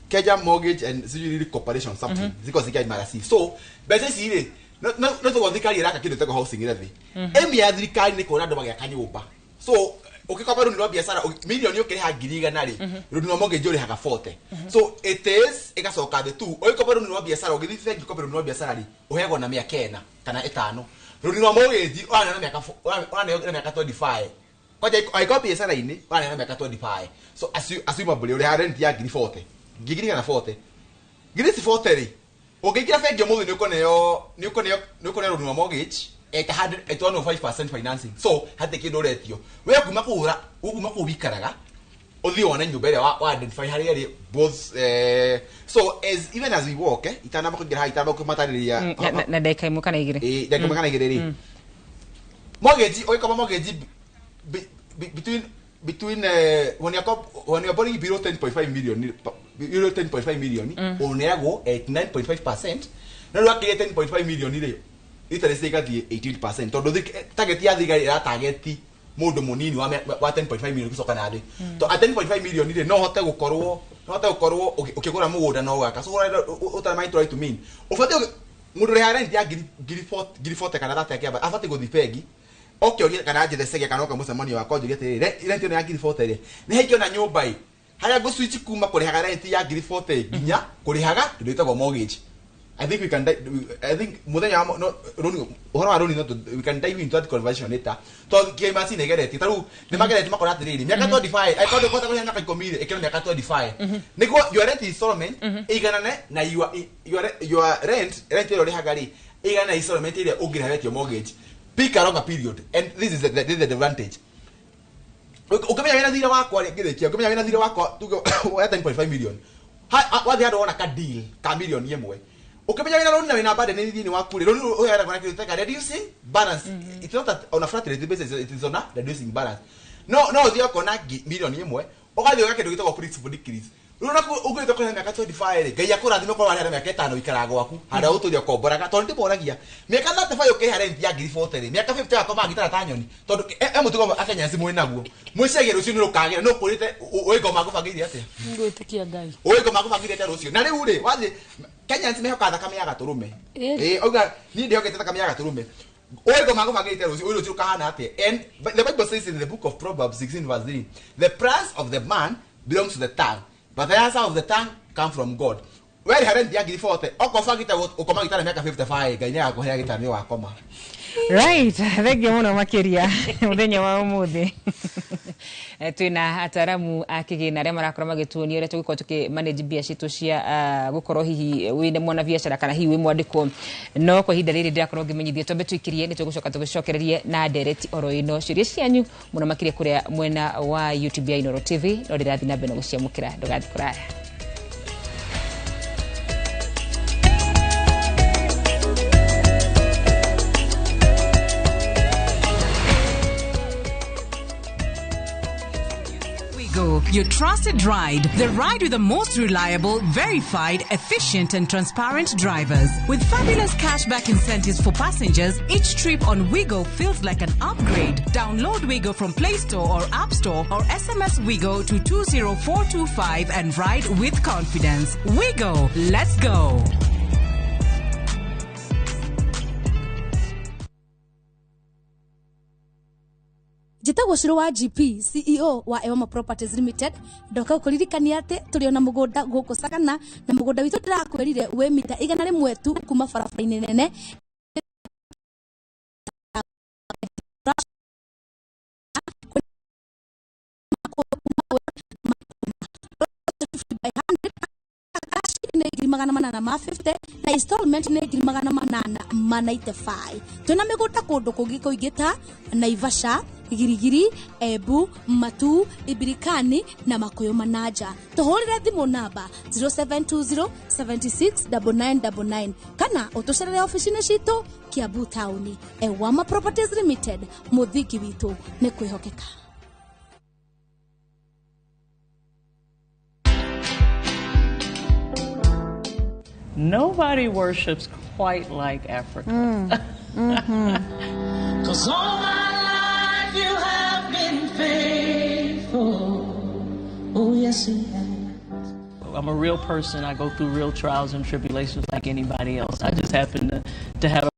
Kenya Mortgage and Security Corporation something, cikoragwo ci KMRC. So mbeca ici rĩ, no tũgwo thirikari ĩraka kĩndũ gĩtagwo housing levy. Aim ya thirikari nĩ kuona andũ magĩaka nyũmba. So ũgĩkomba rũni rwa biacara milioni ũkĩrĩha 100,000 rĩ, rũni rwa mortgage ũrĩhaga 40. So it is ĩgacoka thĩ tu. Ũgĩkomba rũni rwa biacara, ũgĩthiĩ bengi ũkombe rũni rwa biacara rĩ, ũheagwo na mĩaka 4 kana 5. Rũni rwa mortgage ũraneo na mĩaka ũraneo na mĩaka 25. Kwanja angĩkorwo biacara-inĩ ũraneo na mĩaka 25. So assumably ũrĩhaga rent ya 40,000. 140,000. 40,000 rĩ, ũngĩingĩra bengi ũmũthĩ nĩ ũkũneo nĩ ũkũneo nĩ ũkũneo rũni rwa mortgage at 100 at 105% financing. So hatirĩ kĩndũ ũretio. We kuma kũgũra, kuma kũu wikaraga, ũthiĩ wone nyũmba ĩrĩa wa identify harĩa ĩrĩ both, so as even as we walk, itanamba kũingĩra haha, itanamba kũmatarĩria. Na ndagĩka 1 kana 2. Ĩ, ndagĩka 1 kana 2 rĩ, mortgage ũgĩkomba mortgage between when you're borrowing below 10.5 million, below 10.5 million, ũneagwo 89.5%. No rĩu akĩria 10.5 million rĩ, interest ĩgathiĩ 18%, tondũ target ya thirikari ĩratageti mũndũ mũnini wa 10.5 million gũcoka na thĩ. To at 10.5 million rĩ, no hote gũkorwo ũkĩgũra mũgũnda no ũgaka. So ũtarĩ mind try to mean ũbatiĩ mũndũ ũrĩhaga rent ya 40,000 kana 30 akĩamba abatiĩ gũthiĩ bengi oke orie kana njethe cege kana oke mũcemanio wakwa njũrie atĩrĩrĩ, rent ĩno ya 40,000 rĩ, nĩ haingĩona nyũmba ĩ harĩa ngũ switch kuma kũrĩhaga rent ya 40,000 nginya kũrĩhaga kĩndũ gĩtagwo mortgage. I think we can I think muthenya wa no roni, ũhoro wa roni, no we can dive into that conversation later, tondũ KMRC nĩ ĩgeretie. Ta rĩu nĩ mageretie makona atĩrĩrĩ, mĩaka 25, angĩkorwo ndũkũhota kũrĩha mĩaka 10 rĩ, ĩkĩra mĩaka 25 nĩguo your rent installment ĩiganane na your rent ĩrĩa ũrĩhaga rĩ, ĩiganane na installment ĩrĩa ũngĩrĩha wetio mortgage. Pick a longer period, and this is the advantage. Ũkĩmenya wĩna thirĩ wakwa rĩ, ngĩrĩkia, ũkĩmenya wĩna thirĩ wakwa tuge wa 10.5 million, wathiĩ handũ wona ka deal ka milioni 1, ũkĩmenya wĩna rũni na wĩna burden thĩinĩ waku rĩ, rũni ũheanagwo na kĩndũ gĩtagwo reducing balance. It's not that on a flat rate basis, it is on a reducing balance. No ũthiĩ ũkona milioni 1, ũgathiĩ ũgeka kĩndũ gĩtagwo principal decrease. Rĩu naku ũngĩhota kũrĩha mĩaka 25 rĩ, Ngai akũrathime korwo warĩha na mĩaka 5 ikaraga gwaku harĩa ũtũire ũkomboraga, tondũ ndĩmoragia mĩaka 35 ũkĩrĩha rent ya 40,000 rĩ, mĩaka 50 wakoma gitara ta nyoni, tondũ e mũtugo akenya mwĩ naguo mwĩciagia rũciũ nĩ rũkagĩra no kũrĩte ũĩ ngoma ngũbangĩire atĩa. Ngwĩtĩkia Ngai. Ũĩ ngoma ngũbangĩire atĩa rũciũ. Na rĩu rĩ, wathiĩ Kenyans mehokaga thakame ya gatũrũme. Ĩ auga niĩ ndĩhokete thakame ya gatũrũme. Ũĩ ngoma ngũbangĩire rũciũ, ũĩ rũciũ rũkahana atĩa. And the Bible says in the book of Proverbs 16 verse 3, "The plans of the man belongs to the tongue, but the answer of the tongue come from God." Werĩha rent ya 40,000, okorwo bangĩte ũkoma gĩtara mĩaka 55, Ngai nĩagakũhea gĩtara nĩ ũgakoma. Right, thengiũ mũno makĩria. Mũthenya wa ũmũthĩ twĩna ataramu a kĩgĩna arĩa marakorwo magĩtuonia ũrĩa tũngĩkorwo tũkĩ manage mbia citũ cia gũkorwo hihi wĩna mwana biacara kana hihi wĩ mwandĩkwo. No kwa ihinda rĩrĩ ndĩrakorwo ngĩmenyithia twambe tũikĩrie, nĩ tũgũcoka tũgĩcokererie na ndereti oro ĩno. Ciũria cianyu mũno makĩria kũrĩa mwena wa YouTube ya Inooro TV no ndĩrathiĩ na mbere na gũciamũkĩra. Ndũgathiĩ kũraya. Go, your trusted ride, the ride with the most reliable, verified, efficient, and transparent drivers. With fabulous cashback incentives for passengers, each trip on Wigo feels like an upgrade. Download Wigo from Play Store or App Store or SMS Wigo to 20425 and ride with confidence. Wigo, let's go. Njĩtagwo Cũrũ wa GP, CEO wa Ewama Properties Limited. Ndoka gũkũririkania atĩ tũrĩ ona mũgũnda gũkũ Sagana, na mũgũnda witũ ndĩrakwĩrire wĩ mita 100 tu kuma barabara-inĩ nene. Nĩ 850,000 na installment nĩ 895,000. Twĩna mĩgũnda kũndũ kũngĩ kũingĩ ta Naivasha, Girigiri, Embu, Matu, Ibirikani na Makuyu Manaja. Tũhũrĩre thimũ namba 0720 76 9999 kana ũtũcerere ofici-inĩ citũ Kiambu taũni. Ewama Properties Limited, mũthingi witũ nĩ kwĩhokeka. Nobody worships quite like Africa. Cause all my life you have been faithful. Oh, yes, you have. I'm a real person. I go through real trials and tribulations like anybody else. I just happen to have a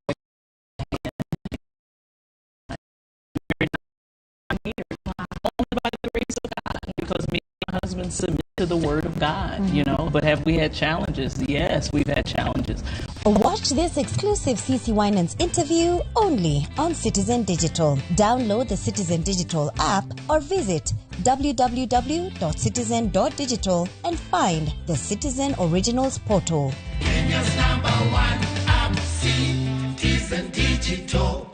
only by the grace of God, because me and my husband submit to the word of God, you know. But have we had challenges? Yes, we've had challenges. Watch this exclusive CC Winans interview only on Citizen Digital. Download the Citizen Digital app or visit www.citizen.digital and find the Citizen Originals portal. Kenya's number one app, Citizen Digital.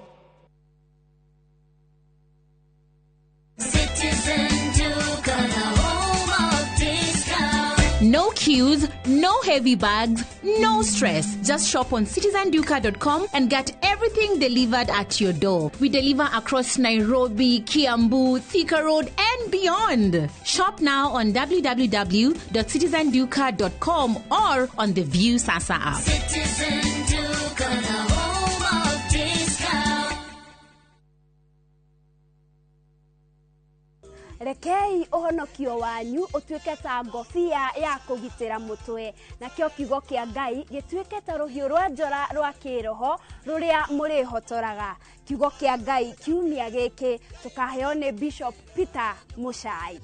Citizen Duka, the home of discount. No queues, no heavy bags, no stress. Just shop on citizenduka.com and get everything delivered at your door. We deliver across Nairobi, Kiambu, Thika Road, and beyond. Shop now on www.citizenduka.com or on the View Sasa app. Citizen Duka, the home of discount. Rekei ũhonokio wanyu ũtuĩke ta ngobia ya kũgitĩra mũtwe, nakĩo kiugo kĩa Ngai gĩtuĩke ta rũhiũ rwa njora rwa kĩroho rũrĩa mũrĩhotoraga. Kiugo kĩa Ngai kiumia gĩkĩ tũkaheo nĩ Bishop Peter Muchai.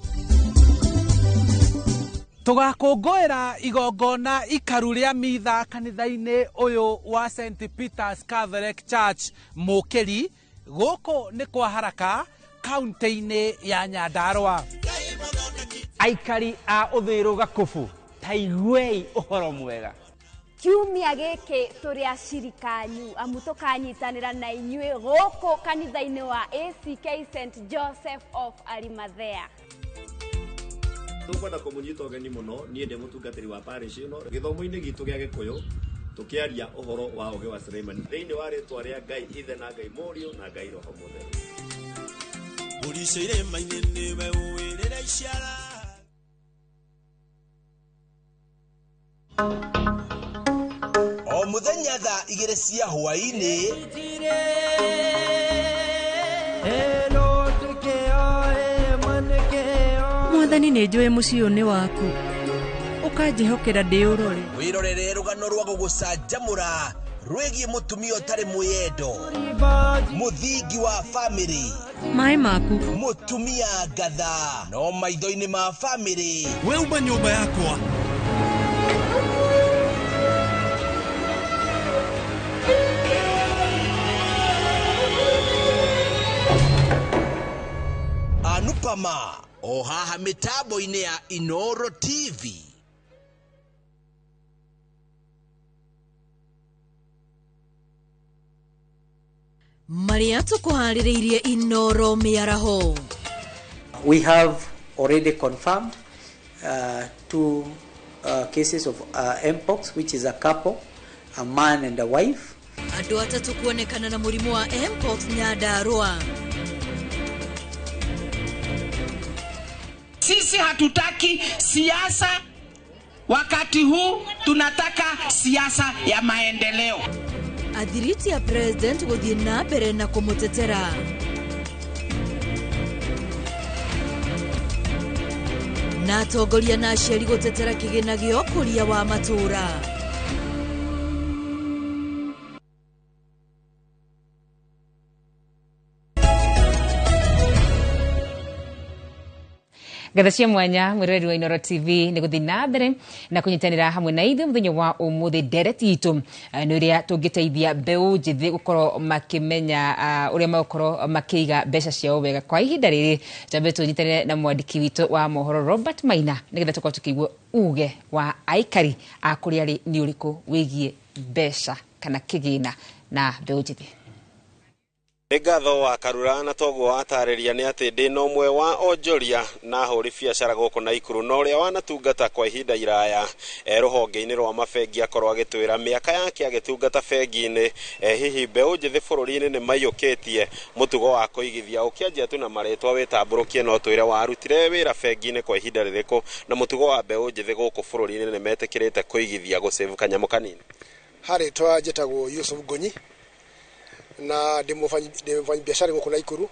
Tũgakũngũĩra igongona ikaru rĩa mitha kanitha-inĩ ũyũ wa St Peters Catholic Church Mũkĩri, gũkũ nĩ kwa Haraka, kaunti-inĩ ya Nyandarua. Aikari a Ũthĩrũ Gakubu, ta iguei ũhoro mwega. Kiumia gĩkĩ tũrĩ acirika anyu amu tũkanyitanĩra na inyuĩ gũkũ kanitha-inĩ wa ACK St Joseph of Arimathea. Tũkwenda kũmũnyita ũgeni mũno, niĩ ndĩ mũtungatĩri wa parish ĩno, gĩthomo-inĩ gitũ gĩa Gĩkũyũ tũkĩaria ũhoro wa ũgĩ wa Suleimani thĩinĩ wa rĩtwa rĩa Ngai Ithe na Ngai Mũriũ na Ngai Roho Mũtheru. Ũrice irĩma-inĩ nĩwe ũwĩrĩra iciara. O mũthenya thaa 2 cia hwaĩ-inĩ Mwathani nĩ njũĩ mũciĩ ũyũ nĩ waku, ũkanjĩhokera ndĩũrore. Wĩrorere rũgano rwa gũgũcanjamũra rwĩgiĩ mũtumia ũtarĩ mwĩyendo, mũthingi wa bamĩrĩ, maĩ maku, mũtumia ngatha, no maitho-inĩ ma bamĩrĩ. We uma nyũmba yakwa. Anupama o haha mĩtambo-inĩ ya Inoro TV. Maria tũkũharĩrĩirie Inoro mĩaraho. We have already confirmed two cases of mpox, which is a couple, a man and a wife. Andũ atatũ kuonekana na mũrimũ wa mpox Nyandarua. Sisi hatutaki siasa wakati huu, tunataka siasa ya maendeleo. Athiriti ya president gũthiĩ na mbere na kũmũtetera. Na atongoria na aciari gũtetera kĩgĩna gĩa ũkũria wa matũũra. Ngatho cia mwanya mwiroreri wa Inoro TV nĩ gũthiĩ na mbere na kũnyitanĩra hamwe na ithuĩ mũthenya wa ũmũthĩ. Ndereti itũ nĩ ũrĩa tũngĩteithia mbeũ njĩthĩ gũkorwo makĩmenya ũrĩa megũkorwo makĩiga mbeca ciao wega. Kwa ihinda rĩrĩ twambe tũnyitanĩre na mwandĩki witũ wa mohoro Robert Maina nĩgetha tũkorwo tũkĩigua uge wa aikari a kũrĩa arĩ nĩ ũrĩkũ wĩgiĩ mbeca kana kĩgĩna na mbeũ njĩthĩ. Nĩ ngatho wa Karura, na toguo watarĩria nĩ atĩ ndĩna ũmwe wa onjoria na ahũri biacara gũkũ Naikuru, na ũrĩa wanatungata kwa ihinda iraya rũhonge-inĩ rwa mabengi, akorwo agĩtwĩra mĩaka yake agĩtungata bengi-inĩ. Hihi mbeũ njĩthĩ bũrũri-inĩ nĩ maiyũkĩtie mũtugo wa kũigithia? Ũkĩanjia tu na marĩtwa wĩtambũrũkie, no twĩre warutire wĩra bengi-inĩ kwa ihinda rĩrĩkũ, na mũtugo wa mbeũ njĩthĩ gũkũ bũrũri-inĩ nĩ metĩkĩrĩte kũigithia, gũsave kanyamũ kanini? Harĩtwa njĩtagwo Yusuf Ngonyi na ndĩ mũfanyi biacara gũkũ Naikuru,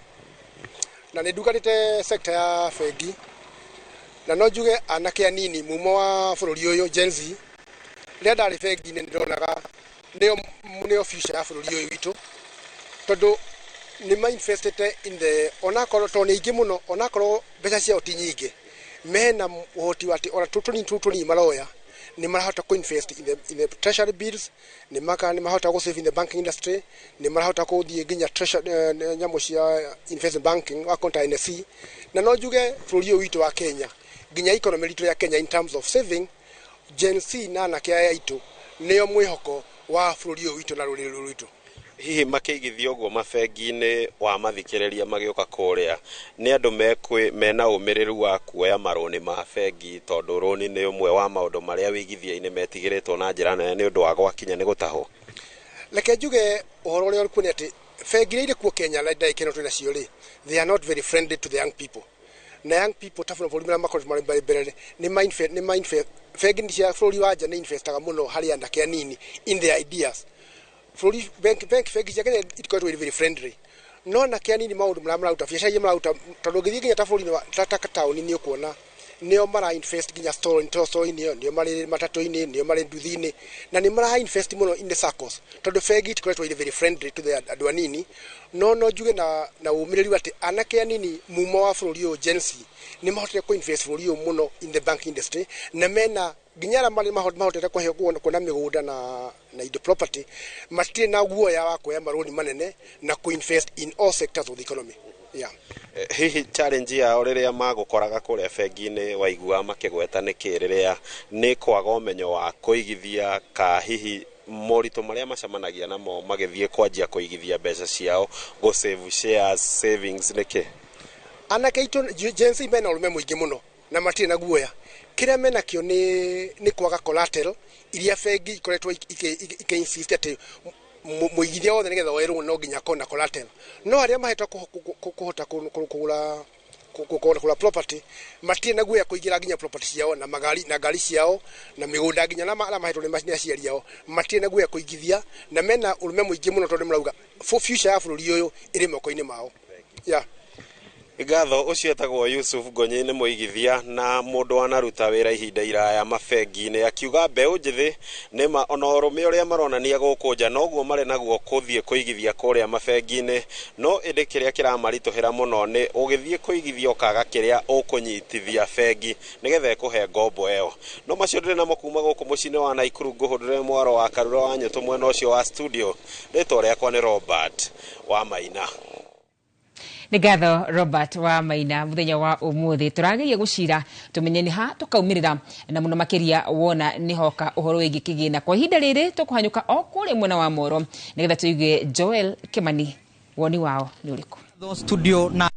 na nĩ ndungatĩte sector ya bengi, na no njuge anake anini mumo wa bũrũri ũyũ, Gen Z, rĩrĩa ndarĩ bengi-inĩ nĩ ndonaga nĩo future ya bũrũri ũyũ witũ, tondũ nĩ ma-investĩte in the, onakorwo tondũ nĩ aingĩ mũno, onakorwo mbeca ciao ti nyingĩ, mena ũhoti wa atĩ ona tũtũ tũnini tũtũ tũnini maroya nĩ marahota kũ-invest in the treasury bills, nĩ marahota gũ save in the banking industry, nĩ marahota gũthiĩ nginya treasury, nyamũ cia investment banking account ta NSE. Na no njuge bũrũri ũyũ witũ wa Kenya, nginya economy ritũ ya Kenya, in terms of saving, Gen Z na anake aya aitũ nĩo mwĩhoko wa bũrũri ũyũ witũ na rũrĩrĩ rũrũ rwitũ. Hihi makĩigithia ũguo mabengi-inĩ, wa mathikĩrĩria magĩũka kũrĩa, nĩ andũ mena ũmĩrĩru wa kuoya marũni ma bengi? Tondũ rũni nĩ ũmwe wa maũndũ marĩa wĩigithia-inĩ metigĩrĩtwo na njĩra nene nĩ ũndũ wa gwakinya nĩ gũtahwo. Reke njuge ũhoro ũrĩa ũrĩ kuo nĩ atĩ bengi iria irĩ kuo Kenya na ndagĩka ĩno twĩ nacio rĩ, they are not very friendly to the young people, na young people ta bũrũri marĩa makoretwo marĩ mbere nĩ ma bengi cia bũrũri wa nja nĩ investaga mũno harĩ anake anini in their ideas. Bũrũri bank bengi cia Kenya itikoretwo irĩ very friendly, no anake anini maũndũ marĩa mararuta, biacara iria mararuta, tondũ ũngĩthiĩ nginya ta bũrũri-inĩ ta taũni nĩ ũkuona nĩo mara invest nginya store-inĩ ĩyo, nĩo marĩ matatũ-inĩ, nĩo marĩ nduthi-inĩ, na nĩ mara invest mũno in the SACCOs, tondũ bengi itikoretwo irĩ very friendly to the andũ anini. No njuge na ũmĩrĩru atĩ anake anini mumo wa bũrũri ũyũ, Gen Z, nĩ mahotete kũ invest bũrũri ũyũ mũno in the banking industry, na mena nginya arĩa marĩ mahotete kũheo kuona mĩgũnda na indo property, matirĩ na guoya wa kuoya marũni manene na kũ invest in all sectors of the economy, yeah. Hihi challenge yao rĩrĩa magũkoraga kũrĩa bengi-inĩ, waiguaga makĩgweta nĩkĩ? Rĩrĩa nĩ kwaga ũmenyo wa kũigithia, ka hihi moritũ marĩa macemanagia namo magĩthiĩ kwanjia kũigithia mbeca ciao, gũ save shares, savings, nĩkĩ? Anake aitũ Gen Z mena ũrũme mũingĩ mũno na matirĩ na guoya. Kĩrĩa menakĩo nĩ kwaga collateral iria bengi ikoretwo ikĩ insist atĩ mũigithia wothe nĩgetha oe rũni no nginya akorwo na collateral. No arĩa mahetwo kũhota kũgũra property matirĩ na guoya kũingĩra nginya property ciao na magari na ngari ciao na mĩgũnda, nginya na arĩa mahetwo nĩ aciari ao, matirĩ na guoya kũigithia, na mena ũrũme mũingĩ mũno tondũ nĩ marauga future ya bũrũri ũyũ ĩrĩ moko-inĩ mao, yeah. Ngatho. Ũcio etagwo Yusuf Ngonyi, nĩ mũigithia na mũndũ wanaruta wĩra ihinda iraya mabengi-inĩ, akiuga mbeũ njĩthĩ nĩma ona ũrũme ũrĩa maronania gũkũ nja noguo marĩ naguo kũthiĩ kũigithia kũrĩa mabengi-inĩ, no ĩndĩ kĩrĩa kĩramaritũhĩra mũno nĩ ũgĩthiĩ kũigithia ũkaga kĩrĩa ũkũnyitithia bengi nĩgetha ĩkũhe ngombo ĩyo. No macio ndĩrĩ namo kuma gũkũ mũciĩ-inĩ wa Naikuru. Ngũhũndũre mwaro wa Karura wa Nyũtũ mwena ũcio wa studio. Rĩtwa rĩakwa nĩ Robert wa Maina. Nĩ ngatho, Robert wa Maina. Mũthenya wa ũmũthĩ tũrageria gũcira tũmenye nĩ ha tũkaumĩrĩra na mũno makĩria wona nĩ hoka ũhoro wĩgiĩ kĩgĩna. Kwa ihinda rĩrĩ tũkũhanyũka o kũrĩa mwena wa Moro nĩgetha tũigue Joel Kĩmani woni wao nĩ ũrĩkũ. Studio na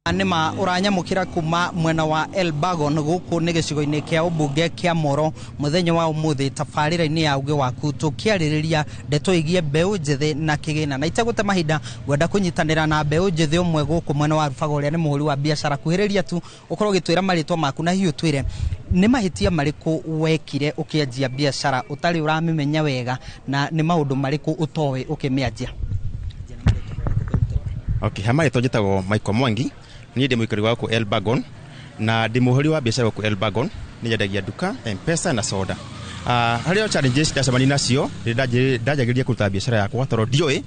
nĩma ũranyamũkĩra kuma mwena wa Elbagon, gũkũ nĩ gĩcigo-inĩ kĩa ũmbunge kĩa Moro. Mũthenya wa ũmũthĩ tabarĩra-inĩ ya ũgĩ waku tũkĩarĩrĩria ndeto ĩgiĩ mbeũ njĩthĩ na kĩgĩna, na itegũte mahinda ngwenda kũnyitanĩra na mbeũ njĩthĩ ũmwe gũkũ mwena wa Rubaga ũrĩa nĩ mũhũri wa biacara. Kuhĩrĩria tu ũkorwo ũgĩtwĩra marĩtwa maku na hihi ũtwĩre nĩ mahĩtia marĩkũ wekire ũkĩanjia biacara ũtarĩ ũramĩmenya wega, na nĩ maũndũ marĩkũ ũtoĩ ũkĩmĩanjia. Okay, ha marĩtwa njĩtagwo Michael Mwangi. Niĩ ndĩ mũikari wa gũkũ Elbagon na ndĩ mũhũri wa biacara gũkũ Elbagon. Nĩ nyendagia nduka, M-Pesa na soda. Harĩ o challenges ndacemania nacio rĩrĩa ndanjagĩrĩria kũruta biacara yakwa, tondũ ndiũĩ,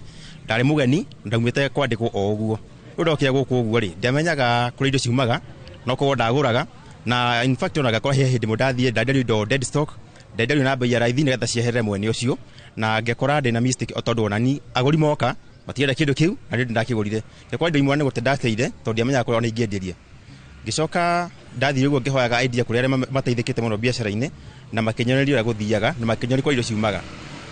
ndarĩ mũgeni, ndaumĩte kwandĩkwo o ũguo. Rĩu ndokire gũkũ ũguo rĩ, ndiamenyaga kũrĩa indo ciumaga, no koguo ndagũraga, na in fact ona ngakora he hĩndĩ ĩmwe ndathiĩ ndenderio indo dead stock, ndenderio na bei ya raithi nĩgetha cieherere mwene ũcio, na ngekora ndĩna mistake o tondũ onani agũri moka matirenda kĩndũ kĩu na rĩu ndakĩgũrire. Ngekora indo imwe nĩ gũte ndateire tondũ ndiamenyaga kũrĩa ona ingĩenderia. Ngĩcoka ndathiĩ ũguo ngĩhoyaga idea kũrĩ arĩa mateithĩkĩte mũno biacara-inĩ, na makĩnyoneria ũrĩa gũthiaga na makĩnyonia kũrĩa indo ciumaga.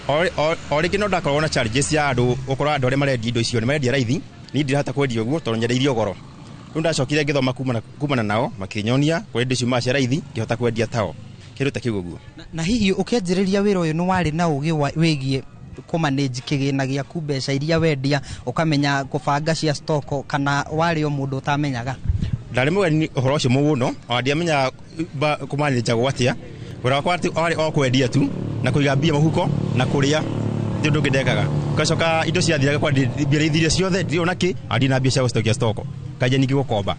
O rĩngĩ no ndakoragwo na challenges ya andũ, gũkorwo andũ arĩa marendia indo icio nĩ marendia raithi, niĩ ndirahota kwendia ũguo tondũ nyendeirio goro. Rĩu ndacokire ngĩthoma kumana nao, makĩnyonia kũrĩa indo icio ciumaga cia raithi, ngĩhota kwendia tao kĩndũ ta kĩu ũguo. Na hihi ũkĩanjĩrĩria wĩra ũyũ nĩ warĩ na ũgĩ wĩgiĩ kũmanage kĩgĩna gĩaku, mbeca iria wendia, ũkamenya kũbanga cia stoko, kana warĩ o mũndũ ũtamenyaga? Ndarĩ mũgeni ũhoro ũcio mũno, ona ndiamenyaga kũmanĩnjagwo atĩa. Wĩra wakwa warĩ o kwendia tu na kũiga mbia mũhuko na kũrĩa, ti ũndũ ũngĩ ndekaga. Ngacoka indo ciathiraga kwa mbia iria ithiire ciothe, ndirĩ ona kĩ, na ndirĩ na mbia cia gũcokia stoko, nganjia ningĩ gũkomba.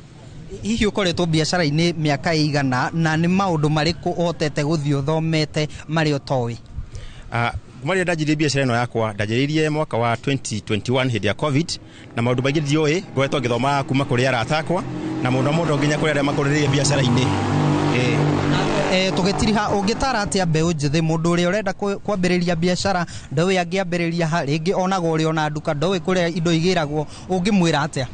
Hihi ũkoretwo biacara-inĩ mĩaka ĩigana, na nĩ maũndũ marĩkũ ũhotete gũthiĩ ũthomete marĩa ũtoĩ? Kuma rĩrĩa ndanjirie biacara ĩno yakwa, ndanjĩrĩirie mwaka wa 2021 hĩndĩ ya COVID, na maũndũ maingĩ ndioĩ, ngoretwo ngĩthoma kuma kũrĩ arata akwa na mũno mũno nginya kũrĩ arĩa makũrĩrĩire biacara-inĩ. Tũgĩtiriha, ũngĩtara atĩa mbeũ njĩthĩ, mũndũ ũrĩa ũrenda kwambĩrĩria biacara, ndoĩ angĩambĩrĩria ha, rĩngĩ onaga ũrĩ ona nduka, ndoĩ kũrĩa indo igĩragwo, ũngĩmwĩra atĩa?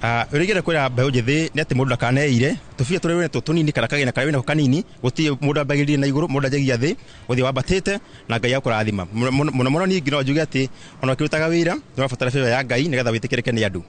Ũrĩa ingĩenda kwĩra mbeũ njĩthĩ nĩ atĩ mũndũ ndakaneire tũbia tũrĩa wĩna tuo tũnini kana kagĩna karĩa wĩnako kanini. Gũtirĩ mũndũ ambagĩrĩria na igũrũ, mũndũ anjagia thĩ, gũthiĩ wambatĩte na Ngai akũrathima mũno mũno. Ningĩ no njuge atĩ ona ũkĩrutaga wĩra nĩ ũrabatara favor ya Ngai nĩgetha wĩtĩkĩrĩke nĩ andũ.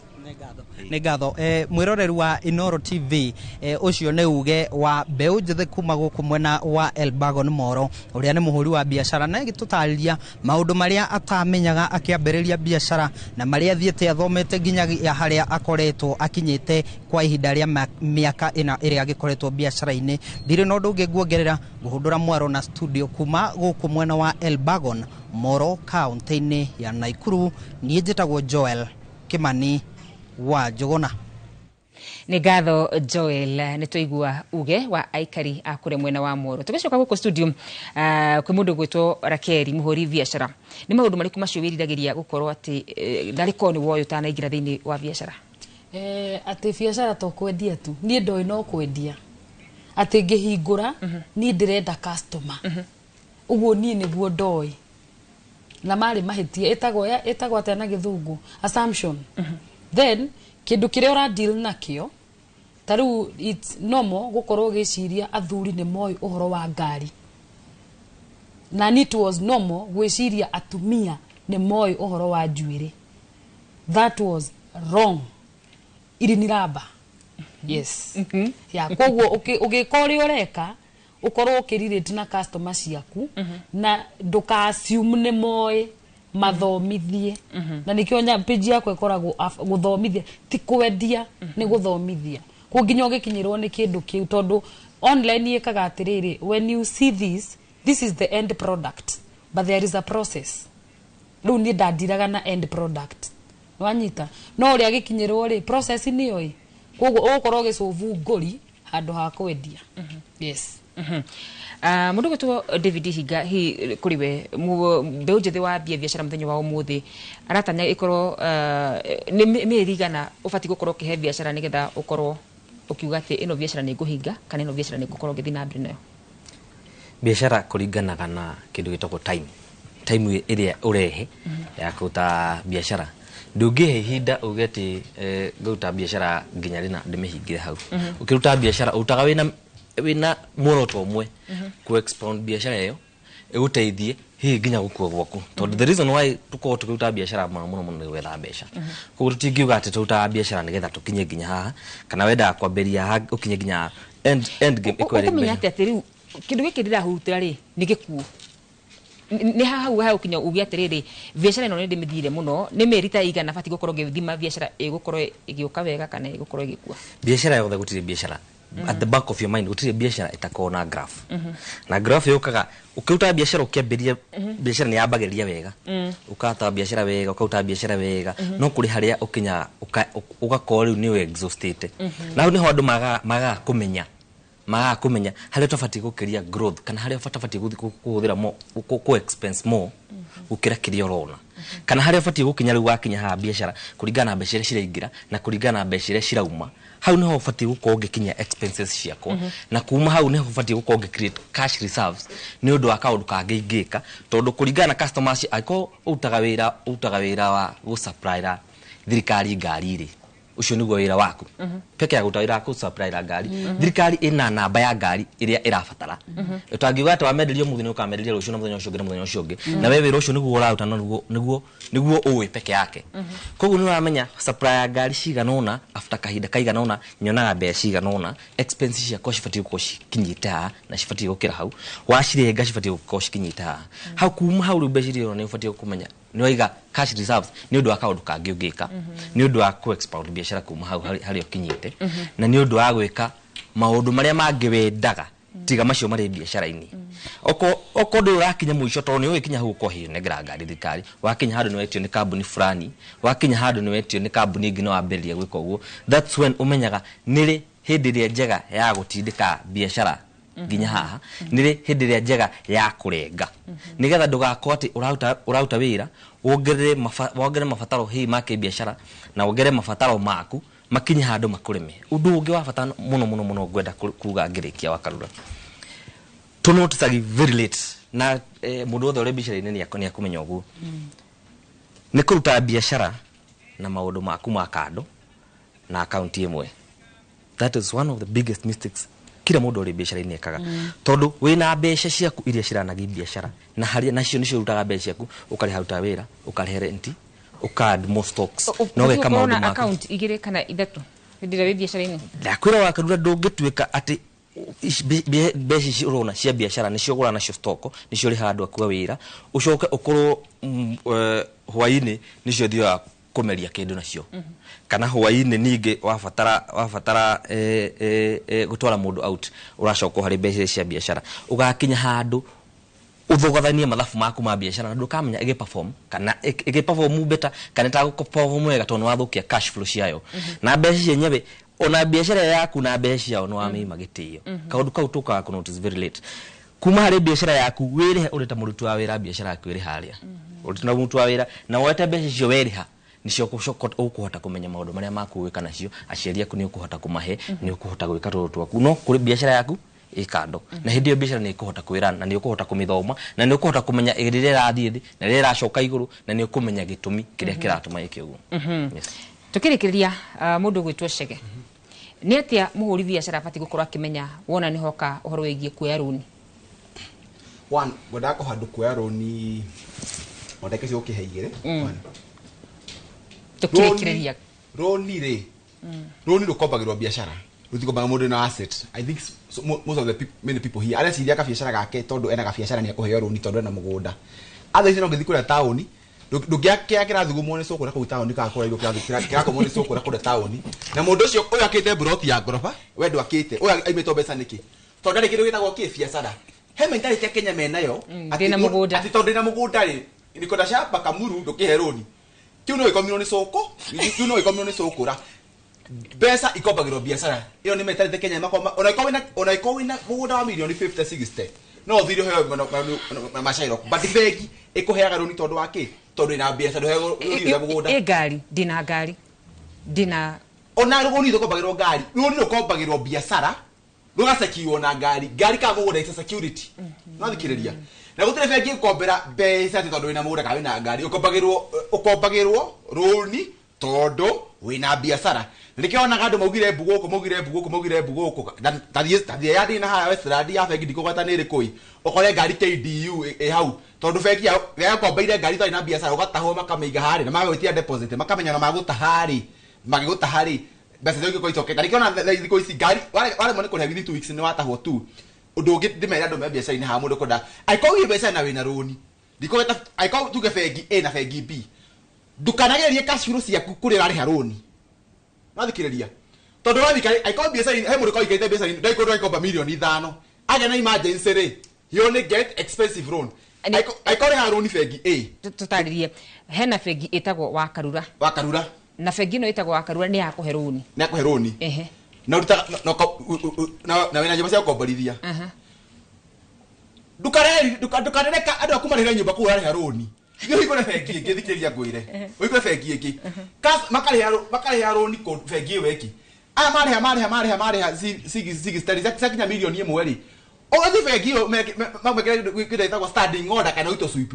Nĩ ngatho, mwĩroreri wa Inoro TV. Ũcio nĩ uge wa mbeũ njĩthĩ kuma gũkũ mwena wa Elbagon Moro, ũrĩa nĩ mũhũri wa biacara, na ĩgĩtũtarĩria maũndũ marĩa atamenyaga akĩambĩrĩria biacara na marĩa athiĩte athomete nginya harĩa akoretwo akinyĩte kwa ihinda rĩa mĩaka 4 ĩrĩa agĩkoretwo biacara-inĩ. Ndirĩ na ũndũ ũngĩ nguongerera, ngũhũndũra mwaro na studio kuma gũkũ mwena wa Elbagon Moro, kaunti-inĩ ya Naikuru. Niĩ njĩtagwo Joel Kimani wa Njũgũna. Nĩ ngatho Joel, nĩ twaigua uge wa aikari a kũrĩa mwena wa Moro. Tũgĩcoka gũkũ studio, kwĩ mũndũ ũgwĩtwo Rakeri, mũhũri biacara. Nĩ maũndũ marĩkũ macio wĩriragĩria gũkorwo atĩ narĩ korwo nĩ woĩ ũtanaingĩra thĩinĩ wa biacara? Atĩ biacara to kwendia tu, niĩ ndoĩ no kwendia, atĩ ngĩhingũra niĩ ndĩrenda customer, ũguo niĩ nĩguo ndoĩ, na marĩ mahĩtia ĩtagwo atĩa na gĩthũngũ, assumption. Then kĩndũ kĩrĩa ũra deal nakĩo, ta rĩu it's normal gũkorwo ũgĩciria athuri nĩ moĩ ũhoro wa ngari, na it was normal gwĩciria atumia nĩ moĩ ũhoro wa njuĩrĩ. That was wrong. Iriniraba. Yes. Ya, koguo ũgĩka ũrĩa ũreka, ũkorwo ũkĩrelate na customer ciaku, na ndũka assume nĩ moĩ, mathomithie. Na nĩkĩo page yakwa ĩkoragwo gũthomithia, ti kwendia, nĩ gũthomithia. Koguo nginya ũgĩkinyĩrwo nĩ kĩndũ kĩu, tondũ online ĩkaga atĩrĩrĩ, when you see this, this is the end product, but there is a process. Rĩu niĩ ndandiraga na end product, wanyita, no ũrĩa gĩkinyĩrwo rĩ, process nĩyo ĩ, koguo ũgũkorwo ũgĩcũbu ngũri handũ ha kwendia. Yes. Mũndũ gwĩtwo David Hinga, hi kũrĩ we mbeũ njĩthĩ wambia biacara mũthenya wa ũmũthĩ, aratanya ĩkorwo nĩ mĩeri igana ũbatiĩ gũkorwo ũkĩhe biacara nĩgetha ũkorwo ũkiuga atĩ ĩno biacara nĩ ngũhinga kana ĩno biacara nĩ ngũkorwo ngĩthiĩ na mbere nayo? Biacara kũringanaga na kĩndũ gĩtagwo time ĩrĩa ũrehe ya kũruta biacara. Ndũngĩhe ihinda uge atĩ ngũruta biacara nginya rĩ na ndĩmĩhingĩre hau. Ũkĩruta biacara ũrutaga wĩna muoroto ũmwe, ku expand biacara ĩyo ĩgũteithie hihi nginya gũkua gwaku, tondũ the reason why tũkoragwo tũkĩruta biacara mũno mũno mũno nĩ gwetha mbeca. Koguo tũtingiuga atĩ tũrutaga biacara nĩgetha tũkinye nginya haha, kana wendaga kwambĩrĩria haha ũkinye nginya end game ĩkwere Ũkũmenya mbeca. atĩ rĩu kĩndũ gĩkĩ ndĩrahurutĩra rĩ nĩ gĩkuũ, nĩ haha hau hagũkinya uge atĩrĩrĩ, biacara ĩno nĩ ndĩmĩthire mũno, nĩ mĩeri ta igana batiĩ gũkorwo ngĩthima biacara ĩgũkorwo ĩgĩũka wega kana ĩgũkorwo ĩgĩkua? Biacara yothe, gũtirĩ biacara, at the back of your mind, gũtirĩ biacara ĩtakoragwo na graph. Na graph yũkaga ũkĩruta biacara, ũkĩambĩrĩria biacara nĩ yambagĩrĩria wega, ũkaruta biacara wega, ũkaruta biacara wega, no kũrĩ harĩa ũkinyaga ũgakorwo rĩu nĩ exhaustĩte. Na hau nĩho andũ magaga kũmenya harĩa ũtabatiĩ gũkĩria growth, kana harĩa ũtabatiĩ kũhũthĩra more, kũ expense more gũkĩra kĩrĩa ũrona, kana harĩa ũbatiĩ gũkinya rĩu wakinya haha biacara kũringana na mbeca iria ciraingĩra na kũringana na mbeca iria cirauma, hau nĩho ũbatiĩ gũkorwo ngĩkinyia expenses ciakwa. Na kuma hau nĩho ũbatiĩ gũkorwo ngĩ create cash reserves nĩ ũndũ wa kaũndũ kangĩ ingĩka, tondũ kũringana na customers, angĩkorwo ũrutaga wĩra wa gũsupplyra thirikari ngari rĩ, Ucio niguo wira waku peke ya guta wira ku supply ra ngari. Thirikari ina namba ya ngari iria irabatara. Utangiuga ati wamenderio muthenya ukamenderia rucio na muthenya ucio ungi na muthenya ucio ungi, na we wira ucio niguo ũraruta na niguo uwi peke yake. Koguo ni uramenya supply ya ngari cigana ũna after kahinda kaigana ũna nyonaga mbeca cigana ũna, expenses ciakwa cibatiĩ gũkorwo cikinyĩte haha na cibatiĩ gũkĩra hau, wacirenga cibatiĩ gũkorwo cikinyĩte haha hau. Kuma hau rĩu mbeca iria ũrona nĩ ũbatiĩ kũmenya nĩ waiga cash reserves nĩ ũndũ wa kaũndũ kangĩ ũngĩka, nĩ ũndũ wa ku expand biacara kuma hau harĩa ũkinyĩte, na nĩ ũndũ wa gwĩka maũndũ marĩa mangĩ wendaga tiga macio marĩ biacara-inĩ. Oko ndũ ũrakinya mũico tondũ nĩ ũgĩkinya hau ũkorwo hihi nengera ngari thirikari, wakinya handũ nĩ wetio nĩ kambuni fulani, wakinya handũ nĩ wetio nĩ kambuni ĩngĩ, no wambĩrĩria gwĩka ũguo. That's when ũmenyaga nĩrĩ hĩndĩ ĩrĩa njega ya gũtindĩka biacara nginya haha, nĩrĩ hĩndĩ ĩrĩa njega ya kũrenga, nĩgetha ndũgakorwo atĩ ũraruta wĩra wongerere mabataro hihi ma kĩbiacara na wongerere mabataro maku makinye handũ makũreme. Ũndũ ũngĩ wa bata mũno mũno mũno ngwenda kuga ngĩrĩkia wa Karura, tũnoticaga very late na mũndũ wothe ũrĩ biacara-inĩ nĩ akũmenya ũguo, nĩ kũruta biacara na maũndũ maku ma kando na akaunti ĩmwe. That is one of the biggest mistakes kila mũndũ ũrĩ biacara-inĩ ekaga, tondũ wĩna mbeca ciaku iria ciranagia biacara na harĩa nacio nĩcio ũrutaga mbeca ciaku, ũkarĩha ruta wĩra, ũkarĩha rent, ũka add more stocks na ũgeka maũndũ maku. Account igĩrĩ kana ithatũ hĩndĩ ĩrĩa wĩ biacara-inĩ. Ndakwĩra Wakarura, ndũngĩtuĩka atĩ mbeca ici ũrona cia biacara nĩcio ũgũra nacio stock, nĩcio ũrĩhaga andũ aku a wĩra, ũcoke ũkorwo hwaĩ-inĩ nĩcio ũthiaga kũmeria kĩndũ nacio, kana hwaĩ-inĩ ningĩ wabatara gũtwara mũndũ out ũracoka harĩ mbeca cia biacara. Ũgakinya handũ uthogothanie mathabu maku ma biacara na ndũkamenya ĩgĩ perform kana ĩgĩ perform better kana ĩtagũ perform wega, tondũ nĩwathũkia cash flow ciayo na mbeca cienyewe, ona biacara yaku na mbeca ciao nĩwamĩima gĩtĩo. Kaũndũ kau tũkaga kũ notice very late. Kuma harĩ biacara yaku wĩrĩhe ũrĩ ta mũruti wa wĩra, biacara yaku ĩrĩ harĩa ũrĩ ta mũruti wa wĩra na woete mbeca icio werĩha nicio ũkũhota kũmenya maũndũ marĩa maku gwĩka nacio, aciari aku nĩ ũkũhota kũmahe, nĩ ũkũhota gwĩka tũndũ twaku, no kũrĩ biacara yaku ĩ kando, na hĩndĩ ĩyo biacara nĩ ĩkũhota kwĩrana na nĩ ũkũhota kũmĩthoma na nĩ ũkũhota kũmenya rĩrĩa ĩrathiĩ thĩ na rĩrĩa ĩracoka igũrũ, na nĩ ũkũmenya gĩtũmi kĩrĩa kĩratũma ĩke ũguo. Yes. Tukĩrĩkĩrĩria, mũndũ ũgwĩtwo Chege, nĩ atĩa mũhũri biacara abatiĩ gũkorwo akĩmenya wona nĩ hoka ũhoro wĩgiĩ kuoya rũni? One, ngwendaga kũhandũ kuoya rũni o ndagĩka icio ũkĩhe igĩrĩ. One. Tukĩrĩkĩrĩria. Rũni rĩ, rũni rũkombagĩrwo biacara, rũtikombagĩrwo mũndũ na asset. I think so, most of the people, many people here areciria kabiacara gake tondũ ena kabiacara nĩ akũheo rũni tondũ ena mũgũnda. Other ici no ngĩthiĩ kũrĩa taũni ndũngĩakĩa kĩrathugumwo nĩ cũkũra kũu taũni kana kũrairwo kĩrakomwo nĩ cũkũra kũrĩa taũni, na mũndũ ũcio ũyũ akĩte mburoti ya ngoroba, we ndwakĩte, ũyũ aimĩtwo mbeca nĩkĩ? Tondũ ndarĩ kĩndũ gĩtagwo kĩ biacara. He mentality ya Kenya menayo Ndĩna mũgũnda. Atĩ tondũ ndĩna mũgũnda rĩ, niko na shamba kamuru ndũkĩhe rũni. Kĩu no gĩkomirwo nĩ cũkũ, kĩu no gĩkomirwo nĩ cũkũra. Mbeca ikombagĩrwo biacara. Ĩyo nĩ mentality Kenya makoma, ona ikorwo wĩna mũgũnda wa mirioni 50 60 no ũthire ũheo macairo, but bengi ĩkũheaga rũni tondũ wa kĩ? Tondũ ĩna mbeca, ndũheagwo rũni rwa mũgũnda. Ĩ ngari, ndĩna ngari, ndĩna ona rũni rũkombagĩrwo ngari, rũni rũkombagĩrwo biacara rũgacekiwo na ngari, ngari kana mũgũnda is a security. No thikĩrĩria, na gũtirĩ bengi ĩgũkombera mbeca atĩ tondũ wĩna mũgũnda kana wĩna ngari. Ũkombagĩrwo rũni tondũ wĩna biacara. Na nĩkĩo wonaga andũ maugire mbu gũkũ, maugire mbu gũkũ, maugire mbu gũkũ. Tathiĩ ya ndĩna haha Westland ya bengi ndikũgwata nĩ ĩrĩkũ ĩ, ũkore ngari KDU ĩ hau, tondũ bengi yakombeire ngari ĩtarĩ na biacara, ũgatahwo makamĩiga harĩa na magagwĩtia deposit, makamenya ona magũtaha rĩ, magĩgũtaha rĩ mbeca ciao ingĩkorwo icokete. Na nĩkĩo ona thikũ ici ngari waremwo nĩ kũrĩha within 2 weeks nĩ watahwo tu. Ũndũ ũngĩ ndĩmere andũ me biacara-inĩ haha, mũndũ ũkwenda angĩkorwo wĩ biacara na wĩna rũni, ndikũgweta, angĩkorwo tuge bengi A na bengi B, ndũkanagerie cash flow ciaku kũrĩa ũrarĩha rũni. No thikĩrĩria, tondũ wawikari angĩkorwo biacara he mũndũ ũkorwo aikarĩte biacara-inĩ ndagĩkorwo agĩkomba mirioni 5, agĩa na emergency rĩ, he only get expensive loan. Angĩkorwo ũrĩhaga rũni bengi A, tũtarĩrie, hena bengi ĩtagwo Wakarura. Wakarura. Na bengi ĩno ĩtagwo Wakarura nĩ ya kũhe rũni. Nĩ ya kũhe rũni. Na ũrutaga, na wĩna nyũmba cia gũkomborithia. Ndũkarereka andũ aku marĩhe nyũmba kũu ũrarĩha rũni. Thiĩ ũhingũre bengi ĩngĩ, thikĩrĩria ngwĩre. Ũhingũre bengi ĩngĩ. Makarĩha rũni kũ bengi ĩyo ĩngĩ. Aya marĩha, marĩha, marĩha, marĩha, sigi, ciakinya mirioni 1 rĩ, ũgathiĩ bengi ĩyo mamwĩkĩre kĩndũ gĩtagwo standing order kana auto sweep.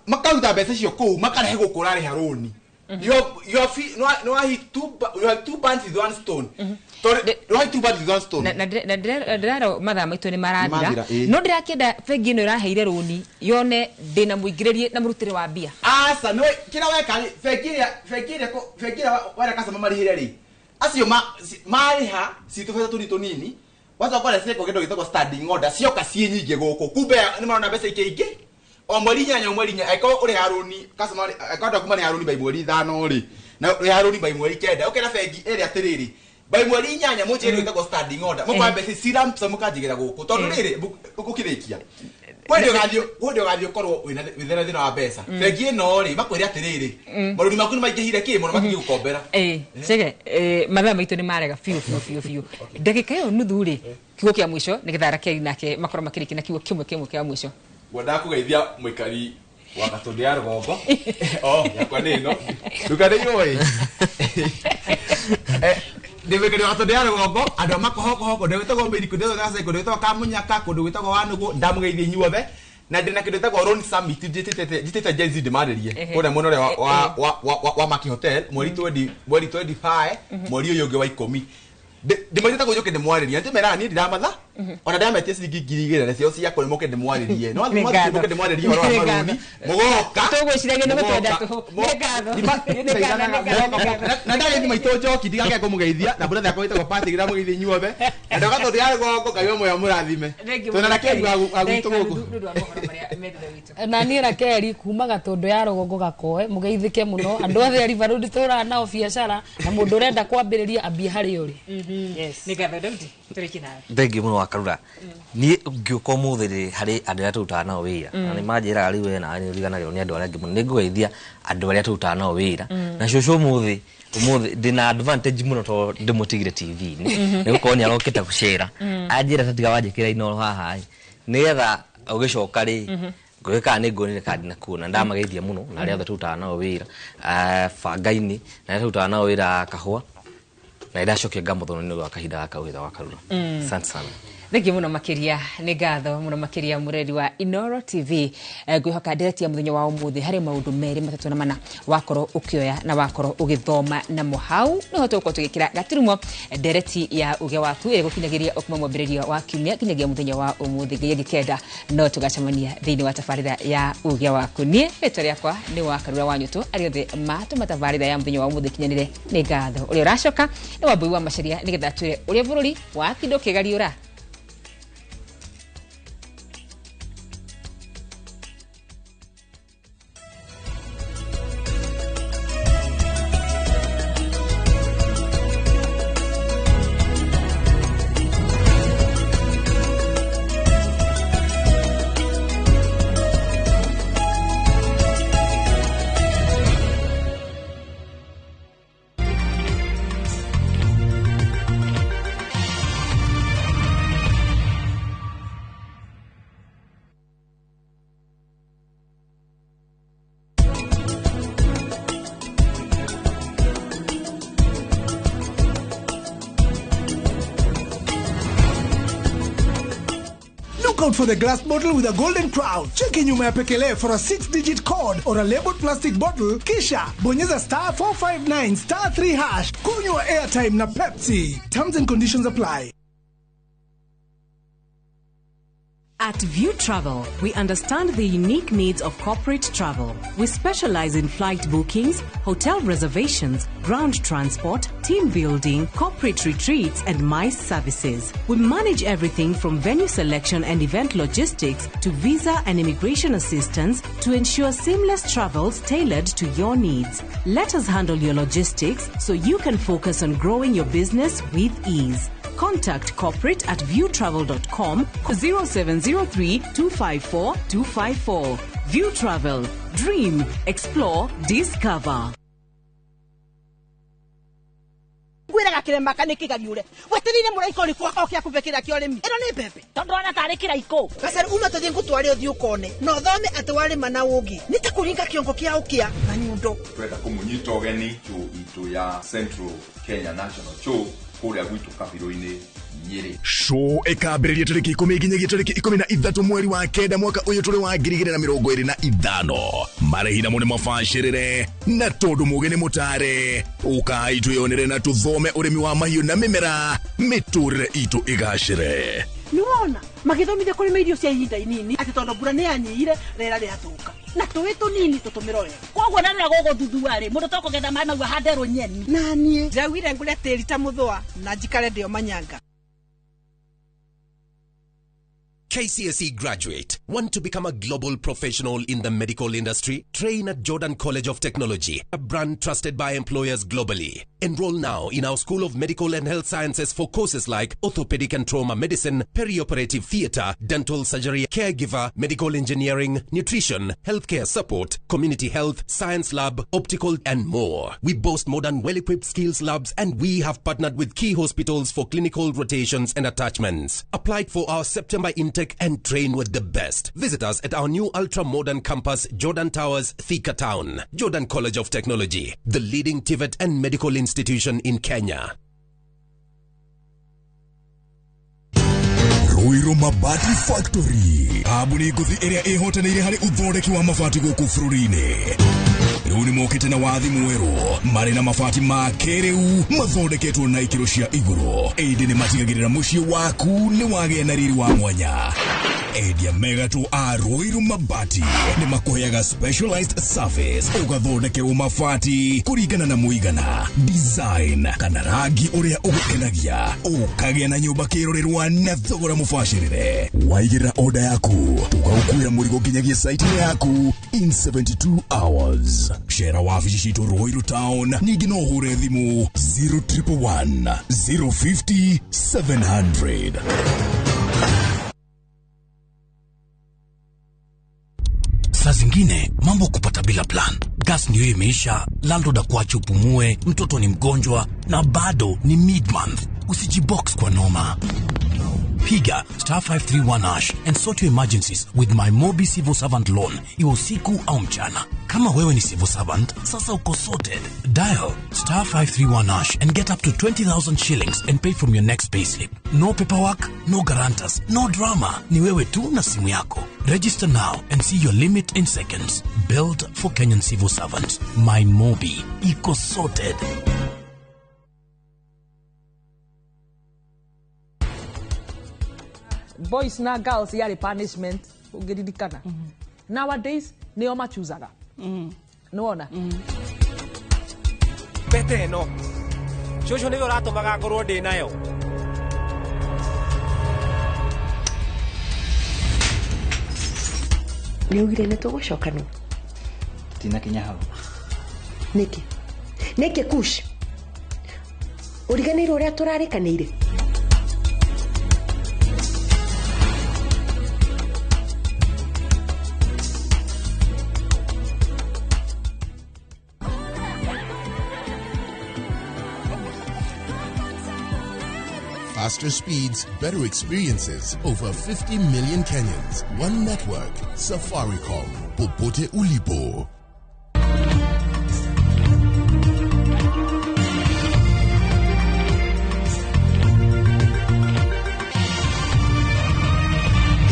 Makaruta mbeca icio kũu, makarehe gũkũ ũrarĩha rũni. You have no no hit two you have two birds with one stone. Tondu no hit two birds with one stone. Na ndĩrero mathaa maitũ nĩ marathira. Nĩmathira, ĩĩ. No ndĩrakĩenda bengi ĩno ĩraheire rũni yone ndĩna mũingĩrĩrie na mũrutĩre wa mbia. Aca no kira weka rĩ, bengi ĩrĩa wera customer marĩhĩre rĩ, acio marĩha citũbeca tũnini tũnini, wacoka ũrĩa kĩndũ gĩtagwo standing order, cioka ciĩ nyingĩ gũkũ, kumbe nĩ marona mbeca ingĩ ingĩ o mweri 8, o mweri 8. Angĩkorwo ũrĩha rũni customer, angĩkorwo andũ aku marĩha rũni by mweri 5 rĩ, na ũrĩha rũni by mweri 9, ũkera bengi ĩrĩa atĩrĩrĩ, by mweri 8 mũnjĩre gĩtagwo standing order, mũkoya mbeca ci lump sum mũkanjigĩra gũkũ, tondũ rĩrĩ ũkĩrĩkia kwendĩ ũgathiĩ ũkorwo wĩna thĩna wa mbeca, bengi ĩno rĩ makwĩre atĩrĩrĩ, marũni maku nĩ maingĩhire kĩ mũno, matingĩgũkombera. Ĩĩ, Chege, mathaa maitũ nĩ marega biũ biũ biũ biũ. Ndagĩka ĩyo nuthu rĩ, kiugo kĩa mũico nĩgetha Rakeli nake makorwo makĩrĩkia na kiugo kĩmwe kĩmwe kĩa mũico. Ngwendaga kũgeithia mũikari wa Gatũndũ ya rũgongo, o yakwa nĩ ĩno ndukanĩirwo ĩ, ndĩ mũikari wa Gatũndũ ya rũgongo, andũ a makohokoho, kũndũ gwĩtagwo Mĩri, kũndũ gwĩtagwo Gacai, kũndũ gwĩtagwo Kamunyaka, kũndũ gwĩtagwo Wanũgũ, ndamũgeithia inyuothe, na ndĩna kĩndũ gĩtagwo Loan Summit njĩtĩte Gen Z ndĩmarĩrie kũrĩa mwena ũrĩa wa Maki Hotel mweri 20, mweri 25, mweri ũyũ ũngĩ wa 10. Ndĩmaitĩte kũu njũke ndĩmwarĩrie, ndĩmeraga niĩ ndiramatha ona ndĩrametia ciringi 2000 na cio ciakwa, nĩ mũke ndĩmwarĩrie, no Nĩ mũke ngatho. ndĩmwarĩrie ũhoro wa Nĩ marũni ngatho. mũgoka. Tũgwĩciragia nĩ gũtwenda Mũgoka. tũhũ. Nĩ ngatho. Nĩ ngatho, nĩ ngatho, nĩ ngatho. Na ndagĩthi maitũ njoki ndigake kũmũgeithia, na mbũra yakwa ĩtagwo Patrick, ndamũgeithia inyuothe na ndoga tondũ ya rũgongo, Ngai ũmwe amũrathime. Thengiũ Twĩna mũno. Rakeli wa gwitũ Ndagĩka gũkũ. nuthu nĩ ũndũ wa mohoro marĩa me thutha witũ. Na niĩ Rakeli kuma Gatũndũ ya rũgongo gakoe, mũgeithĩke mũno andũ othe a River Road tũraga nao biacara, na mũndũ ũrenda kwambĩrĩria ambie harĩa ũrĩ. Yes. Nĩ ngatho. Daudi, tũrĩkie nawe. Thengiũ mũno wakarura. Niĩ ngĩũka ũmũthĩ rĩ, harĩ andũ arĩa tũrutaga nao wĩra, na nĩ manjĩraga rĩu we nawe nĩ ũriganagĩrwo nĩ andũ arĩa angĩ mũno. Nĩ ngũgeithia andũ arĩa tũrutaga nao wĩra, na cũcũ ũmũthĩ ndĩna advantage mũno tondũ ndĩmũtigire TV-inĩ, nĩ gũkorwo nĩ arokĩte gũcera, anjĩra tatiga wanjĩkĩra Inooro haha ĩ, nĩgetha ũgĩcoka rĩ ngũgĩ kana nĩ nguonire kandi na kuona. Ndamageithia mũno na arĩa othe tũrutaga nao wĩra, bangainĩ, na arĩa tũrutaga nao wĩra kahũa, na nĩndacokia ngamotho nĩ ũndũ wa kahinda gaka ũgĩtha wa karura. Asante sana. Thengiũ mũno makĩria, nĩ ngatho mũno makĩria mũreri wa Inooro TV. Ngwĩhoka nderetia mũthenya wa ũmũthĩ harĩ maũndũ merĩ matatũ na mana wakorwo ũkĩoya na wakorwo ũgĩthoma namo. Hau nĩho tũgũkorwo tũgĩkĩra gaturumo ndereti ya uge waku ĩrĩa gũkinyagĩria o kuma mwambĩrĩrio wa kiumia kinyagia mũthenya wa ũmũthĩ. Ngai angĩkenda no tũgacemania thĩinĩ wa tabarĩra ya uge waku. Niĩ rĩtwa rĩakwa nĩ wa Karura wa Nyũtũ. Arĩa othe matũma tabarĩra ya mũthenya wa ũmũthĩ kinyanĩre, nĩ ngatho. Ũrĩa ũracoka nĩ Wambui wa Macaria nĩgetha atwĩre ũrĩa bũrũri watinda ũkĩgariũra. Look out for the glass bottle with a golden crown. Cheki nyuma ya pekele for a 6-digit code or a labeled plastic bottle. Kisha bonyeza star 459 star 3 hash. Kunywa airtime na Pepsi. Terms and conditions apply. At View Travel, we understand the unique needs of corporate travel. We specialize in flight bookings, hotel reservations, ground transport, team building, corporate retreats, and MICE services. We manage everything from venue selection and event logistics to visa and immigration assistance to ensure seamless travels tailored to your needs. Let us handle your logistics so you can focus on growing your business with ease. Contact corporate at viewtravel.com 0703 254 254. View Travel. Dream, explore, discover. Ngwĩraga kĩrema nĩ kĩgariũre weterire mũraika ũrĩkũ oke akũbe kĩrĩa kĩa ũrĩmi ĩno nĩ mbembe tondũ ona tarĩ kĩraikũ. Gacaru uma tũthiĩ ngũtware ũthiĩ ũkone na ũthome atĩ warĩma na ũngĩ nĩ ta kũringa kĩongo kĩa ũkĩa na nyundo. Twenda kũmũnyita ũgeni show itũ ya Central Kenya National Show kũrĩa gwitũ kabirũ-inĩ Nyĩrĩ. Show ĩkambĩrĩria tarĩki 10 nginyagia tarĩki 13 mweri wa 9 mwaka ũyũ tũrĩ wa 2025. Marĩhi namo nĩ mabacĩrĩre na tondũ mũgĩ nĩ mũtare, ũkai twĩyonere na tũthome ũrĩmi wa mahiũ na mĩmera, mĩtũrĩre itũ ĩgacĩre. Nĩwona magĩthomithia kũrĩma irio cia ihinda inini atĩ tondũ mbura nĩ yanyihire rĩera rĩathũka na tũĩ tũnini tũtũmĩro wega. Koguo na rĩrĩa gũgũthuthuarĩ mũndũ tokũgetha maĩ mau ahande rũnyeni. Na niĩ ndĩraugire ngũre tĩri ta mũthũa na njikare ndĩo manyanga. KCSE graduate, want to become a global professional in the medical industry? Train at Jordan College of Technology, a brand trusted by employers globally. Enroll now in our School of Medical and Health Sciences for courses like orthopedic and trauma medicine, perioperative theater, dental surgery, caregiver, medical engineering, nutrition, healthcare support, community health, science lab, optical, and more. We boast modern, well-equipped skills labs, and we have partnered with key hospitals for clinical rotations and attachments. Apply for our September intake and train with the best. Visit us at our new ultra-modern campus, Jordan Towers, Thika Town. Jordan College of Technology, the leading TVET and medical institution in Kenya. Ruiru Mabati Factory, kambuni ngũthi ĩrĩa ĩhotanĩire harĩ ũthondeki wa mabati gũkũ bũrũri-inĩ. Rĩu nĩ mokĩte na wathi mwerũ, marĩ na mabati ma kĩrĩu mathondeketwo na ikĩro cia igũrũ, ĩndĩ nĩ matigagĩrĩra mũciĩ waku nĩ wagĩa na riri wa mwanya. Endia megatũ a Ruiru Mabati nĩ makũheaga specialized service, ũgathondekerwo mabati kũringana na mũigana, design kana rangi ũrĩa ũgũkenagia, ũkagĩa na nyũmba kĩrorerwa na thogora mũbacĩrĩre. Waigĩrĩra order yaku, tũgagũkuĩra mũrigo nginyagia site-inĩ yaku in 72 hours. Cera wabici citũ Ruiru Town, ningĩ no ũhũre thimũ 0111 050 700. Saa zingine mambo kupata bila plan. Gas ndio imeisha, landlord akuache upumue, mtoto ni mgonjwa na bado ni mid-month. Usijibox kwa noma. Piga star 531 hash and sort your emergencies with my Mobi Civil Servant Loan, iwe usiku au mchana. Kama wewe ni civil servant, sasa uko sorted. Dial star 531 hash and get up to 20,000 shillings and pay from your next payslip. No paperwork, no guarantors, no drama. Ni wewe tu na simu yako. Register now and see your limit in seconds. Built for Kenyan civil servants. My Mobi. Iko sorted. Boys na girls yari punishment ungiririkana. Nowadays nio machuzaga. Nĩwona? Pete ĩno cũcũ nĩwe ũratũmaga ngorwo ndĩ nayo. Nĩ ugire nĩ tũgũcoka no Tinakinya hau. Nĩkĩ? Nĩkĩ Kush? Ũriganĩirwo ũrĩa tũrarĩkanĩire? Faster speeds, better experiences. Over 50 million Kenyans. One network. Safaricom. Popote ulipo.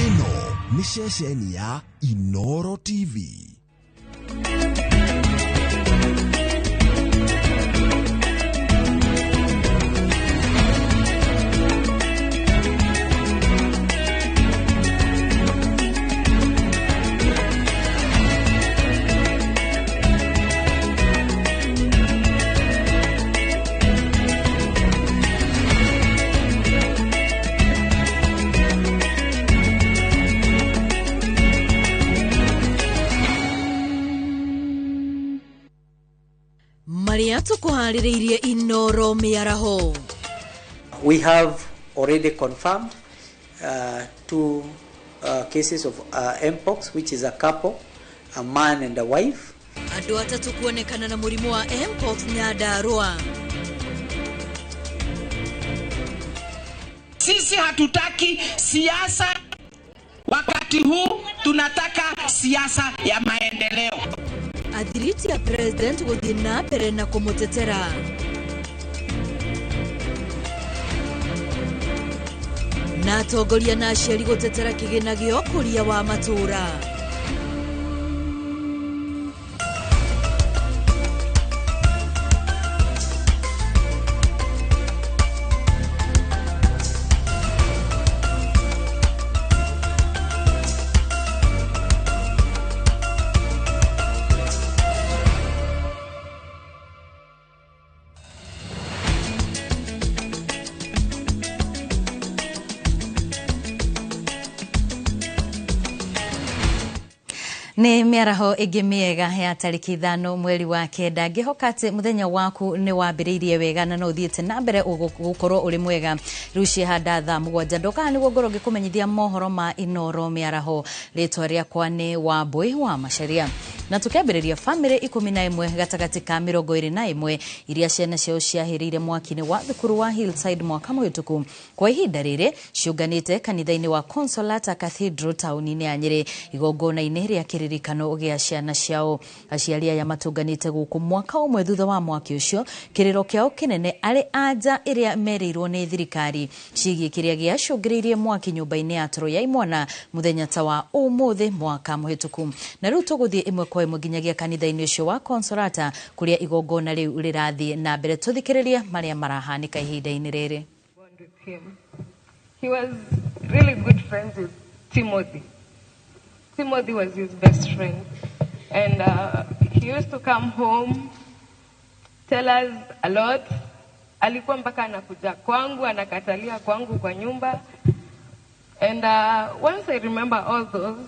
Ĩno nĩ ceceni ya Inoro TV. Marĩa tũkũharĩrĩirie Inoro mĩaraho. We have already confirmed two cases of mpox, which is a couple, a man and a wife. Andũ atatũ kuonekana na mũrimũ wa mpox Nyandarua. Sisi hatutaki siasa wakati huu, tunataka siasa ya maendeleo. Athiriti ya president gũthiĩ na mbere na kũmũtetera. Na atongoria na aciari gũtetera kĩgĩna gĩa ũkũria wa matũũra. Nĩ mĩaraho ĩngĩ mĩega ya tarĩki 5 mweri wa 9 ngĩhoka atĩ mũthenya waku nĩ wambĩrĩirie wega na no ũthiĩte na mbere gũkorwo ũrĩ mwega. Rĩu ciehanda thaa 7 ndokaga nĩguo ngorwo ngĩkũmenyithia mohoro ma Inooro mĩaraho. Rĩtwa rĩakwa nĩ Wambui wa Macharia. Na tukiambĩrĩria famĩlĩ 11 gatagatĩ ka 21 iria ciana ciao ciahĩrĩire mwaki-inĩ wa thukuru wa Hillside mwaka mũhĩtũku kwa ihinda rĩrĩ ciũnganĩte kanitha-inĩ wa Consolata Cathedral taũni-inĩ ya Nyĩrĩ igongona-inĩ rĩa kĩririkano gĩa ciana ciao. Aciari aya matũnganĩte gũkũ mwaka ũmwe thutha wa mwaki ũcio, kĩrĩro kĩao kĩnene arĩ anja ĩrĩa merĩirwo nĩ thirikari ciĩgiĩ kĩrĩa gĩacũngĩrĩirie mwaki nyũmba-inĩ ya toro ya imwana mũthenya ta wa ũmũthĩ mwaka mũhĩtũku. Na rĩu tũgũthiĩ ĩmwe kwa ĩmwe nginyagia kanitha-inĩ ũcio wa Consolata kũrĩa igongona rĩu rĩrathiĩ na mbere. Tũthikĩrĩrie marĩa marahanĩka ihinda-inĩ rĩrĩ. He was really good friends with Timothy. Timothy was his best friend, and he used to come home, tell us a lot. Alikuwa mpaka anakuja kwangu, anakatalia kwangu kwa nyumba. And once I remember all those,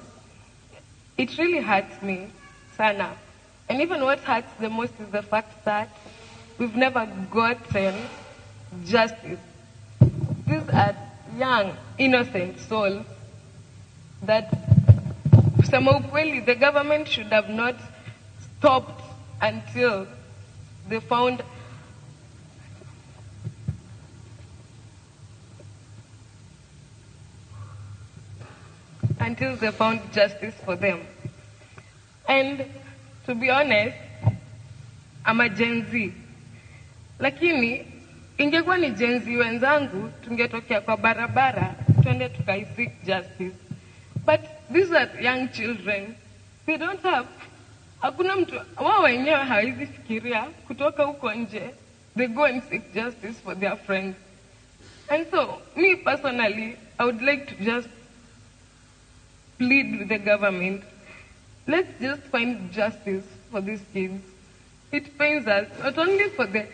it really hurts me sana. And even what hurts the most is the fact that we've never gotten justice. These are young, innocent souls that, kusema ukweli, the government should have not stopped until they found justice for them. And to be honest, I'm a Gen Z. Lakini ingekuwa ni Gen Z wenzangu tungetokea kwa barabara twende tukai seek justice. But these are young children. They don't have, hakuna mtu, wao wenyewe hawezi fikiria kutoka huko nje. They go and seek justice for their friends. And so, me personally, I would like to just plead with the government. Let's just find justice for these kids. It pains us, not only for the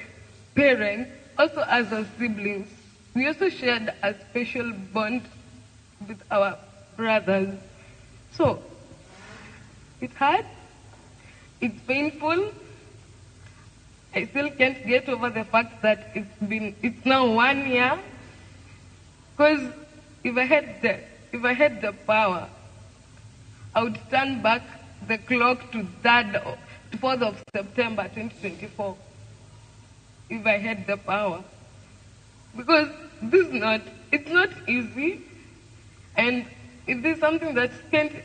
parents, also as our siblings. We also shared a special bond with our brothers. So, it hurts, it's painful. I still can't get over the fact that it's now 1 year. Because if I had the power, I would turn back the clock to 4th of September 2024, if I had the power. Because this is not, it's not easy, and if there's something that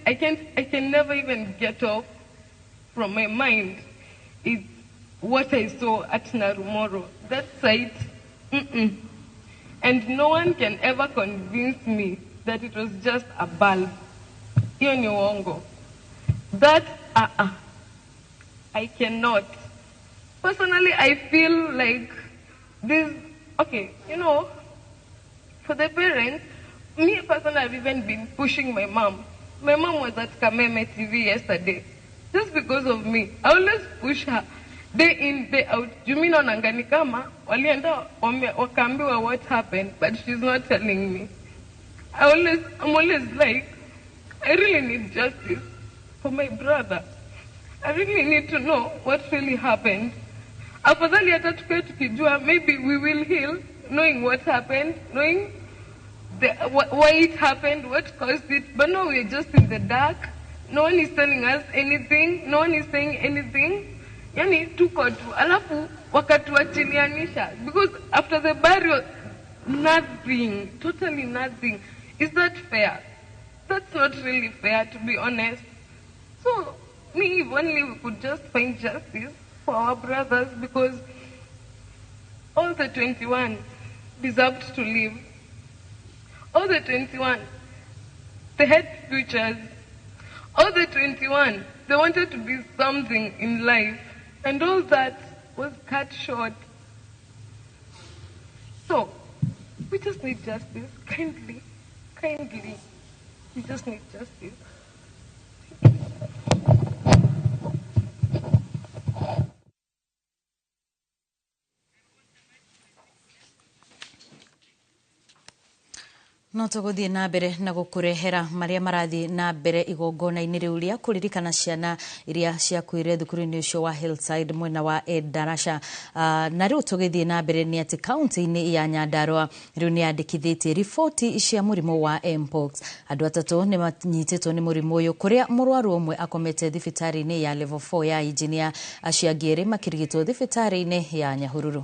I can never even get off from my mind, it's what I saw at Narumoro. That site, And no one can ever convince me that it was just a bulb. Hiyo ni uongo. That, I cannot. Personally, I feel like this, okay, you know, for the parents, me personally, I've even been pushing my mom. My mom was at Kameme TV yesterday, just because of me. I always push her, day in, day out. Juu mi naonanga ni kama walienda wakaambiwa what happened, but she's not telling me. I'm always like, I really need justice for my brother. I really need to know what really happened. Afadhali hata tukae tukijua, maybe we will heal, knowing what happened, knowing why it happened, what caused it. But no, we're just in the dark. No one is telling us anything. No one is saying anything. Yani tuko tu. Alafu wakatuachilianisha. Because after the burial, nothing, totally nothing. Is that fair? That's not really fair, to be honest. So, me, if only we could just find justice for our brothers, because all the 21 deserved to live. All the 21, they had futures. All the 21, they wanted to be something in life. And all that was cut short. So, we just need justice. Kindly, kindly, we just need justice. No tũgũthiĩ na mbere na gũkũrehera marĩa marathiĩ na mbere igongona-inĩ rĩu rĩa kũririkana ciana iria ciakuire thukuru-inĩ ũcio wa Hillside mwena wa Endarasha. Na rĩu tũgĩthiĩ na mbere nĩ atĩ kaunti-inĩ ya Nyandarua rĩu nĩ yandĩkithĩtie riboti cia mũrimũ wa Mpox. Andũ atatũ nĩ manyitĩtwo nĩ mũrimũ ũyũ kũrĩa mũrwaru ũmwe akomete thibitarĩ-inĩ ya level 4 ya Engineer, acio angĩ erĩ makĩrigitwo thibitarĩ-inĩ ya Nyahururu.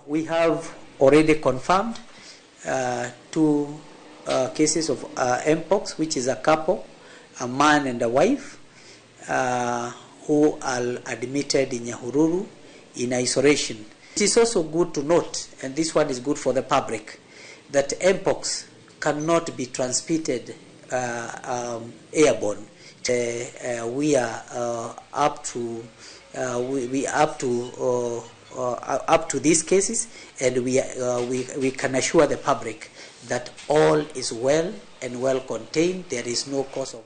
We have already confirmed two cases of Mpox, which is a couple, a man and a wife, who are admitted in Nyahururu in isolation. It is also good to note, and this one is good for the public, that Mpox cannot be transmitted airborne. We are up to up to these cases, and we can assure the public that all is well and well contained. There is no cause of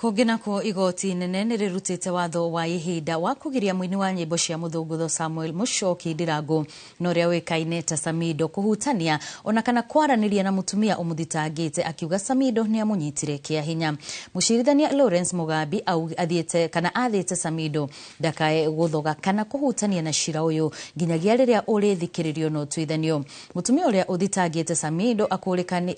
Kũngĩ nakuo igoti nene nĩ rĩrutĩte watho wa ihinda wa kũgiria mũini wa nyĩmbo cia mũthũngũtho Samuel Mũchoki Ndirango na ũrĩa ũĩkaine ta Samido kũhutania ona kana kwaranĩria na mũtumia ũmũthitangĩte, akiuga Samido nĩ amũnyitire kĩa hinya. Mũcirithania Lawrence Mugambi athiĩte kana athĩte Samido ndakae gũthoga kana kũhutania na cira ũyũ nginyagia rĩrĩa ũrĩthikĩrĩrio na ũtuithanio. Mũtumia ũrĩa ũthitangĩte Samido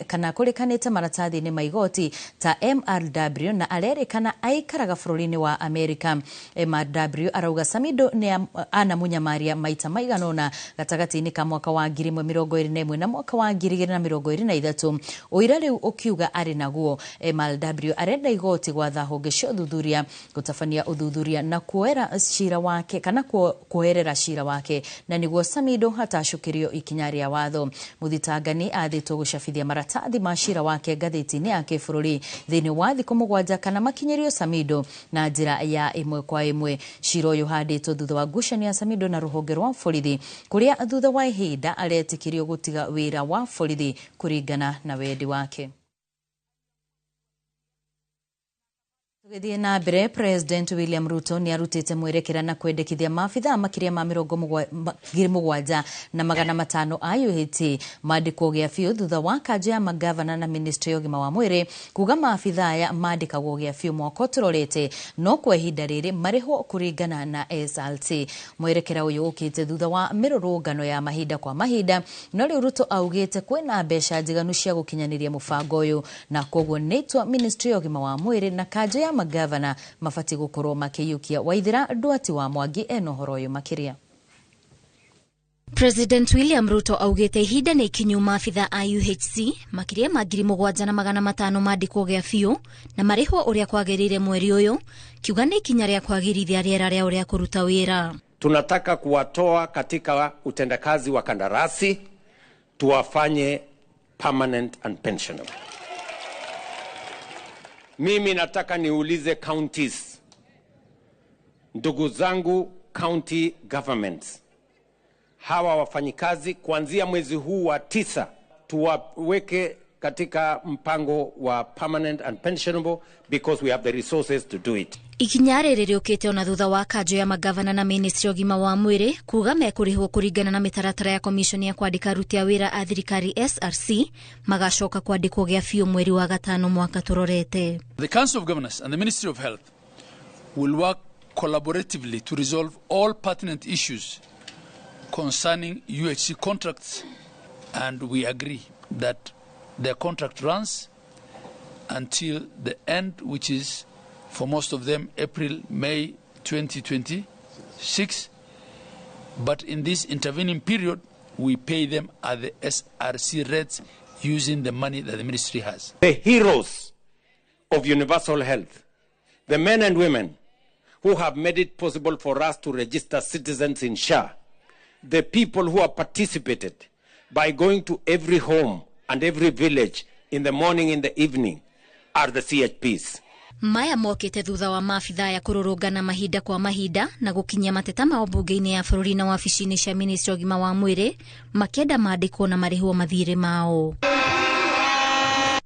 kana akũrĩkanĩte maratathi-inĩ ma igoti ta MRW na kana aikaraga bũrũri-inĩ wa Amerika. MRW arauga Samido nĩ anamunyamaria maita maigana ũna gatagatĩ-inĩ ka mwaka wa 2021 na mwaka wa 2023. Ũira rĩu ũkiuga arĩ naguo. MRW arenda igoti gwatha honge cia ũthuthuria gũtabania ũthuthuria na kuoera cira wake kana kuoerera cira wake na nĩguo Samido hatacũkĩrio ikinya rĩa watho. Mũthitangani athĩtwo gũcabithia maratathi ma cira wake ngathĩti-inĩ ya kĩbũrũri thĩinĩ wa thikũ 7 kana makinyĩrio Samido na njĩra ya ĩmwe kwa ĩmwe. Cira ũyũ ũhandĩtwo thutha wa ngucanio ya Samido na rũhonge rwa borithi kũrĩa thutha wa ihinda aretĩkĩrio gũtiga wĩra wa borithi kũringana na wendi wake. Tũgĩthiĩ na mbere, President William Ruto nĩ arutĩte mwerekera na kwendekithia maabithaa makĩria ma 7,500 a UHT mandĩkwo gĩa biũ thutha wa kanjũ ya magavana na ministry ya ũgima wa mwĩrĩ kuga maabithaa aya mandĩkagwo gĩa biũ mwaka ũtũrorete no kwa ihinda rĩrĩ marĩhwo kũringana na SRT. Mwerekera ũyũ ũkĩte thutha wa mĩrũrũngano ya mahinda kwa mahinda, no rĩu Ruto augĩte kwĩna mbeca njiganu cia gũkinyanĩria mũbango ũyũ na koguo nĩ itua ministry ya ũgima wa mwĩrĩ na kanjũ ya magavana mabati gũkorwo makĩiyũkia. Waithira Ndwati wa Mwangi ena ũhoro ũyũ makĩria. President William Ruto augĩte ihinda nĩ ikinyu maabithaa a UHC makĩria ma 7,500 mandĩkwo gĩa biũ na marĩhwo ũrĩa kwagĩrĩire mweri ũyũ, kiuga nĩ ikinya rĩa kwagĩrithia rĩera rĩa ũrĩa kũruta wĩra. Tunataka kuwatoa katika utendakazi wa kandarasi tuwafanye permanent and pensionable. Mimi nataka niulize counties, ndugu zangu county governments, hawa wafanyikazi kuanzia mwezi huu wa 9 tuwaweke katika mpango wa permanent and pensionable because we have the resources to do it. Ikinya rĩrĩ rĩũkĩte ona thutha wa kanjũ ya magavana na ministry ũgima wa mwĩrĩ kuga mekũrĩhwo kũringana na mĩtaratara ya commission ya kwandĩka aruti a wĩra a thirikari SRC magacoka kwandĩkwo gĩa biũ mweri wa 5 mwaka tũrorete. The Council of Governors and the Ministry of Health will work collaboratively to resolve all pertinent issues concerning UHC contracts, and we agree that their contract runs until the end, which is for most of them April, May 2026. But in this intervening period, we pay them at the SRC rates using the money that the ministry has. The heroes of universal health, the men and women who have made it possible for us to register citizens in SHA, the people who have participated by going to every home and every village in the morning, in the evening, are the CHPs. Maya mokĩte thutha wa maabithaa ya kũrũrũngana mahinda kwa mahinda na gũkinyia mateta mao mbunge-inĩ ya bũrũri na wabici-inĩ cia ministry ya ũgima wa mwĩrĩ makĩenda mandĩkwo na marĩhwo mathirĩ mao.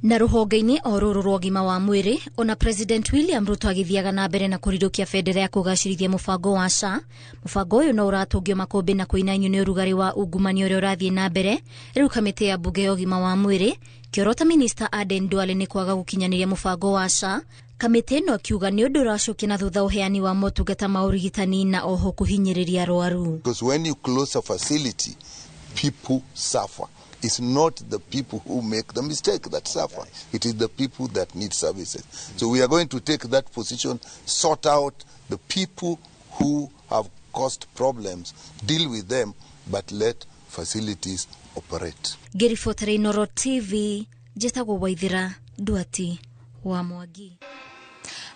Na rũhonge-inĩ o rũrũ rwa ũgima wa mwĩrĩ ona President William Ruto agĩthiaga na mbere na kũrirũkia bendera ya kũgacĩrithia mũbango wa SHA. Mũbango ũyũ no ũratũngio makũmbĩ na kũinainio nĩ ũrugarĩ wa ungumania ũrĩa ũrathiĩ na mbere. Rĩu kamĩtĩ ya mbunge ya ũgima wa mwĩrĩ kĩorota Minister Aden Duale nĩ kwaga gũkinyanĩria mũbango wa SHA. Kamĩtĩ ĩno ĩkiuga nĩ ũndũ ũracokia na thutha ũheani wa motungata ma ũrigitani na oho kũhinyĩrĩria arwaru. Because when you close a facility, people suffer. It's not the people who make the mistake that suffer. It is the people that need services. So we are going to take that position, sort out the people who have caused problems, deal with them, but let facilities operate. Ngĩribotera Inooro TV, njĩtagwo Waithĩra Nduati wa Mwangi.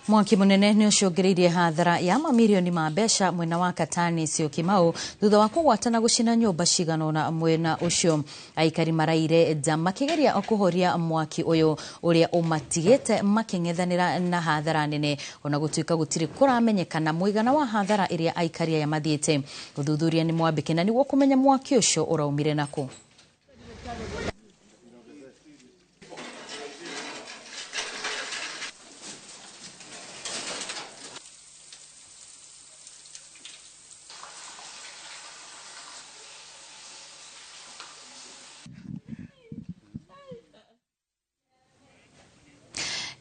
Mwaki munene nĩ ũcũngĩrĩirie hathara ya mamirioni ma mbeca mwena wa Katani Syokimau thutha wa kũgwatana gũcina nyũmba cigana ũna mwena ũcio. Aikari maraire nja makĩgeria kũhoria mwaki ũyũ ũrĩa ũmatigĩte makĩng'ethanĩra na hathara nene, ona gũtuĩka gũtirĩ kũramenyekana mũigana wa hathara ĩrĩa aikari aya mathiĩte. Ũthuthuria nĩ mwambĩke na nĩguo kũmenya mwaki ũcio ũraumire nakũ.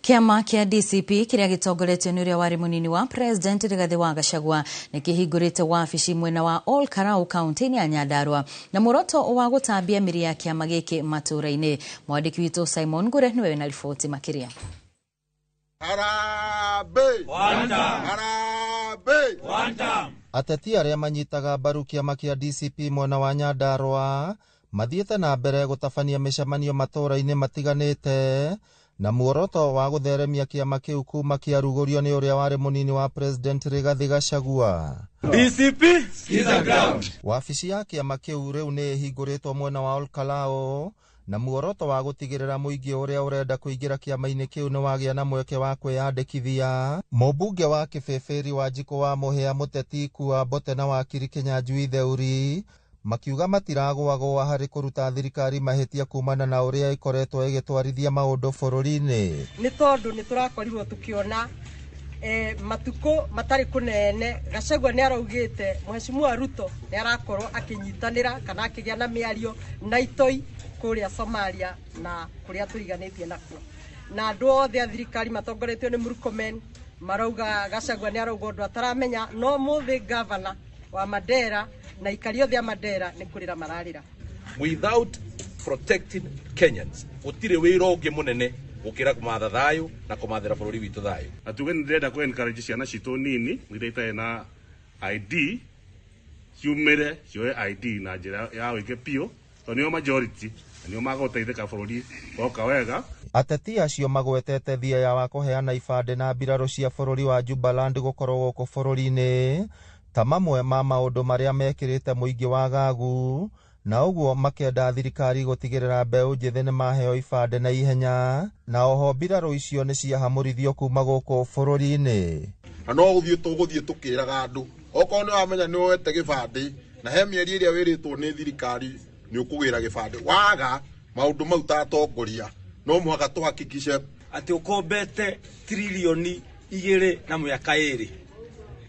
Kĩama kĩa DCP kĩrĩa gĩtongoretio nĩ ũrĩa warĩ mũnini wa President Rigathĩ wa Gachagua nĩ kĩhingũrĩte wabici mwena wa Ol Kalou kaunti-inĩ ya Nyandarua na muoroto wa gũtambia mĩri ya kĩama gĩkĩ matũũra-inĩ. Mwandĩki witũ Simon Ngure nĩwe wĩna riboti makĩria. Harambee! Harambee! Ateti arĩa manyitaga mbaru kĩama kĩa DCP mwena wa Nyandarua mathiĩte na mbere gũtabania mĩcemanio matũũra-inĩ matiganĩte na muoroto wa gũtheremia kĩama kĩu kuma kĩarugũrio nĩ ũrĩa warĩ mũnini wa President Rigathĩ Gachagua. DCP skiza ground. Wabici ya kĩama kĩu rĩu nĩ ĩhingũrĩtwo mwena wa Ol Kalou na muoroto wa gũtigĩrĩra mũingĩ ũrĩa ũrenda kũingĩra kĩama-inĩ kĩu nĩ wagĩa na mweke wa kwĩyandĩkithia. Mũmbunge wa Kĩbĩbĩri Wanjikũ wa Mũhĩa, Mũteti Kua Mbote na wakiri Kĩnyanjui Theuri makiuga matiragũagũa harĩ kũruta thirikari mahĩtia kumana na ũrĩa ĩkoretwo ĩgĩtwarithia maũndũ bũrũri-inĩ. Nĩ tondũ nĩ tũrakorirwo tũkĩona matukũ matarĩ kũnene Gachagua nĩ araugĩte Mheshimiwa Ruto nĩ arakorwo akĩnyitanĩra kana akĩgĩa na mĩario na itoi kũrĩa Somalia na kũrĩa tũriganĩtie nakuo, na andũ othe a thirikari matongoretio nĩ Murkomen marauga Gachagua nĩ arauga ũndũ ataramenya, no mũthĩ gavana wa Mandera na ikari othe a Mandera nĩ kũrĩra mararĩra. Without protecting Kenyans gũtirĩ wĩra ũngĩ mũnene gũkĩra kũmatha thayũ na kũmathĩra bũrũri witũ thayũ. Na tuge nĩ ndĩrenda kũ encourage ciana citũ nini iria itarĩ na ID ciumĩre cioe ID na njĩra ya ũingĩ biũ, tondũ nĩo majority na nĩo magũteithĩka bũrũri woka wega. Ateti acio magwetete thia wa kũheana ibandĩ na mbirarũ cia bũrũri wa Jubaland gũkorwo gũkũ bũrũri-inĩ ta mamwe ma maũndũ marĩa mekĩrĩte mũingĩ wa gagu, na ũguo makenda thirikari gũtigĩrĩra mbeũ njĩthĩ nĩ maheo ibandĩ na ihenya, na oho mbirarũ icio nĩ ciahamũrithio kuma gũkũ bũrũri-inĩ. Na no gũthiĩ tũgũthiĩ tũkĩraga andũ okorwo nĩ wamenya nĩ woete gĩbandĩ na he mĩeri ĩrĩa wĩrĩtwo nĩ thirikari nĩ ũkũgĩra gĩbandĩ, waga maũndũ mau ta atongoria no mũhaka tũhakikice atĩ ũkombete tririoni 2 na mĩaka 2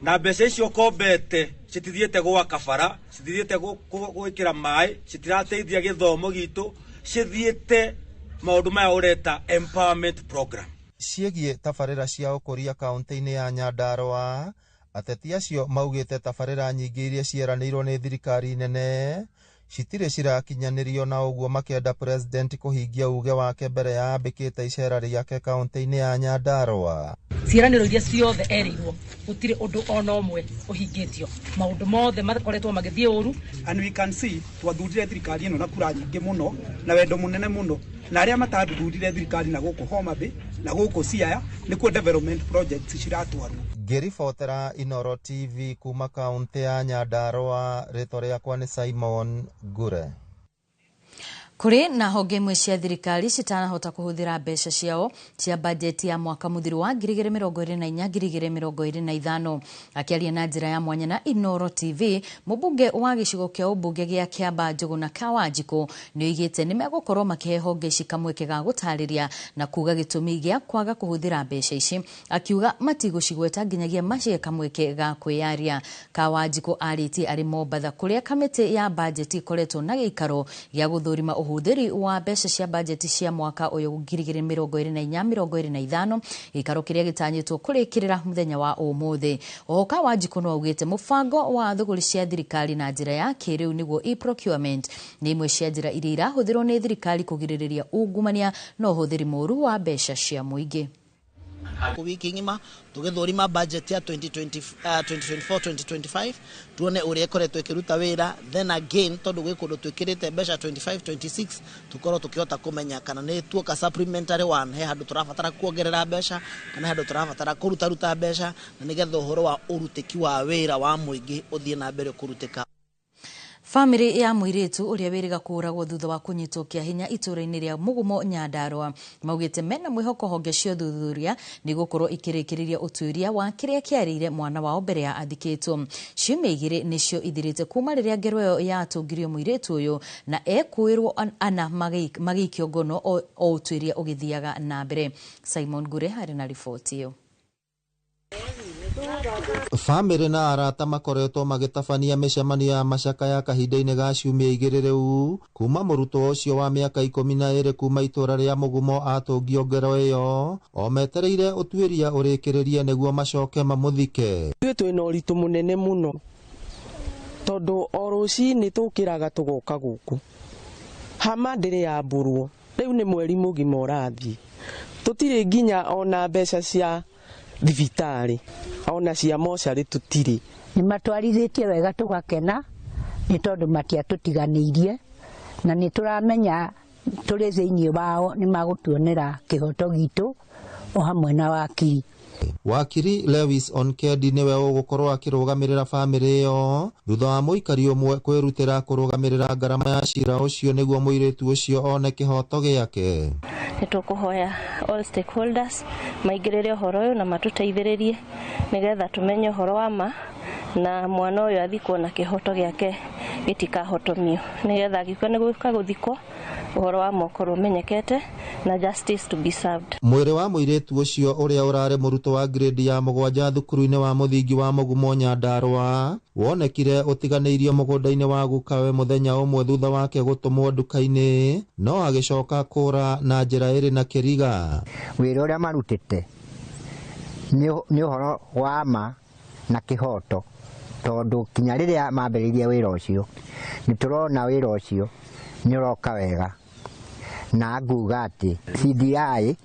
na mbeca icio ũkombete citithiĩte gwaka bara, citithiĩte gwĩkĩra maĩ, citirateithia gĩthomo gitũ, cithiĩte maũndũ maya ũreta empowerment program. Ciĩgiĩ tabarĩra cia ũkũria kaunti-inĩ ya Nyandarua, ateti acio maugĩte tabarĩra nyingĩ iria cieranĩirwo nĩ thirikari nene citirĩ cirakinyanĩrio, na ũguo makenda president kũhingia uge wake mbere ya ambĩkĩte icera rĩake kaunti-inĩ ya Nyandarua. Ciĩranĩro iria ciothe erĩirwo gũtirĩ ũndũ ona ũmwe ũhingĩtio, maũndũ mothe makoretwo magĩthiĩ ũru. And we can see twathurire thirikari ĩno na kura nyingĩ mũno na wendo mũnene mũno, na arĩa matathurire thirikari na gũkũ Homa Bay na gũkũ Siaya nĩkuo development projects ciratwarwo. Ngĩribotera Inoro TV kuma kaũntĩ ya Nyandarua, rĩtwa rĩakwa nĩ Simon Ngure. Kũrĩ na honge imwe cia thirikari citanahota kũhũthĩra mbeca ciao cia bajeti ya mwaka mũthiru wa 2024 2025. Akĩaria na njĩra ya mwanya na Inoro TV, mũmbunge wa gĩcigo kĩa ũmbunge gĩa Kĩamba Njũgũna Kawanjikũ nĩoigĩte nĩmegũkorwo makĩhe honge ici kamweke ga gũtarĩria na kuga gĩtũmi gĩa kwaga kũhũthĩra mbeca ici, akiuga matigũcigweta nginyagia macihe kamweke ga kwĩyaria. Kawanjikũ arĩtie arĩ Mombatha kũrĩa kamĩtĩ ya bajeti ĩkoretwo na gĩikaro gĩa gũthũrima ũhũthĩri wa mbeca cia bajeti cia mwaka ũyũ 2024-2025, gĩikaro kĩrĩa gĩtanyĩtwo kũrĩkĩrĩra mũthenya wa ũmũthĩ. Oho Kawanjikũ no augĩte mũbango wa thũgũrĩ cia thirikari na njĩra ya kĩrĩu nĩguo e-procurement nĩ imwe cia njĩra iria irahũthĩrwo nĩ thirikari kũgirĩrĩria ungumania na ũhũthĩri mũru wa mbeca cia mũingĩ. Wiki ng'ima tũgĩthũrima budget ya 2024-2025 tuone ũrĩa ĩkoretwo ĩkĩruta wĩra, then again tondũ gwĩ kũndũ twĩkĩrĩte mbeca 25-26 tũkorwo tũkĩhota kũmenya kana nĩ tuoka supplementary one, he handũ tũrabatara kuongerera mbeca kana he handũ tũrabatara kũrutaruta mbeca, na nĩgetha ũhoro wa ũrutĩki wa wĩra wa mũingĩ ũthiĩ na mbere kũrutĩka. Famĩlĩ ya mũirĩtu ũrĩa wĩrĩga kũũragwo thutha wa kũnyitwo kĩa hinya itũũra-inĩ rĩa Mũgumo Nyandarua maugĩte mena mwĩhoko honge cia ũthuthuria nĩ gũkorwo ikĩrĩkĩrĩria ũtuĩria wa kĩrĩa kĩarĩire mwana wao mbere ya athikĩtwo. Ciumia igĩrĩ nĩcio ithirĩte kuma rĩrĩa ngero ĩyo yatũngirio mũirĩtu ũyũ na ekũĩrwo ana magĩikio ngono o ũtuĩria ũgĩthiaga na mbere. Simon Ngure arĩ na riboti ĩyo. Famĩlĩ na arata makoretwo magĩtabania mĩcemanio ya macakaya kahinda-inĩ ga ciumia igĩrĩ rĩu kuma mũrutwo ũcio wa mĩaka 12 kuma itũũra rĩa Mũgumo atũngio ngero ĩyo, o metereire ũtuĩria ũrĩkĩrĩrie nĩguo macoke mamũthike. Ithuĩ twĩna ũritũ mũnene mũno tondũ o rũcinĩ tũkĩraga tũgoka gũkũ hama ndĩrĩ yambũrwo, rĩu nĩ mweri mũgima ũrathiĩ, tũtirĩ nginya ona mbeca cia thibitarĩ ona cia mocarĩ tũtirĩ. Nĩ matwarithĩtie wega tũgakena nĩ tondũ matiatũtiganĩirie na nĩ tũramenya tũrĩ thĩinĩ wao nĩ magũtuonera kĩhoto gitũ o hamwe na wakiri. Wakiri Lewis Onkedi nĩwe ũgũkorwo akĩrũgamĩrĩra famĩlĩ ĩyo thutha wa mũikari ũmwe kwĩrutĩra kũrũgamĩrĩra ngarama ya cira ũcio nĩguo mũirĩtu ũcio one kĩhoto gĩake. Nĩ tũkũhoya all stakeholders maingĩrĩre ũhoro ũyũ na matũteithĩrĩrie nĩgetha tũmenye ũhoro wa ma na mwana ũyũ athikwo na kĩhoto gĩake gĩtikahotomio, nĩgetha angĩkorwo nĩ gũka gũthikwo ũhoro wa ma ũkorwo ũmenyekete na justice to be served. Mwĩrĩ wa mũirĩtu ũcio ũrĩa ũrarĩ mũrutwo wa grade ya 7 thukuru-inĩ wa mũthingi wa Mũgumo Nyandarua wonekire ũtiganĩirio mũgũnda-inĩ wa gukawe mũthenya ũmwe thutha wake gũtũmwo nduka-inĩ, no agĩcoka kũra na njĩra ĩrĩ na kĩriga. Wĩra ũrĩa marutĩte nĩ ũhoro wa ma na kĩhoto, tondũ kinya rĩrĩa mambĩrĩirie wĩra ũcio nĩ tũrona wĩra ũcio nĩ ũroka wega, na nguga atĩ CDI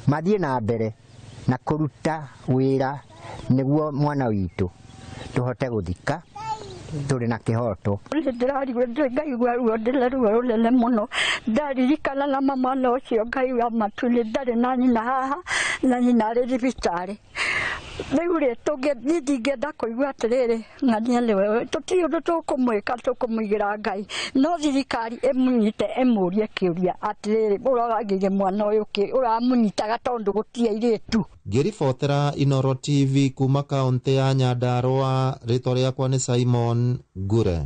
mathiĩ na mbere na kũruta wĩra nĩguo mwana witũ tũhote gũthika tũrĩ na kĩhoto. Ndĩrarigwo ngaigua ruo ndĩna ruo rũnene mũno ndaririkana na mwana ũcio Ngai wa matu nĩ ndarĩ na nyina haha na nyina arĩ thibitarĩ. Rĩu rĩ niĩ ndingĩenda kũigua atĩrĩrĩ ng'ania nĩwe tũtirĩ ũndũ tũkũmwĩka tũkũmũigĩra Ngai, no thirikari ĩmũnyite ĩmũrie kĩũria atĩrĩrĩ ũroragĩire mwana ũyũ kĩ ũramũnyitaga tondũ gũtirĩ airĩtu. Ngĩribotera Inoro TV kuma kaũntĩ ya Nyandarua, rĩtwa rĩakwa nĩ Simon Ngure.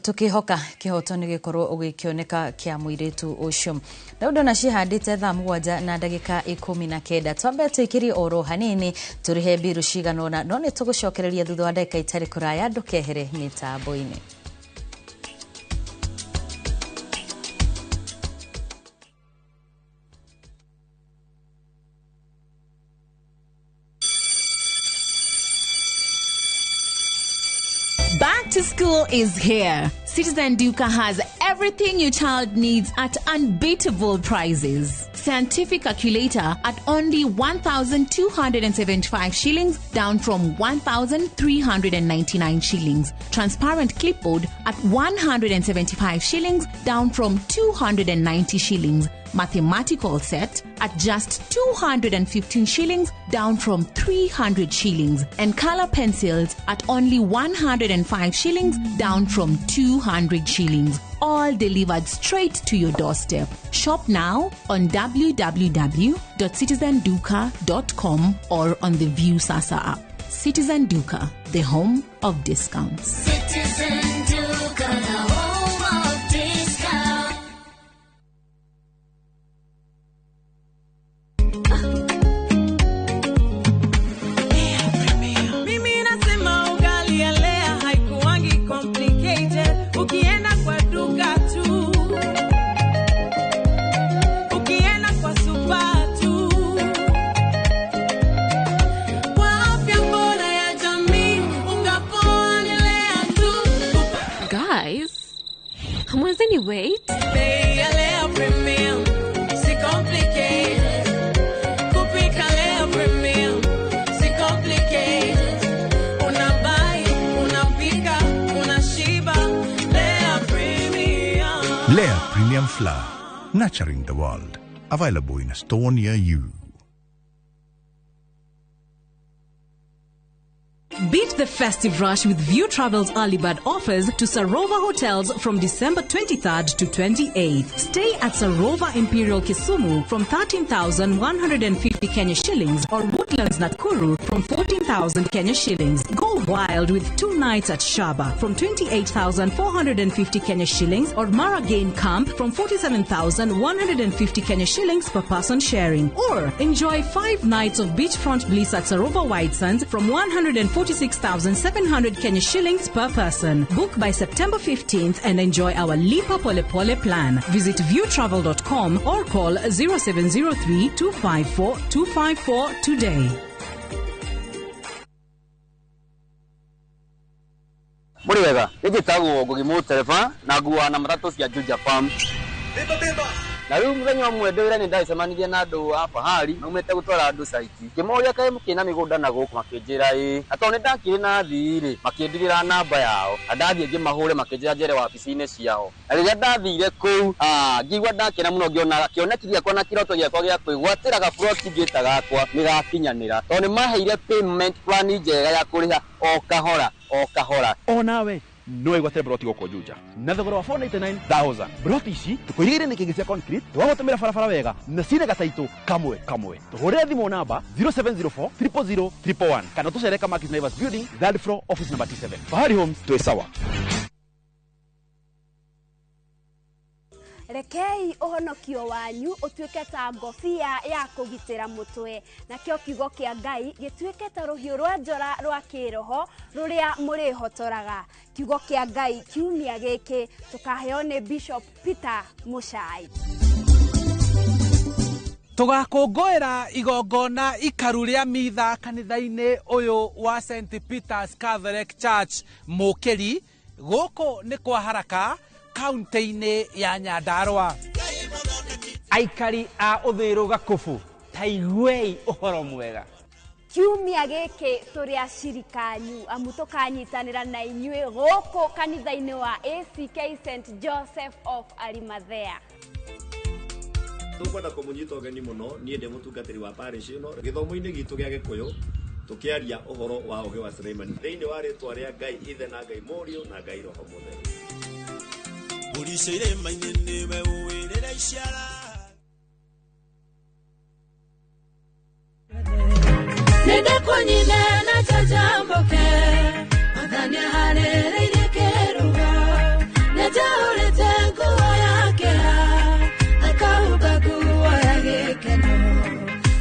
Tukihoka kihoto nĩ gĩkorwo ũgĩkĩoneka kĩa mũirĩtu ũcio. Daudi ona cihandĩte thaa 7 na ndagĩka 19. Twambe tũikĩrie oro hanini tũrĩhe mbiru cigana ũna, no nĩ tũgũcokereria thutha wa ndagĩka itarĩ kũraya. Ndũkehere mĩtambo-inĩ. Back to school is here. Citizen Duka has everything your child needs at unbeatable prices. Scientific calculator at only 1,275 shillings, down from 1,399 shillings. Transparent clipboard at 175 shillings, down from 290 shillings. Mathematical set at just 215 shillings, down from 300 shillings. And color pencils at only 105 shillings, down from 200 shillings. All delivered straight to your doorstep. Shop now on www.citizenduka.com or on the Viusasa app. Citizen Duka, the home of discounts. Citizen Duka, the home of discount. Mimi nasema ugali ya Lea haikuwangi complicated. Ukienda kwa duka tu, ukienda kwa super tu, kwa afya bora ya jamii, unga poa ni Lea tu. Guys, hamwezeni wait? Bei ya Lea Premium, si complicated. Kupika Lea Premium, si complicated. Unabuy, unapika, unashiba. Lea Premium. Lea Premium Flour, nurturing the world. Available in a store near you. Beat the festive rush with View Travel's early bird offers to Sarova Hotels from December 23rd to 28th. Stay at Sarova Imperial Kisumu from 13,150 Kenya shillings or Woodlands Nakuru from 14,000 Kenya shillings. Go wild with 2 nights at Shaba from 28,450 Kenya shillings or Mara Game Camp from 47,150 Kenya shillings per person sharing. Or enjoy 5 nights of beachfront bliss at Sarova White Sands from 146,700 Kenya shillings per person. Book by September 15th and enjoy our Lipa Pole Pole plan. Visit viewtravel.com or call 0703 254 254 today. Mũrĩ wega, nĩ njĩtagwo Ngugi Mũtereba na nguaga na matatũ cia Juja Farm. Na rĩu mũthenya ũmwe ndĩ wĩra nĩ ndacemanirie na andũ a fahari maumĩte gũtwara andũ caiti. Ngĩmoria kaĩ mũkĩrĩ na mĩgũnda na gũkũ, makĩnjĩra ĩĩ. Na tondũ nĩ ndakĩrĩ na athii rĩ, makĩndigĩra namba yao. Na ndathiĩ ngĩmahũre makĩnjĩra njere wabici-inĩ ciao. Na rĩrĩa ndathire kũu, ngĩigua ndakena mũno ngĩona kĩoneki gĩakwa na kĩroto gĩakwa gĩa kwĩgwatĩra gaburoti ngĩta gakwa nĩ gakinyanĩra. Tondũ nĩ maheire payment plan njega ya kũrĩha o kahora o kahora. Onawe no wĩgwatĩre broti gũkũ Juja na thogora wa 499,000. Broti ici tũkũirigĩire nĩ kĩngĩ cia concrete, tũgagũtũmĩra barabara wega na cina gataitũ kamwe kamwe. Tũhũrĩre thimũ namba 0704 000 111 kana tũcere Kamakis Naivas Building, third floor, office number T7. Fahari Homes, twĩ sawa. Rekei ũhonokio wanyu ũtuĩke ta ngobia ya kũgitĩra mũtwe, nakĩo kiugo kĩa Ngai gĩtuĩke ta rũhiũ rwa njora rwa kĩroho rũrĩa mũrĩhotoraga. Kiugo kĩa Ngai kiumia gĩkĩ tũkaheo nĩ Bishop Peter Muchai. Tũgakũngũĩra igongona ikaru rĩa mitha kanitha-inĩ ũyũ wa St Peter's Catholic Church Mũkĩri, gũkũ nĩ kwa Haraka, kaunti-inĩ ya Nyandarua. Aikari a Uthiru Gakubu, ta iguei ũhoro mwega. Kiumia gĩkĩ tũrĩ acirika anyu amu tũkanyitanĩra na inyuĩ gũkũ kanitha-inĩ wa ACK St Joseph of Arimathea. Tũkwenda kũmũnyita ũgeni mũno, niĩ ndĩ mũtungatĩri wa parish ĩno gĩthomo-inĩ gitũ gĩa Gĩkũyũ tũkĩaria ũhoro wa ũgĩ wa Suleimani thĩinĩ wa rĩtwa rĩa Ngai Ithe na Ngai Mũriũ na Ngai Roho Mũtheru. Nĩndakũnyina na njajamboke, Mwathani aharĩrĩirie kĩruga, nĩnjaũrĩte nguo ya kĩeha, akahumba nguo ya gĩkeno.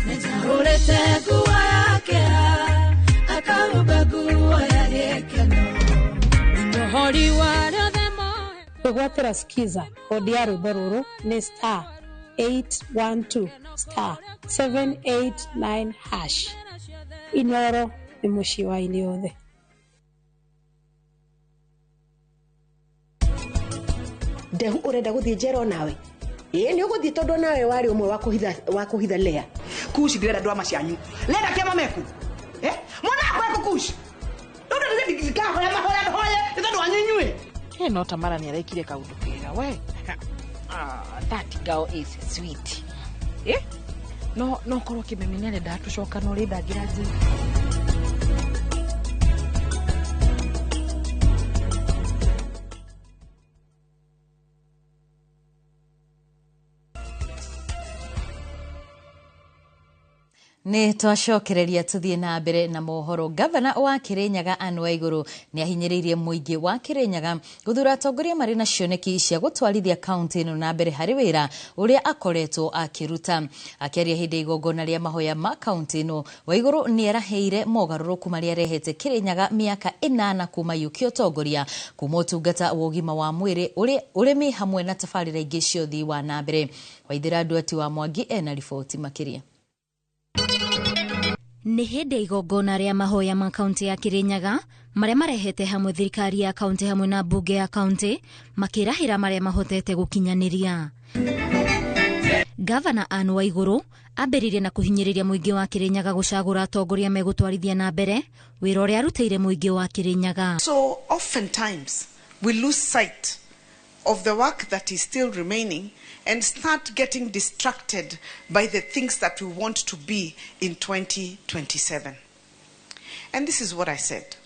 Nĩnjaũrĩte nguo ya kĩeha, akahumba nguo ya gĩkeno. Mũhori wa rĩothe. Kwĩgwatĩra skiza kodi ya rwĩmbo rũrũ nĩ star 812 star 789 hash. Inoro nĩ mũciĩ wa aini othe. Ndehu ũrenda gũthiĩ njera onawe? Ĩĩ nĩ ũgũthiĩ tondũ nawe warĩ ũmwe wa kũhitha Lea. Kushi ndĩrenda ndwama cianyu. Lenda kĩama meku. Eh? Mwana akwa eku kushi. Ndondo ndikahoya mahoya hoye nĩ tondũ wanyu inyuĩ. He no Tamara nĩ arekire kaũndũ kega we. Ah, that girl is sweet. Eh? No no korwo Kĩmemi nĩ arenda tũcokano rĩ ndangĩranjĩra. Nĩ twacokereria tũthiĩ na mbere na mohoro. Gavana wa Kĩrĩnyaga Anne Waigũrũ nĩ ahinyĩrĩirie mũingĩ wa Kĩrĩnyaga gũthura atongoria marĩ na cioneki cia gũtwarithia kaunti ĩno na mbere harĩ wĩra ũrĩa akoretwo akĩruta. Akĩaria hĩndĩ ya igongona rĩa mahoya ma kaunti ĩno, Waigũrũ nĩ eraheire mogarũrũku marĩa arehete Kĩrĩnyaga mĩaka 8 kuma yũkia ũtongoria, kuma ũtungata wa ũgima wa mwĩrĩ, ũrĩmi hamwe na tabarĩra ingĩ cia ũthii wa na mbere. Waithĩra Nduati wa Mwangi ena riboti makĩria. Nĩ hĩndĩ ya igongona rĩa mahoya ma kaunti ya Kĩrĩnyaga marĩa marehete hamwe thirikari ya kaunti hamwe na mbunge ya kaunti makĩrahĩra marĩa mahotete gũkinyanĩria. Gavana Anne Waigũrũ ambĩrĩirie na kũhinyĩrĩria mũingĩ wa Kĩrĩnyaga gũcagũra atongoria megũtwarithia na mbere wĩra ũrĩa arutĩire mũingĩ wa Kĩrĩnyaga. So oftentimes we lose sight of the work that is still remaining and start getting distracted by the things that we want to be in 2027. And this is what I said.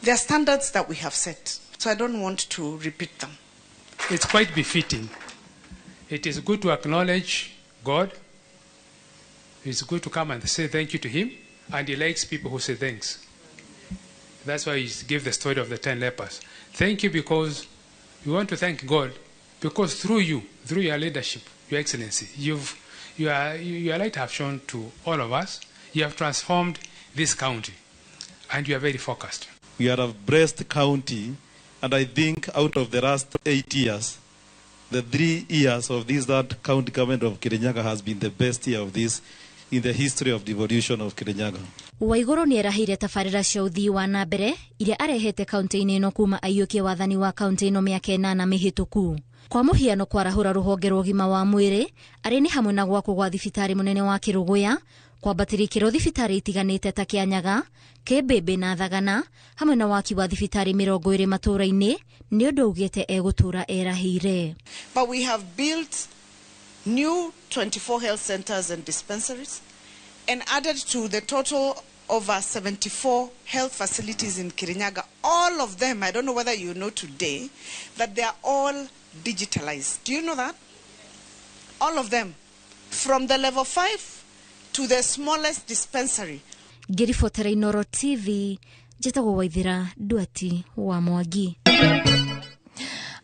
There are standards that we have set, so I don't want to repeat them. It's quite befitting. It is good to acknowledge God. It's good to come and say thank you to him, and he likes people who say thanks. That's why he gave the story of the 10 lepers. Thank you because we want to thank God because through you, through your leadership, Your Excellency, your light have shown to all of us. You have transformed this county, and you are very focused. We are a blessed county, and I think out of the last 8 years, the 3 years of this that county government of Kirinyaga has been the best year of this in the history of devolution of Kirinyaga. Waigũrũ nĩ erahĩire tabarĩra cia ũthii wa na mbere iria arehete kaunti-inĩ ĩno kuma aiyũkie wathani wa kaunti ĩno mĩaka 8 mĩhĩtũku. Kwa mũhiano kwarahũra rũhonge rwa ũgima wa mwĩrĩ arĩ nĩ hamwe na gwakwo gwa thibitarĩ mũnene wa Kĩrũgũya, kwambatĩria ikĩro thibitarĩ itiganĩte ta Kĩanyaga, Kĩmbĩmbĩ na Thagana, hamwe na waki wa thibitarĩ 20 matũũra-inĩ nĩ ũndũ augĩte egũtũũra erahĩire. But we have built new 24 health centers and dispensaries and added to the total over 74 health facilities in Kirinyaga. All of them, I don't know whether you know today, that they are all digitalized. Do you know that? All of them, from the level 5 to the smallest dispensary. Ngĩribotera Inoro TV, njĩtagwo Waithĩra Nduati wa Mwangi.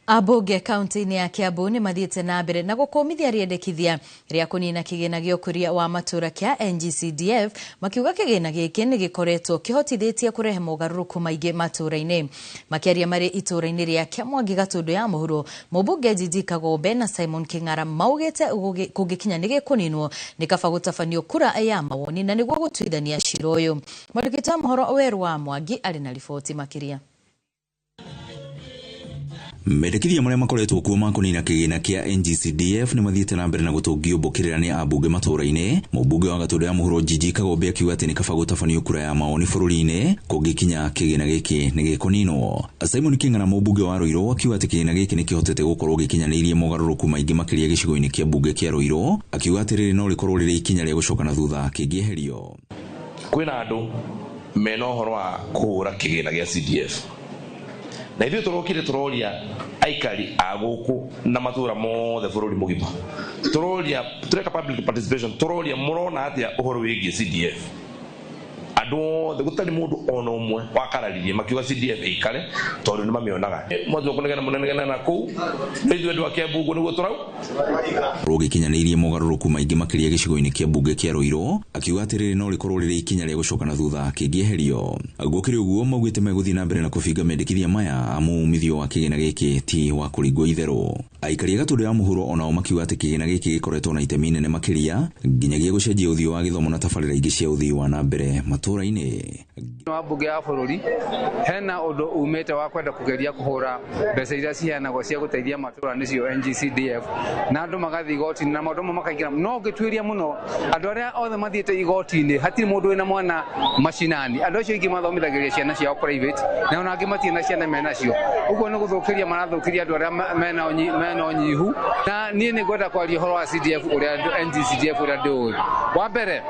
Ambunge kaunti-inĩ ya Kiambu nĩ mathiĩte na mbere na gũkũmithia rĩendekithia rĩa kũnina kĩgĩna gĩa ũkũria wa matũũra kĩa NGCDF, makiuga kĩgĩna gĩkĩ nĩ gĩkoretwo kĩhotithĩtie kũrehe mogarũrũku maingĩ matũũra-inĩ. Makĩaria marĩ itũũra-inĩ rĩa Kĩamwangi Gatũndũ ya Mũhuro, mũmbunge Gigi Kagombe na Simon Kĩng'ara maugĩte kũngĩkinya nĩ gĩkũninwo nĩ kaba gũtabanio kura ya mawoni na nĩguo gũtuithania cira ũyũ. Mwandĩki wa mohoro Werũ wa Mwangi arĩ na riboti makĩria. Mendekithia marĩa makoretwo kuo ma kũnina kĩgĩna kĩa NGCDF nĩ mathiĩte na mbere na gũtũngio mbũkĩrĩra nĩ ambunge matũũra-inĩ. Mũmbunge wa Gatũndũ ya Mũhuro Gigi Kagombe akiuga atĩ nĩ kaba gũtabanio kura ya mawoni bũrũri-inĩ kũngĩkinya kĩgĩna gĩkĩ nĩ gĩkũninwo. Simon Kĩng'ara mũmbunge wa Ruiru akiuga atĩ kĩgĩna gĩkĩ nĩ kĩhotete gũkorwo gĩkinyanĩirie mogarũrũku maingĩ makĩria gĩcigo-inĩ kĩa mbunge kĩa Ruiru, akiuga atĩ rĩrĩ no rĩkorwo rĩrĩ ikinya rĩa gũcoka na thutha kĩngĩeherio. Kwĩna andũ mena ũhoro wa kũhũra kĩgĩna gĩa CDF na ithuĩ tũrokire tũroria aikari a gũkũ na matũũra mothe bũrũri mũgima, tũroria tũreka public participation, tũroria mũrona atĩa ũhoro wĩgiĩ CDF. Andũ othe gũtarĩ mũndũ ona ũmwe wakararirie makiuga CDF ĩikare tondũ nĩ mamĩonaga. Mwanzo kũnegena mũnenegena na kũu nĩ ithuĩ andũ a Kiambu ũguo nĩguo tũrau. Rũgĩkinyanĩirie mogarũrũku maingĩ makĩria gĩcigo-inĩ kĩa mbunge kĩa Ruiru, akiuga atĩ rĩrĩ no rĩkorwo rĩrĩ ikinya rĩa gũcoka na thutha kĩngĩeherio. Gũkĩrĩ ũguo maugĩte megũthiĩ na mbere na kũbinga mendekithia maya amu umithio wa kĩgĩna gĩkĩ ti wa kũringwo itherũ. Aikari a Gatũndũ ya Mũhuro onao makiuga atĩ kĩgĩna gĩkĩ gĩkoretwo na itemi inene makĩria nginyagia gũcenjia ũthiũ wa gĩthomo na tabarĩra ingĩ cia ũthii wa na mbere matũũra. matũũra-inĩ. Wa mbunge ya bũrũri hena ũndũ umĩte wa kwenda kũgeria kũhũra mbeca iria ciheanagwo cia gũteithia matũũra nĩcio NGCDF, na andũ magathiĩ igoti-inĩ na maũndũ mamwe makaingĩra. No ngĩtuĩria mũno andũ arĩa othe mathiĩte igoti-inĩ hatirĩ mũndũ wĩna mwana macinani. Andũ acio aingĩ mathomithagĩria ciana ciao private, na ona angĩ matirĩ na ciana menacio. Ũguo nĩ gũthũkĩria marathũkĩria andũ arĩa mena ũnyihu. Na niĩ nĩ ngwenda kwaria ũhoro wa CDF ũrĩa NGCDF ũrĩa ndĩũĩ. Wa mbere,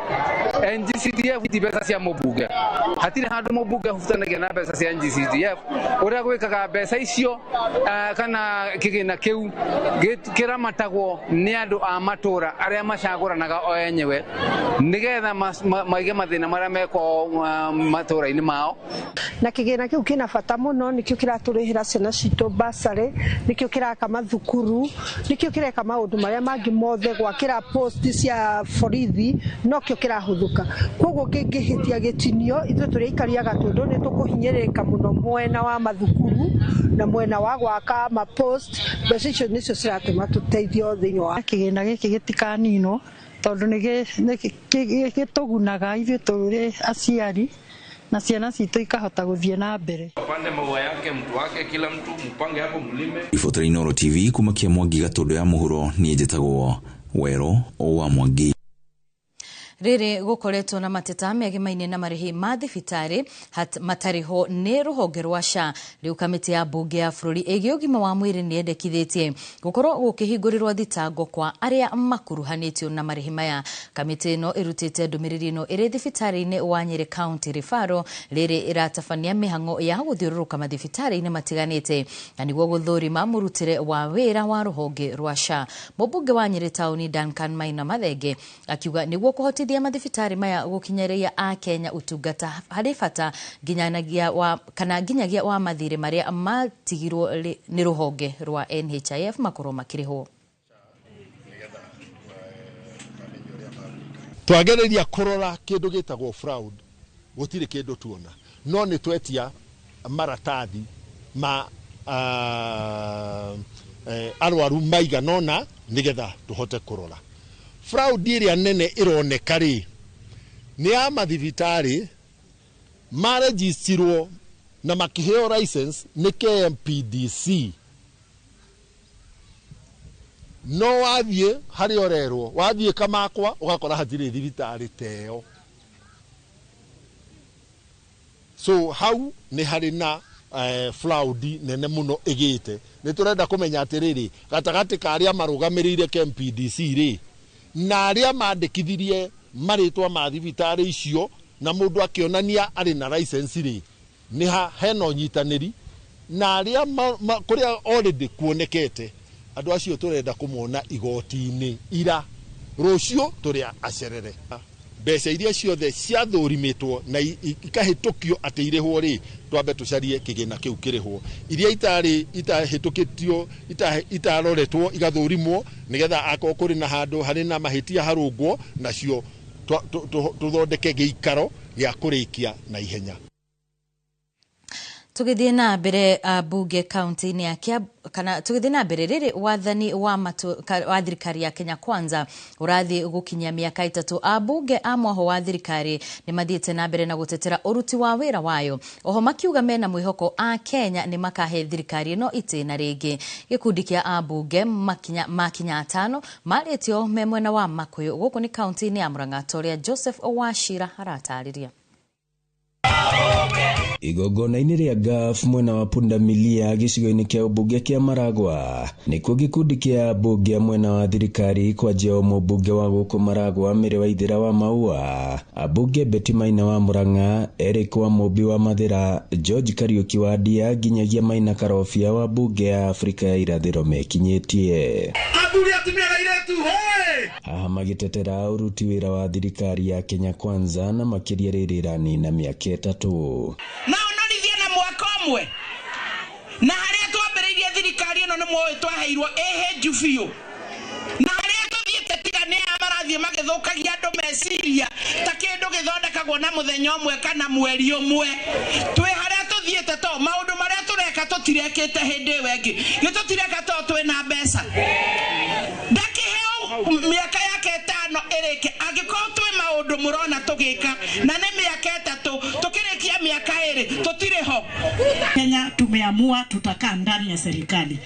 NGCDF ti mbeca cia mũmbunge. Hatirĩ handũ mũmbunge ahutanagia na mbeca cia NGCDF. Ũrĩa gwĩkaga mbeca icio kana kĩgĩna kĩu kĩramatagwo nĩ andũ a matũra arĩa macagũranaga o enyewe nĩgetha maige mathĩna marĩa meko matũra-inĩ mao. Na kĩgĩna kĩu kĩna bata mũno, nĩkĩo kĩratũrĩhĩra ciana citũ basarĩ, nĩkĩo kĩraka mathukuru, nĩkĩo kĩreka maũndũ marĩa mangĩ mothe, gwakĩra post cia borithi, nokĩo kĩrahũthũka. Koguo kĩngĩhĩtia gĩtinio, ithuĩ tũrĩ aikari a Gatũndũ nĩ tũkũhinyĩrĩrĩka mũno mwena wa mathukuru na mwena wa gwaka ma post. Mbeca icio nĩcio ciratũma tũteithio thĩinĩ wa kĩgĩna gĩkĩ gĩtikaninwo tondũ nĩ gĩtũgunaga ithuĩ tũrĩ aciari na ciana citũ ikahota gũthiĩ na mbere. Pande maua yake mtu wake kila mtu mpange hapo mlime. Ibotera Inooro TV kuma kia Mwangi Gatũndũ ya mũhuro, niĩ njĩtagwo Wero wa Mwangi. Rĩrĩ gũkoretwo na mateta megimaine na marĩhi ma thibitarĩ matarĩho nĩ rũhonge rwa SHA. Rĩu kamĩtĩ ya mbunge ya bũrũri ĩgiĩ ũgima wa mwĩrĩ nĩ yendekithĩtie gũkorwo gũkĩhingũrĩrwo thitango kwa arĩa makuruhanĩtio na marĩhi maya. Kamĩtĩ ĩno ĩrutĩte ndũmĩrĩri ĩno ĩrĩ thibitarĩ-inĩ wa Nyĩrĩ County Referral rĩrĩ ĩratabania mĩhang'o ya gũthiũrũrũka mathibitarĩ-inĩ matiganĩte na nĩguo gũthũrima mũrutĩre wa wĩra wa rũhonge rwa SHA. Mũmbunge wa Nyĩrĩ taũni Duncan Maina Mathenge akiuga nĩguo kũhotithia mathibitarĩ maya gũkinyĩria a Kenya ũtungata harĩ bata nginyagia wa kana nginyagia wa mathirĩ marĩa matigirwo nĩ rũhonge rwa NHIF makorwo makĩrĩhwo. Twagereria kũrora kĩndũ gĩtagwo fraud, gũtirĩ kĩndũ tuona, no nĩ twetia maratathi ma arwaru maigana ũna nĩgetha tũhote kũrora. Fraud ĩrĩa nene ĩroneka rĩ nĩ ya mathibitarĩ marejistirwo na makĩheo license nĩ KMPDC, no wathiĩ harĩa ũrerwo, wathiĩ Kamakwa ũgakora hatirĩ thibitarĩ ta ĩyo. So hau nĩ harĩ na fraud nene mũno ĩgĩte. Nĩ tũrenda kũmenya atĩrĩrĩ, gatagatĩ ka arĩa marũgamĩrĩire KMPDC rĩ na arĩa mandĩkithirie marĩtwa ma thibitarĩ icio na mũndũ akĩonania arĩ na license rĩ, nĩ ha hena ũnyitanĩri na arĩa kũrĩa already kuonekete andũ acio tũrenda kũmona igoti-inĩ ira rũciũ tũrĩa acerere. Mbeca iria ciothe ciathũrimĩtwo na ikahĩtũkio atĩ irĩhwo rĩ, twambe tũcarie kĩgĩna kĩu kĩrĩhwo. Iria itarĩ itahĩtũkĩtio itaroretwo igathũrimwo nĩgetha akorwo kũrĩ na handũ harĩ na mahĩtia harũngwo, nacio tũthondeke gĩikaro gĩa kũrĩkia na ihenya. Tũgĩthiĩ na mbere mbunge kaunti-inĩ ya Kiambu kana tũgĩthiĩ na mbere rĩrĩ wathani wa thirikari ya Kenya Kwanza ũrathiĩ gũkinyia mĩaka 3. Ambunge a mwaho wa thirikari nĩ mathiĩte na mbere na gũtetera ũruti wa wĩra wayo, oho makiuga mena mwĩhoko a Kenya nĩ makahe thirikari ĩno itĩna rĩngĩ. Gĩkundi kĩa ambunge makinya 5 marĩtio me mwena wa Makuyu gũkũ nĩ kaunti-inĩ ya Murang'a, ta ũrĩa Joseph Owachira aratarĩria. Igongona-inĩ rĩa GAF mwena wa Pundamilia gĩcigo-inĩ kĩa ũmbunge kĩa Maragwa nĩkuo gĩkundi kĩa ambunge a mwena wa thirikari kwanjia mũmbunge wa gũkũ Maragwa Mĩrĩ Waithĩra wa Maua, ambunge Betty Maina wa Murang'a, Eric wa Mũmbi wa Mathĩra, George Kariuki wa Ndia nginyagia Maina Karobia wa mbunge ya Afrika ya Irathĩro mekinyĩtie. Haha magĩtetera ũruti wĩra wa thirikari ya Kenya Kwanza na makĩria rĩrĩ ĩranina mĩaka 3. Na onorithie na mwaka ũmwe na harĩa twambĩrĩirie thirikari ĩno nĩ mwoĩ twaheirwo ĩhĩnju biũ, na harĩa tũthiĩte tiga nĩ aya marathiĩ magĩthũkagia andũ meciria ta kĩndũ gĩthondekagwo na mũthenya ũmwe kana mweri ũmwe. Twĩ harĩa tũthiĩte to maũndũ marĩa tũreka tũtirekĩte hĩndĩ ĩyo ĩngĩ, gĩtũtireka to twĩna mbeca. Ndakĩheo mĩaka yake 5 ĩrĩke, angĩkorwo twĩ maũndũ mũrona tũgĩka na nĩ mĩaka 3 Atiriri, tutire ho. Kenya tumeamua tutakaa ndani ya serikali.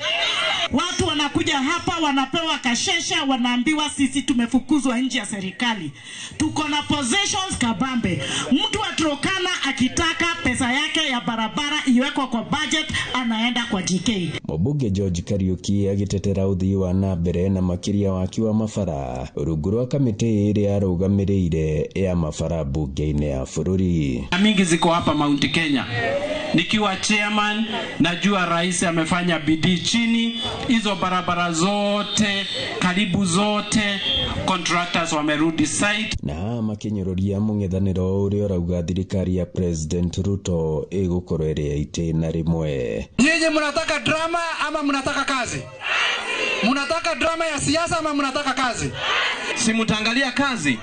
Watu wanakuja hapa wanapewa kashesha, wanaambiwa sisi tumefukuzwa nje ya serikali. Tuko na positions kabambe. Mtu wa Turkana akitaka pesa yake ya barabara iwekwe kwa budget, anaenda kwa GK. Mũmbunge George Kariuki agĩtetera ũthii wa na mbere na makĩria waki wa mabara rungu rwa kamĩtĩ ĩrĩa arũgamĩrĩire ya mabara mbunge-inĩ ya bũrũri. Mingi ziko hapa Mount Kenya. Nikiwa chairman, najua rais amefanya bidii chini, hizo barabara zote, karibu zote, contractors wamerudi site. Na makinyũrũria mũng'ethanĩro ũrĩa ũrauga thirikari ya President Ruto ĩgũkorwo ĩrĩ ya itĩna rĩmwe. Nyinyi mnataka drama ama mnataka kazi? Mnataka drama ya siasa ama mnataka kazi? Si mtaangalia kazi.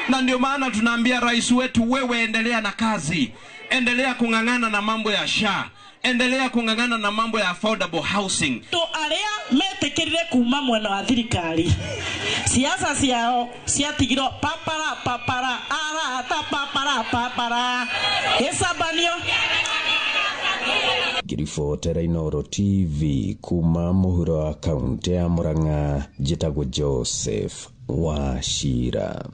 Na ndio maana tunaambia rais wetu, wewe endelea na kazi. Endelea kung'ang'ana na mambo ya SHA. Endelea kung'ang'ana na mambo ya affordable housing. To aria metikirire kuma mwena wa thirikari. Siasa ciao ciatigirwo papara papara arata papara papara. Gĩcabanio. Ngĩribotera Inooro TV kuma mũhuro wa kaunti ya Murang'a, njĩtagwo Joseph Wachira.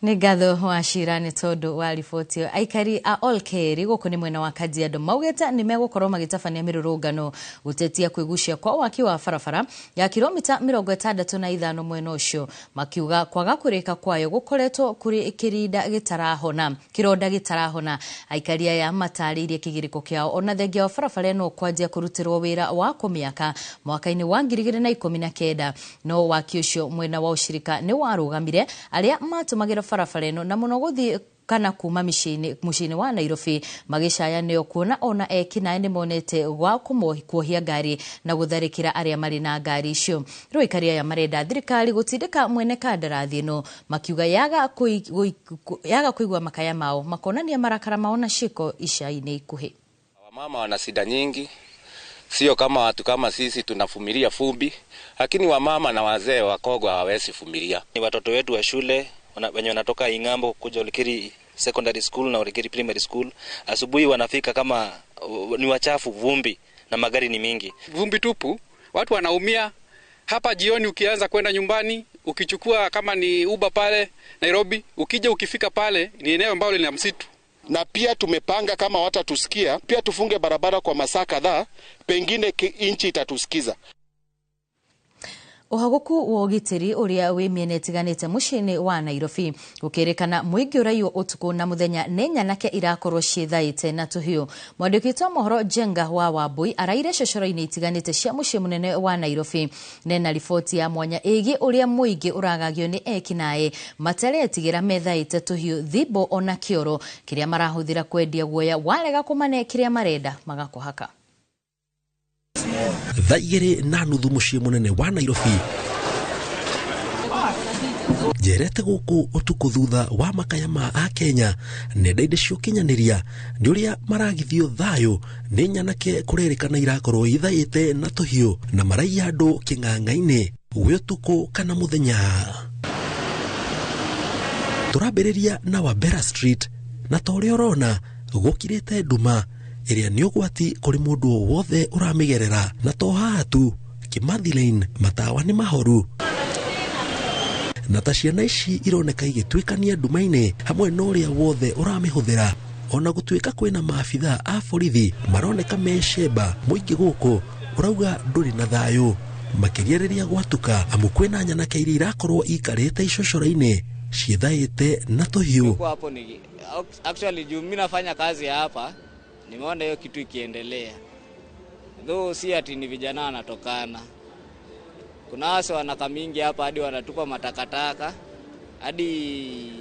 Nĩ ngatho Wachira nĩ tondũ wa riboti ĩyo. Aikari a Olkeri gũkũ nĩ mwena wa Kajiado maugĩte nĩ megũkorwo magĩtabania mĩrũrũngano gũtetia kwĩgucia kwa waki wa barabara ya kilomita 65 mwena ũcio, makiuga kwaga kũrĩka kwayo gũkoretwo kũrĩ kĩrinda gĩtarahona kĩronda gĩtarahona. Aikari aya matarĩirie kĩgirĩko kĩao ona thengia wa barabara ĩno kwanjia kũrutĩrwo wĩra wa kũmĩaka mwaka-inĩ wa 2019, no waki ũcio mwena wa ũshirika nĩ warũgamire arĩa matũmagĩra barabara ĩno na mũno gũthiĩ kana kuma mũciĩ-inĩ wa Nairobi magĩcaya nĩo kuona ona ekinaĩ nĩ monete gwa kuohia ngari na gũtharĩkĩra arĩa marĩ na ngari icio. Rĩu aikari aya marenda thirikari gũtindĩka mwene kandarathi ĩno, makiuga yaga kũigua makaya mao makonania marakara mao na ciĩko ica-inĩ ikuhĩ. Wamama wana shida nyingi, sio kama watu kama sisi tunavumilia fumbi, lakini wamama na wazee wakogwa hawawezi vumilia. Ni watoto wetu wa shule wenye wanatoka ing'ambo kuja Olkeri Secondary School na Olkeri Primary School, asubuhi wanafika kama ni wachafu, vumbi na magari ni mingi. Vumbi tupu, watu wanaumia. Hapa jioni ukianza kwenda nyumbani, ukichukua kama ni Uber pale Nairobi, ukija ukifika pale ni eneo ambalo lina msitu. Na pia tumepanga kama watatusikia, pia tufunge barabara kwa masaa kadhaa, pengine inchi itatusikiza. Ũhagũku wa ũgitĩri ũrĩa wĩ mĩena ĩtiganĩte mũciĩ-inĩ wa Nairobi gũkĩrĩkana mũingĩ ũraiywo ũtukũ na mũthenya nĩ nyanake irakorwo ciĩthaĩte na tũhiũ. Mwandĩki witũ wa mohoro Jenga wa Wambui araire cocoro-inĩ itiganĩte cia mũciĩ mũnene wa Nairobi nena riboti ya mwanya ĩgiĩ ũrĩa mũingĩ ũragagio nĩ ekinaĩ materetigĩra methaĩte tũhiũ thimbo ona kĩoro kĩrĩa marahũthĩra kwendia guoya warega kũmane kĩrĩa marenda magakũhaka. Thaa 2:30 mũciĩ mũnene wa Nairobi njerete gũkũ ũtukũ thutha wa makaya ma akenya nenda-inĩ cia ũkinyanĩria nĩ ũrĩa maragithio thayũ nĩ nyanake kũrerĩkana irakorwo ithaĩte na tũhiũ na maraiya andũ kĩng'ang'a-inĩ gwĩ ũtukũ kana mũthenya. Tũrambĩrĩria na Wabera Street na ta ũrĩa ũrona gũkirĩte nduma ĩrĩa nĩ ũgwati kũrĩ mũndũ wothe ũramĩgerera, na to haha tu Kimathi Lane matawa nĩ mahoru na ta ciana ici ironeka igĩtuĩkania nduma-inĩ hamwe na ũrĩa wothe ũramĩhũthĩra. Ona gũtuĩka kwĩna maabithaa a borithi maroneka mecemba mũingĩ gũkũ ũrauga ndũrĩ na thayũ makĩria rĩrĩa gwatuka, amu kwĩna nyanake iria irakorwo ikarĩte icocoro-inĩ ciĩthaĩte na tũhiũ. Hapo ni actually juu mimi nafanya kazi hapa, nimeona hiyo kitu ikiendelea. Though si ati ni vijana wanatokana. Kuna wase wanaka mingi hapa hadi wanatupa matakataka. Hadi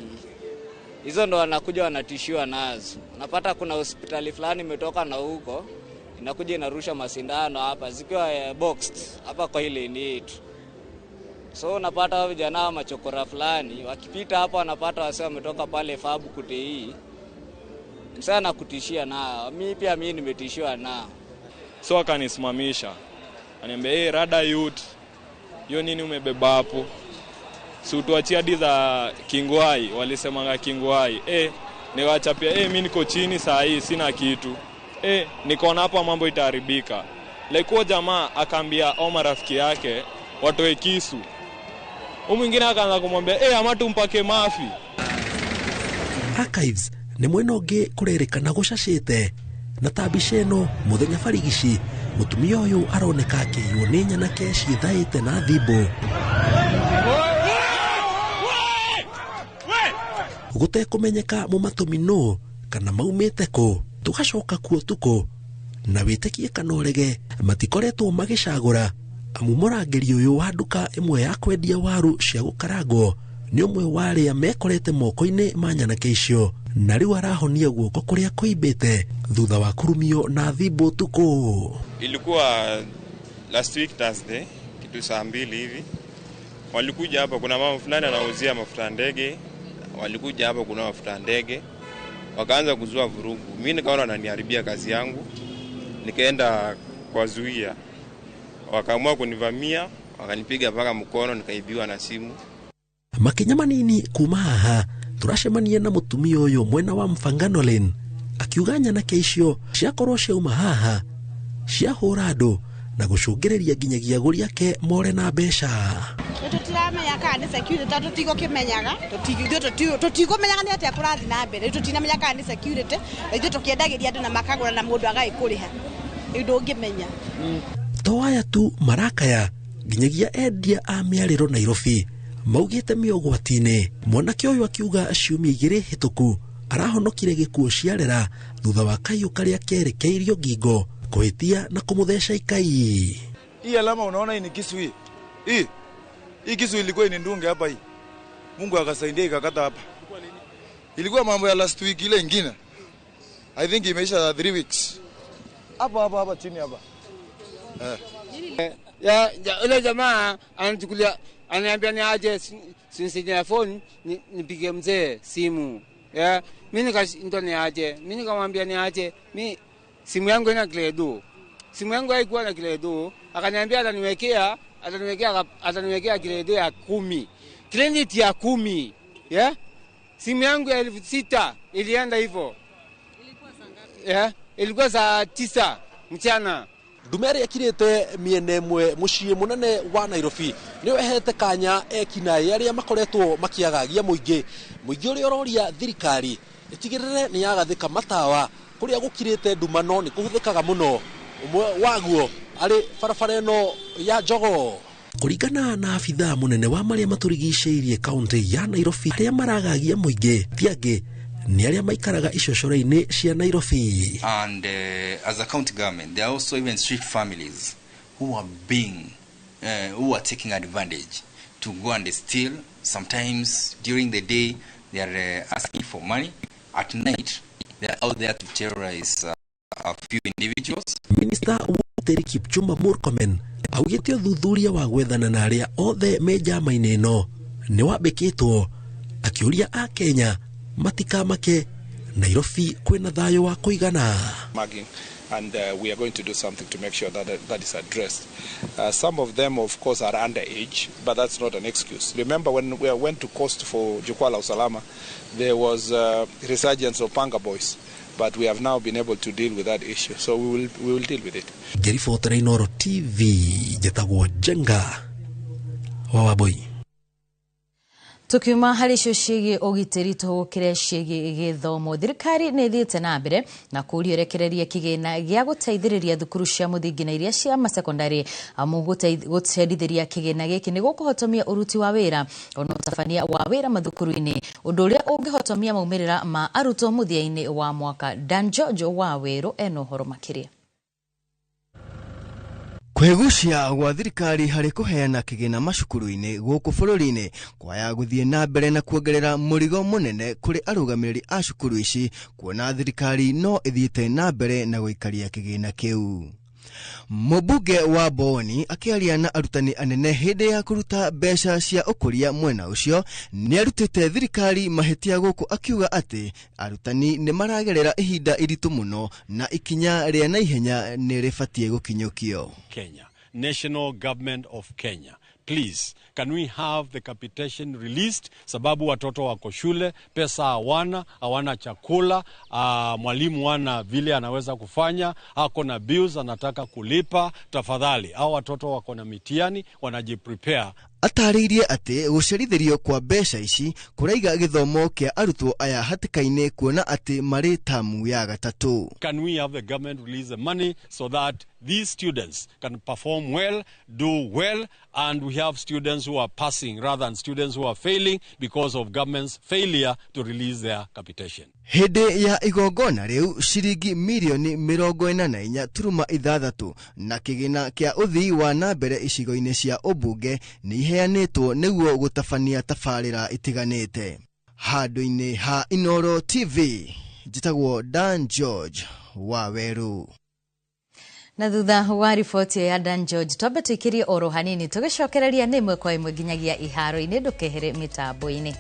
hizo ndo wanakuja wanatishiwa nazo. Unapata kuna hospitali fulani imetoka na huko, inakuja inarusha masindano hapa zikiwa boxed hapa kwa ile ni yetu. So unapata vijana machokora fulani wakipita hapa wanapata wase wametoka pale Fabu kutei. Msana kutishia na mimi pia mimi nimetishiwa na. So akanisimamisha. Ananiambia, "Hey, rada youth. Hiyo nini umebeba hapo? Si utuachie hadi za Kingwai, walisemanga Kingwai." Nikawachapia, mimi niko chini saa hii sina kitu. Nikaona hapa mambo itaharibika. Like huyo jamaa akaambia au marafiki yake watoe kisu. Huyu mwingine akaanza kumwambia, ama tumpake mafi. Archives nĩ mwena ũngĩ kũrerĩkana gũcacĩte na ta mbica ĩno mũthenya barigici mũtumia ũyũ aroneka akĩiywo nĩ nyanake ciĩthaĩte na thimbo gũtekũmenyeka mũmatũmi nũ kana maumĩte kũ. Tũgacoka kuo tukũ na wĩtĩkie kana ũrege matikoretwo magĩcagũra amu mũrangĩri ũyũ wa nduka ĩmwe ya kwendia waru cia gũkarangwo nĩ ũmwe wa arĩa mekorete moko-inĩ ma nyanake icio na rĩu arahonia guoko kũrĩa kũimbĩte thutha wa kũrumio na thimbo ũtukũ. Ilikuwa last week Thursday kitu saa 2 hivi walikuja hapa, kuna mama fulani anauzia mafuta ndege, walikuja hapa kuna mafuta ndege wakaanza kuzua vurugu. Mimi nikaona wananiharibia kazi yangu, nikaenda kuwazuia, wakaamua kunivamia, wakanipiga mpaka mkono, nikaibiwa na simu. Makinya manini kuma haha turacemania na mutumia uyu mwena wa Mfangano Lane akiuga nyanake icio ciakorwo ciauma haha ciahũra andũ na gũcũngĩrĩria nginyagia agũri ake more na mbeca. Tũtiramenya kana nĩ security tondũ tũtigũkĩmenyaga, tũtigũmenyaga nĩ atĩa kũrathiĩ na mbere, rĩu tũtinamenya kana nĩ security, na ithuĩ tũkĩendagĩria andũ na makagũra na mũndũ agagĩkũrĩha, rĩu ndũngĩmenya. To aya tu marakaya nginyagia endia a mĩarĩro Nairobi maugĩte mĩũgwati-inĩ. Mwanake ũyũ akiuga ciumia 2 hĩtũku arahonokire gĩkuũ ciarera thutha wa kaiũ karĩa kerekeirio ngingo kũhĩtia na kũmũtheca ikai. Hii alama unaona hii ni kisu hii. Hii kisu ilikuwa inindunge hapa hii. Mungu akasaidia ikakata hapa. Ilikuwa mambo ya last week ile ingine. I think imeisha 3 weeks. Hapa hapa hapa chini hapa. Ya ile jamaa anachukulia ananiambia ni aje sinisije phone nipige mzee simu. Ya mimi nikashindwa ni aje. Mimi nikamwambia ni aje. Mimi simu yangu ina credo. Simu yangu haikuwa na credo. Akaniambia ataniwekea credo ya 10. Credit ya 10. Yeah? Simu yangu ya 6,000 ilienda hivyo. Ilikuwa saa ngapi? Yeah? Ilikuwa saa 9 mchana. Ndume ĩrĩa ĩkirĩte mĩena ĩmwe mũciĩ mũnene wa Nairobi nĩyo ĩhete kanya ekinaĩ arĩa makoretwo makĩagagia mũingĩ ũrĩa ũroria thirikari ĩtigĩrĩre nĩ yagathĩka matawa kũrĩa gũkirĩte nduma no nĩ kũhũthĩkaga mũno ũmwe waguo arĩ barabara ĩno ya Jogoo. Kũringana na abithaa mũnene wa marĩa matũrigicĩirie kaunti ya Nairobi arĩa maragagia mũingĩ ti angĩ nĩ arĩa maikaraga icocoro-inĩ cia Nairobi. And as a county government, there are also even street families who are being who are taking advantage to go and steal. Sometimes during the day they are asking for money. At night they are out there to terrorize a few individuals. Minister wa Kipchumba Murkomen augĩte ũthuthuria wa gwethana na arĩa othe me njama-inĩ ĩno nĩ wambĩkĩtwo, akĩũria a Kenya matikamake Nairobi kwĩna thayũ wa kũigana. And we are going to do something to make sure that that is addressed. Some of them, of course, are underage, but that's not an excuse. Remember when we went to coast for Jukwaa la Usalama, there was resurgence of Panga Boys, but we have now been able to deal with that issue, so we will deal with it. Ngĩribotera Inooro TV, njĩtagwo Njenga wa Wambui. Tukiuma harĩ icio ciĩgiĩ ũgitĩri tũhũkĩre ciĩgiĩ gĩthomo. Thirikari nĩ ĩthiĩte na mbere na kũũria ĩrekererie kĩgĩna gĩa gũteithĩrĩria thukuru cia mũthingi na iria cia masekondari amu gũteithĩrĩria kĩgĩna gĩkĩ nĩ gũkũhotomia ũruti wa wĩra ona ũtabania wa wĩra mathukuru-inĩ, ũndũ ũrĩa ũngĩhotomia maumĩrĩra ma arutwo mũthia-inĩ wa mwaka. Dan George wa Wĩrũ ena ũhoro makĩria. Kwĩgucia gwa thirikari harĩ kũheana kĩgĩna macukuru-inĩ gũkũ bũrũri-inĩ kwaya gũthiĩ na mbere na kuongerera mũrigo mũnene kũrĩ arũgamĩrĩri a cukuru ici, kuona thirikari no ĩthiĩte na mbere na gũikaria kĩgĩna kĩu. Mũmbunge wa Boni akĩaria na arutani anene hĩndĩ ya kũruta mbeca cia ũkũria mwena ũcio nĩarutĩte thirikari mahĩtia gũkũ akiuga atĩ arutani nĩ maragerera ihinda iritũ mũno na ikinya rĩa naihenya nĩ rĩbatiĩ gũkinyũkio. Kenya, National Government of Kenya, Please, can we have the capitation released? Sababu watoto wako shule, pesa hawana, hawana chakula, mwalimu wana vile anaweza kufanya, ako na bills anataka kulipa. Tafadhali, hao watoto wako na mitihani, wanajiprepare. Atarĩirie atĩ gũcerithĩrio kwa mbeca ici kũraiga gĩthomo kĩa arutwo aya hatĩka-inĩ kuona atĩ marĩ tamu ya gatatũ. Can we have the government release the money so that these students can perform well, do well, and we have students who are passing rather than students who are failing because of government's failure to release their capitation. Hĩndĩ ya igongona rĩu ciringi mirioni 44.6 na kĩgĩna kĩa ũthii wa na mbere icigo-inĩ cia ũmbunge nĩ iheanĩtwo nĩguo gũtabania tabarĩra itiganĩte. Handũ-inĩ ha Inooro TV njĩtagwo Dan George wa Weru. Na thutha wa riboti ya Dan George twambe tũikĩrie oro hanini tũgĩcokereria nĩ ĩmwe kwa ĩmwe nginyagia iharo-inĩ ndũkehere mĩtambo-inĩ.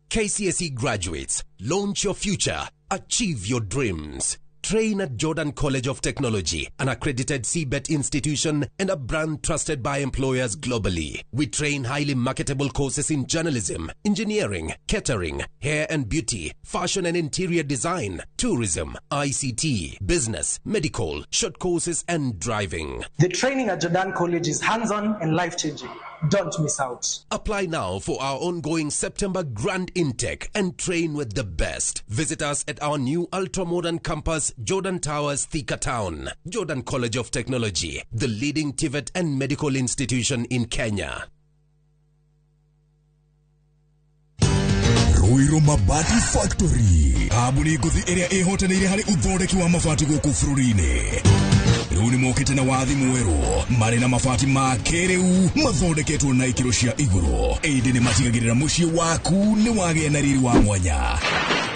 KCSE graduates, launch your future, achieve your dreams. Train at Jordan College of Technology, an accredited CBET institution and a brand trusted by employers globally. We train highly marketable courses in journalism, engineering, catering, hair and beauty, fashion and interior design, tourism, ICT, business, medical, short courses and driving. The training at Jordan College is hands-on and life-changing. Don't miss out. Apply now for our ongoing September grand intake and train with the best. Visit us at our new ultra-modern campus, Jordan Towers, Thika Town. Jordan College of Technology, the leading TVET and medical institution in Kenya. Ruiru Mabati Factory, kambuni ngũthi ĩrĩa ĩhotanĩire harĩ ũthondeki wa mabati gũkũ bũrũri-inĩ. Rĩu nĩ mokĩte na wathi mwerũ marĩ na mabati ma kĩrĩu mathondeketwo na ikĩro cia igũrũ, ĩndĩ nĩ matigagĩrĩra mũciĩ waku nĩ wagĩa na riri wa mwanya.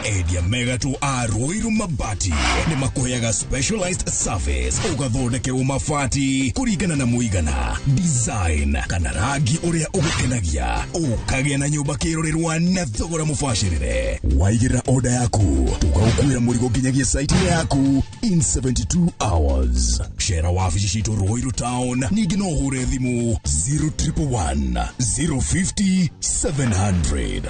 Endia mega tu a Ruiru Mabati nĩ makũheaga specialized service, ũgathondekerwo mabati kũringana na mũigana, design kana rangi ũrĩa ũgũkenagia, ũkagĩa na nyũmba kĩrorerwa na thogora mũbacĩrĩre. Waigĩrĩra order yaku tũgagũkuĩra mũrigo nginyagia site yaku in 72 hours. Cera wabici citũ Ruiru Town, ningĩ no ũhũre thimũ 0111 050 700.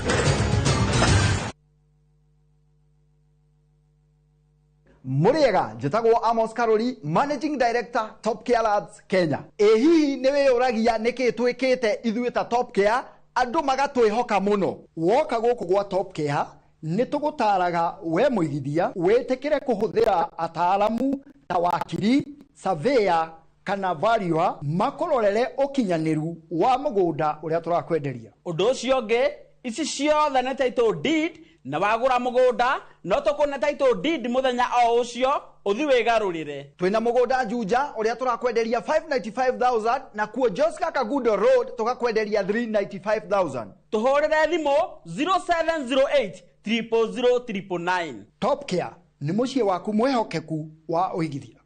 Muriega njĩtagwo Amos Karori, Managing Director Top Care Labs Kenya. Ĩ hihi nĩ wĩyũragia nĩkĩ twĩkĩte ithuĩ ta Top Care andũ magatwĩhoka mũno? Woka gũkũ gwa Top Care nĩ tũgũtaraga we mũigithia wĩtĩkĩre kũhũthĩra ataaramu ta wakiri, surveyor kana valuer makũrorere ũkinyanĩru wa mũgũnda ũrĩa tũrakwenderia. Ũndũ ũcio ũngĩ, ici ciothe nĩ title deed, na wagũra mũgũnda no tũkũne title deed mũthenya o ũcio ũthi wĩgarũrĩre. Twĩna mũgũnda Juja ũrĩa tũrakwenderia 595,000 na kuo Joska Kagudo Road tũgakwenderia 395,000. Tũhũrĩre thimũ 0708 000 999. Top Care nĩ mũciĩ waku mwĩhokeku wa ũigithia.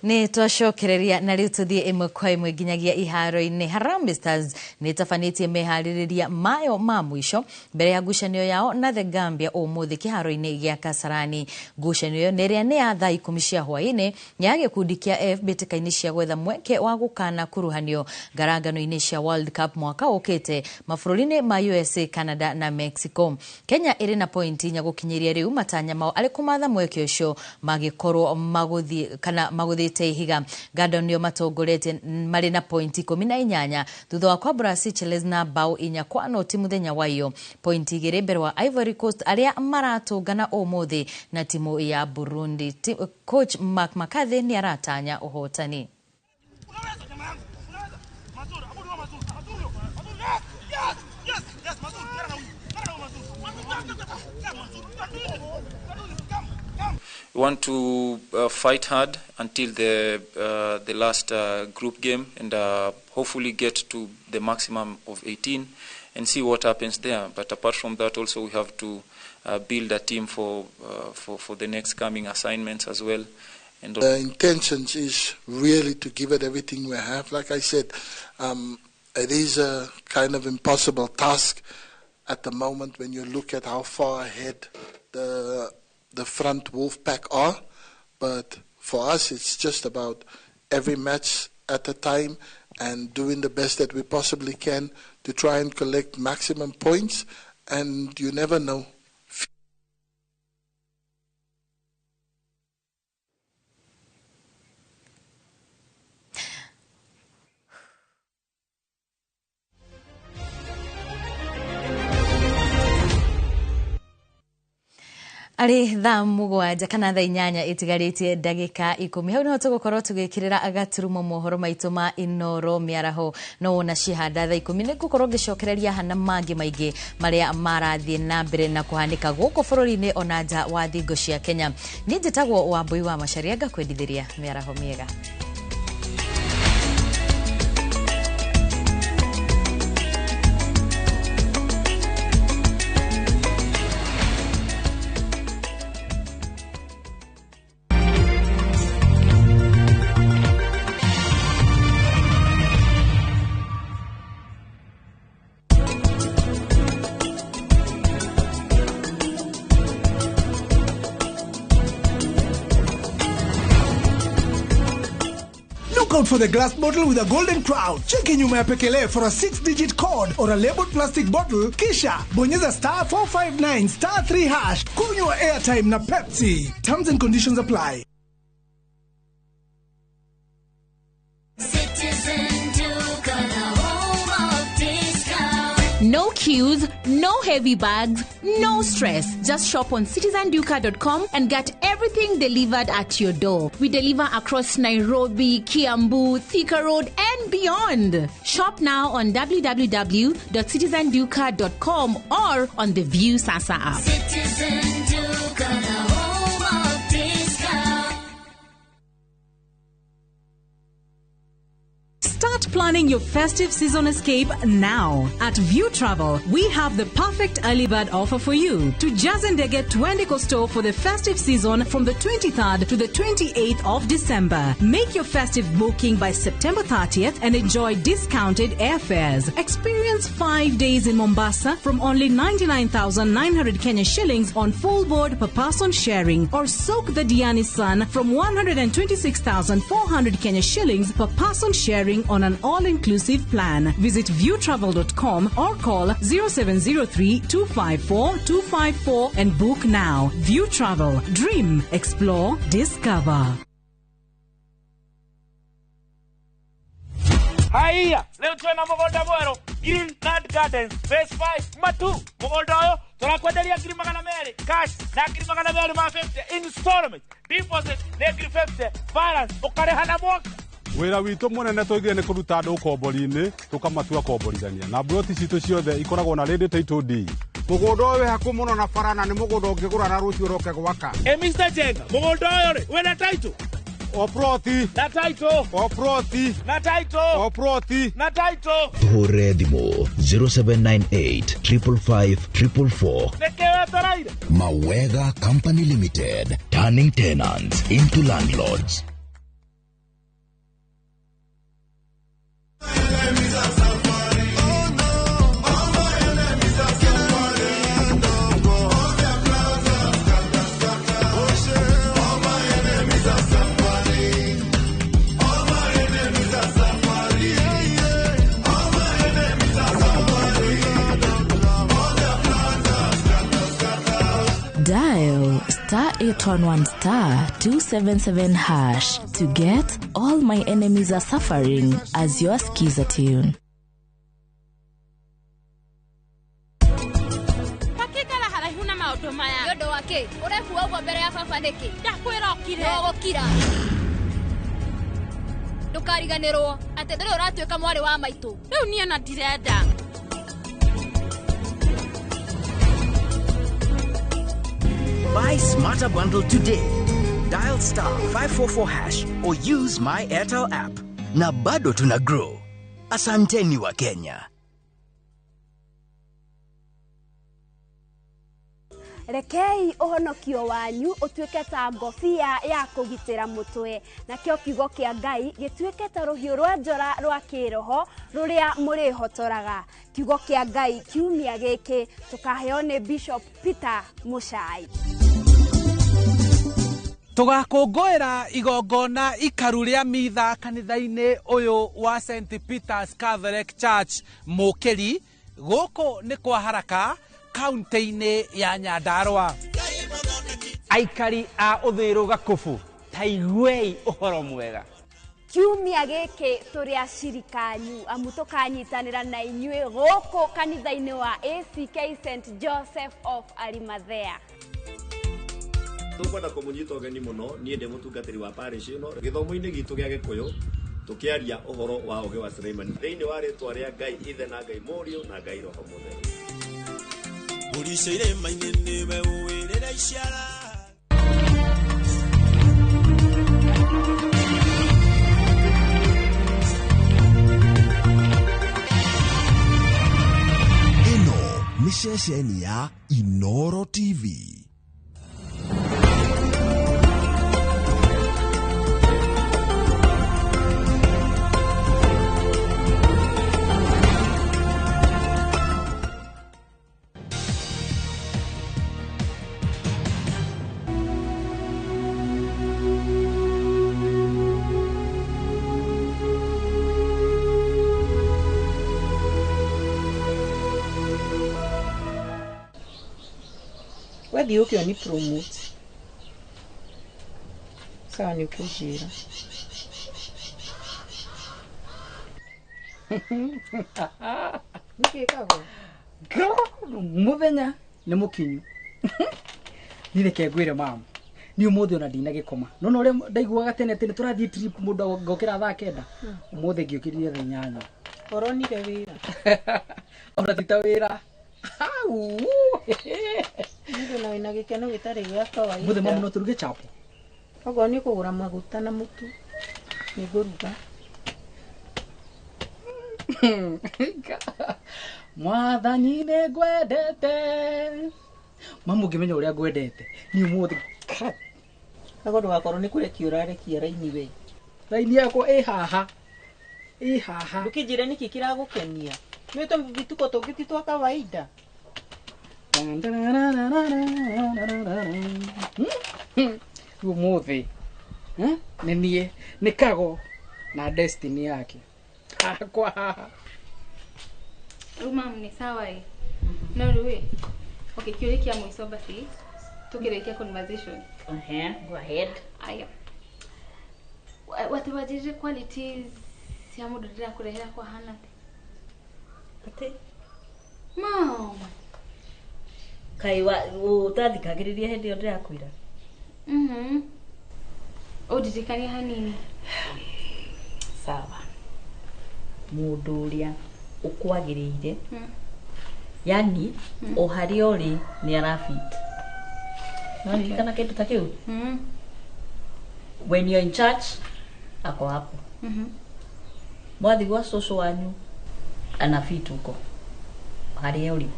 Nĩ twacokereria na rĩu tũthiĩ ĩmwe kwa ĩmwe nginyagia iharo-inĩ. Harambee Stars nĩ ĩtabanĩtie meharĩrĩria mayo ma mũico mbere ya ngucanio yao na The Gambia ũmũthĩ kĩharo-inĩ gĩa Kasarani. Ngucanio ĩyo nĩ ĩrĩa nĩ ya thaa 10 cia hwaĩ-inĩ ya gĩkundi kĩa F mbĩtĩka-inĩ cia gwetha mweke wa gũkana kuruhanio ngarangano-inĩ cia World Cup mwaka ũkĩte mabũrũri-inĩ ma USA, Canada na Mexico. Kenya ĩrĩ na pointi inya gũkinyĩria rĩu matanya mao arĩ kũmatha mweke ũcio magĩkorwo magũthiĩ kana magũthĩte ihiga. Gabon nĩo matongoretie marĩ na pointi 18 thutha wa kwambũra Seychelles na bao 4-0 mũthenya wa iyo. Pointi 2 mbere wa Ivory Coast arĩa maratũngana ũmũthĩ na timu ya Burundi. Coach Mark McCarthy nĩ aratanya ũhotani. We want to fight hard until the last group game and hopefully get to the maximum of 18 and see what happens there. But apart from that, also we have to build a team for the next coming assignments as well. And the intentions is really to give it everything we have. Like I said, it is a kind of impossible task at the moment when you look at how far ahead the front wolf pack are. But for us, it's just about every match at a time and doing the best that we possibly can to try and collect maximum points. And you never know. Arĩ thaa 7 kana thaa 8 itigarĩtie ndagĩka 10 hau niho tũgũkorwo tũgĩkĩrĩra gaturumo mohoro maitũ ma Inoro mĩaraho no wona cihanda thaa 10 nĩ ngũkorwo ngĩcokereria hana mangĩ maingĩ marĩa marathiĩ na mbere na kũhanĩka gũkũ bũrũri-inĩ ona nja wa thingo cia Kenya. Niĩ njĩtagwo Wambui wa Macharia, ngakwendithĩria mĩaraho mĩega. Out for the glass bottle with a golden crown. Cheki nyuma ya pekele for a 6-digit code or a labeled plastic bottle. Kisha bonyeza *459 *3#. Kunywa airtime na Pepsi. Terms and conditions apply. No queues, no heavy bags, no stress. Just shop on citizenduka.com and get everything delivered at your door. We deliver across Nairobi, Kiambu, Thika Road, and beyond. Shop now on www.citizenduka.com or on the View Sasa app. Citizen Duka, the home of discount. Start planning your festive season escape now. At View Travel, we have the perfect early bird offer for you. To Jazendege Twende Costo for the festive season from the 23rd to the 28th of December. Make your festive booking by September 30th and enjoy discounted airfares. Experience 5 days in Mombasa from only 99,900 Kenya shillings on full board per person sharing, or soak the Diani sun from 126,400 Kenya shillings per person sharing on an all-inclusive plan. Visit viewtravel.com or call 0703 254 254 and book now. View Travel. Dream, explore, discover. Haya, leo twena mugunda mweru Green Nut Gardens Phase 5 Matu. Mugunda uyu turakwenderia 200,000 cash na 250 installment deposit na 50 balance ukareha na mwaka. Wĩra witũ mũnene tũigire nĩ kũruta andũ ũkombori-inĩ tũkamatua komborithania na mburoti citũ ciothe ikoragwo na ready title deed. Mũgũnda ũyũ wĩ hakuhĩ mũno na bara na nĩ mũgũnda ũngĩgũra na rũciũ ũroke gwaka. Mr. Jenga, mũgũnda ũyũ rĩ wĩna title? O ploti. Na title. O ploti. Na title. O ploti. Na title. Tũhũre thimũ 0798 555 444. Nĩkĩ wetereire? Mawega Company Limited, turning tenants into landlords. Dial *811 *277# to get All My Enemies Are Suffering as your skiza tune. Pakikara haraihu na maũndũ maya. Nĩ ũndũ wa kĩ? Ũrekua ũguo mbere ya baba nĩkĩ? Ndakwĩra ũkire. No gũkira. Ndũkariganĩrwo atĩ ndũrĩ ũratuĩka mwarĩ wa maitũ. Rĩu niĩ ona ndirenda. Buy Smarter Bundle today. Dial star 544 hash or use my Airtel app. Na bado tuna grow. Asanteni wa Kenya. Rekei ũhonokio wanyu ũtuĩke ta ngobia ya kũgitĩra mũtwe, nakĩo kiugo kĩa Ngai gĩtuĩke ta rũhiũ rwa njora rwa kĩroho rũrĩa mũrĩhotoraga. Kiugo kĩa Ngai kiumia gĩkĩ tũkaheo nĩ Bishop Peter Muchai. Tũgakũngũĩra igongona ikaru rĩa mitha kanitha-inĩ ũyũ wa St Peter's Catholic Church Mũkĩri, gũkũ nĩ kwa Haraka, kaunti-inĩ ya Nyandarua. Aikari a Uthiru Gakubu, taiguei ũhoro mwega. Kiumia gĩkĩ tũrĩ acirika anyu, amu tũkanyitanĩra na inyuĩ gũkũ kanitha-inĩ wa ACK St Joseph of Arimathea. Tũkwenda kũmũnyita ũgeni mũno, niĩ ndĩ mũtungatĩri wa parish ĩno gĩthomo-inĩ gitũ gĩa Gĩkũyũ, tũkĩaria ũhoro wa ũgĩ wa Suleimani thĩinĩ wa rĩtwa rĩa Ngai Ithe na Ngai Mũriũ na Ngai Roho Mũtheru. Ĩno nĩ ceceni ya Inoro TV. Wathiĩ ũkĩo ni promote. Sawa, nĩ ũkũnjĩra. Nĩkĩ kagwo? Mũthenya nĩ mũkinyu. Niĩ reke ngwĩre mama, niĩ ũmũthĩ ona ndinagĩkoma. No na ũrĩa ndaiguaga tene tene tũrathiĩ trip mũndũ ngokĩra thaa 9. Ũmũthĩ ngĩũkĩrire thaa 8. Ũronire wĩra? Ona ti ta wĩra. Hau. Mũndũ na wĩna gĩkeno gĩtarĩ gĩa kawaida. Mũthĩ mama no tũruge chapo. Okorwo nĩ kũgũra maguta na mũtu, nĩ ngũruga. Mwathani nĩ ngwendete. Mamu ũngĩmenya ũrĩa ngwendete. Niĩ ũmũthĩ Kago ndũgakorwo nĩ kũrekia ũrarekia raini we. Raini yakwa ĩ haha. Ĩ haha. Ndũkĩnjĩre nĩkĩ kĩragũkenia. Nĩ tũvituko tũngĩ ti twa kawaida. Rĩu ũmũthĩ nĩ niĩ nĩ Kago na destiny yake hakwa haha. Rĩu mamu nĩ sawa ĩ. No rĩu ĩ, okay, kĩũria kĩa mũico basi tũkĩrĩkia conversation. Go ahead. Aya. Wati wanjĩrire qualities cia mũndũ ndĩrakũrehera kwa hana atĩa? Atĩ? Mom. Kaĩ ũtathikagĩrĩria hĩndĩ ĩyo ndĩrakwĩra? Ũndirikanie hanini. Sawa. Mũndũ ũrĩa ũkwagĩrĩire, yani o harĩa ũrĩ nĩ arafit. Nĩwaririkana kĩndũ ta kĩu? When you're in church, ako hapo. Mwathi gwa cũcũ wanyu anafit huko. Harĩa ũrĩ.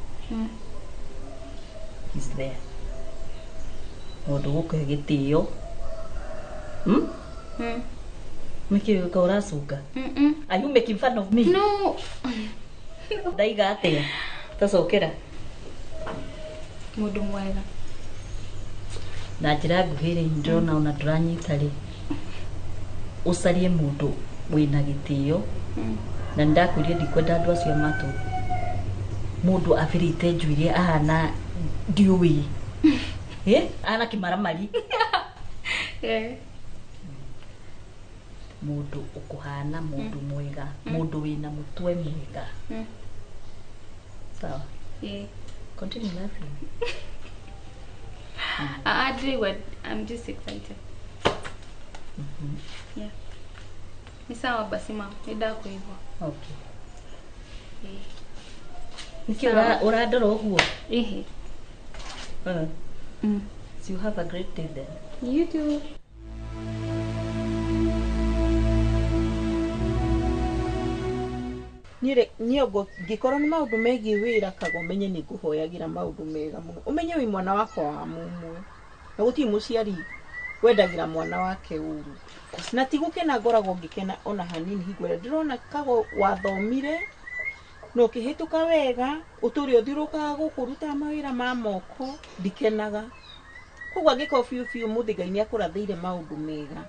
He's there. Mũndũ gũkũhe gĩtĩo. Nĩkĩ ũka ũracunga? Are you making fun of me? No. Ndaiga atĩa? Tacokera. Mũndũ mwega. Na njĩra nguhĩ rĩ, ndĩrona ona ndũranyita rĩ, ũcarie mũndũ wĩna gĩtĩo. Na nĩndakwĩrire ndikwenda andũ acio a matũ. Mũndũ abirite njuĩrĩ ahana ndiũĩ. Ahana kĩmaramari. Mũndũ ũkũhana mũndũ mwega, mũndũ wĩna mũtwe mwega. Sawa. Continue laughing. I'm just excited. Yeah. Ni sawa basi mama, nĩndakũigua. Okay. Nĩkĩ ũrandora ũguo? Ĩhĩ. So you have a great day then. You too. Niĩ ngĩkorwo nĩ maũndũ megiĩ wĩra kago menye nĩ ngũhoyagĩra maũndũ mega mũno. Ũmenye wĩ mwana wakwa wa mũmwe. Na gũtirĩ mũciari wendagĩra mwana wake ũru. Na ti gũkena ngoragwo ngĩkena ona hanini hingo ĩrĩa ndĩrona kago wathomire na ũkĩhĩtũka wega, ũtũre ũthiũrũrũkaga gũkũ ũrutaga mawĩra ma moko, ndikenaga. Koguo angĩkorwo biũ biũ mũthĩ Ngai nĩ akũrathĩire maũndũ mega,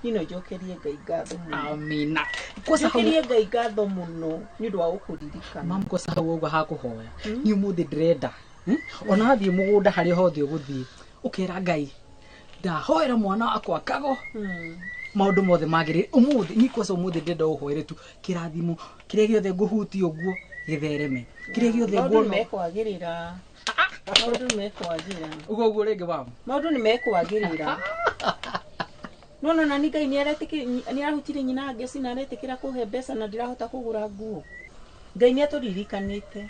niĩ no njokerie Ngai ngatho mũno. Amina. Kwanza hau Njokerie Ngai ngatho mũno nĩ ũndũ wa gũkũririkana. Mam kwanza hau ũguo hakũhoya. Niĩ ũmũthĩ ndĩrenda. Ona wathiĩ mũgũnda harĩa hothe ũgũthiĩ, ũkera Ngai ndahoera mwana wakwa kago maũndũ mothe magĩrĩire ũmũthĩ. Niĩ kwanza ũmũthĩ ndĩrenda ũhoere tu kĩrathimo kĩrĩa gĩothe ngũhutia ũguo gĩthereme, kĩrĩa gĩothe Maũndũ nĩ nguona mekwagĩrĩra. Maũndũ nĩ mekwagĩra. Ũguo ũguo rĩngĩ mama. Maũndũ nĩ mekwagĩrĩra. No no na ni Ngai nĩ arahutirie nyina Ngeci na aretĩkĩra kũhe mbeca na ndirahota kũgũra nguo. Ngai nĩ atũririkanĩte.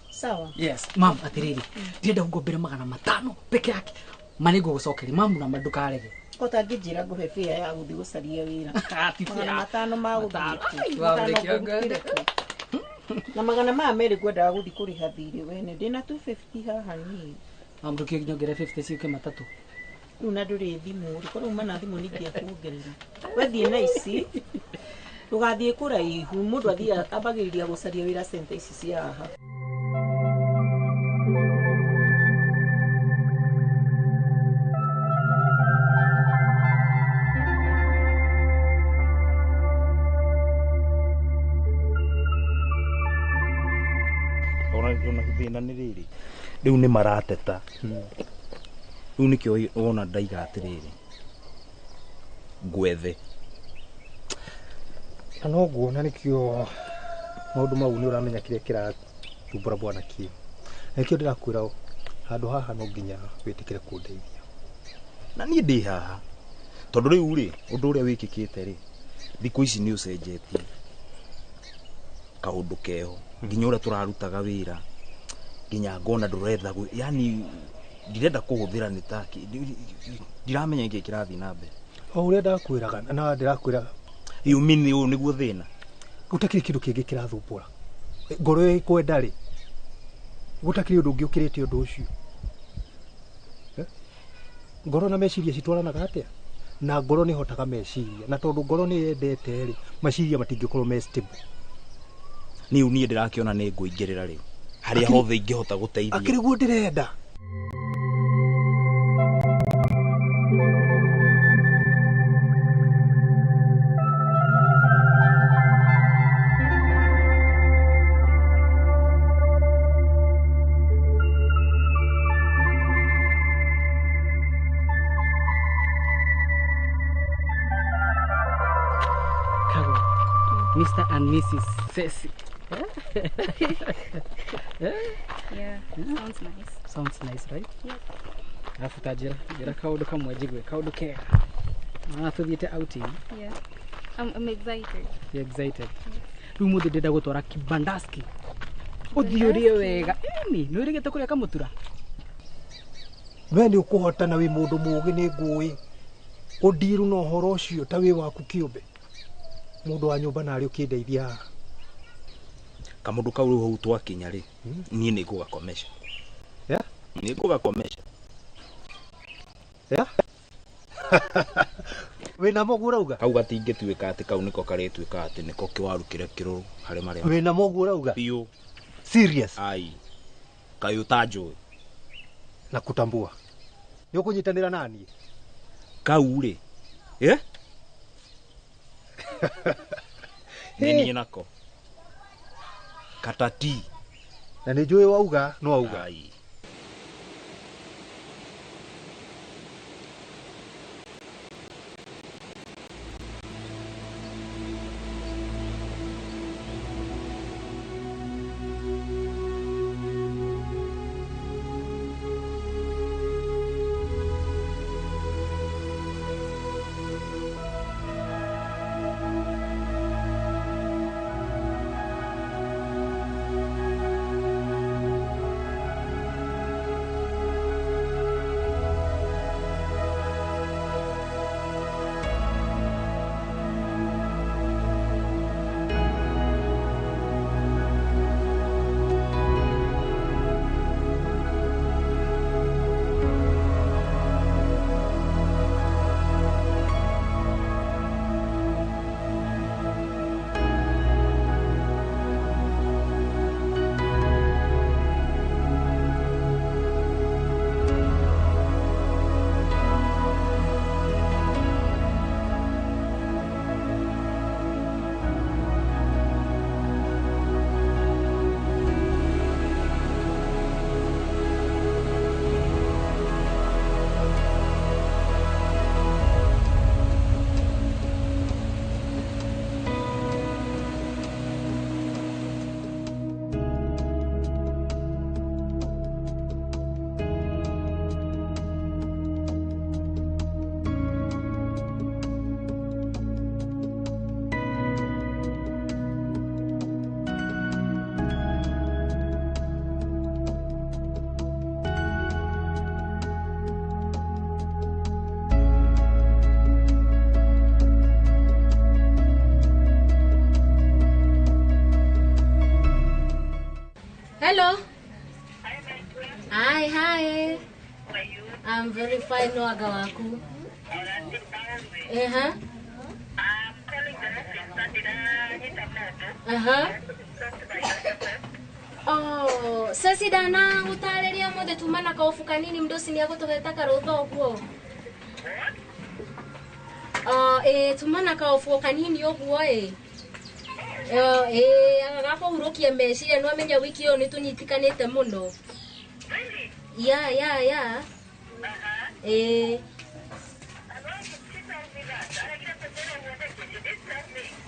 Sawa. Yes, mam atĩrĩrĩ, ndĩrenda ũngombere 500 peke yake. Ma nĩ ngũgũcokeria mamu na ndukarege. Ko tangĩnjĩra ngũhe fare ya gũthiĩ gũcaria wĩra. Ti fare. 500 ma gũthiĩ kũ? Ai, Matano wamũrĩkia ngũrutĩre kũ? Na 200 ngwendaga gũthiĩ kũrĩha thirĩ wene. Ndĩna 250 haha niĩ. Mam ndũkĩnyongere 50 ciũke matatũ. Rĩu na ndũrĩ thimũ rĩ, korwo uma na thimũ ningĩakuongerera. We thiĩ na ici, ndũgathiĩ kũraihu, mũndũ athiaga ambagĩrĩria gũcaria wĩra center ici cia haha. Ona thĩna nĩ rĩrĩ, rĩu nĩ marateta. Rĩu nĩkĩo wona ndaiga atĩrĩrĩ, ngwethe. Na noguo na nĩkĩo maũndũ mau nĩ ũramenya kĩrĩa kĩrathumbũra bwana Kim. Na nĩkĩo ndĩrakwĩra handũ haha no nginya wĩtĩkĩre kũndeithia. Na niĩ ndĩ haha tondũ rĩu rĩ, ũndũ ũrĩa wĩkĩkĩte rĩ, thikũ ici nĩ ũcenjetie kaũndũ keho, nginya ũrĩa tũrarutaga wĩra, nginya ngona ndũretha yani ndirenda kũhũthĩra nĩ ta ndiramenya nĩkĩ kĩrathiĩ na mbere. O ũrĩa ndakwĩraga na ndĩrakwĩra You mean ũyũ nĩguo thĩna? Gũtakĩrĩ kĩndũ kĩngĩ kĩrathumbũra. Ngoro ĩkwenda rĩ, gũtakĩrĩ ũndũ ũngĩ ũkĩrĩte ũndũ ũcio. Ngoro na meciria citwaranaga atĩa? Na ngoro nĩ ĩhotaga meciria, na tondũ ngoro nĩ yendete rĩ, meciria matingĩkorwo me stable. Niĩ niĩ ndĩrakĩona nĩ ngũingĩrĩra rĩu harĩa hothe ingĩhota gũteithia. Akĩrĩ guo ndĩrenda. Kago, Mr. and Mrs. Ceci. Yeah, sounds nice. Sounds nice, right? Yep. Alafu ta njĩra, njĩra kaũndũ kamwe njigue, kaũndũ kega. Na tũthiĩte outing. Yeah. I'm excited. You're excited. Rĩu mũthĩ ndĩrenda gũtwara kibandaski. Ũthiĩ ũrĩe wega. Ĩni, nĩ ũrĩgĩte kũrĩa kamũtura? We nĩ ũkũhota na wĩ mũndũ mũũgĩ nĩ ngũĩ. Ũndiru na ũhoro ũcio ta wĩ waku kĩũmbe. Mũndũ wa nyũmba narĩ ũkĩndeithia haha. Kamũndũ kau rĩu hau twakinya rĩ, niĩ nĩ ngũgakomesha. Yeah? Nĩ ngũgakomesha. Yeah? Wĩna moguo ũrauga? Kau gatingĩtuĩka atĩ kau nĩko karĩtuĩka atĩ nĩko kĩwaru kĩrĩa kĩrũrũ harĩ marĩa. Wĩna moguo ũrauga? Biũ. Serious? Ai. Kaĩ ũtanjũĩ? Na kutambua. Nĩ ũkũnyitanĩra naniĩ? Kau rĩ. Eh? Nĩ niĩ nako. Katati. Na nĩ njũĩ wauga no auga. Ai. I'm very fine no anga waku. Eha. Aha. Oh, sasa dana gutariria mothe tuma na kaofu kanini mdosi ni agutugeta karutha uguo. Oh, tuma na kaofu kanini uguo agakuhurukia meciria no amenya wiki iyo nitunyitikanite muno. Yeah, yeah, yeah.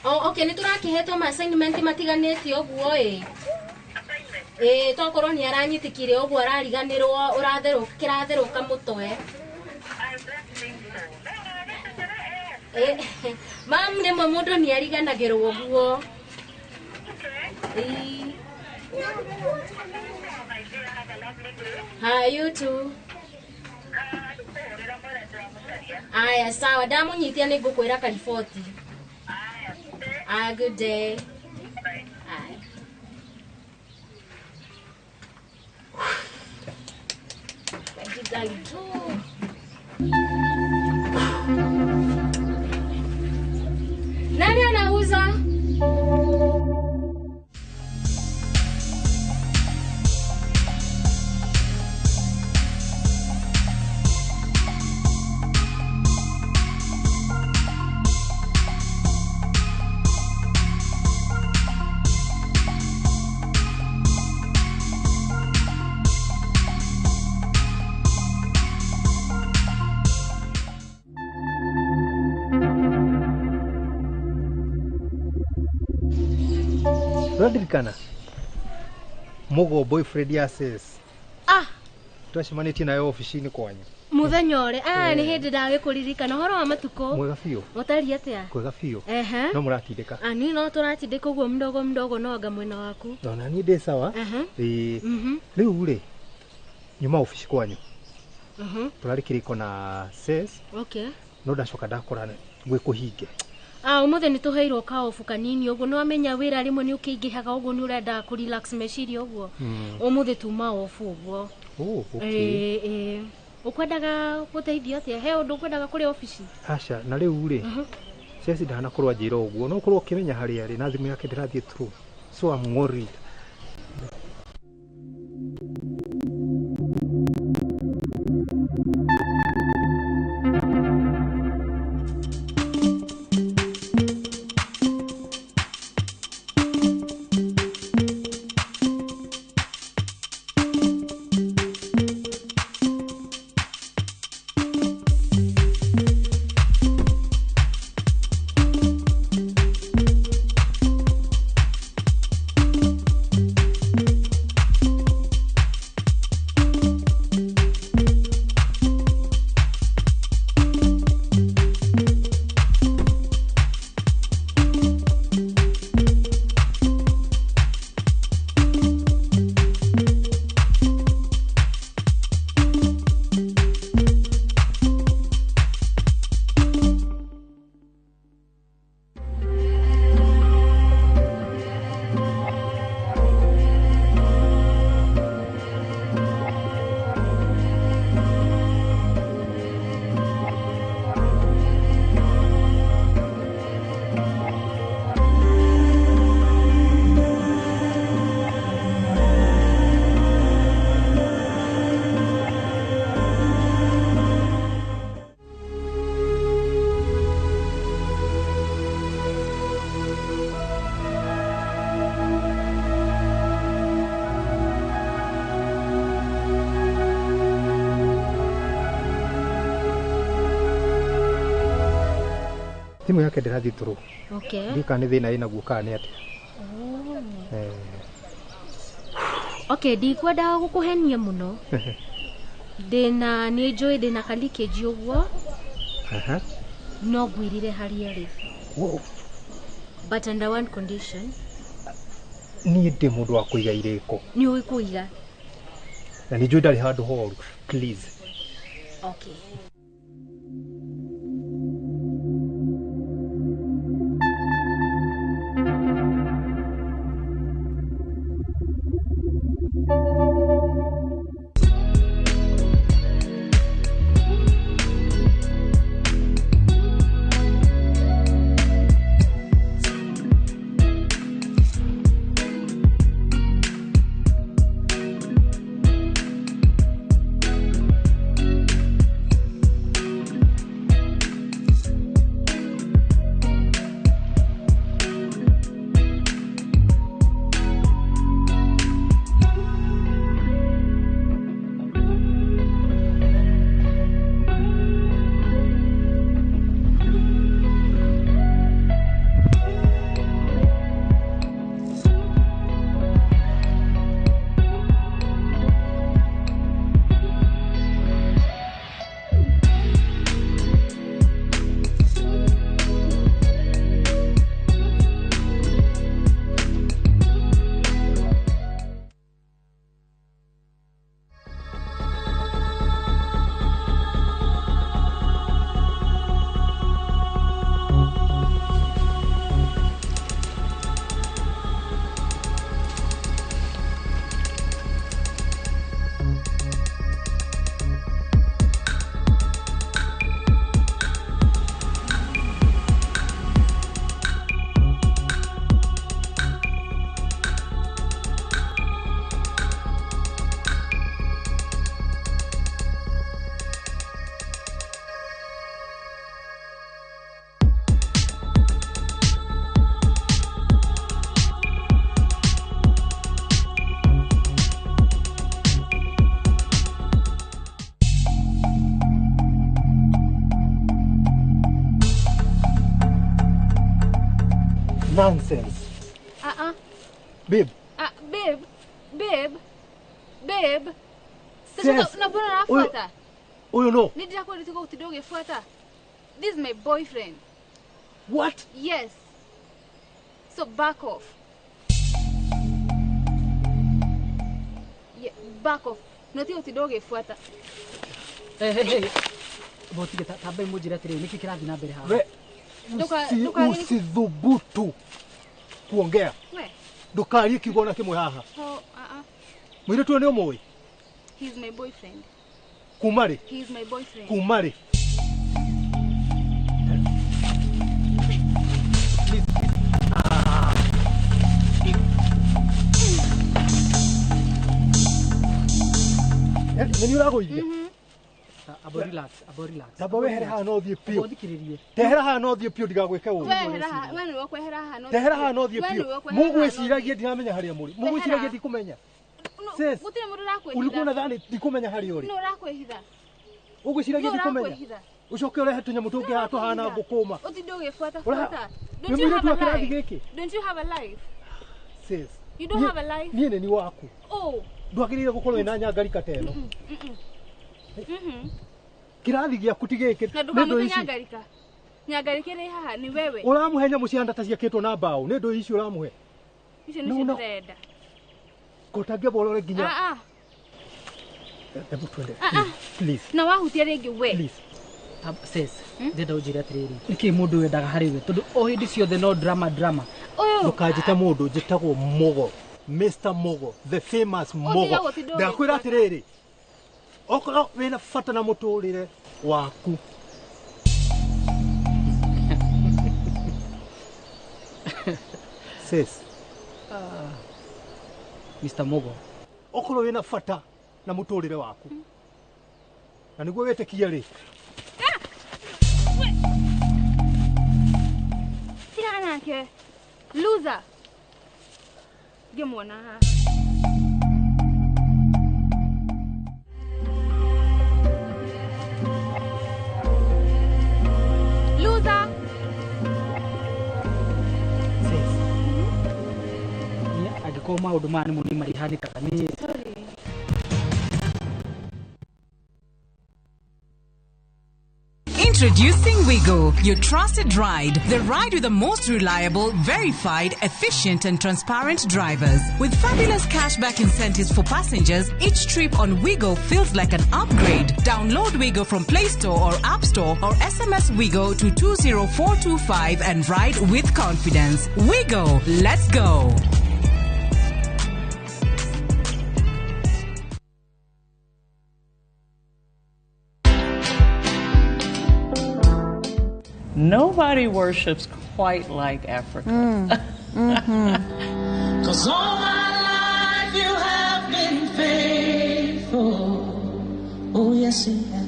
Oh, okay, niturakihetwo ma assignment matiganite uguo tokorwo ni aranyitikire uguo arariganirwo uratheruka kiratheruka mutwe. Mam nimwe mundu ni ariganagirwo uguo. Hi, you too. Aya, sawa, ndamunyitia ni ngukwira kariboti. Good day. Aye. What did I do? Nani anauza? Uradirikana mugo boyfriend ya sis twacemanĩtie nayo ofici-inĩ kwanyu Muthenya ũrĩa ni hĩndĩ ndagĩkũririkana ũhoro wa matukũ. Mwega biũ. Ũtariĩ atĩa? Kwega biũ. No mũratindĩka? Ni no tũratindĩka ũguo mdogo mdogo no anga mwena waku. Ona niĩ ndĩ sawa. Ĩĩ. Rĩu rĩ nyuma ofici kwanyu tũrarĩ kĩrĩko na sis. Okay. No ndacoka ndakora gwĩ kũhinge. Umuthi ni tuheirwo kaofu kanini uguo no amenya wira rimwe ni ukiingihaga uguo ni urenda ku relax meciria uguo. Umuthi tuma ofu uguo. Oh, okay. Ukwendaga guteithio atia? He undu ukwendaga kuri ofici? Aca, na riu ri Ceci ndanakorwo anjira uguo no ukorwo ukimenya haria ari na thimu yake ndirathie through, so I'm worried. Thimu yake ndĩrathiĩ through. Okay. Ndiũĩ kana nĩ thĩna ĩnaguo kana nĩ atĩa. Okay, ndikwendaga gũkũhenia mũno. Ndĩna nĩ njũĩ ndĩna ka leakage ũguo. No ngwĩrire harĩa rĩ. Wow. But under one condition. Niĩ ndĩ mũndũ wa kũiga irĩko. Nĩ ũĩ kũiga. Na nĩ njũĩ ndarĩ handũ horu. Please. Okay. Nonsense. Babe. Babe. Babe. Babe. Sasa na mbona unafuata? Huyu no. Nĩ ndĩrakwĩrire gũtinda ũgĩbuata. This is my boyfriend. What? Yes. So back off. Yeah, back off. No tiga gũtinda ũgĩbuata. Hey, hey, hey. Botige tambe mũnjĩre atĩrĩrĩ, nĩkĩ kĩrathiĩ na mbere haha? Usithubutu kuongea. We. Ndukarie kiugo ona kĩmwe haha. Oh, Mũirĩtu ũyũ nĩ ũmũĩ? He's my boyfriend. Kuma rĩ? He's my boyfriend. Kuma rĩ? Nĩ nĩ ũragũithia? Abo relax, abo relax. Tamba wehere haha no ũthiĩ biũ. Abo thikĩrĩrie. Tehera haha no ũthiĩ biũ ndigagwĩke ũru. Wehera haha, we nĩwe ũkwehera haha no. Tehera haha no ũthiĩ biũ. Mũgwĩciragia ndiramenya harĩa mũrĩ. Mũgwĩciragia ndikũmenya. Sis, Gũtirĩ mũndũ ũrakwĩhitha. Ulikuwa unadhani ndikumenya harĩa ũrĩ? Nũ ũrakwĩhitha? Ũgwĩciragia ndikumenya? Ũcoke ũrehe tũnyamũ tũngĩ haha tũhana ngũkũma. Ũtinde ũgĩbuata buata. Nĩ mũirĩtu wa kĩrathi gĩkĩ? Don't you have a life? Sis. You don't have a life? Niĩ nĩ ni waku. Oh. Ndwagĩrĩire gũkorwo wĩna nyangarika ta ĩno. Kĩrathi gĩaku ti gĩkĩ. Na ndũkamũte nyangarika. Nyangarika ĩrĩ haha ni wewe. Ũramũhe nyamũ cia ndata ciakĩtwo na mbaũ. Nĩ ndũ ici ũramũhe. Icio nĩcio ndĩrenda. Kotangĩamba ũrore nginya. Hebu twende. Please. Na wahutia rĩngĩ we. Please. Sis, ndĩrenda ũnjĩre atĩrĩrĩ, nĩkĩ mũndũ wendaga harĩ we? Tondũ o hĩndĩ ciothe no drama drama. Ndũkanjĩte mũndũ, njĩtagwo Mugo. Mr. Mugo, the famous Mugo. Ndakwĩra atĩrĩrĩ, okorwo wĩna bata na mũtũrĩre waku. Sis. Mr. Mugo. Okorwo wĩna bata na mũtũrĩre waku. Na nĩguo wĩtĩkie rĩ. Tigana nake. Loser. Ngĩmuona haha. Loser. Sis. Ni angĩkorwo maũndũ maya nĩmo nĩ marĩhanĩkaga nĩ Introducing Wigo, your trusted ride. The ride with the most reliable, verified, efficient and transparent drivers. With fabulous cashback incentives for passengers, each trip on Wigo feels like an upgrade. Download Wigo from Play Store or App Store or SMS Wigo to 20425 and ride with confidence. Wigo, let's go. Nobody worships quite like Africa. 'Cause all my life you have been faithful. Oh, yes, you have.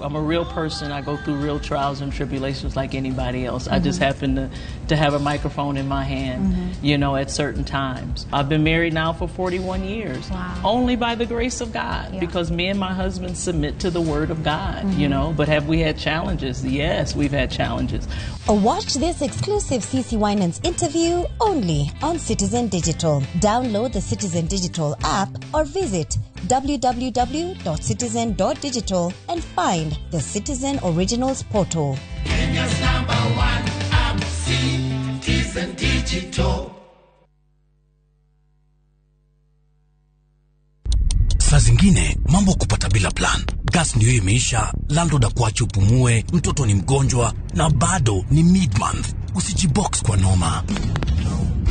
I'm a real person. I go through real trials and tribulations like anybody else. I just happen to have a microphone in my hand, you know, at certain times. I've been married now for 41 years. Wow. Only by the grace of God, because me and my husband submit to the Word of God, you know. But have we had challenges? Yes, we've had challenges. Watch this exclusive CC Winans interview only on Citizen Digital. Download the Citizen Digital app or visit www.citizen.digital and find the Citizen Originals portal. Kenya's number one app, Citizen Digital. Saa zingine mambo kupata bila plan. Gas ndio imeisha, landlord akuache upumue, mtoto ni mgonjwa na bado ni mid-month. Usijibox kwa noma.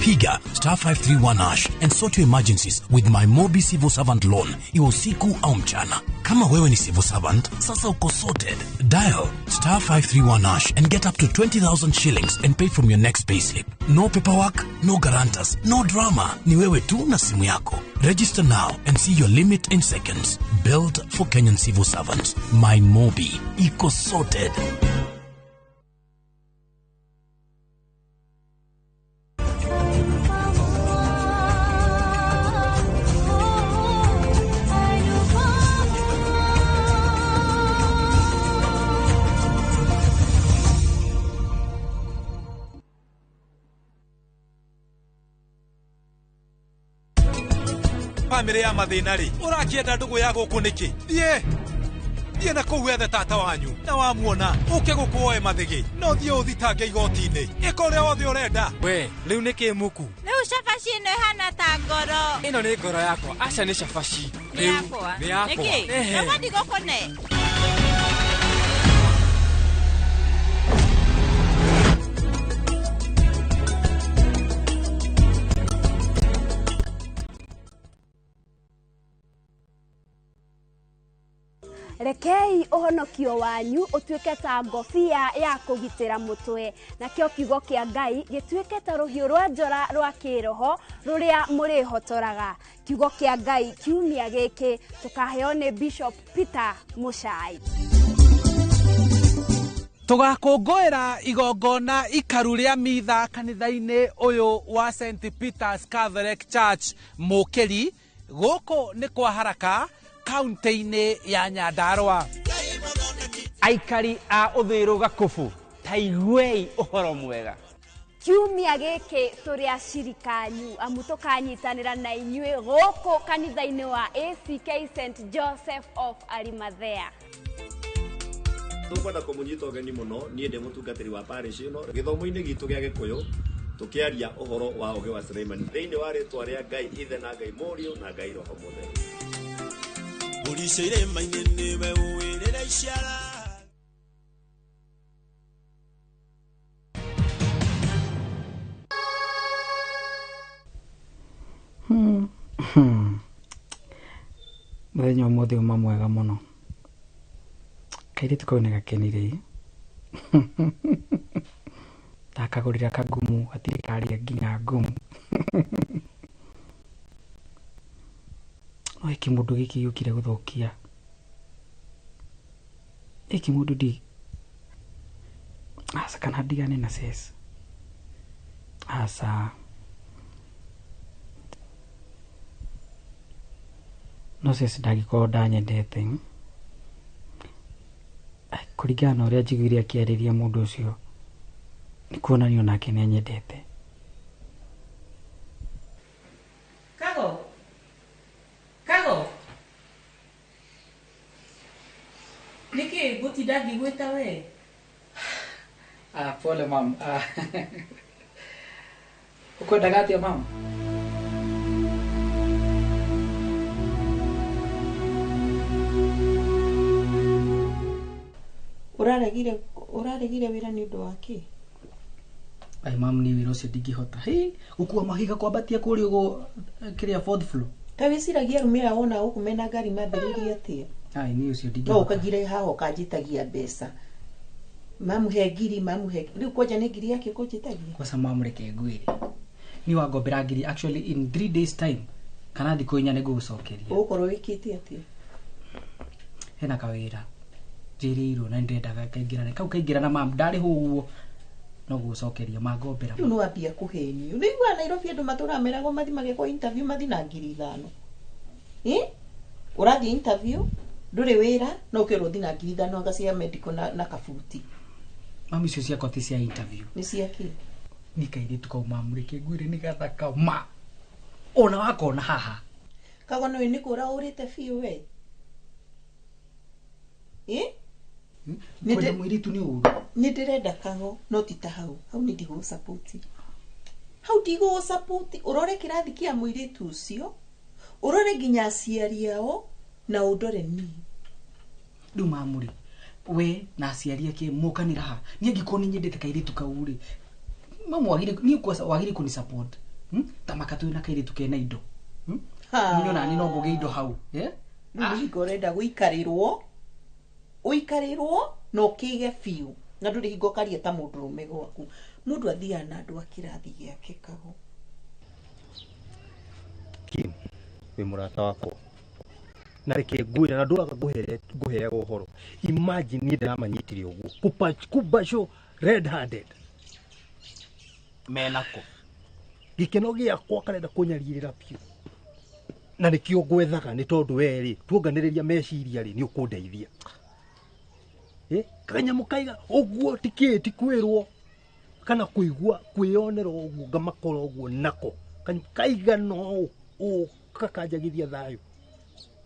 Piga star 531 hash and sort your emergencies with my Mobi Civil Servant Loan, iwe usiku au mchana. Kama wewe ni civil servant, sasa uko sorted. Dial star 531 hash and get up to 20,000 shillings and pay from your next payslip. No paperwork, no guarantors, no drama. Ni wewe tu na simu yako. Register now and see your limit in seconds. Built for Kenyan civil servants. My Mobi. Iko sorted. bamĩrĩ ya mathĩna rĩ ũrakĩenda ndũgũ ya gũkũ nĩkĩ thiĩ thiĩ na kũu wethe tata wanyu na wamuona ũke gũkũ woe mathĩgĩ no thiĩ ũthitange igoti-inĩ ĩka ũrĩa wothe ũrenda we rĩu nĩ kĩ muku Rĩu cabaci ĩno ĩhana ta ngoro. Ĩno nĩ ngoro yakwa aca nĩ cabaci Nĩ yakwa. Nĩ yakwa. Nĩkĩ? Ehe. Nĩguo ndigũkũne. Rekei ũhonokio wanyu ũtuĩke ta ngobia ya kũgitĩra mũtwe, nakĩo kiugo kĩa Ngai gĩtuĩke ta rũhiũ rwa njora rwa kĩroho rũrĩa mũrĩhotoraga. Kiugo kĩa Ngai kiumia gĩkĩ tũkaheo nĩ Bishop Peter Muchai. Tũgakũngũĩra igongona ikaru rĩa mitha kanitha-inĩ ũyũ wa St Peters Catholic Church Mũkĩri gũkũ nĩ kwa Haraka kaunti-inĩ ya Nyandarua. Aikari a Uthiru Gakubu ta iguei ũhoro mwega. Kiumia gĩkĩ tũrĩ acirika anyu amu tũkanyitanĩra na inyuĩ gũkũ kanitha-inĩ wa ACK St Joseph of Arimathea. Tũkwenda kũmũnyita ũgeni mũno niĩ ndĩ mũtungatĩri wa parish ĩno gĩthomo-inĩ gitũ gĩa Gĩkũyũ tũkĩaria ũhoro wa ũgĩ wa Suleimani thĩinĩ wa rĩtwa rĩa Ngai Ithe na Ngai Mũriũ na Ngai Roho Mũtheru. Mbũri irĩma-inĩ nĩwe ũwĩrĩra iciara. Mũthenya ũmũthĩ uma mwega mũno. Kairĩtu kau nĩ gakenire. Ndakagũrĩra kagumu gatirĩ karĩa nginya ngumu. No gĩkĩ mũndũ gĩkĩ gĩũkire gũthũkia. Gĩkĩ mũndũ ndi aca kana ndigane na Ces. Aca. No Ces ndangĩkorwo ndanyendete. Kũringana na ũrĩa njiguire akĩarĩria mũndũ ũcio nĩ kuonania onake nĩ anyendete. Kago. Kago. Nĩkĩ ngũtinda ngĩgwĩta we? Ah, pole mam. Ah. Ũkwendaga atĩa mam? Ũraregire wĩra nĩ ũndũ wa kĩ? Ai mam, ni wĩra ũcio ndingĩhota. Hĩ, gũkua mahiga kwambatia kũrĩa ũguo kĩrĩa fourth floor. Ta wĩciragia arũme aya wona gũkũ mena ngari mambĩrĩirie atĩa? Ai niĩ ũcio No ndingĩhota. ũkagire haha ũkanjĩtagia mbeca. Mamuhe ngiri, mamuhe. Rĩu kwanja nĩ ngiri yake ũkũnjĩtagia? Kwanza mam, reke ngwĩre. Niĩ wangombera ngiri actually in 3 days time kana thikũ 4 nĩngũgũcokeria. Ũgũkorwo wĩkĩte atĩa? Hena kawĩra njĩrĩirwo na nĩndĩrendaga kaingĩrane. Kau kaingĩrana mam, ndarĩhwo ũguo no gũgũcokeria mangombera. Rĩu nĩ wambia kũhenio. Nĩ iguaga Nairobi andũ matũraga meragwo mathi magekwo interview mathi na ngiri 5. Ũrathiĩ interview ndũrĩ wĩra no ũkerwo ũthi na ngiri 5 anga cia medical na kabuti. Mami icio ciakwa ti cia interview. Nĩ cia kĩ? Nĩ kairĩtu kau mam, reke ngwĩre nĩ gathaka ma. Ona wakona haha. Kago nĩ nĩ kũra ũrĩte biũ we. Kwenda mũirĩtu nĩ ũru. Nĩ ndĩrenda Kago no ti ta hau. Hau nĩ ndigũgũsupport. Hau ndigũgũsupport. Ũrore kĩrathi kĩa mũirĩtu ũcio, ũrore nginya aciari ao na ũndore niĩ. Rĩu mamu rĩ, we na aciari ake mũkanĩra ha? Niĩ angĩkorwo nĩ nyendete kairĩtu kau rĩ, mamu wagĩrĩire niĩ kwanza wagĩrĩire kũni support. Ta maka twĩna kairĩtu kena indo. Niĩ ona niĩ no ngũgĩe indo hau. Rĩu nĩ hingo ũrenda gũikarĩrwo, ũikarĩrwo na ũkĩge biũ na ndũrĩ hingo ũkaria ta mũndũrũme gwaku. Mũndũ athiaga na andũ a kĩrathi gĩake Kago. Kim, wĩ mũrata wakwa. Na reke ngwĩre na ndũraga ngũheaga ũhoro. Imagine niĩ ndĩramanyitire ũguo. Kubaco red handed. Menako. Gĩkeno gĩakwa karenda kũnyarirĩra biũ. Na nĩkĩo ngwethaga nĩ tondũ we rĩ, tuonganĩrĩria meciria rĩ, nĩ ũkũndeithia. Kanyamũ kaiga ũguo ti kĩ ti kwĩrwo kana kũigua kwĩyonera ũguo ngamakora ũguo nako. Kanyamũ kaigana ũũ Ũka kanjagithia thayũ.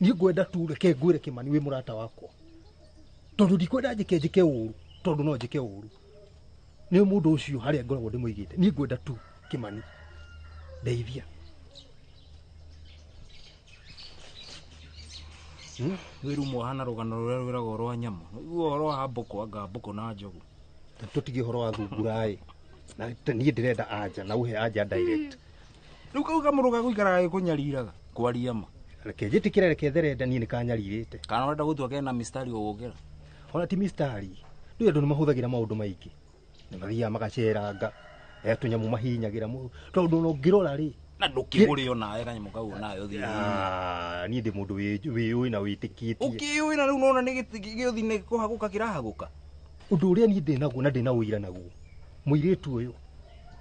Niĩ ngwenda tu reke ngwĩre Kĩmani wĩ mũrata wakwa. Tondũ ndikwenda njĩke ũru, tondũ no njĩke ũru. Nĩ mũndũ ũcio harĩa ngoragwo ndĩmũigĩte. Niĩ ngwenda tu Kĩmani. Ndeithia. Wĩru hana rũgano rũrĩa rwĩragwo rwa nyamũ. Ũguo ũhoro wa mbũkũ anga mbũkũ na njogu. Tũtige ũhoro wa thungura ĩ. Na niĩ ndĩrenda anja na uhe anja direct. Rĩu kau kamũrũga gũikaraga gĩkũnyariraga kwaria ma. Reke njĩtĩkĩre reke therenda niĩ nĩkanyarirĩte. Kana ũrenda gũtua kena mistari ũgũkĩra? Ona ti mistari. Rĩu andũ nĩmahũthagĩra maũndũ maingĩ. Nĩmathiaga magaceranga. Tũnyamũ mahinyagĩra tondũ ona ũngĩrora rĩ na ndũkĩgũre onawe kanyamũ kau onawe ũthiĩ. Niĩ ndĩ mũndũ wĩyũĩ na wĩtĩkĩtie. Ũkĩyũĩ na rĩu nona nĩ gĩũthi nĩ kũhagũka kĩrahagũka. Ũndũ ũrĩa niĩ ndĩ naguo na ndĩ na ũira naguo. Mũirĩtu ũyũ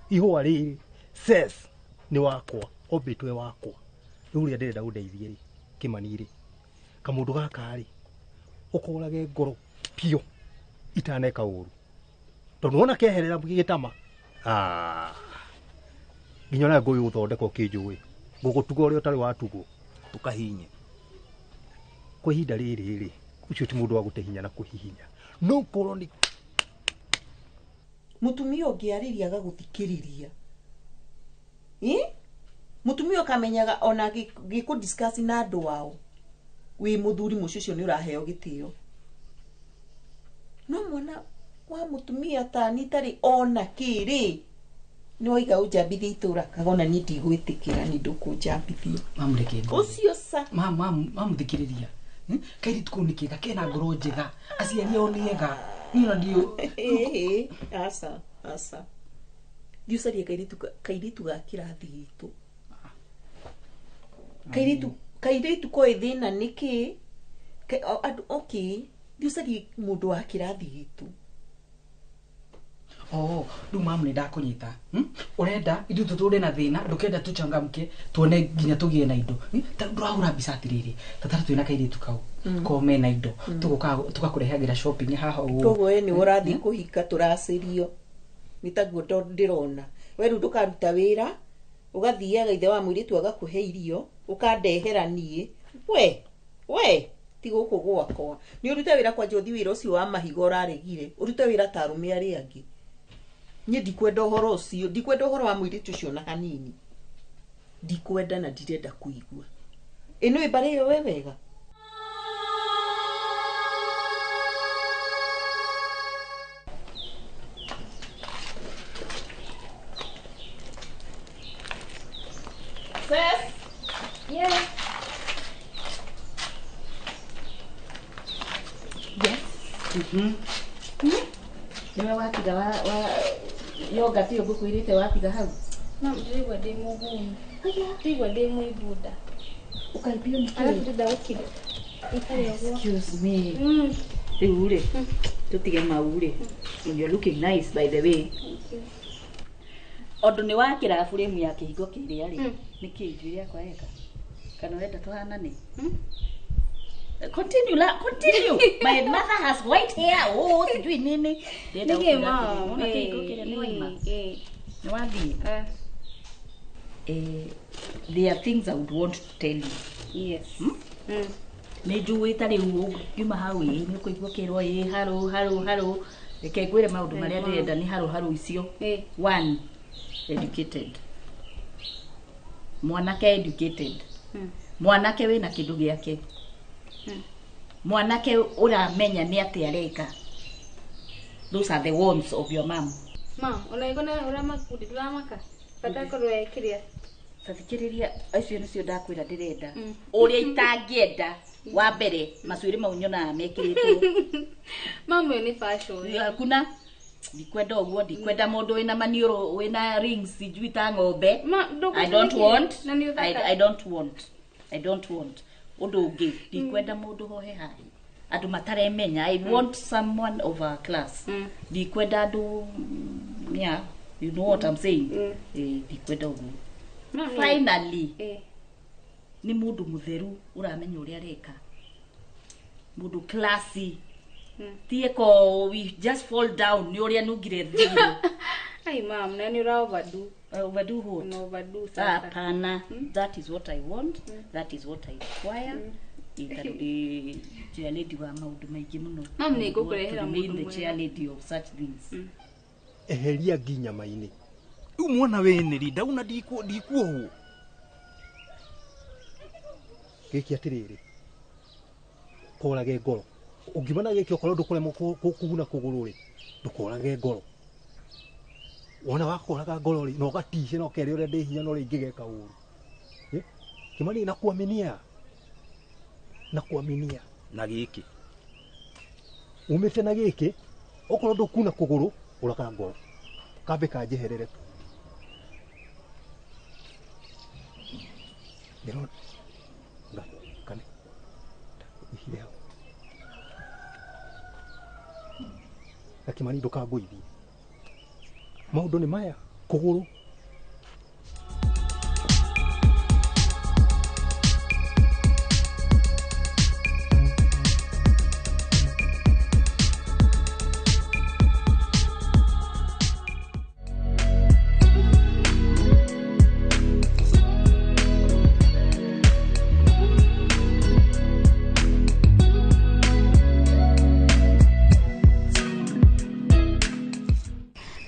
ihũa rĩrĩ ses nĩ wakwa ombĩtwe wakwa. Rĩu ũrĩa ndĩrenda ũndeithie rĩ Kĩmani rĩ kamũndũ gaka rĩ ũkorage ngoro biũ itaneka ũru. Tondũ wona keherera gĩtama nginya ona ngũyũ ũthondeka ũkĩnjũĩ ngũgũtuga ũrĩa ũtarĩ watugwo tũkahinye. Kwa ihinda rĩrĩ rĩ ũcio ti mũndũ wa gũte hinya na kũhihinya no korwo nĩ mũtumia ũngĩarĩria agagũthikĩrĩria. Mũtumia ũkamenyaga ona gĩkũ discuss na andũ ao wĩ mũthuri mũciĩ ũcio nĩ ũraheo gĩtĩo. No mwana wa mũtumia tani tarĩ ona kĩrĩ nĩ waiga ũnjambithie itũra kagona niĩ ndigwĩtĩkĩra nĩ ndũkũnjambithia. Mamu reke ngwĩre. Ũcio ca. Mamu thikĩrĩria. Kairĩtu kau nĩ kega kena ngoro njega aciari ao nĩ ega. Niĩ ona ndiũ. Aca aca. Thiĩ ũcarie kairĩtu ga kĩrathi gitũ. Kairĩtu koĩ thĩna nĩkĩ? Andũ okay thiĩ ũcarie mũndũ wa kĩrathi gitũ. Oh, rĩu mamu nĩ ndakũnyita. Ũrenda ithuĩ tũtũre na thĩna ndũkenda tũchangamke tuone nginya tũgĩe na indo. Ta ndũrahũra mbica atĩrĩrĩ tatara twĩna kairĩtu kau ko mena indo tũgakũrehagĩra shopping haha ũguo. Koguo we nĩ ũrathiĩ kũhika tũracĩrio. Nĩ taguo ndĩrona. We rĩu ndũkaruta wĩra ũgathiaga ithe wa mũirĩtu agakũhe irio ũkandehera niĩ. We ti gũkũ gwakwa. Nĩ ũrute wĩra kwanja ũthiĩ wĩra ũcio wa mahiga ũraregire. Ũrute wĩra ta arũme arĩa angĩ. Niĩ ndikwenda ũhoro ũcio, ndikwenda ũhoro wa mũirĩtu ũcio na hanini. Ndikwenda na ndirenda kũigua. Ĩ nĩũĩ mbarĩ ĩyo we wega? Sis? Yes. Yes. Niwe watiga wa yoga tiyo ngũkwĩrĩte watiga hau? No, ndĩraigua ndĩ mũhũnu. Ndĩraigua ndĩ mũibu nda. Ũkaibio nĩ kĩĩ? Arabu ndĩrenda gũkira. Ikare ũguo. Excuse me. Rĩu rĩ, tũtige mau rĩ. You're looking nice by the way. Thank you. Ũndũ nĩ wakĩra frame ya kĩhingo kĩrĩa rĩ, nĩ kĩĩ njuĩrĩ yakwa eka? Kana ũrenda tũhanane? Continue la, continue. My mother has white hair. Oh, sijui nini. Nĩkĩ mom? Ona kĩhingo kĩrĩa nĩ waima. Nĩ wathiĩ? There are things I would want to tell you. Yes. Nĩ njũĩ ta rĩu ũngiuma hau ĩ nĩ ũkũigua ũkĩrwo ĩ harũ harũ harũ. Reke ngwĩre maũndũ marĩa ndĩrenda nĩ harũ harũ icio. One, educated. Mwanake educated. Mwanake wĩna kĩndũ gĩake. Mwanake ũramenya nĩ atĩa areka. Those are the wants of your mom. Mom, ona igona ũrĩa makundi ndũramaka. Bata korwo ekĩrĩa. Tathikĩrĩria icio nĩcio ndakwĩra ndĩrenda. Ũrĩa itangĩenda wa mbere macuĩrĩ mau nyonaga mekĩrĩtwo. Mom, ĩyo nĩ fashion. Hakuna ndikwenda ũguo, ndikwenda mũndũ wĩna maniũrũ wĩna rings sijui ta ng'ombe. I don't want. I don't want. I don't want. Ũndũ ũngĩ ndikwenda mũndũ hohe hahi. Andũ mataremenya. I want someone of our class. Ndikwenda andũ yeah, you know what I'm saying. Ndikwenda ũguo. Finally nĩ mũndũ mũtheru ũramenya ũrĩa areka. Mũndũ classy. Ti eko we just fall down nĩ ũrĩa nungire thigiro. Ai mam, na ni ura overdo. Overdo what? No, overdo sasa. Hapana. That is what I want. That is what I require. Itarudi chair lady wa maundu maingi muno. Mam ni ngukurehera mundu mwega. The chair lady of such things. Eheria nginya maini. Riu mwana weneri ndauna ndikuohwo. Giki atiriri. Korage ngoro. Ungiumana giki okorwo ndukuremwo kuguna kuguru ri, ndukorage ngoro. Wona wakoraga ngoro ri, na ũgatice na ũkere ũrĩa ndĩ hinya no rĩ ingĩgeka ũru. Kimani nakuaminia. Nakuaminia. Na giki. Umĩte na giki, okorwo ndũkuna kũgũrũ, ũraga ngoro. Kambe kanjeherere. Ndĩrona. Kane. Ihire hau. Na Kimani ndũkangũithie. Maũndũ nĩ maya, kũgũrũ.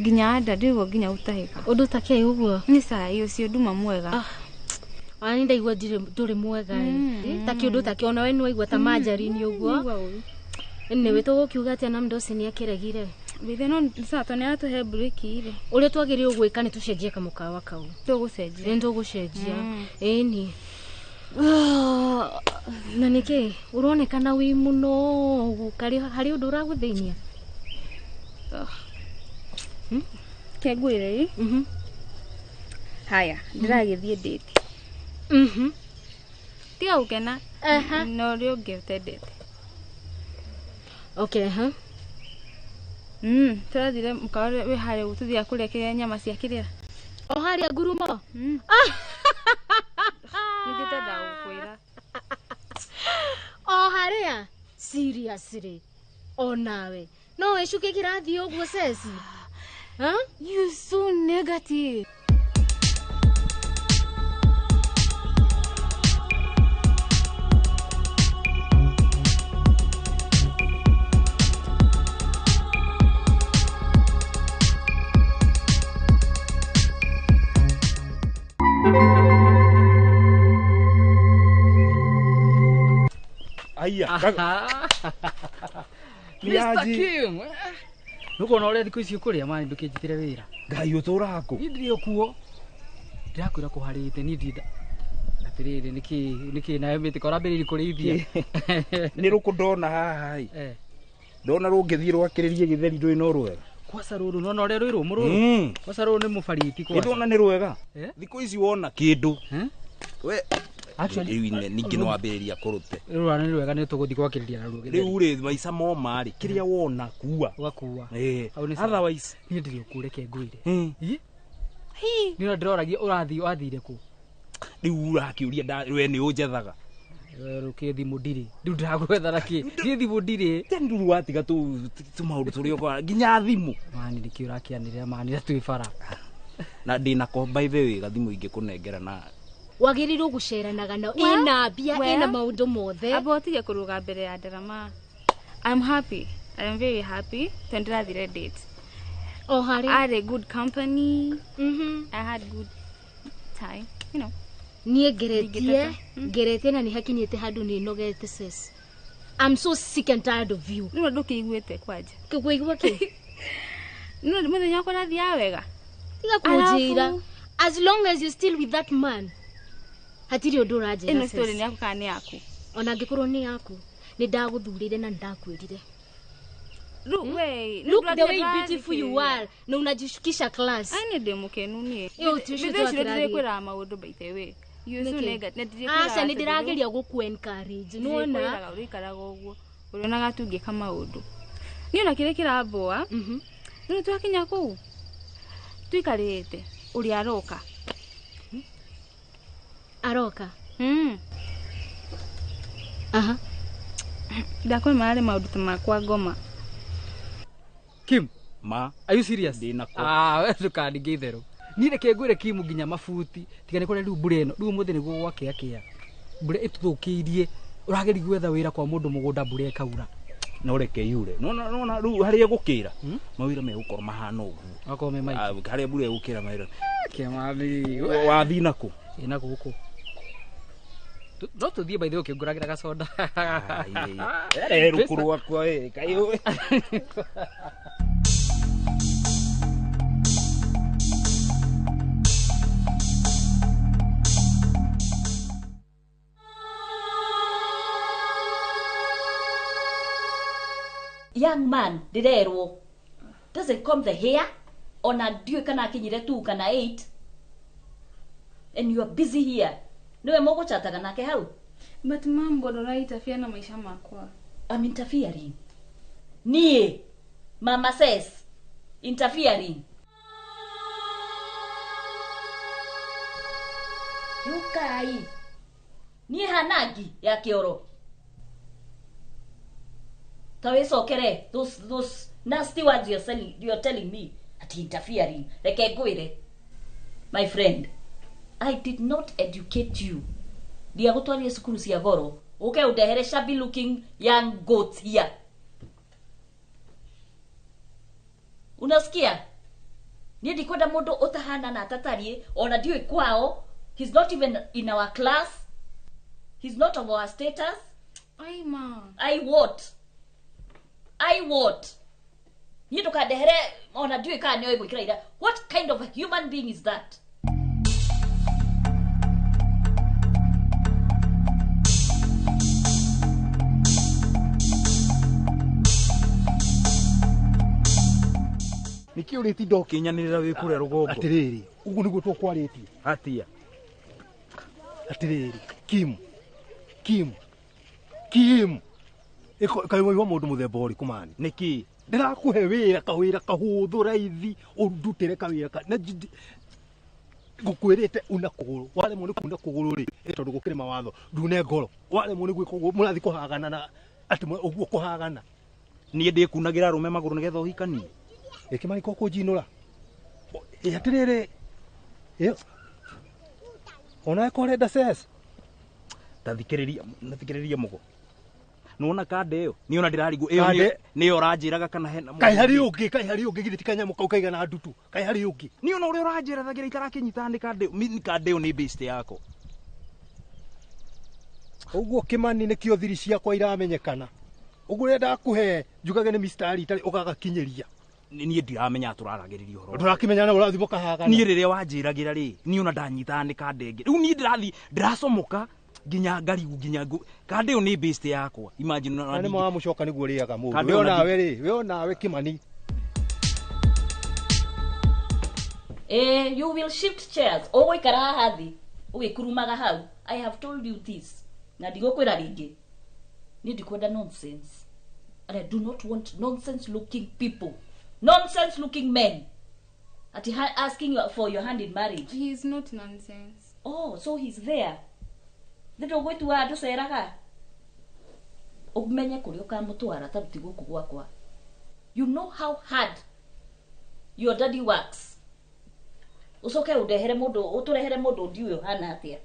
Nginya anda ndiguo nginya utahika undu take uguo ni cai ucio nduma mwega. Ona ni ndaigua nduri mwega ta kiundu take ona we nwaigua ta manjarini uguo niwe tugukiuga atia na mndu ucio ni akiregire bithe no sa to ni atuhe break ire uria twagiriirwo gwika ni tucenjie kamukawa kau tugucenjia ni tugucenjia ini na niki uronekana wi muno kari hari undu uraguthinia. Kengwire i haya ndiragithie date. Tiga gukena na uria ungi utendete. Okay, ha turathire mukawa wi haria uguo tuthiaga kuria kiria nyama cia kiria o haria ngurumo. Ningitendaga gukwira o haria seriously o nawe no wicuke kirathie uguo ceci. Huh? You so negative. Aya. Mr. Kim. Nukona uria thiku ici ukuria mani ndukinjitire wira. Ngai uturaga ku? Ni ndiri okuo. Ndirakwira kuharite ni ndinda. Atiriri niki nayo mitiko urambiririe kurithia. Ni ruku ndona haha i. Ndona rungithie rwakiririe githeri nduri no rwega. Kwaca ruru nona uria rwi rumu ruru. Kwaca ruru ni mubariti kwaca. Ndona ni rwega. Thiku ici wona kindu. We actually ningĩ no wambĩrĩria kũrute. Rũra nĩ rwega nĩ tũgũthiĩ gwakĩrĩria naruo githeri. Rĩu rĩ maica moma rĩ kĩrĩa wona kua. Ũgakua. Otherwise niĩ ndirĩ okuo reke ngwĩre. Hi. Nĩ ndĩroragia ũrathiĩ wathire kũ? Rĩu ũrakĩũria we nĩ ũnjethaga. Rũkĩ thimũ ndirĩ. Rĩu ndĩragwetha na kĩ? Niĩ thimũ ndirĩ. Nduru watiga tũ maũndũ tũrĩa ũkora nginya thimũ. Mani nĩkĩ ũrakĩanĩrĩra mani na twĩ bara. Na ndĩna ko by the way gathimũ ingĩkũnengera na wagiriirwo guceranaga na ina mbia ina maundu mothe. Amba utige kuruga mbere ya ndarama. I'm happy. I am very happy. Twendirathire date. O hari I had a good company. I had good time, you know. Nie ngeretie na ni hakinyite handu ni nogete sis. I'm so sick and tired of you. No ndukiiguite kwanja. Kikuigua ki? No muthenya wakwa rathiaga wega. Tiga kunjira. As long as you still with that man. Hatiri undu uranjira. Ino story ni yaku kana ni yaku? Ona angikorwo ni yaku, ni ndaguthurire na ndakwirire. Look, we, look the way beautiful you are. Na unajishukisha class. Ai ni ndimukenu ni. Iyo tuishi tu ndirikwira maundu by the way. You so negative. Aca ni ndirageria guku encourage. Nuona urikaraga uguo. Urionaga tungika maundu. Ni ona kire kiramboa. Ni twakinya kuu. Tuikarite uria aroka. Aroka. Aha. Ndakwe marare maundu ta makwa ngoma. Kim, Ma. Are you serious? Ndinako. Ah, we ndũkandinge itherũ. Niĩ reke ngwĩre Kimu nginya mabuti tiga nĩ kũrĩa rĩu mbura ĩno rĩu ũmũthĩ nĩguo gwakĩakĩa mbura ĩtũthũkĩirie ũrageria gwetha wĩra kwa mũndũ mũgũnda mbura ĩkaura. No reke yure. Nona nona rĩu harĩa ĩgũkĩra mawĩra megũkorwo mahana ũguo. Makorwo me maingĩ. Harĩa mbura ĩgũkĩra mawĩra. Kĩmani. Wathiĩ nakũ? Ĩ na gũkũ. No tũthiĩ by the way ũkĩngũragĩra gacoda. Ere rũkũ rwakwa ĩ kaĩ. Young man ndĩrerwo doesn't comb the hair ona ndiũĩ kana akinyire 2 kana 8 and you are busy here niwe mũgũchataga nake hau. But mom, mbona ũrainterfere na maisha makwa? I'm interfering. Niĩ mama says interfering. Yukai niĩ hanangi ya kĩoro ta wĩcokere those nasty words you're telling me at interfering. Reke ngwĩre my friend, I did not educate you. Ndiagũtwarire cukuru cia goro ũke ũndehere shabby looking young goats here. Unasikia? Niĩ ndikwenda mũndũ ũtahana na atatariĩ ona ndiũĩ kwao. He's not even in our class. He's not of our status. Ai ma. I what? I what? Niĩ ndũkandehere ona ndiũĩ kana nĩoĩ gwĩkĩra ira. What kind of a human being is that? Nĩkĩ ũrĩtinda ũkĩnyanĩrĩra wĩ kũrĩa rũgongo? Atĩrĩrĩ, ũguo nĩguo tũkwarĩtie. Atia. Atĩrĩrĩ, Kim. Kim. Kim. Kaĩ waigua mũndũ mũthemba ũrĩkũ mani? Nĩkĩ? Ndĩrakũhe wĩra kawĩra kahũthũ raithi ũndutĩre kawĩra ka na ngũkwĩrĩte una kũgũrũ waremwo nĩ kuna kũgũrũ rĩ tondũ gũkĩrĩ mawatho ndune ngoro waremwo nĩ gwĩka ũguo mũrathiĩ kũhagana na atĩ ũguo kũhagana. Niĩ ndĩkunagĩra arũme magũrũ nĩgetha ũhikanie. Ĩkĩmani ko kũnjinũra. Ĩ atĩrĩrĩ onawe ko ũrenda sex. Ta thikĩrĩria thikĩrĩria mũgo. Nĩwona kanda ĩyo nĩ ona ndĩrarigwo ĩyo nĩyo ũranjĩraga kana hena kaĩ harĩ ũngĩ kaĩ harĩ ũngĩ githĩ ti kanyamũ kau kaigana ndutu kaĩ harĩ ũngĩ nĩ ona ũrĩa ũranjĩrathagĩra itarakĩnyita nĩ kanda ĩyo kanda ĩyo nĩ best yakwa. Ũguo Kĩmani nĩkĩo thiri ciakwa iramenyekana. Ũguo ũrenda kũhe njugage nĩ mistari itarĩ ũgagakinyĩria. Niĩ ndiramenya tũraragĩrĩria ũhoro. Ndũrakĩmenya na ũrathiĩ mũkahagana. Niĩ rĩrĩa wanjĩragĩra rĩ niĩ ona ndanyitaga nĩ kanda ĩngĩ. Rĩu niĩ ndĩrathiĩ ndĩracomoka nginya ngarigu nginya kanda ĩyo nĩ best yakwa. Imagine na nĩ mwamũcoka nĩguo ũrĩaga mũndũ. We onawe rĩ, we onawe Kĩmani. You will shift chairs. Ũgũikara haha thĩ ũgĩkurumaga hau. I have told you this. Na ndigũkwĩra rĩngĩ. Niĩ ndikwenda nonsense. And I do not want nonsense looking people. Nonsense looking men. At asking you for your hand in marriage. He is not nonsense. Oh, so he's there. Ndũgwĩtua andũ ceraga. Ũmenye kũrĩa ũkamũtwara tondũ ti gũkũ gwakwa. You know how hard your daddy works. Ũcoke ũndehere mũndũ, ũtũrehere mũndũ ndiũĩ ũhana atĩa.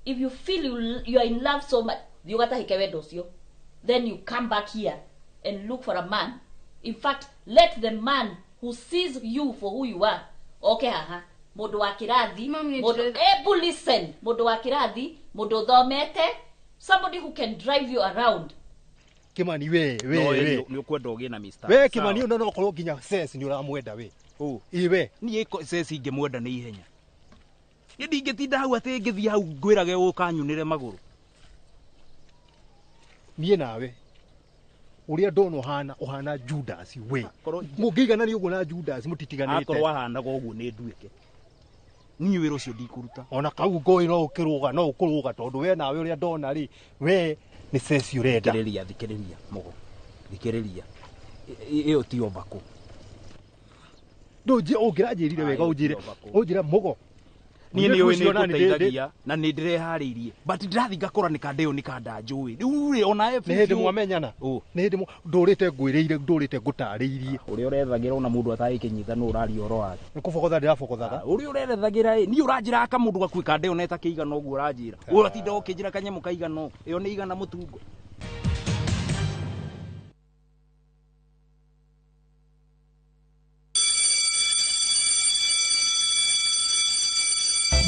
If you feel you are in love so much, thiĩ ũgatahĩke wendo ũcio. Then you come back here and look for a man. In fact, let the man who sees you for who you are oke haha. Mũndũ wa kĩrathi, mũndũ ebu listen, mũndũ wa kĩrathi, mũndũ ũthomete, somebody who can drive you around. Kĩmani we we we nĩ ũkwenda ũgĩe na Mr. We Kĩmani ona no ũkorwo nginya sex nĩ ũramwenda we. Ĩ we niĩ sex ingĩmwenda nĩ ihenya. Niĩ ndingĩtinda hau atĩ ngĩthiĩ hau ngwĩrage ũkanyunĩre magũrũ. Niĩ nawe ũrĩa ndona ũhana ũhana Judas we. Mũngĩiganania ũguo na Judas mũtitiganĩte. Akorwo ahanaga ũguo nĩ nduĩke. Niĩ wĩra ũcio ndikũruta. Ona kau ngũĩ no ũkĩrũga no ũkũrũga tondũ we nawe ũrĩa ndona rĩ we nĩ sex ũrenda. Thikĩrĩria thikĩrĩria mũgo. Thikĩrĩria. Ĩyo ti ovako. Ndũnjĩ ũngĩranjĩrire wega ũnjĩre ũnjĩre mũgo. Niĩ nĩ ũĩ Mũirĩtu ũcio nĩ nani ngũteithagia na nĩ ndĩreharĩirie, but ndĩrathiĩ ngakora nĩ kanda ĩyo nĩ kanda njũĩ rĩu rĩ ona Nĩ hĩndĩ mwamenyana, nĩ hĩndĩ ndũrĩte ngwĩrĩire, ndũrĩte ngũtarĩirie. Ũrĩa ũrethagĩra ona mũndũ atagĩkĩnyita nũ ũraria ũhoro wake. Nĩ kũbogotha ndĩrabogothaga. Ũrĩa ũrerethagĩra ĩ niĩ ũranjĩra ka mũndũ gakue kanda ĩyo na ĩtakĩigana ũguo ũranjĩra ũratinda ũkĩnjĩra kanyamũ kaigana ũũ, ĩyo nĩ igana mũtungo.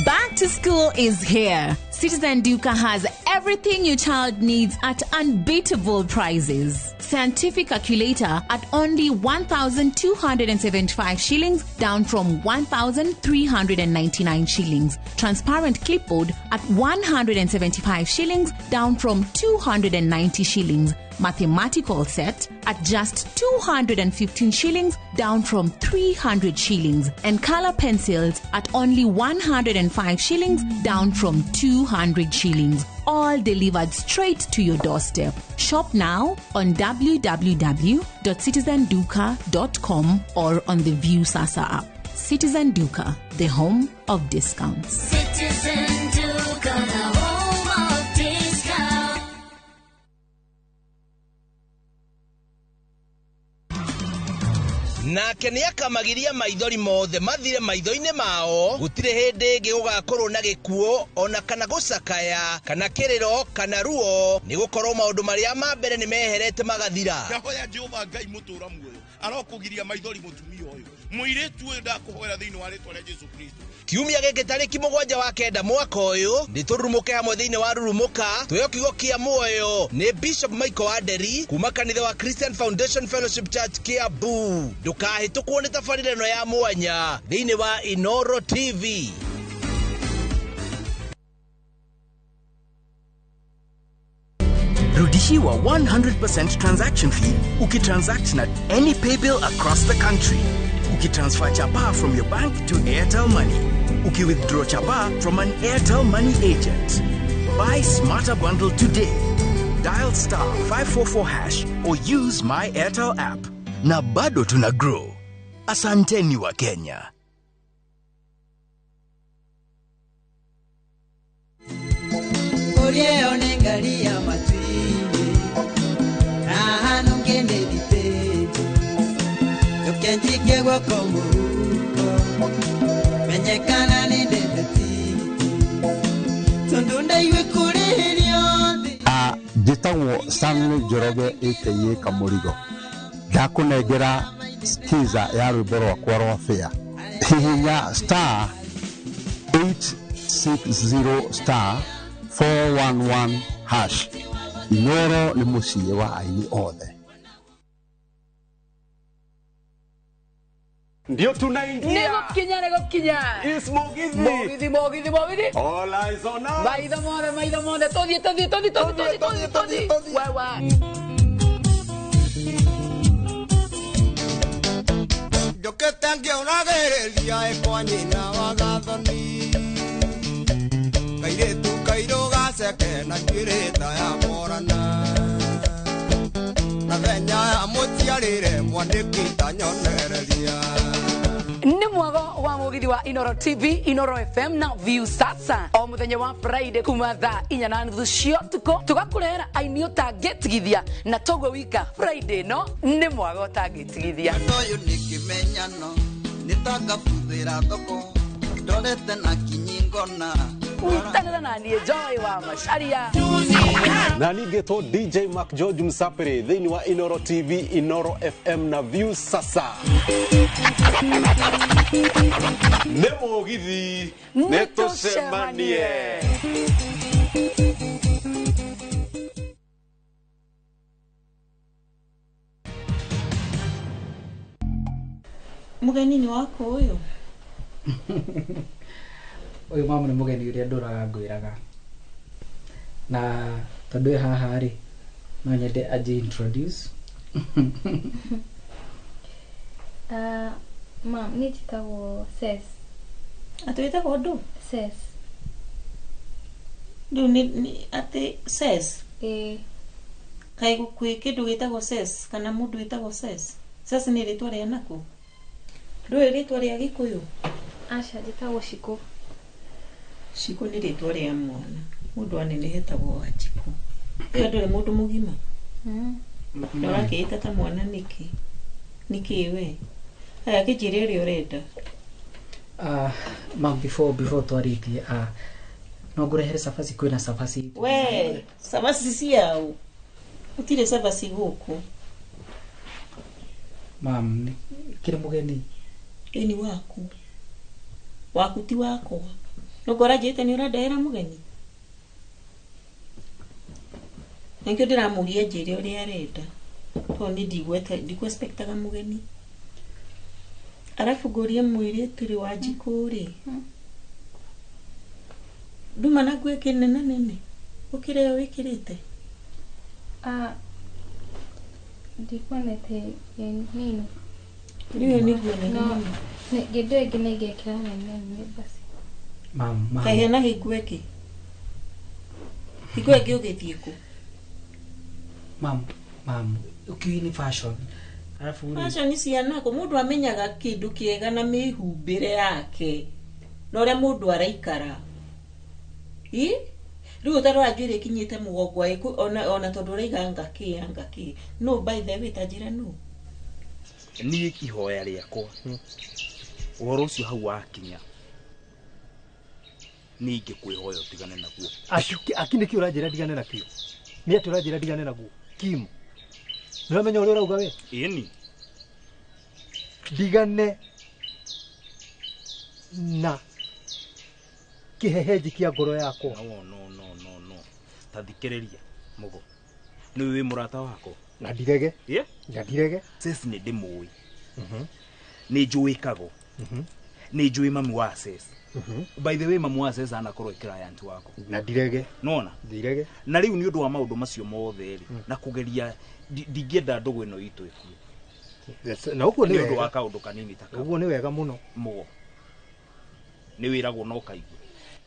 Back to school is here. Citizen Duka has everything your child needs at unbeatable prices. Scientific calculator at only 1,275 shillings, down from 1,399 shillings. Transparent clipboard at 175 shillings, down from 290 shillings. Mathematical set at just 215 shillings, down from 300 shillings. And color pencils at only 105 shillings, down from 200 shillings. All delivered straight to your doorstep. Shop now on www.citizenduka.com or on the View Sasa app. Citizen Duka, the home of discounts. Citizen Duka, the home of discount. Nake nĩ akamagiria maithori mothe mathire maitho-inĩ mao. Gũtirĩ hĩndĩ ĩngĩ gũgakorwo na gĩkuũ ona kana gũcakaya kana kĩrĩro kana ruo, nĩ gũkorwo maũndũ marĩa ma mbere nĩ meherete magathira. Ndahoya Jehova Ngai mũtũra muoyo arokũgiria maithori mũtumia ũyũ mũirĩtu ũyũ, ndakũhoera thĩinĩ wa rĩtwa rĩa Jesu Kristo. Kiumia gĩkĩ tarĩki 7 wa 9 mwaka ũyũ nĩ tũrurumũke hamwe thĩinĩ wa Rurumũka twĩyo kiugo kĩa muoyo nĩ Bishop Michael Wanderi kuma kanitha wa Christian Foundation Fellowship Church Kiambu. Ndũkahĩtũkwo nĩ tabarĩra ĩno ya mwanya thĩinĩ wa Inoro TV. Rudishiwa 100% transaction fee ukitransact na any paybill across the country. Ukitransfer chapa from your bank to Airtel Money. Ukiwithdraw chapa from an Airtel Money agent. Buy Smarter Bundle today. Dial star 544 hash or use my Airtel app. Na bado tuna grow. Asanteni wa Kenya. Onengalia matwini na ngenedite yokenjike gwako muhuko menyekana ni ndeteti tondu ndaiwe kurihirio. Njĩtagwo Stanley Njoroge aka Kamũrigo. Ndakũnengera skiza ya rwĩmbo rwakwa rwa fare. Hihinya star 860 star 411 hash. Inoro nĩ mũciĩ wa aini othe. Ndio tunaingia. Nĩgũkinya, nĩgũkinya. Is Mugithi. Mugithi, Mugithi, Mugithi. All eyes on us. Maitho mothe, maitho mothe. Tũthiĩ, tũthiĩ, tũthiĩ, tũthiĩ, tũthiĩ, tũthiĩ, tũthiĩ. Wewe. Njũkĩte ngĩũragĩrĩria ĩkwa nyina wa gathoni kairĩtu kairũ gaceke na njuĩrĩ ta ya morana na thenya ya mũciarĩre mwandĩki ta nyonereria. Nĩ mwago wa Mugithi wa Inoro TV, Inoro FM na View Sasa o muthenya wa Friday kuma thaa 4:30 cia ũtukũ tũgakũrehera aini ũtangĩtigithia na toguo wika Friday no nĩ mwago ũtangĩtigithia. Ũyũ nĩ kĩmenyano nĩ tangabuthĩra thoko ndorete na kinyingona. Nyitanĩra na niĩ Joy wa Macharia na ningĩtwo DJ Mark George Msapere thĩinĩ wa Inoro TV, Inoro FM na View Sasa. Nĩ Mugithi, nĩ tũcemanie. Mũgeni nĩ wako ũyũ? Ũyũ mamu nĩ mũgeni ũrĩa ndũraga ngwĩraga, na tondũ wĩ haha rĩ no nyende anji introduce. Mam, niĩ njĩtagwo Ses. Atĩ wĩtagwo ndũ? Ses. Rĩu nĩ atĩ Ses? Ĩĩ. Kaĩ kwĩ kĩndũ gĩtagwo Ses kana mũndũ wĩtagwo Ses? Ses nĩ rĩtwa rĩa nakũ? Ndũĩ rĩtwa rĩa Gĩkũyũ? Aca, njĩtagwo Shiko. Cikũ nĩ rĩtwa rĩa mwana. Mũndũ anenehetagwo Wanjikũ. Ĩyo ndũrĩ mũndũ mũgima. Na ũrakĩĩta ta mwana nĩkĩ? Nĩkĩ we? Aya kĩnjĩre ũrĩa ũrenda. Mam, before twarĩtie, no ngũrehere cabaci, kwĩna cabaci. We, cabaci ciao. Gũtirĩ cabaci gũkũ. Mam, kĩrĩ mũgeni. Ĩni waku. Waku ti wakwa. Nũngũ ũranjĩrĩte nĩ ũrandehera mũgeni? Nĩkĩo ndĩramũria anjĩre ũrĩa arenda. Tondũ niĩ ndikũ-expectaga mũgeni. Arabu ngũrie mũirĩtu rĩ Wanjikũ rĩ. Nduma na nguo ĩngĩ nene nene. Gũkĩra ĩyo wĩkĩrĩte. Ndikuonete nini. Rĩu nĩ nguo nene No, mũno. Ngĩndũ ĩngĩ nĩ ingĩkĩra nene nene basi. Mam, mam. Kaĩ hena hĩngo ĩngĩ? Hingo ĩngĩ ũgĩthiĩ kũ? Mam, mam, ũkiũĩ nĩ fashion. Arabu rĩ, Fashion cianako mũndũ amenyaga kĩndũ kĩega na mĩhumbĩre yake na ũrĩa mũndũ araikara. Ĩ? Rĩu ũtarora njuĩrĩ ĩkinyĩte mũgongo ĩ ona tondũ ũraiga anga kĩ anga kĩ. No by the way ta njĩra no. Niĩ ihoya rĩakwa ũhoro ũcio hau wakinya niĩ ingĩkwĩhoya ũtigane naguo. Aki nĩkĩ ũranjĩra ndigane nakĩo? Nĩ atĩ ũranjĩra ndigane naguo? Kim, nĩ ũramenya ũrĩa ũrauga we? Ĩni. Ndigane na kĩhehenji kĩa ngoro yakwa. No, no, no, no, no. Ta thikĩrĩria Mũgo. Nĩ wĩ mũrata wakwa. Na ndirege. Yeah? Na ndirege. Ses nĩ ndĩmũĩ. Nĩ njũĩ Kago. Nĩ njũĩ mami wa Ses. By the way, mami wa Ses anakorwo e client wakwa. Na ndirege. Nona? Ndirege. Na rĩu nĩ ũndũ wa maũndũ macio mothe rĩ, na kũgeria ndingĩenda ndũgũ ĩno itũ ĩkue. Yes, na ũguo nĩ Nĩ ũndũ wega. wa kaũndũ kanini ta kau. Ũguo nĩ wega mũno. Mũgo. Nĩ wĩragwo no kaigua.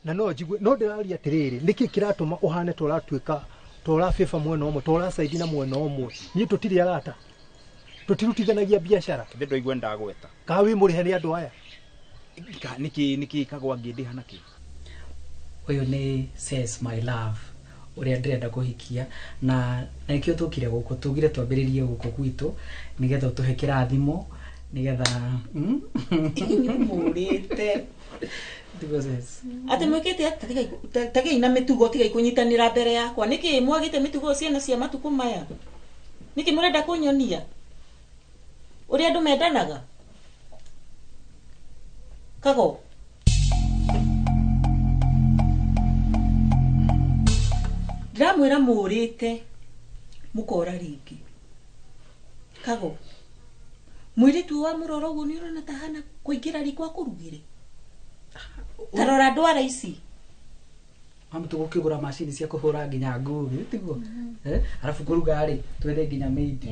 Na no njigue, no ndĩraria atĩrĩrĩ, nĩkĩ kĩratũma ũhane ta ũratuĩka ta ũrabĩba mwena ũmwe, ta ũracaidi na mwena ũmwe? Niĩ tũtirĩ arata. Tũtirutithanagia biacara. Ithe ndwaigua ndagweta. Ka wĩ mũrĩhe nĩ andũ aya? Ka nĩkĩ Kagwa angĩndĩha nakĩ? Ũyũ nĩ Ses my love ũrĩa ndĩrenda kũhikia na nĩkĩo tũkire gũkũ, tugire twambĩrĩrie gũkũ gwitũ nĩgetha ũtũhe kĩrathimo nĩgetha Inyuĩ mũrĩte. Ndiguo Ses. Atĩ mwĩkĩte atĩa? Tigai na mĩtugo, tigai kũnyitanĩra mbere yakwa. Nĩkĩ mwagĩte mĩtugo ciana cia matukũ maya? Nĩkĩ mũrenda kũnyonia ũrĩa andũ mendanaga? Kago. Ndĩramwĩra mũrĩte mũkora rĩngĩ. Kago. Mũirĩtu wa mũrora ũguo nĩ ũrona ta hana kũingĩra riko akũrugĩre? Ta rora ndwara ici. Mamu, tũgũkĩgũra macini cia kũhũra nginya nguo, tiguo? Arabu kũruga rĩ, twethe nginya maid.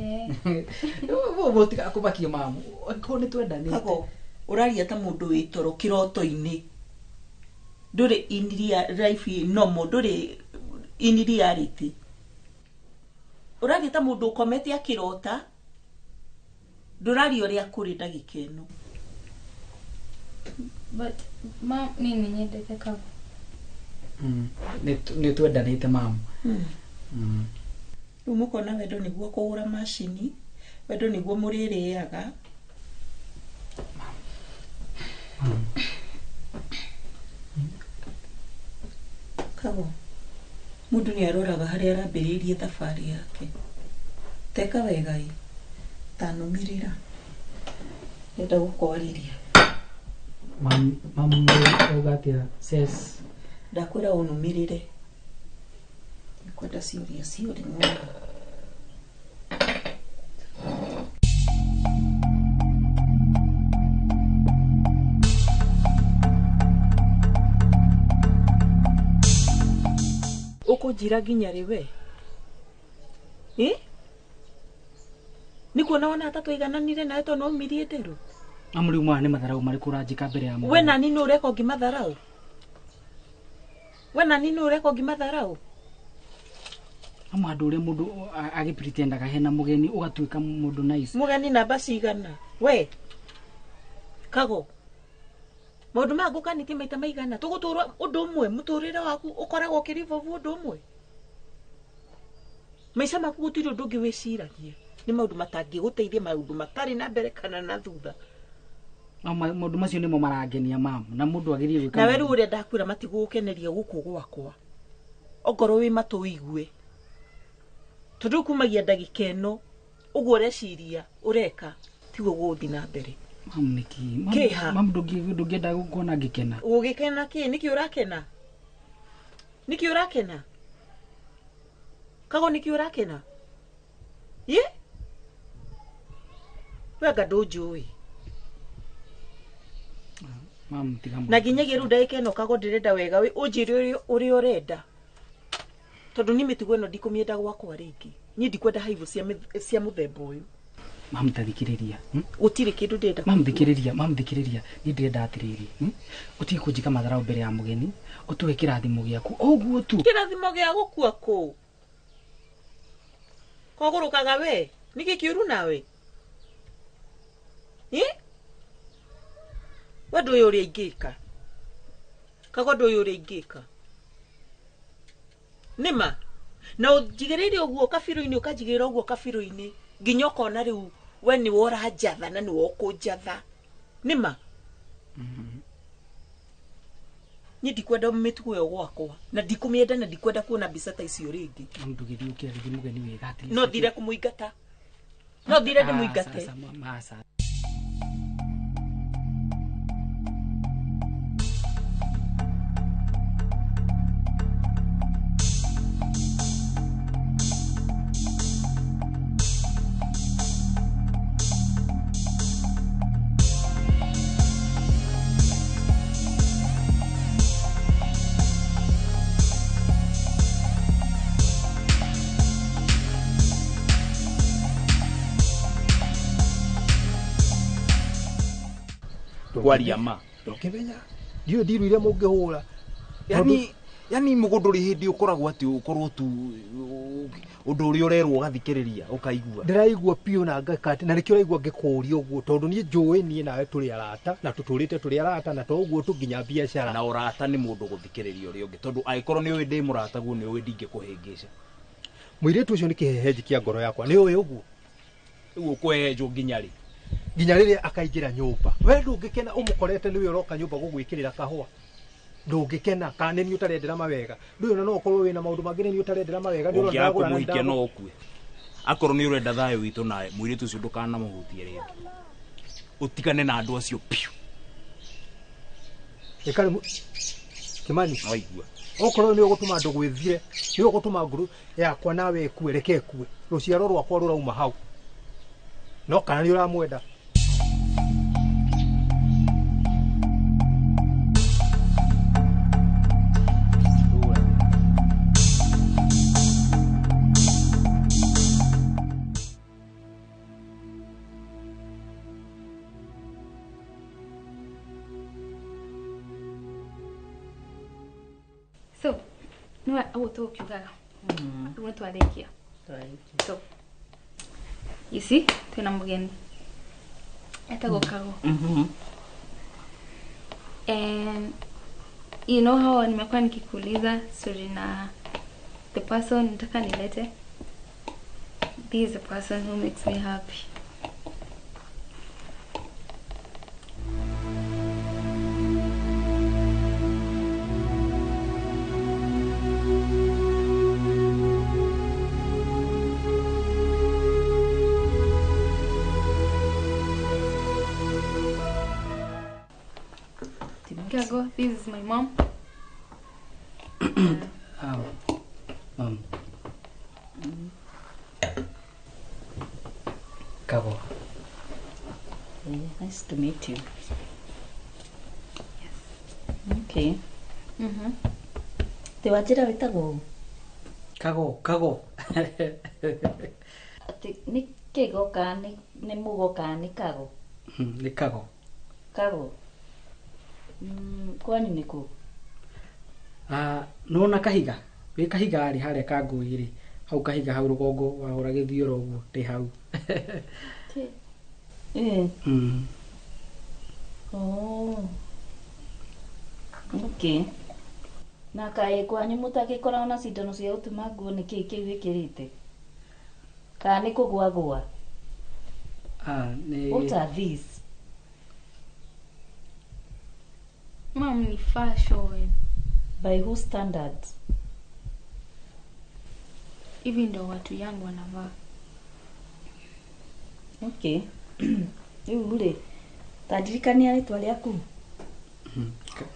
Ũguo tiga mamu. Angĩkorwo nĩ twendanĩte. Kago, ũraria ta mũndũ wĩ toro kĩroto-inĩ. Ndũrĩ in real life normal, ndũrĩ in reality. Ũraria ta mũndũ ũkomete akĩrota. Ndũraria ũrĩa kũrĩ ndagĩka ĩno. But ma niĩ nĩ nyendete Kago. Nĩ twendanĩte mamu. Rĩu mũkona wendo nĩguo kũgũra macini, wendo nĩguo mũrĩrĩaga. Kago, mũndũ nĩ aroraga harĩa arambĩrĩirie thabarĩ yake. Teka wega ĩ, tanũmĩrĩra. Ndĩrenda gũkwarĩria. Mamu, ũrauga atĩa Ses? Ndakwĩra ũnũmĩrĩre. Ndikwenda ciũria ciũri mũno. Ũkũnjĩra nginya rĩ we? Ĩ? Nĩ kuona wona ta tũigananire nawe tondũ no umirie nderu? Mamu, rĩu maya nĩ matharau marĩkũ ũranjĩka mbere ya mũndũ? We nani nũ ũreka ũngĩmatharau? We nani nũ ũreka ũngĩmatharau? Mamu, handũ ũrĩa mũndũ agĩpretendaga hena mũgeni ũgatuĩka mũndũ nice. Mũgeni namba cigana? We? Kago. Maũndũ maya ngũkanĩtie maita maigana tũgũtũra ũndũ ũmwe mũtũrĩre waku ũkoragwo ũkĩribovu ũndũ ũmwe. Maica maku gũtirĩ ũndũ ũngĩ wĩciragia. Nĩ maũndũ matangĩgũteithia maũndũ matarĩ na mbere kana na thutha. Maũndũ macio nĩmo marangenia mamu na mũndũ agĩrĩire gwĩka. Nawe rĩu ũrĩa ndakwĩra matigũgũkeneria gũkũ gwakwa. Ongorwo wĩ matũ ũigue. Tondũ kumagia ndagĩka ĩno ũguo ũreciria ũreka tiguo gũgũthiĩ na mbere. Mamu nĩkĩ? Kĩha? Mamu ndũngĩenda kuona ngĩkena. Ũgĩkena kĩ? Nĩkĩ ũrakena? Nĩkĩ ũrakena? Kago nĩkĩ ũrakena? Ye? We anga ndũnjũĩ. Mamu tiga mũno. Na nginyagia rĩu ndagĩka ĩno Kago ndĩrenda wega ũnjĩre ũrĩa ũrenda. Tondũ niĩ mĩtugo ĩno ndikũmĩenda gwakwa rĩngĩ. Niĩ ndikwenda haibũ cia mũthemba ũyũ. Mamu ta thikĩrĩria. Gũtirĩ kĩndũ ndĩrenda. Mamu thikĩrĩria, mamu thikĩrĩria. Niĩ ndĩrenda atĩrĩrĩ. Ũtige kũnjĩka matharaũ mbere ya mũgeni, ũtũhe kĩrathimo gĩaku. Ũguo tu. Kĩrathimo gĩa gũkua kũ? Kogũrũkaga we? Nĩkĩ kĩũru nawe? Ĩ? We ndũĩ ũrĩa ingĩka. Kago ndũĩ ũrĩa ingĩka. Nĩma? Na ũnjigĩrĩire ũguo kabirũ-inĩ, ũkanjigĩrĩra ũguo kabirũ-inĩ nginya ũkona rĩu we nĩwe ũranjatha na nĩwe ũkũnjatha. Nĩma? Niĩ ndikwenda mĩtugo ĩyo gwakwa na ndikũmĩenda na ndikwenda kuona mbica ta icio rĩngĩ. Mamu ndũgĩthiĩ ũkĩarĩrie mũgeni wega atĩ No thire kũmũingata. No thire ndĩmũingate. Aca. Kwaria ma ndũngĩmenya ndiũĩ ndiru iria mũngĩhũra. Yani mũgũnda ũrĩ hĩndĩ ũkoragwo atĩ ũkorwo tu ũndũ ũrĩa ũrerwo ũgathikĩrĩria ũkaigua. Ndĩraigua piũ na ngaka atĩ na nĩkĩo ũraigua ngĩkũũria ũguo tondũ niĩ njũĩ niĩ nawe tũrĩ arata na tũtũrĩte tũrĩ arata na to ũguo tu nginya biacara. Na ũrata nĩ mũndũ gũthikĩrĩria ũrĩa ũngĩ tondũ angĩkorwo nĩ ũĩ ndĩ mũrataguo nĩ ũĩ ndingĩkũhĩngĩca. Mũirĩtu ũcio nĩ kĩhehenji kĩa ngoro yakwa nĩ ũĩ ũguo. Rĩu ũkũhehenjwo nginya rĩ? Nginya rĩrĩa akaingĩra nyũmba. We ndũngĩkena ũmũkorete nĩwe ũroka nyũmba gũgwĩkĩrĩra kahũa. Ndũngĩkena kana nĩ ũtarendera mawega. Ndũĩ ona no ũkorwo wĩna maũndũ mangĩ nĩ ũtarendera mawega nĩ ũrona ndagũra na ndagũra. No ũkue. Akorwo nĩ ũrenda thayũ witũ nawe mũirĩtu ũcio ndũkanamũhutie rĩngĩ. Ũtigane na andũ acio piũ. Ĩkarĩ Kimani. Waigua. Okorwo nĩ ũgũtũma andũ gwĩthire, nĩ ũgũtũma nguru yakwa nawe ĩkue, reke ĩkue. Rũciaro rwakwa rũrauma hau. No kana nĩ ũramwenda. So, niwe ũguo tũgũkiugaga. Ũguo nĩtwarĩkia. So, you see, twĩna mũgeni. Etagwo Kago. And you know how nimekuwa nikikuuliza story na the person nataka nilete. This is the person who makes me happy. Kago, this is my mom. Mom. Kago. Yeah, nice to meet you. Yes. Okay. Te wajira wĩtagwo? Kago, Kago. Atĩ nĩ kĩgo kana nĩ mũgo kana nĩ kago? Nĩ Kago. Kago. Kwanyu nĩ kũ? Nĩwona kahiga? Wĩ kahiga rĩ harĩa ka ngũi rĩ, hau kahiga hau rũgongo wahũra gĩthiũrũ ũguo ndĩ hau. Oh. Okay. Na kaĩ kwanyu mũtagĩkoragwo na cindano cia gũtuma nguo nĩ kĩĩ kĩu wĩkĩrĩte? Kana nĩ kũgwagwa? Ah, nĩ What are these? Mom, ni fashion. By whose standards? Hivi ndo watu yangu wanavaa. Okay. Rĩu rĩ, ta ndirikania rĩtwa rĩaku.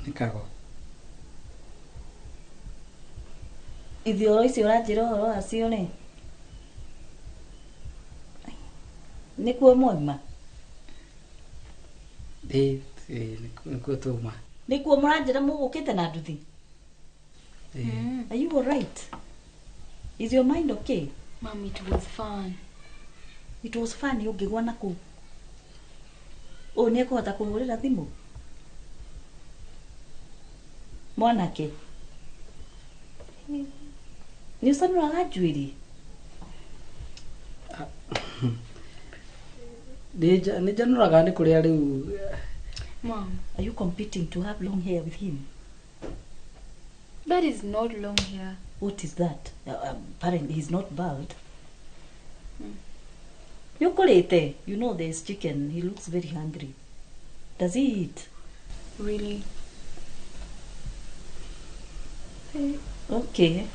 Nĩ Kago. Ithioro icio ũranjĩra ũhoro wacio rĩ, nĩkuo mwauma? Ĩĩ, nĩkuo twauma. Nĩkuo mũranjĩra mũgũkĩte na nduthi? Are you alright? Is your mind okay? Mom, it was fun. It was fun ũngĩgwa na kũu. Ũyũ nĩ ekũhota kũhũrĩra thimũ? Mwanake. Nĩ ũcanũraga njuĩrĩ? Nĩ njanũraga nĩ kũrĩa rĩu. Mom, are you competing to have long hair with him? That is not long hair. What is that? Apparently he's not bald. Nĩũkũrĩte? You know there's chicken. He looks very hungry. Does he eat? Really? Okay.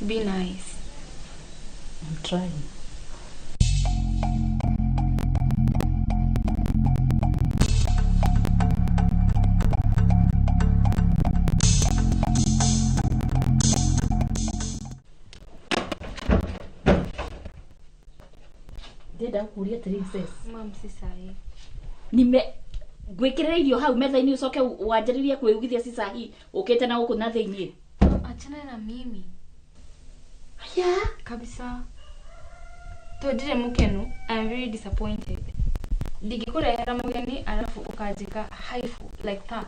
Be nice. I'm trying. Ndĩrenda gũkũria atĩrĩ sis. Mom, si sahi. Nime ngwĩkĩrĩra irio hau metha-inĩ ũcoke wanjĩrĩrie kwĩugithia si sahi ũkĩte na gũkũ na thĩiniĩ. Achana na mimi. Aya. Kabisa. To ndire mukenu, I am very disappointed. Ndingĩkũrehera mũgeni alafu ukajika haifu like that.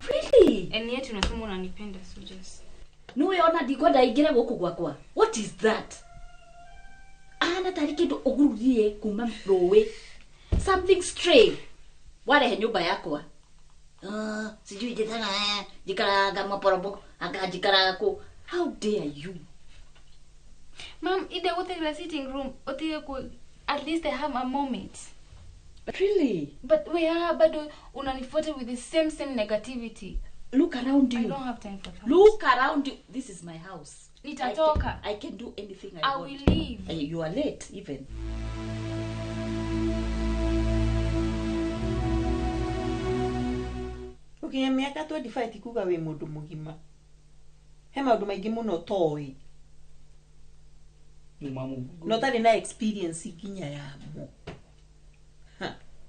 Really? And yet unasema unanipenda, so just. Nĩũĩ ona ndikwenda aingĩre gũkũ gwakwa. What is that? Ahana tarĩ kĩndũ ũgururie kuma rũĩ. Something stray. Warehe nyũmba yakwa. Sijui njĩtana njikaraga maporomoko anga njikaraga kũ. How dare you? Mom, ide gutegera sitting room utige ku at least I have a moment. Really? But we are bado unanifuata with the same negativity. Look around you. I don't have time for that. Look around you. This is my house. Nitatoka. I can do anything I want. I will leave. You are late even. Ukinya miaka 25 ti kuga wi mundu mugima. He maundu maingi muno toĩ. No tarĩ na experience nginya yamo.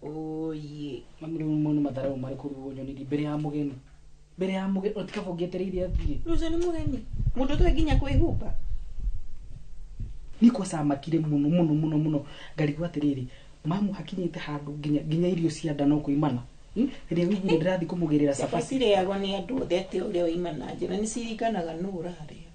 Oye. Mami rĩu mau nĩ matharau marĩkũ rĩu ũnyonirie mbere ya mũgeni. Mbere ya mũgeni ũtikaba ũngĩetereire athiĩ. Rĩu ũcio nĩ mũgeni. Mũndũ ũtoĩ nginya kwĩhumba. Niĩ kwaca makire mũno mũno mũno mũno ngarigwo atĩrĩrĩ mamu hakinyĩte handũ nginya irio cia nda no kũimana. Rĩrĩa wĩiguire ndĩrathiĩ kũmũgĩrĩra cabaci. Cirĩagwo nĩ andũ othe atĩ ũrĩa waima na njĩra nĩ ciringanaga nũ ũrarĩa.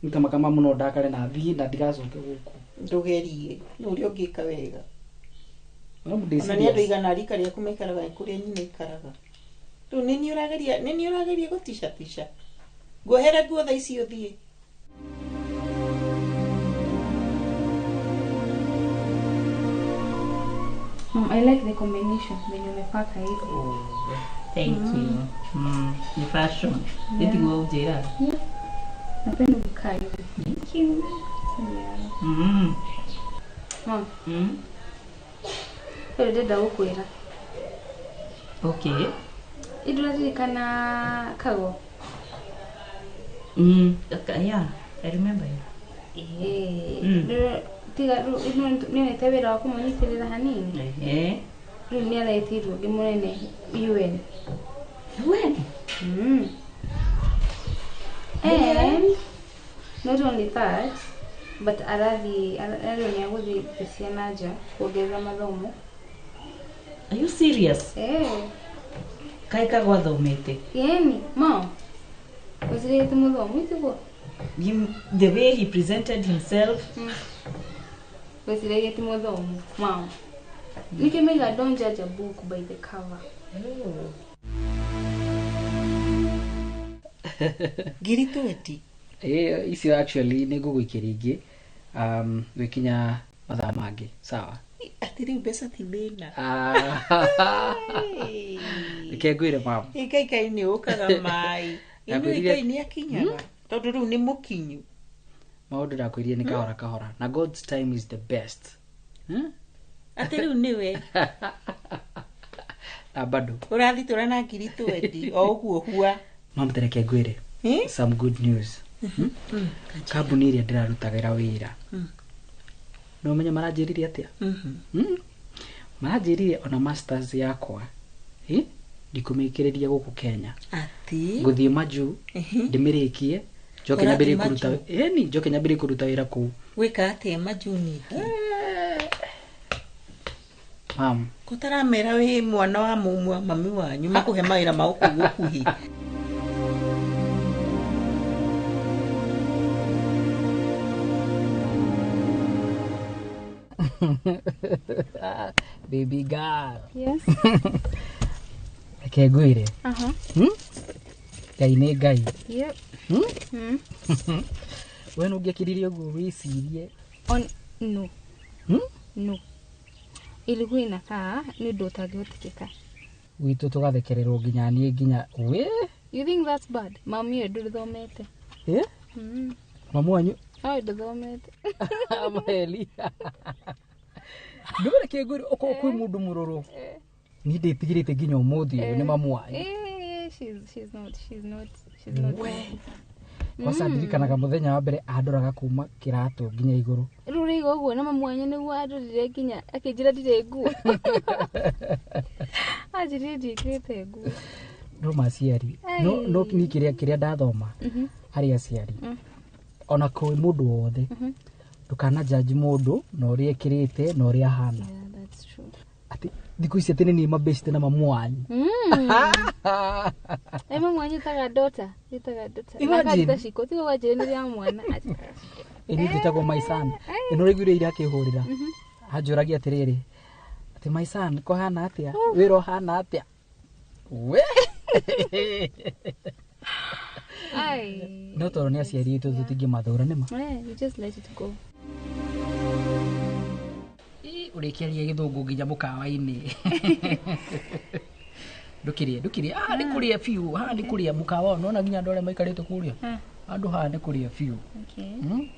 Nĩkamakama mũno ndakare na thiĩ na ndigacoke gũkũ. Ndũgerie nĩ ũrĩa ũngĩka wega. Ona nĩ andũ igana rika rĩaku maikaraga kũrĩa nyina ikaraga. Rĩu nĩ niĩ ũrageria gũticatica. Nguohera nguo thaa ici ũthiĩ. Mom, I like the combination when umepaka hivi. Oh, thank you. Ni fashion. Yeah. Nĩtiguo ũnjĩraga? Yeah. Napenda kukaa hivi. Thank you. Yeah. Mom. Rĩu ndĩrenda gũkwĩra. Okay. Ndũraririkana Kago? Okay, yeah, I remember you. Tiga rĩu nĩonete wĩra wa kũmũnyitĩrĩra hanini. Rĩu nĩ aretirwo ngĩ mũnene UN. UN? And not only that, but arathiĩ ararĩo nĩ agũthiĩ thĩ cia na nja kuongerera mathomo. Are you serious? Kaĩ Kago athomete? Ĩni, mom. Wĩcirĩtie mũthomu itiguo? The way he presented himself. Wĩciragia ti mũthomu, mom. Nĩkĩo maiga don't judge a book by the cover. Ngiri 20? Ĩ, icio actually nĩ ngũgũikĩria ingĩ gwĩkinya mathaa mangĩ, sawa? Atĩ rĩu mbeca ti thĩna? Ah. Reke ngwĩre, mam. Ngai Ngai nĩ ũkaga maĩ. Ĩno. Ndakwĩrire- Ngai nĩ akinyaga tondũ rĩu nĩ mũkinyu. Maũndũ ndakwĩrire nĩ kahora kahora, na God's time is the best. Atĩ rĩu nĩwe Na bado ũrathitũra na ngiri 20 o ũguo hua? Mam, tereke ngwĩre some good news. Kambuni ĩrĩa ndĩrarutagĩra wĩra, no ũmenye maranjĩrire atĩa? Maranjĩrire ona masters yakwa, ndikũmĩkĩrĩria gũkũ Kenya. Atĩ? Ngũthiĩ majuu ndĩmĩrĩkie, njoke Ũrathiĩ nyambĩrĩrie kũruta majuu? ĩni, njoke nyambĩrĩrie kũruta wĩra kũu. Gwĩka atĩa majuu ningĩ? Mam. Kũtaramera wĩ mwana wa mũmwe wa mami wanyu makũhe mawĩra ma gũkũ gũkuhĩ. Baby girl. Yes. Reke ngwĩre. Aha. Ngai nĩ Ngai. Yep. Hmm? Mm. We nũ ũngĩakiririe ũguo wĩcirie? On no. Hmm? No. Ilikuwa inakaa ni ũndũ ũtangĩhotekeka. Gwitũ tũgathekererwo nginya niĩ nginya we. You think that's bad? Mami ũyũ ndũthomete. Eh? Mamu wanyu? Hau ndũthomete. Maheli. Ndũgũre kĩngũri okorwo kwĩ mũndũ mũrũrũ. Niĩ ndĩtigĩrĩte nginya ũmũthĩ ũyũ nĩ mamu wanyu. Eh, she's not she's not she's not. We. Kwanza ndirikanaga mũthenya wa mbere andoraga kuma kĩratũ nginya igũrũ. Rĩu ũraiga ũguo na mamu wanyu nĩguo andorire nginya akĩnjĩra ndirĩ nguo. Anjĩrire ndiĩkĩrĩte nguo. No maciari. No no niĩ kĩrĩa kĩrĩa ndathoma harĩ aciari. Ona kwĩ mũndũ wothe. Ndũkana judge mũndũ na ũrĩa ekĩrĩte na ũrĩa ahana. Yeah, that's true. Atĩ thikũ ici atĩ nĩ niĩ mabĩcite na mamu wanyu. Ai mamu wanyu ĩtaga daughter, ĩtaga daughter. Imagine. Na ciko tiga wanjĩre nĩ rĩa mwana. Ĩni njĩtagwo my son. Ĩno ũraiguire ira akĩhũrĩra. Anjũragia atĩrĩrĩ, atĩ my son kũhana atĩa? Wĩra ũhana atĩa? We. Ai. No tondũ nĩ aciari aitũ tũtingĩmathũra nĩma. Eh, you just let it go. Ũrĩkĩaria gĩthũngũ nginya mũkawa-inĩ. Ndũkĩrĩe, ndũkĩrĩe. Haha nĩ kũrĩa biũ, haha nĩ kũrĩa mũkawa ũyũ. Nĩwona nginya andũ arĩa maikarĩte kũrĩa? Handũ haha nĩ kũrĩa biũ. Okay.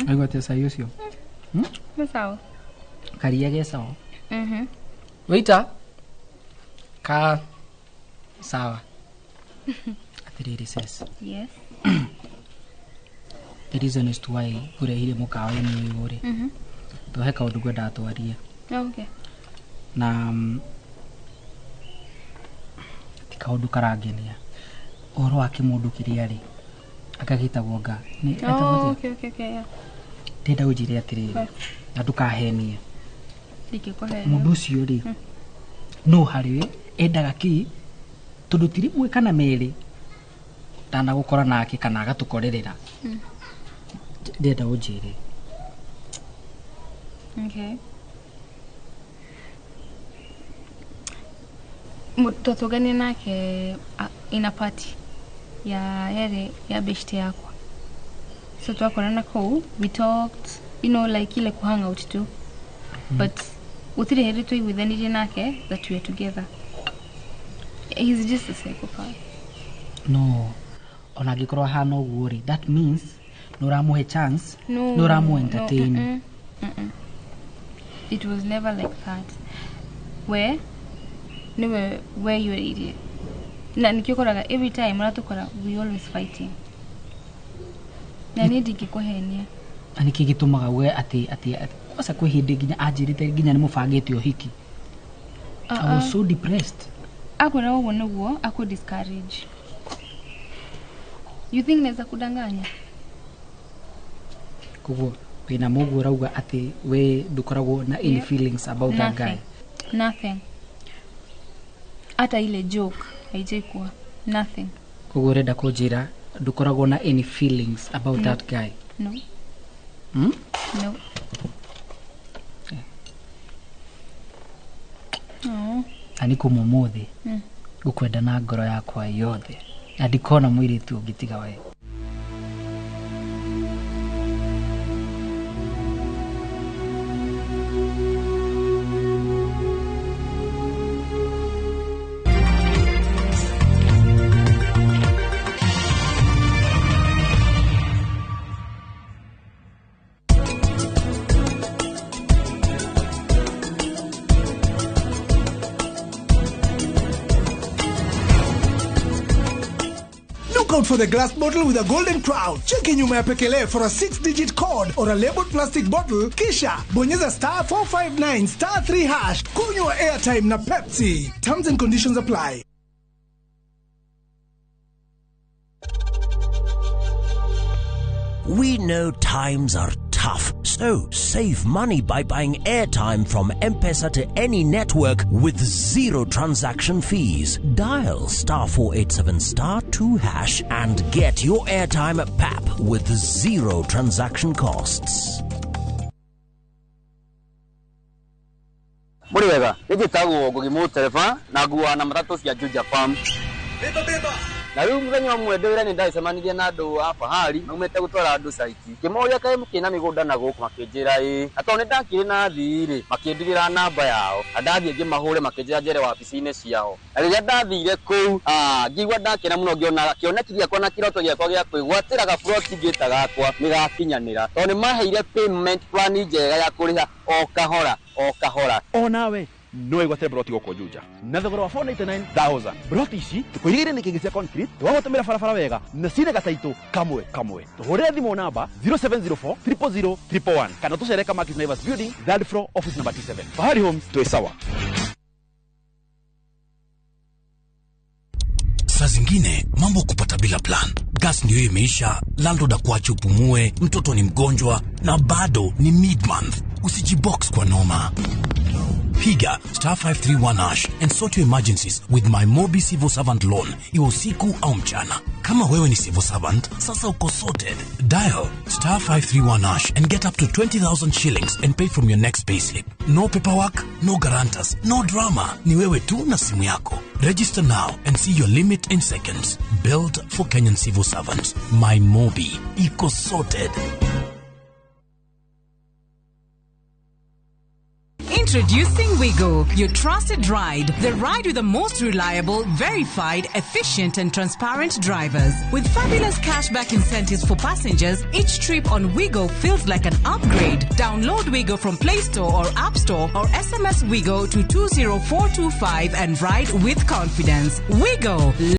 Aigua atĩa cai ũcio? Nĩ sawa. Karia ge sawa. Waiter. Ka sawa. Atĩrĩrĩ sis. Yes. The reason is to why ngũrehire mũkawa-inĩ ũyũ rĩ. To he kaũndũ ngwendaga twarie. Okay. Na ti kaũndũ karangenia. Ũhoro wa kĩmũndũ kĩrĩa rĩ, anga gĩtagwo nga. Nĩ etagwo Oh, atĩa? okay, yeah. Ndĩrenda ũnjĩre atĩrĩrĩ, na ndũkahenie. Ndingĩkũhenia. Mũndũ ũcio rĩ, no harĩ we endaga kĩ tondũ ti rĩmwe kana merĩ ndanagũkora nake kana agatũkorerera. Ndĩrenda ũnjĩre. Okay. Twatũngania nake in a party ya yarĩ ya beshte yakwa, so twakorana kũu, we talked, like ile kuhang out tu, but gũtirĩ hĩndĩ twaiguithanirie nake that we are together. He's just a psychopath. No ona angĩkorwo ahana ũguo rĩ, that means nĩ ũramũhe chance, No, nĩ ũramũ entertain. No, It was never like that. We niwe weyũrĩirie na nikĩo ũkoraga every time ũratũkora we always fighting, na niĩ ndingĩkũhenia. Na nĩkĩ gĩtũmaga we atĩ kwanza kwĩ hĩndĩ nginya anjĩrĩte nginya nĩ mũbangĩte ũhiki? I was so depressed. Akwĩra ũguo nĩguo akũ discourage. You think naweza kudanganya? Koguo wĩna mũguo ũrauga atĩ we ndũkoragwo na any Yep. feelings about that guy? Nothing. Nothing, hata ile joke haijaikuwa, nothing. Koguo ũrenda kũnjĩra ndũkoragwo na any feelings about No. that guy? No. Hmm? No. Na nĩ kuma ũmũthĩ ngũkwenda na ngoro yakwa yothe na ndikona mũirĩtu ũngĩ tiga we. Look out for the glass bottle with a golden crown. Cheki nyuma ya pekele for a 6-digit code or a labeled plastic bottle. Kisha bonyeza star 459 star 3 hash. Kunywa airtime na Pepsi. Terms and conditions apply. We know times are tough, so save money by buying airtime from M-Pesa to any network with zero transaction fees. Dial star 487 star 2 hash and get your airtime at PAP with zero transaction costs. Muri wega, njĩtagwo Ngugi Mũtereba na nguaga na matatũ cia Juja Farm. Beba beba. Na rĩu mũthenya ũmwe ndĩ wĩra nĩ ndacemanirie na andũ a fahari maumĩte gũtwara andũ caiti ngĩmoria kaĩ mũkĩna mĩgũnda na gũkũ makĩnjĩra ĩĩ na tondũ nĩ ndakĩrĩ na thii rĩ makĩndigĩra namba yao na ndathiĩ ngĩmahũre makĩnjĩra njere wabici-inĩ ciao na rĩrĩa ndathire kũu ngĩigua ndakena mũno ngĩona kĩoneki gĩakwa na kĩroto gĩakwa gĩa kwĩgwatĩra gaburoti ngĩta gakwa nĩ gakinyanĩra tondũ nĩ maheire payment plan njega ya kũrĩha o kahora o kahora. Onawe no wĩgwatĩre broti gũkũ Juja na thogora wa 499,000. Broti ici tũkũigĩire nĩ kĩngĩ cia concrete tũgagũtũmĩra barabara wega na cina gataitũ kamwe kamwe. Tũhũrĩre thimũ namba 0704 000 111 kana tũcere Kamakis Naivas Building, third floor, office number T7. Fahari Homes, twĩ sawa. Saa zingine mambo kupata bila plan. Gas ndio imeisha, landlord akuache upumue, mtoto ni mgonjwa na bado ni mid-month. Usijibox kwa noma. Piga star 531 hash and sort your emergencies with my Mobi Civil Servant Loan, iwe usiku au mchana. Kama wewe ni civil servant, sasa uko sorted. Dial star 531 hash and get up to 20,000 shillings and pay from your next payslip. No paperwork, no guarantors, no drama. Ni wewe tu na simu yako. Register now and see your limit in seconds. Built for Kenyan civil servants. My Mobi. Iko sorted. Introducing Wigo, your trusted ride. The ride with the most reliable, verified, efficient and transparent drivers. With fabulous cashback incentives for passengers, each trip on Wigo feels like an upgrade. Download Wigo from Play Store or App Store or SMS Wigo to 20425 and ride with confidence. Wigo.